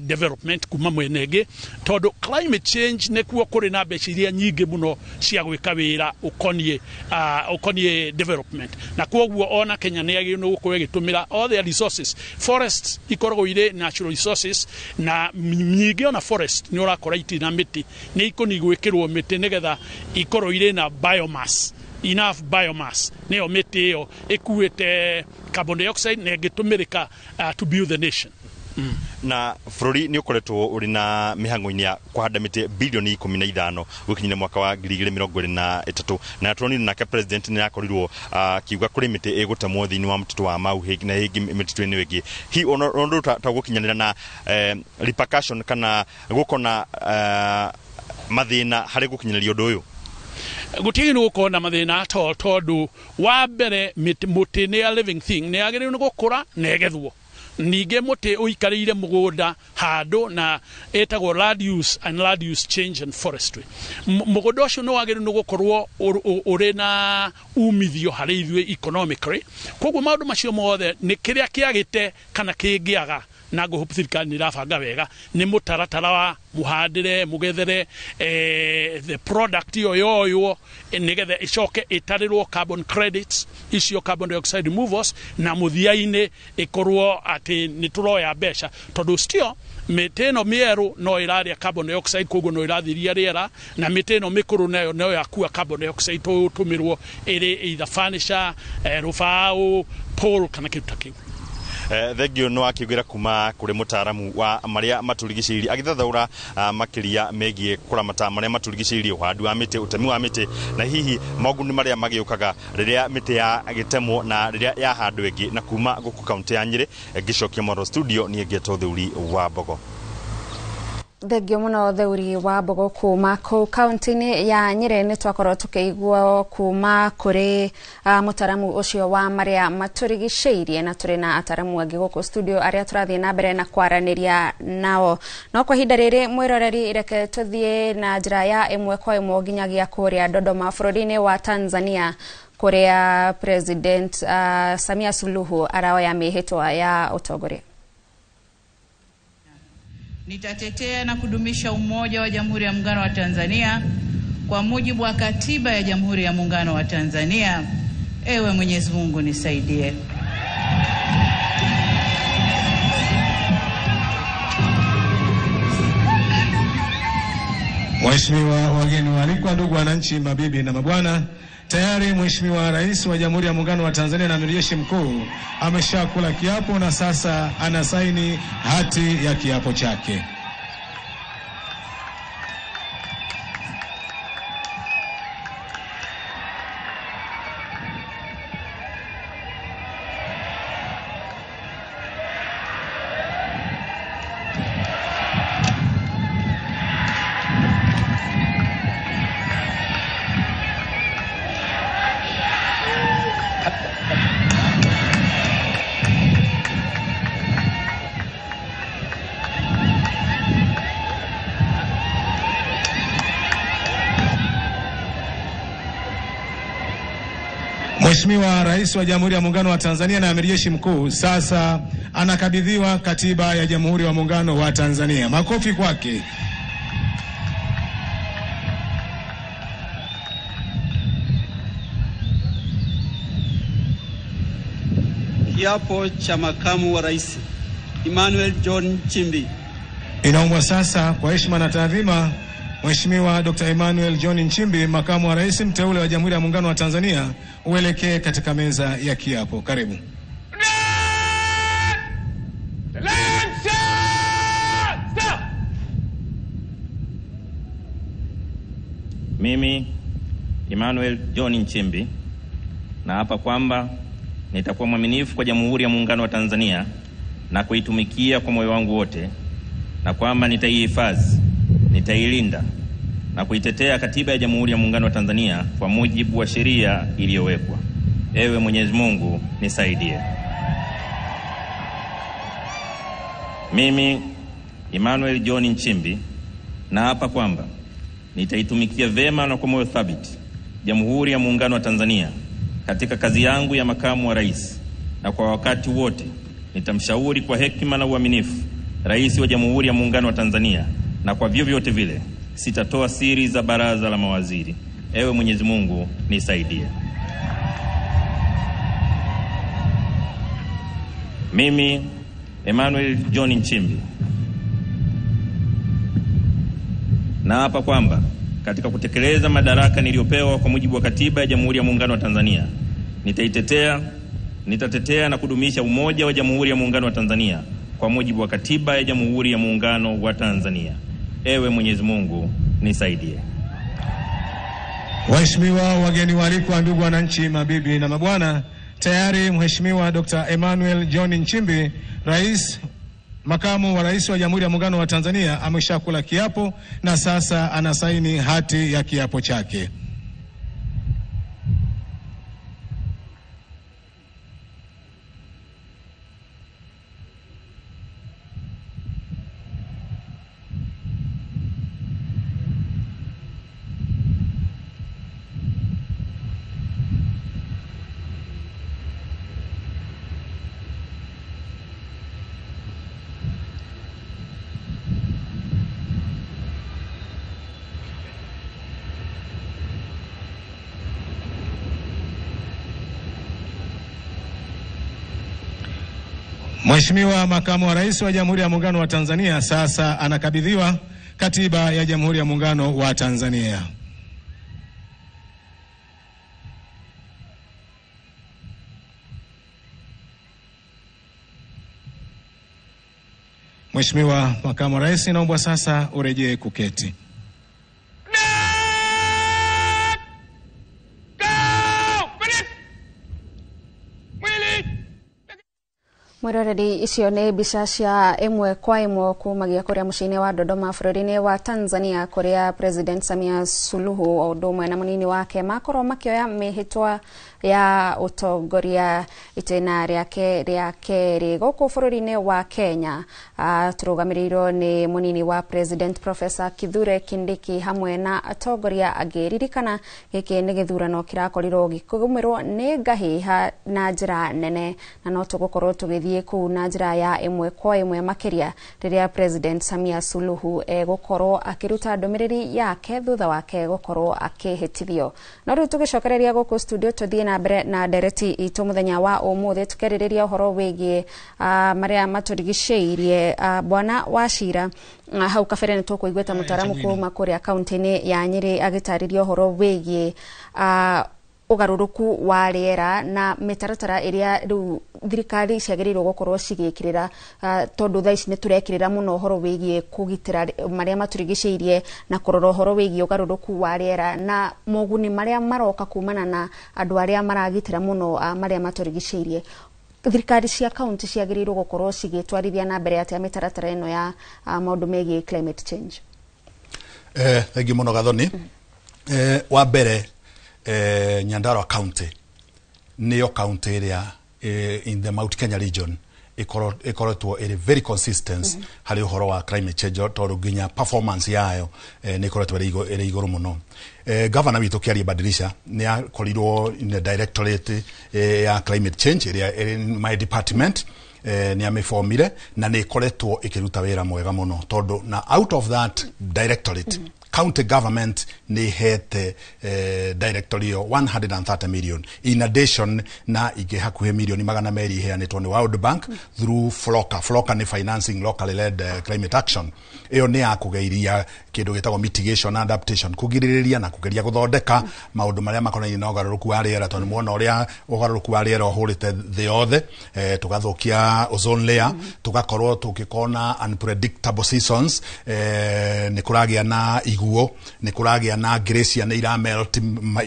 development kuma mwena ĩngĩ, tondũ climate change nĩkuo kũrĩ na mbeca iria nyingĩ mũno cia gwĩka wĩra ũkoniĩ development. Na koguo ona Kenya nĩ yagĩrĩirwo gũkorwo ĩgĩtũmĩra all their resources. Forests ikoragwo irĩ natural resources, na nyingĩ ona forest nĩ ũrakora itirĩ na mĩtĩ, nĩ ikũni gwĩkĩrwo mĩtĩ nĩgetha ikorwo irĩ na biomass, enough biomass, nĩyo mĩtĩ ĩyo ĩkuĩte carbon dioxide na ĩngĩtũmĩrĩka to build the nation. Na bũrũri nĩ ũkoretwo ũrĩ na mĩhang'o-inĩ ya kũhanda mĩtĩ bilioni 15 gũkinyĩria mwaka wa 2023, na turonire nake president nĩ akorirwo akiuga kũrĩ mĩtĩ ĩgũtemwo thĩinĩ wa mũtitũ wa Mau na ĩngĩ mĩtitũ-inĩ ĩngĩ. Hihi ũndũ ta gũkinyanĩra na repercussion kana gũkona mathĩna harĩ gũkinyanĩria ũndũ ũyũ? Gũtiagĩrĩirwo gũkorwo na mathĩna at all, tondũ wa mbere mũtĩ nĩ a living thing, nĩ yagĩrĩirwo nĩ gũkũra na ĩgethwo. Ningĩ mũtĩ ũikarĩire mũgũnda handũ na ĩtagwo land use and land use change and forestry. Mũgũnda ũcio nĩ wagĩrĩirwo nĩ gũkorwo ũrĩ na umithio harĩ ithuĩ economically. Koguo maũndũ macio mothe nĩ kĩrĩa kĩagĩte kana kĩngĩaga, na ngũhope thirikari nĩ ĩrabanga wega nĩ mũtaratara wa mũhandĩre, mũgethere, the product ĩyo yoywo nĩgetha ĩcoke ĩtarĩrwo carbon credits icio, carbon dioxide removals, na mũthia-inĩ ĩkorwo atĩ nĩ tũroya mbeca, tondũ still mĩtĩ ĩno mĩerũ no ĩrarĩa carbon dioxide, koguo no ĩrathiria rĩera, na mĩtĩ ĩno mĩkũrũ nayo no yakua carbon dioxide tũtũmĩrwo ĩrĩ either furniture, rũbaũ, pole kana kĩndũ ta kĩu. Thengio nĩ wakiugĩra kuma kũrĩ mũtaaramu wa marĩa matũrigicĩirie agĩthathaũra makĩria megiĩ kũramata marĩa matũrigicĩirie, ũhandi wa mĩtĩ, ũtemi wa mĩtĩ, na hihi moguni marĩa magĩũkaga rĩrĩa mĩtĩ ya gĩtemwo na rĩrĩa yahandwo ĩngĩ. Na kuma gũkũ kaunti ya Nyĩrĩ ngĩcokia Moro studio, niĩ ngetwo Theuri wa Mbogo. Thengio mũno Theuri wa Mbogo kuma kũu kaunti-inĩ ya Nyĩrĩ. Nĩ twakorwo tũkĩigua kuma kũrĩ mũtaramu ũcio wa marĩa matũrigicĩirie, na tũrĩ na ataramu angĩ gũkũ studio arĩa tũrathiĩ na mbere na kwaranĩria nao. No kwa ihinda rĩrĩ mwĩroreri, reke tũthiĩ na njĩra ya ĩmwe kwa ĩmwe nginyagia kũrĩa Dodoma bũrũri-inĩ wa Tanzania, kũrĩa President Samia Suluhu araoya mĩhĩtwa ya ũtongoria. Nitatetea na kudumisha umoja wa Jamhuri ya Muungano wa Tanzania kwa mujibu wa Katiba ya Jamhuri ya Muungano wa Tanzania. Ewe Mwenyezi Mungu nisaidie. Waheshimiwa wageni waalikwa, ndugu wananchi, mabibi na mabwana, tayari Mheshimiwa Rais wa Jamhuri ya Muungano wa Tanzania na Amiri Jeshi Mkuu ameshakula kiapo na sasa anasaini hati ya kiapo chake. Mheshimiwa Rais wa Jamhuri ya Muungano wa Tanzania na Amiri Jeshi Mkuu sasa anakabidhiwa Katiba ya Jamhuri ya Muungano wa Tanzania. Makofi kwake. Kiapo cha Makamu wa Rais Emmanuel John Nchimbi. Inaombwa sasa kwa heshima na taadhima Mheshimiwa Dr. Emmanuel John Nchimbi, Makamu wa Rais mteule wa Jamhuri ya Muungano wa Tanzania, uelekee katika meza ya kiapo. Karibu. Mimi Emmanuel John Nchimbi naapa kwamba nitakuwa mwaminifu kwa Jamhuri ya Muungano wa Tanzania na kuitumikia kwa moyo wangu wote, na kwamba nitaihifadhi, nitailinda na kuitetea Katiba ya Jamhuri ya Muungano wa Tanzania kwa mujibu wa sheria iliyowekwa. Ewe Mwenyezi Mungu nisaidie. Mimi Emmanuel John Nchimbi naapa kwamba nitaitumikia vema na kwa moyo thabiti Jamhuri ya Muungano wa Tanzania katika kazi yangu ya makamu wa rais, na kwa wakati wote nitamshauri kwa hekima na uaminifu Rais wa Jamhuri ya Muungano wa Tanzania, na kwa vyovyote vile sitatoa siri za baraza la mawaziri. Ewe Mwenyezi Mungu nisaidie. Mimi Emmanuel John Nchimbi naapa kwamba katika kutekeleza madaraka niliyopewa kwa mujibu wa Katiba ya Jamhuri ya Muungano wa Tanzania, nitatetea na kudumisha umoja wa Jamhuri ya Muungano wa Tanzania kwa mujibu wa Katiba ya Jamhuri ya Muungano wa Tanzania. Ewe Mwenyezi Mungu nisaidie. Waheshimiwa wageni waalikwa, ndugu wananchi, mabibi na mabwana, tayari Mheshimiwa Dr. Emmanuel John Nchimbi, Rais Makamu wa Rais wa Jamhuri ya Muungano wa Tanzania, ameshakula kiapo na sasa anasaini hati ya kiapo chake. Mheshimiwa Makamu wa Rais wa Jamhuri ya Muungano wa Tanzania sasa anakabidhiwa Katiba ya Jamhuri ya Muungano wa Tanzania. Mheshimiwa Makamu wa Rais, naomba sasa urejee kuketi. Mwiroreri, icio nĩ mbica cia ĩmwe kwa ĩmwe kumagia kũrĩa mũciĩ-inĩ wa Dodoma bũrũri-inĩ wa Tanzania, kũrĩa President Samia Suluhu o ũndũ ũmwe na mũnini wake makorwo makĩoya mĩhĩtwa Ya ũtongoria itĩna rĩake rĩa kerĩ gũkũ bũrũri-inĩ wa Kenya. Tũrũgamĩrĩirwo nĩ mũnini wa President Professor Kithure Kindiki hamwe na atongoria angĩ. Ririkana gĩkĩ nĩ gĩthurano kĩrakorirwo gĩkĩgũmĩrwo nĩ ngahĩha na njĩra nene, na no tũgũkorwo tũgĩthiĩ kũu na njĩra ya ĩmwe kwa ĩmwe makĩria rĩrĩa President Samia Suluhu egũkorwo akĩruta ndũmĩrĩri yake thutha wake gũkorwo akĩhĩtithio. No rĩu tũgĩcokereria gũkũ studio, tũthiĩ na mbere na ndereti itũ mũthenya wa ũmũthĩ, tũkĩarĩrĩria ũhoro wĩgiĩ marĩa matũrigicĩirie. Bwana Wachira, hau kabere nĩ tũkũiguĩte mũtaaramu kuma kũrĩa kaunti-inĩ ya Nyĩrĩ agĩtarĩria ũhoro wĩgiĩ ũgarũrũku wa rĩera na mĩtaratara ĩrĩa rĩu thirikari ciagĩrĩirwo gũkorwo cigĩkĩrĩra, tondũ thaa ici nĩ tũrekĩrĩra mũno ũhoro wĩgiĩ kũgitĩra marĩa matũrigicĩirie na kũrora ũhoro wĩgiĩ ũgarũrũku wa rĩera na moguni marĩa maroka kumana na andũ arĩa maragitĩra mũno marĩa matũrigicĩirie. Thirikari cia kaunti ciagĩrĩirwo gũkorwo cigĩtwarithia na mbere atĩa mĩtaratara ĩno ya maũndũ megiĩ climate change? Thengiũ mũno, Gathoni. Wa mbere, Nyandarua County nĩyo county ĩrĩa in the Mount Kenya region ĩkoretwo ĩrĩ very consistent harĩ ũhoro wa climate change, tondũ nginya performance yayo nĩ ĩkoretwo ĩrĩ igũrũ mũno. Governor witũ Kĩarie Badilisha nĩ akorirwo in the directorate ya climate change ĩrĩa ĩrĩ in my department, nĩ amĩbomire na nĩ ĩkoretwo ĩkĩruta wĩra mwega mũno, tondũ na out of that directorate, county government nĩ ĩhete directorate ĩyo 130 million, in addition na ingĩ hakuhĩ milioni 200 iheanĩtwo nĩ World Bank through FLLoCA. FLLoCA nĩ financing locally led climate action. Ĩyo nĩ ya kũgeria kĩndũ gĩtagwo mitigation and adaptation, kũgirĩrĩria na kũgeria gũthondeka maũndũ marĩa makonainie na ũgarũrũku wa rĩera, tondũ nĩmuona ũrĩa ũgarũrũku wa rĩera ũhũrĩte thĩ yothe, tũgathũkia ozone layer, tũgakorwo tũgĩkorwo unpredictable seasons, nĩ kũragĩa na iguũ, nĩ kũragĩa na glacier nĩ iramelt,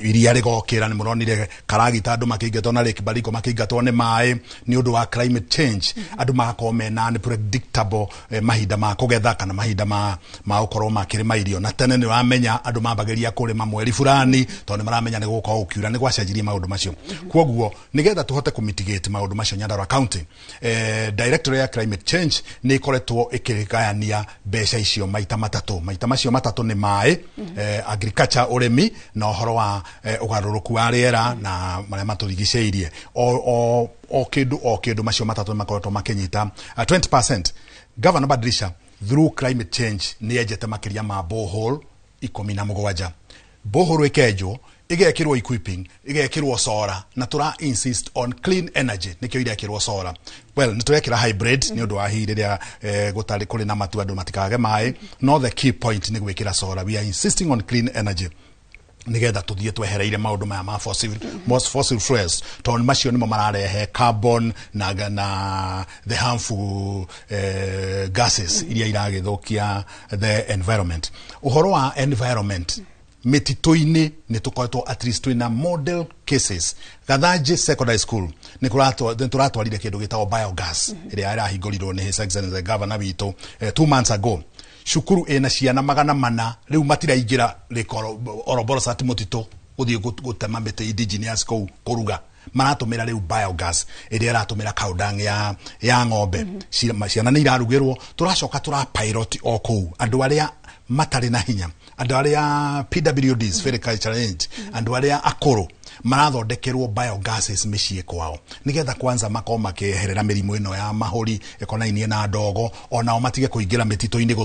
iria rĩgokĩra. Nĩ mũronire Karagita andũ makĩingatwo na Lake Baringo makĩingatwo nĩ maĩ nĩ ũndũ wa climate change. Andũ magakorwo mena unpredictable mahinda ma kũgetha kana mahinda ma gũkorwo makĩrĩma irio. Na tene nĩ ũramenya andũ mambagĩria kũrĩma mweri fulani tondũ nĩ maramenya nĩ gũgũkorwo gũkiura. Nĩ gwacenjirie maũndũ macio. Kwoguo nĩgetha tũhote kũmitigate maũndũ macio, Nyandarua County directorate ya climate change nĩ ĩkoretwo ĩkĩgayania mbeca icio maita matatũ. Maita macio matatũ nĩ maĩ, agriculture, ũrĩmi, na ũhoro wa ũgarũrũku wa rĩera na marĩa matũrigicĩirie. O kĩndũ o kĩndũ, macio matatũ nĩ makoretwo makĩnyita 20%. Governor Badilisha through climate change nĩ enjete makĩria ma borehole 17. Borehole ĩkenjwo, ĩgekĩrwo equipping, ĩgekĩrwo solar, na tũra insist on clean energy, nĩkĩo irekĩrwo solar. Well, nĩ tũrekĩra hybrid nĩ ũndũ wa hihi rĩrĩa gũtarĩ kũrĩ na matu, andũ matikage maĩ, no the key point nĩ gwĩkĩra solar. We are insisting on clean energy nigetha tuthiĩ twehereire maũndũ maya ma most fossil fuels, tondũ macio nĩmo mararehe carbon na the harmful gases iria iragĩthũkia the environment. Ũhoro wa environment, mĩtitũ-inĩ nĩ tũkoretwo at least twĩna model cases. Gathanji Secondary School nĩ tũratwarire kĩndũ gĩtagwo biogas ĩrĩa ĩrahingũrirwo nĩ His Excellency Governor witũ 2 months ago. Cukuru ĩna ciana 400 rĩu matiraingĩra rĩkoro Oroborosat mũtitũ gũthiĩ gũtema mĩtĩ indigenous kũu kũruga. Maratũmĩra rĩu biogas ĩrĩa ĩratũmĩra cow dung ya ng'ombe. Ciana nĩ irarugĩrwo. Tũracoka tũra pilot o kũu andũ arĩa matarĩ na hinya, andũ arĩa PWDs, physically challenged, andũ arĩa akũrũ, marathondekerwo biogases mĩciĩ kwao nigetha kwanza makorwo makĩeherera mĩrimũ ĩno ya mahũri ĩkonainie na ndogo, onao matige kũingĩra mĩtitũ-inĩ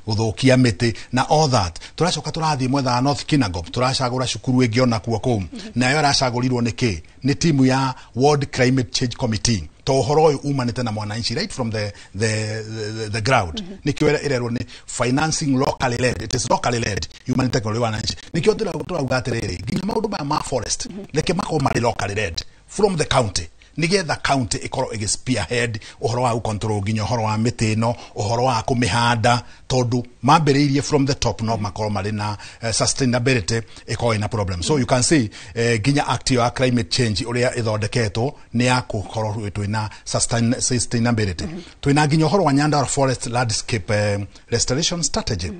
gũthũkia mĩtĩ na all that. Tũracoka tũrathiĩ mwetha wa North Kinangop, tũracagũra cukuru ĩngĩ onakuo kũu, nayo ĩracagũrirwo nĩ kĩ? Nĩ timu ya World Climate Change Committee, to ũhoro ũyũ umanĩte na mwananchi right from the ground. Nĩkĩo ĩrerwo nĩ financing locally led. It is locally led, yumanĩte kũrĩ wananchi. Nĩkĩo tũrauga atĩrĩrĩ, nginya maũndũ maya ma forest reke makorwo marĩ locally led from the county, nigetha county ĩkorwo ĩgĩ spearhead ũhoro wa gũcontrol nginya ũhoro wa mĩtĩ ĩno, ũhoro wa kũmĩhanda, tondũ mambĩrĩirie from the top no makorwo marĩ na sustainability ĩkorwo ĩna problem. So you can see nginya act ĩyo ya climate change ũrĩa ĩthondeketwo nĩ ya gũkorwo twĩna sustainability. Twĩna nginya ũhoro wa Nyandarua Forest Landscape restoration strategy.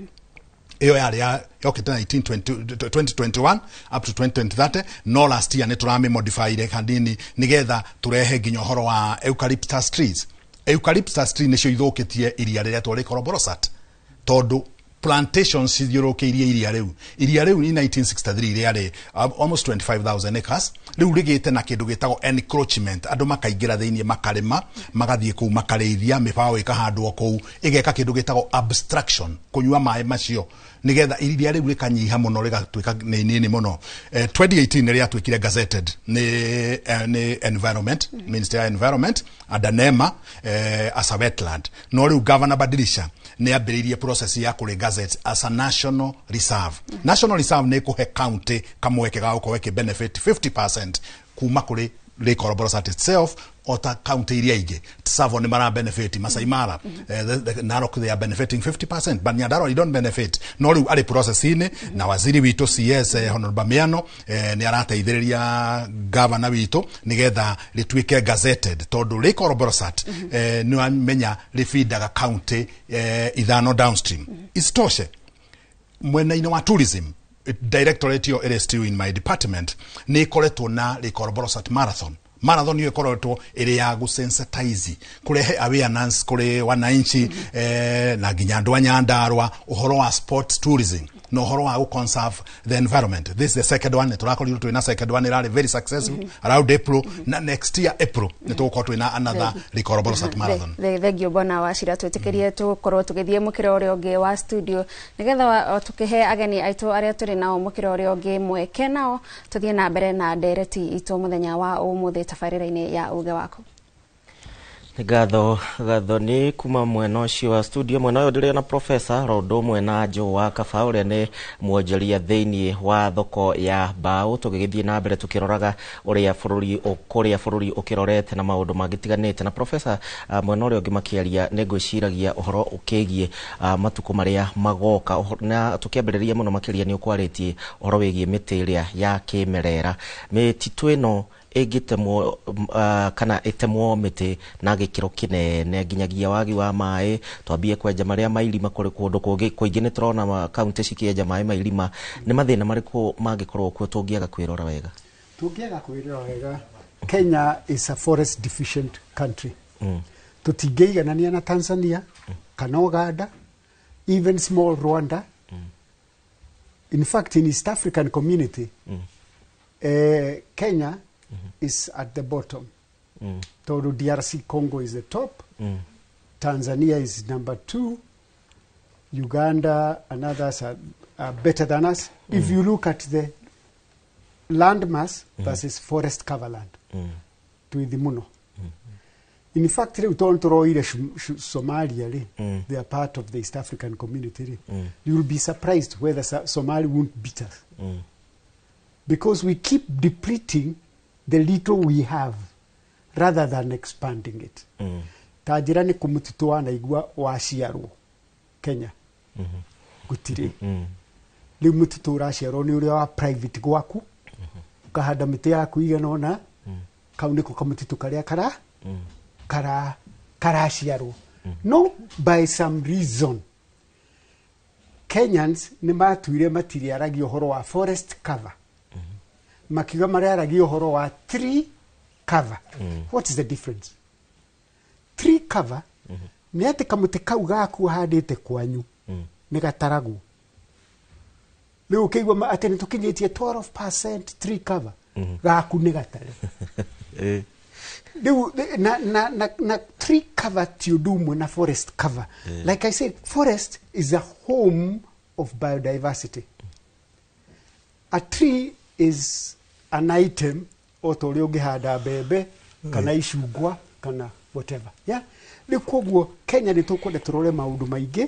Iyo yarĩ ya yokĩte 1920 2021 up to 2030, no last year nĩ tũrami modifyire hanini nĩgetha tũrehe nginya ũhoro wa eucalyptus trees. Eucalyptus tree nĩcio ithũkĩtie iria rĩrĩa twarĩ Borosat, tondũ plantations cithiũrũrũkĩirie iria rĩu. Iria rĩu in 1963 rĩarĩ almost 25,000 acres. Rĩu rĩgĩte na kĩndũ gĩtagwo encroachment, andũ makaingĩra thĩinĩ, makarĩma, magathiĩ kũu, makarĩithia, mĩbaũ ĩkahandwo kũu, ĩgeka kĩndũ gĩtagwo abstraction, kũnyua maĩ macio, nĩgetha iria rĩu rĩkanyiha mũno, rĩgatuĩka nĩ inini mũno. 2018 nĩ rĩatuĩkire gazetted nĩ environment ministry ya environment under NEMA as a wetland, no rĩu Governor Badilisha nĩ ambĩrĩirie process ya kũrĩ gazette as a national reserve. National reserve nĩ kũhe county kamweke ga gũkorwo ĩkĩ benefit 50% kuma kũrĩ Lake Olbolosat itself, o ta county iria ingĩ. Tsavo nĩ mara benefit, Masai Mara, Narok, they are benefiting 50%, but Nyandarua you don't benefit. No rĩu arĩ process-inĩ na waziri witũ CS, Honorable Miano, nĩ arateithĩrĩria governor witũ nĩgetha rĩtuĩke gazetted, tondũ Lake Olbolosat nĩ wamenya rĩbindaga county ithano downstream. Isitoshe, mwena-inĩ wa tourism directorate ĩyo ĩrĩ still in my department nĩ ĩkoretwo na Lake Olbolosat Marathon. Marathon ĩyo ĩkoretwo ĩrĩ ya gũsensitize, kũrehe awareness kũrĩ wananchi na nginya andũ a Nyandarua ũhoro wa sport tourism na ũhoro wa gũ-conserve the environment. This is the second one. Nĩ tũrakorirwo twĩna second one ĩrarĩ very successful around April, na next year April nĩ tũgũkorwo twĩna another Lake Olbolosat Marathon. Thengio, bwana Wachira. Twĩtĩkĩrie tũkorwo tũgĩthiĩ mũkĩra ũrĩa ũngĩ wa studio nĩgetha tũkĩhe ageni aitũ arĩa tũrĩ nao mũkĩra ũrĩa ũngĩ mweke nao tũthiĩ na mbere na ndereti itũ mũthenya wa ũmũthĩ tabarĩra-inĩ ya Uge Waku. Nĩ ngatho, ngatho nĩ kuma mwena ũcio wa studio. Mwena ũyũ ndĩrĩ na professor ro ũndũ ũmwe na Joe wa Kaba, ũrĩa nĩ mwonjoria thĩinĩ wa thoko ya mbaũ, tũgĩgĩthiĩ na mbere tũkĩroraga ũrĩa bũrũri kũrĩa bũrũri ũkĩrorete na maũndũ mangĩtiganĩte. Na professor, mwena ũrĩa ũngĩ makĩaria nĩ ngwĩciragia ũhoro ũkĩgiĩ matukũ marĩa magoka, na tũkĩambĩrĩria mũno makĩria nĩ ũkwarĩtie ũhoro wĩgiĩ mĩtĩ ĩrĩa ya kĩmerera. Mĩtitũ ĩno ĩngĩtemwo kana ĩtemwo mĩtĩ na gĩkĩro kĩnene nginyagia wagi wa maĩ, twambie kwenja marĩa ma irima kũrĩ kũndũ kũngĩ kũingĩ, nĩ tũrona kaunti cikĩenja maĩ ma irima. Nĩ mathĩna marĩkũ mangĩkorwo kuo tũngĩaga kwĩrora wega? Tũngĩaga kwĩrora wega, Kenya is a forest deficient country. Tũtingĩiganania na Tanzania kana Uganda, even small Rwanda. In fact, in East African Community, Kenya is at the bottom, tondũ DRC Congo is the top, Tanzania is number two, Uganda and others are better than us. If you look at the land mass versus forest cover land, twĩ thĩ mũno. In fact, rĩu tondũ tũroire Somalia rĩ, they are part of the East African Community rĩ, you will be surprised whether Somalia won't beat us, because we keep depleting the little we have rather than expanding it. Ta njĩra nĩ kũ mũtitũ wanaigua waciarwo Kenya? Gũtirĩ. Rĩu mũtitũ ũraciarwo nĩ ũrĩa wa private gwaku, ũkahanda mĩtĩ yaku igana ũna, kau nĩko kamũtitũ karĩa kara kara karaciarwo. No by some reason Kenyans nĩ matuire matirĩaragia ũhoro wa forest cover, makiuga marĩaragia ũhoro wa tree cover. What is the difference? Tree cover nĩ atĩ kamũtĩ kau gaku ũhandĩte kwanyu nĩ gataragwo. Rĩu ũkĩigua atĩ nĩ tũkinyĩtie 12% tree cover, gaku nĩ gatare. Rĩu na tree cover ti ũndũ ũmwe na forest cover. Like I said, forest is a home of biodiversity. A tree is an item o ta ũrĩa ũngĩhanda mbembe kana icungwa kana whatever, yeah? Rĩu koguo Kenya nĩ tũkwenda tũrore maũndũ maingĩ.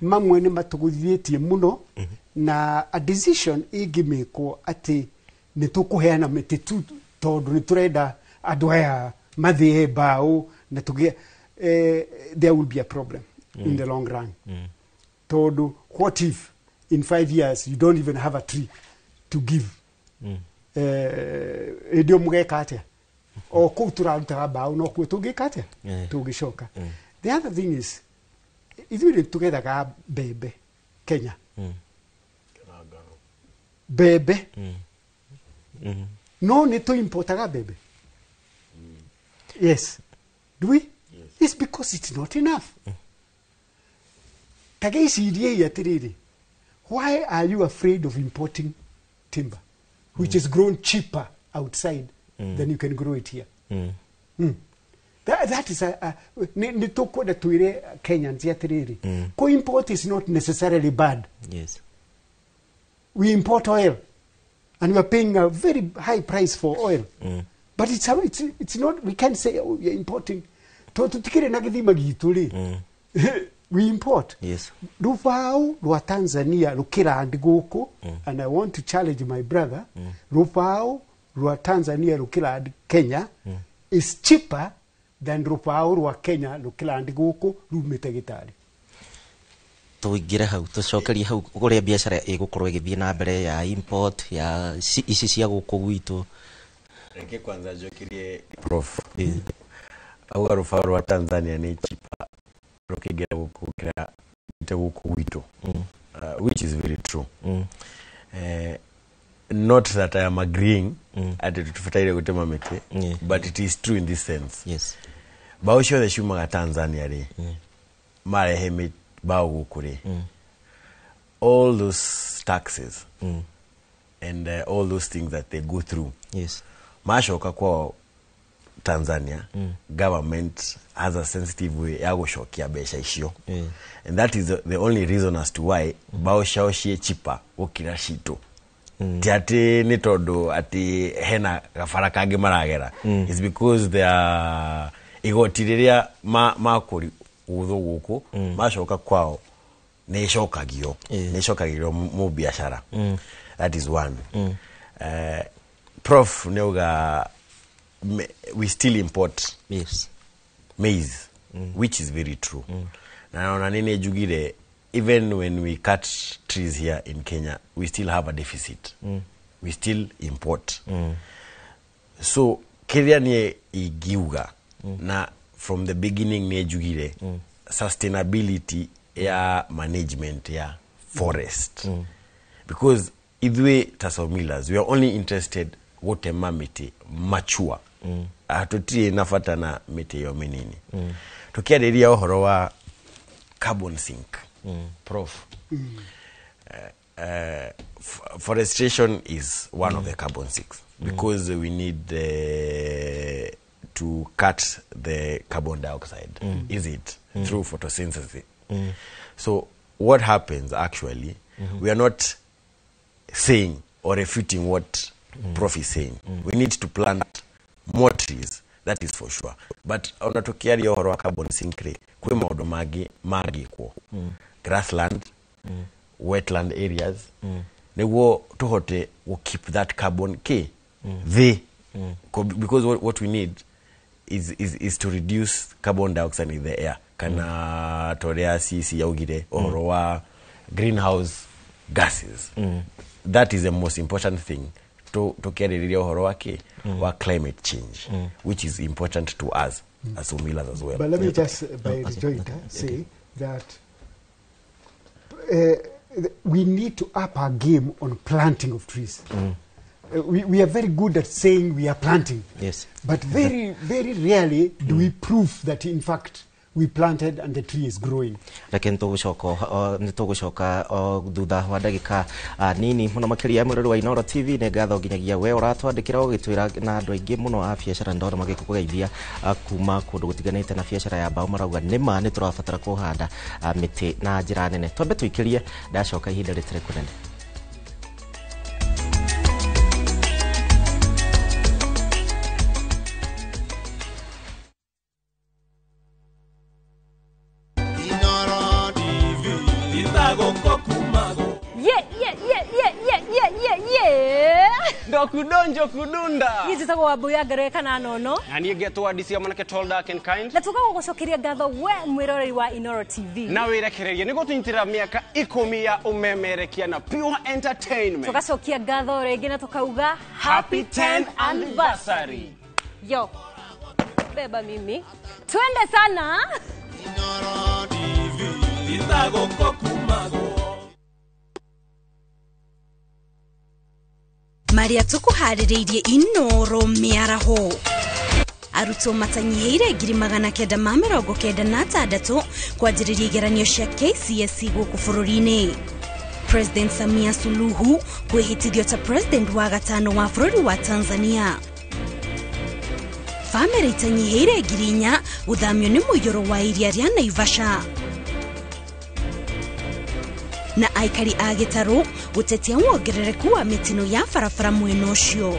Mamwe nĩ matũgũithĩtie mũno, na a decision ĩngĩmĩkwo atĩ nĩ tũkũheana mĩtĩ tu tondũ nĩ tũrenda andũ aya mathĩe mbaũ na tũgĩe, there will be a problem in the long run, tondũ what if in 5 years you don't even have a tree to give? Hĩndĩ ĩyo mũgeka atĩa? O kũu tũrarutaga mbaũ no kuo tũngĩka atĩa? Tũngĩcoka. The other thing is, ithuĩ nĩ tũgethaga mbembe Kenya. Mbembe. No nĩ tũ importaga mbembe. Yes. Do we? Yes. It's because it's not enough. Tagĩcirie atĩrĩrĩ, why are you afraid of importing timber, which is grown cheaper outside than you can grow it here? That is a nĩ tũkwenda twĩre Kenyans atĩrĩrĩ, kũ-import is not necessarily bad. We import oil and we are paying a very high price for oil. But it's not, we can't say, oh, we are importing. Tũtikĩrĩ na gĩthima gitũ rĩ. We import. Rũbaũ rwa Tanzania rũkĩrandi gũkũ, and I want to challenge my brother, rũbaũ rwa Tanzania rũkĩrandi Kenya is cheaper than rũbaũ rwa Kenya rũkĩrandi gũkũ rumĩte gĩtarĩ. Tũingĩre hau, tũcokerie hau ũrĩa biacara ĩgũkorwo ĩgĩthiĩ na mbere ya import ya ici cia gũkũ gwitũ. Reke kwanza njokerie Prof. Auga rũbaũ rwa Tanzania nĩ cheaper rũkĩingĩra gũkũ gũkĩra gũkũ gwitũ, which is very true. Not that I am agreeing atĩ tũtibataire gũtema mĩtĩ, but it is true in this sense. Mbaũ ciothe ciumaga Tanzania rĩ, marehe mbaũ gũkũ rĩ, all those taxes and all those things that they go through, macoka kwao Tanzania, government has a sensitive way ya gũcokia mbeca icio, and that is the only reason as to why mbaũ ciao ciĩ cheaper gũkĩra citũ. Ti atĩ nĩ tondũ atĩ hena gabara kangĩ maragera. It's because they are igoti rĩrĩa makũri gũthũ gũkũ, macoka kwao nĩ ĩcokagio, nĩ ĩcokagĩrio mu biacara. That is one. Prof nĩauga we still import maize, which is very true. Na ona nini njugire, even when we cut trees here in Kenya, we still have a deficit. We still import. So kĩrĩa niĩ ingiuga, na from the beginning nĩ njugire, sustainability ya management ya forest, because ithuĩ ta sawmillers, we are only interested gũtema mĩtĩ mature. Tũtirĩ na bata na mĩtĩ ĩyo mĩnini. Tũkĩarĩria ũhoro wa carbon sink, Prof, forestation is one of the carbon sinks, because we need to cut the carbon dioxide, is it, through photosynthesis. So what happens actually, we are not saying or refuting what Prof is saying. We need to plant more trees, that is for sure. But ona tukiaria ũhoro wa carbon sink rĩ, kwĩ maũndũ mangĩ mangĩkwo, grassland, wetland areas, nĩguo tũhote gũ keep that carbon k thĩ. Because what we need is to reduce carbon dioxide in the air, kana toria CC yaugire ũhoro wa greenhouse gases. That is the most important thing tukiarĩrĩria ũhoro wa kĩ, wa climate change, which is important to us as sawmillers as well. But let me just, by rejoinder, say that we need to up our game on planting of trees. We are very good at saying we are planting. But very, very rarely do we prove that in fact we planted and the tree is growing. Reke nĩtũgũcoka o thutha wa ndagĩka nini mũno makĩria. Mwĩrori wa Inooro TV, nĩ ngatho nginyagia we ũratwandĩkĩra ũgĩtwĩra, na andũ aingĩ mũno a biacara ndona magĩkũgeithia kuma kũndũ gũtiganĩte na biacara ya mbaũ, marauga nĩma nĩ tũrabatara kũhanda mĩtĩ na njĩra nene. Twambe tũikĩrie, ndacoka ihinda rĩtarĩ kũnene. Kudonjo kudunda. Niĩ njĩtagwo Wambui ya Ngerwe kana Nono. Na niĩ ngetwo DC mwanake tall, dark and kind. Na tũgagũcokeria ngatho we mwĩroreri wa Inooro TV. Na wĩrekererie nĩguo tũnyitĩrĩra mĩaka 10 ya ũmemerekia na pure entertainment. Tũgacokia ngatho rĩngĩ na tũkauga happy 10th anniversary. Yo. Beba mimi. Twende sana. Inooro TV. Marĩa tũkũharĩrĩirie Inoro mĩaraho. Arutwo matanyihĩire 996,000 kwanjĩrĩria igeranio cia KCSE gũkũ bũrũri-inĩ. President Samia Suluhu kwĩhĩtithio ta president wa gatano wa bũrũri wa Tanzania. Bamĩrĩ itanyihĩire 4,000 gũthamio nĩ mũiyũro wa iria rĩa Naivasha. Na aikari a gĩtarũ gũtetia wongerereku wa mĩtino ya barabara mwena ũcio.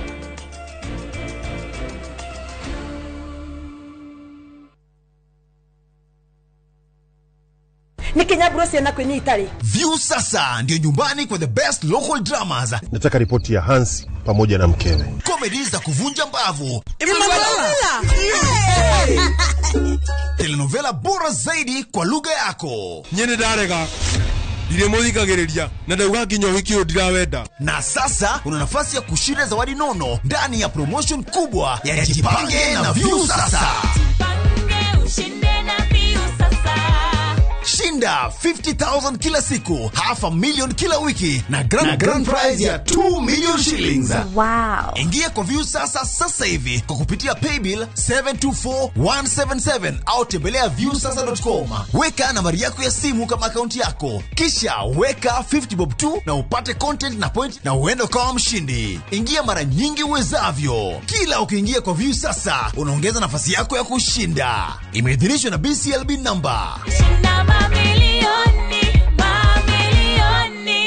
Nikinyaburo ciana kwini itari. View sasa ndio nyumbani kwa the best local dramas. Nataka ripoti ya Hansi pamoja na mkewe. Comedy za kuvunja mbavu. Emanuela. Telenovela bora zaidi kwa lugha yako. Nyene ndarega. Ndiremuthikagiriria na ndauga nginya uhiki uyu ndirawenda. Na sasa una nafasi ya kushinda zawadi nono ndani ya promotion kubwa ya Jipange na View Sasa. Jipange ushinde na View Sasa. Shinda 50,000 kila siku, 500,000 kila wiki na grand prize ya 2 million shillings. Wow. Ingia kwa View Sasa sasa hivi kwa kupitia paybill 724177 au tembelea viewsasa.com. Weka nambari yako ya simu kama akaunti yako, kisha weka 50 bob 2 na upate content na point na uende kama mshindi. Ingia mara nyingi uwezavyo. Kila ukiingia kwa View Sasa unaongeza nafasi yako ya kushinda. Imeidhinishwa na BCLB number. Shinda mamilioni, mamilioni.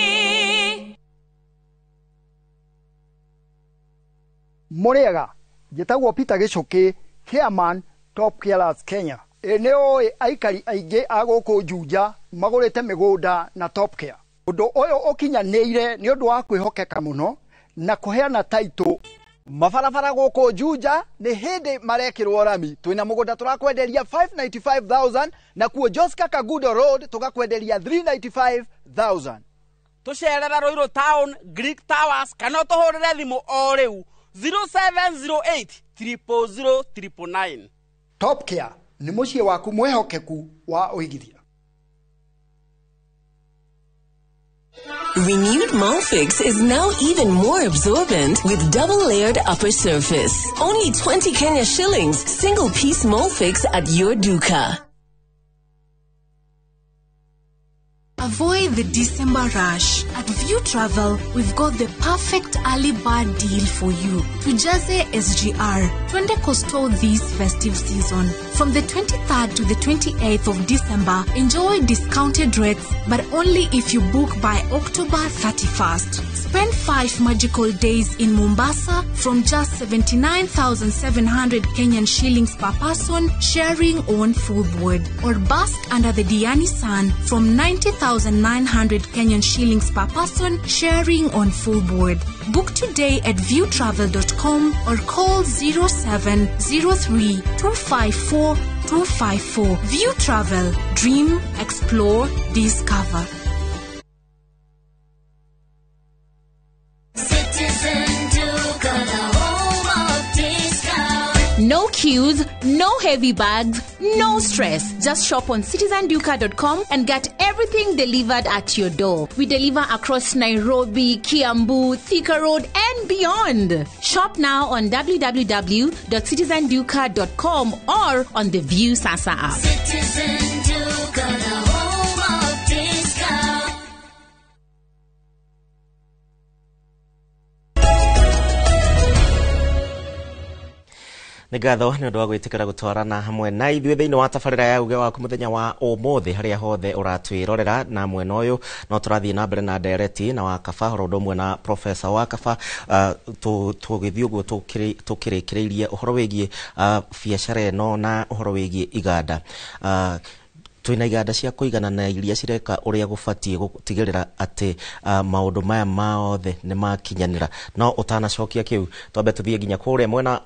Muriaga njĩtagwo Peter Gĩcũkĩ, chairman Top Carers Kenya. Ĩ nĩ ũĩ aikari aingĩ a gũkũ Juja magũrĩte mĩgũnda na Top Care. Ũndũ ũyũ ũkinyanĩire nĩ ũndũ wa kwĩhokeka mũno na kũheana title. Mabarabara gũkũ Juja nĩ hĩndĩ marekĩrwo rami. Twĩna mũgũnda tũrakwenderia 595,000 na kuo Joska Kagudo Road tũgakwenderia 395,000. Tũcerera Ruiru Town, Greek Towers kana ũtũhũrĩre thimũ o rĩu 0708 000 999. Top Care nĩ mũciĩ waku mwĩhokeku wa ũigithia. Renewed Molfix is now even more absorbent with double-layered upper surface. Only 20 Kenya shillings, single piece Molfix at your duka. Avoid the December rush. At View Travel, we've got the perfect early bird deal for you. Tujaze SGR, twende Coastal this festive season. From the 23rd to the 28th of December, enjoy discounted rates, but only if you book by October 31st. Spend 5 magical days in Mombasa from just 79,700 Kenyan shillings per person, sharing on full board. Or bask under the Diani sun from 90,900 Kenyan shillings per person, sharing on full board. Book today at viewtravel.com or call 0703 254 254. View Travel. Dream, explore, discover. Citizen Duka, the home of discount. No queues, no heavy bags, no stress. Just shop on citizenduka.com and get everything delivered at your door. We deliver across Nairobi, Kiambu, Thika Road, and beyond. Shop now on www.citizenduka.com or on the View Sasa app. Citizen Duka, the home of discount. Nĩ ngatho nĩ ũndũ wa gwĩtĩkĩra gũtwarana hamwe na ithuĩ thĩinĩ wa tabarĩra ya uge waku mũthenya wa ũmũthĩ harĩa hothe ũratwĩrorera. Na mwena ũyũ no tũrathiĩ na mbere na ndereti na Wakaba oro ũndũ ũmwe na Professor Wakaba, tũgĩthiĩ ũguo tũkĩrĩkĩrĩirie ũhoro wĩgiĩ biacara ĩno na ũhoro wĩgiĩ iganda. Twĩna iganda cia kũigana na iria cireka ũrĩa gũbatiĩ gũtigĩrĩra atĩ maũndũ maya mothe nĩ makinyanĩra. No ũtanacokia kĩu, twambe tũthiĩ nginya kũrĩa mwena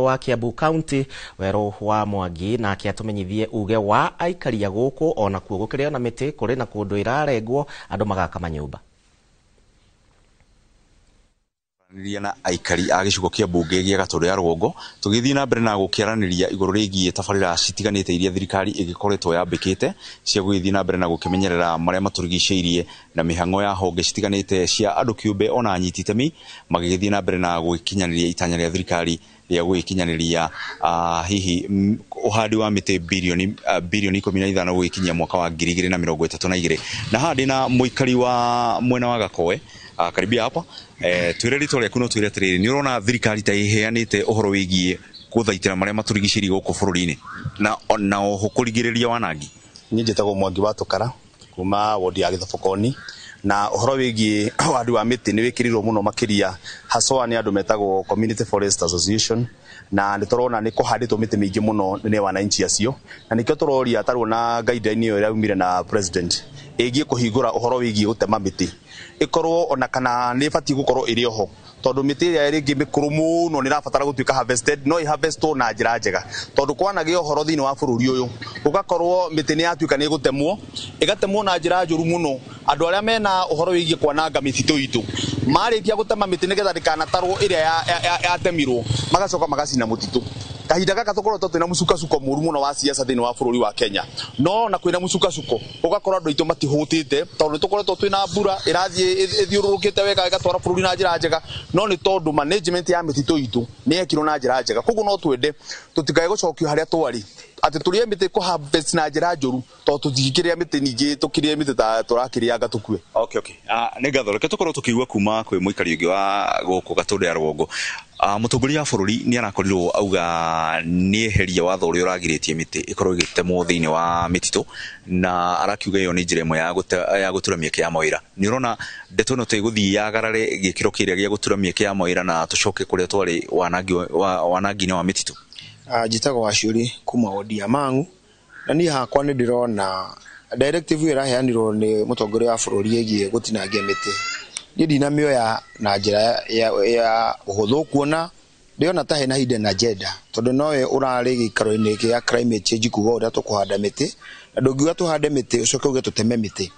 wa Kiambu County, werũ wa Mwangi, nake atũmenyithie uge wa aikari a gũkũ ona kuo gũkĩrĩ ona mĩtĩ kũrĩ na kũndũ ĩrarengwo andũ magaka manyũmba. Aranĩria na aikari a gĩcigo kĩa mbunge gĩa Gatũndũ ya Rũgongo, tũgĩthiĩ na mbere na gũkĩaranĩria igũrũ rĩgiĩ tabarĩra citiganĩte iria thirikari ĩgĩkoretwo yambĩkĩte cia gũgĩthiĩ na mbere na gũkĩmenyerera marĩa matũrigicĩirie na mĩhang'o ya honge citiganĩte cia andũ kĩũmbe ona anyiti itemi magĩgĩthiĩ na mbere na gũgĩkinyanĩria itanya rĩa thirikari rĩa gũgĩkinyanĩria hihi ũhandi wa mĩtĩ birioni 15 gũgĩkinyia mwaka wa 2032. Na haha ndĩna mũikari wa mwena wa Gakoe, karibia hapa, twĩre rĩtwa rĩaku no twĩre atĩrĩrĩ, nĩ ũrona thirikari ta ĩheanĩte ũhoro wĩgiĩ gũthaitĩra marĩa matũrigicĩirie gũkũ bũrũri-inĩ na oho kũrigĩrĩria wanangi? Niĩ njĩtagwo Mwangi wa Tũkara kuma wodi ya Gĩthobokoni, na ũhoro wĩgiĩ ũhandi wa mĩtĩ nĩ wĩkĩrĩirwo mũno makĩria haswa nĩ andũ metagwo Community Forest Association, na nĩ tũrona nĩ kũhandĩtwo mĩtĩ mĩingĩ mũno nĩ wananchi acio, na nĩkĩo tũroria tarwo na guideline ĩyo ĩraumire na president ĩgiĩ kũhingũra ũhoro wĩgiĩ gũtema mĩtĩ, ĩkorwo ona kana nĩ ĩbatiĩ gũkorwo ĩrĩ oho, tondũ mĩtĩ ĩrĩa rĩngĩ mĩkũrũ mũno nĩ ĩrabatara gũtuĩka harvested, no ĩharvestwo na njĩra njega, tondũ kwanagĩa ũhoro thĩinĩ wa bũrũri ũyũ gũgakorwo mĩtĩ nĩ yatuĩka nĩ ĩgũtemwo, ĩgatemwo na njĩra njũru mũno. Andũ arĩa mena ũhoro wĩgiĩ kwananga mĩtitũ itũ marĩkia gũtema mĩtĩ nĩgetha ndĩkanatarwo ĩrĩa yatemirwo, magacoka magacina mũtitũ. Kahinda gaka tũkoretwo twĩna mũcukacuko mũru mũno wa siasa thĩinĩ wa bũrũri wa Kenya, no na kwĩna mũcukacuko ũgakorwo andũ aitũ matihũtĩte, tondũ nĩtũkoretwo twĩna mbura ĩrathiĩ ĩthiũrũrũkĩte wega ĩgatwara bũrũri na njĩra njega, no nĩ tondũ management ya mĩtitũ itũ nĩ yekirwo na njĩra njega. Koguo no twende tũtikae gũcokio harĩa twarĩ, atĩ tũrĩe mĩtĩ kũ harvest na njĩra njũru, tondũ tũtingĩkĩrĩa mĩtĩ ningĩ tũkĩrĩe mĩtĩ ta tũrakĩrĩanga tũkue. Okay. Nĩ ngatho, reke tũkorwo tũkĩigua kuma kwĩ mũikari ũngĩ wa gũkũ Gatũndũ ya Rũgongo. Mũtongoria wa bũrũri nĩ arakorirwo auga nĩ eheria watho ũrĩa ũragirĩtie mĩtĩ ĩkorwo ĩgĩtemwo thĩinĩ wa mĩtitũ, na arakiuga ĩyo nĩ njĩra ĩmwe ya gũtura mĩeke ya mawĩra. Nĩ ũrona ndeto ĩno ta ĩgũthiĩ yagarare gĩkĩro kĩrĩa gĩa gũtura mĩeke ya mawĩra na tũcoke kũrĩa twarĩ wanangi-inĩ wa mĩtitũ? Njĩtagwo Waciũri kuma wodi ya Mang'u, na niĩ hakwa nĩ ndĩrona directive ĩyo ĩraheanirwo nĩ mũtongoria wa bũrũri ĩgiĩ gũtinangia mĩtĩ, niĩ ndinamĩoya na njĩra ya ũhũthũ, kuona ndĩrona ta hena hidden agenda, tondũ nowe ũrarĩ gĩikaro-inĩ kĩa climate change kuga ũrĩa tũkũhanda mĩtĩ, na ndũngiuga tũhande mĩtĩ ũcoke uge tũteme mĩtĩ.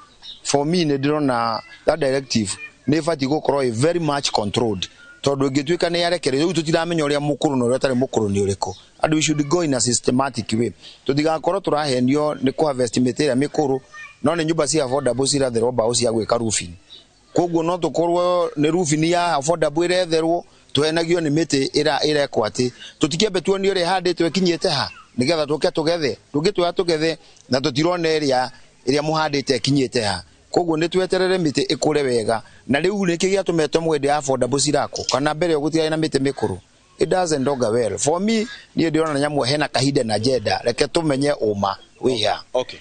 For me nĩ ndĩrona that directive nĩ ĩbatiĩ gũkorwo ĩ very much controlled, tondũ ĩngĩtuĩka nĩ yarekererio rĩu tũtiramenya ũrĩa mũkũrũ na ũrĩa ũtarĩ mũkũrũ nĩ ũrĩkũ. And we should go in a systematic way, tũtigakorwo tũrahenio nĩ kũ harvest mĩtĩ ĩrĩa mĩkũrũ, no nĩ nyũmba cia affordable ciratherwo mbaũ cia gwĩka roofing, koguo no tũkorwo nĩ roofing ya affordable ĩretherwo tũhenagio nĩ mĩtĩ ĩrekwo atĩ tũtikĩambe tuonio ũrĩa ĩhandĩtwo ĩkinyĩte ha, nĩgetha tũke tũgethe, tũngĩtwĩra tũgethe na tũtirona ĩrĩa mũhandĩte ĩkinyĩte ha. Koguo nĩ tweterere mĩtĩ ĩkũre wega, na rĩu nĩkĩ gĩatũmĩte mwende affordable cirakwo, kana mbere ĩyo gũtiarĩ na mĩtĩ mĩkũrũ. It doesn't augur well for me. Niĩ ndĩrona nyamũ hena kahinda na agenda, reke tũmenye ũma wĩha. Okay.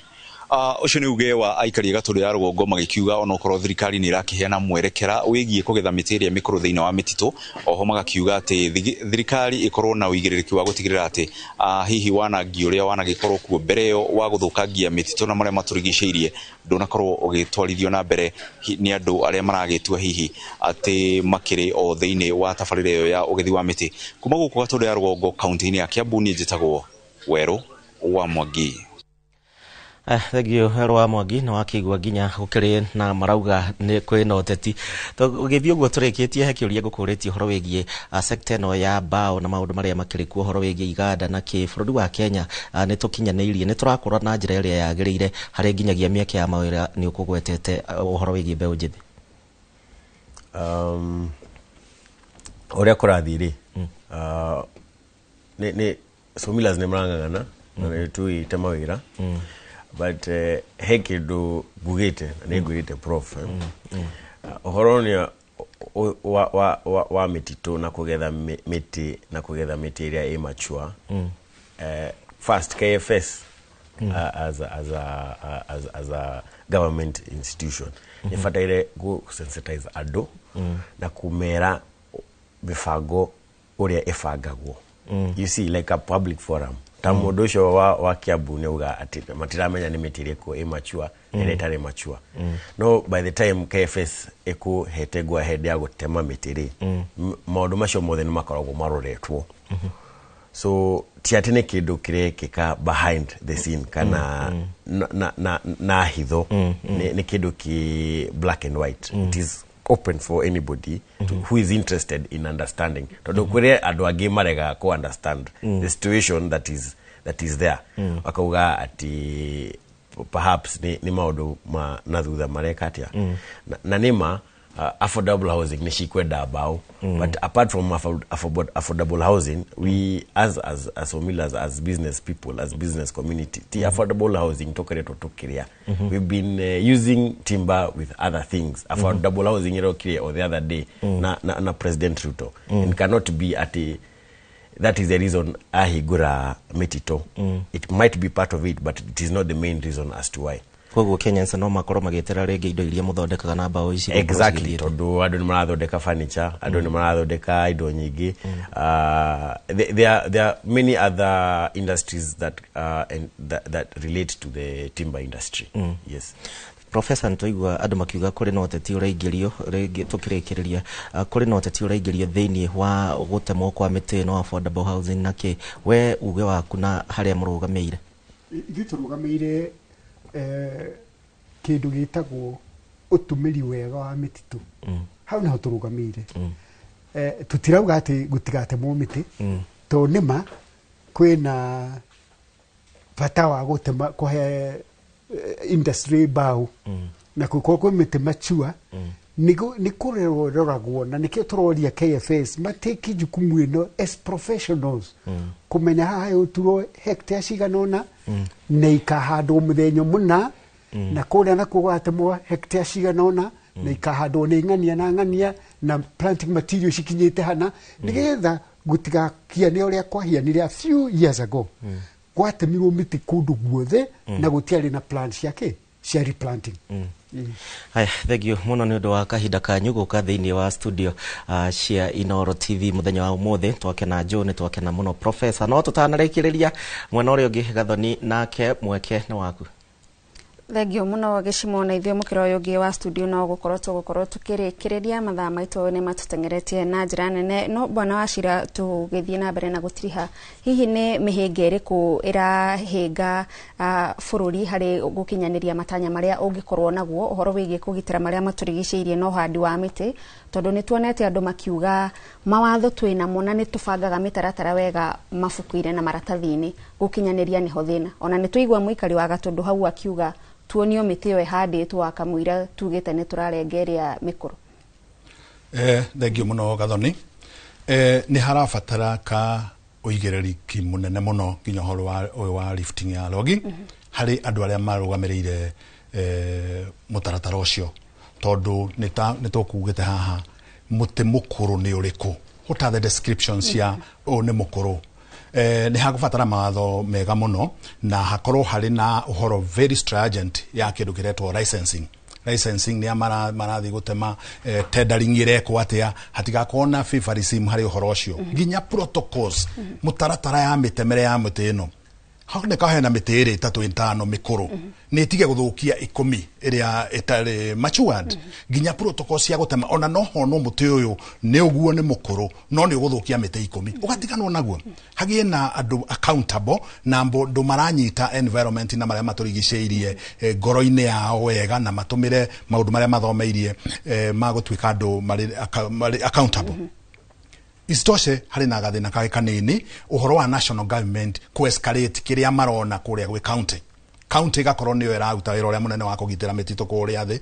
Ũcio nĩ uge wa aikari a Gatũndũ ya Rũgongo magĩkiuga onokorwo thirikari nĩ ĩrakĩheana mwerekera wĩgiĩ kũgetha mĩtĩ ĩrĩa mĩkũrũ thĩinĩ wa mĩtitũ, oho magakiuga atĩ thirikari ĩkorwo na ũigĩrĩrĩki wa gũtigĩrĩra atĩ hihi wanangi ũrĩa wanagĩkorwo kuo mbere ĩyo wa gũthũkangia mĩtitũ na marĩa matũrigicĩirie ndũnakorwo ũgĩtwarithio na mbere nĩ andũ arĩa maragĩtua hihi atĩ makĩrĩ o thĩinĩ wa tabarĩra ĩyo ya ũgethi wa mĩtĩ. Kuma gũkũ Gatũndũ ya Rũgongo kaunti-inĩ ya Kiambu, niĩ njĩtagwo Werũ wa Mwangi. Thank you Werũ wa Mwangi, na wakĩigua nginya gũkĩrĩ na marauga nĩ kwĩna ũteti. Tũgĩthiĩ ũguo tũrĩkĩtie, he kĩũria ngũkũrĩtie ũhoro wĩgiĩ sector ĩno ya mbaũ na maũndũ marĩa makĩrĩ kuo ũhoro wĩgiĩ iganda na kĩ bũrũri wa Kenya. Nĩ tũkinyanĩirie, nĩ tũrakũra na njĩra ĩrĩa yagĩrĩire harĩ nginyagia mĩeke ya mawĩra, nĩ ũkũgwetete ũhoro wĩgiĩ mbeũ njĩthĩ? Ũrĩa kũrathiĩ rĩ, nĩ sawmillers nĩ marang'ang'ana na nĩ tũgĩte mawĩra, but he kĩndũ ngugĩte na nĩ ngwĩrĩte prof, ũhoro nĩ wa mĩtitũ na kũgetha mĩtĩ na kũgetha mĩtĩ ĩrĩa ĩ mature. First KFS as a government institution nĩ ĩbataire gũ sensitize andũ na kũmera mĩbango ũrĩa ĩbangagwo. You see, like a public forum ta mũndũ ũcio wa Kiambu nĩ auga atĩ matiramenya nĩ mĩtĩ ĩrĩkũ ĩ mature na ĩrĩa ĩtarĩ mature. No by the time KFS ĩkũhete go ahead ya gũtema mĩtĩ rĩ, maũndũ macio mothe nĩ makoragwo maroretwo. So ti atĩ nĩ kĩndũ kĩrekĩka behind the scene kana na hitho, nĩ kĩndũ kĩ black and white. It is open for anybody who is interested in understanding, tondu kuri andu angi marega ku understand the situation that is there, akauga ati perhaps ni maundu ma na thutha mareka atia. Na nima affordable housing ni cikwenda mbao, but apart from affordable housing, we as sawmillers, as business people, as business community, ti affordable housing tukoretwo tukiria. We've been using timber with other things. Affordable housing irokire o the other day na President Ruto, and cannot be ati that is the reason ahingura mitito. It might be part of it, but it is not the main reason as to why. Koguo Kenyans no makorwo magĩetera rĩngĩ indo iria mũthondekaga na mbaũ ici gũkorwo Exactly. cigĩthiĩte. Tondu andũ nĩ marathondeka furniture, andũ nĩ marathondeka indo nyingĩ. There are many other industries that relate to the timber industry, yes. Professor, nĩtwaigua andũ makiuga kũrĩ na ũteti ũraingĩrio rĩngĩ. Tũkĩrĩkĩrĩria, kũrĩ na ũteti ũraingĩrio thĩinĩ wa gũtemwo kwa mĩtĩ ĩno, affordable housing na kĩ. We uge waku na harĩa mũrũgamĩire? Ithuĩ tũrũgamĩire kĩndũ gĩtagwo ũtũmĩri wega wa mĩtitũ. Hau nĩho tũrũgamĩire. Tũtirauga atĩ gũtigatemwo mĩtĩ, tondũ nĩma kwĩna bata wa gũtema kũhe industry mbaũ, na gũkorwo kwĩ mĩtĩ mature nĩ kũrorwo ĩroragwo, na nĩkĩo tũroria KFS matĩki jukumu ĩno as professionals, kũmenya haha ĩgũturwo hectare cigana ũna na ikahandwo mũthenya mũna, na kũrĩa nakuo gũgatemwo hectare cigana ũna na ikahandwo nĩ ng'ania na ng'ania, na planting material cikinyĩte hana, nĩgetha gũtigakiane ũrĩa kwahianire a few years ago. Gwatemirwo mĩtĩ kũndũ guothe na gũtiarĩ na plan ciake cia replanting. Haya, thengio mũno nĩ ũndũ wa kahinda kanyu gũka thĩinĩ wa studio cia Inoro TV mũthenya wa ũmũthĩ. Twakena Joe, nĩ twakena mũno Professor. No tũtanarĩkĩrĩria, mwena ũrĩa ũngĩ Gathoni nake mweke nĩ waku. Thengio mũno gĩcimo, na ithuĩ mũkĩra ũyũ ũngĩ wa studio no gũkorwo tũgũkorwo tũkĩrĩkĩrĩria. Mathaa maitũ nĩ matũteng'eretie na njĩra nene, no bwana Wachira, tũgĩthiĩ na mbere na gũtiriha, hihi nĩ mĩhĩnga ĩrĩkũ ĩrahĩnga bũrũri harĩ gũkinyanĩria matanya marĩa ũngĩkorwo naguo ũhoro wĩgiĩ kũgitĩra marĩa matũrigicĩirie na ũhandi wa mĩtĩ? Tondũ nĩ tuonete andũ makiuga mawatho twĩ namo na nĩ tũbangaga mĩtaratara wega mabuku-inĩ na maratathi-inĩ, gũkinyanĩria nĩho thĩna. Ona nĩ tũigua mũikari wa Gatũndũ hau akiuga tuonio mĩtĩ ĩyo ĩhandĩtwo akamũira tugĩte nĩ tũrarenga ĩrĩa mĩkũrũ. Thengio mũno Gathoni. Nĩ harabatara ka ũigĩrĩrĩki mũnene mũno nginya ũhoro wa ũyũ wa lifting ya logging harĩ andũ arĩa marũgamĩrĩire mũtaratara ũcio, tondũ nĩ tũkugĩte haha mũtĩ mũkũrũ nĩ ũrĩkũ, what are the descriptions cia ũyũ nĩ mũkũrũ. Nĩ hagũbatara mawatho mega mũno na hakorwo harĩ na ũhoro very stringent ya kĩndũ kĩretwo licensing. Licensing nĩ marathiĩ gũtema, tendering ĩrekwo atĩa, hatigakorwo na favorism harĩ ũhoro ũcio, nginya protocols, mũtaratara ya mĩtemere ya mĩtĩ ĩno. Honeka hena mĩtĩ ĩrĩ, ĩtatũ, ĩtano mĩkũrũ, nĩ ĩtige gũthũkia 10 ĩrĩa ĩtarĩ matured. Nginya protocol cia gũtema, ona no honwo mũtĩ ũyũ nĩ ũguo nĩ mũkũrũ, no nĩ ũgũthũkia mĩtĩ 10, ũgatiganwo naguo. Hagĩe na andũ accountable na andũ maranyita environment na marĩa matũrigicĩirie ngoro-inĩ yao wega, na matũmĩre maũndũ marĩa mathomeirie ma gũtuĩka andũ marĩ accountable. Isitoshe, harĩ na gathĩna kangĩ kanini, ũhoro wa national government ku escalate kĩrĩa marona kũrĩa gwĩ county. County ĩgakorwo nĩyo ĩraruta wĩra ũrĩa mũnene wa kũgitĩra mĩtitũ kũrĩa thĩ.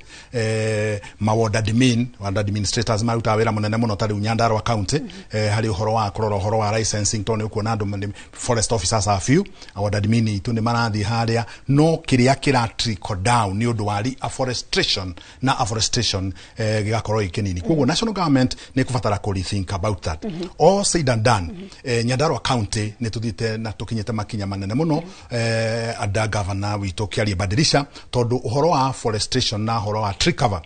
Ma ward admin, ward administrators marutaga wĩra mũnene mũno, ta rĩu Nyandarua County, harĩ ũhoro wa kũrora ũhoro wa licensing, tondũ nĩ ũkuona andũ forest officers are few, ward admin itũ nĩ marathiĩ harĩa, no kĩrĩa kĩra trickle down nĩ ũndũ wa afforestation na afforestation gĩgakorwo gĩ kĩnini. Koguo national government nĩ ĩkũbatara kũ rethink about that. All said and done, Nyandarua County nĩ tũthiĩte na tũkinyĩte makinya manene mũno ada governor witũ Kĩarie Badilisha, tondũ ũhoro wa afforestation na ũhoro wa tree cover,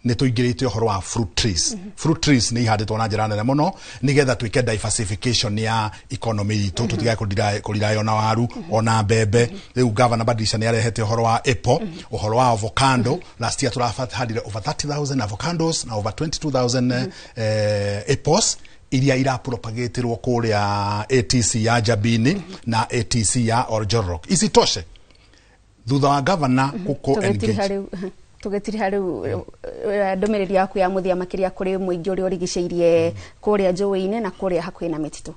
nĩ tũingĩrĩte ũhoro wa fruit trees. Fruit trees nĩ ihandĩtwo na njĩra nene mũno nĩgetha twĩke diversification ya economy itũ, tũtigage kũrely ona waru ona mbembe. Rĩu governor Badilisha nĩ arehete ũhoro wa apple, ũhoro wa avocado. Last year tũrahandire over 30,000 avocados na over 22,000 apples iria irapropagatirwo kũrĩa ATC ya Njabini na ATC ya Oljorok. Isitoshe, thutha wa governor gũkũ Tũgĩtiriha engage rĩu. Tũgĩtiriha rĩu ndũmĩrĩri yaku ya mũthia makĩria kũrĩ mũingĩ ũrĩa ũrigicĩirie kũrĩa njũĩ-inĩ na kũrĩa hakuhĩ na mĩtitũ.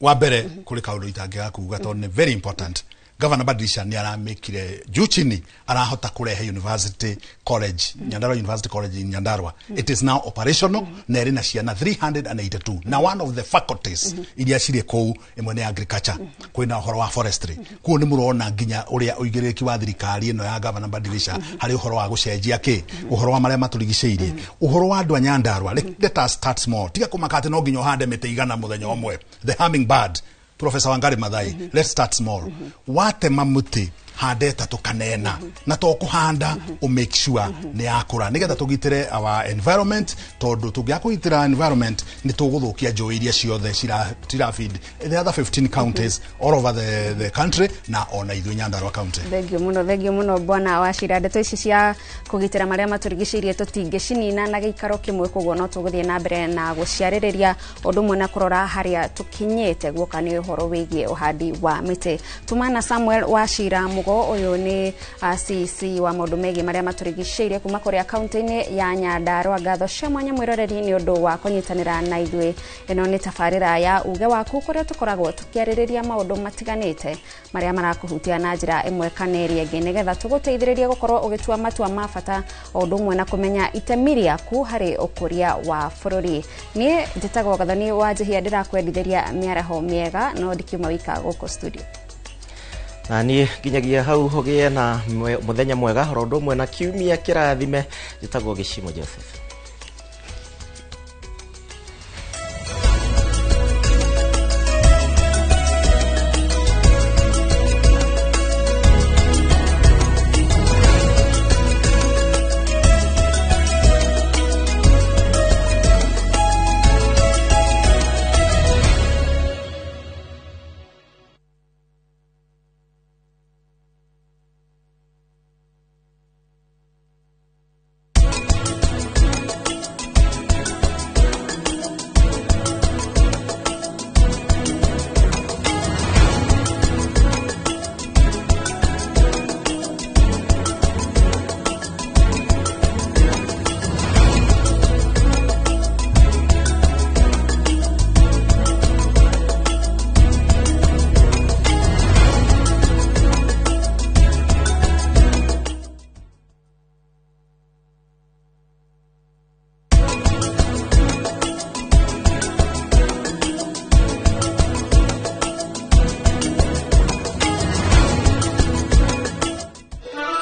Wa mbere kũrĩ kaũndũ itangĩaga kuga tondũ nĩ very important. Governor Badilisha nĩ aramĩkire juu chini, arahota kũrehe University College, Nyandarua University College in Nyandarua. It is now operational na ĩrĩ na ciana 382, na one of the faculties iria cirĩ kũu ĩmwe nĩ agriculture, kwĩna ũhoro wa forestry. Kuo nĩ mũrona nginya ũrĩa ũigĩrĩrĩki wa thirikari ĩno ya Governor Badilisha harĩ ũhoro wa gũcenjia kĩ ũhoro wa marĩa matũrigicĩirie, ũhoro wa andũ a Nyandarua. Let us start small. Tiga kũmaka atĩ no nginya ũhande mĩtĩ 100 mũthenya ũmwe. The hummingbird, Professor Wangari Maathai, let's start small. Watema muti hande 3 kana 4, na to kuhanda u make sure ni yakura nigetha tugitire our environment, tondu tungia kugitira environment ni tuguthukia njũĩ iria ciothe cira feed the other 15 counties all over the country na ona ithuĩ Nyandarua county. Thengio muno, thengio muno bwana Wachira. Ndeto ici cia kugitira maria maturigicĩirie tũtingĩcinina na gĩikaro kĩmwe, koguo no tũgũthiĩ na mbere na gũciarĩrĩria ũndũ ũmwe na kũrora harĩa tũkinyĩte guoka nĩ ũhoro wĩgiĩ ũhandi wa mĩtĩ. Tumana Samuel Wachira Mugo, ũyũ nĩ CC wa maũndũ megiĩ marĩa matũrigicĩirie kuma kũrĩa kaunti-inĩ ya Nyandarua. Ngatho cia mwanya mwĩroreri nĩ ũndũ wa kũnyitanĩra na ithuĩ. Ĩno nĩ tabarĩra ya Uge Waku kũrĩa tũkoragwo tũkĩarĩrĩria maũndũ matiganĩte marĩa marakũhutia na njĩra ĩmwe kana ĩrĩa ĩngĩ, nĩgetha tũgũteithĩrĩrie gũkorwo ũgĩtua matua ma bata o ũndũ ũmwe na kũmenya itemi rĩaku harĩ ũkũria wa bũrũri. Niĩ njĩtagwo Gathoni wa Njihia, ndĩrakwendithĩria mĩaraho mĩega, no ndikiuma wika gũkũ studio. Na niĩ nginyagia hau ũgĩe na mũthenya mwega oro ũndũ ũmwe na kiumia kĩrathime. Njĩtagwo Gĩcimo Joseph.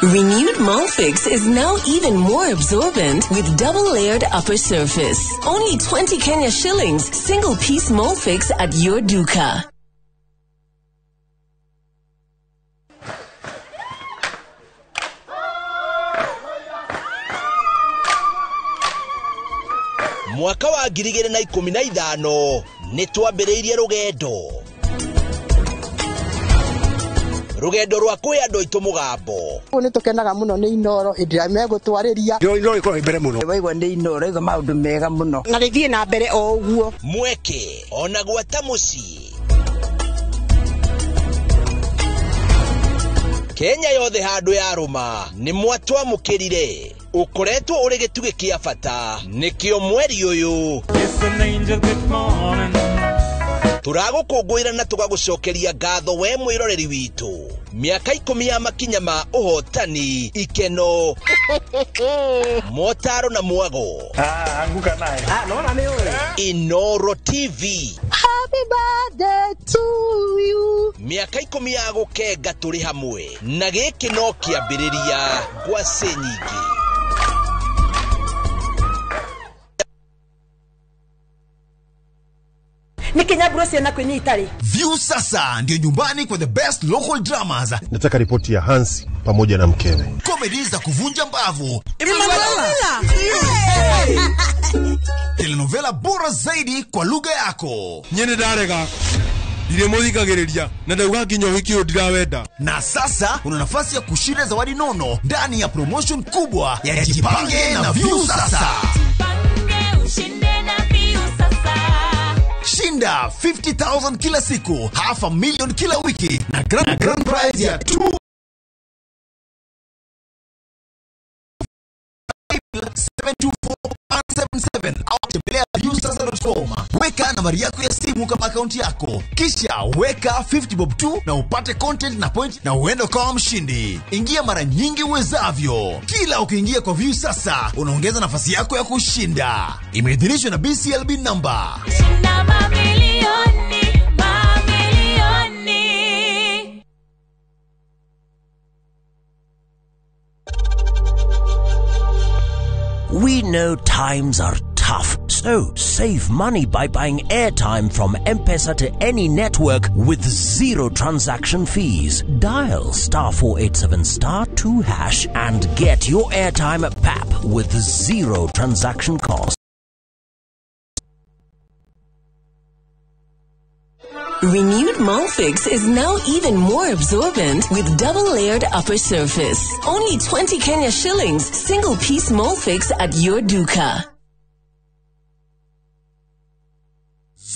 Renewed Molfix is now even more absorbent with double-layered upper surface. Only 20 Kenya shillings, single-piece Molfix at your duka. Mwaka wa 2015 nĩ twambĩrĩirie rũgendo rwa kwĩ andũ aitũ mũgambo. Nĩ tũkenaga mũno nĩ Inoro hĩndĩ ĩrĩa megũtwarĩria. Inoro ĩkoragwo mbere mũno. Waigua nĩ Inoro ĩga maũndũ mega mũno. Na rĩthiĩ na mbere o ũguo. Mweke ona gwata mũciĩ. Kenya yothe handũ yarũma nĩ mwatwamũkĩrire. Ũkoretwo ũrĩ gĩtugĩ kĩa bata nĩkĩo mweri ũyũ tũragũkũngũĩra na tũgagũcokeria ngatho we mwĩroreri witũ. Mĩaka 10 ya makinya ma ũhotani, ikeno, motaro na mwago. Anguka naye. Nona nĩ ũĩ. Inoro TV. Happy birthday to you. Mĩaka 10 ya gũkenga tũrĩ hamwe na gĩkĩ no kĩambĩrĩria ngwacĩ nyingĩ. View sasa ndio nyumbani kwa the best local dramas. Nataka ripoti ya Hansi pamoja na mkewe. Comedy za kuvunja mbavu. Telenovela bora zaidi kwa lugha yako. Nyene ndarega. Ndiremuthikagĩrĩria na ndauga nginya ũhiki ũyũ ndirawenda. Na sasa una nafasi ya kushinda zawadi nono ndani ya promotion kubwa ya Jipange na View Sasa. Shinda 50,000 kila siku, 500,000 kila wiki na grand prize ya 2 viusasa.com, weka nambari yako ya simu kama akaunti yako, kisha weka 50 bob tu na upate content na point na uende ukawa mshindi. Ingia mara nyingi uwezavyo. Kila ukiingia kwa Viusasa unaongeza nafasi yako ya kushinda. Imeidhinishwa na BCLB number. Shinda mamilioni, mamilioni. We know times are tough, so save money by buying airtime from M-Pesa to any network with zero transaction fees. Dial *487*2# and get your airtime at PAP with zero transaction cost. Renewed Molfix is now even more absorbent with double-layered upper surface. Only 20 Kenya shillings, single-piece Molfix at your duka.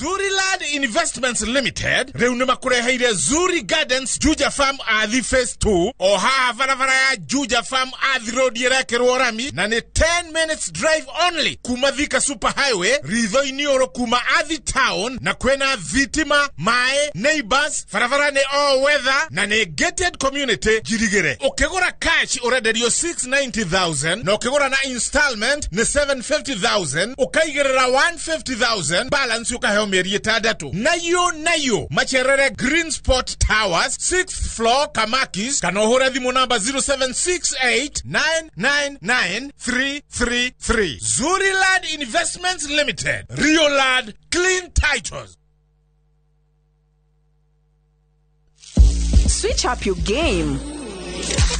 Zuriland Investments Limited rĩu nĩ makũreheire Zuri Gardens Juja Farm Athi Phase 2 o haha barabara ya Juja Farm Athi Road ĩrekĩrwo rami na nĩ 10 minutes drive only kuma Thika Super Highway ritho-inĩ ũrũ kuma Athi Town, na kwĩna thitima, maĩ, neighbors, barabara nĩ all weather na nĩ gated community njirigĩre. Ũkĩgũra cash ũrenderio 690,000 na ũkĩgũra na installment nĩ 750,000, ũkaigĩrĩra 150,000 balance ũkaheo mĩeri ĩtandatũ. Nayo macerere Green Spot Towers 6th floor Kamakis, kana ũhũre thimũ namba 0768999333. Zuriland Investments Limited, Rioland Clean Titles. Switch up your game.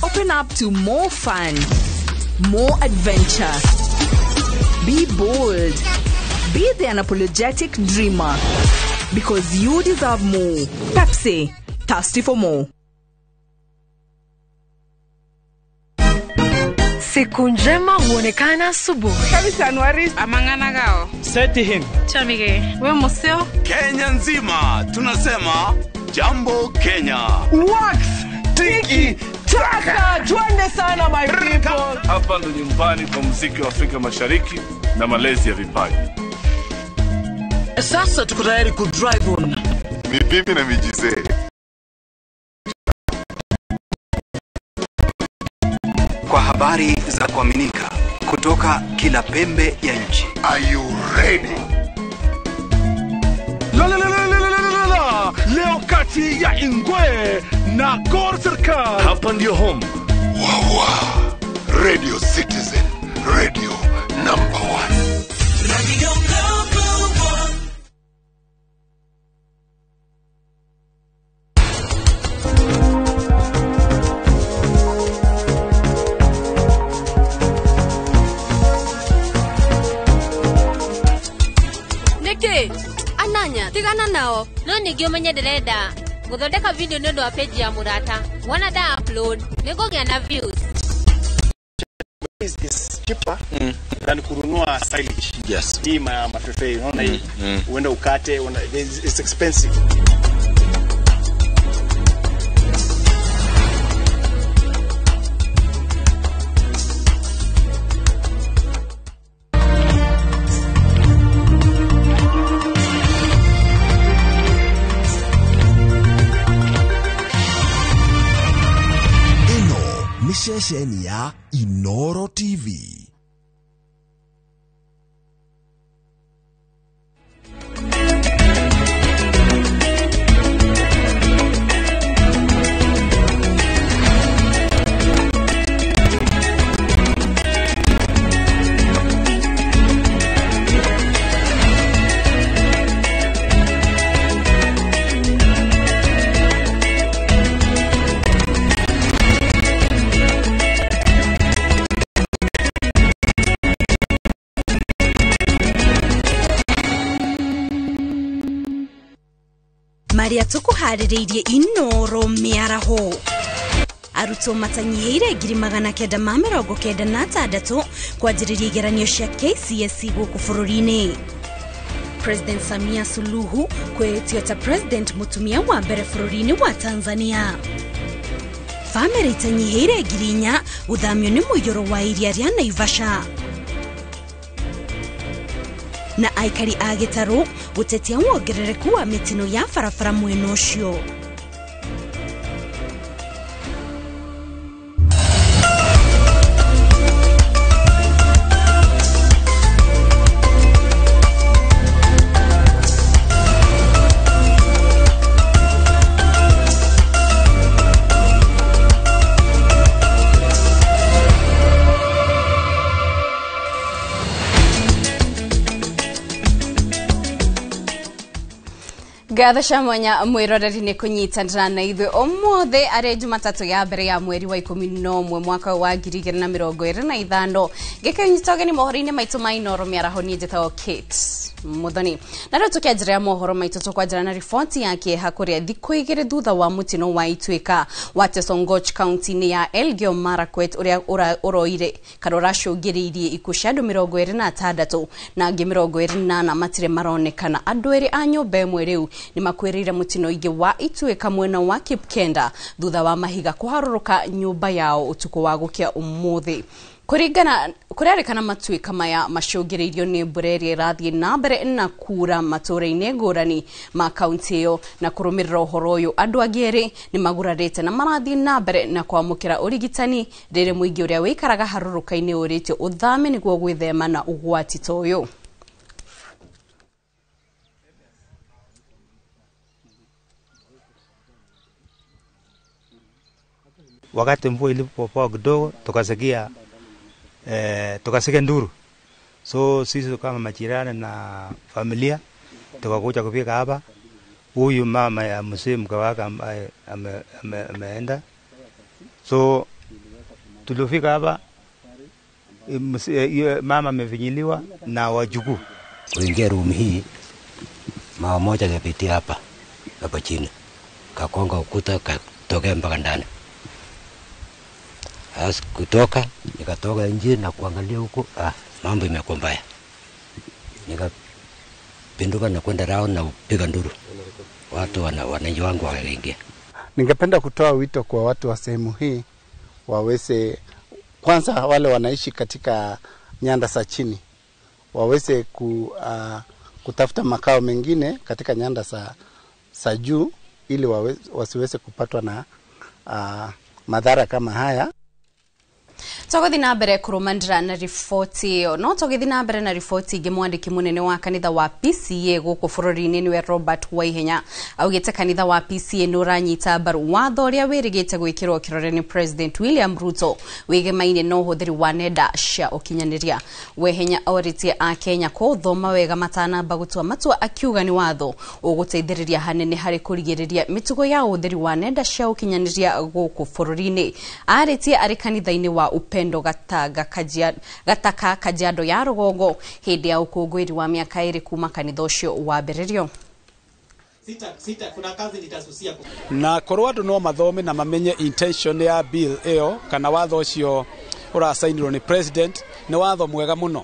Open up to more fun, more adventure. Be bold. Be the unapologetic dreamer. Because you deserve more. Pepsi, thirsty for more. Siku njema huonekana asubuhi. Kabisa Anuari. Amangana gao. Seti him. Chamige. We museo. Kenya nzima tunasema Jambo Kenya. Wax tiki taka. Twende sana my people. Hapa ndo nyumbani kwa muziki wa Afrika Mashariki na malezi ya vipaji. Sasa tuko tayari ku drive on. Ni bibi na mijize. Kwa habari za kuaminika kutoka kila pembe ya nchi. Are you ready? La la la la la la la. Leo kati ya Ingwe na Gor Serikal. Hapa ndio home. Wawa. Radio Citizen, radio number 1. Radio number 1. Niki, ananya, tigana nao. No ningĩ ũmenye ndĩrenda gũthondeka video nĩ ũndũ wa page ya mũrata. Wona nda upload, nĩngũgĩa na views. Is cheaper than kununua silage. Yes. Hii mafefe, unaona hii. Uenda ukate, it's expensive. Ĩno nĩ ceceni ya Inoro TV. Maria tukuharĩrĩirie Inoro mĩaraho. Arutwo matanyihĩire 996 kwanjĩrĩria igeranio cia KCSE gũkũ bũrũri-inĩ. President Samia Suluhu kwĩĩtio ta president mũtumia wa mbere bũrũri-inĩ wa Tanzania. Bamĩrĩ itanyihĩire 4,000 gũthamio nĩ mũiyũro wa iria rĩa Naivasha. Na aikari a Gĩtarũ gũtetia wongerereku wa mĩtino ya barabara mwena ũcio. Ngatho cia mwanya mwiroreri ni kunyitanira na ithuĩ ũmũthĩ arĩ Jumatatũ ya mbere ya mweri wa 11 mwaka wa 2025. Gĩkĩnyita ũgeni mohoro-inĩ maitũ ma Inooro mĩaraho, niĩ njĩtagwo Kate Muthoni. Na rĩu tũkĩanjĩrĩria mohoro maitũ tũkwanjĩra na riboti ya kĩeha kũrĩa thikũ 2 thutha wa mũtino wa Ituĩka wa Tesongoch kaunti-inĩ ya Elgeyo Marakwet ũrĩa ũroire kana ũracũngĩrĩirie ikuũ cia andũ 26 na angĩ 24 matirĩ maronekana. Andũ erĩ a nyũmba ĩmwe rĩu nĩ makuĩrĩire mũtino ingĩ wa Ituĩka mwena wa Kipkenda thutha wa mahiga kũharũrũka nyũmba yao ũtukũ wa gũkĩa ũmũthĩ. Kũringana kũrerĩkana matuĩka maya macũngĩrĩirio nĩ mbura ĩrĩa ĩrathiĩ na mbere na kura matũũra-inĩ ngũrani ma kaunti ĩyo. Na kũrũmĩrĩra ũhoro ũyũ, andũ angĩ erĩ nĩ magurarĩte na marathiĩ na mbere na kwamũkĩra ũrigitani rĩrĩ mũingĩ ũrĩa wĩikaraga harũrũka-inĩ ũrĩtio ũthame nĩguo gwĩthema na ũgwati ta ũyũ. Wakati mvua ilipopoa kidogo tukasikia nduru. So sisi kama majirani na familia tukakuja kufika hapa. Huyu mama ya mzee mke wake ambaye ameenda. So tulifika hapa, mama amevinyiliwa na wajukuu. Kuingia room hii mama moja akapitia hapa hapa chini, kakonga ukuta katokea mpaka ndani. As kutoka nikatoka nje na kuangalia huko, mambo imekuwa mbaya. Nikapinduka na kwenda round na kupiga nduru. Watu wananchi wangu wakaingia. Ningependa kutoa wito kwa watu wa sehemu hii waweze, kwanza wale wanaishi katika nyanda za chini waweze kutafuta makao mengine katika nyanda za juu ili wasiweze kupatwa na madhara kama haya. Tũgũthiĩ na mbere kũrũmanĩrĩra na riboti ĩyo. No tũgĩthiĩ na mbere na riboti ĩngĩ, mwandĩki mũnene wa kanitha wa PCA gũkũ bũrũri-inĩ nĩwe Robert Waihenya augĩte kanitha wa PCA nĩ ũranyita mbaru watho ũrĩa wĩrĩgĩte gwĩkĩrwo kĩrore nĩ President William Ruto wĩgemaine na ũhũthĩri wa nenda cia ũkinyanĩria. Waihenya orĩtie Akenya kũũthoma wega matanamba gũtua matua, akiuga nĩ watho ũgũteithĩrĩria hanene harĩ kũrigĩrĩria mĩtugo ya ũhũthĩri wa nenda cia ũkinyanĩria gũkũ bũrũri-inĩ. Arĩtie arĩ kanitha-inĩ wa Upendo Gataka Kajiado ya Rũgongo hĩndĩ ya ũkũngũĩri wa mĩaka 2 kuma kanitha ũcio wambĩrĩrio. Sita kuna kazi nitasusia na korwo andu no mathome na mamenye intention ya bill ĩyo kana watho ũcio ũracainirwo nĩ president nĩ watho mwega mũno,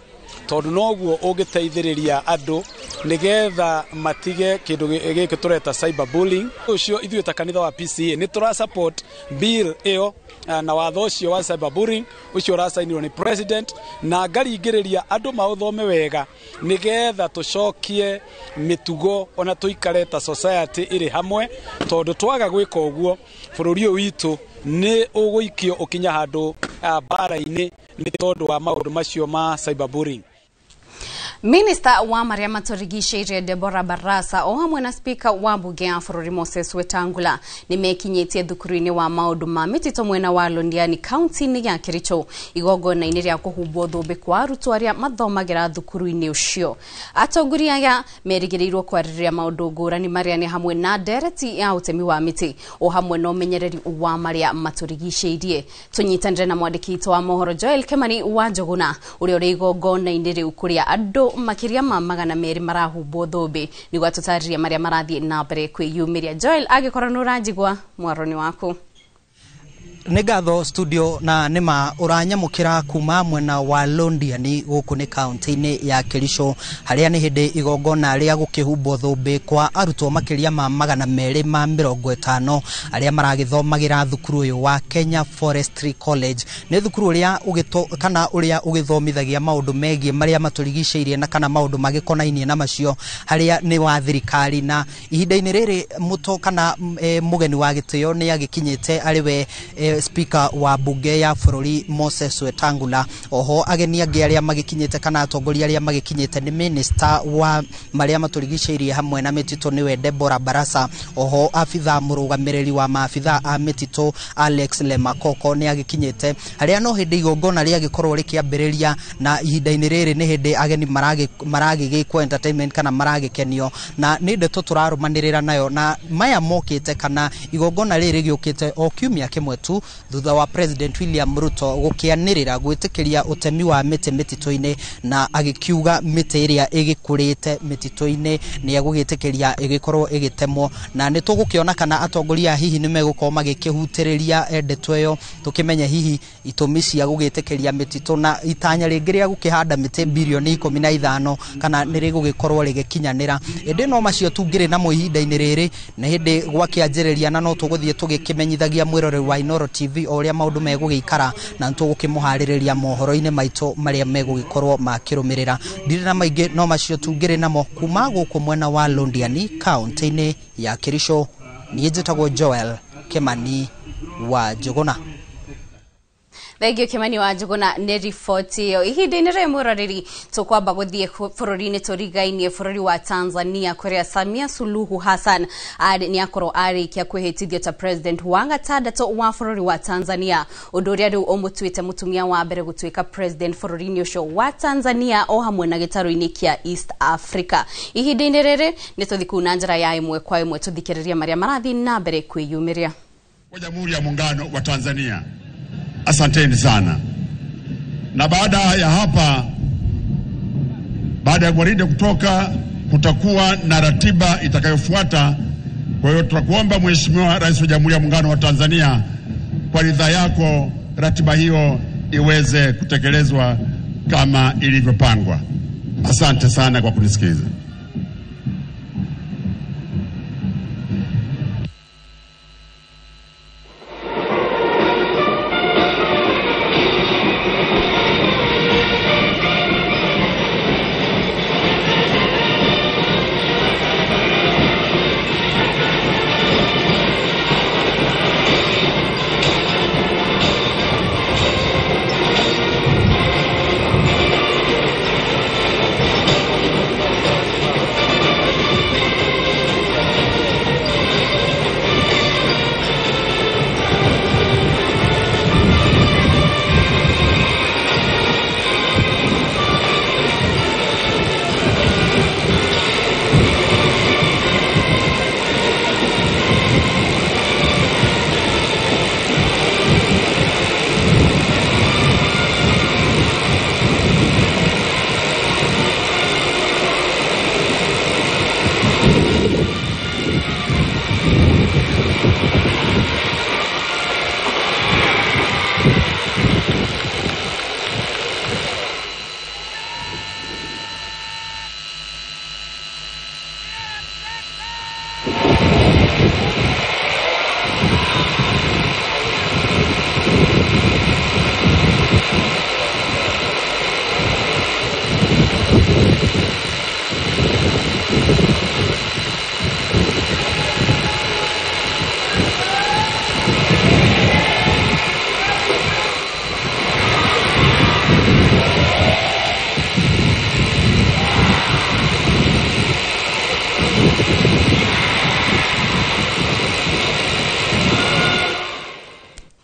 tondũ noguo ũngĩteithĩrĩria andũ nigetha matige kindu giki tureta cyberbullying. Ucio ithuĩ ta kanitha wa PCA ni tura support bill iyo na watho ucio wa cyberbullying ucio ũracainirwo ni president, na ngaringĩrĩria andũ maũthome wega nigetha tucokie mĩtugo ona tuikare ta society ĩrĩ hamwe, tondũ twaga gwĩka ũguo bũrũri ũyũ witũ nĩ ũgũikio ũkinya handũ bara-inĩ nĩ tondũ wa maũndũ macio ma cyberbullying. Minister wa maria matorigisheirie Deborah Barasa o hamwe na speaker wa bunge ya bũrũri Moses Wetangula nimekinyitie thukuru-inĩ wa maũndũ ma mĩtitũ mwena wa Londiani kaunti-inĩ ya Kericho igongona-inĩ rĩa kũhumbwo thũmbĩ kwa arutwo arĩa mathomagĩra thukuru-inĩ ũcio. Atongoria aya merĩgĩrĩirwo kwarĩrĩria maũndũ ngũrani marĩa nĩ hamwe na ndereti ya ũtemi wa mĩtĩ o hamwe na ũmenyereri wa marĩa matũrigicĩirie. Tũnyitanĩre na mwandĩki witũ wa mohoro Joel Kimani wa Njũgũna ũrĩa ũrĩ igongona-inĩ rĩu kũrĩa andũ makiria ma 200 marahumbwo thũmbĩ nĩguo atũtarĩrie marĩa marathiĩ na mbere kwĩyumĩria. Joel, angĩkorwo nĩ ũranjigua, mwaro nĩ waku. Nĩ ngatho studio na nĩma ũranyamũkĩra kuma mwena wa Londiani gũkũ nĩ kaunti-inĩ ya Kericho harĩa nĩ hĩndĩ igongona rĩa gũkĩhumbwo thũmbĩ kwa arutwo makĩria ma 250 arĩa maragĩthomagĩra thukuru ũyũ wa Kenya Forestry College. Nĩ thukuru ũrĩa kana ũrĩa ũgĩthomithagia maũndũ megiĩ marĩa matũrigicĩirie na kana maũndũ magĩkonainie na macio harĩa nĩ wa thirikari. Na ihinda-inĩ rĩrĩ mũto kana mũgeni wa gĩtĩo nĩ agĩkinyĩte arĩ we speaker wa bunge ya bũrũri Moses Wetangula. Oho ageni angĩ arĩa magĩkinyĩte kana atongoria arĩa magĩkinyĩte nĩ minister wa marĩa matũrigicĩirie hamwe na mĩtitũ nĩwe Deborah Barasa. Oho abitha mũrũgamĩrĩri wa maabitha a mĩtitũ Alex Lemakoko nĩ agĩkinyĩte harĩa no hĩndĩ igongona rĩagĩkorwo rĩkĩambĩrĩria. Na ihinda-inĩ rĩrĩ nĩ hĩndĩ ageni maragĩgĩkwo entertainment kana maragĩkenio na nĩ ndeto tũrarũmanĩrĩra nayo. Na maya mokĩte kana igongona rĩrĩ rĩgĩũkĩte o kiumia kĩmwe tu thutha wa President William Ruto gũkĩanĩrĩra gwĩtĩkĩria ũtemi wa mĩtĩ mĩtitũ-inĩ na agĩkiuga mĩtĩ ĩrĩa ĩgĩkũrĩte mĩtitũ-inĩ nĩ egũgĩtĩkĩria ĩgĩkorwo ĩgĩtemwo. Na nĩ tũgũkĩona kana atongoria hihi nĩ megũkorwo magĩkĩhutĩrĩria ndeto ĩyo tũkĩmenye hihi itũmi cia gũgĩtĩkĩria mĩtitũ na itanya rĩngĩ rĩa gũkĩhanda mĩtĩ bilioni 15 kana nĩ rĩgũgĩkorwo rĩgĩkinyanĩra. Ĩndĩ no macio tungĩrĩ namo ihinda-inĩ rĩrĩ nĩ hĩndĩ gwakĩanjĩrĩria na no tũgũthiĩ tũgĩkĩmenyithagia mwĩroreri wa Inooro TV o ũrĩa maũndũ megũgĩikara na nĩtũgũkĩmũharĩrĩria mohoro-inĩ maitũ marĩa megũgĩkorwo makĩrũmĩrĩra. Ndirĩ na maingĩ no macio tungĩrĩ namo kuma gũkũ mwena wa Londiani kaunti-inĩ ya Kericho. Niĩ njĩtagwo Joel Kimani wa Njuguna. Thank Kimani wa Njuguna nĩ riboti ĩyo. Ihinda-inĩ rĩrĩ mwĩroreri tũkwamba gũthiĩ bũrũri-inĩ tũrigainie bũrũri wa Tanzania kũrĩa Samia Suluhu Hassan nĩ akorwo arĩkia kwĩhĩtithio ta president wa gatandatũ wa bũrũri wa Tanzania, ũndũ ũrĩa rĩu ũmũtuĩte mũtumia wa mbere gũtuĩka president bũrũri-inĩ ũcio wa Tanzania o hamwe na gĩtarũ-inĩ kĩa East Africa. Ihinda-inĩ rĩrĩ nĩ tũthiĩ kũu na njĩra ya ĩmwe kwa ĩmwe tũthikĩrĩrie marĩa marathiĩ na mbere kwĩyumĩria. Wa Jamhuri ya Muungano wa Tanzania. Asanteni sana. Na baada ya hapa, baada ya gwaride kutoka, kutakuwa na ratiba itakayofuata. Kwa hiyo tutakuomba Mheshimiwa Rais wa Jamhuri ya Muungano wa Tanzania, kwa ridhaa yako ratiba hiyo iweze kutekelezwa kama ilivyopangwa. Asante sana kwa kunisikiliza.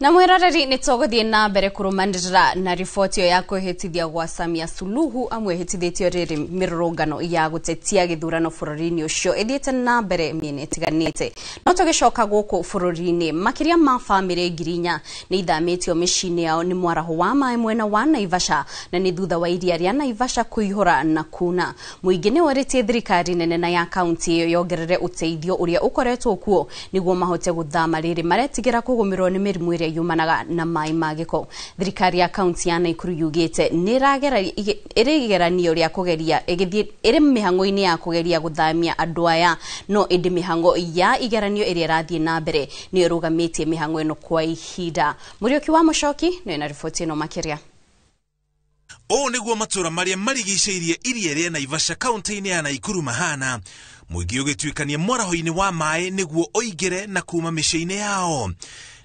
Na mwiroreri nĩ tũgũthiĩ na mbere kũrũmanĩrĩra na riboti ĩyo ya kwĩhĩtithia gwa Samia Suluhu amwĩhĩtithĩtio rĩrĩ mĩrũrũngano ya gũtetia gĩthurano bũrũri-inĩ ũcio ĩthiĩte na mbere mĩena ĩtiganĩte. No tũgĩcoka gũkũ bũrũri-inĩ, makĩria ma bamĩrĩ 4,000 nĩ ithamĩtio mĩciĩ-inĩ yao nĩ mwaraho wa maĩ mwena wa Naivasha, na nĩ thutha wa iria rĩa Naivasha kũihũra na kuna. Mũingĩ nĩ worĩtie thirikari nene na ya kaunti ĩyo yongerere ũteithio ũrĩa ũkoretwo kuo nĩguo mahote gũthama rĩrĩ maretigĩra kũgũmĩrwo nĩ mĩrimũ ĩrĩa ĩrĩa yumanaga na maĩ ma gĩko. Thirikari ya kaunti ya Naikuru yugĩte nĩ ĩrĩ igeranio rĩa kũgeria ĩgĩthiĩ ĩrĩ mĩhang'o-inĩ ya kũgeria gũthamia andũ aya, no ĩndĩ mĩhang'o ya igeranio ĩrĩa ĩrathiĩ na mbere nĩ ĩrũgamĩtie mĩhang'o ĩno kwa ihinda. Mũriũki wa Mũcoki nĩ na riboti ĩno makĩria. Ũũ nĩguo matũra marĩa marigicĩirie iria rĩa Naivasha kaunti-inĩ ya Naikuru mahana, mũingĩ ũgĩtuĩkania mwaraho-inĩ wa maĩ nĩguo ũingĩre na kuma mĩciĩ-inĩ yao.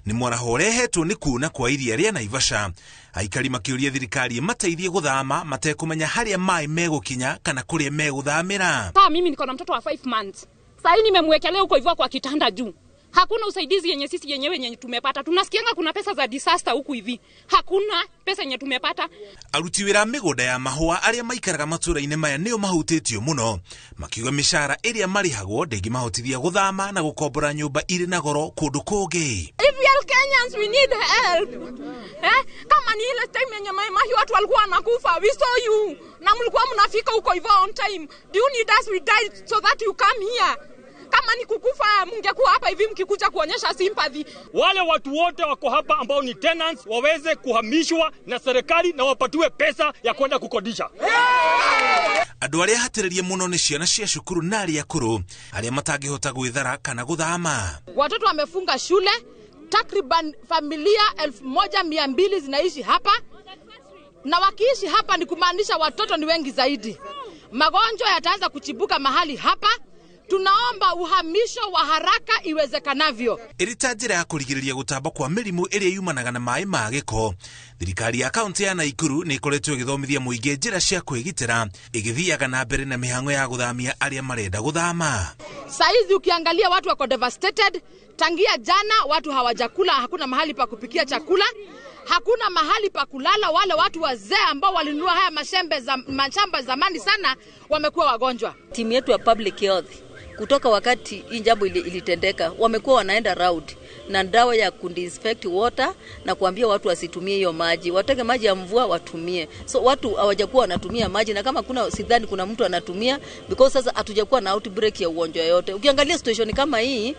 Nĩ mwaraho ũrehetwo nĩ kuuna kwa iria rĩa Naivasha, aikari makĩũria thirikari ĩmateithie gũthama matekũmenya harĩa maĩ megũkinya kana kũrĩa megũthamĩra. Kama mimi niko na mtoto wa 5 months, sasa nimemwekelea huko hivyo kwa kitanda juu. Hakuna usaidizi yenye sisi yenyewe yenye tumepata. Tunasikianga kuna pesa za disaster huku hivi. Hakuna pesa yenye tumepata. Aruti wĩra mĩgũnda ya mahũa arĩa maikaraga matũra-inĩ maya nĩo mahutĩtio mũno, makiuga mĩcara ĩrĩa marĩhagwo ndĩngĩmahotithia gũthama na gũkombora nyũmba irĩ na goro kũndũ kũngĩ. If we are Kenyans, we need help. Kama ni ile time yenye mahi watu walikuwa wanakufa, we saw you. Na mlikuwa mnafika huko hivyo on time. Do you need us? We died so that you come here. Kama ni kukufa mngekuwa hapa hivi mkikuja kuonyesha sympathy. Wale watu wote wako hapa ambao ni tenants waweze kuhamishwa na serikali na wapatiwe pesa ya kwenda kukodisha. Andũ arĩa hatĩrĩrie mũno nĩ ciana cia cukuru na arĩa akũrũ arĩa matangĩhota gwĩthara kana gũthama. Watoto wamefunga shule, takriban familia 1200 zinaishi hapa, na wakiishi hapa ni kumaanisha watoto ni wengi zaidi. Magonjwa yataanza kuchibuka mahali hapa. Tunaomba uhamisho wa haraka iwezekanavyo. Ĩrĩ ta njĩra ya kũrigĩrĩria gũtamba kwa mĩrimũ ĩrĩa yumanaga na maĩ ma gĩko, thirikari ya kaunti ya Naikuru nĩ ĩkoretwo ĩgĩthomithia mũingĩ njĩra cia kwĩgitĩra, ĩgĩthiaga na mbere na mĩhang'o ya gũthamia arĩa marenda gũthama. Saizi ukiangalia watu wako devastated. Tangia jana watu hawajakula, hakuna mahali pa kupikia chakula, hakuna mahali pa kulala. Wale watu wazee ambao walinunua haya mashamba zamani sana wamekuwa wagonjwa. Timu yetu ya public health kutoka wakati hii jambo ilitendeka wamekuwa wanaenda round na dawa ya kudisinfect water na kuambia watu wasitumie hiyo maji, wateke maji ya mvua watumie. So watu hawajakuwa wanatumia maji, na kama kuna sidhani kuna mtu anatumia, because sasa hatujakuwa na outbreak ya ugonjwa yote. Ukiangalia situation kama hii,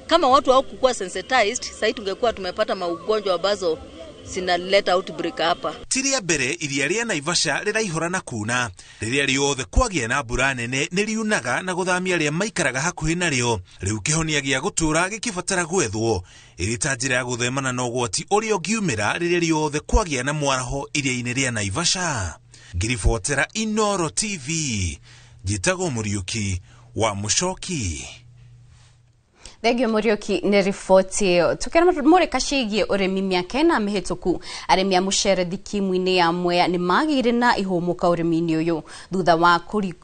kama watu hawakuwa sensitized, sasa tungekuwa tumepata maugonjwa ambazo sinaleta outbreak hapa. Ti rĩa mbere iria rĩa Naivasha rĩraihũra na kuna, rĩrĩa rĩothe kwagĩa na mbura nene nĩ riunaga na gũthamia arĩa maikaraga hakuhĩ narĩo. Rĩu kĩhonia gĩa gũtũũra gĩkĩbatara gwethwo ĩrĩ ta njĩra ya gũthemana na ũgwati ũrĩa ũngiumĩra rĩrĩa rĩothe kwagĩa na mwaraho iria-inĩ rĩa Naivasha. Ngiribotera Inooro TV, njĩtagwo Mũriũki wa Mũcoki. Thengio Mũriũki nĩ riboti ĩyo. Tũkĩmũrĩka ciĩgiĩ ũrĩmi mĩaka ĩna mĩhĩtũku, arĩmi a mũcere thikimu-inĩ ya Mwea nĩ magĩire na ihũmũka ũrĩmi-inĩ ũyũ thutha wa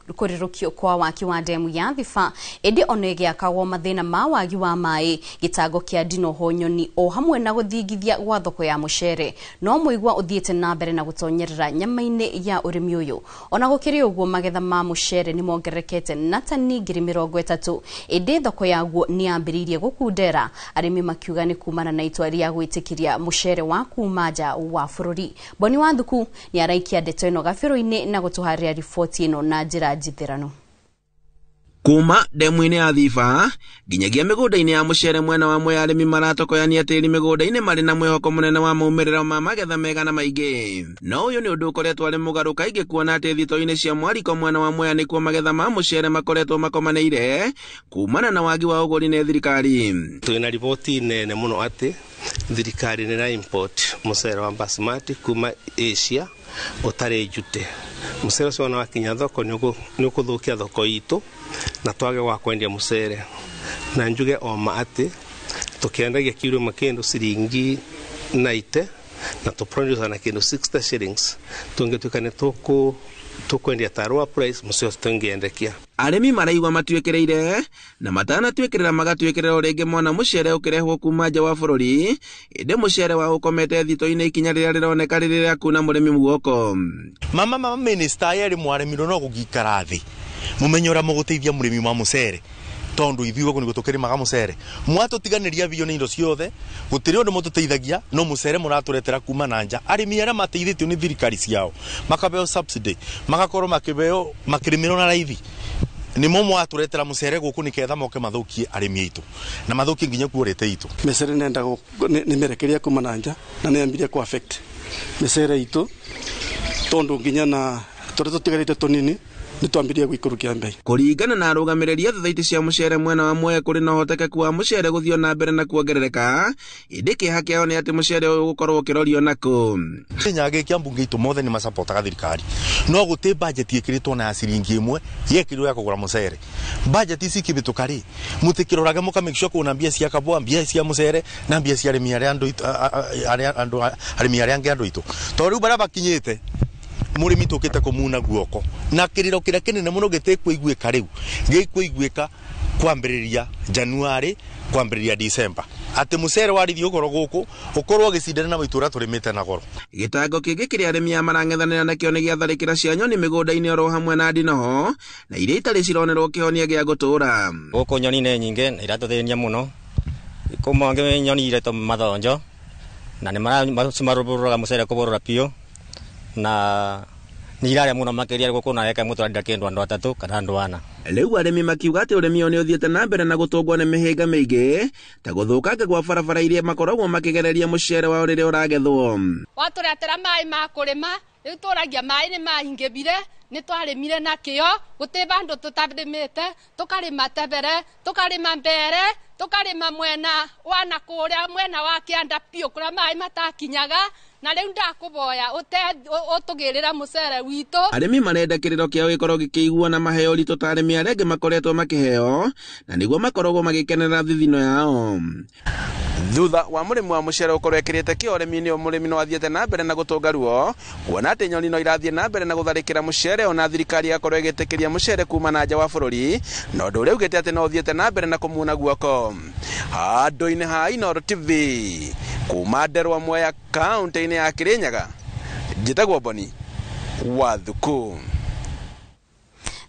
kũrĩrũkio kwa waki wa ndemu ya Thiba, ĩndĩ ona ĩgĩakagwo mathĩna ma wagi wa maĩ, gĩtango kĩa ndinoho nyoni o hamwe na gũthingithia gwa thoko ya mũcere. No mũigua ũthiĩte na mbere na gũtonyerera nyama-inĩ ya ũrĩmi ũyũ. Ona gũkĩrĩ ũguo, magetha ma mũcere nĩ mongererekete na tani 30,000, ĩndĩ thoko yaguo nĩ yambĩrĩirie gũkundera, arĩmi makiuga nĩ kumana na itua rĩa gwĩtĩkĩria mũcere wa kuma nja wa bũrũri. Boni Wathuku nĩ araikia ndeto ĩno gabĩro-inĩ na gũtũharĩria riboti ĩno na njĩra njithĩrano. Kuma ndemu-inĩ ya Thiba nginyagia mĩgũnda-inĩ ya mũcere mwena wa Mwea, arĩmi maratokoyania tĩri mĩgũnda-inĩ marĩ na mwĩhoko mũnene wa maumĩrĩro ma magetha mega na maingĩ. No ũyũ nĩ ũndũ ũkoretwo arĩ mũgarũ kaingĩ, kuona atĩ thito-inĩ cia mwariko mwena wa Mwea nĩkuo magetha ma mũcere makoretwo makomanĩire kumana na wagi wa ũgũri nĩ thirikari. Twĩna riboti nene mũno atĩ thirikari nĩ import mũcere wa basmati kuma Asia ũtarĩ njute. Mũcere ũcio wona wakinya thoko nĩ ũkũthũkia thoko itũ na twage wa kwendia mũcere. Na njuge oma atĩ tũkĩendagia kiro ĩmwe kĩndũ ciringi 90 na tũproduce na kĩndũ 60 shillings, tũngĩtuĩka nĩ tũkwendia ta lower price mũcere ũcio tũngĩendekia. Arĩmi maraigua matuĩkĩrĩire na matanatuĩkĩrĩra magatuĩkĩrĩra o rĩngĩ mona mũcere ũkĩrehwo kuma nja wa bũrũri, ĩndĩ mũcere wa ũkomete thito-inĩ ikinya rĩrĩa rĩroneka rĩrĩ rĩa kuna mũrĩmi muoko. Mama minister yerĩ mwaremirwo no gũgĩikara thĩ mũmenye ũrĩa mũgũteithia mũrĩmi wa mũcere, tondu ithuĩ gũkũ nĩguo tũkĩrĩmaga mũcere. Mwatũtiganĩria biũ nĩ indo ciothe, gũtirĩ ũndũ mũtũteithagia, no mũcere mũratũretera kuma na nja. Arĩmi arĩa mateithĩtio nĩ thirikari ciao makabeo subsidy, magakorwo makĩbeo makĩrĩmĩrwo na raithi, Nimo mwaturetera mucere guku niketha moke mathukie arimi aitu na mathukie nginya kuorete itu. Micere nenda ni merekeria kuma na nja na ni ambirie ku affect micere itu tondu nginya na turi tutigarite tunini nitwambirie guikurukia mbei. Kuringana na arugamiriri a thothaiti cia mucere mwena wa Mwea kuri na uhotekeku wa mucere guthio na mbere na kuongerereka, indi kieha kiao ni ati mucere uyu ugukorwo ukirorio naku. Kenya gikia mbunge itu mothe ni masapotaga thirikari no guti budget ikiritwo na ciringi imwe yekirwo ya kugura mucere. Budget ici ikibituka ri mutikirorage muka make sure kuna mbia cia kabwa, mbia cia mucere na mbia cia arimi aria andu aria andu arimi aria angi andu itu to riu baria bakinyite murimi tukite kumuna guoko na kiriro kiria kinene muno gitikuiguika riu gikuiguika kwambiriria January kwambiriria December ati mucere warithio goro guku ukorwo gicindana na maitura turimite na goro. Gitango kingi kiria arimi marang'ethanira nakio ni gia tharikira cia nyoni migunda-ini oro hamwe na ndinoho na iria itari cironerwo kihonia gia gutura. Guku nyoni ni nyingi na iratuthinia muno kuma ngi nyoni iretwo mathonjo na ni maracimarũrũraga mucere kuborora piu na ni iraria muno makiria guku na eka mutu kindu andu atatu kana andu ana. Riu arimi makiuga ati urimi uyu ni uthiete na mbere na gutungwo ni mihinga miingi ta guthukanga gwa barabara iria makoragwo makigereria mucere wao riria uragethwo. Waturetera mai ma kurima riu turagia mai ni maingibire ni twarimire na kio guti bandu tutarimite tukarima tebere tukarima mbere tukarima mwena wa na kuria mwena wa kianda piu kuria mai matakinyaga na riu ndakuboya utugirira mucere witu. Arimi marenda kiriro kiao gikorwo gikiiguo na maheo ritũ ta arimi aria angi makoretwo makiheo na niguo makoragwo magikenera thithino yao. Thutha wa mũrĩmi wa mũcere gũkorwo ekĩrĩte kĩo ũrĩmi-inĩ ũyũ, mũrĩmi no athiĩte na mbere na gũtũnga ruo kuona atĩ nyoni no irathiĩ na mbere na gũtharĩkĩra mũcere ona thirikari ĩgakorwo ĩgĩtĩkĩria mũcere kuma na nja wa bũrũri, na ũndũ ũrĩa ugĩte atĩ no ũthiĩte na mbere na kũmuna guoko. Handũ-inĩ ha Inooro TV kuma Nderwa Mwea kaunti-inĩ ya Kirinyaga, njĩtagwo Boni Wathuku.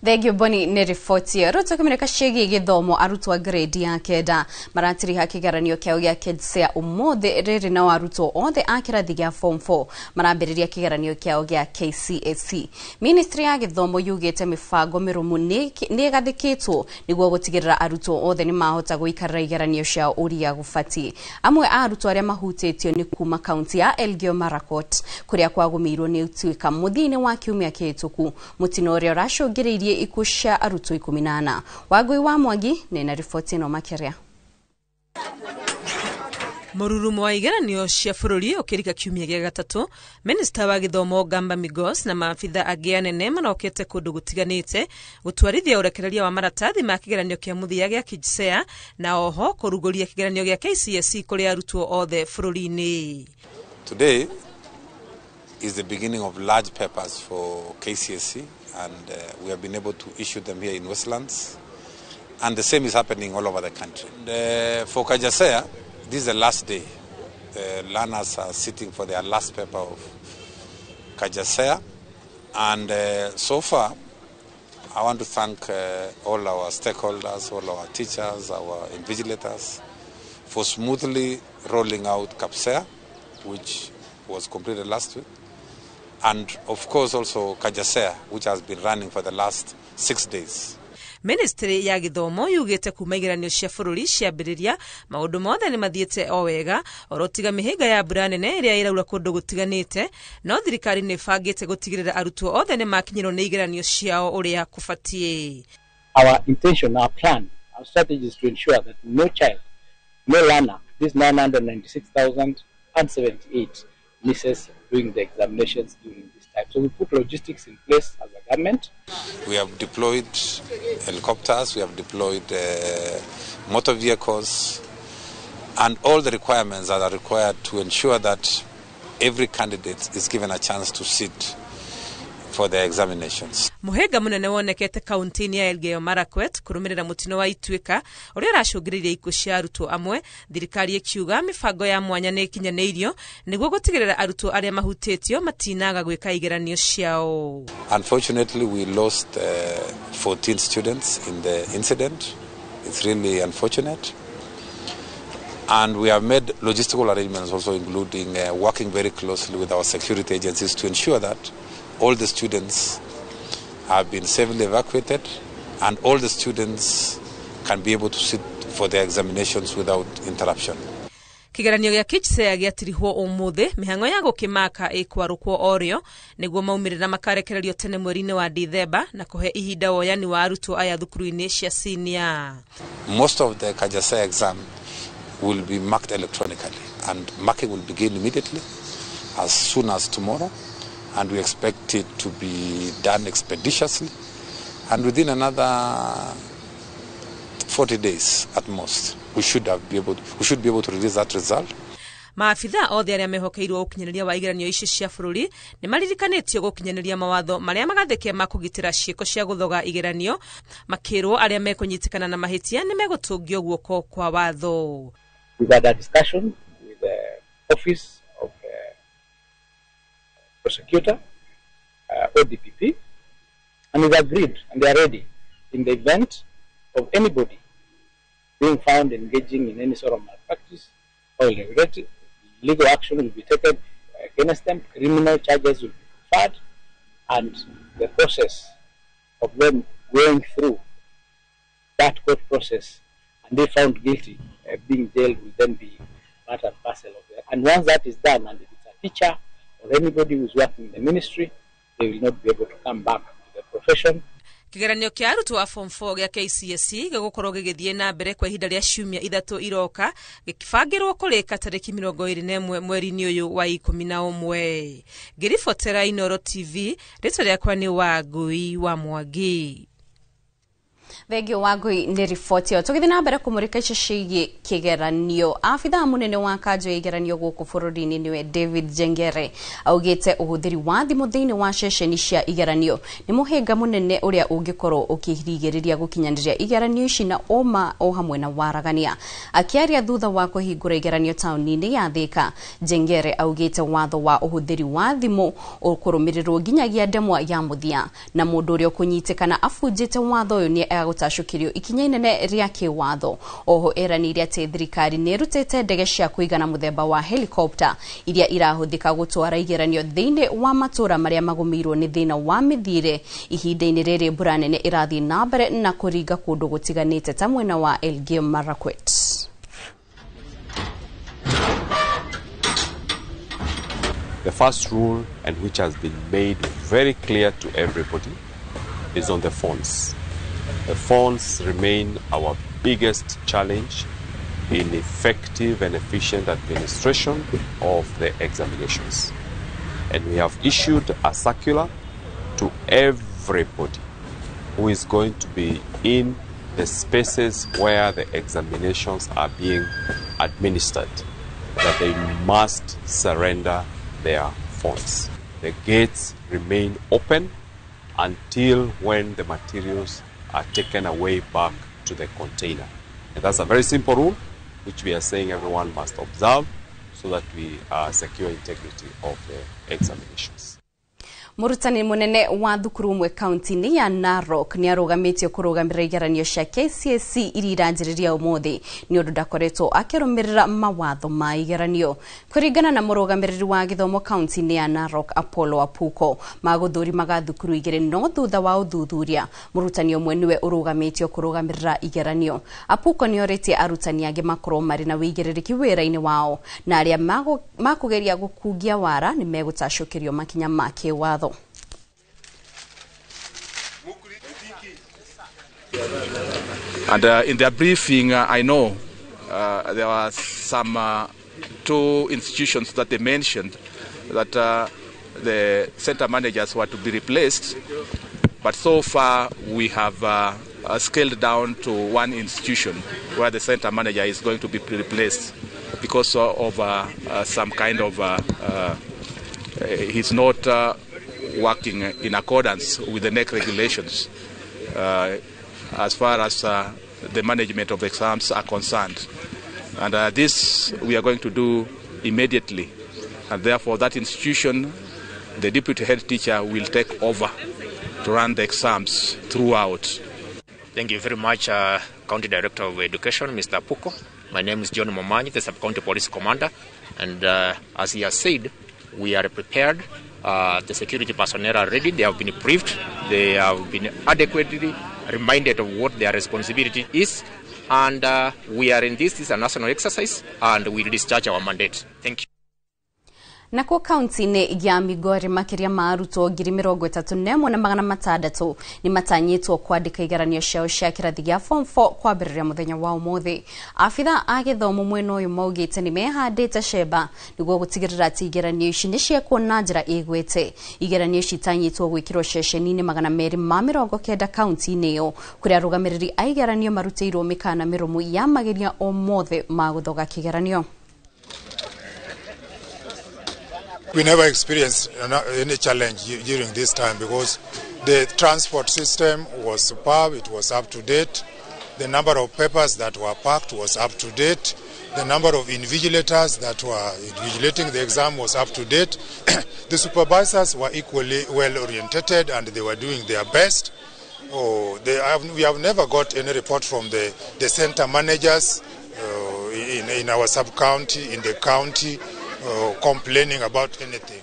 Thengio Boni nĩ riboti ĩyo. Rĩu tũkĩmĩrĩka ciĩgiĩ gĩthomo, arutwo a grade ya 9 maratiriha kĩgeranio kĩao gĩa KJSEA ũmũthĩ rĩrĩ nao arutwo othe a kĩrathi gĩa form 4 marambĩrĩria kĩgeranio kĩao gĩa KCSE. Ministry ya gĩthomo yugĩte mĩbango mĩrũmu nĩ ĩgathĩkĩtwo nĩguo gũtigĩrĩra arutwo othe nĩ mahota gũikarĩra igeranio ciao ũrĩa gũbatiĩ. Amwe a arutwo arĩa mahutĩtio nĩ kuma kaunti ya Elgeyo Marakwet kũrĩa kwagũmĩirwo nĩ ituĩka mũthia-inĩ wa kiumia kĩhĩtũku, mũtino ũrĩa ũracũngĩrĩirie ikuũ cia arutwo 14. Wangui wa Mwangi nĩ na riboti ĩno makĩria. Mũrurumo wa igeranio cia bũrũri ũkĩrika kiumia gĩa gatatũ, minista wa gĩthomo Gamba Migos na maabitha angĩ anene marokete kũndũ gũtiganĩte gũtwarithia ũrekereria wa maratathi ma kĩgeranio kĩa mũthia gĩa KJSEA na oho kũrugũria kĩgeranio gĩa KCSE kũrĩ arutwo othe bũrũri-inĩ. Today is the beginning of large papers for KCSE, and we have been able to issue them here in Westlands, and the same is happening all over the country. And, for KJSEA, this is the last day. The learners are sitting for their last paper of KJSEA, and so far I want to thank all our stakeholders, all our teachers, our invigilators for smoothly rolling out KAPSEA, which was completed last week, and of course also KJSEA, which has been running for the last 6 days. Ministry ya gĩthomo yugĩte kuma igeranio cia bũrũri ciambĩrĩria maũndũ mothe nĩ mathiĩte o wega oro tiga mĩhĩnga ya mbura nene ĩrĩa ĩraura kũndũ gũtiganĩte, no thirikari nĩ ĩbangĩte gũtigĩrĩra arutwo othe nĩ makinyĩrwo nĩ igeranio ciao ũrĩa kũbatiĩ. Our intention, our plan, our strategy is to ensure that no child, no learner, this 996,078 misses doing the examinations during this time. So we put logistics in place as a government. We have deployed helicopters, we have deployed motor vehicles, and all the requirements that are required to ensure that every candidate is given a chance to sit for their examinations. Mũhĩnga mũnene wonekete kaunti-inĩ ya Elgeyo Marakwet kũrũmĩrĩra mũtino wa Ituĩka ũrĩa ũracũngĩrĩirie ikuũ cia arutwo amwe, thirikari ĩkiuga mĩbango ya mwanya nĩ ĩkinyanĩirio nĩguo gũtigĩrĩra arutwo arĩa mahutĩtio matinaga gwĩka igeranio ciao. Unfortunately, we lost 14 students in the incident. It's really unfortunate. And we have made logistical arrangements also, including working very closely with our security agencies to ensure that all the students have been safely evacuated and all the students can be able to sit for their examinations without interruption. Kigeranio gĩa KJSEA gĩatirihwo ũmũthĩ mĩhang'o ya gũkĩmaka ĩkwarũkwo orĩo nĩguo maumĩrĩra makarekererio tene mweri-inĩ wa Dithemba na kũhe ihinda woyani wa arutwo aya thukuru-inĩ cia senior. Most of the KJSEA exam will be marked electronically, and marking will begin immediately as soon as tomorrow, and we expect it to be done expeditiously, and within another 40 days at most we should be able to release that result. Maabitha othe arĩa mehokeirwo ũkinyanĩria wa igeranio ici cia bũrũri nĩ maririkanĩtio gũkinyanĩria mawatho marĩa magathĩke ma kũgitĩra ciĩko cia gũthoga igeranio, makĩrwo arĩa mekũnyitĩkana na mahĩtia nĩ megũtũngio guoko kwa watho. We've had a discussion with the office of the prosecutor, ODPP, and we've agreed, and they are ready in the event of anybody being found engaging in any sort of malpractice or irregularity, legal action will be taken against them, criminal charges will be preferred, and the process of them going through that court process and they found guilty, being jailed will then be part and parcel of that. And once that is done, and if it's a teacher or anybody who is working in the ministry, they will not be able to come back to the profession. Kigeranio kia arutwo a form 4 gĩa KCSE gĩgũkorwo gĩgĩthiĩ na mbere kwa ihinda rĩa ciumia 3 iroka, gĩkĩbangĩrwo kũrĩka tarĩki 21 mweri-inĩ ũyũ wa 11. Ngĩribotera Inooro TV, rĩtwa rĩakwa nĩ Wangui wa Mwangi. Thengio Wangui nĩ riboti ĩyo. Tũgĩthiĩ na mbere kũmũrĩka icio ciĩgiĩ kĩgeranio, abithaa mũnene wa kanjũ ya igeranio gũkũ bũrũri-inĩ nĩwe David Njengere augĩte ũhũthĩri wa thimũ thĩinĩ wa ceceni cia igeranio nĩ mũhĩnga mũnene ũrĩa ũngĩkorwo ũkĩrigĩrĩria gũkinyanĩria igeranio ici na ũma o hamwe na waragania. Akĩaria thutha wa kũhingũra igeranio taũni-inĩ ya Thika, Njengere augĩte watho wa ũhũthĩri wa thimũ ũkũrũmĩrĩrwo nginyagia ndemwa ya mũthia, na mũndũ ũrĩa ũkũnyitĩkana abunjĩte watho ũyũ nĩ gũtacũkĩrio ikinya inene rĩa kĩwatho. Oho eranĩire atĩ thirikari nĩ ĩrutĩte ndege cia kũigana mũthemba wa helicopter iria irahũthĩka gũtwara igeranio thĩinĩ wa matũra marĩa magũmĩirwo nĩ thĩna wa mĩthiĩre. Ihinda-inĩ rĩrĩ mbura nene ĩrathiĩ na mbere na kũringa kũndũ gũtiganĩte ta mwena wa Elgeyo Marakwet. The first rule, and which has been made very clear to everybody, is on the phones. The phones remain our biggest challenge in effective and efficient administration of the examinations. And we have issued a circular to everybody who is going to be in the spaces where the examinations are being administered that they must surrender their phones. The gates remain open until when the materials are taken away back to the container. And that's a very simple rule, which we are saying everyone must observe so that we secure integrity of the examinations. Mũrutani mũnene wa thukuru ũmwe kaunti-inĩ ya Narok nĩ arũgamĩtio kũrũgamĩrĩra igeranio cia KCSE iria iranjĩrĩria ũmũthĩ nĩ ũndũ ndakoretwo akĩrũmĩrĩra mawatho ma igeranio. Kũringana na mũrũgamĩrĩri wa gĩthomo kaunti-inĩ ya Narok Apollo Apuko, magũthũrimaga thukuru igĩrĩ no thutha wa ũthuthuria mũrutani ũmwe nĩwe ũrũgamĩtio kũrũgamĩrĩra igeranio. Apuko nĩ orĩtie arutani angĩ makorwo marĩ na wĩigĩrĩrĩki wĩra-inĩ wao na arĩa makũgeria gũkungia wara nĩ megũtacũkĩrio makinya ma kĩwatho. And in their briefing, I know there were some two institutions that they mentioned that the center managers were to be replaced, but so far we have scaled down to one institution where the center manager is going to be replaced because of some kind of he's not working in accordance with the NEC regulations as far as the management of exams are concerned. And this we are going to do immediately. And therefore that institution, the deputy head teacher will take over to run the exams throughout. Thank you very much, County Director of Education, Mr. Puko. My name is John Momanyi, the Sub-County Police Commander. And as he has said, we are prepared. The security personnel are ready. They have been briefed. They have been adequately reminded of what their responsibility is. And we are in this is a national exercise, and we will discharge our mandate. Thank you. Nakuo kaunti-inĩ ya Migori makĩria ma arutwo 31,600 nĩ matanyĩtwo kwandĩka igeranio ciao cia kĩrathi gĩa form 4 kwambĩrĩria mũthenya wa ũmũthĩ. Abitha a gĩthomo mwena ũyũ maugĩte nĩ mehandĩte cemba nĩguo gũtigĩrĩra atĩ igeranio ici nĩ ciekwo na njĩra ĩgwĩte. Igeranio ici itanyĩtwo gwĩkĩrwo ceceni-inĩ 290 kaunti-inĩ ĩyo, kũrĩa arũgamĩrĩri a igeranio marutĩirwo mĩkana mĩrũmu ya mageria o mothe ma gũthoga kĩgeranio. We never experienced any challenge during this time because the transport system was superb, it was up to date. The number of papers that were packed was up to date. The number of invigilators that were invigilating the exam was up to date. The supervisors were equally well oriented and they were doing their best. We have never got any report from the center managers in our sub-county, in the county, complaining about anything.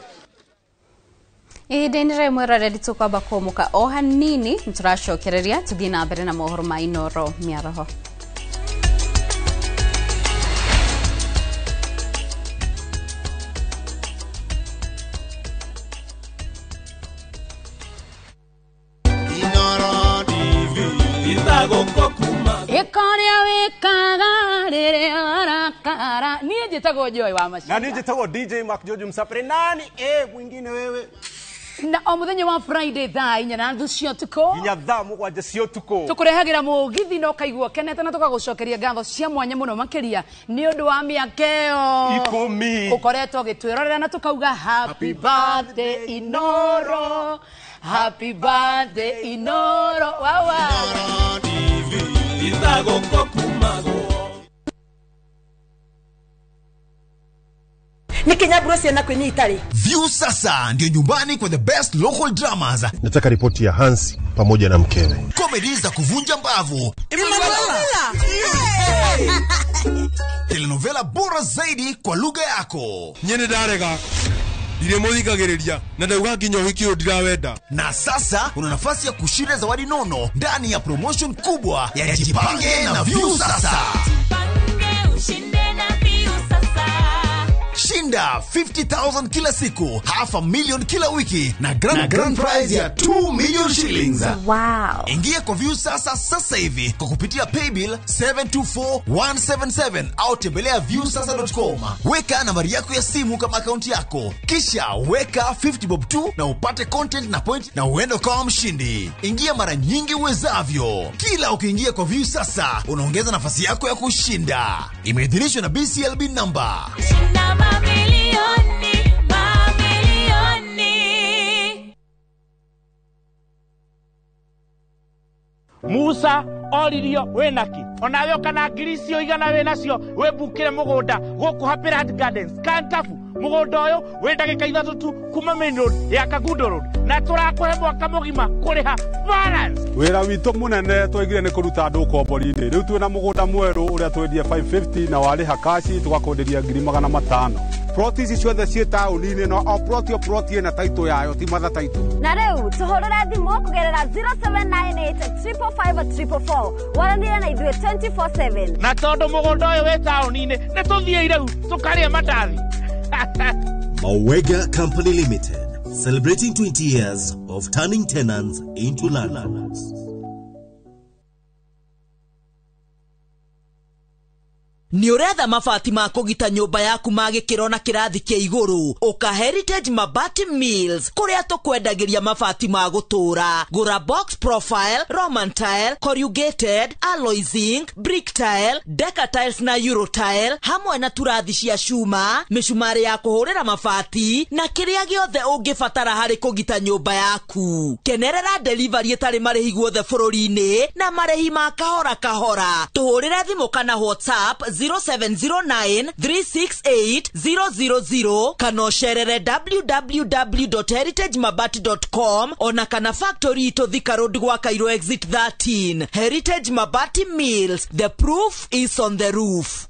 Ihinda-inĩ rĩa mwĩroreri tũkwamba kũmũka o hanini nĩtũracokereria tũthiĩ na mbere na mohoro ma Inoro mĩaraho. Inoro TV Ĩkoria wĩkaga rĩrĩa warakara. Niĩ njĩtagwo Joy wa Macia. Na niĩ njĩtagwo DJ Mark George Msapere. Nani mwingine wewe? Na o mũthenya wa Friday thaa 4:30 cia ũtukũ nginya thaa 7 cia ũtukũ tũkũrehagĩra mũgithi na ũkaigua ũkenete na tũkagũcokeria ngatho cia mwanya mũno makĩria nĩ ũndũ wa mĩaka ĩyo 10 ũkoretwo ũgĩtwĩrorera na tũkauga happy birthday Inoro, happy birthday Inoro. Wawa Nikinyaburo ciana kwinyi itari. View sasa ndio nyumbani kwa the best local dramas. Nataka ripoti ya Hansi pamoja na mkewe. Comedy za kuvunja mbavu. Telenovela bora zaidi kwa lugha yako. Nyene ndarega. Ndiremuthikagiriria na ndauga nginya uhiki uyu ndirawenda. Na sasa una nafasi ya kushinda zawadi nono ndani ya promotion kubwa ya Jipange na View Sasa. Jipange ushinde na View Sasa. Shinda 50,000 kila siku, 500,000 kila wiki na grand prize ya 2 million shillings. Wow. Ingia kwa View Sasa sasa hivi kwa kupitia paybill 724177 au tembelea viewsasa.com. Weka nambari yako ya simu kama akaunti yako, kisha weka 50 bob 2 na upate content na point na uende kama mshindi. Ingia mara nyingi uwezavyo. Kila ukiingia kwa View Sasa unaongeza nafasi yako ya kushinda. Imeidhinishwa na BCLB number. Shinda mamilioni, mamilioni. Musa oririo winaki onawe kana ngiri icio igana winacio wibukire mugunda guku Happy Land Gardens Kantafu. Mugunda uyu wi ndagika 3 tu kuma main road ya Kangundo Road na turakuhe mwaka mugima kuriha balance. Wira witu munene twaigire ni kuruta andu ukombori-ini. Riu twina mugunda mweru uria twendie 550 na wariha kashi tugakonderia 500,000. Plot ici ciothe ciĩ taũni-inĩ no o plot o plot ĩna title yayo ti mother title. Na rĩu tũhũrĩre thimũ kũgerera 0798 555 444 waranĩre na ithuĩ 24/7. Na tondũ mũgũnda ũyũ wĩ taũni-inĩ nĩ tũthiĩ rĩu tũkarĩe mandathi. Mawega Company Limited, celebrating 20 years of turning tenants into landlords. Nĩ ũretha mabati ma kũgita nyũmba yaku ma gĩkĩro na kĩrathi kĩa igũrũ? Ũka Heritage Mabati Mills kũrĩa tũkwendagĩria mabati ma gũtũũra. Gũra box profile, Roman tile, corrugated, alloy zinc, brick tile, deca tiles na euro tile, hamwe na turathi cia cuma, mĩcumarĩ ya kũhũrĩra mabati na kĩrĩa gĩothe ũngĩbatara harĩ kũgita nyũmba yaku. Kenerera delivery ĩtarĩ marĩhi guothe bũrũri-inĩ na marĩhi ma kahora kahora. Tũhũrĩre thimũ kana WhatsApp 0709 368 000 kana ũcerere www.heritagemabati.com ona kana factory itũ Thika Road gwa Cairo exit 13. Heritage Mabati Mills, the proof is on the roof.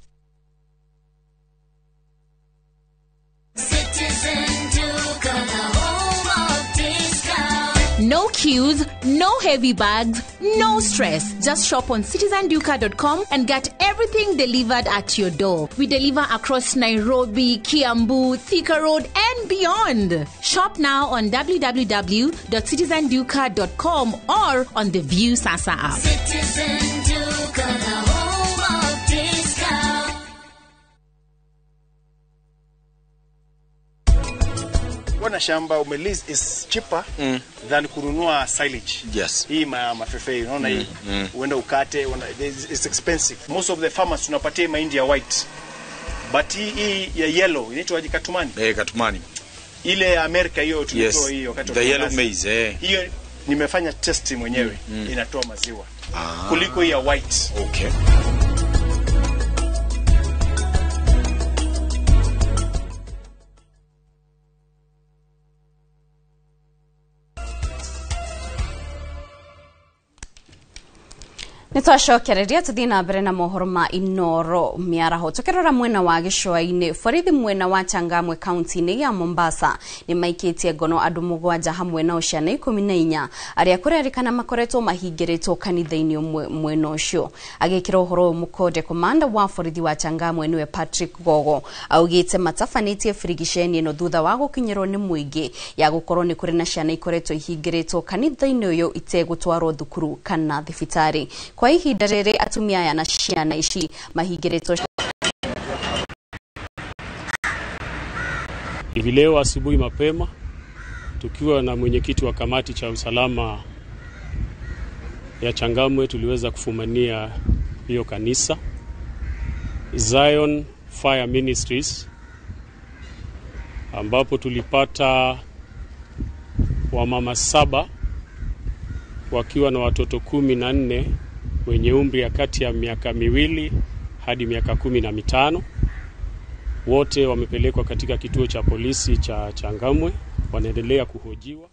No queues, no heavy bags, no stress. Just shop on citizenduka.com and get everything delivered at your door. We deliver across Nairobi, Kiambu, Thika Road, and beyond. Shop now on www.citizenduka.com or on the View Sasa app. Citizen Duka, the home of discount. Kuwa shamba umelease is cheaper than kununua silage. Yes. Hii mafefe unaona hii uenda ukate it's expensive. Most of the farmers tunapatia mahindi ya white. But hii ya yellow inaitwa aje, katumani? Katumani. Ile ya Amerika hiyo tulitoa hiyo wakati the yellow maize Hiyo nimefanya test mwenyewe inatoa maziwa kuliko hii ya white. Okay. Nitwacokereria tuthie na mbere na mohoro ma Inoro miaraho tukirora mwena wa gicũa-inĩ borithi mwena wa Changamwe kaunti-inĩ ya Mombasa nĩ maikĩtie ngono andũ 7 hamwe nao ciana 14 arĩa kũrerĩkana makoretwo mahingĩrĩtwo kanitha-inĩ ũmwe mwena ũcio. Agĩkĩra ũhoro ũyũ mũkonde komanda wa borithi wa Changamwe nĩwe Patrick Gogo augĩte matabanĩtie birigiceni ĩno thutha wa gũkinyĩrwo nĩ mũingĩ ya gũkorwo nĩ kũrĩ na ciana ikoretwo ihingĩrĩtwo kanitha-inĩ ũyũ itegũtwarwo thukuru kana thibitarĩ. Kwa ihinda rĩrĩ atumia aya na ciana ici mahingĩrĩtwo. Hivi leo asubuhi mapema tukiwa na mwenyekiti wa kamati cha usalama ya Changamwe tuliweza kufumania hiyo kanisa Zion Fire Ministries, ambapo tulipata wamama 7 wakiwa na watoto 14 wenye umri ya kati ya miaka 2 hadi miaka 15. Wote wamepelekwa katika kituo cha polisi cha Changamwe, wanaendelea kuhojiwa.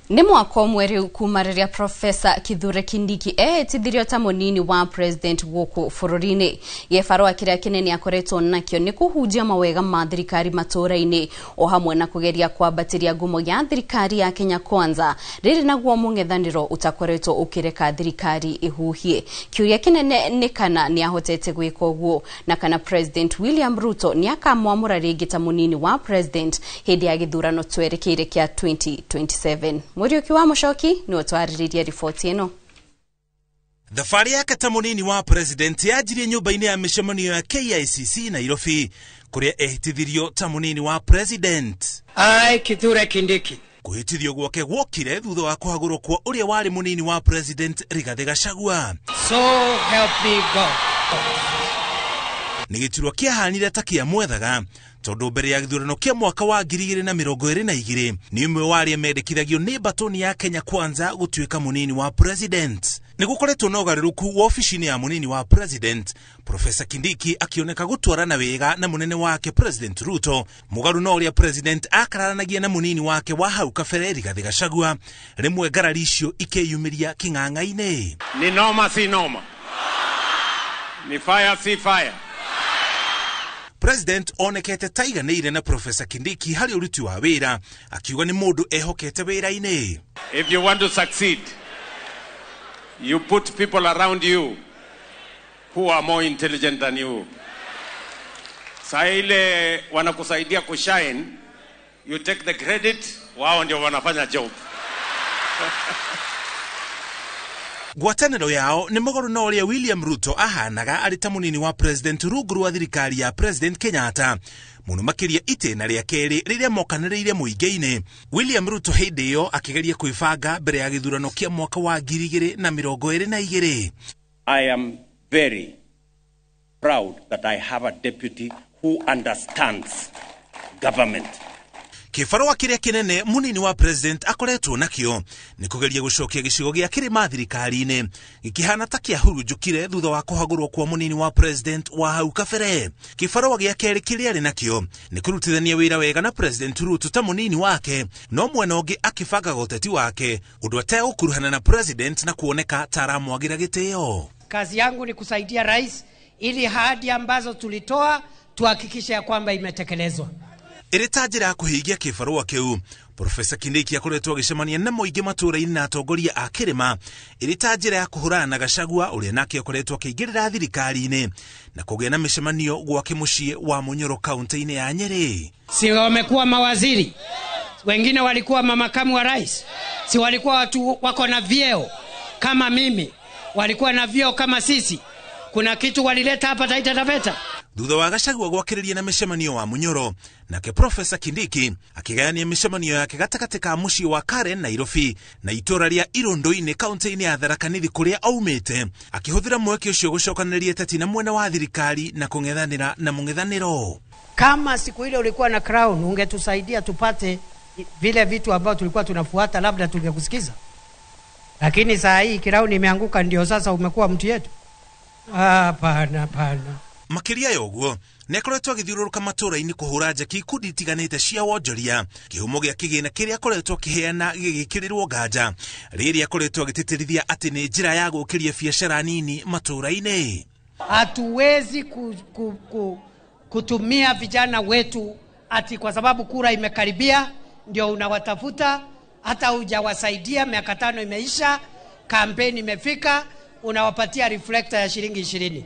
Nĩ mwaka ũmwe rĩu kuma rĩrĩa Profesa Kithure Kindiki ehĩtithirio ta mũnini wa president gũkũ bũrũri-inĩ. Gĩbarũa kĩrĩa kĩnene akoretwo nakĩo nĩ kũhunjia mawega ma thirikari matũũra-inĩ o hamwe na kũgeria kwambatĩria ngumo ya thirikari ya Kenya Kwanza rĩrĩ naguo mũng'ethanĩro ũtakoretwo ũkĩreka thirikari ĩhuhie. Kĩũria kĩnene nĩ kana nĩ ahotete gwĩka ũguo na kana President William Ruto nĩ akamwamũra rĩngĩ ta mũnini wa president hĩndĩ ya gĩthurano twerekeire kĩa 2027. Muriuki wa Mucoki nĩ ũtwarĩrĩria riboti ĩno. Thabarĩ yake ta mũnini wa president yanjirie nyũmba-inĩ ya mĩcemanio ya KICC Nairobi kũrĩa ehĩtithirio ta mũnini wa president. I, Kithure Kindiki. Kũhĩtithio gwake gwokire thutha wa kũhagũrwo kwa ũrĩa warĩ mũnini wa president Rigathĩ Gachagua. So help me God. Nĩ gĩturwa kĩahanire ta kĩa mwethaga tondũ mbere ya gĩthurano kĩa mwaka wa 2022 nĩ ũmwe wa arĩa mendekithagio nĩ mbatoni ya Kenya Kwanza gũtuĩka mũnini wa president. Nĩ gũkoretwo na ũgarũrũku wobici-inĩ ya mũnini wa president, Profesa Kindiki akĩoneka gũtwarana wega na mũnene wake President Ruto, mũgarũ na ũrĩa president akararanagia na mũnini wake wa hau kabere Rigathĩ Gachagua, rĩmwe ngarari icio ikeyumĩria kĩng'ang'a-inĩ. Ni noma si noma, ni fire si fire. President onekete taiganĩire na Profesa Kindiki harĩ ũruti wa wĩra, akiuga nĩ mũndũ ehokete wĩra-inĩ. If you want to succeed, you put people around you who are more intelligent than you. Saa ile wanakusaidia kushine, you take the credit, wao ndio wanafanya job. Ngwatanĩro yao nĩ mũgarũ na ũrĩa William Ruto ahanaga arĩ ta mũnini wa president rungu rwa thirikari ya President Kenyatta, mũno makĩria itĩna rĩa kerĩ rĩrĩa mokanĩrĩire mũingĩ-inĩ. William Ruto hĩndĩ ĩyo akĩgeria kwĩbanga mbere ya gĩthurano kĩa mwaka wa 2022. I am very proud that I have a deputy who understands government. Kĩbarũa kĩrĩa kĩnene mũnini wa president akoretwo nakĩo nĩ kũgeria gũcokia gĩcigo gĩa kĩrĩma thirikari-inĩ gĩkĩhana ta kĩahurunjũkire thutha wa kũhagũrwo kwa mũnini wa president wa hau kabere. Kĩbarũa gĩa kerĩ kĩrĩa arĩ nakĩo nĩ kũrutithania wĩra wega na President Ruto ta mũnini wake, no mwena ũngĩ akĩbanga ũteti wake ũndũ ategũkuruhana na president na kuoneka ta aramwagĩra gĩtĩo. Kazi yangu ni kusaidia rais ili ahadi ambazo tulitoa tuhakikishe ya kwamba imetekelezwa. Ĩrĩ ta njĩra ya kũhingia kĩbarũa kĩu, Profesa Kindiki akoretwo agĩcemania na mũingĩ matũũra-inĩ na atongoria a kĩrĩma ĩrĩ ta njĩra ya kũhũrana na Gachagua ũrĩa nake akoretwo akĩingĩrĩra thirikari-inĩ na kũgĩa na mĩcemanio gwake mũciĩ wa Munyoro kaunti-inĩ ya Nyeri. Si wamekuwa mawaziri, wengine walikuwa mamakamu wa rais, si walikuwa watu wako na vyeo kama mimi, walikuwa na vyeo kama sisi. Kuna kitu walileta hapa Taita Taveta. Thutha wa Gachagua gwakĩrĩria na mĩcemanio wa Munyoro, nake Profesa Kindiki akĩgayania mĩcemanio yake gatagatĩ ka mũciĩ wa Karen Nairobi na itũũra rĩa Irũndũ-inĩ kaunti-inĩ ya Tharaka Nithi kũrĩa aumĩte, akĩhũthĩra mweke ũcio gũcokanĩrĩria ateti na mwena wa thirikari na kũng'ethanĩra na mũng'ethanĩro. Kama siku ile ulikuwa na crown ungetusaidia tupate vile vitu ambavyo tulikuwa tunafuata, labda tungekusikiza. Lakini saa hii crown imeanguka, ndio sasa umekuwa mtu yetu. Hapana, hapana. Makĩria ya ũguo nĩ akoretwo agĩthiũrũrũka matũũra-inĩ kũhũra njeki ikundi itiganĩte cia wonjoria, kĩhumo gĩa kĩgĩna kĩrĩa akoretwo akĩheana gĩgĩkĩrĩrwo nganja rĩrĩa akoretwo agĩtĩtĩrithia atĩ nĩ njĩra ya gũkĩria biacara nini matũũra-inĩ. Hatuwezi kutumia vijana wetu ati kwa sababu kura imekaribia ndio unawatafuta, hata hujawasaidia, miaka 5 imeisha, kampeni imefika, unawapatia reflector ya shilingi 20.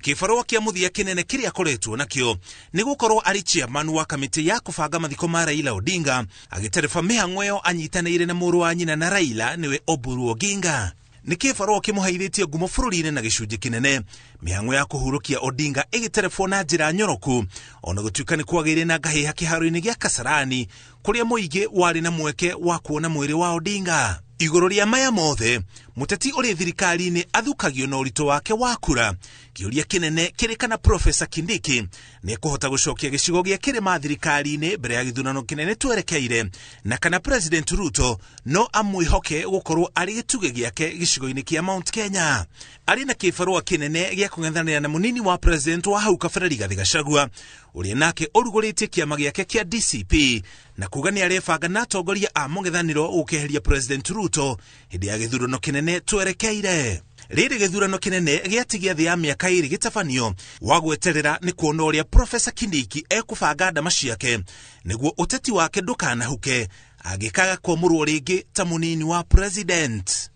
Kĩbarũa kĩa mũthia kĩnene kĩrĩa akoretwo nakĩo nĩ gũkorwo arĩ chairman wa kamĩtĩ ya kũbanga mathiko ma Raila Odinga, agĩtereba mĩhang'o ĩyo anyitanĩire na mũrũ wa nyina na Raila nĩwe Oburu Oginga. Nĩ kĩbarũa kĩmũheithĩtie ngumo bũrũri-inĩ na gĩcunjĩ kĩnene, mĩhang'o ya kũhurũkia Odinga ĩgĩterebwo na njĩra nyoroku, ona gũtuĩka nĩ kwagĩire na ngahĩha kĩharo-inĩ gĩa Kasarani kũrĩa mũingĩ warĩ na mweke wa kuona mwĩrĩ wa Odinga. Igũrũ rĩa maya mothe, mũteti ũrĩ thirikari-inĩ athukagio na ũritũ wake wa kura. Kĩũria kĩnene kĩrĩ kana Profesa Kindiki nĩ ekũhota gũcokia gĩcigo gĩa kĩrĩma thirikari-inĩ mbere ya gĩthurano kĩnene twerekeire, na kana President Ruto no amwĩhoke gũkorwo arĩ gĩtugĩ gĩake gĩcigo-inĩ kĩa Mount Kenya. Arĩ na kĩbarũa kĩnene gĩa kũng'ethanĩra na mũnini wa President wa hau kabere Rigathĩ Gachagua ũrĩa nake ũrugũrĩtie kĩama gĩake kĩa DCP na kuga nĩ arebanga na atongoria a mũng'ethanĩro gũkeheria President Ruto hĩndĩ ya gĩthurano kĩnene twerekeire. Rĩrĩ gĩthurano kĩnene gĩatigia thĩ ya mĩaka 2 gĩtabanio wa gweterera nĩ kuona ũrĩa Profesa Kindiki ekũbanga ndama ciake nĩguo ũteti wake ndũkanahuke angĩkaga kwamũrwo rĩngĩ ta mũnini wa President.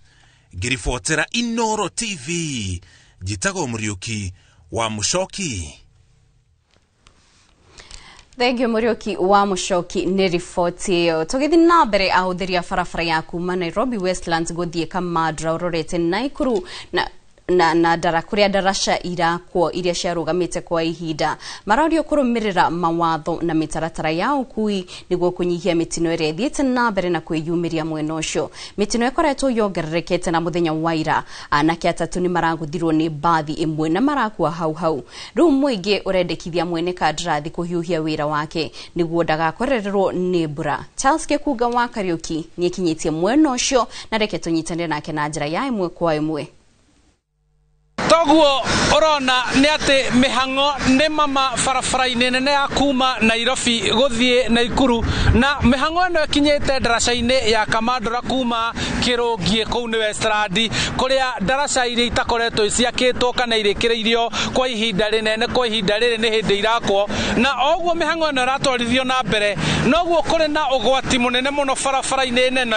Ngĩribotera Inooro TV, njĩtagwo Mũriũki wa Mũcoki. Thank you Mũriũki wa Mũcoki nĩ riboti ĩyo. Tũgĩthiĩ na mbere, ahũthĩri a barabara ya kuma Nairobi Westlands gũthiĩ Kamandra ũrorete Naikuru na ndara kũrĩa ndaraca irakwo iria ciarũgamĩte kwa ihinda marorio kũrũmĩrĩra mawatho na mĩtaratara ya ũkui nĩguo kũnyihia mĩtino ĩrĩa ĩthiĩte na mbere na kwĩyumĩria mwena ũcio. Mĩtino ĩkoretwo yongererekete na mũthenya wa ira anake 3 nĩ maragũthirwo nĩ mbathi ĩmwe na marakua hau hau. Rĩu mũingĩ ũrendekithia mwene kandarathi kũhiũhia wĩra wake nĩguo ndagakorererwo nĩ mbura. Charles Gĩkunga wa Kariũki nĩekinyĩtie mwena ũcio na reke tũnyitanĩre nake na njĩra ya ĩmwe kwa ĩmwe. Toguo ũrona nĩ atĩ mĩhang'o nĩ mama barabara-inĩ nene ya kuma Nairobi gũthiĩ Naikuru, na mĩhang'o ĩno ĩkinyĩte ndaraca-inĩ ya Kamandũra kuma Kĩrũngiĩ kũu nĩ Westland, kũrĩa ndaraca iria itakoretwo ciakĩtwo kana irĩkĩrĩirio kwa ihinda rĩnene, kwa ihinda rĩrĩ nĩ hĩndĩ irakwo. Na oguo mĩhang'o ĩno ĩratwarithio na mbere noguo kũrĩ na ũgwati mũnene mũno barabara-inĩ nene,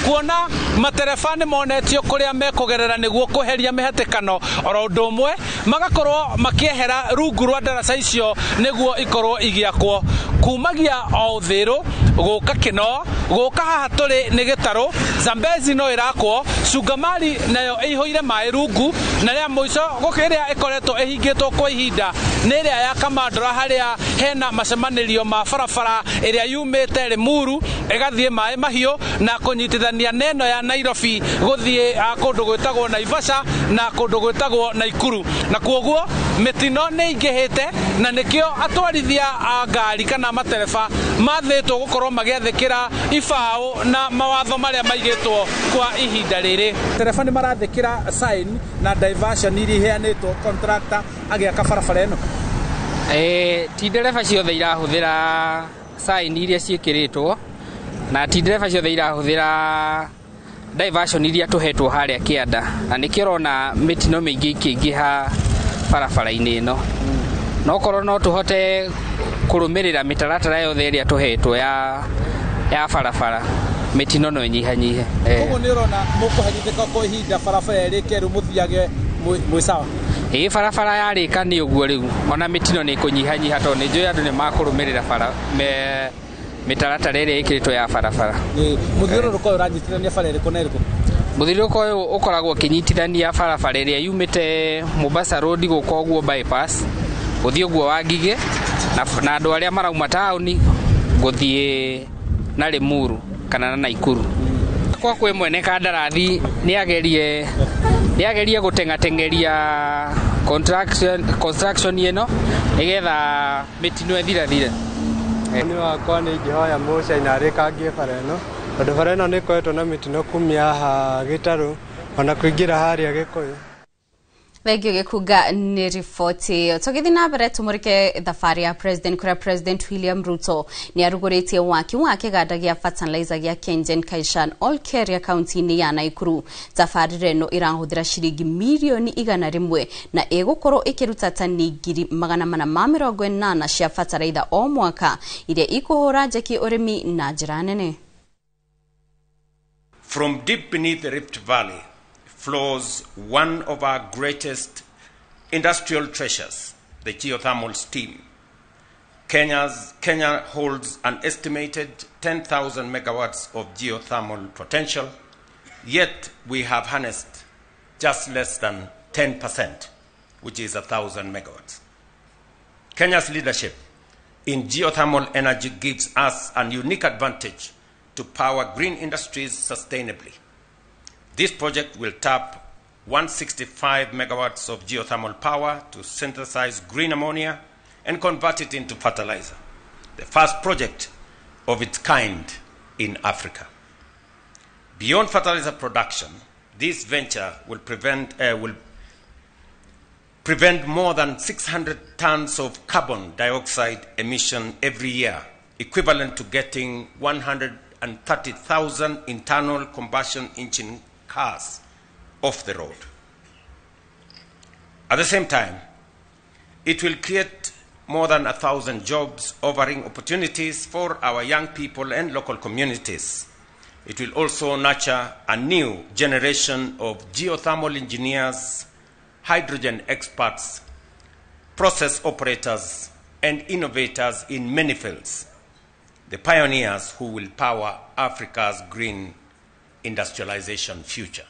kuona matereba nĩ monetio kũrĩa mekũgerera nĩguo kweheria mĩhatĩkano oro ũndũ ũmwe magakorwo makĩehera rungu rwa ndaraca icio nĩguo ikorwo igĩakwo. Kumagia o Ũthĩrũ gũka Kĩno gũka haha tũrĩ nĩ gĩtarũ, Zambezi no ĩrakwo, Cungamari nayo ĩihũire maĩ rungu, na rĩa mũico ĩrĩa ĩkoretwo ĩhingĩtwo kwa ihinda nĩ ĩrĩa ya Kamandũra harĩa hena macemanĩrio ma barabara ĩrĩa yumĩte Limuru ĩgathiĩ maĩ mahiũ na kũnyitithania na ĩno ya Nairobi gũthiĩ kũndũ gwĩtagwo Naivasha na kũndũ gwĩtagwo Naikuru. Na kuoguo mĩtino nĩ ĩingĩhĩte na nĩkĩo atwarithia a ngari kana matereba mathĩtwo gũkorwo magĩathĩkĩra ibaũ na mawatho marĩa maigĩtwo kwa ihinda rĩrĩ. Tereba nĩ marathĩkĩra sign na diversion iria iheanĩtwo contractor agĩaka barabara ĩno. Ti ndereba ciothe irahũthĩra sign iria ciĩkĩrĩtwo na ti ndereba ciothe irahũthĩra diversion iria tũhetwo harĩa kĩanda, na nĩkĩo ũrona mĩtino mĩingĩ ĩkĩingĩha barabara-inĩ ĩno. No korwo no tũhote Kũrũmĩrĩra mĩtaratara yothe ĩrĩa tũhetwo ya barabara, mĩtino no ĩnyihanyihe. Koguo nĩ ũrona mũkũherithĩka kwa ihinda barabara ĩrĩke rĩu mũthiage mwĩ sawa? Ĩĩ, barabara yarĩka nĩ ũguo rĩu ona mĩtino nĩ ĩkũnyihanyiha, tondũ nĩ njũĩ andũ nĩ makũrũmĩrĩra bara mĩtaratara ĩrĩa ĩkĩrĩtwo ya barabara. Mũthiũrũrũko ũyũ ũranyitithania bara ĩrĩkũ na ĩrĩkũ? Mũthiũrũrũko ũyũ ũkoragwo ũkĩnyitithania barabara ĩrĩa yumĩte Mombasa Road gũka ũguo bypass, gũthiĩ ũguo Wangigĩ, na andũ arĩa marauma taũni gũthiĩ na Limuru kana na Naikuru. Kwa kwĩ mwene kandarathi nĩ agerie gũteng'ateng'eria construction ĩno nĩgetha mĩtino ĩthirathire. Nĩ wakwa nĩ ingĩhoya mũcaina arĩkangie bara ĩno, tondũ bara ĩno nĩ ĩkoretwo na mĩtino kumia haha gĩtarũ ona kũingĩra harĩa Gĩkũyũ. Thengio Gĩkunga nĩ riboti ĩyo. Tũgĩthiĩ na mbere, tũmũrĩke thabarĩ ya president, kũrĩa President William Ruto nĩ arugũrĩtie waki wa kĩganda gĩa fertilizer gĩa Kengen Kaishan Olkeria kaunti-inĩ ya Naikuru. Tabarĩra ĩno ĩrahũthĩra ciringi mirioni 100 na ĩgũkorwo ĩkĩruta tani 480,000 cia fertilizer o mwaka, iria ikũhũra njeki ũrĩmi na njĩra nene. From deep beneath the Rift Valley flows one of our greatest industrial treasures, the geothermal steam. Kenya holds an estimated 10,000 megawatts of geothermal potential, yet we have harnessed just less than 10%, which is 1,000 megawatts. Kenya's leadership in geothermal energy gives us a unique advantage to power green industries sustainably. This project will tap 165 megawatts of geothermal power to synthesize green ammonia and convert it into fertilizer, the first project of its kind in Africa. Beyond fertilizer production, this venture will prevent more than 600 tons of carbon dioxide emission every year, equivalent to getting 130,000 internal combustion engine cars off the road. At the same time, it will create more than 1,000 jobs, offering opportunities for our young people and local communities. It will also nurture a new generation of geothermal engineers, hydrogen experts, process operators, and innovators in many fields, the pioneers who will power Africa's green industrialization future.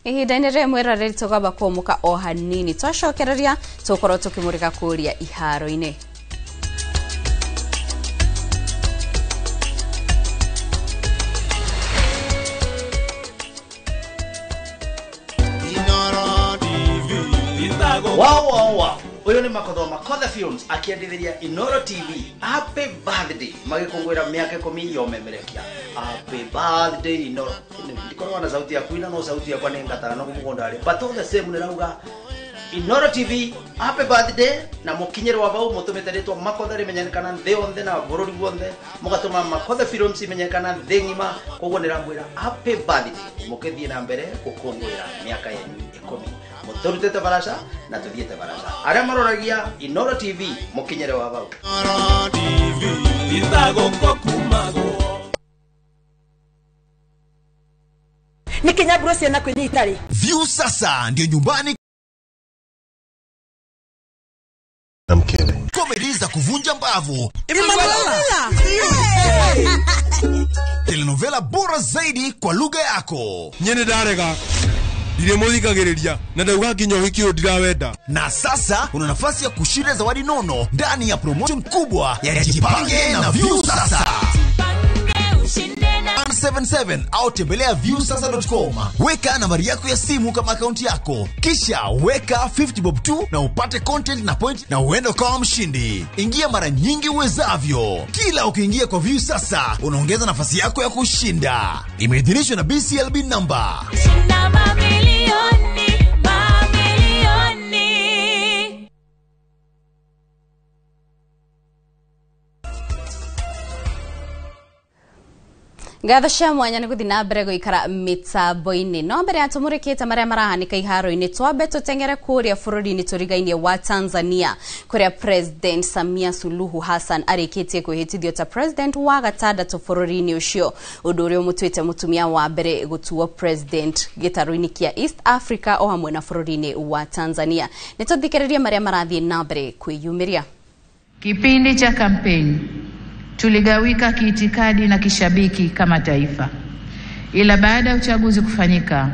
Ihinda-inĩ rĩrĩ, mwĩroreri, tũgamba kũmũka o hanini, twacokereria tũkorwo tũkĩmũrĩka kũrĩa iharo-inĩ. Wow, wow, wow. Uyu ni Makothoma Makotha Films akiendithĩria Inoro TV happy birthday, magĩkũngũĩra mĩaka 10 ya ũmemerekia. Happy birthday, Inoro. Ndikoragwo na sauti ya kuina, no sauti yakwa nĩ ngatara no mũgũnda rĩ, but all the same nĩrauga Inoro TV happy birthday, na mũkinyĩrwo bau mũtũmĩte rĩtwa Makotha rĩmenyekana thĩ yothe na bũrũri guothe, mũgatũma Makotha Films imenyekana thĩ ng'ima. Koguo nĩramwĩra happy birthday, mũkĩthiĩ na mbere gũkũngũĩra mĩaka yanyu 10, mũtũrutĩte baraca na tũthiĩte baraca. Arĩa maroragia Inoro TV, mũkinyĩre wa bau. Itagũkũ kumagwo. Nĩ kĩnyamburo ciana kwĩnyita rĩ. View sasa ndio nyumbani na mkewe. Komedi za kuvunja mbavu, Emanuela! Telenovela bora zaidi kwa lugha yako. Nyene ndarega, ndirĩ mũthikagĩrĩria na ndauga nginya ũhiki ũyũ ndirawenda. Na sasa una nafasi ya kushinda zawadi nono ndani ya promotion kubwa ya Jipange na View Sasa 177 au tembelea viewsasa.com. Weka nambari yako ya simu kama akaunti yako, kisha weka 50 bob tu na upate content na point na uende ukawa mshindi. Ingia mara nyingi uwezavyo. Kila ukiingia kwa View Sasa unaongeza nafasi yako ya kushinda. Imeidhinishwa na BCLB number Shinda mamilioni, mamilioni. Ngatho cia mwanya nĩ gũthiĩ na mbere gũikara mĩtambo-inĩ. No mbere ya tũmũrĩkĩte marĩa marahanĩka iharo-inĩ, twambe tũteng'ere kũrĩa bũrũri-inĩ tũrigainie wa Tanzania, kũrĩa President Samia Suluhu Hassan arĩkĩtie kwĩhĩtithio ta president wa gatandatũ bũrũri-inĩ ũcio, ũndũ ũrĩa ũmũtuĩte mũtumia wa mbere gũtuo president gĩtarũ-inĩ kĩa East Africa o hamwe na bũrũri-inĩ wa Tanzania. Nĩ tũthikĩrĩrie marĩa marathiĩ na mbere kwĩyumĩria. Kipindi cha kampeni tuligawika kiitikadi na kishabiki kama taifa, ila baada ya uchaguzi kufanyika,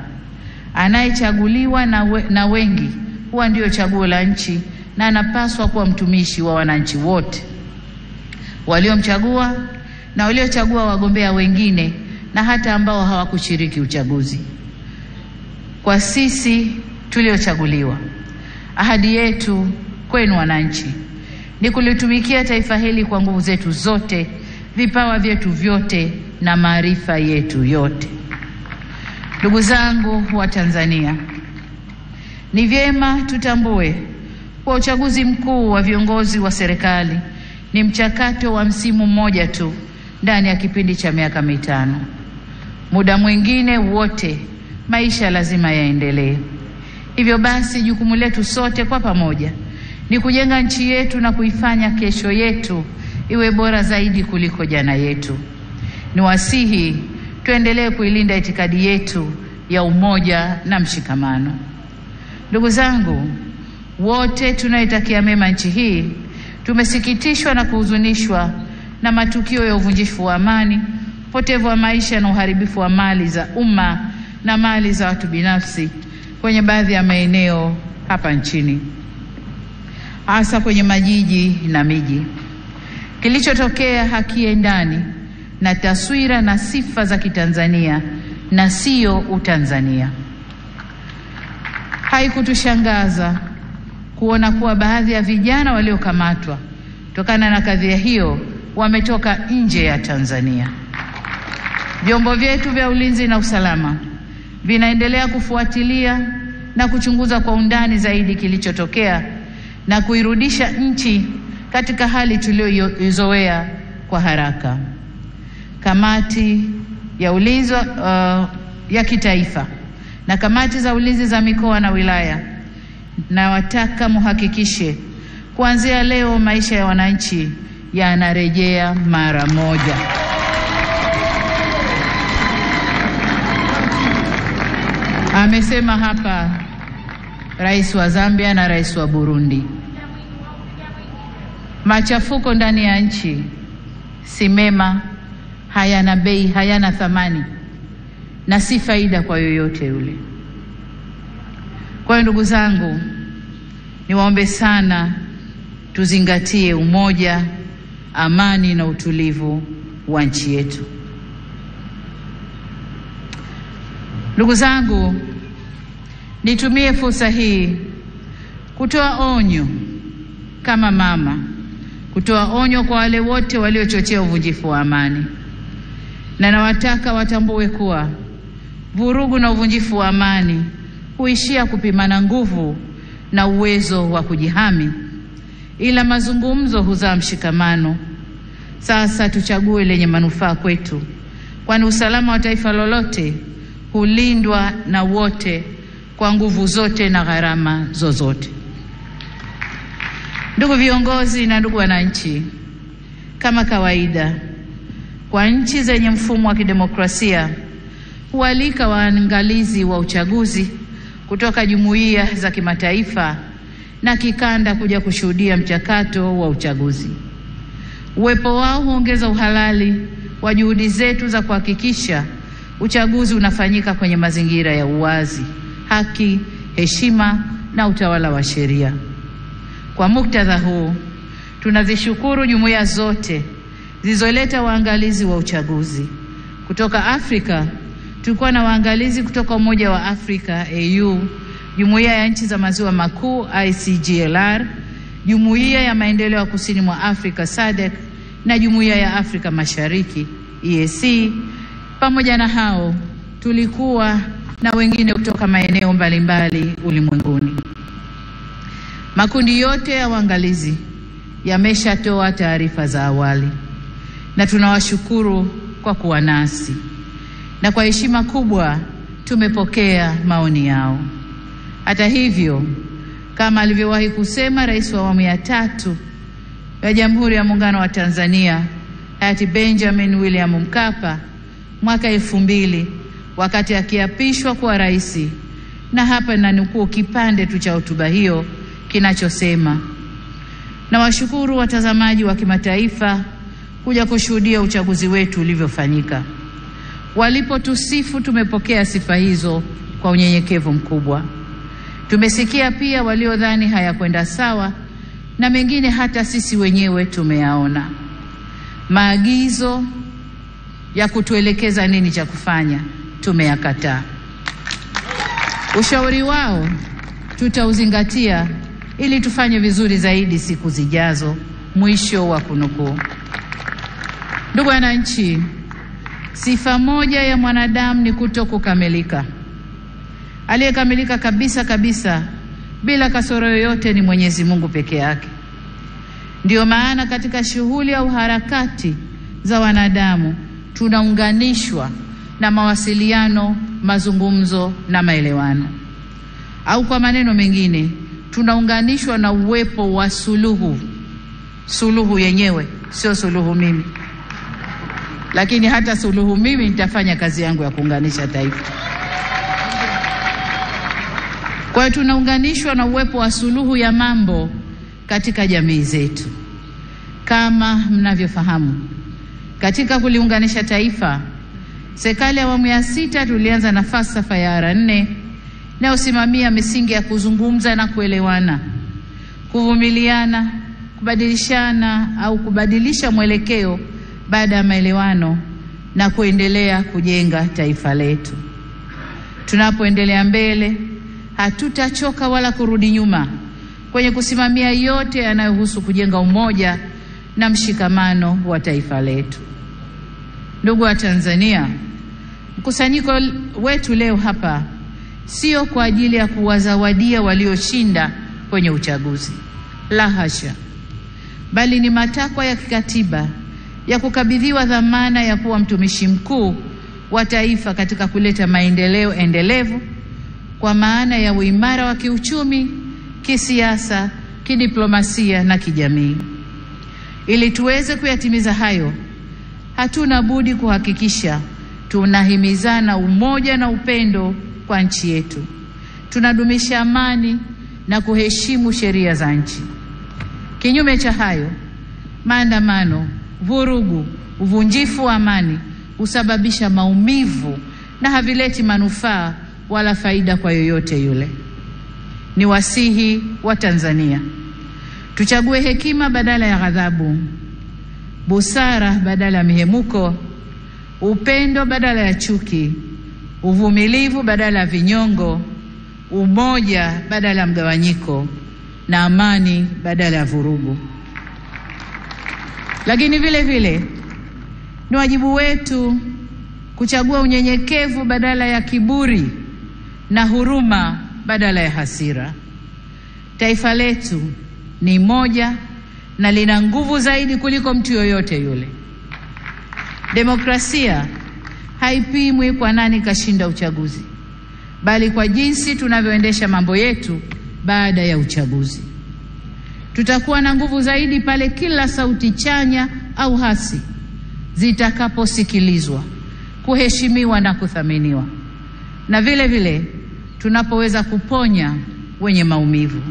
anayechaguliwa na wengi huwa ndio chaguo la nchi na anapaswa kuwa mtumishi wa wananchi wote waliomchagua na waliochagua wagombea wengine na hata ambao hawakushiriki uchaguzi. Kwa sisi tuliochaguliwa, ahadi yetu kwenu wananchi ni kulitumikia taifa hili kwa nguvu zetu zote, vipawa vyetu vyote na maarifa yetu yote. Ndugu zangu wa Tanzania, ni vyema tutambue kuwa uchaguzi mkuu wa viongozi wa serikali ni mchakato wa msimu mmoja tu ndani ya kipindi cha miaka 5. Muda mwingine wote maisha lazima yaendelee. Hivyo basi, jukumu letu sote kwa pamoja ni kujenga nchi yetu na kuifanya kesho yetu iwe bora zaidi kuliko jana yetu. Niwasihi tuendelee kuilinda itikadi yetu ya umoja na mshikamano. Ndugu zangu, wote tunaitakia mema nchi hii, tumesikitishwa na kuhuzunishwa na matukio ya uvunjifu wa amani, upotevu wa maisha na uharibifu wa mali za umma na mali za watu binafsi kwenye baadhi ya maeneo hapa nchini, hasa kwenye majiji na miji. Kilichotokea hakiendani na taswira na sifa za Kitanzania na sio Utanzania. Haikutushangaza kuona kuwa baadhi ya vijana waliokamatwa kutokana na kadhia hiyo wametoka nje ya Tanzania. Vyombo vyetu vya ulinzi na usalama vinaendelea kufuatilia na kuchunguza kwa undani zaidi kilichotokea na kuirudisha nchi katika hali tuliyoizoea kwa haraka. Kamati ya ulinzi ya kitaifa na kamati za ulinzi za mikoa na wilaya, na wataka muhakikishe kuanzia leo maisha ya wananchi yanarejea mara moja. Amesema hapa Rais wa Zambia na Rais wa Burundi, machafuko ndani ya nchi si mema, hayana bei, hayana thamani na si faida kwa yoyote yule. Kwa hiyo ndugu zangu, niwaombe sana tuzingatie umoja, amani na utulivu wa nchi yetu. Ndugu zangu, nitumie fursa hii kutoa onyo kama mama, kutoa onyo kwa wale wote waliochochea uvunjifu wa amani. Na nawataka watambue kuwa vurugu na uvunjifu wa amani huishia kupimana nguvu na uwezo wa kujihami, ila mazungumzo huzaa mshikamano. Sasa tuchague lenye manufaa kwetu, kwani usalama wa taifa lolote hulindwa na wote kwa nguvu zote na gharama zozote. Ndugu viongozi na ndugu wananchi, kama kawaida kwa nchi zenye mfumo wa kidemokrasia hualika waangalizi wa uchaguzi kutoka jumuiya za kimataifa na kikanda kuja kushuhudia mchakato wa uchaguzi. Uwepo wao huongeza uhalali wa juhudi zetu za kuhakikisha uchaguzi unafanyika kwenye mazingira ya uwazi, haki, heshima na utawala wa sheria. Kwa muktadha huu, tunazishukuru jumuiya zote zilizoleta waangalizi wa uchaguzi. Kutoka Afrika tulikuwa na waangalizi kutoka Umoja wa Afrika AU, Jumuiya ya Nchi za Maziwa Makuu ICGLR, Jumuiya ya Maendeleo ya Kusini mwa Afrika SADC na Jumuiya ya Afrika Mashariki EAC. Pamoja na hao tulikuwa na wengine kutoka maeneo mbalimbali ulimwenguni. Makundi yote ya waangalizi yameshatoa taarifa za awali na tunawashukuru kwa kuwa nasi, na kwa heshima kubwa tumepokea maoni yao. Hata hivyo, kama alivyowahi kusema Rais wa awamu ya 3 ya Jamhuri ya Muungano wa Tanzania hayati Benjamin William Mkapa mwaka 2000 wakati akiapishwa kuwa rais, na hapa nanukuu kipande tu cha hotuba hiyo kinachosema: nawashukuru watazamaji wa kimataifa kuja kushuhudia uchaguzi wetu ulivyofanyika. Walipotusifu tumepokea sifa hizo kwa unyenyekevu mkubwa. Tumesikia pia waliodhani hayakwenda sawa, na mengine hata sisi wenyewe tumeyaona. Maagizo ya kutuelekeza nini cha kufanya tumeyakataa. Ushauri wao tutauzingatia ili tufanye vizuri zaidi siku zijazo. Mwisho wa kunukuu. Ndugu wananchi, sifa moja ya mwanadamu ni kutokukamilika. Aliyekamilika kabisa kabisa bila kasoro yoyote ni Mwenyezi Mungu peke yake. Ndiyo maana katika shughuli au harakati za wanadamu tunaunganishwa na mawasiliano, mazungumzo na maelewano. Au kwa maneno mengine, tunaunganishwa na uwepo wa suluhu. Suluhu yenyewe sio suluhu mimi, lakini hata suluhu mimi nitafanya kazi yangu ya kuunganisha taifa. Kwa hiyo tunaunganishwa na uwepo wa suluhu ya mambo katika jamii zetu. Kama mnavyofahamu, katika kuliunganisha taifa, serikali ya awamu ya 6 tulianza na falsafa ya R4 inayosimamia misingi ya kuzungumza na kuelewana, kuvumiliana, kubadilishana au kubadilisha mwelekeo baada ya maelewano na kuendelea kujenga taifa letu. Tunapoendelea mbele, hatutachoka wala kurudi nyuma kwenye kusimamia yote yanayohusu kujenga umoja na mshikamano wa taifa letu. Ndugu wa Tanzania, mkusanyiko wetu leo hapa sio kwa ajili ya kuwazawadia walioshinda kwenye uchaguzi, la hasha, bali ni matakwa ya kikatiba ya kukabidhiwa dhamana ya kuwa mtumishi mkuu wa taifa katika kuleta maendeleo endelevu kwa maana ya uimara wa kiuchumi, kisiasa, kidiplomasia na kijamii. Ili tuweze kuyatimiza hayo, hatuna budi kuhakikisha tunahimizana umoja na upendo kwa nchi yetu, tunadumisha amani na kuheshimu sheria za nchi. Kinyume cha hayo, maandamano, vurugu, uvunjifu wa amani husababisha maumivu na havileti manufaa wala faida kwa yoyote yule. Ni wasihi wa Tanzania, tuchague hekima badala ya ghadhabu, busara badala ya mihemuko, upendo badala ya chuki, uvumilivu badala ya vinyongo, umoja badala ya mgawanyiko, na amani badala ya vurugu. Lakini vile vile ni wajibu wetu kuchagua unyenyekevu badala ya kiburi na huruma badala ya hasira. Taifa letu ni moja na lina nguvu zaidi kuliko mtu yoyote yule. Demokrasia haipimwi kwa nani kashinda uchaguzi, bali kwa jinsi tunavyoendesha mambo yetu baada ya uchaguzi. Tutakuwa na nguvu zaidi pale kila sauti chanya au hasi zitakaposikilizwa, kuheshimiwa na kuthaminiwa, na vile vile tunapoweza kuponya wenye maumivu.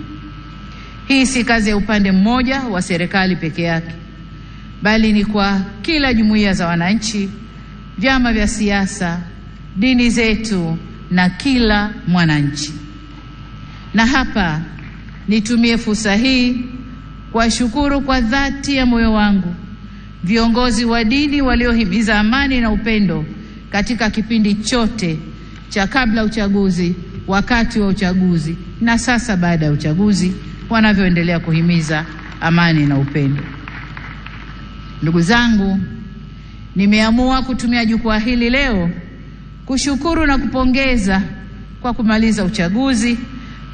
Hii si kazi ya upande mmoja wa serikali peke yake, bali ni kwa kila jumuiya za wananchi, vyama vya siasa, dini zetu na kila mwananchi. Na hapa nitumie fursa hii kuwashukuru kwa dhati ya moyo wangu viongozi wa dini waliohimiza amani na upendo katika kipindi chote cha kabla uchaguzi, wakati wa uchaguzi na sasa baada ya uchaguzi, wanavyoendelea kuhimiza amani na upendo. Ndugu zangu, nimeamua kutumia jukwaa hili leo kushukuru na kupongeza kwa kumaliza uchaguzi,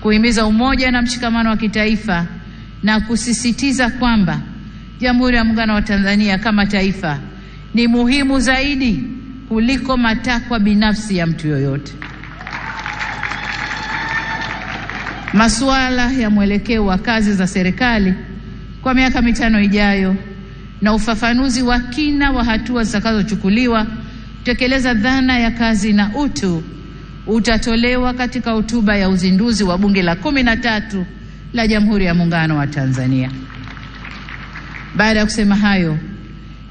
kuhimiza umoja na mshikamano wa kitaifa na kusisitiza kwamba Jamhuri ya Muungano wa Tanzania kama taifa ni muhimu zaidi kuliko matakwa binafsi ya mtu yoyote. Masuala ya mwelekeo wa kazi za serikali kwa miaka 5 ijayo na ufafanuzi wa kina wa hatua zitakazochukuliwa kutekeleza dhana ya kazi na utu utatolewa katika hotuba ya uzinduzi wa Bunge la 13 la Jamhuri ya Muungano wa Tanzania. Baada ya kusema hayo,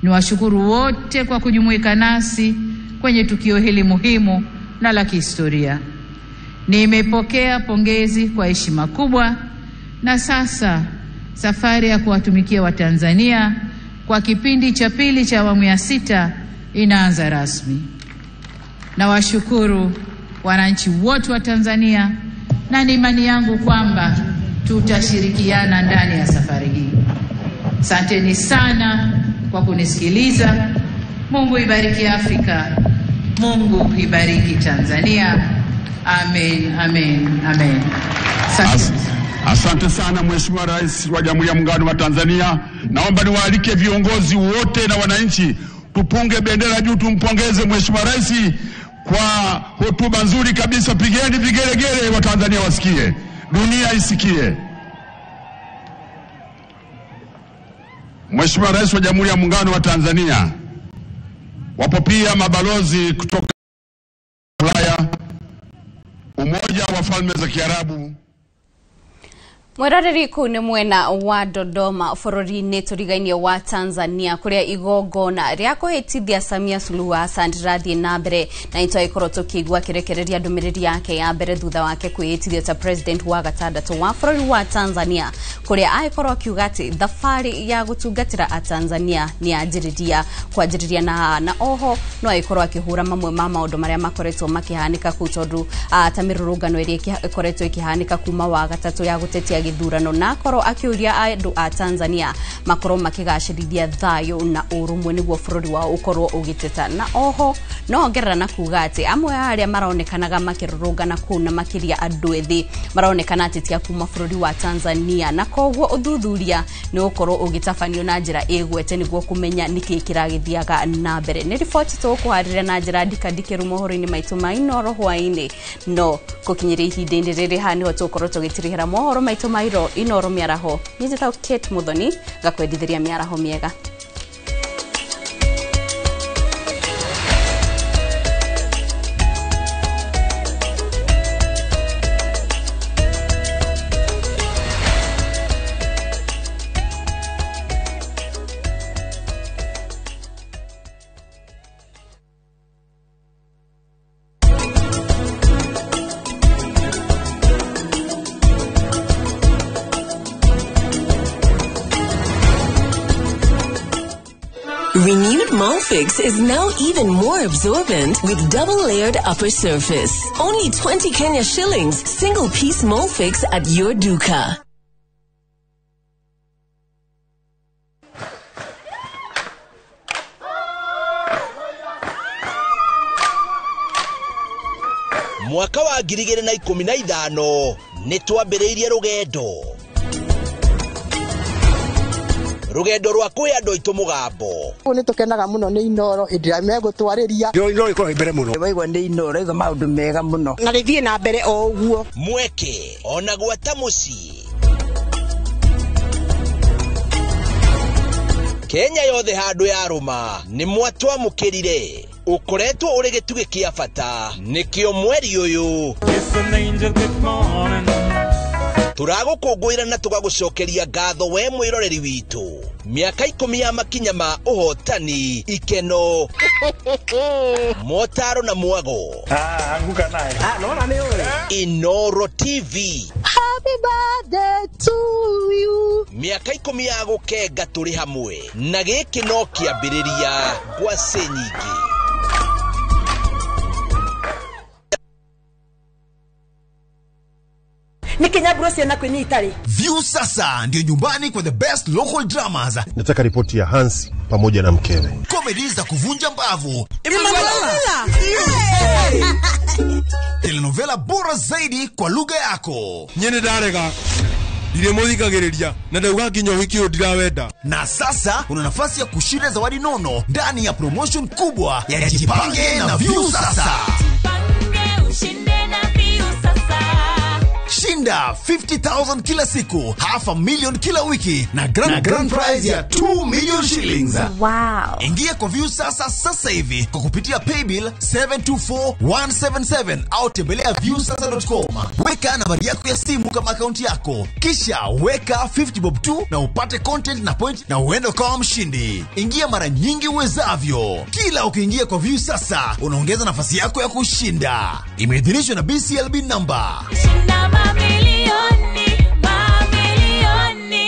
niwashukuru wote kwa kujumuika nasi kwenye tukio hili muhimu na la kihistoria. Nimepokea pongezi kwa heshima kubwa, na sasa safari ya kuwatumikia Watanzania kwa kipindi cha pili cha awamu ya 6 inaanza rasmi. Nawashukuru wananchi wote wa Tanzania, na ni imani yangu kwamba tutashirikiana ndani ya safari hii. Asanteni sana kwa kunisikiliza. Mungu ibariki Afrika. Mungu ibariki Tanzania. Amen, amen, amen. Asante sana Mheshimiwa Rais wa Jamhuri ya Muungano wa Tanzania. Naomba niwaalike viongozi wote na wananchi tupunge bendera juu, tumpongeze Mheshimiwa Rais kwa hotuba nzuri kabisa. Pigeni vigelegele, wa Tanzania wasikie, dunia isikie. Mheshimiwa Rais wa Jamhuri ya Muungano wa Tanzania, wapo pia mabalozi kutoka Ulaya, Umoja wa Falme za Kiarabu. Mweroreri kuu nĩ mwena wa Dodoma bũrũri-inĩ tũrigainie wa Tanzania kũrĩa igongona rĩa kũhĩtithia Samia Suluhu Hassan rĩrathiĩ na mbere, na nĩtwagĩkorwo tũkĩigua akĩrekereria ndũmĩrĩri yake ya mbere thutha wake kwĩhĩtithio ta president wa gatandatũ wa bũrũri wa Tanzania, kũrĩa agĩkorwo akiuga atĩ thabarĩ ya gũtungatĩra atanzania nĩ yanjĩrĩria kwanjĩrĩria na oho no agĩkorwo akĩhũra mamwe ma maũndũ marĩa makoretwo makĩhanĩka kũu, tondũ ta mĩrũrũngano ĩrĩa ĩkoretwo ĩkĩhanĩka kuma wa gatatũ ya gũtetia gĩthurano, na akorwo akĩũria andũ a Tanzania makorwo makĩgacĩrithia thayũ na ũrũmwe nĩguo bũrũri wao ũkorwo ũgĩteta. Na oho no ongerera na kuga atĩ amwe a arĩa maronekanaga makĩrũrũngana kũu na makĩria andũ ethĩ maronekana atĩ ti a kuma bũrũri wa Tanzania, na koguo ũthuthuria nĩ ũkorwo ũgĩtabanio na njĩra ĩgwete nĩguo kũmenya nĩkĩ kĩragĩthiaga na mbere. Nĩ riboti tũgũkũharĩria na njĩra ndikandikĩru mohoro-inĩ maitũ ma Inooro hwaĩ-inĩ, no gũkinyĩria ihinda-inĩ rĩrĩ haha nĩho tũgũkorwo tũgĩtirihĩra mohoro maitũ ma Inooro mĩaraho. Niĩ njĩtagwo Kate Muthoni, ngakwendithĩria mĩaraho mĩega. Renewed Molfix is now even more absorbent with double-layered upper surface. Only 20 Kenya shillings, single-piece Molfix at your duka. Mwaka wa 2015 nĩ twambĩrĩirie rũgendo. Rugendo rwa kwĩ andũ aitũ mũgambo. Nĩ tũkenaga mũno nĩ Inooro hĩndĩ ĩrĩa megũtwarĩria. Inooro ĩkoragwo mbere mũno. Waigua nĩ Inooro ĩga maũndũ mega mũno. Na rĩthiĩ na mbere o ũguo. Mweke ona gwata mũciĩ. Kenya yothe handũ yarũma nĩ mwatwamũkĩrire. Ũkoretwo ũrĩ gĩtugĩ kĩa bata nĩkĩo mweri ũyũ. Tũragũkũngũĩra na tũgagũcokeria ngatho we mwĩroreri witũ. Mĩaka 10 ya makinya ma ũhotani, ikeno, motaro na mwago. Anguka naye. Naona nĩ ũĩ. Inooro TV. Happy birthday to you. Mĩaka 10 ya gũkenga tũrĩ hamwe, na gĩkĩ no kĩambĩrĩria ngwacĩ nyingĩ. Ni Kenya bro na kwenye Italy. View sasa ndio nyumbani kwa the best local dramas. Nataka ripoti ya Hans pamoja na mkewe. Comedy za kuvunja mbavu. Telenovela bora zaidi kwa lugha yako. Nyene darega. Ndirĩ mũthikagĩrĩria na ndauga nginya ũhiki ũyũ ndirawenda. Na sasa una nafasi ya kushinda zawadi nono ndani ya promotion kubwa ya Jipange na Viusasa. Jipange ushinde na Viusasa. Shinda 50,000 kila siku, 500,000 kila wiki na grand prize ya 2 million shillings. Wow. Ingia kwa Viusasa sasa hivi kwa kupitia paybill 724177 au tembelea viusasa.com. Weka nambari yako ya simu kama akaunti yako, kisha weka 50 bob tu na upate content na point na uende ukawa mshindi. Ingia mara nyingi uwezavyo. Kila ukiingia kwa Viusasa unaongeza nafasi yako ya kushinda. Imeidhinishwa na BCLB number. Shinda mamilioni, mamilioni.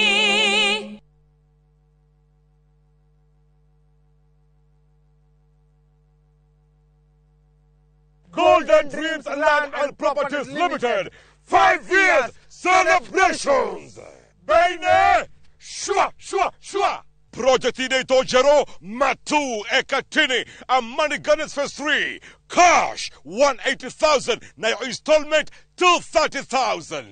Golden Dreams Land and Properties Limited, 5 years celebrations. Baine, shwa, shwa, shwa. Project inaitwa Jero Matu Ekatini Amani Gardens Phase 3. Cash 180,000 na your installment 230,000.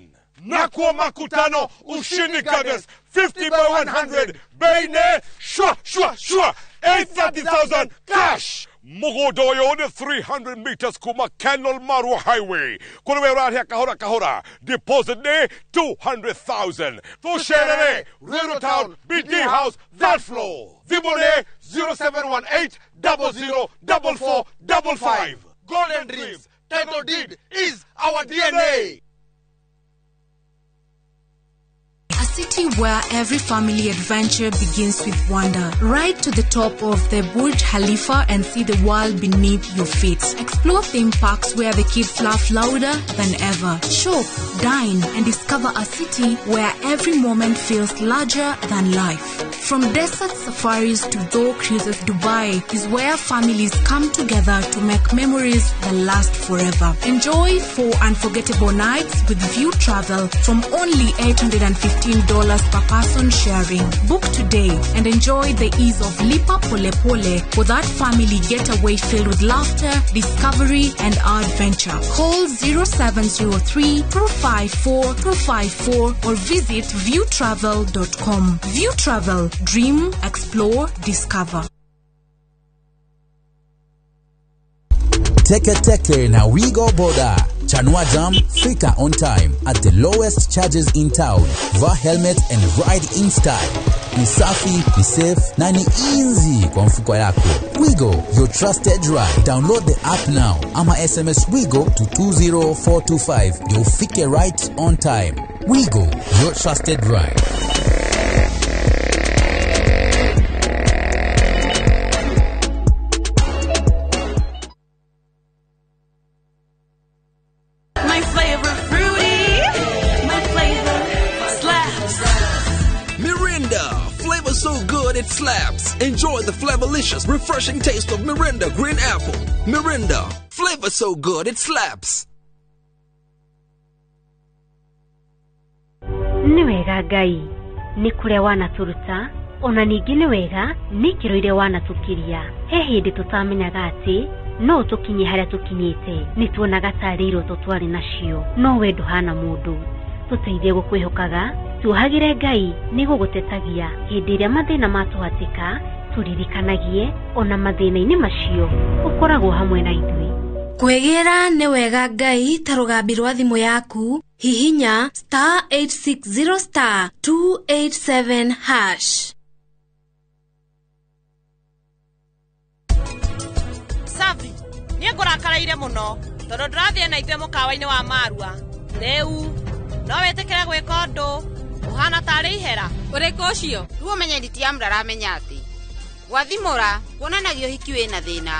Nakwa Makutano Ushindi Gardens 50 by 100. Baine, shwa, shwa, shwa. 830,000 cash. Mugodoyo 300 meters kuma Kenol Marua Highway. Kulewe rahia kahora kahora. Deposit ne 200,000. Tusherere Ruiru Town BD House that floor. Vibone 0718 00 44 55. Golden Dreams title deed is our DNA. A city where every family adventure begins with wonder. Ride to the top of the Burj Khalifa and see the world beneath your feet. Explore theme parks where the kids laugh louder than ever. Shop, dine, and discover a city where every moment feels larger than life. From desert safaris to dhow cruises, Dubai is where families come together to make memories that last forever. Enjoy 4 unforgettable nights with View Travel from only $815 per person sharing. Book today and enjoy the ease of Lipa Pole Pole for that family getaway filled with laughter, discovery, and adventure. Call 0703 254 254 or visit viewtravel.com. View Travel. Dream, explore, discover. Teke Teke na Wigo Boda. Chanua Jam, fika on time at the lowest charges in town. Vaa helmet and ride in style. Ni safi, ni safe na ni easy kwa mfuko yako. Wigo, your trusted ride. Download the app now ama SMS Wigo to 20425 ndio ufike right on time. Wigo, your trusted ride. It slaps. Enjoy the flavorlicious, refreshing taste of Mirinda Green Apple. Mirinda, flavor so good it slaps. Nĩ wega Ngai nĩ kũrĩa wanatũruta ona ningĩ nĩ wega nĩ ikĩro iria wanatũkiria. He hĩndĩ tũtamenyaga atĩ no tũkinye harĩa tũkinyĩte, nĩ tuonaga tarĩ iroto twarĩ nacio, no we ndũhana mũndũ. Tũteithie gũkwĩhokaga, tuohagĩre Ngai nĩ gũgũtetagia hĩndĩ ĩrĩa mathĩna matũhatĩka, tũririkanagie ona mathĩna-inĩ macio ũkoragwo hamwe na ithuĩ. Kwĩgĩra nĩ wega Ngai ta rũgambi rwa thimũ yaku, hihinya star 860 star 287 hash. Safi, niĩ ngũrakaraire mũno tondũ ndĩrathiĩ na ithuĩ mũkawa-inĩ wa Marua. Rĩu no wĩtĩkĩre gwĩka ũndũ ũhana tarĩ ihera. Ũrĩkũ ũcio? Rĩu ũmenye nditi ya mũraramenya atĩ gwathimũra kuonanagia ũhiki wĩna thĩna.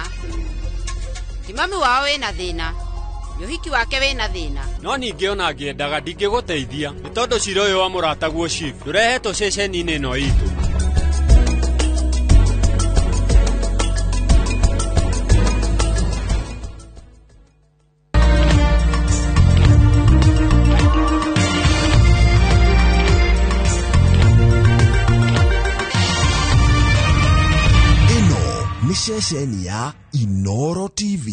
Ti mami wao wĩna thĩna, nĩ ũhiki wake wĩna thĩna. No ningĩ ona ngĩendaga ndingĩgũteithia nĩ tondũ cira ũyũ wa mũrataguo chief ndũrehetwo ceceni-inĩ ĩno itũ. Ceceni ya Inoro TV.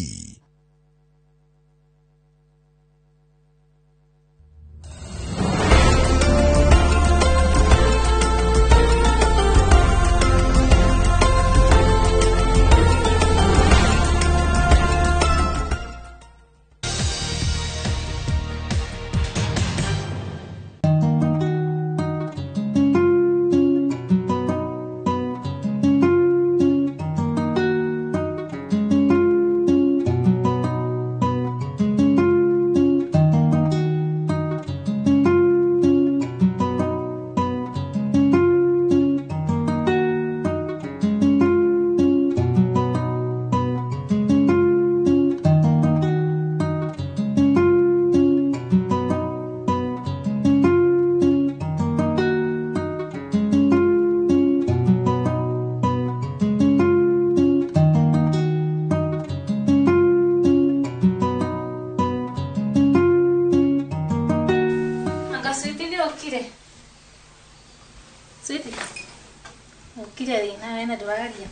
Ukire ri na wena ndwararia.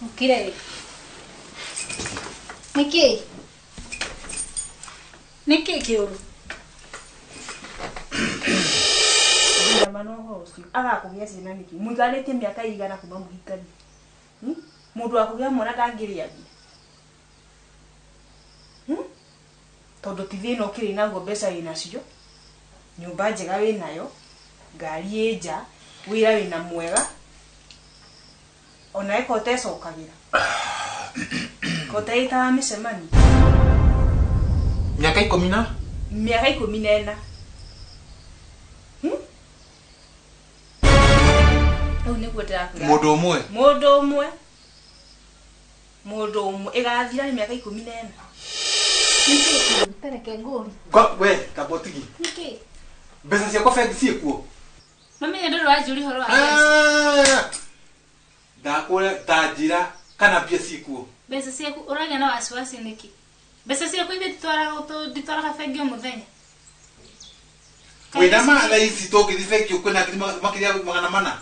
Ukire ri. Niki? Niki kiuru? Mano ucio agakũgĩa ciana nĩkĩ mũikarĩtie mĩaka igana kuma mũhikanie mũndũ wa kũgĩa mwana ndangĩrĩa mbia tondũ ti thĩna ũkĩrĩ naguo mbeca wĩ nacio nyũmba njega wĩ nayo ngari ĩ nja wĩra wĩna mwega ona ĩko ũtecokagĩra ko ũteĩtaga mĩcemanio mĩaka ikũmi na mĩaka 14 Rĩu nĩguo ndĩrakwĩra mũndũ ũmwe mũndũ ũmwe mũndũ ũmwe ĩgathira nĩ mĩaka 14 Nĩkĩ tareke ngũri kwa we kabotigi nĩkĩ mbeca ciakwa bengi ciĩkuo mami ndũrĩ wanjũria ũhoro wa mbeca ndakũra ta njĩra kana mbia ciĩkuo mbeca ciaku ũragĩa na wasiwasi nĩkĩ mbeca ciaku ithe nditwaraga bengi o mũthenya wĩna ma thaa ici tũngĩthiĩ bengi kwĩna ngiri makĩria 400.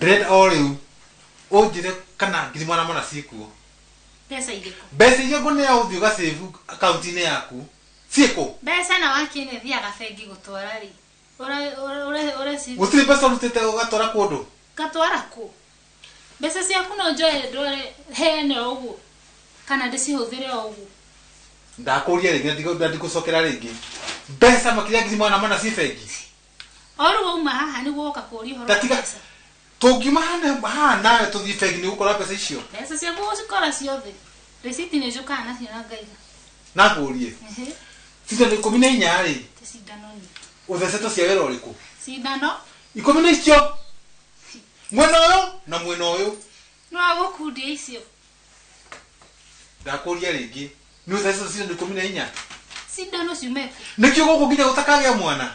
Ndĩrenda o rĩu ũnjĩre kana ngiri 400 ciĩkuo mbeca irĩkũ mbeca iria ngũnea ũthiĩ ũgacĩbu akaunti-inĩ yaku ciĩkũ mbeca na wakĩne thiaga bengi gũtwara rĩ gũtirĩ mbeca ũrutĩte ũgatwara kũndũ ngatwara kũ mbeca ciaku no njoe ndware heane o ũguo kana ndĩcihũthĩre o ũguo ndakũria rĩngĩ na ndigũcokera rĩngĩ mbeca makĩria ngiri 400 ciĩ bengi o rĩu wauma haha nĩguo woka kũũria ũhoro wa mbeca tũngiuma haha nawe tũthiĩ bengi nĩ ũgũkora mbeca icio mbeca ciaku ũgũcikora ciothe rĩciti nĩ njũkaga nacio na ngaiga na ngũrie cindano 14 rĩ ti cindano nyingĩ ũthecetwo cia wĩra ũrĩkũ cindano 10 na icio mwena ũyũ na mwena ũyũ no agũkundia icio ndakũria rĩngĩ nĩ ũthecetwo cindano 14 cindano ciume kũ nĩkĩo gũkũ nginya gũtakagĩa mwana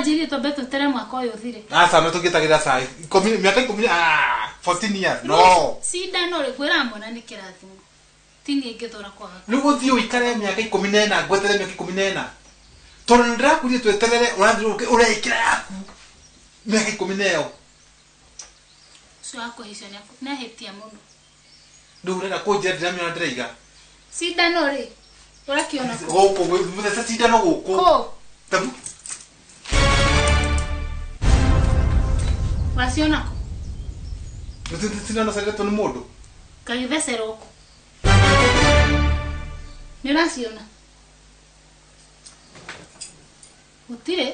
Njiri twambe twetere mwaka ũyũ ũthire aca no tũngĩtagĩra cai mĩaka 10 14 years no cindano rĩ kwĩra mwana nĩ kĩrathimo ti niĩ ingĩthũra kwaga rĩu ũthiĩ ũikare mĩaka 14 ngweterere mĩaka 14 tondũ nĩ ndĩrakwĩrire tweterere ũrathiĩ ũreĩkĩra yaku mĩaka 10 na ĩyo ũcio wa kũhĩcio nĩahĩtia mũno rĩu ũrenda kũnjĩra ndiramĩona ndĩraiga cindano rĩ ũrakĩona gũkũ mũtheca cindano gũkũ kũ tabu waciona kũ cindano ciaretwo nĩ mũndũ kagĩthecerwo kũ nĩ ũraciona gũtirĩ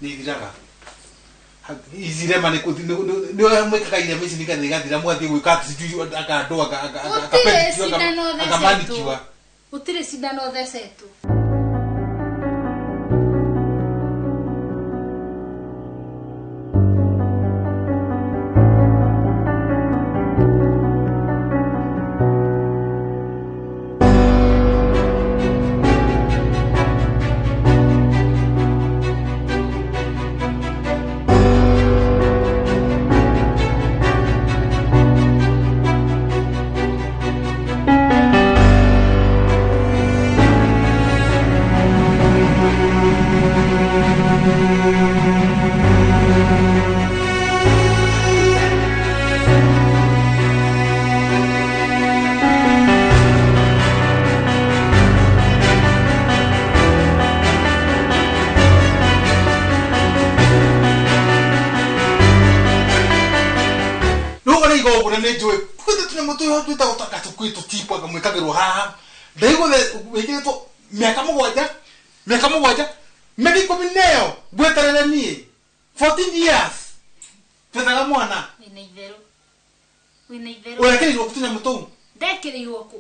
nĩ ithiraga ici irema nĩ mwĩkaga irema ici nĩgetha igathira mũgathiĩ gwĩka atĩ sijui anga andũ anga manicure gũtirĩ cindano thecetwo Nĩ njũĩ tũnyamũ tũu twĩtagwo ta gatũkui tũtipwa kamwĩkagĩrwo haha ndaigua wĩkĩrĩtwo mĩaka mũgwanja mĩaka mũgwanja mĩaka ikũmi na ĩyo ngweterere niĩ 14 years twethaga mwana wĩna itherũ wĩna itherũ ũrekĩrĩirwo tũnyamũ tũu ndekĩrĩirwo kũ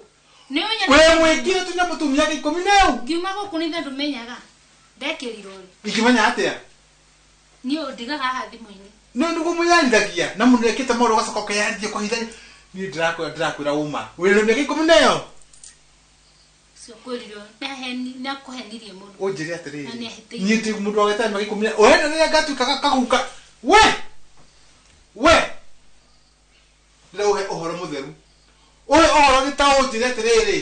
nĩ ũnya we mwĩkire tũnyamũ tũu mĩaka ikũmi na ĩyo ngiuma gũkũ nĩ ithe ndũmenyaga ndekĩrirwo rĩ ingĩmenya atĩa niĩ ũndigaga haha thimũ-inĩ no nĩguo mũyarithagia na mũndũ ekĩte maũndũ ũgacoka ũkeyarithia kwa ihinda niĩ ndĩrakwĩra ũma wĩra mĩaka ikũmi na ĩyo ũcio kwĩrirwo nĩakũhenirie mũno ũnjĩre atĩrĩrĩ Na nĩahĩtĩirie. niĩ ndĩ mũndũ wa gwetera mĩaka ikũmi na ũrenda rĩrĩa ngatuĩka kaguka we we ndĩraũhe ũhoro mũtheru ũhe ũhoro gĩtaũ ũnjĩre atĩrĩrĩ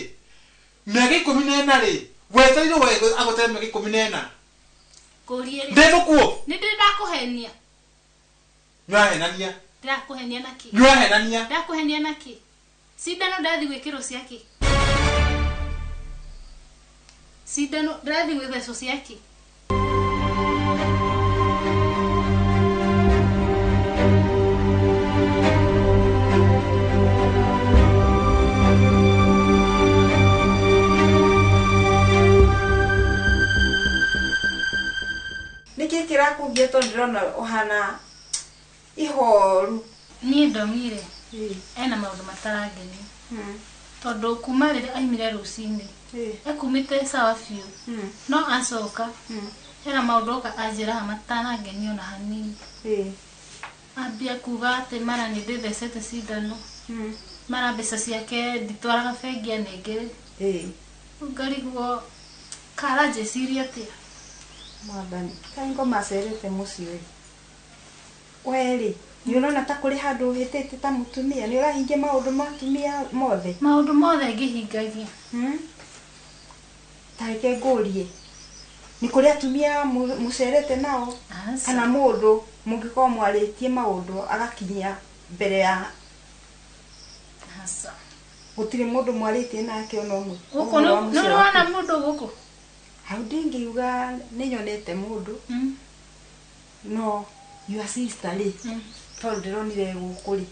mĩaka ikũmi na ĩna rĩ wetereire agwetere mĩaka ikũmi na ĩna ngũrie rĩ ndĩ mũkuo nĩ ndĩ ndakũhenia nĩũrahenania ndĩrakũhenia nakĩ nĩũrahenania ndakũhenia nakĩ cindano ndathi gwĩkĩrwo ciakĩ cindano ndĩrathi gwĩthecwo ciakĩ nĩkĩ kĩrakũgia tondũ ndĩrona ũhana ihoru niĩ ndongire ena maũndũ matarangenia tondũ kuma rĩrĩa aimire rũcinĩ ekumĩte sawa biũ no acoka hena maũndũ oka anjĩraga matarangenia ona hanini ambia kuga atĩ mara nĩ ndĩthecete cindano mara mbeca ciake nditwaraga bengi anengere rĩu ngarigwo karanjĩciria atĩa mwathani kaĩ ngoma acerete mũciĩ ũyũ we rĩ nĩ ũrona ta kũrĩ handũ ũhĩtĩte ta mũtumia nĩ ũrahingia maũndũ ma atumia mothe maũndũ mothe ngĩhingagia ta reke ngũrie nĩ kũrĩ atumia mũcerete nao kana mũndũ mũngĩkorwo mwarĩtie maũndũ agakinyia mbere ya aca gũtirĩ mũndũ mwarĩtie nake ona ũmwe gũkũ ũhoro wa nĩ mũciĩ ũrĩ waku? wona mũndũ gũkũ hau ndingiuga nĩ nyonete mũndũ no your sister rĩ tondũ ndĩronire gũkũ rĩ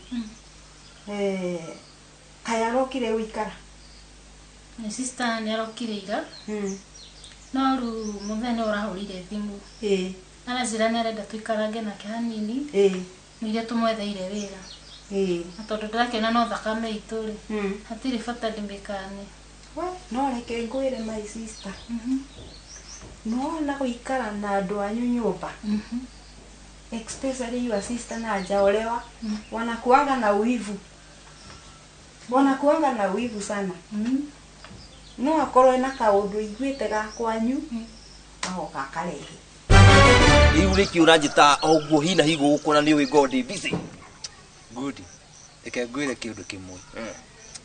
kaĩ arokire gũikara nĩ sister nĩ arokire ira no rĩu mũthenya ũrahũrire thimũ aranjĩra nĩ arenda tũikarange nake hanini nĩiria tũmwetheire wĩra na tondũ ndĩrakĩona no thakame itũ rĩ hatirĩ bata ndĩmĩkane We, no reke ngwĩre my sister nĩwona gũikara na andũ anyu nyũmba especially your sister na hajaolewa wanakuanga na uivu wanakuanga na uivu sana no akorwo ena kaũndũ iguĩte ga kwanyu agoka akarehe Rĩu rĩkĩ ũranjĩta o ũguo hi na hi gũkũ na nĩ ũĩ ngorwo ndĩ busy. Good. Reke ngwĩre kĩũndũ kĩmwe.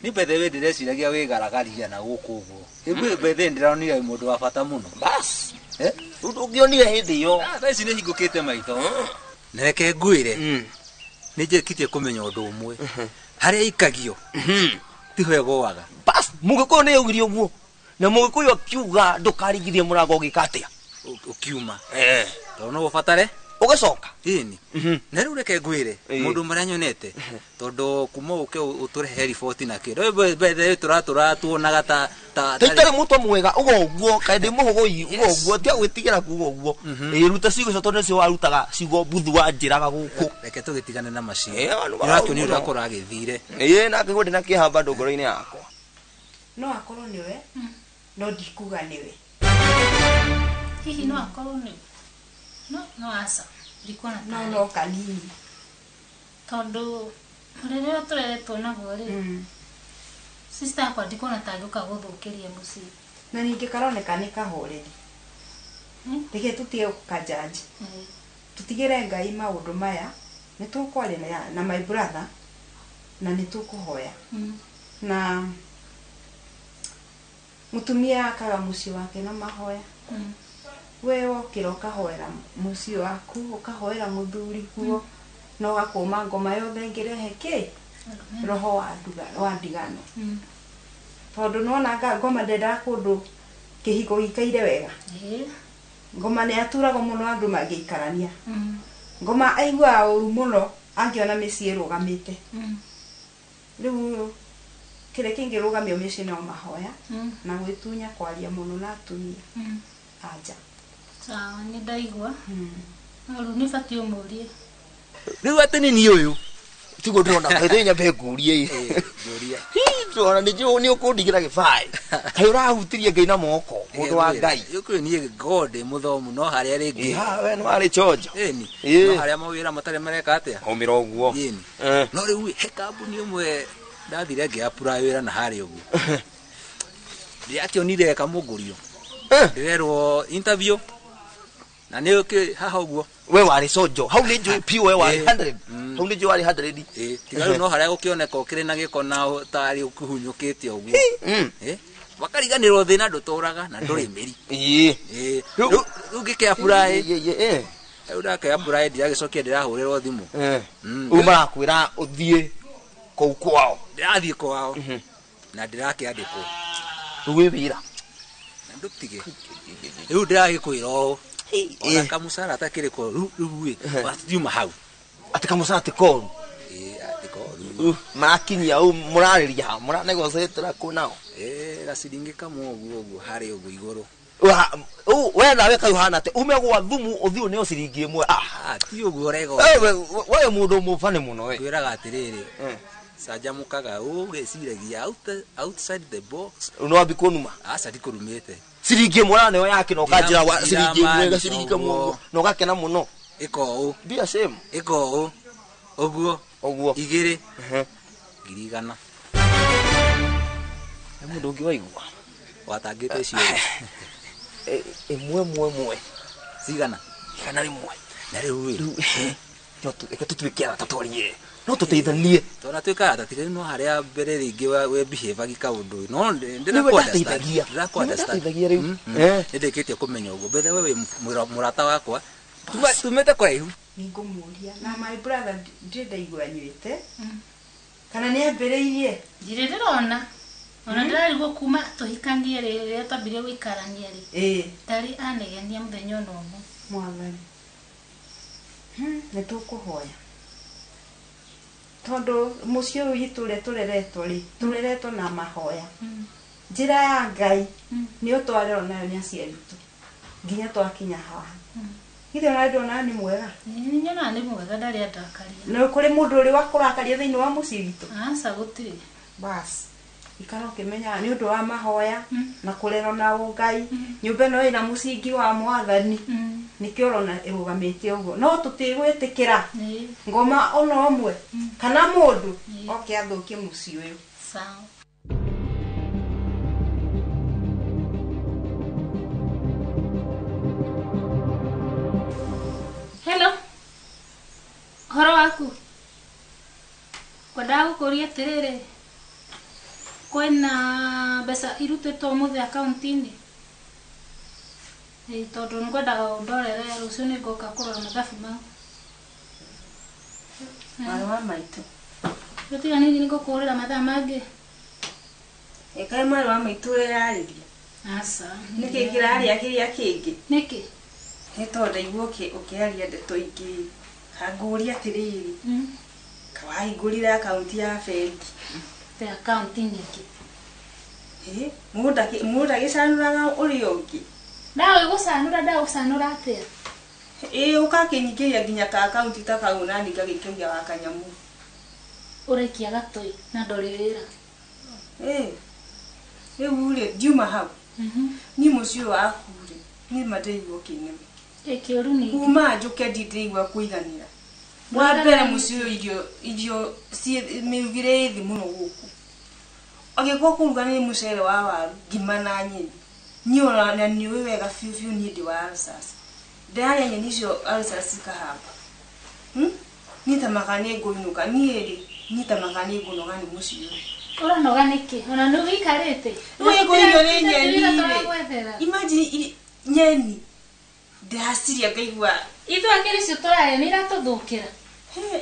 Ni by the way ndĩreciragia wĩgaragaria na gũkũ ũguo. Ĩguĩ by the way ndĩronire wĩ mũndũ wa bata mũno. Bas. Eh? Ũngĩonire hĩndĩ ĩyo. Thaa ici nĩ hingũkĩte maitho. Na reke ngwĩre. Nĩ njĩkĩtie kũmenya ũndũ ũmwe. Harĩa ikagio. Tiho ĩgũaga. Bas, mũgĩkũyũ nĩ augire ũguo. Na mũgĩkũyũ akiuga ndũkaringithie mũrango ũgĩka atĩa? Ũkiuma. Tondũ no ũbatare ũgĩcoka. Ĩni. Na rĩu reke ngwĩre maũndũ marĩa nyonete tondũ kuma ũke ũtũrehe riboti na kĩndũ by the way tũratũra tuonaga ta ta Ta itarĩ mũtwe mwega uga ũguo kaĩ ndĩ mũhũgũi uga ũguo tiga gwĩtigĩra kuga ũguo. Ĩĩ ruta ciugo icio tondũ nĩcio warutaga ciugo mbuthu wanjĩraga gũkũ. Reke tũgĩtigane na macio. Nĩũrakĩonire Nĩũrakĩonire ũrĩa kũragĩthire. Ĩĩ na ngĩigua ndĩna kĩeha bado ngoro-inĩ yakwa. no akorwo nĩwe no ndikuga nĩwe hihi no akorwo nĩ no no aca ndikuona no tarĩ. no kanini tondũ mũrerere tũreretwo naguo rĩ sister yakwa ndikuona ta angĩũka gũthũkĩria mũciĩ na ningĩ karoneka nĩ kahoreri reke tũtige gũkajaji tũtigĩre ngai maũndũ maya nĩ tũkwaria na my brother na nĩ tũkũhoya na mũtumia akaga mũciĩ wake na mahoya we wokĩra ũkahoera mũciĩ waku ũkahoera mũthuri guo na ũgakũma ngoma yothe ĩngĩrehe kĩ roho wa ndigano tondũ nĩwona ngoma ndendaga kũndũ kĩhiko gĩikaire wega ngoma nĩ aturagwo mũno andũ mangĩikarania ngoma aiguaga ũru mũno angĩona mĩciĩ ĩrũgamĩte Rĩu kĩrĩa kĩngĩrũgamia mĩciĩ no mahoya na gwĩtunya kwaria mũno na atumia anja. Sawa, nĩ ndaigua. No rĩu nĩ batiĩ ũmũrie. Rĩu atĩ nĩ niĩ ũyũ tiguo ndĩrona kaĩ nyambe ngũrie Ngũria. Ndĩrona nĩ njũĩ nĩ ũkũndigĩra gĩbaĩ. Kaĩ ũrahutirie Ngai na moko mũndũ wa Ngai. Yũkũĩ niĩ God mũthomu no harĩa rĩngĩ. Ha we nĩ warĩ chonjo. Ĩni. No harĩa mawĩra matarĩ mareka atĩa? Aumĩra ũguo. Ĩni. No rĩu he kambuni ĩmwe ndathire ngĩapura wĩra na harĩa ũguo. Ndĩrakĩonire kamũngũrio. Ndĩrerwo interview na nĩ ũkĩ haha ũguo. We warĩ conjo hau nĩ njũĩ piũ we warĩ 100 hau nĩ njũĩ warĩ 100. Tiga rĩu no harĩa gũkĩoneka ũkĩrĩ na gĩko na tarĩ ũkĩhunyũkĩte ũguo. Makariganĩrwo thĩna ndũtũraga na ndũrĩ mĩri. Rĩu ngĩkĩapuraĩ rĩu ndakĩapuraĩ ndiragĩcokia ndĩrahũrĩrwo thimũ. Rĩu marakwĩra ũthiĩ kũu kwao. Ndĩrathiĩ kwao na ndĩrakĩandĩkwo. Rĩu wĩ wĩra na ndũtige. Rĩu ndĩragĩkwĩra ũũ ona kamucara atakĩrĩ koru rĩu ĩ watiuma hau atĩ kamucara ti koru. Atĩ koru marakinyia ũũ mũrarĩria mũranegocetera kũ nao. Gaciringi kamwe ũguo ũguo harĩ ũguo igũrũ. We nawe kaĩ ũhana atĩ ume gwa thumu ũthiĩ ũneo ciringi ĩmwe. Ti ũguo ũrega. We mũndũ mũbane mũno we. Ngwĩraga atĩrĩrĩ canjamũkaga ũgĩciragia outside the box. Rĩu nĩwambi kũnuma? Aca ndikũrumĩte. Ciringi ĩmwe ũraneo yake na ũkanjĩra wa ciringi ĩmwe gaciringi kamwe ũguo na ũgakena mũno. Ĩka ũũ. Mbia same. Ĩka ũũ. Ũguo. Ũguo. Igĩrĩ. 100,000. Nĩ mũndũ ũngĩ waigua. Watangĩte icio. Ĩmwe ĩmwe ĩmwe. Cigana? 100. Na rĩu ĩ. Reke tũtuĩke arata twarie. No tũteithanie. Tona tuĩka arata tiga no harĩa mbere rĩngĩ we behave kaũndũ. No ndĩrakũ understand. Nĩwe rĩu. Nĩndĩkĩtie kũmenya ũguo. Bethe we wĩ mũrata wakwa. Tumĩte kũraihu. Nĩngũmũria na my brother ndirĩ ndaigua anyuĩte. Kana nĩ ambĩrĩirie? Ndirĩ ndĩrona. Ona ndĩrarigwo kuma tũhikanie rĩ rĩrĩa twambirie gũikarania rĩ. Ndarĩ anegenia mũthenya ona ũmwe. Mwathani. Nĩ tũkũhoya. Tondũ mũciĩ ũyũ witũ ũrĩa tũreretwo rĩ, tũreretwo na mahoya. Njĩra ya Ngai nĩyo twarerwo nayo nĩ aciari aitũ nginya twakinya haha. Githĩ ona ndona nĩ mwega? Nĩ nyonaga nĩ mwega ndarĩ andakaria. Na kũrĩ mũndũ ũrĩ wa kũrakaria thĩinĩ wa mũciĩ witũ? Aca gũtirĩ. Bas. Ikara ũkĩmenyaga nĩ ũndũ wa mahoya na kũrerwo na ũngai. Nyũmba ĩno ĩna mũcingi wa mwathani. Nĩkĩo ũrona ĩrũgamĩte ũguo. No tũtigwĩtĩkĩra ngoma ona ũmwe kana mũndũ oke athũkie mũciĩ ũyũ. Sawa. Hello. Ũhoro waku? Ngwendaga gũkũria atĩrĩrĩ, kwĩna mbeca irutĩtwo ũmũthĩ akaunti-inĩ? Tondũ nĩngwendaga ũndorere rũciũ nĩngoka kũrora mathabu mau. Mwarĩ wa maitũ. Rĩu nini nĩngũkũhũrĩra mathaa mangĩ. Kaĩ mwarĩ wa maitũ ũreyarĩria? Aca. Nĩkĩ kĩrarĩa kĩrĩa kĩngĩ? Nĩkĩ? Nĩ tondũ ndaigua ũkĩaria ndeto ingĩ. Kangũria atĩrĩrĩ, kawahingũrire akaunti ya bengi. Te akaunti nĩkĩ? Mũndũ agĩcanũraga ũrĩa ũngĩ. Ndaũĩ gũcanũra ndagũcanũra atĩa? Ũgakĩnyingĩria nginya ka akaunti ta kau nani ngagĩkĩria wa kanyamũ. Ũraikia gatũi na ndũrĩ wĩra. Rĩu rĩ ndiuma hau. Niĩ mũciĩ ũyũ waku rĩ, niĩ ma ndĩraigua ũkĩnema. Kĩũru ningĩ. Kuma njũke ndĩraigua kũiganĩra. Wa mbere mũciĩ ũyũ irio mĩrugĩre ĩ thĩ mũno gũkũ. Angĩkorwo kũruga nĩ mũcere wa waru, ngima na nyeni. Niĩ ona nĩũĩ wega biũ biũ niĩ ndĩ wa ulcers. Ndĩrarĩa nyeni icio ulcers cikahamba. Niĩ ta maka nĩ ngũinũka. Niĩ rĩ, niĩ ta maka nĩ ngũnoga nĩ mũciĩ ũyũ. Ũranoga nĩkĩ? Ona nĩ ũikarĩte? Rĩu ngũirio nĩ nyeni rĩ. Imagine nyeni. Ndĩraciria ngaigua. Ithuĩ akĩrĩ icio tũrarĩa nĩ iratũthũkĩra.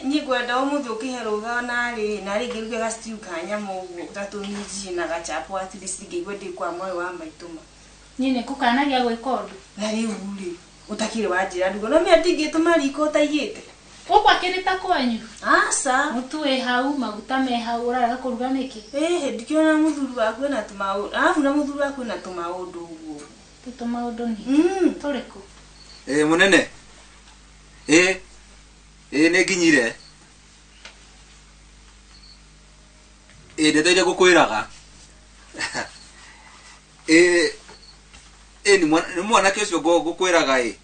Niĩ ngwenda ũmũthĩ ũkĩhe rũtha narĩ ngĩruge ga stew ka nyama ũguo ta tũminji na gachapo at least ngĩigue ndĩ kwa mwarĩ wa maitũ ma. Niĩ nĩngũkanagia gwĩka ũndũ. Na rĩu rĩ, ũtakĩrĩ wanjĩra ndugo no mĩa ndingĩtũma riko ũtaigĩte. Gũkũ akĩrĩ ta kwanyu? Aca. Mũtu wĩ hau, maguta me hau, ũrarega kũruga nĩkĩ? Ĩhĩ, ndikĩona mũthuri waku ena tũmaũndũ. Arabu na mũthuri waku ena tũmaũndũ ũguo. Tũ tũmaũndũ nĩ? Tũrĩkũ? Ĩ mũnene. Ĩ ĩ nĩ nginyire. Ĩ ndeteire gũkwĩraga. Ĩ ĩ nĩ mwanake ũcio ngũkwĩraga ĩ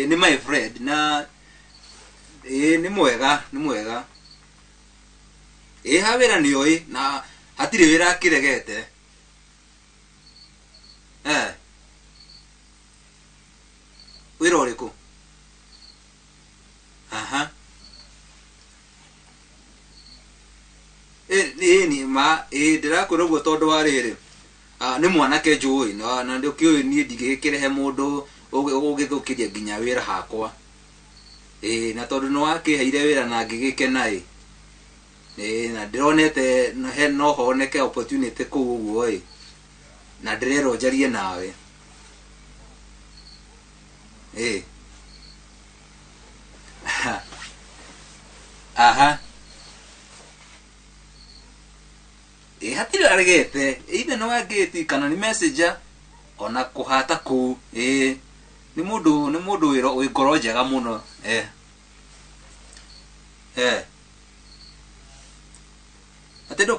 nĩ my friend na ĩ nĩ mwega nĩ mwega. Ĩ ha wĩra nĩ oĩ na hatirĩ wĩra akĩregete. Eh. Wĩra ũrĩkũ? Aha. Ĩ nĩ ma ĩ ndĩrakwĩra ũguo tondũ wa rĩrĩ. Nĩ mwanake njũĩ na ndũkĩũĩ niĩ ndingĩgĩkĩrehe mũndũ ũgĩthũkĩria nginya wĩra hakwa. Ĩ na tondũ nĩ wakĩheire wĩra na ngĩgĩkena ĩ. Ĩ na ndĩronete he no honeke opportunity kũu ũguo ĩ. Na ndĩrerwo njarie nawe. Ĩ. Aha. Ĩ hatirĩ aregete either nĩ wangĩti kana nĩ messenger ona kũhata kũu. Ĩ nĩ mũndũ wĩ ngoro njega mũno. Eh. Eh. Atĩ ndũ.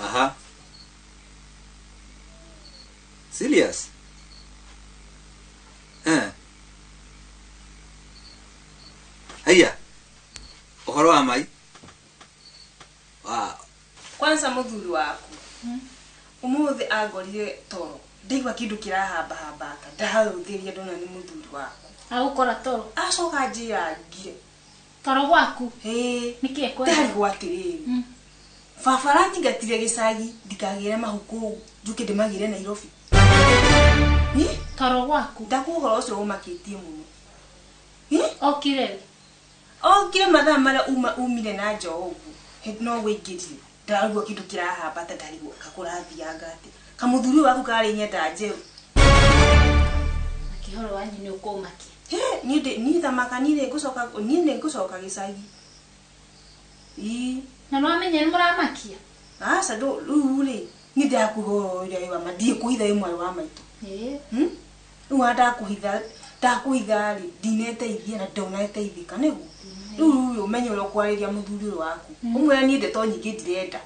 Aha. Serious? Eh. Haiya. Ũhoro wa mai? Wa. Kwanza mũthuri waku. Umuthi angorire toro. Ndaigua kindu kirahamba hambata. Ndaharũthĩria ndona nĩ mũthuri waku. Agũkora toro. Acoka njĩra ngire. Toro gwaku? Ĩĩ. Nĩkĩ ekwenda? Ndarigwo atĩrĩrĩ. Baba aranjingatire gĩcagi ndikagĩre mahu kũu njũke ndĩmagĩre Nairobi. Toro gwaku? Ndakuo ũhoro ũcio ũmakĩtie mũno. Okire rĩ? Okire mathaa marĩa umire na nja ũguo. No wĩingĩrire. Ndarigwo kĩndũ kĩrahambata ndarigwo kakũrathianga atĩa. Kamũthuri waku karĩ nyenda njerũ. Akĩhoro wanyu nĩ ũkũmakia. Niĩ thamaka niĩ nĩngũcoka gĩcagi. Ii. Na nĩwamenya nĩ mũramakia? Aca rĩu rĩ niĩ ndakũhoro ũrĩa wa ma ndiĩkũhitha wĩ mwarĩ wa maitũ. Rĩu ndakũhitha rĩ ndineteithia na ndoneteithĩka nĩguo. Rĩu rĩ ũmenye ũrĩa ũkwarĩria mũthuri ũyũ waku. Ũmwĩre niĩ ndeto nyingĩ ndirenda.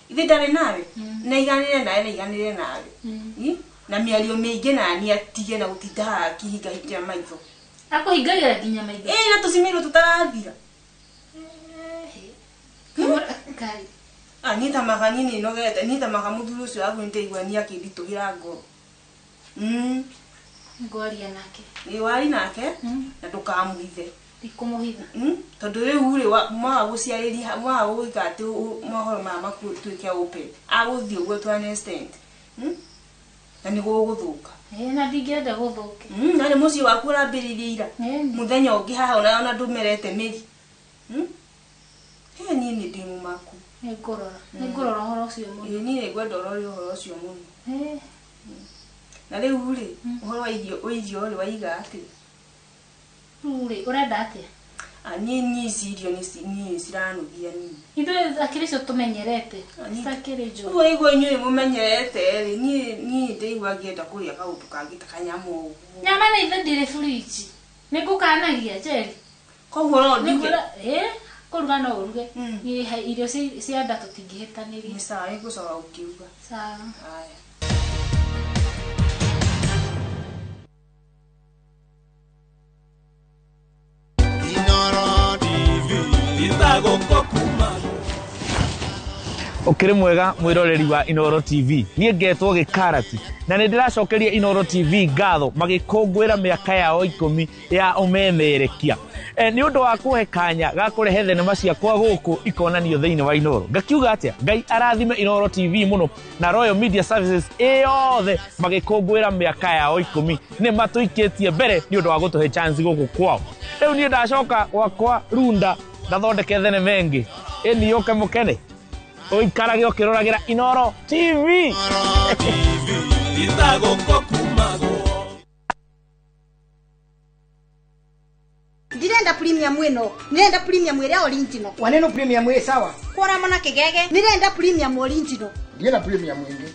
Ithe ndarĩ nawe? Naiganĩre nawe naiganĩre nawe. Na mĩario mĩingĩ nani atige na gũtinda haha akĩhingahingia maitho. Akũhingagĩra nginya maitho? Ĩ na tũcimĩirwo tũtarathira. Niĩ thamaka niĩ nĩnogete niĩ thamaka mũthuri ũcio waku nĩndĩraigua niĩ akĩnditũhĩra ngoro. Ngwaria nake. Ĩ wari nake na ndũkamũhithe. Ndikũmũhitha. Tondũ rĩu rĩ mwaga gũciarĩria mwaga gwĩka atĩ mohoro maya matuĩke open. Agũthiĩ ũguo to an extent. Na nĩ gũgũthũka. Na ndingĩenda gũthũke. Na nĩ mũciĩ waku ũrambĩrĩirie ira. Mũthenya ũngĩ haha ona ndũmerete mĩri. He niĩ nĩ ndĩ mũmaku. Nĩngũrora. Nĩngũrora ũhoro ũcio mũno. Ĩ niĩ nĩngwenda ũrore ũhoro ũcio mũno. Na rĩu rĩ ũhoro wa irio rĩ waiga atĩa? Rĩu rĩ ũrenda atĩa? Niĩ ici irio niĩ ciranugia niĩ. Ithuĩ akĩrĩ icio tũmenyerete. Citakĩrĩ njũru. Ũguo igua inyuĩ mũmenyerete rĩ niĩ ndĩigua ngĩenda kũrĩa kaũndũ kangĩ ta kanyamũ ũguo. Nyama na ithe ndĩrĩ fridge. Nĩngũkanagia Njeri. Koguo no nduge. Kũruga no ũruge. Niĩ irio cia nda tũtingĩhĩtanĩria. Nĩ sawa nĩngũcoka gũkĩruga. Sawa. Haya. Ukiri mwega mwiroreri wa Inooro TV nie ngetwo Gikarati na nĩ ndĩracokeria Inooro TV ngatho magĩkũngũĩra mĩaka yao 10 ya ũmemerekia. Nĩ ũndũ wa kũhe kanya ga kũrehe thenema ciakwa gũkũ ikonanio thĩinĩ wa Inooro. Ngakiuga atĩa, Ngai arathime Inooro TV mũno na Royal Media Services ĩyothe magĩkũngũĩra mĩaka yao 10 nĩ matũikĩtie mbere nĩ ũndũ wa gũtũhe chance gũkũ kwao. Rĩu niĩ ndacoka gwakwa Runda ndathondeke thenema ĩngĩ ĩni yũke mũkene ũikarage ũkĩroragĩra Inooro TV. Ndirenda premium ĩno, ndirenda premium ĩrĩa original. Waneno premium ĩ sawa. Kora mona kigege, ndirenda premium original. Ndienda premium ĩngĩ.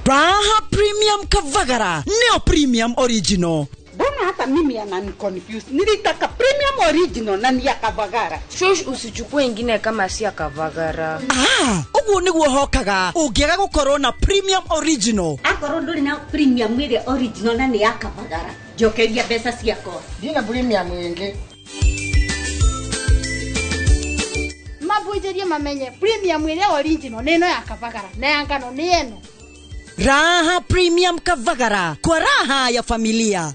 Raha Premium Kavagara, neo premium original. Mbona hata mimi anani confuse. Nilitaka premium original na ni ya Kavagara. Shush, usichukue ingine kama si ya Kavagara. Ah, uguo niguo hokaga ungiaga gukorwo na premium original. Akorwo nduri na premium ile original na ni ya Kavagara, njokeria mbeca ciakwa. Ndina premium ĩngĩ. Mabunjĩrie mamenye premium ile original nĩ ĩno ya Kavagara na ya ngano nĩ ĩno. Raha Premium Kavagara, kwa raha ya familia.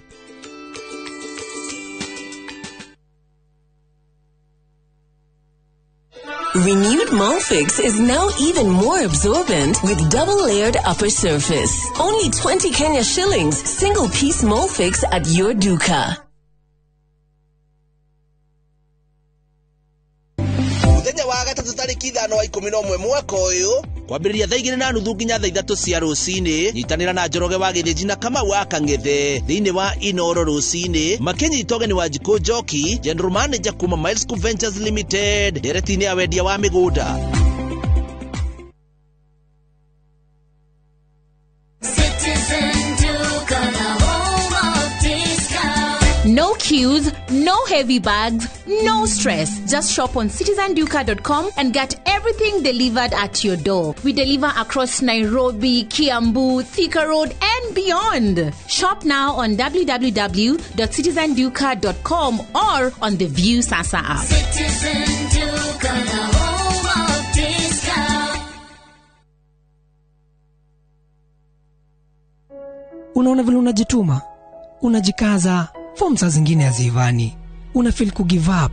Renewed Molfix is now even more absorbent with double-layered upper surface. Only 20 Kenya shillings, single-piece Molfix at your duka. Muthenya wa gatatũ tarĩki 5 wa 11 mwaka ũyũ kwambĩrĩria thaa 2:30 nginya thaa 3 cia rũcinĩ nyitanĩra na Njoroge wa Gĩthĩnji na Kamau wa Kang'ethe thĩinĩ wa Inoro rũcinĩ makĩnyita ũgeni wa Njikũ Njoki, General Manager kuma Miles Ventures Limited, ndereti-inĩ ya wendia wa mĩgũnda. No queues, no heavy bags, no stress. Just shop on citizenduka.com and get everything delivered at your door. We deliver across Nairobi, Kiambu, Thika Road, and beyond. Shop now on www.citizenduka.com or on the View Sasa app. Citizen Duka, the home of discount. Unaona vile unajituma, unajikaza, form saa zingine haziivani, una feel ku give up,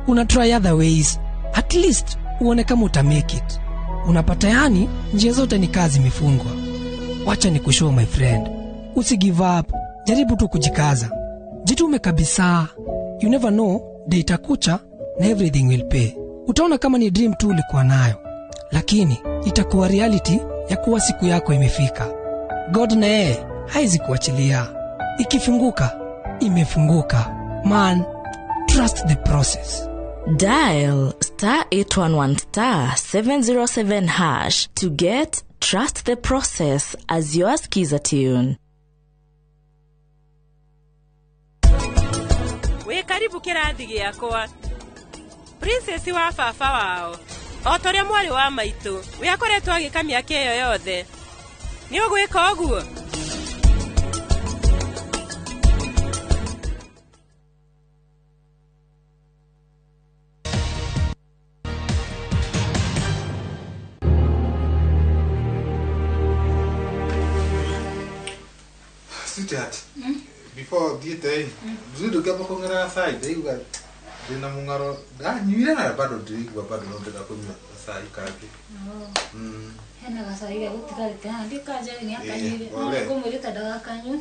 una try other ways, at least uone kama uta make it. Unapata yani njia zote ni kazi imefungwa. Wacha ni kushow my friend, usi give up, jaribu tu kujikaza, jitume kabisa. You never know, day itakucha na everything will pay. Utaona kama ni dream tu ulikuwa nayo, lakini itakuwa reality ya kuwa siku yako imefika. God na yeye haizi kuachilia. Ikifunguka, imefunguka. Man, trust the process. Dial star 811 star 707 hash to get Trust the Process as your skiza tune. We karibu kĩrathi gĩakwa. Princess wa baba wao. O ta ũrĩa mwarĩ wa maitũ, we akoretwo agĩka mĩaka ĩyo yothe. Nĩ ũgwĩka ũguo? Sweetheart, before thiĩte ĩ ndũngĩamba kũng'era gacai, ndaigua ndĩna mũng'aro, ndanyuire na bado ndĩraigua bado no ndĩrenda kũnyua gacai kangĩ. Hena gacai gegũtigarĩte haha, ndiũ kana Njeri nĩakanyuire, no nĩngũmwĩrĩte ndagakanyue.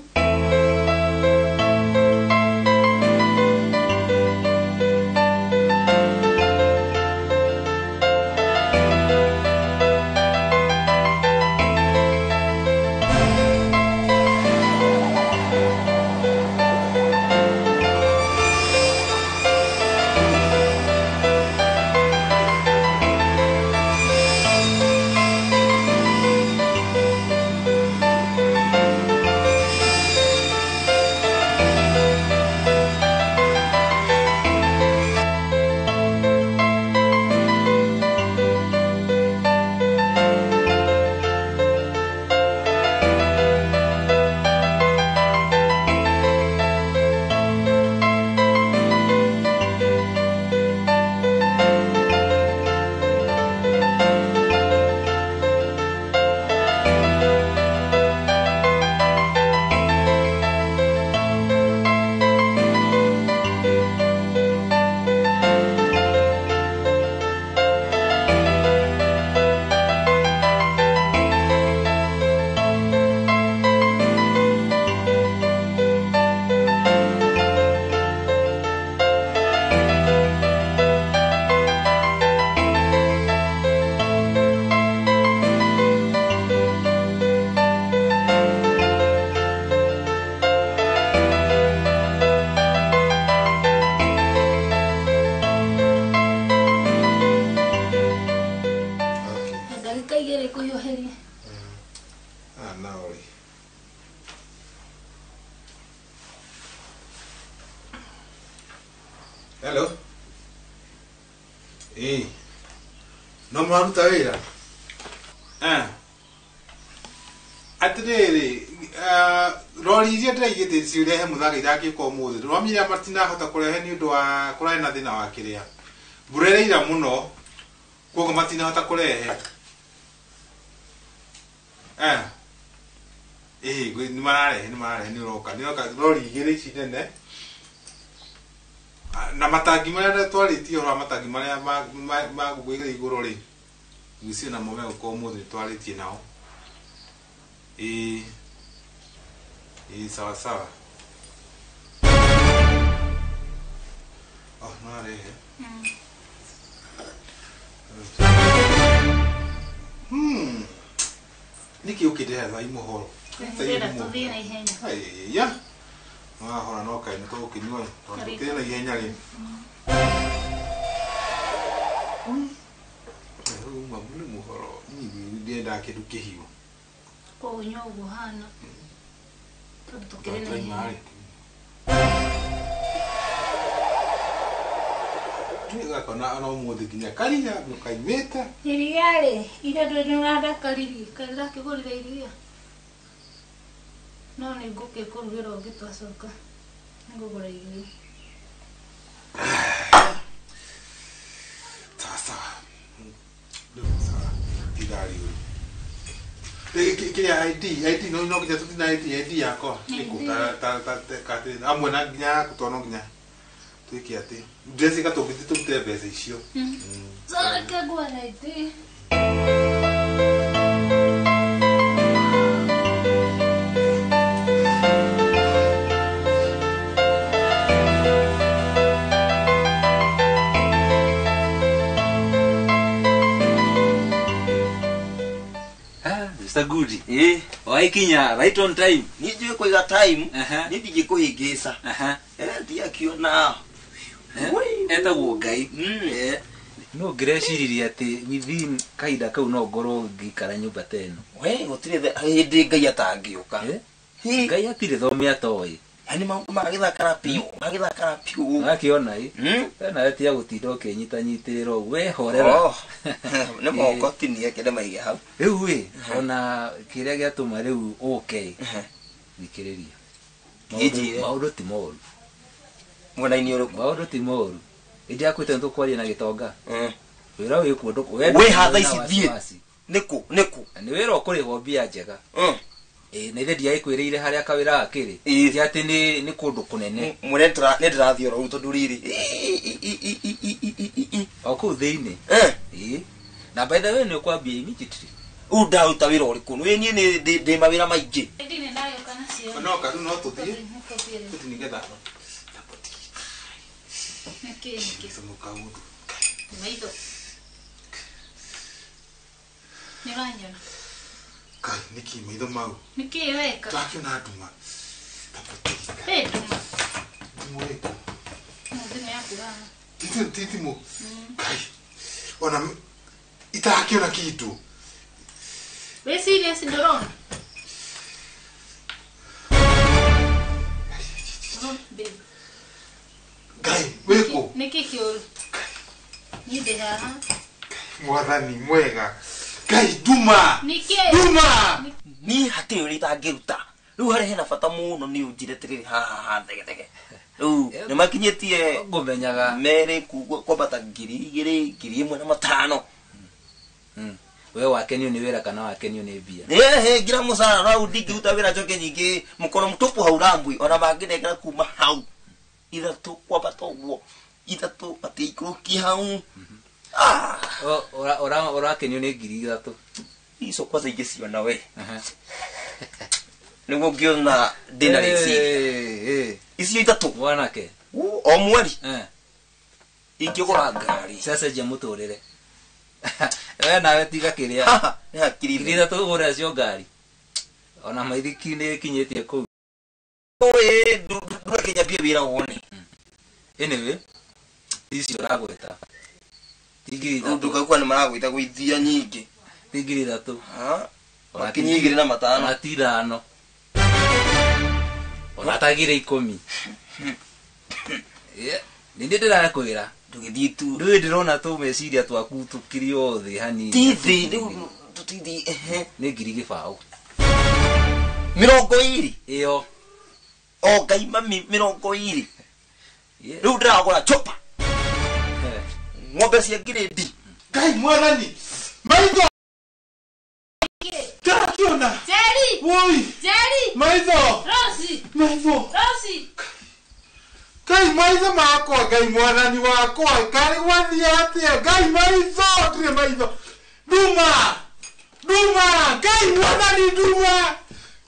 Ah, nao rĩ. Hello. Ĩĩ. No mũraruta wĩra? Eh. Atĩrĩrĩ, rori iria ndĩraigĩte cirehe mũthanga irakĩũka ũmũthĩ. Ndĩramenya matinahota kũrehe nĩ ũndũ wa kũrarĩ na thĩna wa kĩrĩa. Mbura ĩraira mũno, koguo matinahota kũrehe. Eh. Ĩĩ, nĩ mararehe, nĩ mararehe, nĩ ũroka. Nĩ ũroka rori igĩrĩ ici nene. Na matangi marĩa twarĩtie ũhoro wa matangi marĩa ma gwĩkĩra igũrũ rĩ, ngwĩciria namo megũka ũmũthĩ nĩtwarĩtie nao. Ĩĩ. Ĩĩ, sawa sawa. Oh, no arehe. Nĩkĩ ũkĩndehe thaa imũhoro? Ndĩrenda tũthiĩ na ihenya. Aiya. Wahora no kaĩ nĩ tũgũkĩnyua tondũ tũkĩrĩ na ihenya rĩ. Rĩu nĩ mũhoro niĩ ndiendaga kĩndũ kĩhiũ. Koguo nyua ũguo ũhana. Tondũ tũkĩrĩ na ihenya. Gakona ona ũmũthĩ nginya karia nĩkaimĩte. Iria rĩ, iria ndũrĩ nĩũrandakaririe, kaĩ ndĩrakĩgũrire iria. No nĩ ngũkĩkũrugĩra ũngĩ twacoka. Nĩngũgũra iria. Sawa sawa. Rĩu sawa. Ithaa rĩu. Kĩrĩa ID, ID no no nginya tũthiĩ na ID, ID yakwa. Ĩkũ ta ta ta amwe na nginya yaku tondũ no nginya twĩke atĩ. Ndĩreciria tũngĩthiĩ tũrute mbeca icio. Sawa, reke nguoe ID. Mr. Goody. Eh, waikinya right on time. Niĩ njũĩ kũiga time, niĩ ndingĩkũhĩngĩca. Ndiakiona. Etagwo Ngai. No ngĩreciririe atĩ within kahinda kau no ngorwo ngĩikara nyũmba ta ĩno. We gũtirĩ hĩndĩ Ngai atangĩũka. Ngai hatirĩ thome atoĩ. Yaani maũndũ magĩthakara biũ, magĩthakara biũ. Wakĩona ĩ. We nawe tiga gũtinda ũkĩnyitanyitĩrĩra ũguo, we horera. Nĩ moko tinie kĩndĩ maige hau. Rĩu ĩ, ona kĩrĩa gĩatũma rĩu ũke ĩ, thikĩrĩria. Maũndũ ti moru. Mwena-inĩ ũrĩkũ? Maũndũ ti moru. Ĩndĩ yakwĩte nĩtũkwaria na gĩtonga. Wĩra wĩ kuo wĩ ha thaa ici thiĩ. Nĩkũ nĩkũ? Nĩ wĩra ũkũrĩhwo mbia njega. Na ithe ndiagĩkwĩrĩire harĩa kawĩra gakĩrĩ. Ti atĩ nĩ kũndũ kũnene. Mwene nĩ ndĩrathiĩ oro rĩu tondũ rĩrĩ. O kũu thĩinĩ. Ĩĩ. Na by the way nĩ ũkwambia immediately. Rĩu ndaruta wĩra ũrĩkũ? Nĩ niĩ ndĩ mawĩra maingĩ. ID nĩ ndagĩũka nacio. No rĩu no tũthiĩ. Tũthiĩ nĩgetha. Nĩkĩ nĩkĩ? Maitho. Nĩ ũranyona? Kai, nĩkĩ maitho mau? Nĩkĩ weka? Ndakĩona nduma. Ĩ nduma. Nduma ĩkũ? Thimũ yaku haha. Ti thimũ. Kai, ona itarakĩona kĩndũ. Wĩ serious ndũrona? Babe. Ngai, wĩkũ? Nĩkĩ kĩũru? Niĩ ndĩ haha. Mwathani mwega. Ngai, nduma. Nĩkĩ? Nduma. Niĩ hatirĩ ũrĩa itangĩruta. Rĩu harĩa hena bata mũno nĩ ũnjĩre atĩrĩrĩ haha haha thegethege. Rĩu nĩ makinyĩtie ngũmenyaga merĩ kwambata 2,000 1,500. We wakenio nĩ wĩra kana wakenio nĩ mbia? Ĩhĩ, ngira mũcara rau ndingĩruta wĩra njoke nyingĩ mũkono mũtupu hau rambui ona mangĩnengera kuma hau 3 kwambata ũguo 3 matiikũrũkie hau. Ũrakenio nĩ 3,000. Icio kwanza ingĩciona we. Nĩguo ngĩona ndĩna rĩciria. Icio 3. Mwanake. O mweri. Ingĩgũra ngari. Cacenjia mũtũrĩre. We nawe tiga kĩrĩa. Nĩ hakiri. 3,000 ũgũre cio ngari. Ona maithiki nĩ ĩkinyĩtie kũu. Ĩ ndũreke nyambie wĩra wone. Anyway, icio ũragweta. Ti 3,000. Nduka kwa nĩ maragwĩta gũithia nyingĩ. Ti 3,000. Ona Kinyia igĩrĩ na matano. Ona ti ithano. Ona tagire 10. Yeah. Nĩ ndĩrakwĩra. Ndũgĩthiĩ tu. Ndũĩ ndĩrona tũmeciria twaku tũkiri othe hanini. Ti thĩ rĩu tũtithiĩ ehe. Nĩ 20,000. 20. Ĩyo. O Ngai mami 20. Rĩu ndĩragũra chopa. Ng'ombe cia ngirĩndi. Ngai mwathani. Maitho. Ndĩrakiona. Jerry. Woi. Jerry. Maitho. Rosie. Maitho. Rosie. Ngai maitho makwa, Ngai mwathani wakwa, karĩ gwathiĩ atĩa? Ngai maitho, ndirĩ maitho. Nduma. Nduma. Ngai mwathani nduma.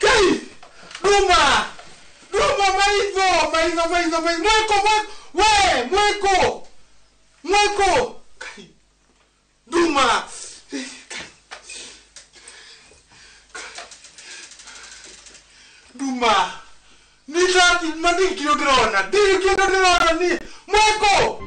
Ngai nduma. Nduma maitho, maitho, maitho, maitho. Mwĩko, mwĩko. We, mwĩko. Mwĩko. Ngai. Nduma. Nduma. Nĩ mani kĩndũ ndĩrona. Ndirĩ kĩndũ ndĩrona niĩ. Mwĩko.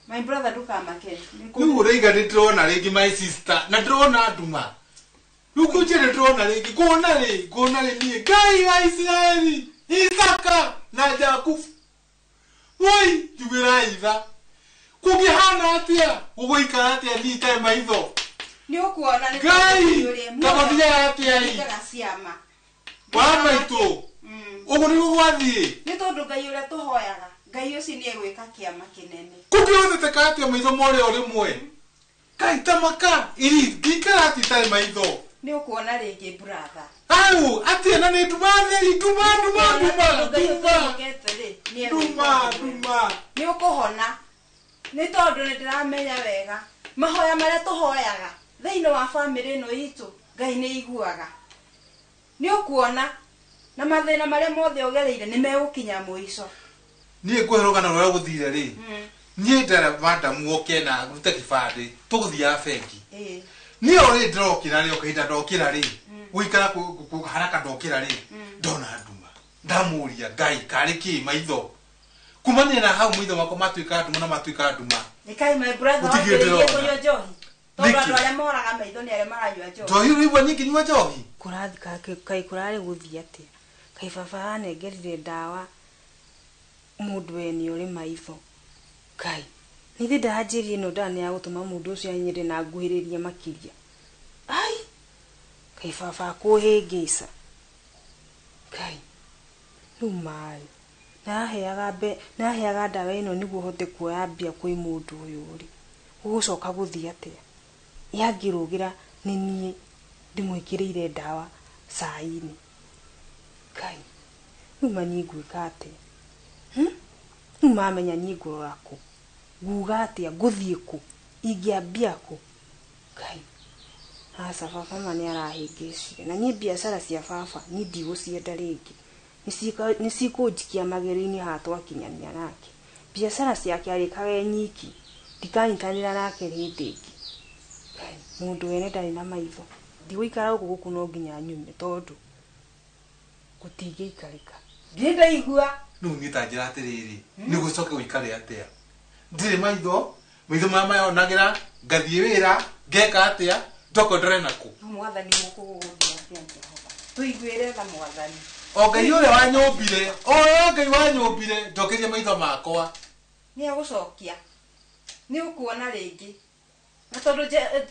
My brother ndukamake. Rĩu ũraiga nĩ ndĩrona rĩngĩ my sister na ndĩrona nduma. Rĩu kũnjĩra ndĩrona rĩngĩ nguona rĩ nguona rĩ niĩ Ngai wa Isiraeli Isaka na Jakubu. Woi njugĩra itha. Kũngĩhana atĩa gũgũikara atĩa niĩ itarĩ maitho. Nĩ ũkuona nĩ Ngai tagũthiaga atĩa ĩ. Nĩkaga ciama. Wa maitũ. Ũguo nĩguo gwathiĩ. Nĩ tondũ Ngai ũrĩa tũhoyaga Ngai ũcio nĩ egwĩka kĩama kĩnene. Kũngĩhoteka atĩa maitho more o rĩmwe? Ngai tamaka iri ngĩikara atĩa itarĩ maitho. Nĩ ũkuona rĩngĩ brother. Au atĩa na nĩ nduma theri nduma nduma nduma nduma nduma nduma. Nĩ ũkũhona. Nĩ tondũ nĩ ndĩramenya wega mahoya marĩa tũhoyaga thĩinĩ wa bamĩrĩ ĩno itũ Ngai nĩ aiguaga. Nĩ ũkuona na mathĩna marĩa mothe ũgereire nĩ megũkinya mũico. Niĩ ngũhe rũgano rũrĩa gũthire rĩ niĩ ndara madamu oke na rute kĩbandĩ tũgũthiaga bengi. Niĩ o rĩ ndĩrokĩra rĩ o kahinda ndokĩra rĩ gũikara haraka ndokĩra rĩ ndona nduma ndamũria Ngai karĩ kĩ maitho kumania na hau maitho makwa matuĩka nduma na matuĩka nduma. Nĩkai my brother wambĩrĩirie kũnyua njohi tondũ andũ arĩa moraga maitho nĩ arĩa maranyua njohi. Njohi ũraigua niĩ ngĩnyua njohi? Kũrathi kaĩ kũrarĩ gũthiĩ atĩa? Kaĩ baba anengerire ndawa mũndũ wene ũrĩ maitho. Ngai nithe ndanjĩrie ĩno ndawa nĩ ya gũtũma mũndũ ũcio anyende na nguhĩrĩrie makĩria. Ai kaĩ baba akũhĩngĩca. Ngai rĩu maĩ naheaga ndawa ĩno nĩguo hote kuoya mbia kwĩ mũndũ ũyũ rĩ gũgũcoka gũthiĩ atĩa? Yangĩrũgĩra nĩ niĩ ndĩmwĩkĩrĩire ndawa cai-inĩ. Ngai rĩu ma niĩ ngwĩka atĩa? Rĩu mamenya niĩ ngũrora kũ? Nguga atĩa? Ngũthiĩ kũ? Ingĩambia kũ? Ngai aca baba ma nĩ arahĩngĩcire na niĩ biacara cia baba niĩ ndigũcienda rĩngĩ. Nĩ cikũnjikia magerio-inĩ haha twakinyania nake. Biacara ciake arĩkaga e nyiki ndikanyitanĩra nake hĩndĩ ĩngĩ. Ngai mũndũ wene ndarĩ na maitho. Ndigũikara gũkũ gũkũ no nginya nyume tondũ gũtingĩikarĩka. Ndirĩ ndaigua. Rĩu niĩ ta njĩra atĩrĩrĩ nĩ gũcoke gũikare atĩa? Ndirĩ maitho, maitho marĩa mayonagĩra ngathiĩ wĩra ngeka atĩa njoke ndore nakũ. Mwathani gũkũ gũgũthiĩ atĩa Jehova? Tũiguĩre tha Mwathani. O Ngai ũrĩa wanyũmbire, o ũrĩa Ngai wanyũmbire, njokeria maitho makwa. Nĩ egũcokia. Nĩ ũkuona rĩngĩ. Na tondũ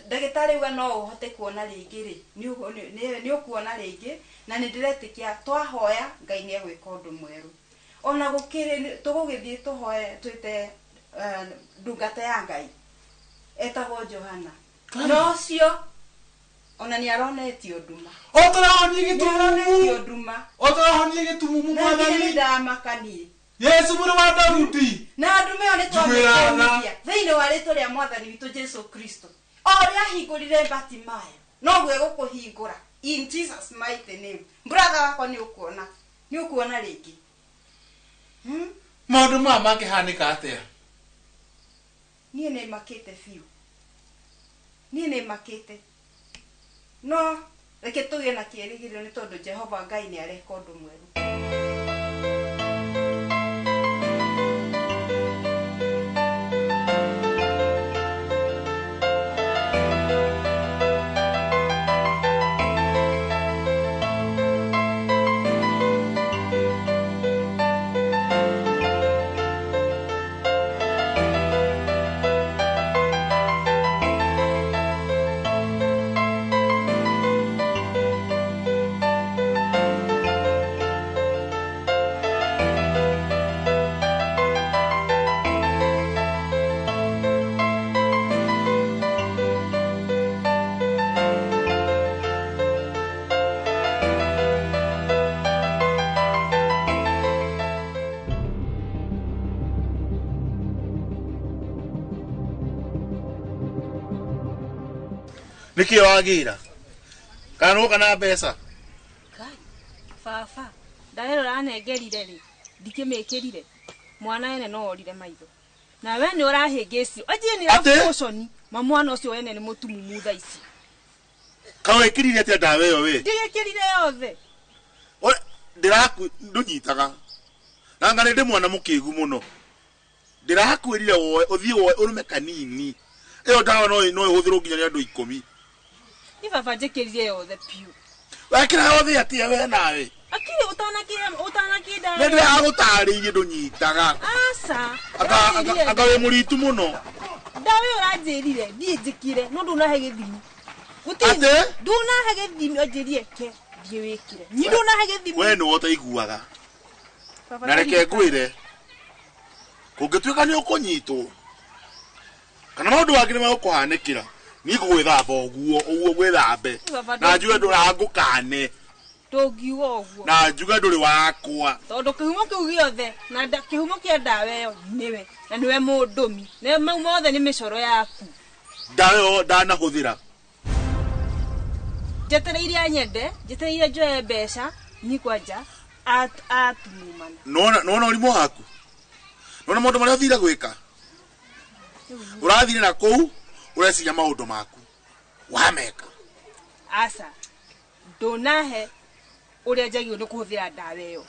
ndagĩtarĩ auga no ũhote kuona rĩngĩ rĩ, nĩ ũkuona rĩngĩ na nĩ ndĩretĩkia twahoya Ngai nĩ egwĩka ũndũ mwerũ. Ona gũkĩrĩ tũgũgĩthiĩ tũhoe twĩte ndungata ya Ngai etagwo Johana. No ũcio ona nĩ aronetio nduma. O tũrahonie gĩtumumu. Nduma. O tũrahonie gĩtumumu mwathani. Na ndamakanie. Yesu mũrũ wa Daudi. Na ndume ĩyo nĩ twamĩkũmithia thĩinĩ wa rĩtwa rĩa mwathani witũ Jesu Kristo. O ũrĩa ahingũrire Bartimayo noguo egũkũhingũra in Jesus mighty name. Brother wakwa nĩ ũkuona. Nĩ ũkuona rĩngĩ. Maũndũ maya mangĩhanĩka atĩa? Niĩ nĩ makĩte biũ. Niĩ nĩ makĩte. No reke tũgĩe na kĩĩrĩgĩrĩro nĩ tondũ Jehova Ngai nĩ areka ũndũ mwerũ. Nĩkĩĩ wagĩra? Kana nũka na mbeca? Baba, ndawa ĩno ũranengerire rĩ, ndikĩmĩkĩrire. Mwana ene no orire maitho. Na we nĩ ũrahĩngĩcio. Anjie nĩ ũraconi, ma mwana ũcio wene nĩ mũtumumu thaa ici. Ka wĩkĩrire atĩa ndawa ĩyo wĩ? Ndigĩkĩrire yothe. Ndĩraku ndũnyitaga. Na anga nĩ ndĩ mwana mũkĩgu mũno. Ndĩrakwĩrire woe, ũthiĩ woe ũrũme kanini. Ĩyo ndawa no ĩhũthĩrwo nginya nĩ andũ 10. Ni baba njĩkĩrire yothe piũ. Wekĩra yothe atĩa we nawe? Akiri ũtanakĩnda. Nĩ ndĩragũtarĩirie ndũnyitaga. Aca. Anga wĩ mũritu mũno. Ndawa ĩyo ũranjĩrire thiĩ njĩkĩre no ndũnahe gĩthimi. Atĩ? Ndũnahe gĩthimi anjĩrie ke thiĩ wĩkĩre. Ni ndũnahe gĩthimi. We nĩwe ũtaiguaga. Na reke ngwĩre. Kũngĩtuĩka nĩ ũkũnyitwo kana maũndũ mangĩ nĩ megũkũhanĩkĩra niĩ ngũgwĩthamba ũguo ũguo ngwĩthambe na njuge ndũrangũkane ndũngiuga ũguo na njuge ndũrĩ wakwa tondũ kĩhumo kĩu gĩothe na kĩhumo kĩa ndawa ĩyo nĩwe na nĩwe mũndũmi na mau mothe nĩ mĩcoro yaku. Ndawa ĩyo ndanahũthĩra. Njetereire nyende, njetereire njoe mbeca nyi kwanja atumumana. Nĩwona ũrimũ waku? Nĩwona maũndũ marĩa ũthire gwĩka? Ũrathire na kũu ũreciria maũndũ maku wameka. Aca ndũnahe ũrĩa njagĩrĩirwo nĩ kũhũthĩra ndawa ĩyo.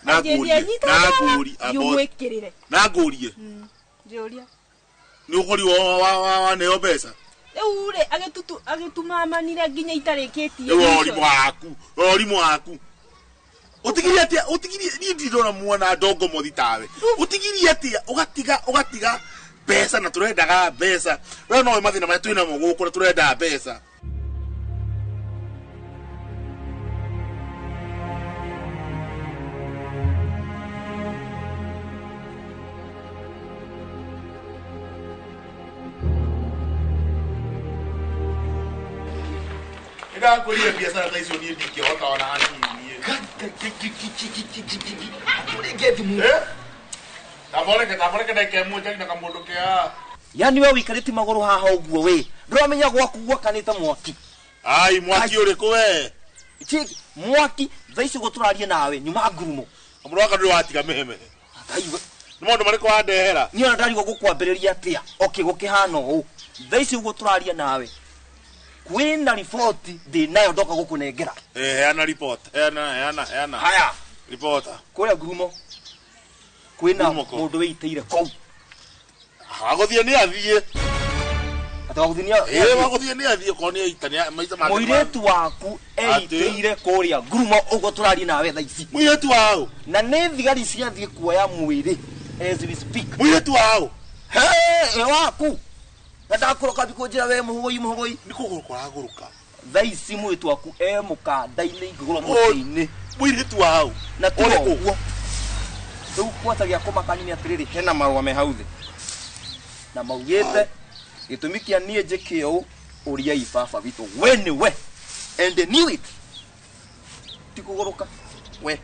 Na ngũrie. Njũria. Nĩ ũkori wa neo mbeca? Rĩu rĩ agĩtumamanire nginya itarĩkĩtie. Rĩu ũrimũ waku, ũrimũ waku. Ũtigirie atĩa? Ũtigirie niĩ ndirona mwana ndongo mothi tawe. Ũtigirie atĩa? Ũgatiga mbeca na tũrendaga mbeca. We no mathĩna marĩa twĩnamo gũkũ na tũrenda mbeca. Ndakwĩrire biacara ta icio niĩ ndingĩhota ona hanini niĩ. Tamboreke ndagĩka ĩmwe njarie na kamũndũ ke haha. Yani we wikarĩte magũrũ haha ũguo we ndũramenya gwaku gwakanĩte mwaki. Ai mwaki ũrĩkũ we? Mwaki thaa ici ũguo tũraria nawe nyuma ngurumo. Mũndũ waka ndũrĩ watiga mĩheme. Nĩ maũndũ marĩkũ wandehera? Niĩ ona ndarigwo gũkwambĩrĩria atĩa. Okay gũkĩhana ũũ. Thaa ici ũguo tũraria nawe kwĩna riboti ndĩ nayo ndoka gũkũnengera. Heana riboti. Heana. Haya. Ribota. Kũrĩa ngurumo kwĩna mũndũ wĩitĩire kũu. Wagũthiĩ nĩ athiĩ. Atĩ wagũthiĩ nĩ athiĩ. Wagũthiĩ nĩ athiĩ okorwo nĩ aita nĩ maita make. Mũirĩtu waku eitĩire kũrĩa ngurumo ũguo tũraria nawe thaa ici. Mũirĩtu waũ? Na nĩ thigari ciathiĩ kuoya mwĩrĩ as we speak. Mũirĩtu waũ? He waku na ndakũroka thikũ njĩra we mũhũgũi mũhũgũi nĩ kũgũrũka ũragũrũka. Thaa ici mwĩtu waku e mũkanda-inĩ igũrũ mũtĩ-inĩ. Mũirĩtu wa hau na ti Ũrĩkũ? ũguo rĩu kwata gĩa kũmakania nĩ atĩrĩrĩ, hena marũa me hau thĩ na maugĩte gĩtũmi kĩa niĩ njĩke ũũ, ũriai baba witũ we nĩ we and they knew it ti kũgũrũka we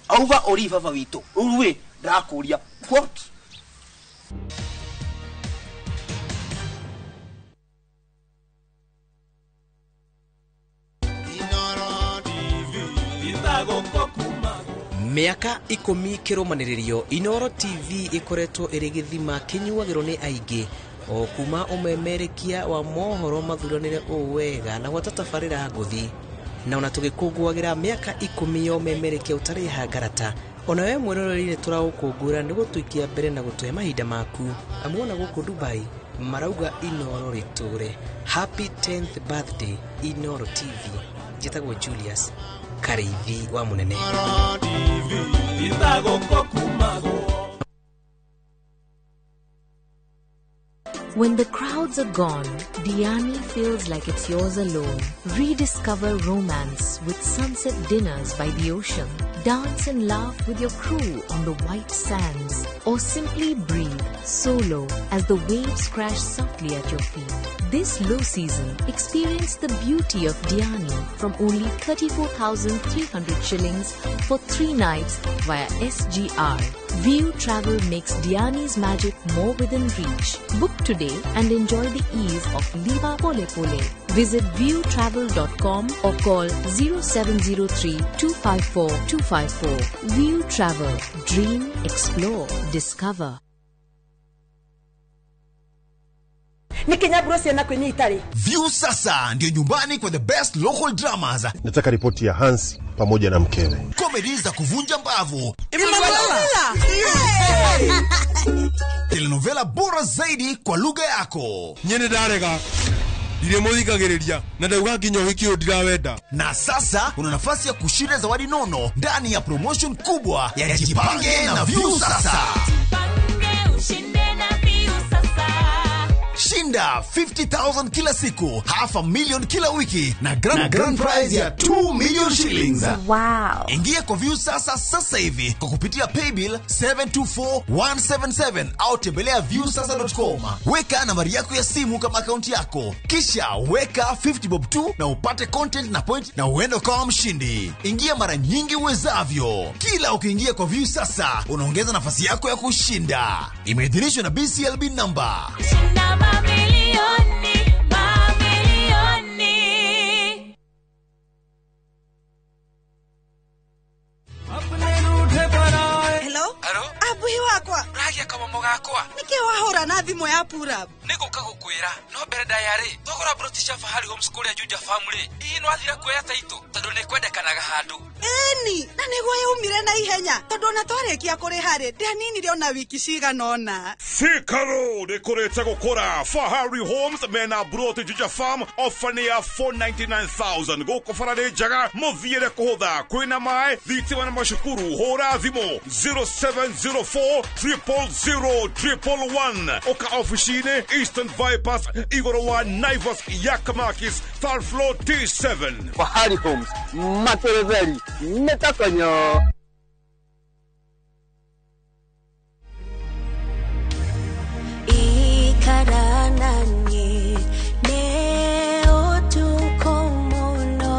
auga ũri baba witũ rĩu wĩ ndĩrakũria what. Mĩaka 10 kĩrũmanĩrĩrio Inoro TV ĩkoretwo ĩrĩ gĩthima kĩnyuagĩrwo nĩ aingĩ o kuma ũmemerekia wa mohoro mathuranĩre ũũ wega na gwata tabarĩra ngũthi na ona tũgĩkũngũagĩra mĩaka 10 ya ũmemerekia ũtarĩ hangarata ona we mwĩroreri nĩ tũraũkũngũĩra nĩ gũtũikia mbere na gũtũhe mahinda maku amu ona gũkũ Dubai marauga Inoro rĩtũre. Happy 10th birthday Inoro TV. Njĩtagwo Julius Kariithi wa Mũnene. When the crowds are gone, Diani feels like it's yours alone. Rediscover romance with sunset dinners by the ocean. Dance and laugh with your crew on the white sands. Or simply breathe solo as the waves crash softly at your feet. This low season, experience the beauty of Diani from only 34,300 shillings for 3 nights via SGR. View Travel makes Diani's magic more within reach. Book today and enjoy the ease of Liva Pole Pole. Visit viewtravel.com or call 0703 254 254. View Travel. Dream, explore, discover. View sasa ndio nyumbani kwa the best local dramas. Nataka ripoti ya Hans pamoja na mkewe. Comedy za kuvunja mbavu. Telenovela bora zaidi kwa lugha yako. Nyene ndarega. Ndiremuthikagiriria na ndauga nginya ũhiki ũyũ ndirawenda. Na sasa una nafasi ya kushinda zawadi nono ndani ya promotion kubwa ya Jipange na View Sasa. Jipange ushinde na View Sasa. Shinda 50,000 kila siku, 500,000 kila wiki na grand prize ya 2 million shillings. Wow. Ingia kwa View Sasa sasa hivi kwa kupitia paybill 724177 au tembelea viewsasa.com. Weka nambari yako ya simu kama akaunti yako. Kisha weka 50 bob 2 na upate content na point na uende kama mshindi. Ingia mara nyingi uwezavyo. Kila ukiingia kwa View Sasa unaongeza nafasi yako ya kushinda. Imeidhinishwa na BCLB number. Shinda mamilioni, mamilioni. Hello? Abuhi wakwa. Uragia kamomo gakwa. Niki wahura na thimu ya pura. Niguka gukwira no mbere ndayari togora broti cia Fahari Homes kuria Juja family. Hihi no athira kuoya taito tondu ni kwendekanaga handu. Eni, na niguo yaumire na ihenya tondu ona twarikia kuriha ri ndianinire ona wiki cigana ona. Thika Road ikurite gukura. Fahari Homes mena broti Juja Farm offer ni ya 499,000 guku bara ni njega muthiire kuhutha kwina mai thitima na macukuru. Hura thimu 0704 000 111 oka oficine Eastern Bypass igoro wa Naivas Yakamakis third floor T7. Fahari Homes materezeri metakonyo. Ikaranani ne otukomono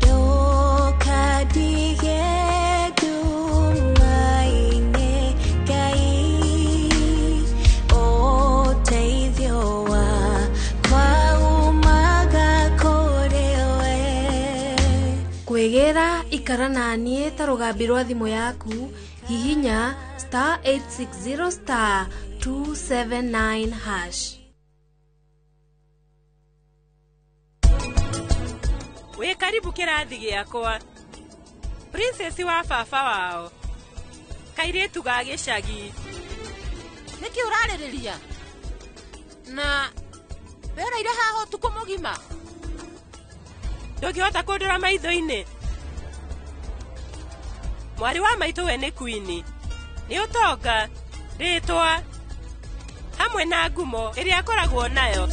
dokadige dumaine kai oteithiowa kwa umaga korewe. Kwigera ikara nanie ta rugambi rwa thimu yaku hihinya star 860 star 279 hash. Wĩ karibu kĩrathi gĩakwa. Princess wa baba wao. Kairĩtu ga gĩcagi. Nĩkĩ ũrarĩrĩria? Na wĩraire haha ũtukũ mũgima. Ndũngĩhota kũndora maitho-inĩ. Mwarĩ wa maitũ we nĩ queen. Nĩ ũtonga. Rĩtwa hamwe na ngumo ĩrĩa akoragwo nayo.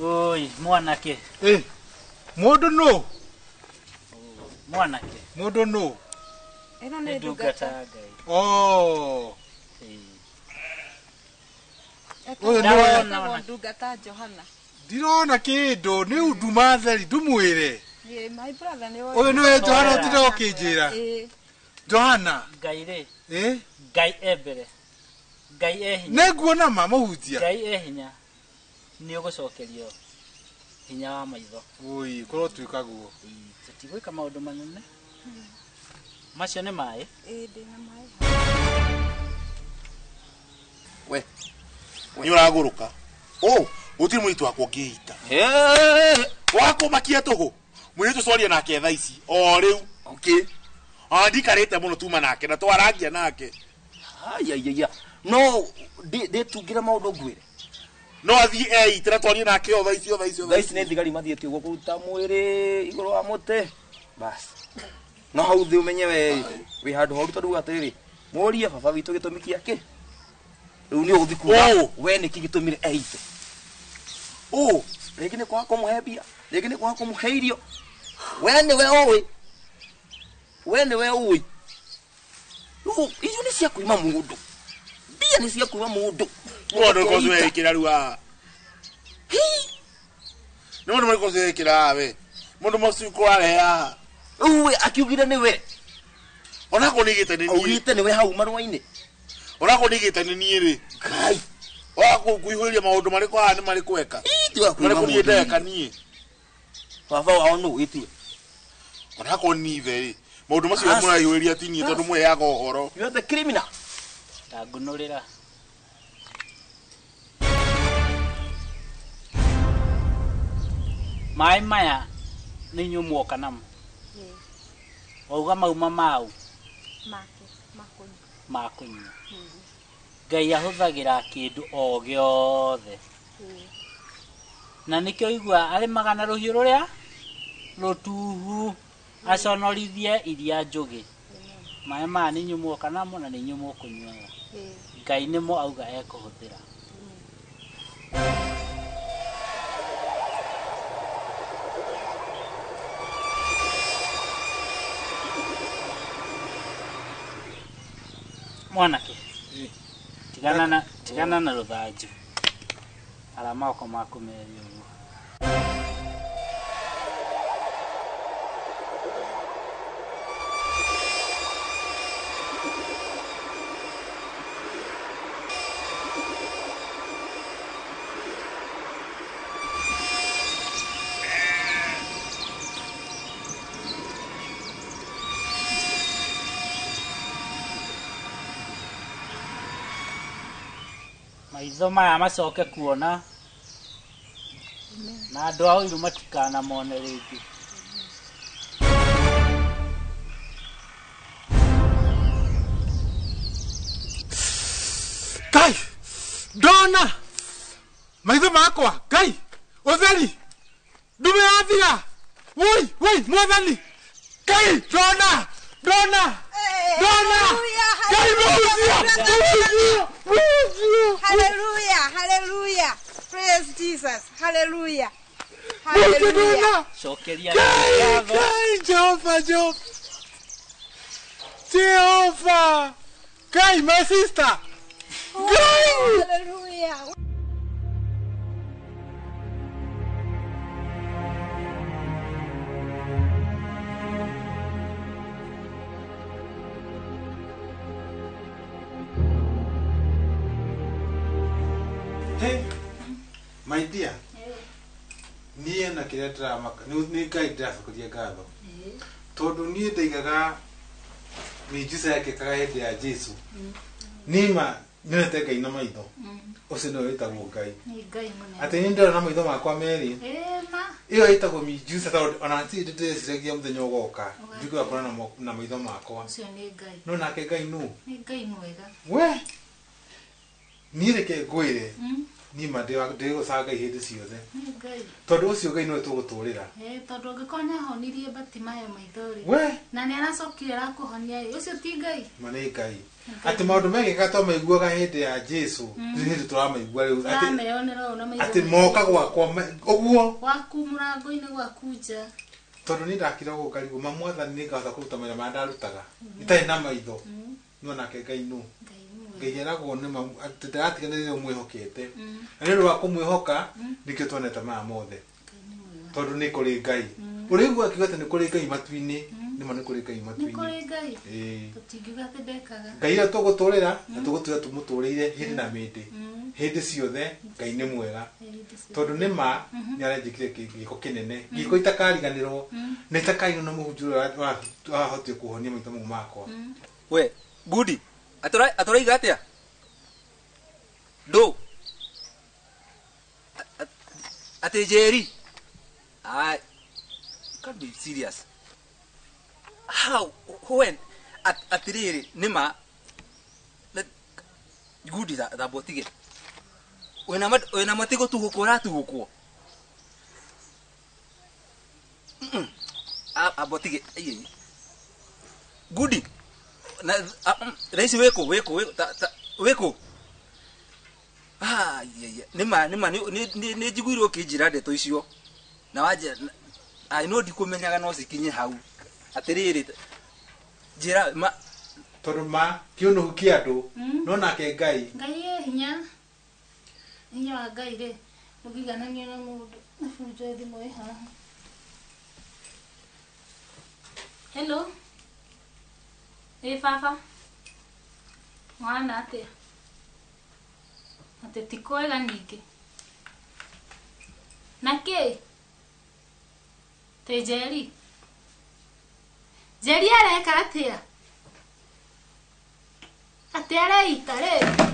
Oi, mwanake. Mundu no. Mwanake. Mundu no. Ĩno nĩ ndungata. Oh. Ũyũ nĩ ndungata Johana. Ndirona kĩndũ nĩ nduma theri ndumwĩre. My brother nĩ ũyũ nĩwe Johana ũtinda ũkĩnjĩra. Johana. Ngai rĩ. Ngai e mbere. Ngai e hinya. Nĩnguona ma mũhunjia. Ngai e hinya. Nĩ ũgũcokerio hinya wa maitho. Oi, korwo tuĩka guo. Tũtigwĩka maũndũ manene. Macio nĩ maĩ? Ĩĩ ndĩna maĩ. We. Nĩ ũragũrũka. Oh, gũtirĩ mũirĩtu wakwa ũngĩita. Wakũmakia tũhũ. Mũirĩtu twaria nake thaa ici o rĩu. Okay. Ona ndikarĩte mũno tuma nake na twarangia nake. Haya. No ndĩtungĩra maũndũ ngwĩre. No athiĩ eite na twarie nake o thaa ici o thaa ici. Thaa ici nĩ thigari mathiĩte ũguo kũruta mwĩrĩ igũrũ wa mũtĩ. Bas. No hau thĩ ũmenye we wĩ handũ horu tondũ atĩrĩrĩ mũrie baba witũ gĩtũmi kĩake. Rĩu nĩ ũgũthiĩ kuga we nĩkĩ gĩtũmire eite. Rĩngĩ nĩ kwaga kũmũhe mbia, rĩngĩ nĩ kwaga kũmũhe irio. We nĩwe ũĩ. We nĩwe ũĩ. Rĩu icio nĩ cia kuima mũndũ. Mbia nĩ cia kuima mũndũ. Mũndũ ũcio wekĩra rĩu haha. Nĩ mũndũ ũrĩkũ ũcio wekĩra haha we? Mũndũ mũcio kũrarehe haha. Rĩu we akiugire nĩwe. Onakorwo nĩaugĩte nĩ niĩ. Augĩte nĩwe hau marũa-inĩ. Onakorwo nĩaugĩte nĩ niĩ rĩ. Ngai. Wakũihũrĩria maũndũ marĩkũ haha nĩ marĩkũ eka? Marĩkũ niĩ ndeka niĩ? Baba wao nũ wĩtiwe? Onakorwo nĩ ithe rĩ. Maũndũ macio mũraihũrĩria ti niĩ tondũ mũheaga ũhoro. You are the criminal. Ndangunũrĩra. Maĩ maya nĩ inyuĩ muoka namo. Wauga mauma mau? Make, ma kũnyua. Ma kũnyua. Ngai ahũthagĩra kĩndũ o gĩothe. Na nĩkĩo igua arĩmaga na rũhiũ rũrĩa rũtuhu aconorithie iria njũgĩ. Maĩ maya nĩ inyuĩ muoka namo na nĩ inyuĩ mũkũnyuaga. Ngai nĩmo auga ekũhũthĩra. Mwanake, tigana na rũthanju. Ara moko maku merĩ ũguo. Maitho maya macoke kuona na andũ a ũiru matikanamone rĩngĩ. Ngai ndona maitho makwa. Ngai ũtheri ndume yathira. Woi woi mwathani. Ngai ndona ndona ndona. Ngai mũhunjia mũhunjia. Hallelujah, hallelujah. Praise Jesus. Hallelujah. Hallelujah. Cokeria Ngai, Jehovah, Jehovah. Jehovah. Ngai, my sister. Ngai. Hallelujah. Hey, my dear, niĩ na kĩrĩa ndĩramaka nĩ Ngai ndĩracokeria ngatho tondũ niĩ ndaigaga mĩujiza yekĩkaga hĩndĩ ya Jesũ. Nĩma Nyonete Ngai na maitho. Ũcio nĩwe wĩtagwo Ngai. Nĩ Ngai mũnene. Atĩ niĩ ndĩrona maitho makwa merĩ. Ĩma. Ĩyo ĩtagwo miujiza tondũ ona ti ndĩreciragia mũthenya ũgoka. Nduĩke wa kuona na maitho makwa. Ũcio nĩ Ngai. No nake Ngai nũ? Nĩ Ngai mwega. We! Niĩ reke ngwĩre. Niĩ ma ndĩgũcaga Ngai hĩndĩ ciothe. Nĩ Ngai. Tondũ ũcio Ngai nĩwe tũgũtũrĩra. Tondũ angĩkorwo nĩahonirie Batimayo maitho rĩ. We! Na nĩaracokire arakũhonia ĩ, ũcio ti Ngai? Ma nĩ Ngai. Atĩ maũndũ mekĩkaga twamaiguaga hĩndĩ ya Jesũ, nĩ hĩndĩ tũramaigua rĩu. Tũrameyonera ũũ na maitho Atĩ moka gwakwa ũguo. Gwaku mũrango-inĩ gwaku nja. Tondũ niĩ ndakira ũguo ngarigwo, ma Mwathani nĩngahota kũruta mawĩra marĩa ndarutaga. Itarĩ na maitho. No nake Ngai nũ? Ngai eragwo nĩ ma atĩ ndaratiganĩria ũmwĩhokete. Na nĩ ũndũ wa kũmwĩhoka nĩkĩo tuonete maya mothe. Tondũ nĩ kũrĩ Ngai. Ũrĩigua akiuga atĩ nĩ kũrĩ Ngai matu-inĩ, nĩma nĩ kũrĩ Ngai Nĩ matu-inĩ. kũrĩ Ngai. Ĩĩ. Tũtingiuga atĩ ndekaga. Ngai ũrĩa tũgũtũrĩra na tũgũtũra tũmũtũrĩire hĩndĩ na mĩndĩ. Hĩndĩ ciothe Ngai nĩ mwega. Tondũ nĩ ma nĩ arenjĩkire gĩko kĩnene. Gĩko itakariganĩrwo na itakariganĩrwo na mũhunjia ũrĩa wahotire kũhonia maitho mau makwa. We, Gudi, atũraiga atĩa? Ndũ? Atĩ Njeri? I can't be serious. How? When? Atĩrĩrĩ, nĩ ma Gudi thamba ũtige. Wĩna mati gũtuhũkwo ũratuhũkwo? Amba ũtige. Gudi. Na thaa ici wĩkũ wĩkũ? Ah, nĩma nĩma nĩ njiguire ũkĩnjĩra ndeto icio. Na wanjĩra ai no ndikũmenyaga no cikinye hau. Atĩrĩrĩ, njĩra ma tondũ ma kĩũnũhu kĩa andũ no nake Ngai. Ngai e hinya. Hinya wa Ngai rĩ, mũgigananio na mũndũ. Nĩbunjo thimũ ĩ haha. Hello. Ĩ baba. Mwana atĩa? Atĩ ti kwega ningĩ. Na kĩ? Tĩ Njeri? Njeri areka atĩa? Atĩ areita rĩ?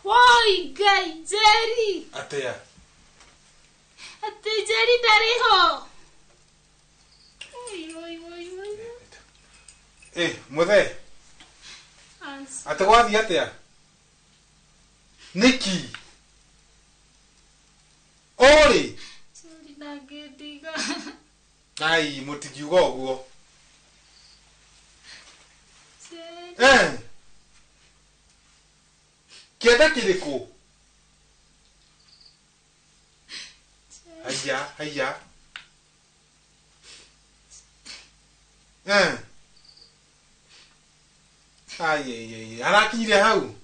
Woi Ngai, Njeri! Atĩa? Atĩ Njeri ndarĩ ho. Oi, oi, oi, oi. Mũthee. Atĩ gwathiĩ atĩa? Nĩkĩ? Ũrĩ? Njeri ndangĩndiga. Ai, mũtingiuga ũguo. Njeri. Kĩenda kĩrĩkũ? Haiya, haiya. Ai, ai, ai, harakinyire hau.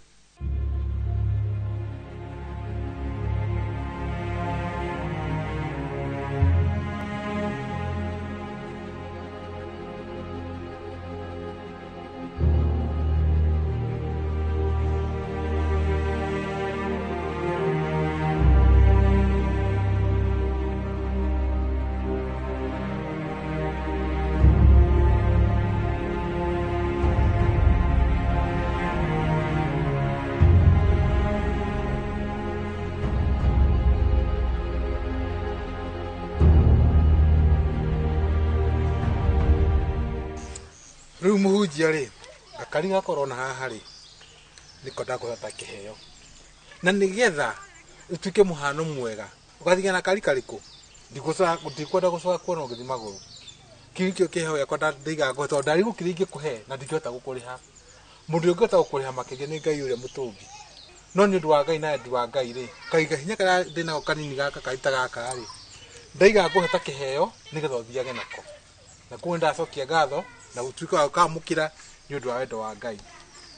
Rĩu mũhunjia rĩ, gakari gakorwo na haha rĩ, nĩko ndakũhe ta kĩheo. Na nĩgetha ũtuĩke mũhano mwega, ũgathiĩ na kari karĩkũ? Ndikwenda gũcoka kuona ũgĩthiĩ magũrũ. Kĩu nĩkĩo kĩheo gĩakwa ndaigaga ngũhe, tondũ ndarĩ gũkĩrĩ ingĩkũhe na ndingĩhota gũkũrĩha. Mũndũ ũrĩa ũngĩhota gũkũrĩha makĩria nĩ Ngai ũrĩa mũtũmbi. No nĩ ũndũ wa Ngai na wendi wa Ngai rĩ, kaiga hinya karĩa ndĩnako kanini gaka karĩ ta gaka rĩ, ndaigaga ngũhe ta kĩheo nĩgetha ũthiage nako. Na koguo nĩndacokia ngatho na gũtuĩka wa gũkamũkĩra nĩ ũndũ wa wendo wa Ngai.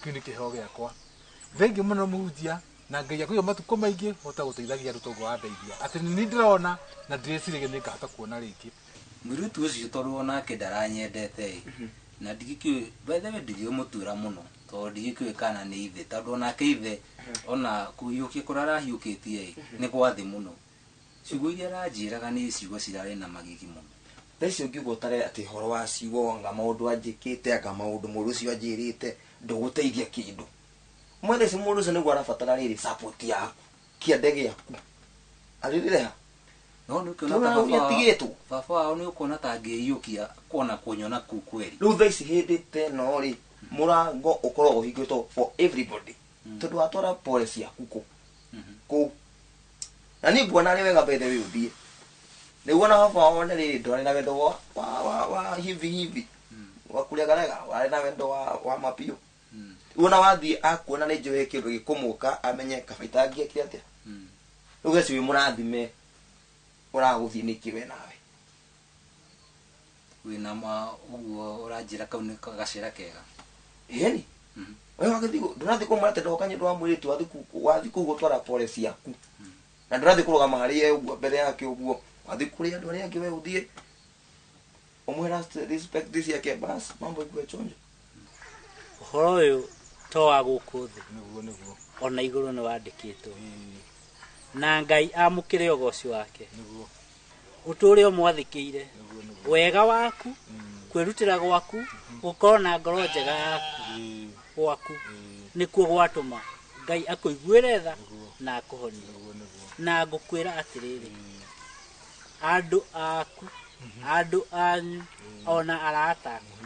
Kĩu nĩ kĩheo gĩakwa. Thengiũ mũno mũhunjia, na Ngai akũige matukũ maingĩ ũhote gũteithagia andũ tondũ wandeithia. Atĩ nĩ niĩ ndĩrona na ndirĩciragia nĩ ngahota kuona rĩngĩ. Mũirĩtu ũcio tondũ onake ndaranyendete ĩ, na ndigĩkĩũĩ, by the way ndigĩmũtuĩra mũno tondũ ndigĩkĩũĩ kana nĩ ithe, tondũ onake ithe ona kũhiũkia kũrĩa arahiũkĩtie ĩ, nĩ gwa thĩ mũno. Ciugo iria aranjĩraga nĩ ciugo cirarĩ na magigi mũno. Thaa icio ũngiuga ũtare atĩ ũhoro wa ciugo, anga maũndũ anjĩkĩte, anga maũndũ mũndũ ũcio anjĩrĩte, ndũgũteithia kĩndũ. Mwethe ici mũndũ ũcio nĩguo arabatara rĩrĩ support yaku kĩande gĩaku arĩrĩre ha No nĩ ũkĩona Tũrona ta ũrĩa baba atigĩtwo. Baba wao nĩ ũkuona ta angĩiyũkia kuona kũnyona kuu kweri. Rĩu thaa ici hĩndĩ ta ĩno rĩ mũrango ũkoragwo ũhingĩtwo for everybody tondũ watwara pole ciaku kũ kũu na niĩ nguona arĩ wega by the way ũthiĩ nĩguo na baba wao one rĩrĩ ndwarĩ na wendo wa hivi hivi wa kũregarega warĩ na wendo wa mapiũ rĩu ona wathiĩ akuona nĩ njũĩ kĩndũ gĩkũmũka amenye kabaita angĩekire atĩa rĩu geci wĩ mũrathime ũragũthiĩ nĩkĩ we nawe Wĩna ma ũguo ũranjĩra kau nĩ gacĩra kega. Ĩni we wagĩthiĩ ndũrathiĩ kũmwĩra atĩ ndoka nĩ ũndũ wa mũirĩtu wathiĩ kũu gũtwara pole ciaku na ndũrathiĩ kũrũgama harĩ ye ũguo mbere yake ũguo wathiĩ kũrĩ andũ arĩa angĩ we ũthiĩ ũmũhe respect ciake bas mambo ikuwe chonjo. Ũhoro ũyũ to wa gũkũ thĩ nĩguo nĩguo ona igũrũ nĩ wandĩkĩtwo na Ngai amũkĩre ũgoci wake nĩguo ũtũre ũmwathĩkĩire wega waku kwĩrutĩra gwaku gũkorwo na ngoro njega yaku gwaku nĩkuo gwatũma Ngai akũiguĩre tha na akũhonie na ngũkwĩra atĩrĩrĩ andũ aku andũ anyu ona arata aku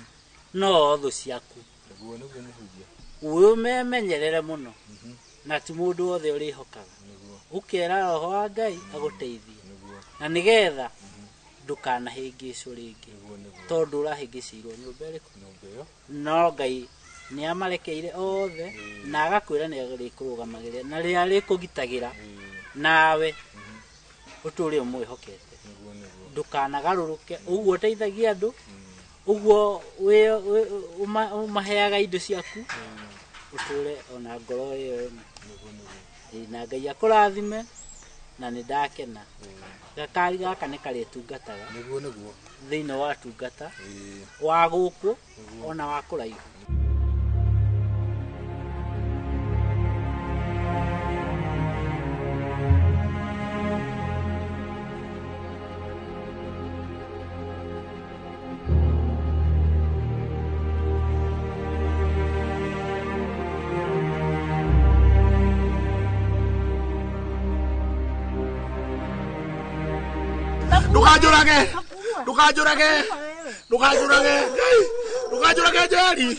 no thũ ciaku nĩguo nĩguo mũhunjia ũmemenyerere mũno na ti mũndũ wothe ũrĩhokaga ũkera roho wa Ngai agũteithie na nĩgetha ndũkanahĩngĩcwo rĩngĩ tondũ ũrahĩngĩcĩirwo nyũmba ĩrĩkũ no Ngai nĩ amarekeire othe na agakwĩra nĩ arĩkũrũgamagĩrĩra na rĩrĩa arĩkũgitagĩra nawe ũtũre ũmwĩhokete ndũkanagarũrũke ũguo ũteithagia andũ ũguo ũmaheaga indo ciaku ũtũre ona ngoro ĩyo ĩmwe na Ngai akũrathime na nĩ ndakena gakari gaka nĩ karĩtungataga nĩguo nĩguo thĩinĩ wa tungata wa gũkũ ona wa kũraihu. Ndũkanjũrage ndũkanjũrage ndũkanjũrage ndũkanjũrage Njeri.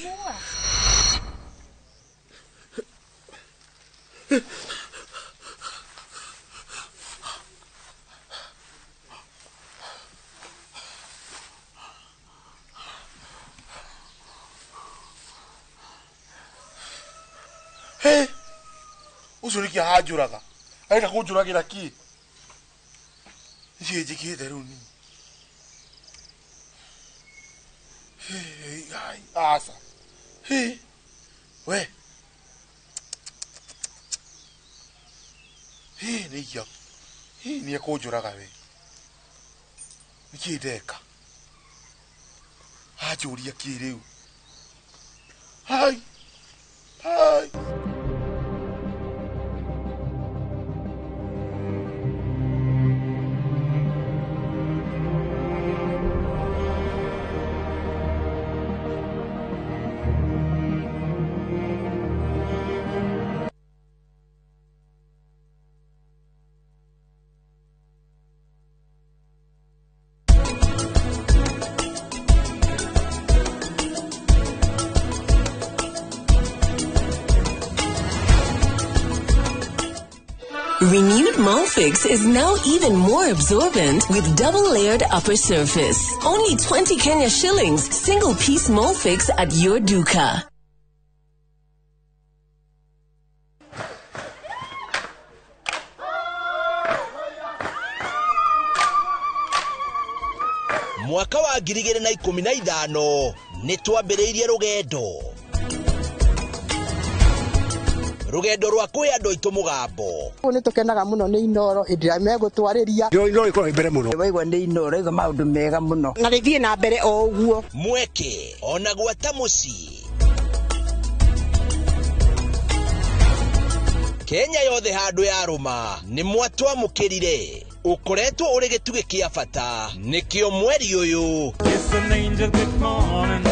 Hey, ũcio nĩkĩ aranjũraga arenda kũnjũragĩra kĩ icio njĩkĩte rĩu niĩ aca we nĩ nĩ ekũnjũraga we nĩkĩ ndeka anjũria kĩ rĩu hai hai. Renewed Molfix is now even more absorbent with double-layered upper surface. Only 20 Kenya shillings, single-piece Molfix at your duka. Mwaka wa 2015 nĩ twambĩrĩirie rũgendo rũgendo rwa kwĩ andũ aitũ mũgambo. Nĩ tũkenaga mũno nĩ Inooro hĩndĩ ĩrĩa megũtwarĩria. Inooro ĩkoragwo mbere mũno. Waigua nĩ Inooro ĩga maũndũ mega mũno. Na rĩthiĩ na mbere o ũguo. Mweke ona gwata mũciĩ. Kenya yothe handũ yarũma nĩ mwatwamũkĩrire. Ũkoretwo ũrĩ gĩtugĩ kĩa bata nĩkĩo mweri ũyũ. It's an angel good morning.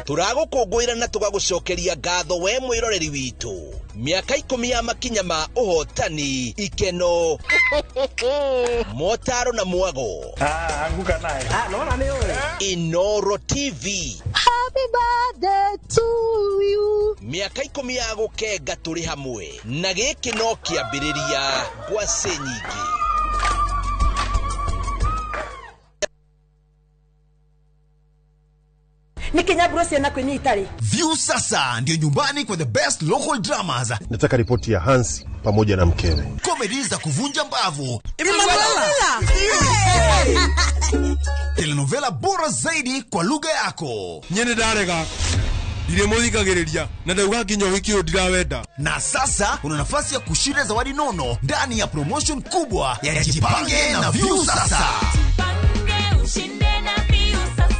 Tũragũkũngũĩra na tũgagũcokeria ngatho we mwĩroreri witũ. Mĩaka 10 ya makinya ma ũhotani, ikeno, motaro na mwago. Anguka naye. Naona nĩ ũĩ. Inoro TV. Happy birthday to you. Mĩaka 10 ya gũkenga tũrĩ hamwe na gĩkĩ no kĩambĩrĩria ngwacĩ nyingĩ. Nikinyaburo ciana kwini itari. View sasa ndio nyumbani kwa the best local dramas. Nataka ripoti ya Hansi pamoja na mkewe. Comedy za kuvunja mbavu. Telenovela bora zaidi kwa lugha yako. Nyene ndarega. Ndiremuthikagiriria na ndauga nginya wiki uyu ndirawenda. Na sasa una nafasi ya kushinda zawadi nono ndani ya promotion kubwa ya Jipange na View Sasa. Jipange ushinde na View Sasa.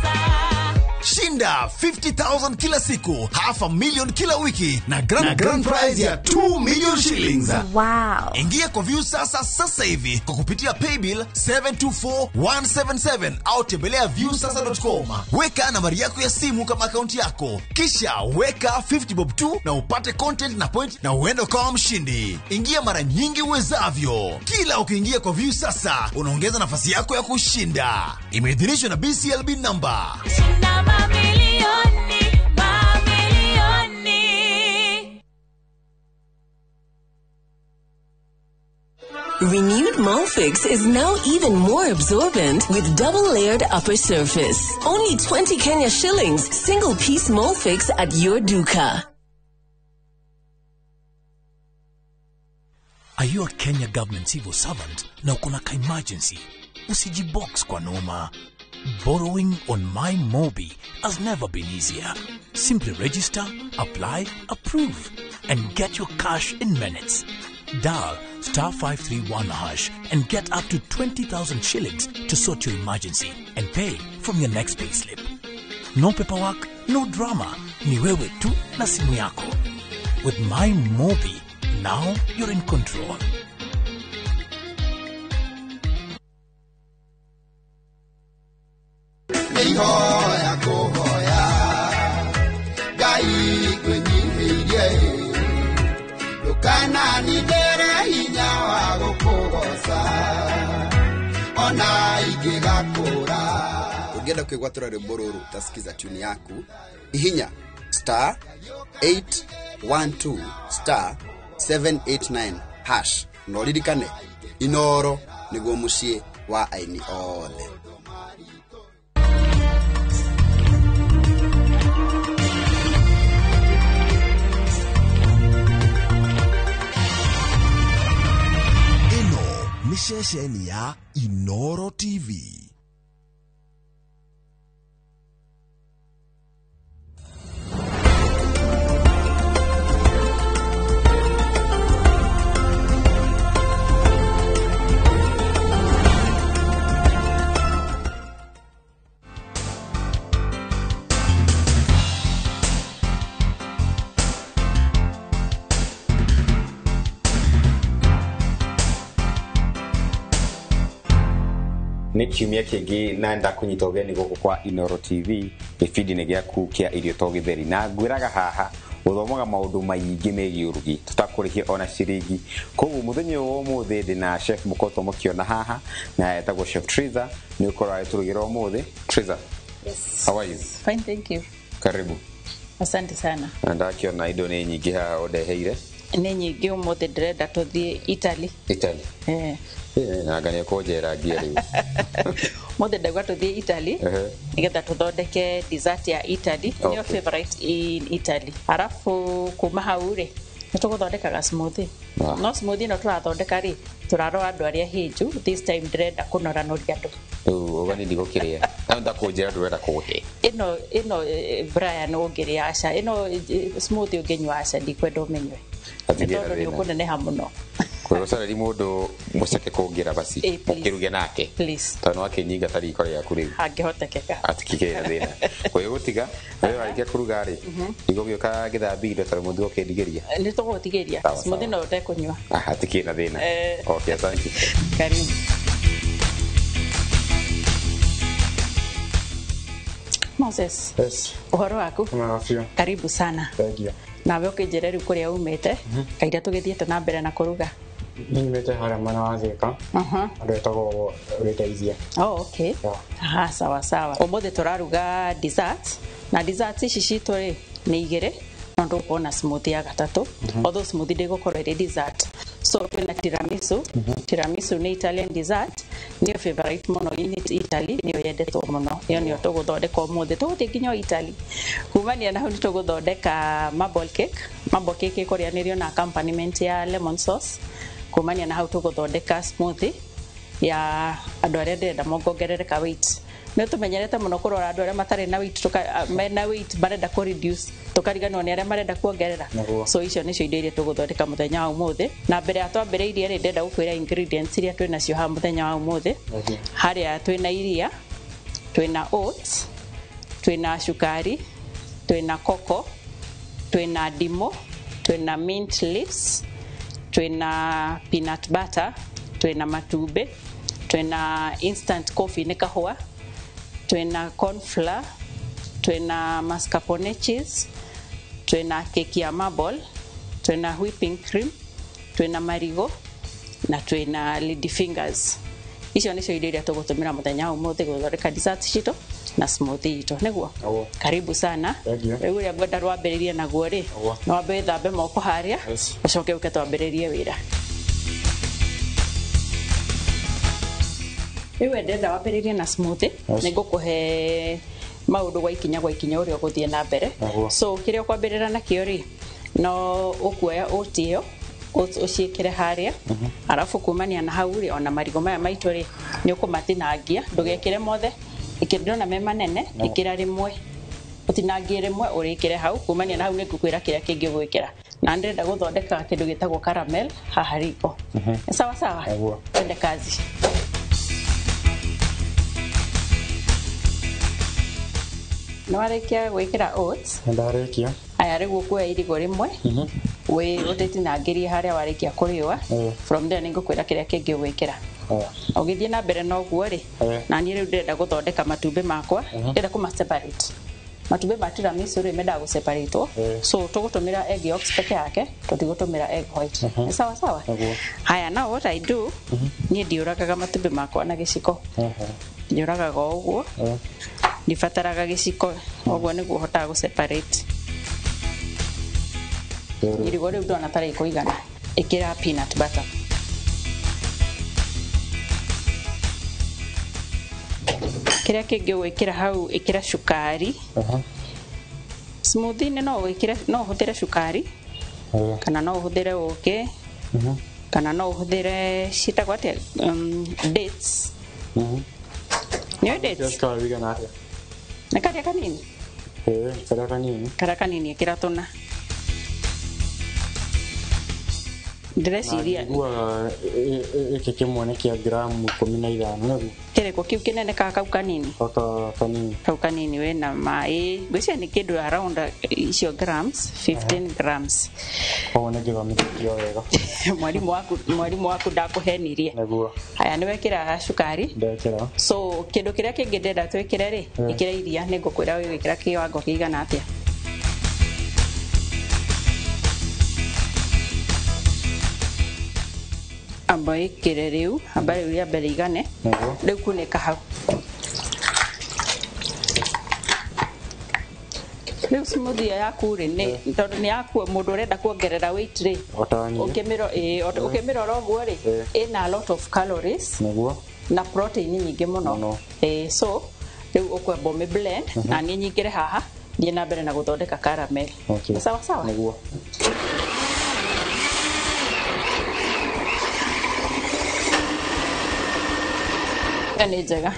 Shinda 50,000 kila siku, 500,000 kila wiki na grand prize ya 2 million shillings. Wow. Ingia kwa View Sasa sasa hivi kwa kupitia paybill 724177 au tembelea viewsasa.com. Weka nambari yako ya simu kama akaunti yako, kisha weka 50 bob tu na upate content na point na uende kama mshindi. Ingia mara nyingi uwezavyo. Kila ukiingia kwa View Sasa unaongeza nafasi yako ya kushinda. Imeidhinishwa na BCLB number. Shinda mamilioni, mamilioni. Renewed Molfix is now even more absorbent with double-layered upper surface. Only 20 Kenya shillings, single-piece Molfix at your duka. Are you a Kenya government civil servant na uko na ka emergency? Usijibox kwa noma. Borrowing on My Mobi has never been easier. Simply register, apply, approve, and get your cash in minutes. Dial *531# and get up to 20,000 shillings to sort your emergency and pay from your next payslip. No paperwork, no drama. Ni wewe tu na simu yako. With My Mobi, now you're in control. Ihoya kuhoya Ngai ngwĩnyihĩirie ndũkananigĩre hinya wa gũkũgoca ona ingĩgakũra. Ũngĩenda kwĩgwatĩra rwĩmbo rũrũ utasikiza tune yaku, hihinya *812 *789# na ũririkane Inoro nĩguo mũciĩ wa aini othe. Ni ceceni ya Inoro TV. Nĩ kiumia kĩngĩ na ndakunyita ũgeni gũkũ kwa Inoro TV gĩbindi-inĩ gĩaku kĩa irio to gĩtheri na ngwĩraga haha gũthomaga maũndũ maingĩ megiĩ ũrugi tũtakũrĩhia ona ciringi. Koguo mũthenya ũyũ wa ũmũthĩ ndĩ na chef mũkoto mũkĩona haha na etagwo Chef Triza nĩ ũkorwo agĩtũrugĩra ũmũthĩ. Triza, Yes. How are you? Fine, thank you. Karibu. Asante sana. Na ndakiona indo nĩ nyingĩ haha ũndeheire. Nĩ nyingĩ ũmũthĩ ndĩrenda tũthiĩ Italy. Italy. Eh. Na ngania kũnjera ngia rĩu. Mũthĩ ndauga tũthiĩ Italy nĩgetha tũthondeke dessert ya Italy. Nĩyo favorite in Italy. Arafu kuma hau rĩ nĩ tũgũthondekaga smoothie. No smoothie ĩno tũrathondeka rĩ tũrarora andũ arĩa hĩnju. This time ndĩrenda kũnoranũria andũ. Rĩu ũgani ndigũkĩrĩa. Na ndakũnjĩra ndũrenda kũhe. Ĩno Brian ũngĩrĩa aca. Ĩno smoothie ũngĩnyua aca ndikwenda ũmĩnyue. Tondũ nĩ ũkũneneha mũno. Kwĩgũcarĩria mũndũ mũceke kũngĩra basi mũkĩruge nake tondũ no akĩnyinga ta riko rĩaku rĩu angĩhotekeka atikĩgĩre na thĩna kwĩgũtiga wewe warĩkia kũruga rĩ igũgĩũka ngĩthambia indo tondũ mũthĩ ũkĩndigĩria nĩ tũgũtigĩria smoothie no ũtekũnyua hatikĩrĩ na thĩna. Okay, asante. Karibu. Moses. Yes. Ũhoro waku? Mwega biũ. Karibu sana. Thank you. Nawe ũkĩnjĩre rĩu kũrĩa umĩte, kaira tũgĩthiĩte na mbere na kũruga. Niĩ nyumĩte harĩa mwena wa Thika. Andũ etagwo Wĩteithie. Oh, okay. Yeah. Aha, sawa sawa. Ũmũthĩ tũraruga dessert na dessert ici citũ rĩ nĩ igĩrĩ no ndũkuona na smoothie ya gatatũ. Although smoothie ndĩgũkorwo ĩrĩ dessert. So twĩna tiramisu. Tiramisu nĩ Italian dessert, nĩyo favorite mũno in Italy, nĩyo yendetwo mũno. Ĩyo nĩyo tũgũthondeka ũmũthĩ. Tũgũthiĩ nginya o Italy. Kumania na hau nĩ tũgũthondeka marble cake. Marble cake ĩkũrĩanĩrio na accompaniment ya lemon sauce. Kumania na hau tũgũthondeka smoothie ya andũ arĩa ndĩrenda mongongerereka weight. Nĩ tũmenyerete mũno kũrora andũ arĩa matarĩ na weight, mena weight marenda kũ reduce, tũkariganĩrwo nĩ arĩa marenda kuongerera. Nĩguo. So icio nĩcio indo iria tũgũthondeka mũthenya wa ũmũthĩ. Na mbere ya twambĩrĩirie rĩ, ndĩrenda gũkwĩra ingredients iria twĩ nacio haha mũthenya wa ũmũthĩ. Harĩa twĩna iria, twĩna oats, twĩna cukari, twĩna cocoa, twĩna ndimũ, twĩna mint leaves, twĩna peanut butter, twĩna matumbĩ, twĩna instant coffee nĩ kahũa, twĩna corn flour, twĩna mascarpone cheese, twĩna keki ya marble, twĩna whipping cream, twĩna marigũ na twĩna lady fingers. Icio nĩcio indo iria tũgũtũmĩra mũthenya wa ũmũthĩ gũthondeka dessert citũ na smoothie itũ, nĩguo? Nĩguo. Karibu sana. Thank you. Rĩu ũrĩa ngwenda rwambĩrĩrie naguo rĩ, Nĩguo. no wambe wĩthambe moko harĩa, Yes. ũcoke ũke twambĩrĩrie wĩra. Rĩu we ndĩrenda wambĩrĩrie na smoothie. Yes. Nĩngũkũhe maũndũ gwa ikinya gwa ikinya ũrĩa ũgũthiĩ na mbere. Nĩguo. So kĩrĩa ũkwambĩrĩra nakĩo rĩ, no ũkuoya oat ĩyo, oats ũciĩkĩre harĩa, arabu kumania na hau rĩ, ona marigũ maya maitũ rĩ, nĩ ũkũmatinangia, ndũgekĩre mothe, ndĩrona me manene, ĩkĩra rĩmwe, ũtinangie rĩmwe ũrĩkĩre hau. Kumania na hau nĩ ngũkwĩra kĩrĩa kĩngĩ ũgwĩkĩra. Na ndĩrenda gũthondeka kĩndũ gĩtagwo caramel haha riko. Nĩ sawa sawa? Nĩguo. Twende kazi. Nĩ warĩkia gwĩkĩra oats? Nĩndarĩkia. Aya, rĩu ũkuoya irigũ rĩmwe wĩ ũrĩtinangĩrie harĩa warĩkia kũrĩũa. From there nĩngũkwĩra kĩrĩa kĩngĩ ũgwĩkĩra. Ũgĩthiĩ na mbere na ũguo rĩ, na niĩ rĩu ndĩrenda gũthondeka matumbĩ makwa, ndĩrenda kũma separate. Matumbĩ ma tiramisu rĩ, mendaga gũseparatwo. So tũgũtũmĩra egg yolks peke yake, tũtigũtũmĩra egg white. Nĩ sawa sawa? Nĩguo. Haya, now what I do, niĩ ndiũragaga matumbĩ makwa na gĩciko, njũragaga o ũguo, ndibataraga gĩciko, ũguo nĩguo hotaga gũ separate. Irigũ rĩu ndona ta rĩkũigana, ĩkĩra peanut butter. Kĩrĩa kĩngĩ ũgwĩkĩra hau, ĩkĩra cukari. Smoothie-inĩ no wĩkĩre, no ũhũthĩre cukari kana no ũhũthĩre ũkĩ kana no ũhũthĩre ciĩtagwo atĩa, dates. Nĩũĩ dates? Cukari wĩigana atĩa? Nĩ karĩa kanini? Ĩĩ, karĩa kanini. Karĩa kanini ĩkĩra tũna. Ndĩreciria Njiguaga gĩkĩ kĩmwe nĩ kĩa gramu 15, nĩguo? Kĩrĩkũ kĩu kĩnene kana kau kanini? Gaka kanini. Kau kanini wĩna maĩ, ngwĩciria nĩ kĩndũ around icio grams, 15 grams. Koguo nĩ ngĩthomithĩtio wega. Mwarimũ waku ndakũhenirie. Nĩguo. Haya, nĩ wekĩra cukari? Ndekĩra. So kĩndũ kĩrĩa kĩngĩ ndĩrenda twĩkĩre rĩ, ĩkĩra iria, nĩ ngũkwĩra wĩgwĩkĩra kĩwango kĩigana atĩa. Amba ĩkĩre rĩu, amba rĩu rĩa mbere igane. Nĩguo. Rĩu kunĩka hau. Rĩu smoothie ĩyo yaku rĩ, nĩ tondũ nĩ yaku mũndũ ũrenda kuongerera weight rĩ, O ta niĩ. Ũkĩmĩrora ũguo rĩ, ĩna a lot of calories Nĩguo. na protein nyingĩ mũno. So rĩu ũkwamba ũmĩ blend na niĩ nyingĩre haha thiĩ na mbere na gũthondeka caramel. Okay. Sawa sawa? Nĩguo. Ĩyo nĩ njega.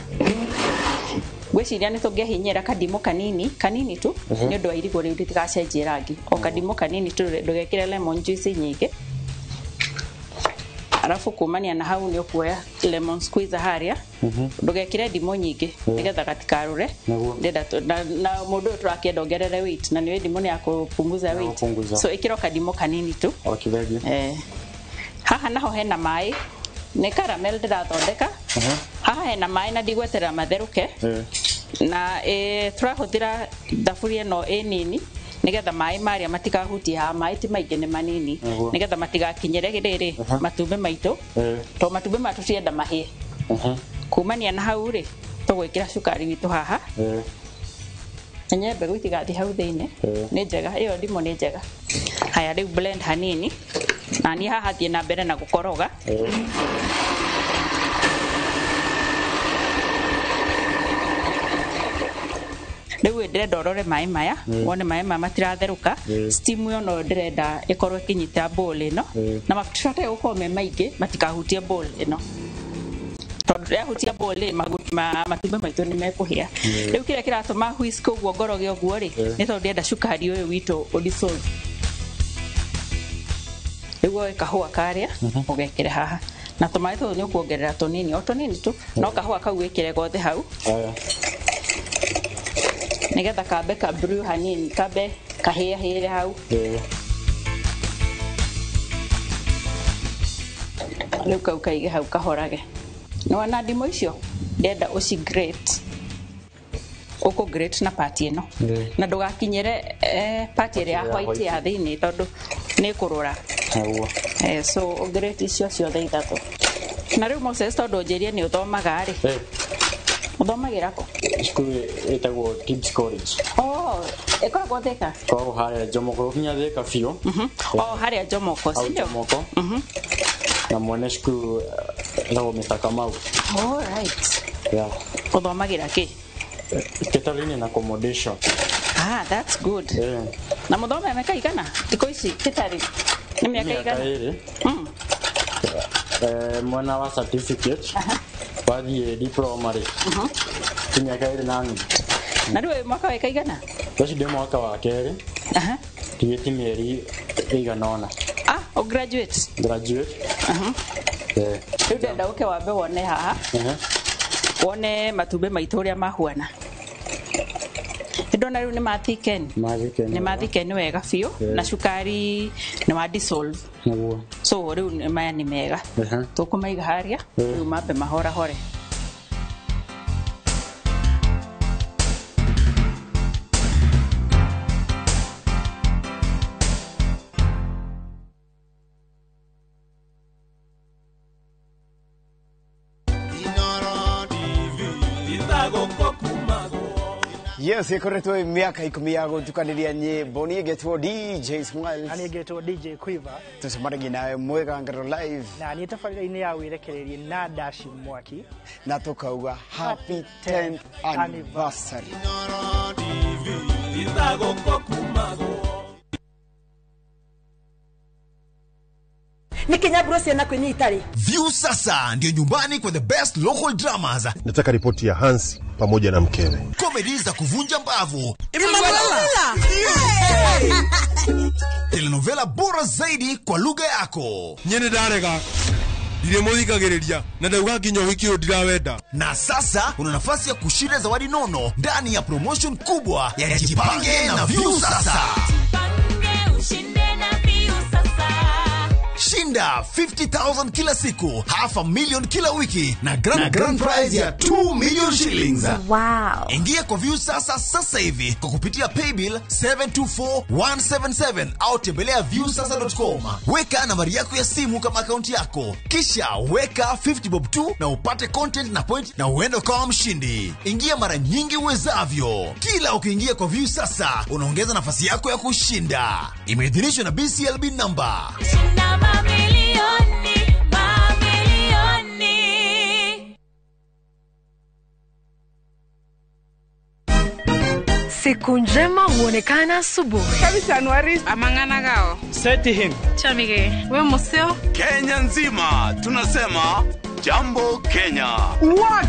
Ngwĩciria nĩ tũngĩahinyĩra kadimũ kanini kanini tu, nĩ ũndũ wa irigũ rĩu rĩtigacenjie rangi. O kadimũ kanini tu, ndũgekĩre lemon juice nyingĩ. Arabu kumania na hau nĩ ũkuoya lemon squeezer harĩa, ndũgekĩre ndimũ nyingĩ nĩgetha gatikarũre. Nĩguo. Ndĩrenda na mũndũ ũyũ tũrakĩenda ongerere weight, na nĩũĩ ndimũ nĩ ya kũpunguza Ya weight. kũpunguza. So ĩkĩra o kadimũ kanini tu. Okay, thank you. Haha naho hena maĩ, nĩ caramel ndĩrathondeka. Haha hena maĩ na ndigweterera matherũke. Na tũrahũthĩra thaburia ĩno ĩ nini nĩgetha maĩ marĩa matikahutie haha, maĩ ti maingĩ nĩ manini, nĩgetha matigakinyĩre rĩrĩ matumbĩ maitũ, tondũ matumbĩ maya tũtienda mahĩe. Kumania na hau rĩ, tũgwĩkĩra cukari witũ haha. Enye mbegũ itigathiĩ hau thĩinĩ. Nĩ njega ĩyo ndimũ, nĩ njega. Haya, rĩu blend hanini, na niĩ haha thiĩ na mbere na gũkoroga. Rĩu ndĩrenda ũrore maĩ maya, wone maĩ maya matiratherũka. Steam ĩyo no ndĩrenda ĩkorwo ĩkĩnyita bowl ĩno, na matibataire gũkorwo me maingĩ matikahutie bowl ĩno, tondũ yahutia bowl rĩ, matumbĩ maitũ nĩ mekũhĩa. Rĩu kĩrĩa kĩratũma whisk ũguo ngoroge ũguo rĩ, nĩ tondũ ndĩrenda cukari ũyũ witũ ũdissolve. Rĩu woe kahũa karĩa ũgekĩre haha, na tũmaĩ tũtũ nĩ ũkuongerera tũnini, o tũnini tu, no kahũa kau wĩkĩre gothe hau, nĩgetha kambe ka brew hanini, kambe kahĩahĩre hau. Rĩu kau kaige hau kahorage. Nĩwona ndimũ icio ndĩrenda ũci grate, ũkũ grate na part ĩno, na ndũgakinyĩre part ĩrĩa ya white ya thĩinĩ, tondũ nĩ ĩkũrũra. So ũgrate icio ciothe ithatũ. Na rĩu Moses, tondũ ũnjĩrie nĩ ũthomaga rĩ, ũthomagĩra kũ? Cukuru ĩtagwo Tibbs College. Oh, ĩkoragwo Thika? Ĩkoragwo harĩa Jomoko, kinya Thika biũ. Oh, harĩa Jomoko, Hau sindio? Jomoko. Na mwene cukuru etagwo Mr. Kamau. All right. Yeah. Ũthomagĩra kĩ? Catering and accommodation. Ah, that's good. Na mũthome mĩaka igana thikũ ici catering nĩ mĩaka Mĩaka igana? 2. Mwena wa certificate wathiĩ diploma rĩ, ti mĩaka 2.5. Na rĩu wĩ mwaka wa ĩka igana? Thaci ndĩ mwaka wa kerĩ, tigĩti mĩeri ĩigana ũna. Ah, o graduate? Graduate. Rĩu ndĩrenda ũke wambe wone haha, wone matumbĩ maitũ ũrĩa mahuana. Nĩndona rĩu nĩ mathiken, nĩ mathiken wega biũ, na cukari nĩ wa dissolve. Nĩguo. So rĩu maya nĩ mega, tũkũmaiga harĩa rĩu mambe mahorahore. Yes, ikoretwo miaka 10 ya gutukaniria nyimbo. Niĩ ngetwo DJ Smiles. Na niĩ ngetwo DJ Quiver. Tucemanagia nawe mwĩgangaro live. Na niĩ tabarĩra-inĩ ya wĩrekererie na Dashi Mwaki. Na tukauga happy 10th anniversary. Nĩ ciana kwĩnyita. View sasa ndio nyumbani kwa the best local dramas. Nataka ripoti ya Hansi pamoja na mkewe. Comedy za kuvunja mbavu. Telenovela bora zaidi kwa lugha yako. Nyene ndarega. Ndiremuthikagiriria na ndauga nginya ũhiki ũyũ ndirawenda. Na sasa una nafasi ya kushinda zawadi nono ndani ya promotion kubwa ya Jipange na View Sasa. Jipange ushinde na View Sasa. Shinda 50,000 kila siku, 500,000 kila wiki na grand prize ya 2 million shillings. Wow. Ingia kwa View Sasa sasa hivi kwa kupitia paybill 724177 au tembelea viewsasa.com. Weka nambari yako ya simu kama akaunti yako, kisha weka 50 bob tu na upate content na point na uende kama mshindi. Ingia mara nyingi uwezavyo. Kila ukiingia kwa View Sasa unaongeza nafasi yako ya kushinda. Imeidhinishwa na BCLB number. Shinda mamilioni, mamilioni. Siku njema huonekana asubuhi. Kabisa Anuari. Amangana gao. Seti him. Chamige. We museo. Kenya nzima tunasema jambo Kenya. Wax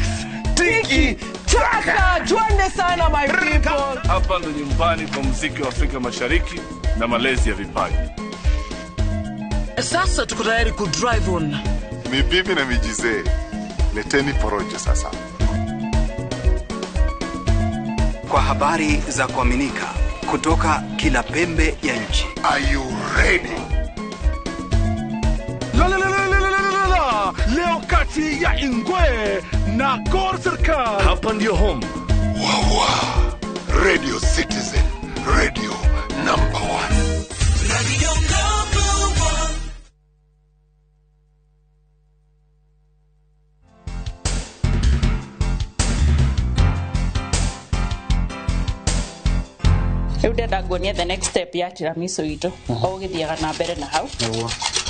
tiki taka. Tuende sana my people. Hapa ndo nyumbani kwa muziki wa Afrika Mashariki na malezi ya vipaji. Sasa tuko tayari ku drive on. Ni bibi na mijize. Leteni porojo sasa. Kwa habari za kuaminika kutoka kila pembe ya nchi. Are you ready? La la la la la la la. Leo kati ya Ingwe na Gor Serikali. Hapa ndio home. Wawa. Radio Citizen, radio number 1. Radio number 1. Rĩu ndĩrenda nguonie the next step ya tiramisu itũ o ũgĩthiaga na mbere na hau.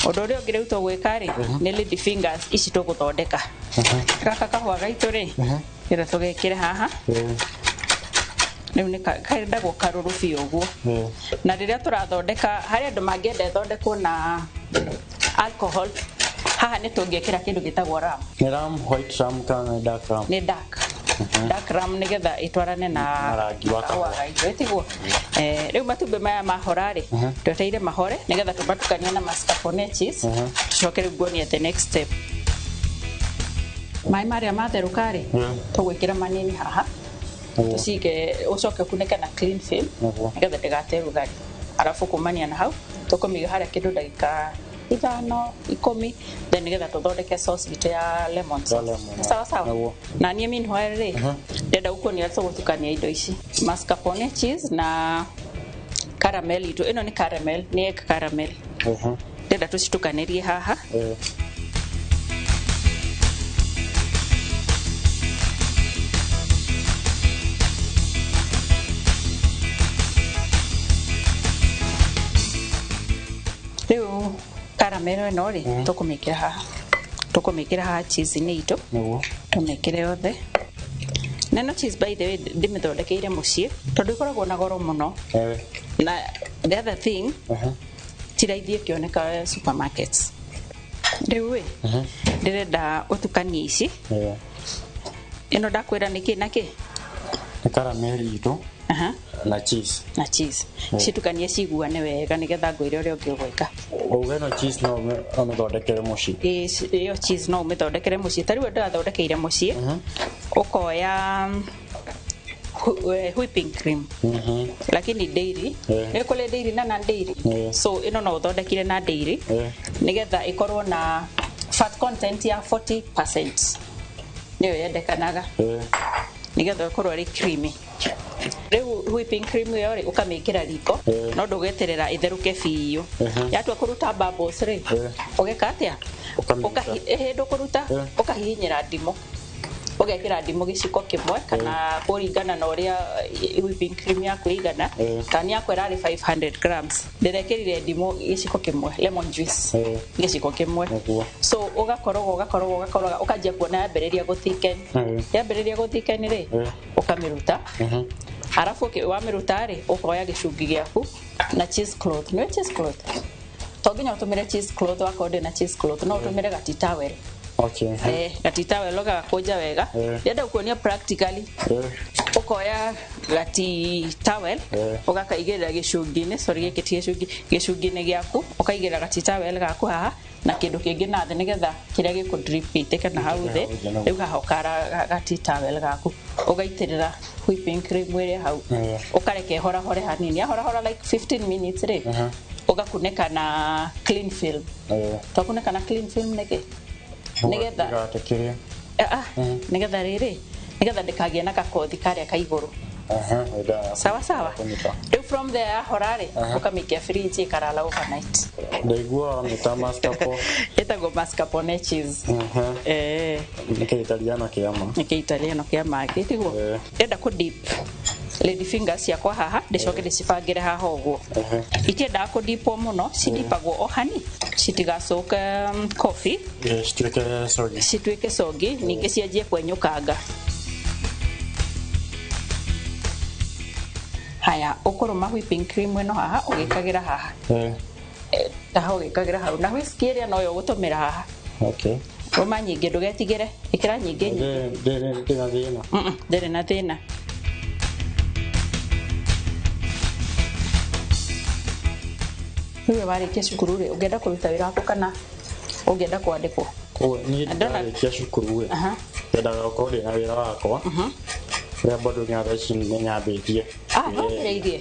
Ũndũ ũrĩa ũngĩ rĩu tũgwĩka rĩ nĩ lady fingers ici tũgũthondeka. Gaka kahũa gaitũ rĩ ndĩrenda tũgekĩre haha. Rĩu nĩ kendagwo karũrũ biũ ũguo. Na rĩrĩa tũrathondeka harĩ andũ mangĩenda ĩthondekwo na alcohol, haha nĩ tũngĩkĩra kĩndũ gĩtagwo rum. Nĩ rum, white rum kana nĩ dark rum? Nĩ dark. Dark rum nĩgetha ĩtwarane na rangi wa kahũa gaitũ ĩtiguo. Rĩu matumbĩ maya mahora rĩ twetereire mahore nĩgetha tũmatukanie na mascarpone cheese, tũcoke rĩu nguonie the next step. Maĩ marĩa matherũka rĩ tũgwĩkĩra manini haha, tũcige ũcoke ũkunĩke na clean film nĩgetha ndĩgate rugarĩ. Arabu kumania na hau tũkũmĩiga harĩa kĩndũ ndagĩka 5 10, then nĩgetha tũthondeke sauce itũ ya lemon sauce. Sawa sawa. Na niĩ meanwhile rĩ ndĩrenda gũkuonia ũrĩa tũgũtukania indo ici, mascarpone cheese na caramel itũ. Ĩno nĩ caramel, nĩ egg caramel. Ndĩrenda tũcitukanĩrie haha. Rĩu caramel ĩno rĩ tũkũmĩkĩra haha, tũkũmĩkĩra haha cheese-inĩ itũ, tũmĩkĩre yothe. Na ĩno cheese by the way ndĩmĩthondekeire mũciĩ tondũ ĩkoragwo na goro mũno. Na the other thing ti raithi ĩkĩoneka supermarkets. Rĩu ĩ ndĩrenda ũtukanie ici. Ĩno ndakwĩra nĩ kĩ na kĩ? Nĩ caramel itũ na cheese. Na cheese. Citukanie ciguane wega nĩgetha ngwĩre ũrĩa ũngĩ ũgwĩka. Uge no cheese no ũmĩthondekere mũciĩ? Ĩyo cheese no ũmĩthondekere mũciĩ. Ta rĩu ndĩrathondekeire mũciĩ, ũkoya whipping cream lakini dairy, nĩ kũrĩ dairy na non dairy, so ĩno no ũthondekire na dairy nĩgetha ĩkorwo na fat content ya 40%, nĩyo yendekanaga nĩgetha ĩkorwo ĩrĩ creamy. Rĩu whipping cream ĩyo rĩ ũkamĩkĩra riko, no ndũgeterera ĩtherũke biũ. Yatua kũruta bubbles rĩ ũgeka atĩa? Hĩndĩ ũkũruta ũkahihinyĩra ndimũ, ũgekĩra ndimũ gĩciko kĩmwe kana kũringana na ũrĩa whipping cream yaku ĩigana. Kana yakwa ĩrarĩ 500 grams, ndĩrekĩrire ndimũ gĩciko kĩmwe, lemon juice gĩciko kĩmwe. So ũgakoroga ũgakoroga ũgakoroga ũkanjia kuona yambĩrĩria gũthiken. Yambĩrĩria gũthiken rĩ ũkamĩruta. Arabu wamĩruta rĩ ũkoya gĩcungi gĩaku na cheese cloth. Nĩũĩ cheese cloth? To nginya ũtũmĩre cheese cloth wakorwo ndũrĩ na cheese cloth, no ũtũmĩre gati towel. Gati towel ũgagakũnja wega. Ndĩrenda gũkuonia practically. Ũkoya gati towel ũgakaigĩrĩra gĩcungi-inĩ, sorry gĩkĩ ti gĩcungi, gĩcungi-inĩ gĩaku ũkaigĩrĩra gati towel gaku haha na kĩndũ kĩngĩ na thĩ nĩgetha kĩrĩa gĩkũ drip gĩitĩke na hau thĩ. Rĩu haha ũkara gati towel gaku ũgaitĩrĩra whipping cream ĩrĩa hau, ũkareke ĩhorahore hanini. Yahorahora like 15 minutes rĩ ũgakunĩka na clean film. Twakunĩka na clean film nĩkĩ? Nĩgetha nĩgetha rĩrĩ nĩgetha ndĩkagĩe na gakothi karĩa ka igũrũ. Sawa sawa. Rĩu from there yahora rĩ ũkamĩikia fridge ĩkarara overnight. Ndaigua wamĩta mascarpone. Ĩtagwo mascarpone cheese. Nĩ kĩitaliano kĩa ma. Nĩ kĩitaliano kĩa ma gĩtiguo. Ndĩrenda kũ dip lady fingers ciakwa haha ndĩcoke ndĩcibangĩre haha ũguo. Itiendaga kũdipwo mũno, cidipagwo o hani citigacoke coffee, cituĩke soggy, cituĩke soggy, ningĩ cianjie kwenyũkanga. Haya, ũkũrũma whipping cream ĩno haha ũgĩkagĩra haha. Haha ũgĩkagĩra hau na whisky ĩrĩa noyo ũgũtũmĩra haha. Rũma nyingĩ ndũgetigĩre, ĩkĩra nyingĩ nyingĩ. Ndĩrĩ na thĩna. Ndĩrĩ na thĩna. Rĩu warĩkia cukuru rĩ ũngĩenda kũruta wĩra waku kana ũngĩenda kwandĩkwo? Niĩ ndarĩkia cukuru rĩ nyendaga gũkorwo ndĩna wĩra wakwa ũrĩa bado nginya thaa ici nĩ nyambĩtie. Wambĩrĩirie?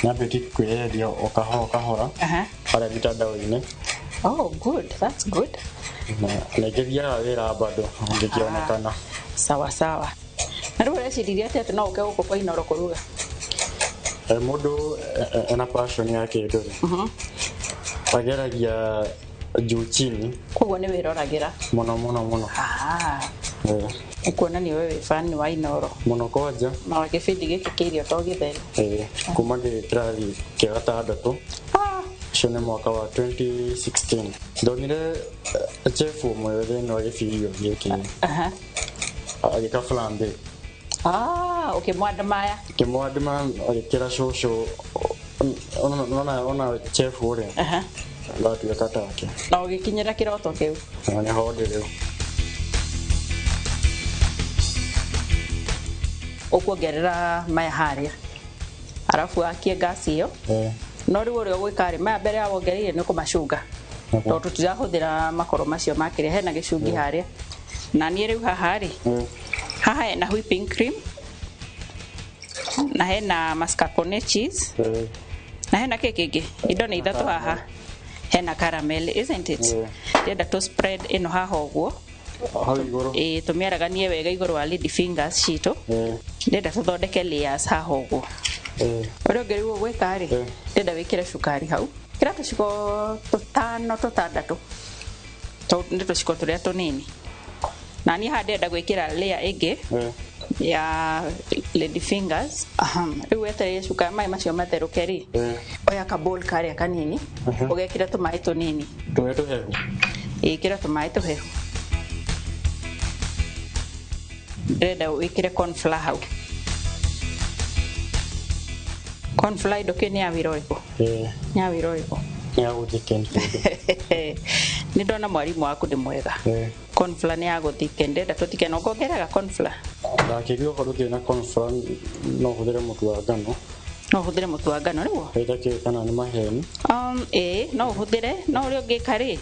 Nyambĩtie kwĩyendia o kahora o kahora harĩa mitandao-inĩ. Oh, good. That's good. Na nĩngĩthiaga wĩra bado ngĩkĩonekana. Sawa sawa. Na rĩu ũreciririe atĩa atĩ no ũke gũkũ kwa Inooro kũruga? Mũndũ ena passion ya kĩndũ rĩ, ageragia juu chini. Koguo nĩ wĩroragĩra? Mũno mũno mũno. Ah. Nĩkuonania we wĩ fan wa Inooro. Mũno kwanja. Na wa gĩbindi gĩkĩ kĩa Irio to Gĩtheri. Kuma ndĩ kĩrathi kĩa gatandatũ. Ũcio nĩ mwaka wa 2016. Ndonire chef ũmwe thĩinĩ wa gĩbindi gĩkĩ agĩka flambe. Ah, ũkĩmwandamaya. Kĩmwandima agĩkĩra cũcũ ona chef ũrĩa ndatuĩka take. Na ũgĩkinyĩra kĩroto kĩu. Na nĩho ndĩ rĩu. Ũkuongerera maya harĩa arabu wakie ngasi ĩyo. No rĩu ũrĩa ũgwĩka rĩ, maya mbere ya wongereire nĩ ũkũmacunga tondũ tũtirahũthĩra makoro macio makĩrĩa hena gĩcungi harĩa. Na niĩ rĩu haha rĩ, haha hena whipping cream na hena mascarpone cheese na hena kĩ kĩngĩ, indo nĩ ithatũ haha. Hena caramel, isn't it? Ndĩrenda tũ spread ĩno haha ũguo. Hau igũrũ. Ĩĩ, tũmĩaraganie wega igũrũ wa lady fingers citũ. Ndĩrenda tũthondeke layers haha ũguo. Ũrĩa ũngĩ rĩu ũgwĩka rĩ, ndĩrenda wĩkĩre cukari hau. Ĩkĩra tũciko tũtano tũtandatũ, tondũ nĩ tũciko tũrĩa tũnini. Na niĩ haha ndĩrenda gwĩkĩra layer ĩngĩ ya lady fingers. Rĩu wetereire cukari maĩ macio matherũke rĩ, oya ka bowl karĩa kanini ũgekĩra tũmaĩ tũnini. Tũrĩa tũhehu. Ĩkĩra tũmaĩ tũhehu. Ndĩrenda wĩkĩre corn flour hau. Corn flour indo kĩ nĩ ya wĩra ũrĩkũ? Nĩ ya wĩra ũrĩkũ? Nĩ ya gũthiken kĩndũ. Nĩ ndona mwarimũ waku nĩ mwega. Corn flour nĩ ya gũthiken, ndĩrenda tũthike na ũkongerera corn flour. Ndakĩigua okorwo ndũkĩrĩ na corn flour no ũhũthĩre mũtu wa ngano. No ũhũthĩre mũtu wa ngano nĩguo? Ĩtakĩũĩ kana nĩ maheni. Ĩĩ no ũhũthĩre, no ũrĩa ũngĩka rĩ,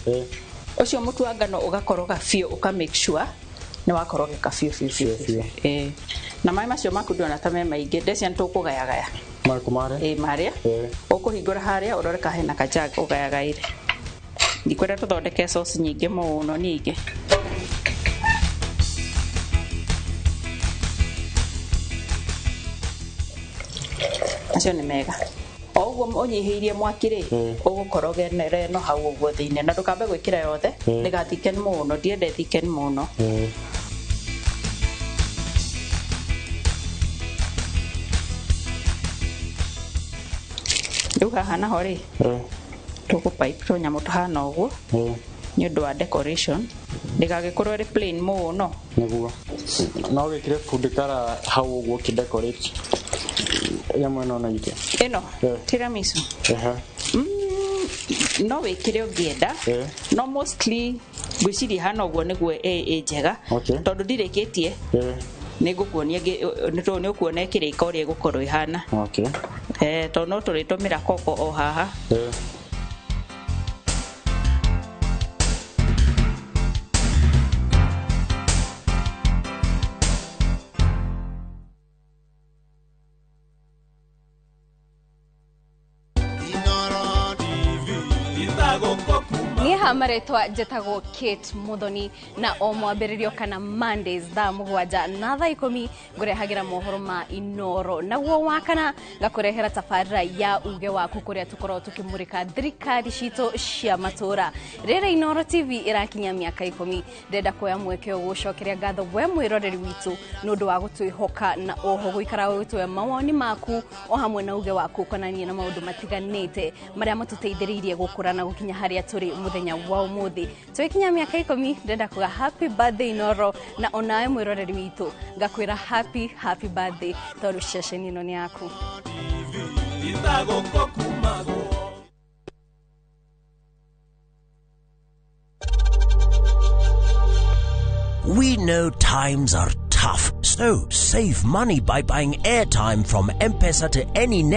ũcio mũtu wa ngano ũgakoroga biũ, ũka make sure nĩ wakorogeka biũ biũ biũ biũ. Ĩĩ. Na maĩ macio maku ndĩrona ta me maingĩ, ndeciria nĩ tũkũgayagaya. Marĩkũ marĩa? Ĩĩ marĩa. Ũkũhingũra harĩa ũrore kana hena kajag ũgayagaĩre. Ndikwenda tũthondeke sauce nyingĩ mũno ningĩ. Macio nĩ mega. O ũguo ũnyihĩirie mwaki rĩ, ũgũkorogenera ĩno hau ũguo thĩinĩ na ndũkambe gwĩkĩra yothe, ndĩgathiken mũno, ndiende thiken mũno. Rĩu haha naho rĩ, tũgũ pipe tũnyamũ tũhana ũguo nĩ ũndũ wa decoration, ndĩgagĩkorwo ĩrĩ plain mũno. Nĩguo. No wĩkĩre food color hau ũguo ũkĩ decorate nyamũ ĩno na irio. Ĩno tiramisu. No wĩkĩre ũngĩenda, no mostly ngwĩciria hana ũguo nĩguo ĩ njega, tondũ ndirĩkĩtie nĩ ngũkuonia nĩ ũkuona ĩkĩrĩka ũrĩa ĩgũkorwo ĩhana. Tondũ no tũrĩtũmĩra koko o haha. Niĩ marĩtwa njĩtagwo Kate Muthoni na o mwambĩrĩrio kana Mondays thaa 7 na thaa 10 ngũrehagĩra mohoro ma Inooro. Naguo wa kana ngakũrehera tabarĩra ya uge waku kũrĩa tũkoragwo tũkĩmũrĩka thirikari citũ cia matũra. Rĩrĩ Inooro TV ĩrakinyia mĩaka 10, ndĩrenda kuoya mweke ũyũ gũcokeria ngatho we mwĩroreri witũ nĩ ũndũ wa gũtwĩhoka na oho gũikara ũgĩtũhe mawoni maku o hamwe na uge waku ũkonainie na maũndũ matiganĩte marĩa matũteithĩrĩirie gũkũra na gũkinya harĩa tũrĩ mũthenya wa ũmũthĩ. Tũgĩkinya mĩaka 10, ndĩrenda kuga happy birthday Inooro, na onawe mwĩroreri witũ ngakwĩra happy happy birthday tondũ ceceni ĩno nĩ yaku. We know times are tough, so save money by buying airtime from M-Pesa to any net.